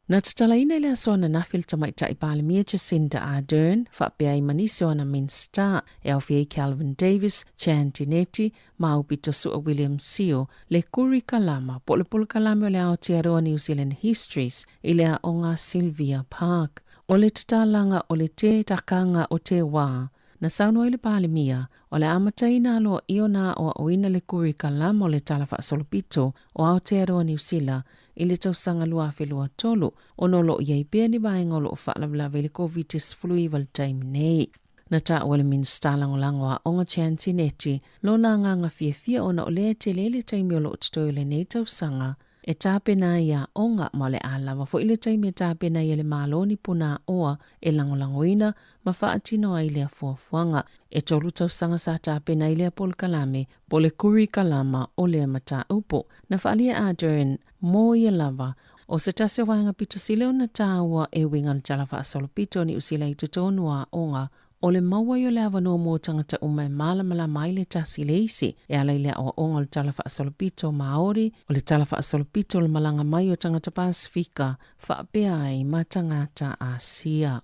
Na tatalaina i le aso ananafi le Tamaitai Palemia Jacinda Ardern faapea ai ma nisi o ana Minisita e aofia ai Kelvin Davis, Chan Tinetti ma Aupito Sua William Sio, le Kurikalama po o le Polokalame o le Aotearoa New Zealand Histories i le Aoga Sylvia Park. O le tatalaga o le te takanga o te wā Na saunoa ai le Palemia, o le a amataina aloaia ona aoaoina le kurikalama o le Tala Faasolopito o Aotearoa Niu Sila i le tausaga 2023, ona o lo o i ai pea ni vaega o lo o faalavelave i le Koviti-19 i le taimi nei. Na taua e le Minisita Lagolago Aoga Chan Tinetti lona agaga fiafia ona o lea e tele le taimi o lo o totoe o lenei tausaga e tapena ai aoga ma o le a lava foi le taimi e tapena ai e le Malo ni punaaoa e lagolagoina ma faatino ai lea fuafuaga. E tolu tausaga sa tapena ai lea polokalame po o le kurikalama o lea mataupu. Na faaalia e Ardern mo ia lava o se tasi o vaega pito sili ona tāua e uiga le Tala Faasolopito o Niu Sila i totonu o aoga O le maua ai o le avanoa mo tagata uma e malamalama ai le tasi i le isi, e ala i le aoaoga o le Tala Faasolopito Māori, o le Tala Faasolopito o le malaga mai o tagata Pasefika, faapea ai ma tagata Asia.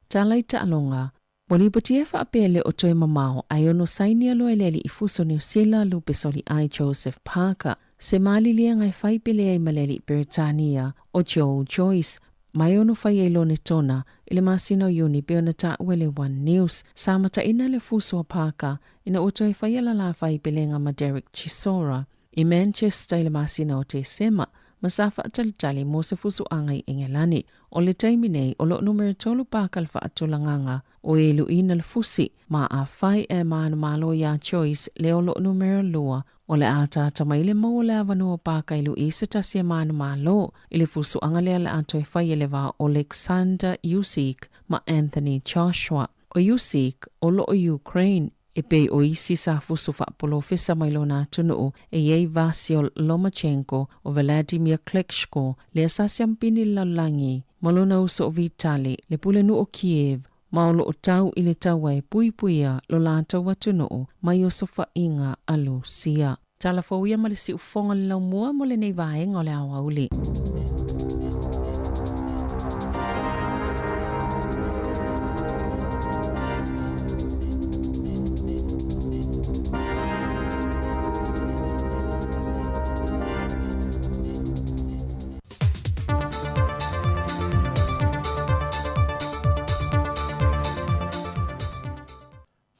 Tala i taaloga. Ua lipotia e faapea le o toe mamao ae ono sainia loa e le Alii Fuso o Niu Sila, Lupe Soliai Joseph Parker, se maliliega e fai pele ai ma le Alii Peretania o Joe Joyce, ma e ono fai ai Lonetona i le masina o Iuni pei ona taua e le One News. Sa mataina le fuso a Parker ina ua toe faia lala fai pelega ma Derek Chisora i Manchester i le masina o Tesema ma sa faatalitali mo se fusuaga i Engelani. O le taimi nei, o lo o numera tolu Parker le faatulagaga o e luʻina le fusi, ma afai e manumalo iā Joyce le o lo o numera lua O le a ataata mai le mau o le avanoa o Pākai Luʻi se tasi e manumalo i le fusuaga lea le a toe fai e le va o Oleksandr Usyk ma Anthony Joshua. O Usyk, o lo o Ukraine, e pei o isi sa fusu faapolofesa mai lona atunuu e i ai Vasyl Lomachenko, o Wladimir Klitschko, lea sa siampini le lalolagi, ma lona uso o Vitali, le pulenuu o Kiev, ma o lo o tau i le taua e puipuia lo latou atunuu mai osofaiga a Lusia. Tala fou ia ma le siufoga le laumua mo lenei vaega o le aoauli.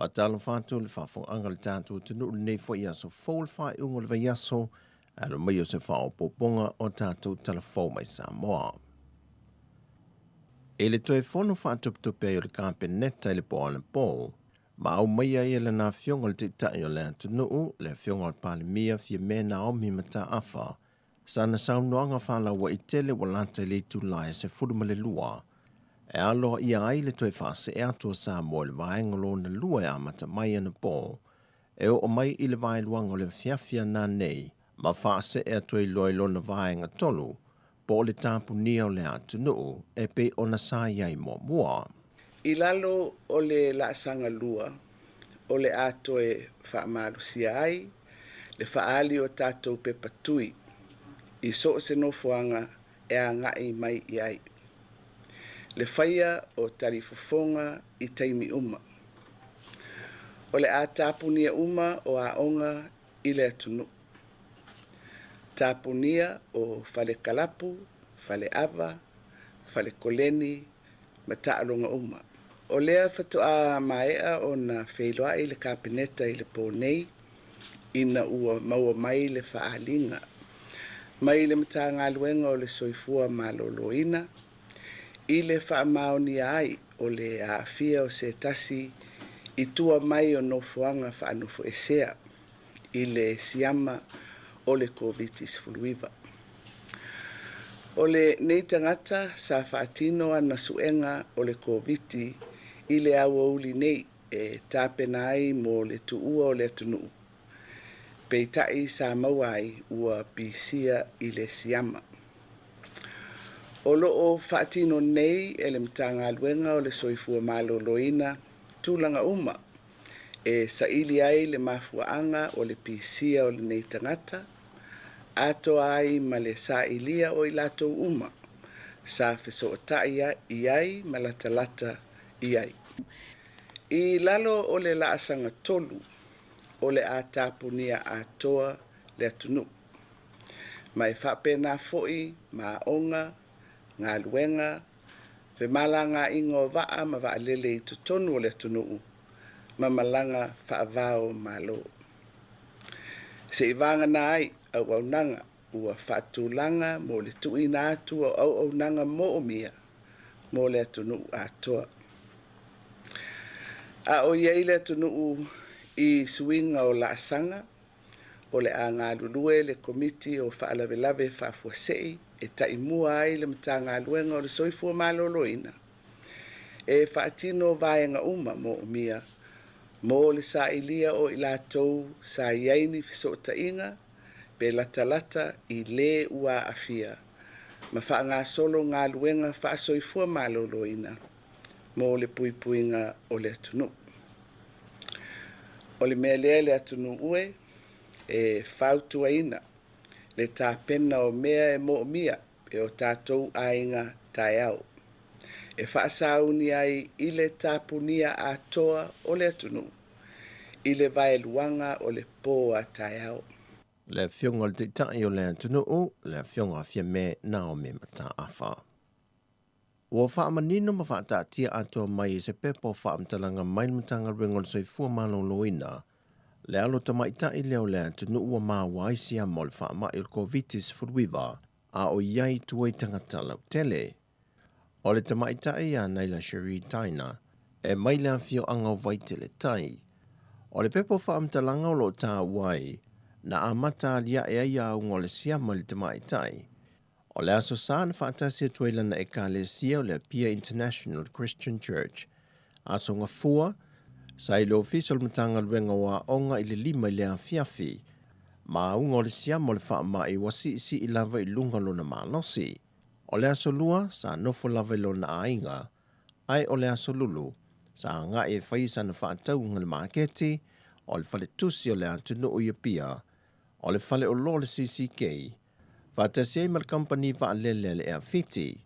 Faatalofa atu i le faafofogaaga a le tatou atunuu i lenei foi aso fou le faaiuga o le vaiaso, alo mai o se faaopoopoga o tatou tala fou mai Samoa. I le toe fono faatuptupe ai o le Kapeneta i le po anapo, ma aumaia ai e lana Afioga i le Taitai o le atunuu, le Afioga i le Palemia Fiame Naomi Mataafa, Sana saunoaga faalauaitele ua lata i le itulā e 12 e aloaia ai le toe faasee atu o Samoa i le vaega lona lua e amata mai anapō e oo mai i le vaeluaga o le afiafi ananei ma faasee atu ai loa i lona vaega tolu po o le tapunia o le atunuu e pei ona sa i ai muamua. I lalo o le laasaga lua, o le a toe faamalosia ai le faaali o tatou pepa tui i so o se nofoaga e agai mai i ai. Le faia o talifofoga i taimi uma. O le a tapunia uma o aoga i le atunuu. Tapunia o fale kalapu, fale ava, fale koleni ma taaloga uma. O lea faatoa maea ona feiloai le Kapeneta i le pō nei ina ua maua mai le faaaliga mai le Matagaluega o le Soifua Maloloina i le faamaonia ai o le aafia o se tasi i tua mai o nofoaga faanofoesea i le siama o le Koviti-19. O lenei tagata sa faatino ana suega o le Koviti i le aoauli nei e tapena ai mo le tuua o le atunuu, peitai sa maua ai ua pisia i le siama. O loo faatino nei e le Matagaluega o le Soifua Maloloina tulaga uma e saili ai le mafuaaga o le pisia o lenei tagata, atoa ai ma le sailia o i latou uma sa fesootai i ai ma latalata i ai. I lalo o le laasaga tolu, o le a tapunia atoa le atunuu. Ma e faapena foi ma aoga, galuega, femalagaaiga o vaa ma vaalele i totonu o le atunuu ma malaga faava o Malo. Seiavagana ai auaunaga ua faatulaga mo le tuuina atu o auaunaga moomia mo le atunuu atoa. A o i ai le atunuu i suiga o laasaga, o le a galulue le Komiti o Faalavelave Faafuasei e taimua ai le Matagaluega o le Soifua Maloloina e faatino vaega uma moomia mo le sailia o i latou sa i ai ni fesootaiga pe latalata i le ua aafia ma faagasolo galuega faasoifua maloloina mo le puipuiga o le atunuu. O le mea lea le atunuu e e fautuaina le tapena o mea e moomia e o tatou aiga taeao e faasauni ai i le tapunia atoa o le atunuu i le vaeluaga o le pō a taeao. Le afioga i le Taitai o le atunuu, le afioga a Fiame Naomi Mataafa. Ua faamanino ma faataatia atoa mai e se pepa o faamatalaga mai le Matagaluega o le Soifua Maloloina le alo tamaitai lea o le atunuu ua maua ai siama o le faamai o le Koviti-19 a o i ai i tua i tagata lautele. O le tamaitai ia Naila Cherie Taina e mai le afioaga o Vaitele Tai. O le pepa o faamatalaga o lo o taua ai, na amata aliae ai auga o le siama i le tamaitai. O le Aso Sa na faatasi atu ai lana ekalesia o le Apia International Christian Church. Aso Gafua, sa i le ofisa o le Matagaluega o Aoga i le 5 i le afiafi. Ma auga o le siama o le faamai ua siisii lava i luga lona malosi. O le Aso Lua, sa nofo lava i lona aiga, ae o le Aso Lulu, sa agai e fai sana faatauga i le maketi, o le faletusi o le atunuu i Apia, o le fale oloa o le CCK, faatasi ai ma le kamupani vaalele a le Air Fiti.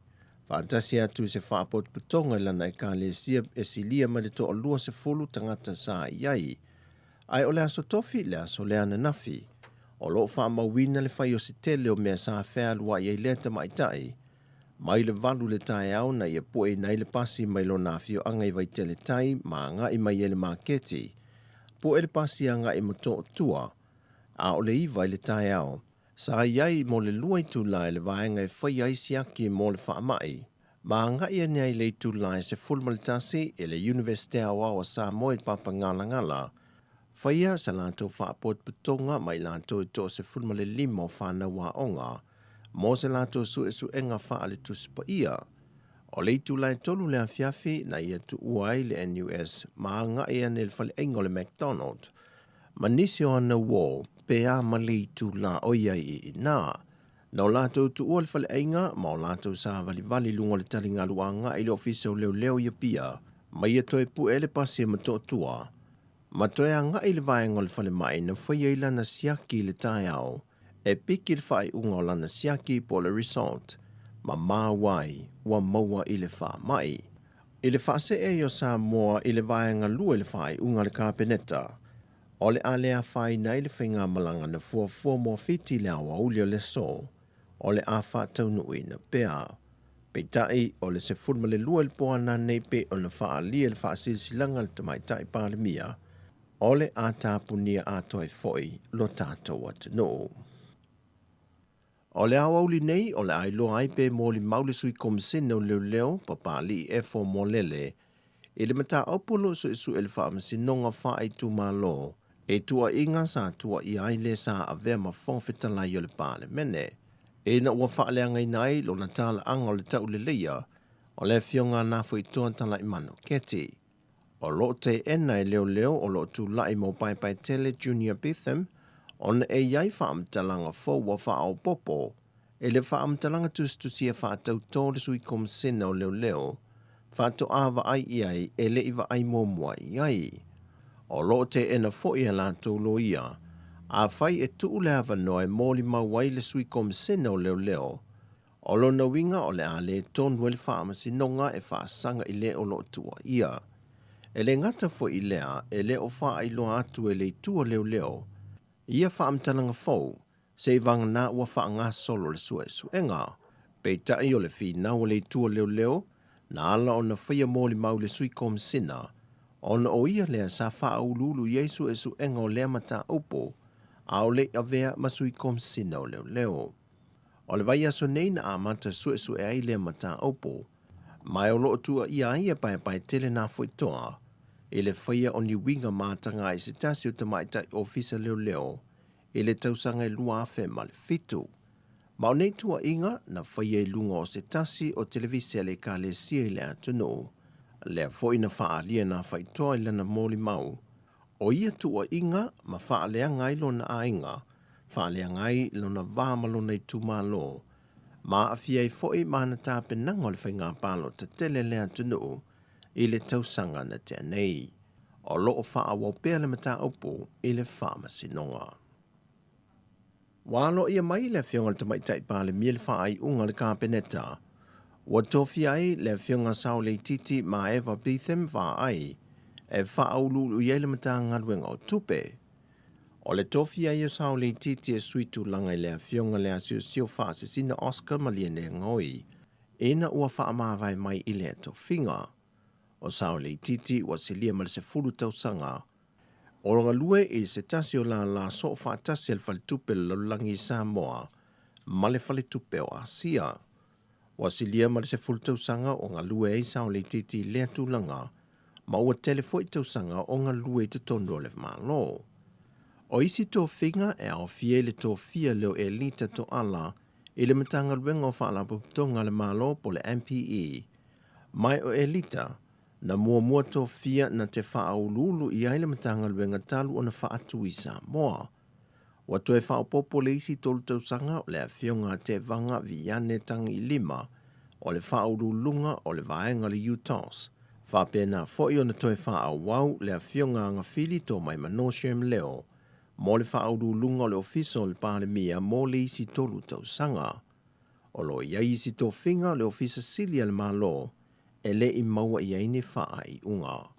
Faatasi atu i se faapotopotoga i lana ekalesia e silia mai le toa-20 tagata sa i ai. Ae o le Aso Tofi le aso lea ananafi. O lo o faamauina le fai o se tele o mea sa fealuai ai lea tamaitai. Mai le 8 i le taeao na ia pueina ai le pasi mai lona afioaga i Vaitele Tai ma agai mai ai le maketi. Pue le pasi agai i Motootua, a o le 9 i le taeao, sa i ai mo le 2 itula i le vaega e faia ai siaki mo le faamai. Ma agai ane ai le itula e 11 i le Iunivesite Aoao a Samoa i le Papagalagala, faia sa latou faapotopotoga ma i latou e toa-15 o fanau aoga. mo se latou suesuega faale-Tusi Paia. O le itula e 3 le afiafi na ia tuua ai le NUS ma agai ane i le faleaiga o le McDonald ma nisi o ana uō pe a ma le itula o i ai i inā. Na o latou tuua le faleaiga ma o latou savalivali i luga o le taligalu agai i le Ofisa o Leoleo i Apia ma ia toe pue le pasi e Motootua ma toe agai i le vaega o le falemai na faia ai lana siaki i le taeao e piki le faaiuga o lana siaki po o le result ma maua ai ua maua i le faamai. I le faasee ai o Samoa i le vaega lua i le faaiuga a le Kapeneta, o le a le afaina ai le faigamalaga na fuafua mo Fiti i le aoauli o le aso, o le a faataunuuina pea. Peitai, o le 12 i le po ananei pei ona faaalia i le faasilasilaga a le Tamaitai Palemia, o le a tapunia atoa ai foi lo tatou atunuu. O le aoauli nei, o le a iloa ai pe molimau le Sui Komisene o Leoleo, Papalii Efo Molele, i le mataupu o lo o suesue e le Faamasinoga Faaitumalo i tuuaiga sa tuuaia ai le sa avea ma Fofoga Fetalai o le Palemene, ina ua faaleagaina ai lona talaaga o le tauleleia o le Afioga a Nafoitoa Talaimano Keti. O lo o teena e leoleo o lo o tulai mo Paepaetele Junior Betham ona e i ai faamatalaga fou ua faaopoopo i le faamatalaga tusitusia faatautō le Sui Komisena o Leoleo faatoa vaai i ai e le i vaai muamua i ai. O lo o teena foi e latou loia afai e tuu le avanoa e molimau ai le Sui Komisena o Leoleo O lona uiga o le a le tonu ai le faamasinoga e faasaga i le o lo o tuuaia. E le gata foi i lea, e le o faailoa atu e le itu o leoleo ia faamatalaga fou seivagana ua faagasolo le suesuega. Peitai o le finau a le itu o leoleo na ala ona faia molimau le Sui Komisina ona o ia lea sa faauluulu i ai suesuega o lea mataupu a o le i avea ma Sui Komisina o Leoleo. O le vaiaso nei na amata suesue ai lea mataupu, ma o lo o tuuaia ai e Paepaetele Nafoitoa i le faia o ni uiga mataga i se tasi o tamaitai ofisa leoleo i le tausaga e 2007. Ma o nei tuuaiga na faia i luga o se tasi o televise a le Ekalesia i le atunuu, lea foi na faaalia Nafaitoa i lana molimau O ia tuuaiga ma faaleaga ai lona aiga, faaleaga ai lona va ma lona itumalo, ma aafia ai foi ma ana tapenaga o le faiga palota tele a le atunuu i le tausaga na tea nei. O lo o faaauau pea le mataupu i le Faamasinoga. Ua aloaia mai le Afioga i le Tamaitai Palemia le faaiuga a le Kapeneta ua tofia ai le Afioga Saoleititi Maeva Betham Vaai e faauluulu i ai le Matagaluega o Tupe. O le tofia ai o Saoleititi e sui tulaga i le Afioga Leasiosio Faasisina Oscar Malielegaoi ina ua faamavae mai i lea tofiga. O Saoleititi ua silia ma le 10 tausaga O galue i se tasi o lālā soo faatasi a le Faletupe o le Lalolagi i Samoa ma le Faletupe o Asia. Ua silia ma le 10 tausaga o galue ai Saoleititi i lea tulaga, ma ua tele foi tausaga o galue i totonu o le Malo. O isi tofiga e aofia i le tofia lea o Elita Toala i le Matagaluega o Faalapotopotoga a le Malo po o le MPE, ma o Elita Na muamua tofia na te faauluulu i ai le Matagaluega talu ona faatu i Samoa. Ua toe faaopoopo le isi tolu tausaga o le Afioga a Tevaga Viane Tagiilima o le faauluuluga o le vaega o le UTOS. Faapena foi ona toe faaauau le Afioga a Gafili Tomaimano Shem Leo mo le faauluuluga o le Ofisa o le Palemia mo le isi tolu tausaga. O lo o i ai isi tofiga o le Ofisa Sili a le Malo e le i maua i ai ni faaiuga.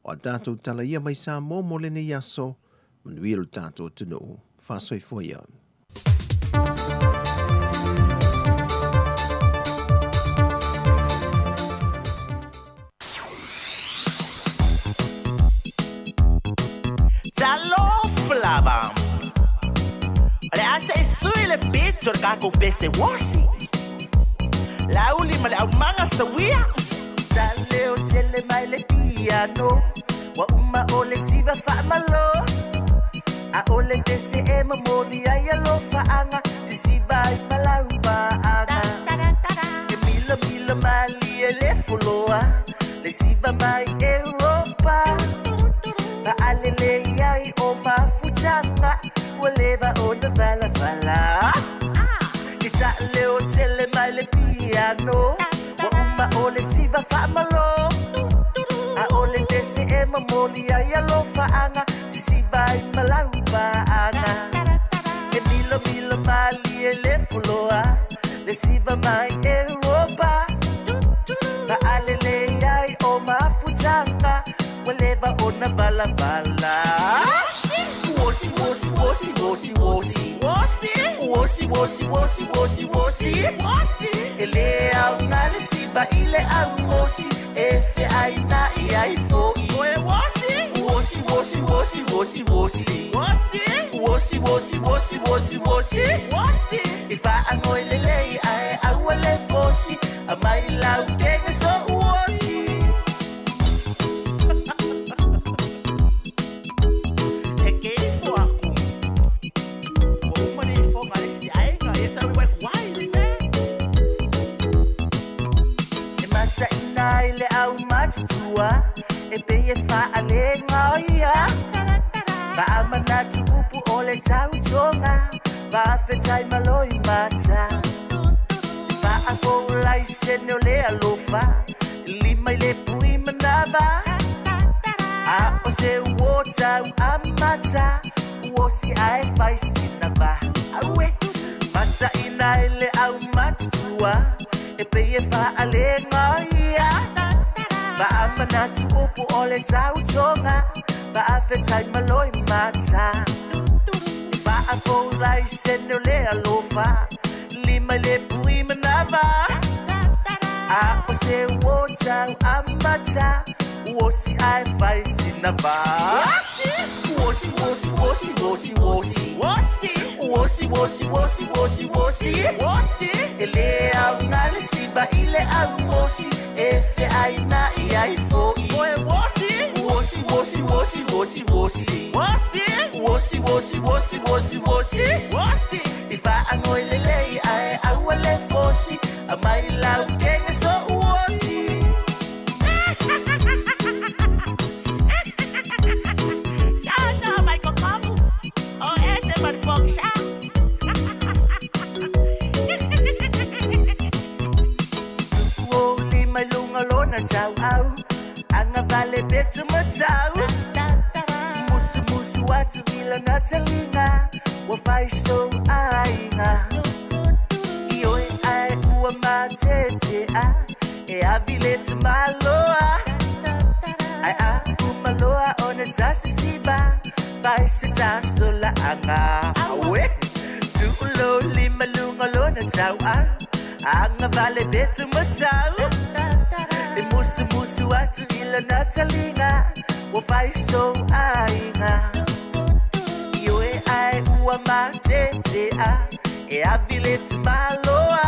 O a tatou tala ia mai Samoa mo lenei aso, manuia lo tatou atunuu. Faasoifua ia. Talofa lava. O le a se i sui le pito o le tatou pese uosi. Lauli ma le aumaga sawia. Taleo tele mai le piano. Ua uma o le siva faamalo. A o le pese e momoli ai alofaaga sisiva ai ma laupaaga. E milamila malie le foloa le siva mai Europa. Faalelei ai o mafutaga ua leva ona valavala. E taaleo tele mai le piano ua uma o le siva faamalo. A o le pese e momoli ai alofaaga sisiva ai ma laupaaga. E milomilo malie le foloa le siva mai Europa. Faalelei ai o mafutaga ua leva ona valavala. Wosi wosi wosi wosi wosi wosi wosi wosi wosi wosi e lē aoga le siva i le aumosi e feainaʻi ai foʻi. Wosi wosi wosi wosi wosi wosi wosi wosi wosi wosi e faagoi lelei ae aua le fosi amai lautega so uosi. E ke ifo aku. Ua uma le ifoga le isi aega ia sa ui kuai le mea. E mataʻina ai le aumatutua e pei e faalega ia. Faamanatu upu o le tautoga faafetai maloi mata. Faafoulaisene o le alofa lima i le pui manava. A o se uo tau amata uosi ae fai sina va. Aue mataʻina i le aumatutua e pei e faalega ia. Faamanatu upu o le tautoga faafetai maloi mata. Faafoulaisene o le alofa lima i le pui manava. A o se uo tau amata uosi ae fai sina va. Wosi wosi wosi wosi wosi wosi wosi wosi wosi wosi e lē aoga le siva i le aumosi e feainaʻi ai foʻi. Wosi wosi wosi wosi wosi wosi wosi wosi wosi wosi i faagoi lelei ae aua le fosi amai lautega so uosi. Ciao, Michael Kamu. O ese marboxa. Tu'u lima i luga lona tauau agavale petu matau. Musumusu atu i lona taliga ua faisou aiga. Ioe ae ua matetea e avi le tamaloa. Ae a umaloa ona tasisiva fai se tasolaaga. Aue tu'u lima luga lona tauau agavale petu matau. E musumusu atu i lona taliga ua faisou aiga. Ioe ae ua matetea e avi le tamaloa.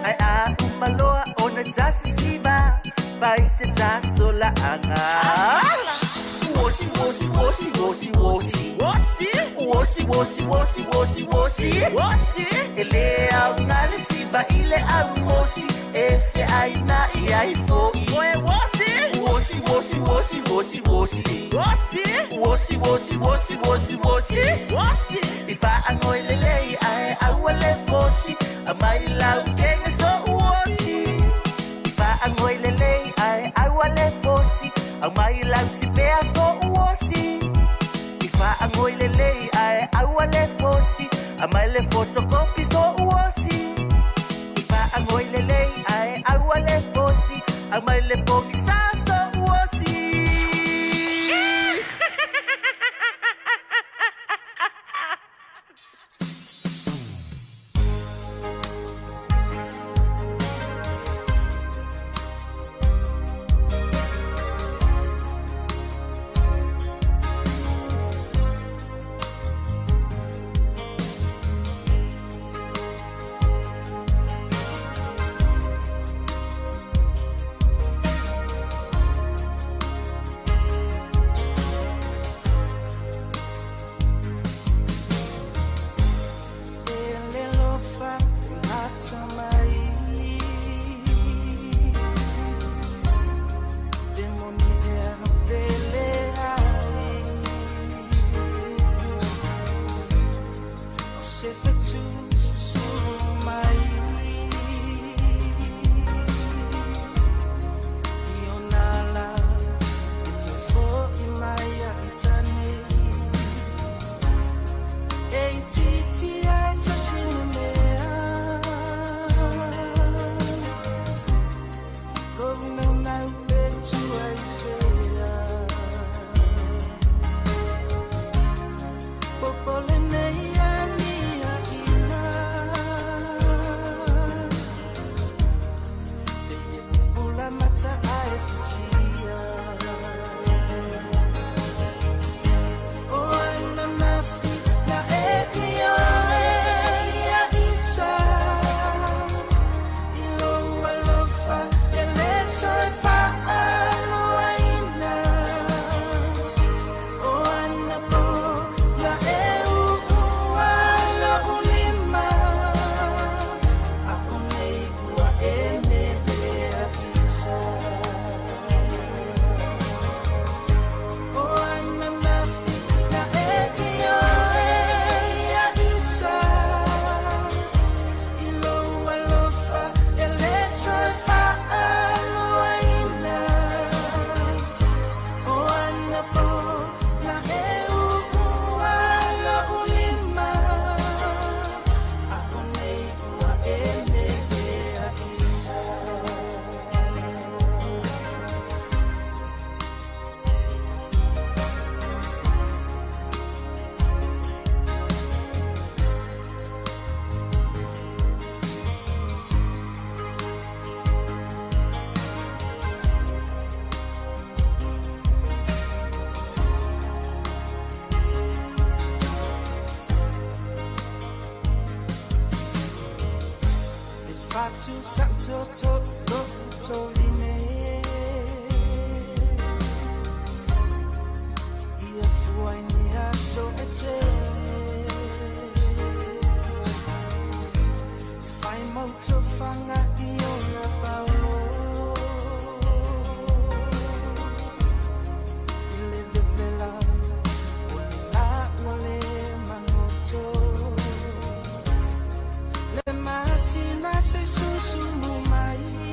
Ae a umaloa ona tasisiva fai se tasolaaga. Wosi wosi wosi wosi wosi wosi wosi wosi wosi wosi e lē aoga le siva i le aumosi e feainaʻi ai foʻi. Wosi wosi wosi wosi wosi wosi wosi wosi wosi wosi i faagoi lelei ae aua le fosi amai lautega so uosi. I faagoi lelei ae aua le fosi aumai lausipea so uosi. I faagoi lelei ae aua le fosi amai le fotokopi so uosi. I faagoi lelei ae aua le fosi amai le pogisa so uosi. Sa to to to to line Ia fua ni aso e te Whai mauto whanga i ona paolo I le vevela o le la ua le magoto Le matina se susu mai.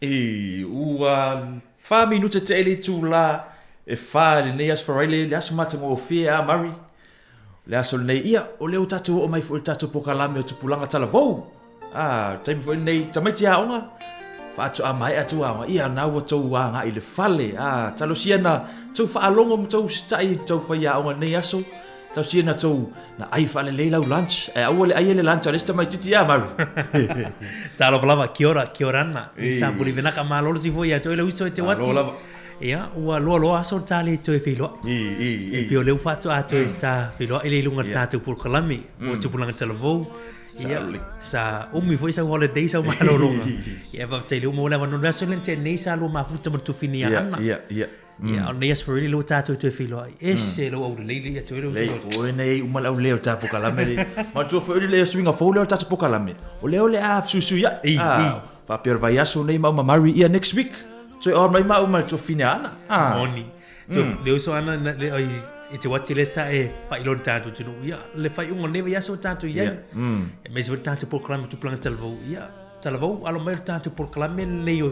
I ua 4 minute tea i le itulā e 4 i lenei Aso Faraile, le aso matagofie a Murray. O le aso lenei, ia, o lea ua tatou oo mai foi i le tatou polokalame o Tupulaga Talavou. A, o le taimi foi lenei, tamaiti aoga, faatoa maea tou aoga, ia, na ua tou agai i le fale. A, talosia na tou faalogo ma tou usitai i tou faiaoga i lenei aso. Talosia na tou na ai faalelei lau lunch, ae aua le aia le lunch a le isi tamaititi a Murray. Talofa lava, kia ora, kia orana. I sa puli venaka malolosi foi ia te oe le uso e te wati. Malo lava. Ia, ua loa loa aso ta le toe feiloai. I, i, i. E pei o lea ua faatoa toe ta feiloai le i luga o le tatou polokalame, mo tupulaga talavou. Ia, sa umi foi sau holiday sau malologa. Ia, faafetai lea ua maua le avanoa. Le aso lea na tea nei sa lua mafuta ma le tufini ia Ana. Ia, ia, Ia, o lenei aso Faraile lea ua tatou toe feiloai. Ese lou aulelei lea ia te oe le uso. Lei, oe nei uma le aulelei o le tatou polokalame lea. Manatua foi le suiga fou lea o le tatou polokalame, o lea o le a fesuisuiai. I, i. Faapea o le vaiaso nei maua ma Murray, ia next week, toe on mai maua ma le tuafine a Ana. Moni. Le uso Ana, le, oi, i te wati le sa e whailo le tātou tunu. Ia, le whaiunga o lenei vaiaso o tātou iai. E aemaise foi le tatou polokalame o Tupulaga Talavou. Ia, Talavou, alo mai o le tatou polokalame lenei o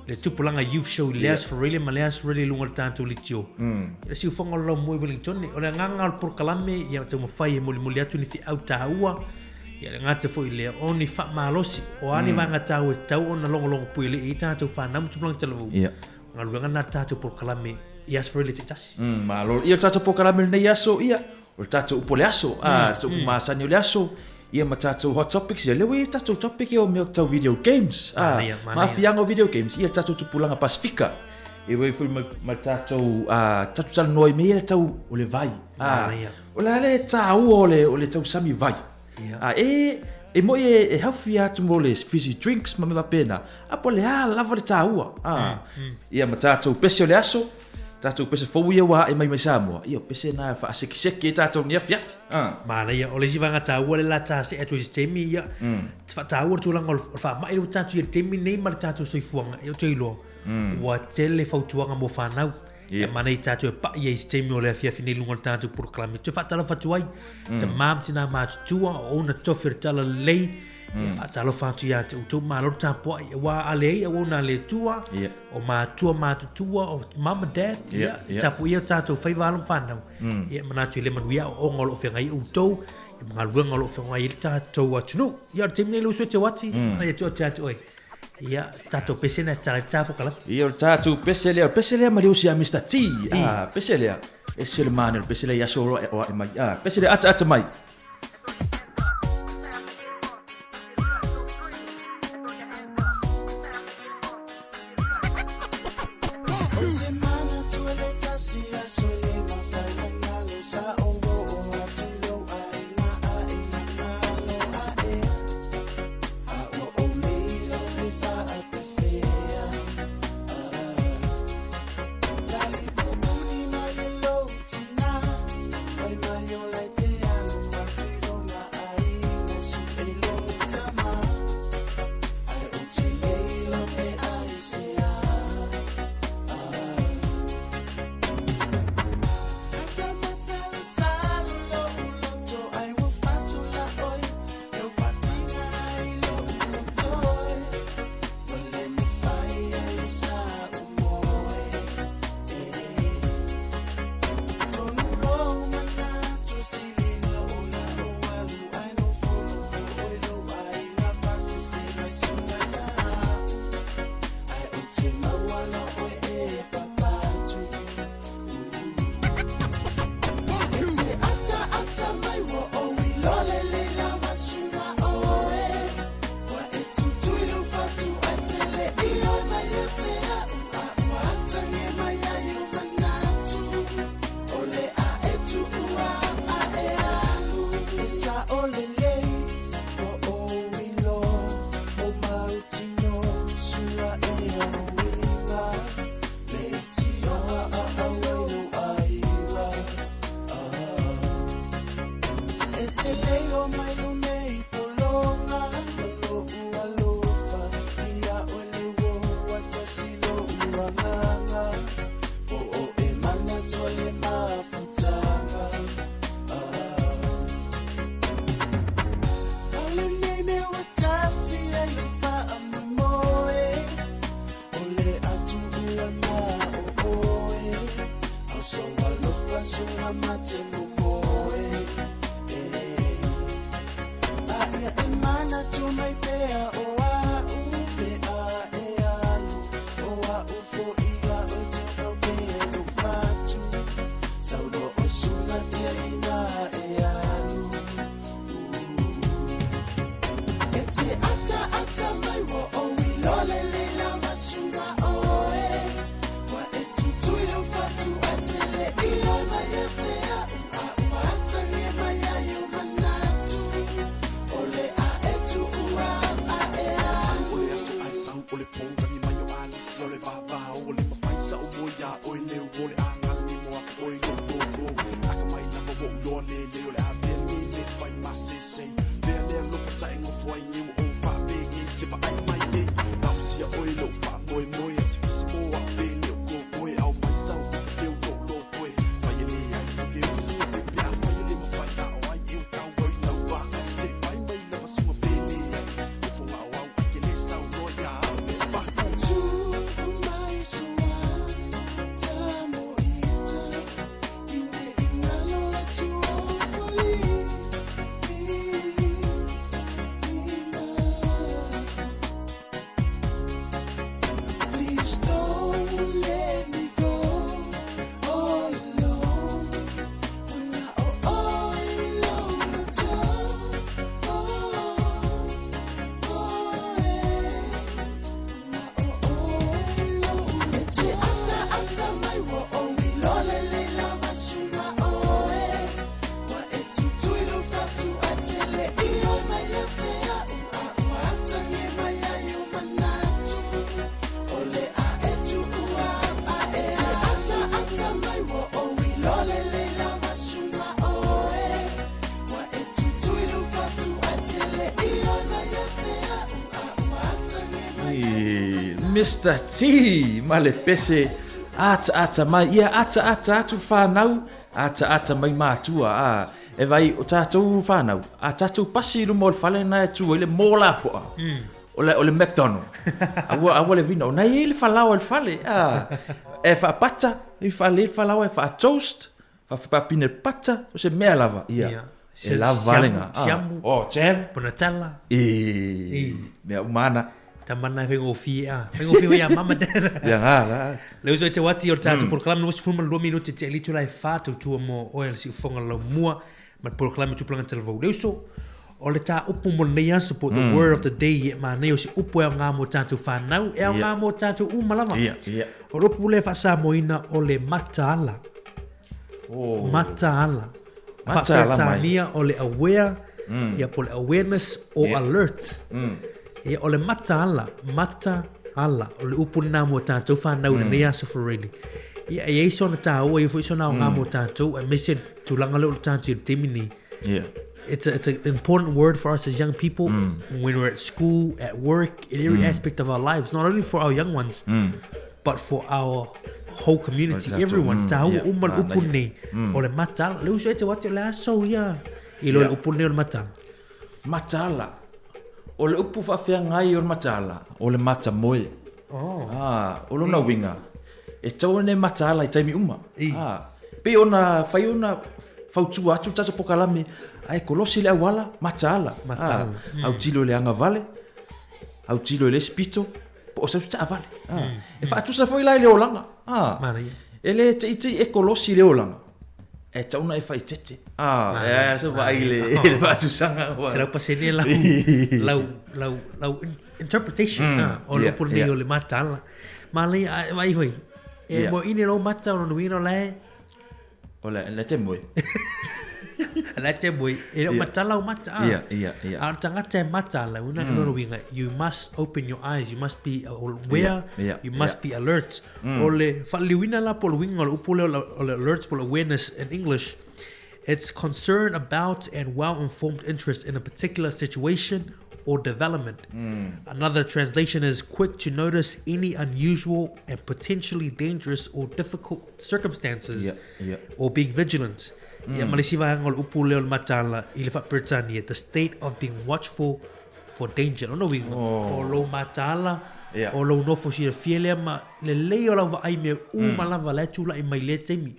le Tupulaga Youth Show i le Aso Faraile ma le Aso Faraile i luga o le tatou litio. Le siufoga o le laumoe Wellington, o le agaga o le polokalame ia taumafai e molimoli atu ni feau taua, ia le gata foi i lea, o ni faamalosi, o a ni vaega taua e tatau ona logologo puialii ai tatou fanau ma Tupulaga Talavou. O galuega lena a le tatou polokalame i Aso Faraile taitasi. Malo. Ia o le tatou polokalame i lenei aso, ia, O le tatou upu o le aso, a, le upu masani o le aso, ia ma tatou hot topics, ia lea ua i ai tatou topic ia o mea tau video games, a, ma aafiaga o video games, ia le tatou tupulaga Pasifika. E ua i foi ma, ma le tatou, a, tatou talanoa i mea ia tau o le vai, a, o le a le taua o le, o le tausami vai. A, e, e moi e, e healthy atu mo le fizzy drinks ma mea faapena, a po o le a lava le taua, a, ia ma tatou pese o le aso, Tatou pese fou ia ua ae mai mai Samoa, ia o pese na e faasekiseki ai tatou i ni afiafi. Manaia, o le isi vaega taua lea la ta see atu i se taimi, ia, te faataua le tulaga o le faamai lea ua tatou i ai i le taimi lenei ma le tatou soifuaga, ia ou te iloa, ua tele fautuaga mo fanau. Ia manaia tatou e pai ai i se taimi o le afiafi nei i luga o le tatou polokalame. Toe faatalofa atu ai, tama ma tina matutua, o ona tofi o le talalelei, Ia faatalofa atu ia te outou, malo le tapuai, aua a leai auauna a le Atua, o matua matutua, o mum and dad, ia, e tapuaia o tatou faiva alo ma fanau, ia e manatu i le manuia aoaoga o lo o feagai ai outou, ia ma galuega o lo o feagai ai le tatou atunuu. Ia, o le taimi lenei le uso e te o ati, manaia te o ati atu oe. Ia, tatou pese na e tatala ai le tapo kalama. Ia, o le tatou pese lea, o le pese lea ma le usi a Mister T. Ah, pese lea, ese le manaia o le pese lea i aso o ae mai. Ah, pese lea ataata mai. suga ma te momoe A ia e manatu mai pea o a'u pe a e alu O a'u fo'i a oe taukau ke e lou fatu Sauloa oe suga tiaina e alu E te ataata mai ua ou iloa lelei lava suga oe Ua e tutui lou fatu ae te le'i oe mai ia te a'u A ua atage mai ai ou manatu O le a e tu'ua au a e alu O le aso ae sau o le pō Rangi mai o alisi o le vavao O le mawhai sa o moe iā oe leu O le āngala ni mo aku oe lou kōkō Aka mai lava ua ou loa lelei O le a pea nei me whai masesei Pea lea lofo sa e ngofo ai niu o whaapengei Se vaai mai nei Lausia oe lou whaamoemoe Au se kisi mō au pele o kōkoe Au mai sau kupu keu lou lōkoe Whai e le ai so ke ufasunga pe pe a whai e le mawhai A o ai e o kau au i lau wā Te whai mai lava sunga pele ai E whonga o au ai ke le sau loa ia au me whaka Tu'u mai sua tamoita Ine ingalo atu o foli Please don't let me go all alone. When I oh oh E te ata ata mai ua ou iloa lelei lava suga oe Ua e tutui lou fatu ae te le'i oe mai ia te a'u A ua atage mai ai ou manatu O le a e tu'ua au a e E te ata ata mai ua ou iloa lelei lava suga oe Ua e tutui lou fatu ae te le'i oe mai ia te a'u A ua atage mai I Mr T ma le pese ataata mai ia ataata atu whanau ataata mai matua a e vai o tātou whanau a tātou pasi i luma o le fale na e tu ai le mōla poa o le McDonald aua aua le vina o nai e le falaoa i le fale a e whaapata i whale le falaoa e wha toast wha peanut butter o se mea lava ia e lava valenga Siamu. Oh jam. Ponatella. E mea umana. Tamana e whaingofie a. Whaingofie ia mama dad. Ia ngā la. Le uso e te wati o le tātou polokalame no 12 minuti te elitu la e whā tautua mo oe le siufonga lau mua ma le polokalame tupulaga talavou. Le uso o le tā upu mo lenei aso po the word of the day e mānei o se upu e ao ngā mo tātou whānau e ao ngā mo tātou uma lava. O le upu le whaasamoina o le mataala. Oh. Mataala. Mataala mai. Faaperetania o le aware ia po le awareness o alert. Ia o le mataala, mataala. O le upu lena mo tātou whanau mm. Lenei aso Fareli. Ia e iai sona tāua ia foi sona o ngā mo tātou aemaise le tulaga lea o le tātou i le taimi nei. It's an important word for us as young people when we're at school, at work, in every aspect of our lives, not only for our young ones, but for our whole community, O le tatou, everyone. Tāua uma le upu manaia. nei o le mataala. Le uso e te wati o le aso ia i lo le upu nei o le mataala. Mataala. O le upu whaafeagai o le mataala, o le mata moe. Oh. Ah, o lona uiga. E tau ane mataala i taimi uma. Ah, pe ona whai ona fautua atu tātou pokalame, ai kolosi le awala, mataala. Mataala. Ah, au tilo le anga vale, au tilo le spito, po o sautu taavale. Ah, e whaatusa foi lai le olanga. Ah, Manaia. e le te iti e kolosi le olanga. E tauna e whai tete. Ah, Manaia. e so vai le Manaia. le whaatusanga. Se lau pasene lau lau lau lau interpretation o le upu nei o le mataala. Malai ai mai foi. E mo ine lo mata o no wino le O le, le te moe. la te moe e o matala o mata. Ah. Ia, ia, ia. A o le tagata e mataala una mm. lona uiga you must open your eyes, you must be aware, you must be alert. O le faaliliuina la po o le uiga o le upu lea o le- o le alert po o le awareness in English. It's concern about and well-informed interest in a particular situation or development. Another translation is quick to notice any unusual and potentially dangerous or difficult circumstances or being vigilant. Ia ma le isi vaega o le upu lea o le mataala i le faaperetania, the state of being watchful for danger. Lona uiga, o lou mataala O lou nofo silafia lea ma lelei o lau vaai i mea uma lava la e tulai mai i lea taimi.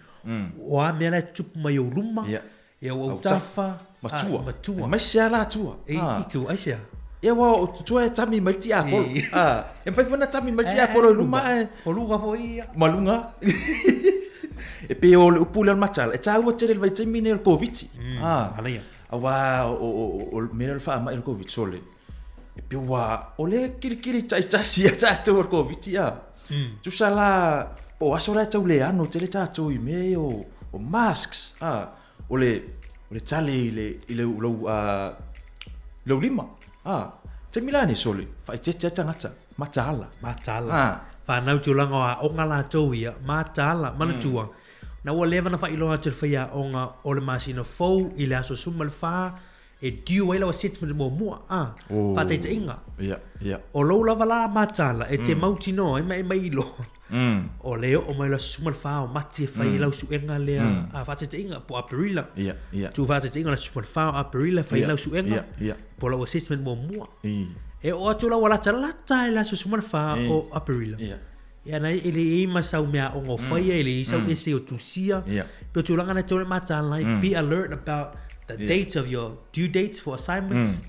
O a mea la e tutupu mai i ou luma, i ou autafa, matua, matua. Aemaise lava la tua. I tua, aisea? Ia aua o tua e tami mai le tiapolo. E mafai foi ona tami mai le tiapolo i luma ae. O luga foi ia. Ma luga. E pei o le upu lea o le mataala, e taua tele i le vaitaimi lenei o le Koviti. Manaia. Aua o le mea lea o le faamai o le Koviti, sole, e pei ua, o lea e kilikili taitasi ia tatou e le Koviti a. Tusa la, po o aso la e tau leano tele tatou i mea ia o masks, a, o le, o le tale i le, i le, lou, lou lima, a. Taimi la nei, sole, faaeteete ai tagata, mataala. Mataala. Fanau tulaga o aoga latou ia, mataala, manatua, na ua leva ona faailoa atu e le faiaoga o le masina fou i le aso 14 e due ai lau assessment muamua, a, Oh. faataitaiga. Ia, ia. O lou lava la mataala e te mautinoa ai ma e mailoa, o le oo mai o le aso 14 o Mati e fai ai lau suega lea, a, faataitaiga, po o Aperila. Ia, ia. Tu faataitaiga o le aso 14 o Aperila e fai ai lau suega, Ia, ia. po o lau assessment muamua. I. E oo atu la ua latalata i le aso 14 o Aperila. Ia. Ia na e le i ai ma sau meaaoga o faia, e le i ai sau essay o tusia. Ia. Pe o tulaga na e tatau ona mataala ai, be alert about the dates of your due dates for assignments.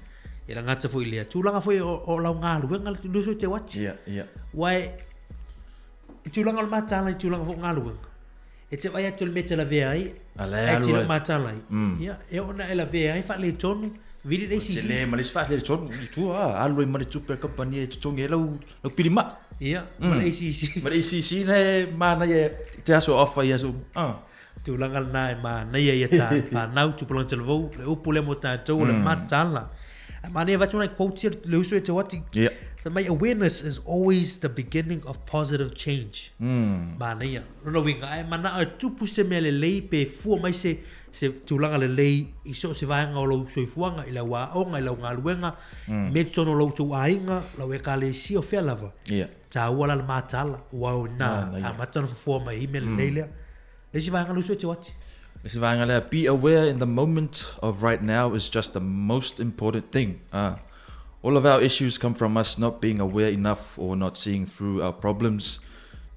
E le gata foi i lea tulaga foi o lau galuega le uso i te uati. Ia, ia. Aua e, i tulaga o le mataala i tulaga foi o galuega, e te vaai atu i le mea e te lavea ai, A la e ae alu te le ai. o mataala ai. Ia, e oo ina e lavea ai faaletonu, vili le ACC. Tele ma le isi faaletonu i tua, a, alu ai ma le tupe a le kamupani e totogi ai lau, lau pilimai. Ia, ma le ACC. Ma le ACC na e manaia i te aso off ai aso uma. Ah. Tulaga lena e manaia ia ta fanau tupulaga talavou, le upu lea mo tatou o le mataala. Ae manaia avatu nai quotes ia le uso e te oati. Ia. Fai mai, awareness is always the beginning of positive change. Manaia. Lona uiga, a e manao e tupu se mea lelei pe fua mai se, se tulaga lelei i so o se vaega o lou soifuaga, i lau aoga, i lau galuega, mea i totonu o lou tou aiga, lau ekalesia, o fea lava. Ia. Taua la le mataala, aua o i ina amata ona fofoa mai ai mea lelei lea. Le isi vaega le uso e te oati. Le isi vaega lea, be aware in the moment of right now is just the most important thing. All of our issues come from us not being aware enough or not seeing through our problems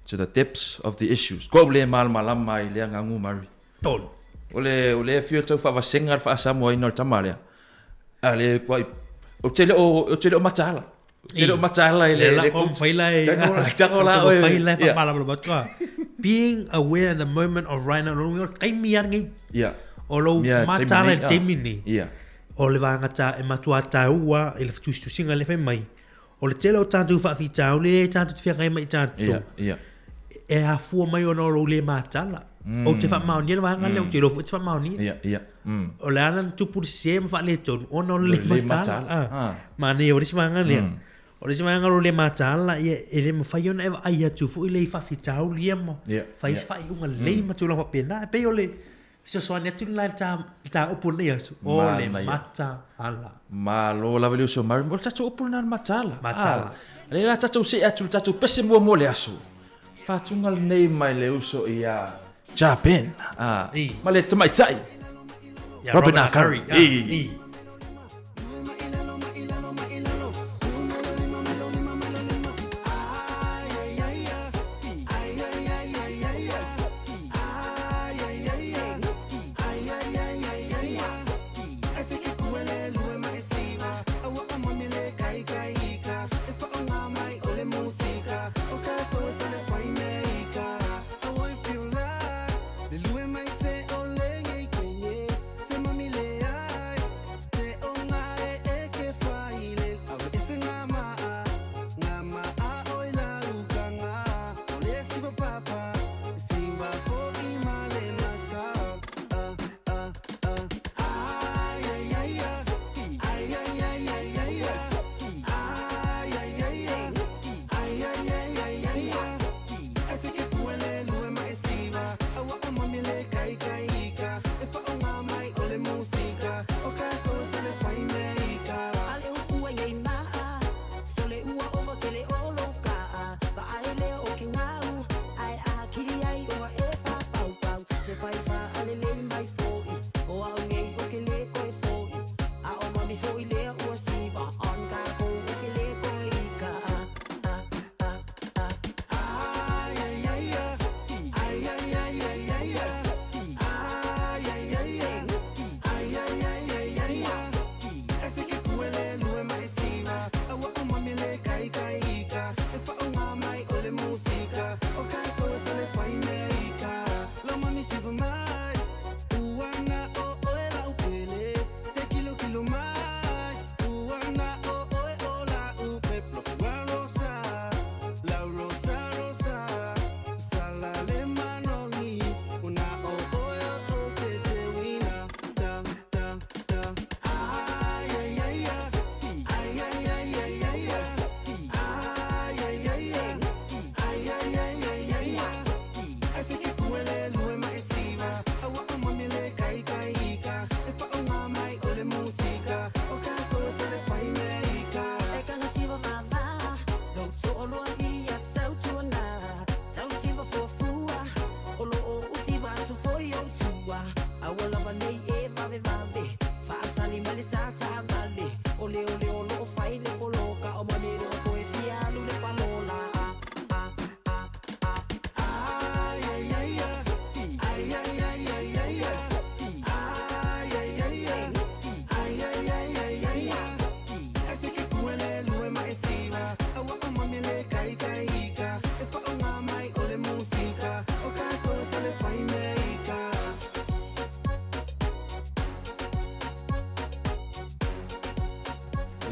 to the depths of the issues. Kua ua le malamalama ai lea gagu Murray. Tolu. O le, o lea fia tau faavasega le faasamoaina o le tama lea. A le kuai, ou te le o, ou te le o mataala. Ou te le o mataala i le, Le le la mawhai la e. Tango la, tango la oe. Mawhai la e Ia. whakamalamalama atu a. Being aware in the moment of right now. Lona uiga, o le taimi lava lenei. Ia. O lou Ia, mataala i le taimi taimi nei, lenei. Ia. O le vaega ta e matua taua i le tusitusiga lea e fai mai. O le tele o tatou faafitauli lea tatou te feagai mai i tatou. Ia, ia. E afua mai ona o lou le mataala. Ou te faamaonia le vaega lea, ou te iloa foi e te faamaonia. Ia, ia. O le ala na tupu le sese ma faaletonu ona o le le Le mataala. mataala. Ah. Manaia o le isi vaega lea. O le isi vaega o lou le mataala, ia, e le mafai ona e vaai atu foi le i faafitauli ia ma fai se faaiuga lelei ma tulaga faapena. E pei o le fesoasoani atu lena i le ta, le ta upu o lenei aso, o le Manaia. mataala. Malo lava le uso Murray, o le tatou upu lena o le mataala. Mataala. Ah, lea la tatou see atu i le tatou pese muamua o le aso. Faatuga lenei mai le uso ia Japan. Ah, ma le tamaitai. Ia Robin Robin R. Curry. Curry. Ah, I.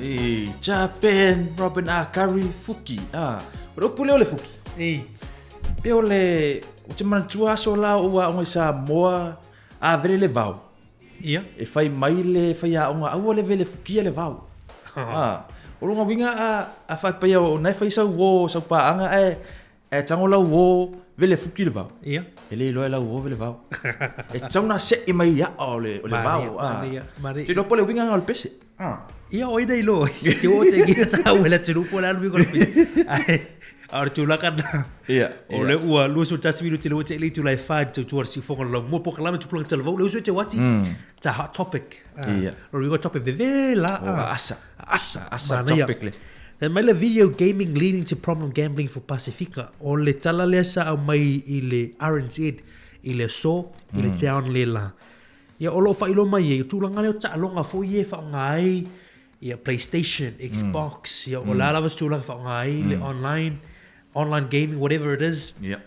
E, Japan, Robin A. Curry, Fuki. Ah, o le upu lea o le Fuki. E. Pe o le, ou te manatua aso la o ou aoga i Samoa, a vele le vao. Ia. E fai mai le faiaoga, aua le vele fukia le vao. Ah, o lona uiga a, a faapea o na e fai sau uo, sau paaga ae, ae tago lau uo vele fuki le vao. Ia. E le iloa e lau uo vele vao. E tatau ona se'i mai i aa o le, o le vao. Ah. Manaia, manaia. Ou te iloa po o le uiga lena o le pese. Ah. Ia, o ai na iloa ai. Te oo te kina tau e le atunuu po o le a le uiga o le pese. Ae, a o le tulaga lena. Ia, O le ua 21 minute le ua te le itula e fa i te tautua le siufoga o le laumua polokalame tupulaga talavou le uso e te wati. Ta hot topic. Ah, O le uiga o topic vevela. O, asa. Asa. Asa Manaia. topic le. Fai mai le video gaming leading to problem gambling for Pasifika. O le tala lea sa aumai i le RNZ i le aso i le town le la. Ia o lo o faailoa mai ai, o tulaga lea o taaloga foi ia e faaaoga ai ia PlayStation, Xbox, ia o le a lava se tulaga e faaaoga ai le online, online gaming, whatever it is. Ia.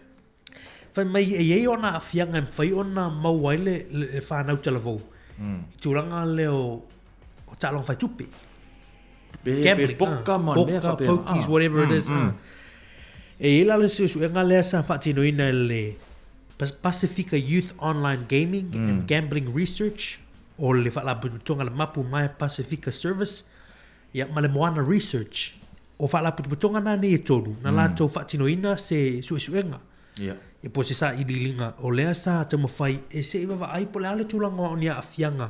Fai mai e i ai ona aafiaga e mafai ona maua ai le, le, le fanau talavou i tulaga lea o, o taaloga faitupe. Pe, pe Gambling, poka ah, ma mea poka, faapena. pokies, whatever it is. Ah. E i ai la le suesuega lea sa faatinoina e le Pasifika Youth Online Gaming and Gambling Research, o le Faalapotopotoga a le Mapu Maea Pasifika Service, ia, ma le Moana Research. O faalapotopotoga na nei e tolu, na latou faatinoina se suesuega, Ia. ia po o se sailiiliga, o lea sa taumafai e se i vaavaai po o le a le tulaga o ni aafiaga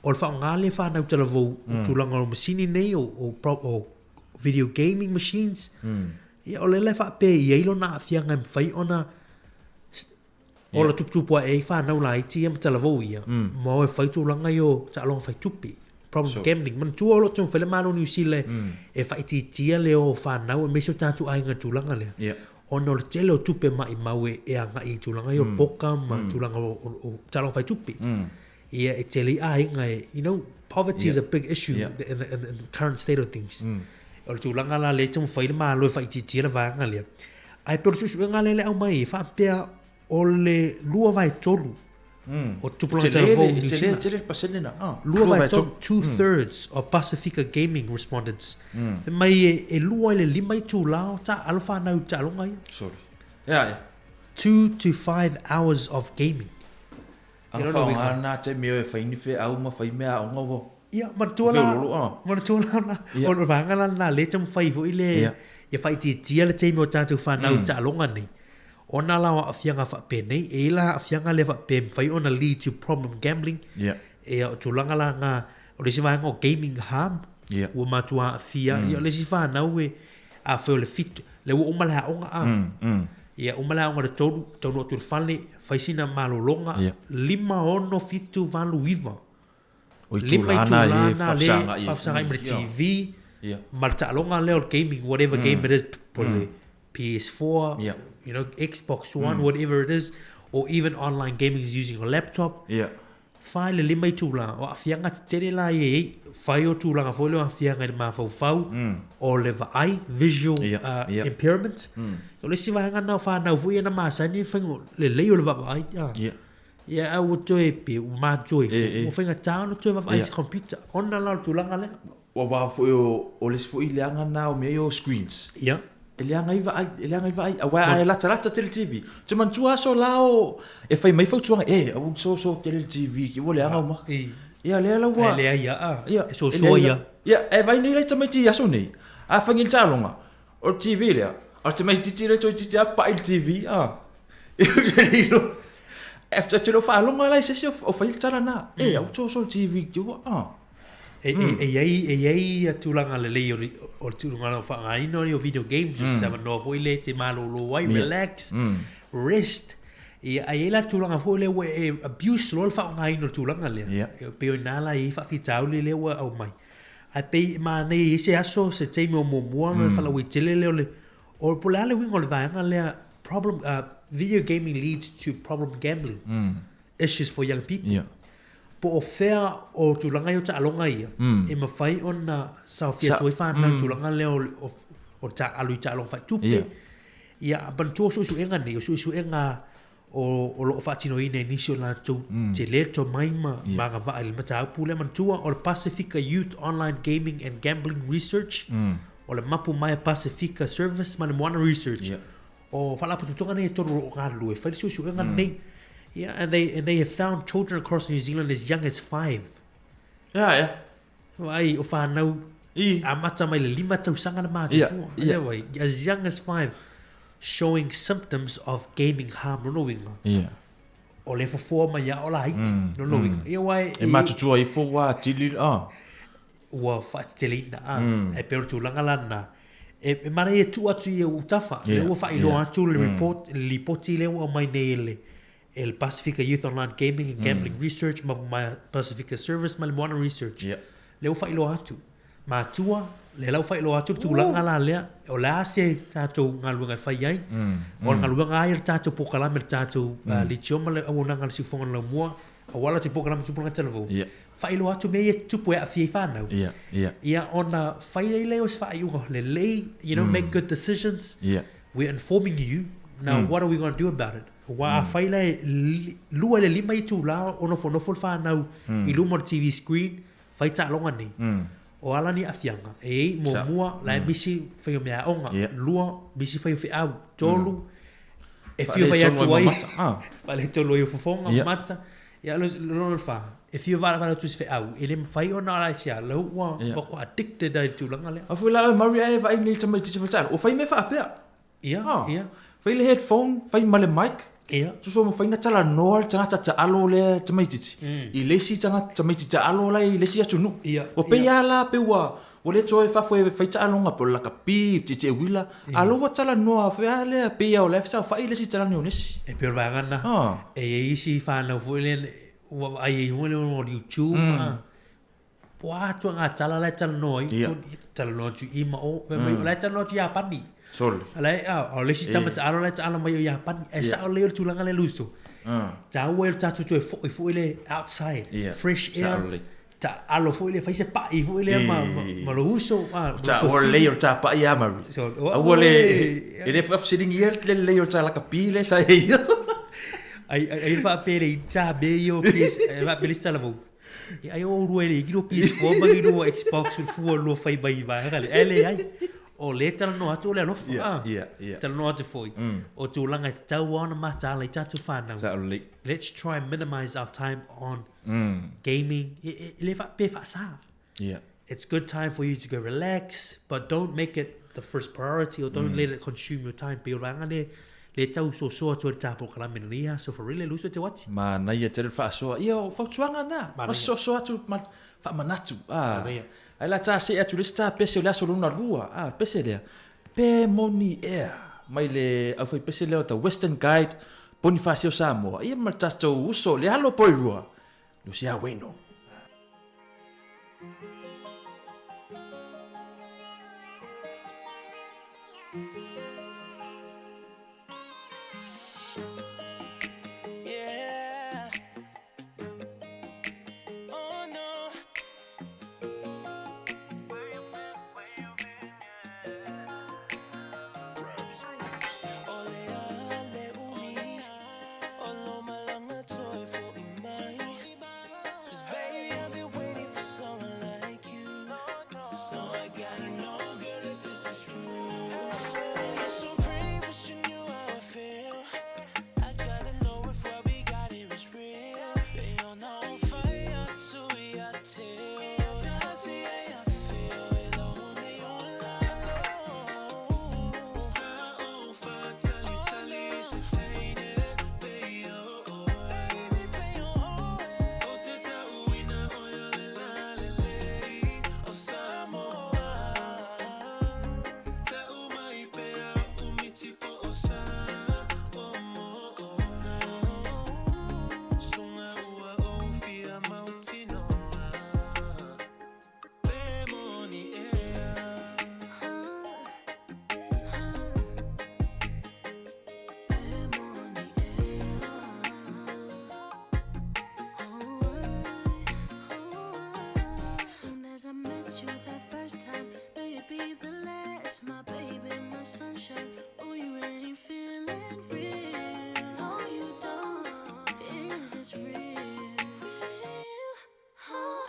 o le faaaoga lea fanau talavou o tulaga o masini nei o, o, o video gaming machines. Ia, o lea la e faapea e i ai lona aafiaga e mafai ona ola tuputupu ae ai fanau laiti ia ma talavou ia, ma o e fai tulaga ia o taaloga faitupe, problem So- gambling. Manatua o lo o taumafai le Malo o Niu Sila e faaitiitia le o fanau aemaise o tatou aiga i le tulaga lea. Ia. Ona o le tele o tupe maimau e, e agai i tulaga ia o poka ma tulaga o, o, o taaloga faitupe. Ia e tele ai aiga e, you know, poverty is a big issue in the, in the, in the current state of things. O le tulaga la lea e taumafai le Malo e faaitiitia le vaega lea. Ae pei o le suesuega lea le aumai e faapea o le 2/3 o tupulaga E tele talavou le- i e Niu tele, Sila. tele le pasene na. Ah, 2/3, two thirds of Pasifika gaming respondents. Fai mai e, e 2 i le 5 itula o taaalo fanau i taaloga ia. Sorry. Ia, ia. 2 to 5 hours of gaming. Aga Ia, lona uiga. faaaoga na taimi e fai ni feau ma fai mea aoga ua. Ia, manatua la, Feololo, ah. manatua la, la, Ia. o le vaega la lena lea e taumafai foi le, Ia. ia faaitiitia le taimi o tatou fanau i taaloga nei. Ona la o aafiaga faapenei, e i ai la aafiaga lea faapea e mafai ona lead to problem gambling. Ia. Ia, o tulaga la nga, o le isi vaega o gaming harm, Ia. ua matua aafia. Ia, o le isi fanau e, afai o le 7, lea ua uma le aoga a. Ia, uma le aoga i le 3, taunuu atu i le fale, fai sina malologa, Ia. 5, 6, 7, 8, 9. O Lima itula na itula e na le faafesagai e faafesagai ma le Ia. TV, Ia. ma le taaloga lea o le gaming, whatever game it is, po o le PS4, Ia. you know, Xbox One, whatever it is, or even online gaming is using a laptop. Ia. Fai le lima itula, o aafiaga tetele la ia e i ai, fai o tulaga foi lea o aafiaga i le mafaufau, o le vaai, visual Ia, ia. impairment. O le isi vaega na o fanau foi ia na masani le faiga o lelei o le vaavaai. Ah. Ia. Ia, a ua toe pe, ua matoe foi. E, e. Ua faigata ona toe vaavaai Ia. i se computer. Ona la o le tulaga lea. Aua foi o, o le isi foi leaga na o mea ia o screens. Ia. E leaga ai vaai, e leaga ai vaai. Aua a e latalata tele TV. Ou te manatua aso la o, e fai mai fautuaga, e, aua e soso tele le TV, ki ua leaga uma. E. Ia, lea la ua. Ae leai ia, ah. Ia, E soso e leai ia. Ia, e vaai nei lai tamaiti i aso nei. A fai nei le taaloga, o le TV lea. O le tamaitiiti lea toeitiiti lava pai i le TV, ah. E e te le o faalogo la i se isi o fai le tala na. E, aua soso le TV, ki ua, ah. E, e, e i ai, e i ai ia tulaga lelei o le, o le tulaga o faaaogaina o video games, mm. se avanoa foi lea e te malōlō ai, relax, rest. Ia, ae i ai la tulaga foi lea ua e abuse loa le faaaogaina o le tulaga lea. Ia. E pei o i ina la e i ai faafitauli lea ua aumai. Ae pei e manaia i ai se aso, se taimi o muamua ona faalauaitele lea o le, o po o le a le uiga o le vaega lea, problem, video gaming leads to problem gambling. Issues for young people. Ia. Po o fea o tulaga ia o taaloga ia, e mafai ona saofia atu ai fanau i tulaga lea o, o, o taaalo i taaloga faitupe. Ia. Ia, manatua o suesuega nei, o suesuega o, o loo faatinoina e nisi o latou tele le tomai ma ma agavaa i le mataupu lea. Manatua, o le Pasifika Youth Online Gaming and Gambling Research, o le Mapu Maea Pasifika Service ma le Moana Research. O faalapotopotoga nei e tolu o loo galulue e fai le suesuega lenei. Yeah, and they and they have found children across New Zealand as young as 5. Yeah, yeah. Vaai, o whanau amata mai le lima tausaga le matutua. Yeah, yeah. As young as 5 showing symptoms of gaming harm lona uiga. Yeah. O le fofoa mai ia o laiti lona uiga. Ia wai e matutua ifo ua atili ah. Ua faateteleina ah. E pei o le tulaga lana. E, e manaia e tuu atu i ou tafa. Yeah. Lea ua faailoa atu le report, le lipoti lea ua aumai nei e le e le Pasifika Youth Online Gaming and Gambling Research ma ma Pasifika Service ma le Moana Research. Yeah. Lea ua faailoa atu. Matua, lea la ua faailoa atu le tulaga la lea, o le a se tatou galuega e fai ai. O le galuega lava ia o le tatou polokalame, le tatou leitio ma le auaunaga a le Siufofoga o le Laumua, auala atu i polokalame tupulaga talavou. Yeah. Faailoa atu mea ia e tutupu e aafia ai fanau. Yeah, yeah. Ia ona fai ai lea o se faaiuga lelei, you know, make good decisions. Yeah. We're informing you, now what are we going to do about it? Aua afai la e 2 i le 5 itulā o nofonofo le whanau i luma o le TV screen, fai taaloga nei. O ala ni aafiaga, e i ai, muamua, la e misi fai o meaaoga, lua, misi fai o feau, tolu, e fia fai atu ai, faaletonu ai o fofoga, mata, ia lona le fa, e fia valavala atu i se feau, e le mafai ona ala i se ala, ua ua addicted ai i le tulaga lea. A foi la oe Murray ae vaai nei tamaitiiti fai taalo, o fai mea faapea. Ia, ia. Fai le headphone, fai ma le mic. Ia. Tusa ma fai na talanoa le tagata taalo lea tamaitiiti i le isi tagata tamaiti taalo la i le isi atunuu. Ia. Ua pei lava la pei ua ua le toe faafoe fai taaloga po o le lakapi, tietie uila, a o lea ua talanoa foi lava lea pei lava o la e saofai le isi talani o nisi. E pei o le vaega lena, e i ai isi fanau foi lea ua vaai ai foi lea o le YouTube a. Po o a atu ngā tala la e talanoa ai, Ia. talanoa atu i ma o, fai mai, o la e talanoa atu Iapani. Sole. La e, a, o le isi tama taalo la e taalo mai o Iapani. E sao lelei o le tulaga lea Luso. Taua ai lo tatou toe foi foi le outside, Ia. fresh air. Sao lelei. Taalo foi le, fai se pa'i foi lea ma, ma, ma lou uso. A, Ta ua lelei o le tapa'i a Murray. So, Aua le, e le faafesiligia le lelei o le talakapi lea sa e ia. Ai, ai, ai faapea le ta me ia o PS, ai faapea le isi talavou. Ia ai o oulua e le iki lua PS4 ma ki lua Xbox le fua lua fai mai i vaega lea. Ae leai. O lea e talanoa atu o le alofa. Ia, ah. ia, ia. Talanoa atu foi. O tulaga e tatau lava ona mataala i tatou whanau. Sao lelei. Let's try and minimize our time on gaming. E, e, e le faapea faasa. Ia. It's good time for you to go relax, but don't make it the first priority or don't let it consume your time. Pei o le vaega lea, lea e tau soasoa atu ai le ta polokalame lenei aso for real e lusu e te uati. Manaia tele le faasoa. Ia, o fautuaga na. Manaia. Ma soasoa atu ma faamanatu. Ah. Manaia. Ai la ta see atu le isi ta pese o le aso lona lua. Ah, pese lea. Pe moni ea. Mai le aufaipese lea o The Western Guide, Ponifasio Samoa. Ia ma le tatou uso le alo poilua. Lucia Weno. Yeah. Oh no. Ole ale umi, olo malanga toe for imai. 'Cause baby, I've been waiting for someone like you. So I gotta know, girl, if this is true. You're so pretty, wish you knew how I feel. I gotta know if what we got here is real. They on on fire to your tail. I feel it only online. Soon as I met you that first time, knew you'd be the last, my baby, my sunshine. Oh, you ain't feeling real. No, you don't. it's real.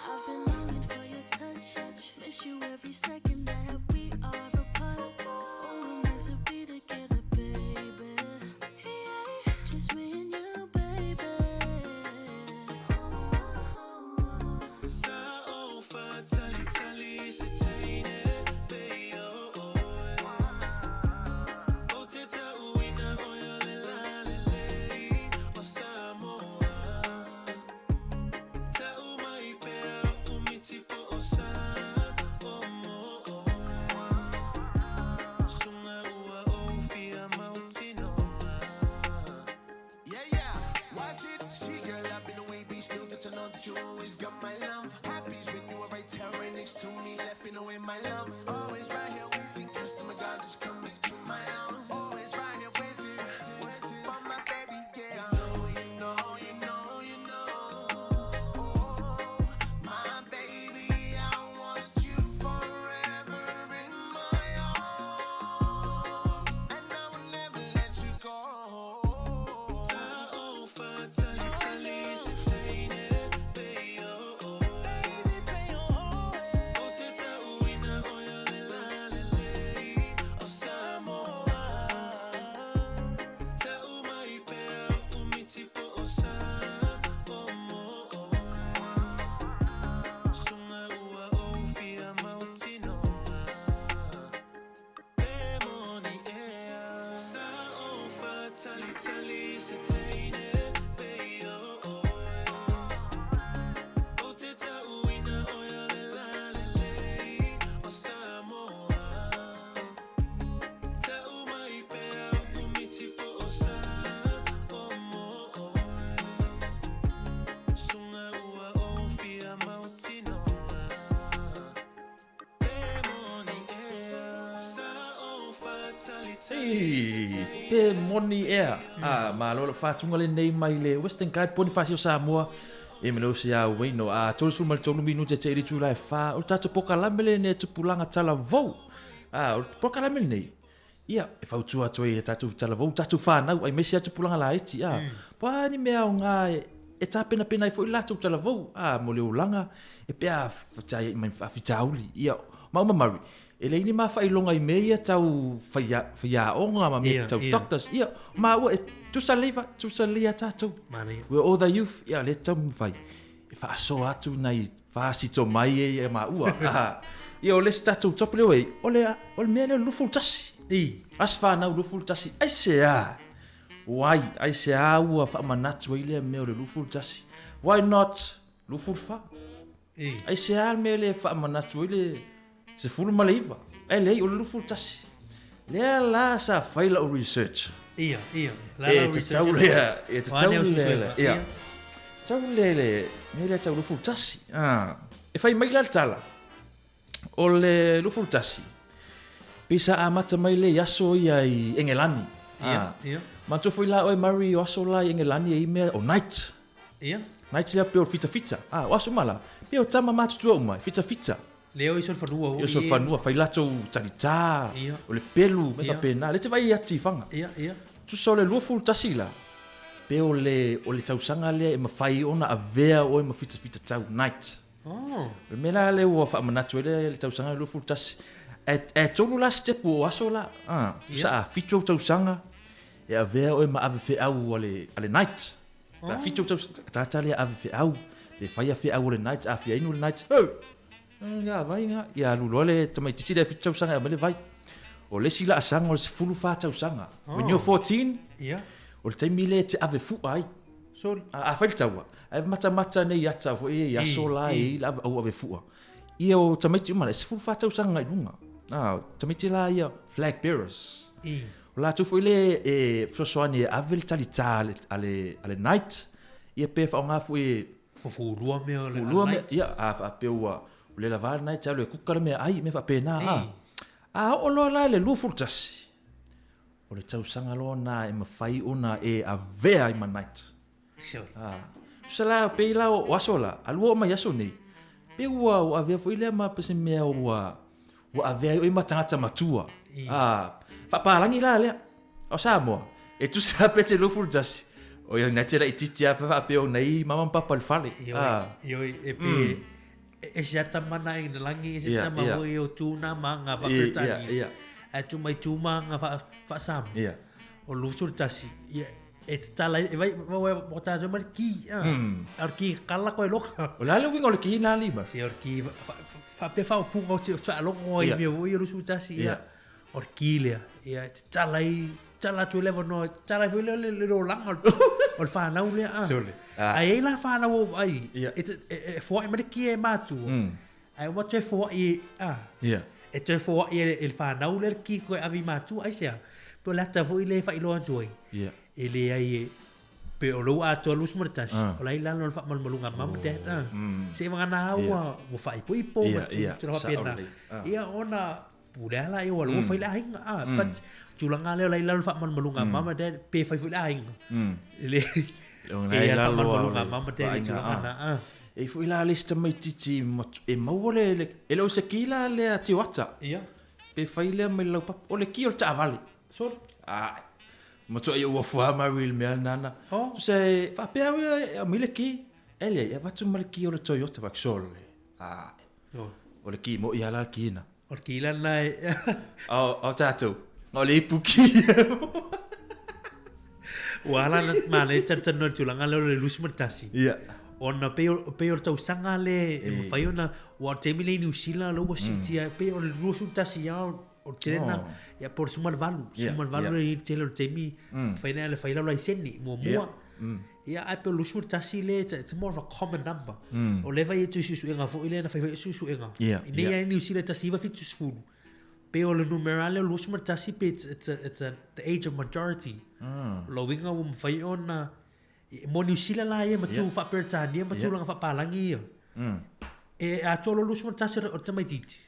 I've been longing for your touch. Miss you every second that we are apart. Oh, we're meant to be together, baby. Just me and you, baby. Sa ofa tali tali se teine pe o oe. O te tauina o ia le lalelei o Samoa. Tau mai pea o miti po o sa o mo oe. Sunga ua o fia mautinoa. Yeah, yeah, watch it. She girl, I've been away, be still good to know that you always got my love. Happy's when you are right here, right next to me, laughing away my love. Always right here waiting, trust in my God, just come back to my house. Always right here waiting, waiting for my baby, yeah. You know, you know, you know, you know. Oh, my baby, I want you forever in my arms, and I will never let you go. Sa ofa tali tali se teine pe o oe. O te tauina o ia le lalelei o Samoa. Tau mai pea o miti po o sa o mo oe. Sunga ua o fia mautinoa. Pe moni ea. Sa ofa tali tali se teine pe o oe. O te tauina o ia le lalelei o Samoa. Tau mai pea o miti po o sa o mo oe. Sunga ua o fia mautinoa. Pe moni ea. Sa ofa tali tali se Ei, pe moni ea. A, malo le whātunga le nei mai le Western Guide Ponifasio Samoa. E mene o se a ueino. A, 33 minute te iri tūla e whā. O le tātou pokalame le ne tupulanga tala vau. A, o le pokalame le nei. Ia, e whautua atu ai e tātou tala vau, tātou whānau, ai mesi atu pulanga la iti. A, pa ni mea o ngā e, e tāpena pena i fo i lātou tala vau. A, mo le ulanga, e pea whatai mai whawhitauli. Ia, mauma mari. E leini ma whailonga i me ia tau whaiaonga ma me tau doctors. Ia, ma ua e tusa leiva, tusa leia tātou. Manaia. We're all the youth, ia, le tau mwhai. E whaasoa atu nei whaasito mai e ia ma ua. Ah, ia, o le si tātou topu leo e, o le, o le mea leo lufu tasi. As whānau lufu tasi. Ai se a. Wai, ai se a ua whaamanatu ai lea mea o le lufu tasi. Why not lufu wha? Ai se a mea le whaamanatu ai le se fulu ma le iwa. Ai lei, o le lufu tasi. Lea la sa whaila o research. Ia, ia. La E la te research tau ia. lea, e te Wane tau o lea, susuega. lea. Ia. Ia. Te tau lea le, mea lea tau lufu tasi. Ah. E whai mai la le tala. O le lufu tasi. Pisa a mata mai le aso ia i Engelani. Ia, Ah. ia. Mantu foi la oe Murray o aso la i Engelani e i mea o night. Ia. Night lea peo fita fita. Ah, o aso mala. Peo tama matutua umai, fita fita. Leo i sol whanua. Ia sol whanua, whai latou talitā, Ia. o le pelu, me Ia. whapena. Le te vai ati whanga. Ia, ia. Tusa o le luafulu tasi la. Pe o le, o le tausaga lea e mawhai ona avea oe ma fita fita tau night. Oh. O le mea la lea ua whaamanatu e le, le tausaga le luafulu tasi. E, e tolu la step o aso la. Ah, Ia. Sa a fitu au tausaga, e avea oe ma ave wheau a le night. Oh. La fitu au tausaga, tata lea ave wheau. Le whaia wheau o le night, a whia inu le night. Ho! Ia, vai ngā. Ia, luloa le tamaititi le fitu tausaga e amai le vai. O le si la asanga o le sefulu whā tausaga. When Oh. you're 14, Ia. o le taimi le te ave fua ai. So, A whai le taua. A mata mata nei ata fo e i aso la e i la au ave fua. Ia o tamaiti umana, e sefulu whā tausaga ngai lunga. Ah, tamaiti la ia flag bearers. I. O la tau foi le e fesoasoani e ave le talitā a le, a le, a le night. Ia pe whaonga fo e Fofurua mea o le Fofurua mea, night. ia, a whaapea ua, o le lava le night, alu e kuka le mea ai, me whaapena, a. Ei. A o loa la le luafulu tasi. O le tausaga loa na e mawhai ona e avea i ma night. Sure. Ah. Tusa la, pe la o aso la, alua o mai aso nei. Pe ua, ua avea foi lea ma pese mea ua, ua avea ai oi ma tangata matua. I. Ah, whapalangi la lea. O Samoa, e tusa pe te luafulu tasi. O ia na te laitiiti lava pe faapea o nai mama ma papa i le fale. Ioe, ioe, e pe e se ata mana i na lagi, e se tama foi o tu nā maga faa-Peretania. Ae tu mai tu maga faa-Samoa. O 21, ia, e tatala ai, e vai, ua tatou mai le ki, a. A o le ki kala koe loka. O le a le uiga o le ki na alii ma? Se o le ki, faapea faaupuga o te faalogo ai i mea foi ia 21, ia, o le ki lea, ia, e tatala ai, tatala atu ai le avanoa, tatala ai foi lea le olaga o le fanau lea, a. Sole. Ae i ai la fanau ua ou vaai, e foai mai le ki e matua, ae uma toe foai, a. E toe foai e le fanau lea le ki koe ave i matua, aisea? Pe o le ata foi lea e faailoa atu ai, e leai e, pe o lou atoa 21, o la e i lalo o le faamalumaluga a mum and dad, a. Seivagana ua faaipoipo ma tulaga faapena. Ia ona pule lava laia ua fai le aiga, a. But tulaga lea o la e i lalo o le faamalumaluga a mum and dad, pe fai foi le aiga. E le, e i ai le faamalumaluga a mum and dad i tulaga na, a. E i ai foi la le isi tamaitiiti e maua le, e le o se ki la lea Toyota. Pe fai lea mai le laupapa, o le ki o le taavale. Sole. Ae. Matuai ou ofu lava Mary i le mea lena. Tusa e faapea au ia e aumai le ki. E leai, e avatu ma le ki o le Toyota fai atu, sole. Ae. O le ki moi lava la le ki lena. O le ki la lena e. A o tatou, na o le ipu ki. Ua ala ona manaia talatalanoa i le tulaga lea o le 21. Ona pei o, pei o le tausaga lea e mafai ona, aua o le taimi lea i Niu Sila lea ua siitia, pei o le 21 lava o le tele lena, ia po o le 18, 18 lea e i ai le tele o le taimi, mafai ona e fai lau laisene muamua. Ia ae pei o le 21 lea, it's more of a common number. O lea e fai atu i suesuega foi lea na fai foi suesuega. I nei lava i Niu Sila i 1970, Pei o le numera lea o le 21 pei it's a, the age of majority. O lona uiga ua mafai ona, mo Niu Sila la ia ma tu faa-Peretania ma tulaga faapalagi ia. E atoa loa le 21 o le tamaitiiti,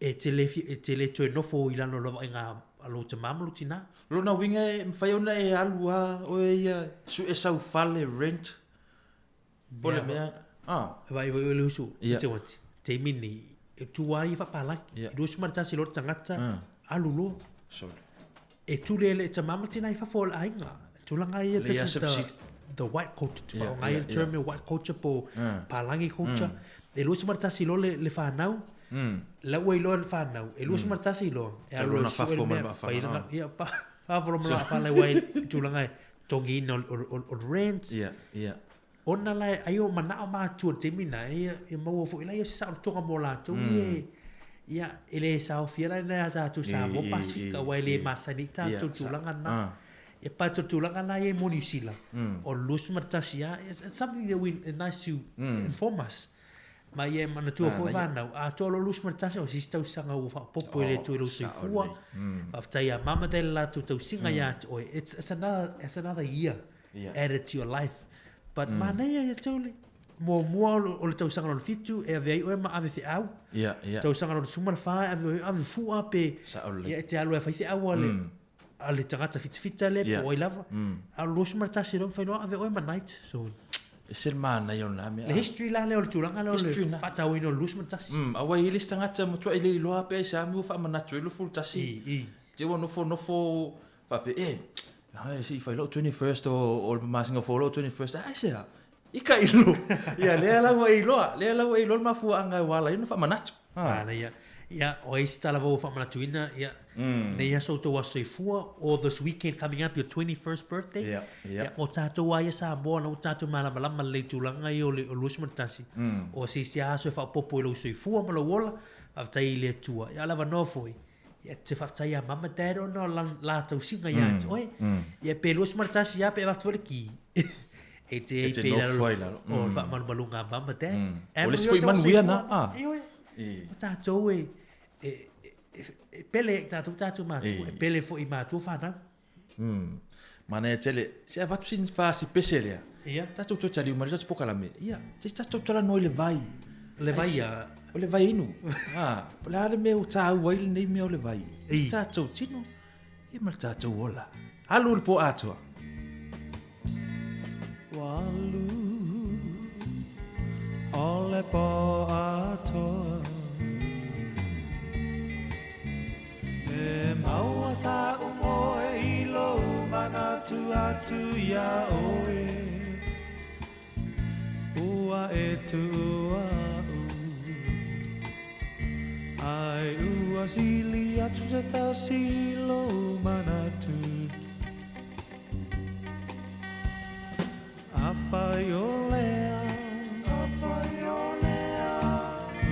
e te le, e te le toe nofo i lalo o le vaaiga a lou tama ma lou tina. Lona uiga e mafai ona e alu lava oe ia sue sau fale rent Po o le mea, ah. E vaai foi le uso, i te wati, taimi nei, e tū ai i whapalaki, i 21 loa le tagata, alu loa. Sorry. E tule le tamā ma tina i fafo o le aiga. Tulaga ia, this is the white culture, te whaonga ia term e white culture po palangi culture. E 21 loa le whanau, la ua iloa le whanau, e 21 loa, e alu loa sue le mea, whai langa, ia, pa, whafolo ma la whanau wai tulaga e togiina o le rent. Ona la ai o manao matua i le taimi lena, ia maua foi la ia se saolotoga mo latou ia, ia e le saofia la nai a tatou Samoa Pasifika aua e le masani ai tatou tulaga lena. Ia but o le tulaga la ia mo Niu Sila, o le 21 lava, it's something that we nice to inform us. Ma ia e manatua foi fanau, atoa loa le 21 o se isi tausaga ua faaopoopo e le Atua i lou soifua. Faafetai ia mama dad i le latou tausiga ia te oe. It's another, it's another year. Added to your life. But manaia ia te ole. Muamua o le tausaga lona fitu e ave ai oe ma ave feau. Tausaga lona 14 e ave oe ave fua pe ia e te alu e fai feau a le a le tagata fitafita lea po o ai lava. A o le 21 loa mafai loa ave oe ma night. So E se le manaia o lena mea. Le history la lea o le tulaga lea o le faatauina o le 21. Aua e i ai le isi tagata matua e le iloa pe aisea mea ua faamanatu ai le 21. Te ua nofonofo Faapea, e, ai, se i fai lou 21st o le masina fou lou 21st, ai se a, i ka iloa. Ia, lea la ua e iloa, lea la ua e iloa le mafuaaga ua ala ai ona faamanatu. Ala ia, ia, o ai se tala vau ua faamanatuina, ia, nei aso outou aso soifua, or this weekend coming up, your 21st birthday, ia, o tatou lava ia Samoa, na ua tatou malamalama lelei i tulaga ia o le 21, o se isi lava aso e faaopoopo i lou soifua ma lou ola, faafetai i le Atua. Ia, a o le avanoa foi, Ia te faafetai ia mama dad ona o la tausiga ia te oe. Ia pe 21 ia pe avatu foi le ki. E te E te nofo ai lalo. O le faamalumaluga a mama dad. O le isi foi manuia na. Ioe. O tatou e e pele i tatou tatou matua, e pele foi i matua fanau. Manaia tele, se avatu sin fasi pese lea. Ia. Tatou toe taliu mai le tatou polokalame. Ia, se tatou talanoa i le vai. Le vai ia. O le vai inu. Ha, po o le a le mea ua taua ai lenei mea o le vai. I tatou tino, ia ma le tatou ola. Alu le po atoa. Ua alu o le po atoa. E maua sa'u moe i lou manatu atu iā e tuua'u Ai ua sili atu se tasi i lou manatu Afai o lea Afai o lea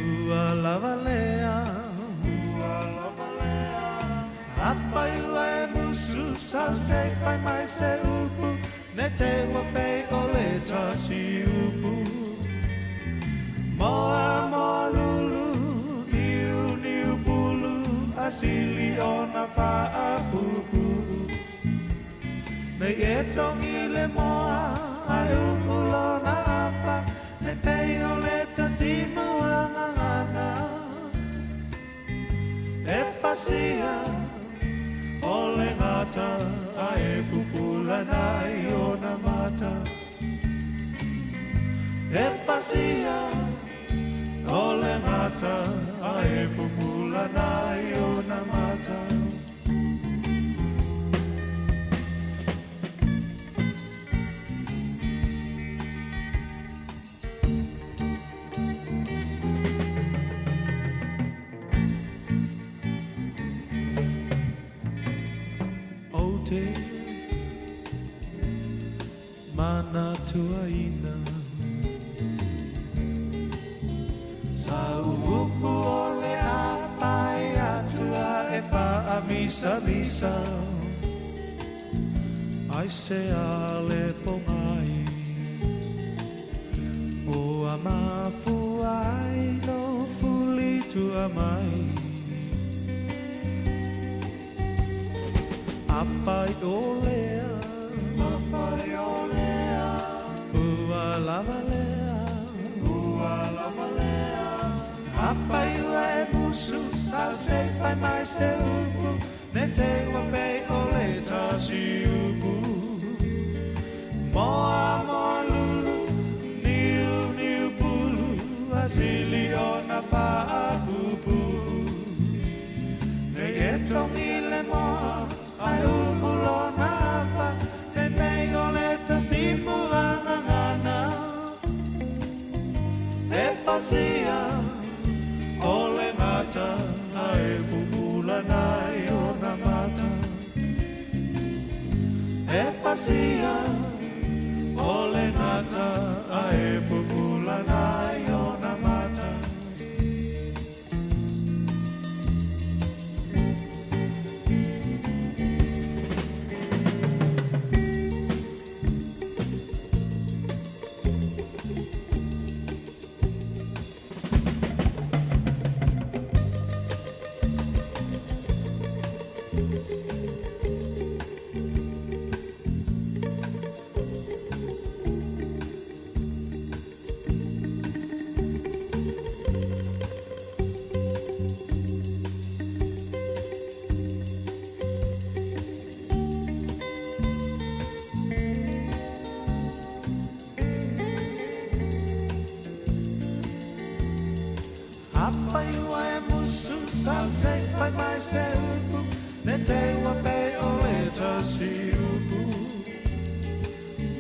Ua lava lea Ua lava lea Afai ua e musu sau se i fai mai se upu Ne te ua pei o le tasi upu Moa moa lulu niu niu pulu A sili ona faapuupuu Nei e togi le moa ae uu lona afa Ne pei o le tasi muagagana E pasia o le gata ae pupula nai ona mata E pasia o le gata ae pupula nai ona mata O te manatuaina Sa uupu o le apai atua e faamisamisa Ai se ale pogai Ua mafua ai lo fuli tua mai Afai o lea Afai o lea Ua lava lea Ua lava lea Afai ua e musu sau se i fai mai se upu Ne te ua pei o le tasi upu Moa moa lulu niu niu pulu A sili ona faapuupuu Nei e togi le moa ae uu lona afa Ne pei o le tasi muagagana E pasia o le gata ae pupula nai ona mata E pasia o le gata ae pupula nai ona mata Afai ua e musu sau se i fai mai se upu Ne te ua pei o le tasi upu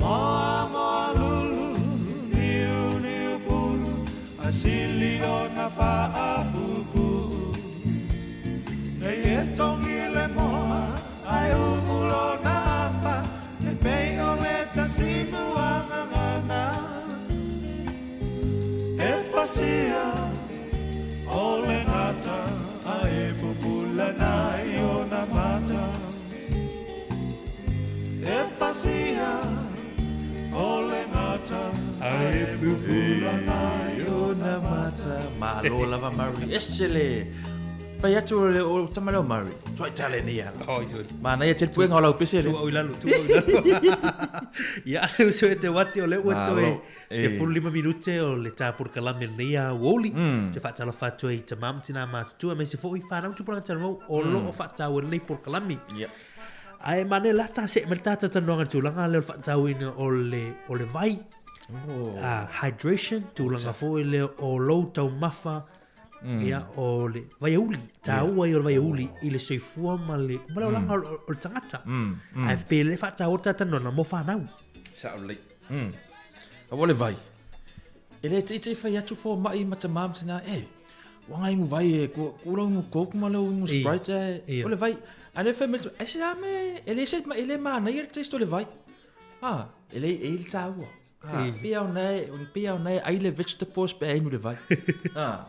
Moa moa lulu niu niu pulu A sili ona faapuupuu Nei e togi le moa ae uu lona afa Ne pei o le tasi muagagana E pasia o le gata ae pupula nai ona mata E pasia o le gata ae pupula nai ona mata Malo lava Murray. Ese le fai atu o le o tama leo Murray. Tuai tale ni ala. Oh, iso. Mana ia te puenga o lau pese le. Tua o ilalo, tua o ilalo. Ia, le uso e te wati o le ua toe Malo, se eh. fulu lima minute o le tāporokalame lenei a uouli. Te faatalofa atu ai i tamā ma tinā matutua aemaise foʻi fanau tupulaga talavou o loo faataua lenei porokalame. Ae manaia la ta seʻe mai le tatalanoaga i le tulaga lea o le faatauina o le o le vai. Hydration, tulaga foi lea o lou taumafa ia o le vaiauli, taua ia o le vaiauli i le soifua ma le ma le olaga o le tagata. Ae pe le faataua le tatalanoaga mo fanau. Sao lelei. Aua le vai. E le teitei fai atu fomaʻi ma tamā ma tinā, e, ua ga inu vai e, ku ku lau inu Coke ma lau inu Sprite ae, o le vai. A lea fai mai le, ai se a mea, e le se, e le manaia le taste o le vai. Ah, e le e i le tāua. Ah, pei lava ona e, pei lava ona e ai le vegetables pe a inu le vai. Ah.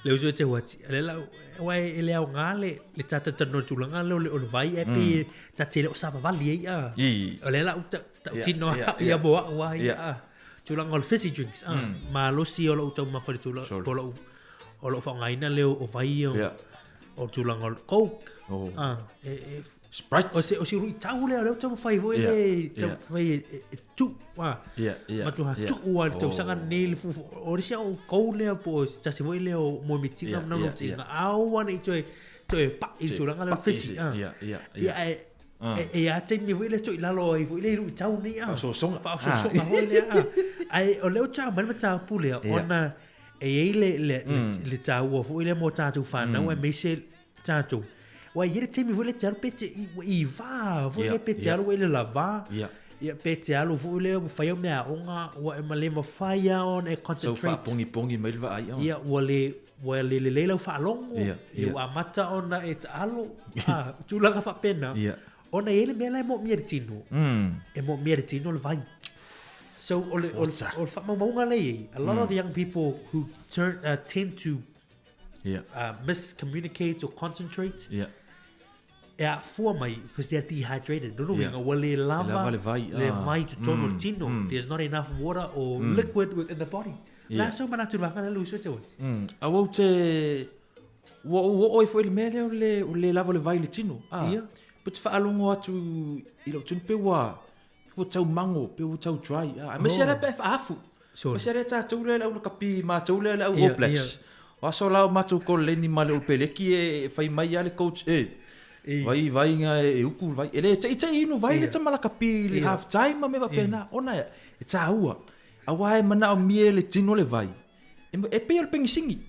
Le uso e te huati. Le lau, aua e le aoga le, le tātou talanoa i le tulaga lea o le, o le vai, ae pei ta te le o savavali ai a. O lea la u tautino ia mo au a ia a. Tulaga o le fizzy drinks a. Malosi o lou taumafa i le tulaga, po o lou, o lou faaaogaina lea o vai ia. O tulaga o le Coke. A, e, Sprite. O se, o se luitau lea, o lea ua taumafai foi le, taumafai e tuu, a. Matua tuu lava i le tausaga lenei le fufu. O le isi au kou lea po o se tasi foi lea o moemitiga ma naunautaiga, aua ne i toe, toe pai i le tulaga lea o le fizzy, a. Ia, ae, e i ai lava taimi foi lea toe i lalo ai foi le luitau nei, a. Faaosoosoga. Faaosoosoga foi lea, a. Ae o lea ua toe aumai le mataupu lea, ona e i ai le, le, le taua foi lea mo tatou fanau, aemaise tatou. Aua e i ai le taimi foi lea e te alu pe te i, ua i va foi lea pe te alu ua i le lava. Ia pe te alu foi lea ua fai au meaaoga ua e ma le mafai lava ona e concentrate. Tau faapogipogi mai le vaai. Ia ua le ua le lelei lau faalogo. Ia ua amata ona e taalo. A, tulaga faapena. Ona e i ai le mea la e moomia e le tino. E moomia e le tino le vai. So o le o le faamaumauga lea e i ai, a lot of the young people who turn, tend to miscommunicate or concentrate. E afua mai, because they are dehydrated. Lona uiga, ua le lava le vai, le vai i totonu o le tino. There's not enough water or liquid within the body. La sau manatu i le vaega lea le uso e te oe. Aua ou te, ua ou oo ai foi i le mea lea o le, o le lava o le vai i le tino. Pe ou te faalogo atu i lou tino, pe ua, Ua tau mango, pe ua tau dry. Ah, aemaise yeah. pe faafu. Aemaise lea tatou lea le au lakapi, matou lea le au All Blacks. O aso la o matou koleni ma le Ulupeleki e fai mai a le coach, e, vai vai nga e uku vai. E le tei tei inu vai le tama lakapi i le half time ma mea faapena. Ona e, e tāua. Aua e manaomia e le tino le vai. E, e pei o le pegisigi.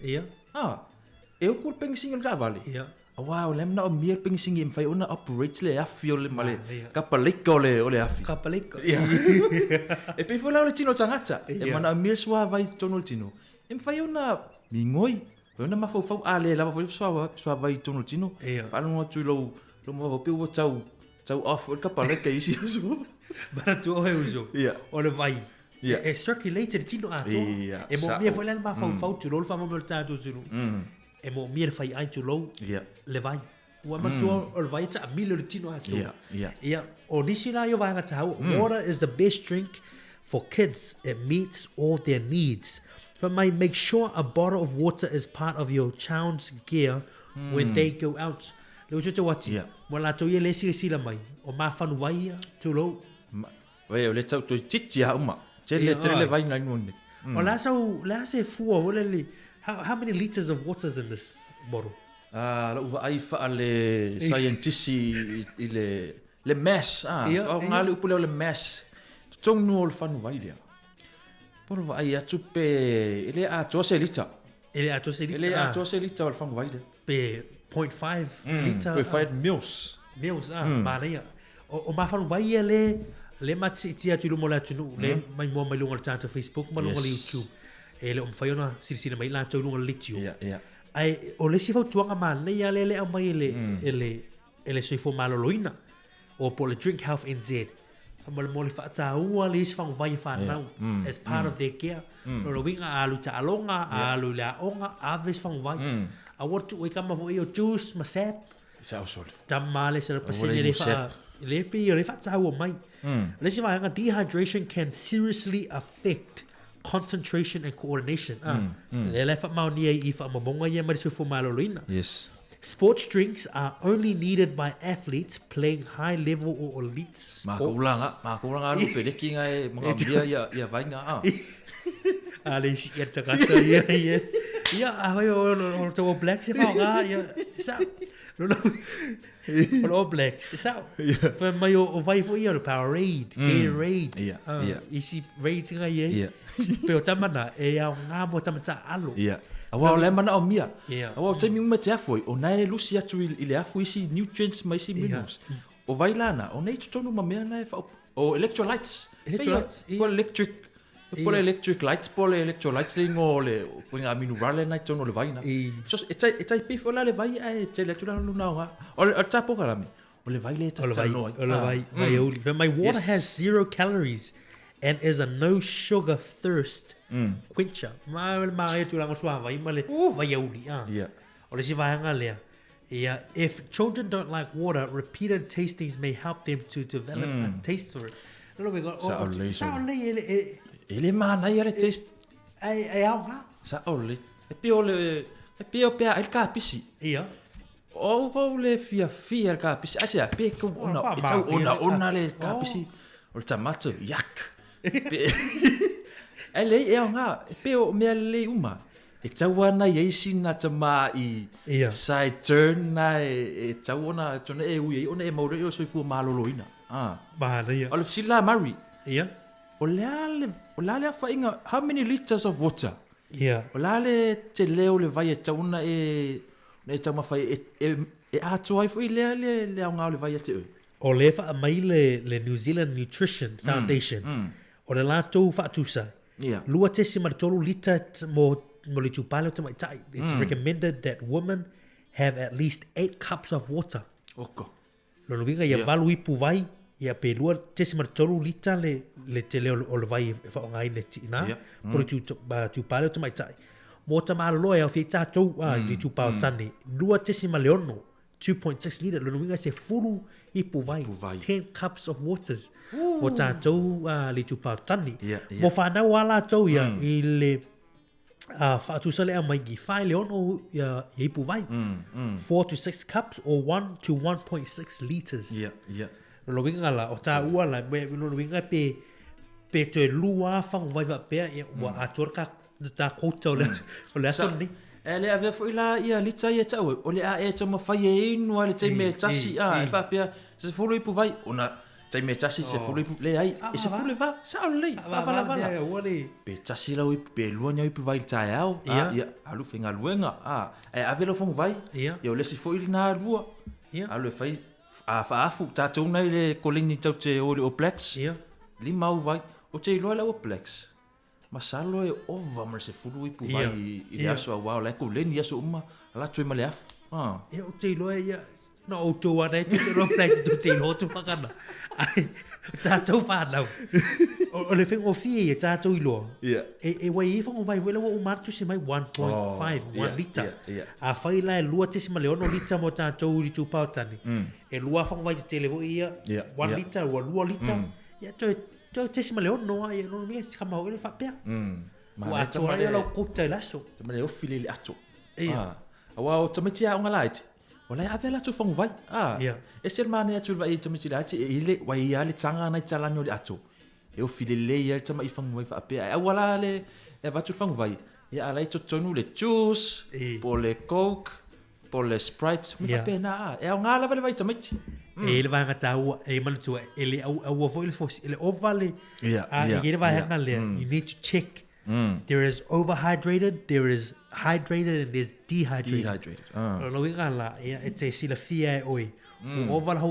Ah, e uku le pegisigi o le taavale. Aua o le manaomia le pegisigi e mafai ona operate le afi o le ma le kapaleika o le o le afi. Kapaleika. Ia. E pei foi la o le tino tagata. E manaomia le suavai i totonu o le tino. E mafai ona migoi, mafai ona mafaufau a le lava foi le suavai i totonu o le tino. Faalogo atu i lou lou mafaufau pei ua tau tau off foi le kapaleika i isi aso. Manatua oe uso. Ia. O le vai. E circulate le tino atoa. E moomia foi la le mafaufau tulou le faamamalu o le tatou atunuu. E moomia le faiai tulou le vai. Ua manatua o le vai e taamilo i le tino atoa. Ia, o nisi la ia o vaega taua, water is the best drink for kids, it meets all their needs. Fai mai, make sure a bottle of water is part of your child's gear when they go out. Le uso te wati, mo latou ia le silasila mai, o mafanu vai ia, tulou. Vai o le tau toi titi a uma. Tele tele le vai nai nui. O le a sau, le a se fua o le le, how many litres of water is in this bottle? Ah, lou vaai faale scientist i le le mass, ah, faaaoga le upu lea o le mass. Totonu o le fanu vai lea. Po o le vaai atu pe e le atoa se lita. E le atoa se lita. E le atoa se lita o le fanu vai lea. Pe 0.5 lita. 0.5 mils. Mils, ah, manaia. O mafanu vai ia le, le ma te siitia atu i luma o le atunuu, le mai mua mai luga o le tatou Facebook ma luga o le YouTube. E le o mafai ona silasila mai latou i luga o le leitio. Ae o le isi fautuaga manaia lea le aumai e le, e le, e le Soifua Maloloina, o po o le Drink Health NZ. Faamolemole faataua le isi faguvai e fanau as part of their care. Lona uiga a alu i taaloga, a alu i le aoga, ave isi faguvai. Aua le tuu ai tama foi o juice ma sap. Sao sole. Tama le 100% le wha, le pei o le whaataua mai. Le isi vaega, dehydration can seriously affect concentration and coordination. Ah, Le le whaamaonia i whaamamonga ia mai le soifua maloloina. Sports drinks are only needed by athletes playing high level or elite sports. Makoulanga, makoulanga alu peleki nga e manaomia ia ia vainga a. A le isi ia tagata ia ia. Ia a hoi o o o All Blacks e whaoga ia sa. Lona o All Blacks sa. Fai mai o vai foi ia o Powerade, Gatorade. Ia, ia. Isi raids nga ia. Ia. Pe o tamana e ao ngā mo tamata alo. Ia. Aua o le manaomia. Ia. Aua o taimi uma e te afu ai, o na e lusi atu i le afu isi nutrients ma isi minerals. O vai lana, o nei totonu ma mea na e whaopo. O electrolytes. Electrolytes, Pei o electric. Po le electric lights, po le electrolytes le igoa o le ituaiga minerale lena i totonu o le vai lena. So, e tai, e tai pei foi la le vai ae tele atu la lona aoga. O le, o le ta polokalame, o le vai lea e O le vai, talanoa ai. o le vai, vai auli. Fai mai, water has zero calories and is a no sugar thirst quencher. Ma o le manaia tulaga o le suavai ma le vaiauli. Ah. Yeah. O le isi vaega lea, ia, if children don't like water, repeated tastings may help them to develop a taste for it. Lona uiga, o- Sao lelei, sao sao. lelei e le, e, E le manaia le taste. ai, e aoga. Sao lelei. E pei o le, e pei o pe a ai le kapisi. Ia. O ou le fiafia i le kapisi. Aisea, pe tau ona, e tau onaona le kapisi. O le tamato, yuck. Pe, ae leai e aoga, e pei o mea lelei uma. E tau ana i ai sina tama i side turn na e tau ona tona e ui ai ona e maua ai o soifua maloloina. Ah. Manaia. O le fesili la Murray. Ia. O le a le, o le a le afaina, how many litres of water? Ia. O le a le tele o le vai e tau ona e, ona e taumafa ai, e, e, e atoa ai foi lea le, le aoga o le vai ia te oe? O lea e faamai le, le New Zealand Nutrition Foundation, o le latou faatusa, 2.3 lita mo, mo le itupa lea o tamaitai. It's recommended that women have at least 8 cups of water. Oko. Lona uiga ia valu ipu vai, ia pe 2.3 lita le, le tele o, o le vai e faaaogaina e tiina, po o le itupa lea o tamaitai. Mo tamaloloa e aofia ai tatou a, i le itupa o tane, 2.6 2.6 litre, lona uiga se fulu ipu vai, 10 cups of waters mo tatou uh, le itupa o tane. Mo whanau a latou ia i le uh, faatusa le mai i whai le ono ia, ia ipu vai. 4 to 6 cups or 1 to 1.6 litres. Yeah. Lona uiga la, o tā ua la, me, lona uiga pe, pe toe lua whangu vai faapea, ia, ua atoa ka, tā koutou o le, o le aso lenei. E le avea foi la ia lita ia tau e, o le a e taumafai e inu a le taimi e tasi, a, e faapea, se sefulu ipu vai, ona taimi e tasi, sefulu ipu, leai, e sefulu le va, sao lelei, faavalavala. Pe tasi lau ipu, pe lua ni au ipu vai i le taeao, a, ia, alu faigaluega, a, ae ave lau faguvai, ia o le isi foi lena lua, alu e fai, a faaafu, tatou na i le koleni tatou te o i le All Blacks, lima au vai, ou te iloa le All Blacks, Masalo e ova ma le sefulu ipu vai i le aso aua o la e koleni i aso uma, ala atu ai ma le afu. Ah. Ia, ou te iloa ia, na outou ana e tou te iloa Blacks, tou te iloa tou pakana. Ai, o tatou whanau. O, o le whaingofie ia tatou iloa. E, e wai e whango vai foi la ua uma atu se mai 1.5, 1 lita. A whai la e 2.6 lita mo tatou i tū paotani. E lua whango vai te tele foi ia, 1 lita, ua 2 lita. Ia, toe Toe tesi ma le ono a ia lona mea si kama o ele faapea. Ua atoa ai lau kouta i le aso. Tama le ofi le i le ato. Ia. Aua o tamaiti aoga laiti, o la e ave a latou faguvai. Ia. Ese le manaia atu i le vaai i tamaiti laiti, e i le, ua i ai lava le taga na i talani o le ato. E ofi lelei ai le tamaiti faguvai faapea. Ae aua la le e avatu le faguvai, ia a la e i totonu le juice, po o le coke, Po le Sprite, mea faapena a. E aoga lava le vai tamaiti. E i ai le vaega taua, e manatua, e le au, aua foi le fosi, e le ova le, a, e i ai le vaega lea, you need to check. There is overhydrated, there is hydrated and there's dehydrated. Dehydrated. O lona uiga la, ia, e te silafia e oe, ua ova le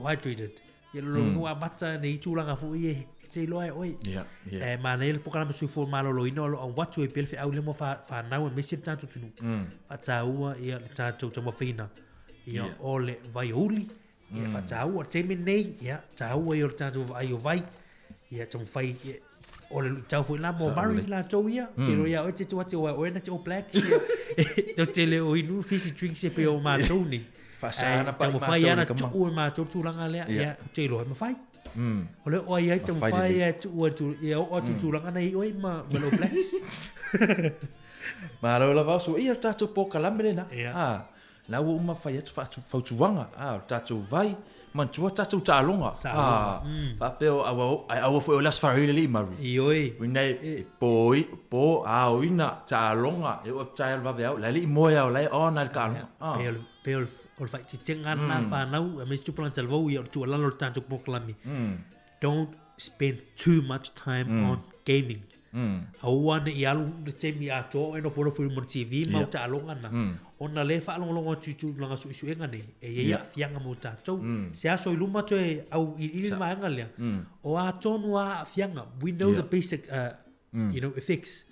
hydrated. Ia lona uiga ua amata nei tulaga foi e e te iloa e oe. Yeah. E manaia le polokalame soifua maloloina o lo o au atu ai pea le feau lea mo whanau aemaise le tatou atunuu. Faataua ia le tatou taumafaiga ia o le vaiauli. Ia faataua le taimi lenei, ia taua ia o le tatou vaai o vai. Ia taumafai ia o le luitau foi la mo Murray latou ia. Te iloa ia oe te tu atu oe na te All Blacks. Ia. Tou te le o inu fizzy drinks e pei o matou nei. Faasa ana pai Taumafai matou ana le kama. tuu e matou tulaga lea, Ia. ia, ou te iloa e mafai. O le oo ai ai Mafai taumafai lelei. e tuu atu, ia oo atu tulaga nei oe ma ma le All Blacks. Malo lava oso. Ia, o le tatou polokalame lena. Ia. Ah, la ua uma fai atu fautuaga. Ah, o le tatou vai, manatua tatou taaloga. Taaloga, Ah, faapea o aua, ai aua foi o le Aso Faraile alii Murray. Ioe. Uina e po, i- po, aoina, taaloga, e oo atu taeao i le vaveao, la e lei moe ao, la e ona i le taaloga. Ah. Pei o le, pei o le, o le faaeteetega lena whanau, aemaise tupulaga talavou, ia o le tuualalo o le tatou polokalame. Don't spend too much time on gaming. Aua ne i alu le taimi atoa o e nofonofo i luma o le TV ma o taaloga na. Ona lea e faalogologo atu i tulaga suesuega nei, e i ai aafiaga mo tatou. Se aso i luma toe auiliili le vaega lea, o a tonu lava aafiaga. We know the basic You know, effects.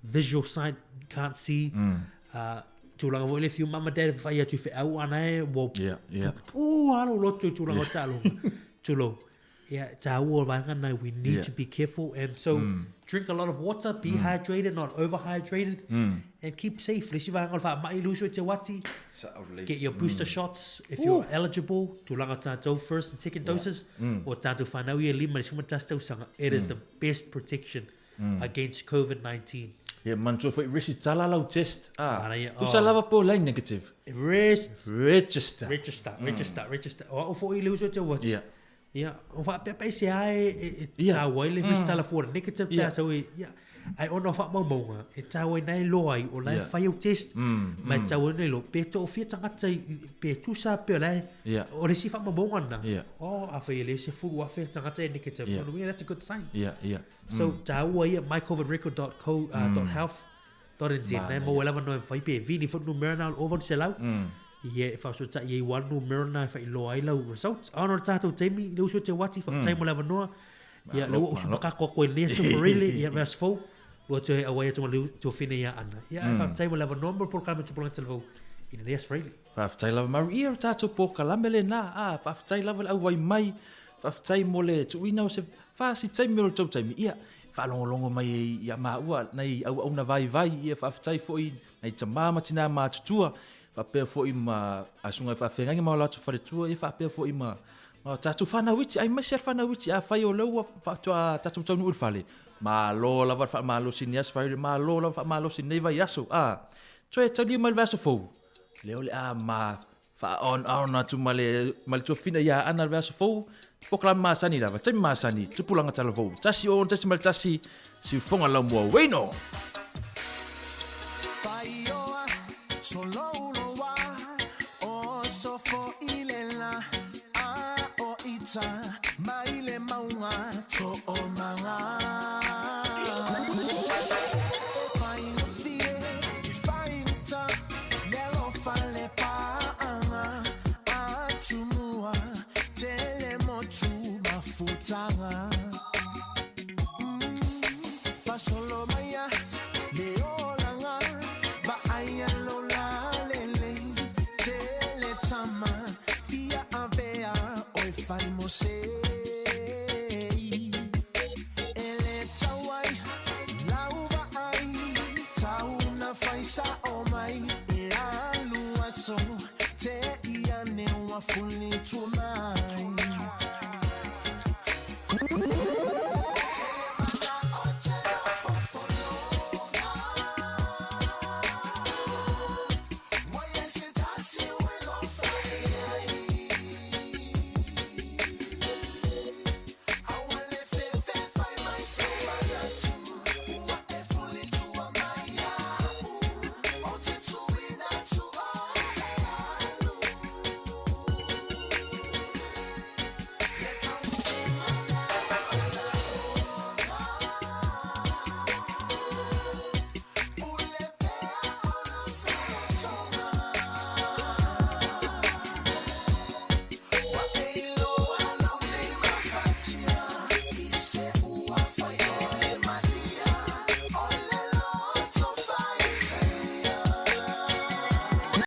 Visual sight, can't see. Tulaga foi le fiu mama dad whai atu wheau ana e, ua pū alo loto i tulaga o taaloga. Tulou. Yeah, tāua o vaega na, we need to be careful. And so, drink a lot of water, be hydrated, not overhydrated, and keep safe. Le isi vaega o le faamai le uso i te wati, get your booster shots if you're eligible. Tulaga tātou first and second doses, o tātou whanau ia lima le 11 tausaga. It is the best protection against COVID-19. Ia, manatua foi resitala lau test. Ah, Manaia, tusa oh. lava po lai negative. Rest. Register. Register, register, register. O au foi le uso te wati. Ia, o faapea pe se ai e tāua ai le resitala fua le negative pe a sau e, ia. Ai ona o faamaumauga, e tāua ai nai loa ai, o la e fai au test, ma e tāua ai nai loa, pe toafia tagata pe tusa pe o la e, o le isi faamaumauga lena. Oh, a fai e le 10,000 tagata e negative. Lona uiga, that's a good sign. So, tāua ia, mycovidrecord.co, dot health dot nz. Nai maua lava no e fai pe vini foi numera na o le 800. Ia e faasotai ai ua numera na e faailoa ai lau results. A ona o le tatou taimi, le uso te wati, faafetai mo le avanoa. Ia, le ua ou supakako atu ai lenei aso Farele, ia le vaiaso fou, lua toe auai atu ma le tuafine ia Ana. Ia, mm. faafetai mo le avanoa mo le polokalame Tupulaga Talavou i lenei aso Farele. Faafetai lava Maru, ia o le tatou polokalame lena, a, faafetai lava le auai mai, faafetai mo le tuuina o se fasi taimi o le tou taimi, ia, faalogologo mai ai ia maua nai auauna vaivai, ia faafetai foi nai tamā ma tinā matutua, faapea foi ma asuga e faafeagaiga ma o latou faletua, ia faapea foi ma ma tatou fanau iti, aemaise lava le fanau iti, afai o lea ua faatoa tatou taunuu i le fale, malo lava le faamalosi i lenei aso Friday, malo lava le faamalosi i lenei vaiaso, a, toe taliu mai le vaiaso fou, lea o le a ma faaonaona atu ma le, ma le tuafina ia Aana le vaiaso fou, polokalame masani lava, taimi masani, tupulaga talavou, 106.1, siufoga laumua, Ueino!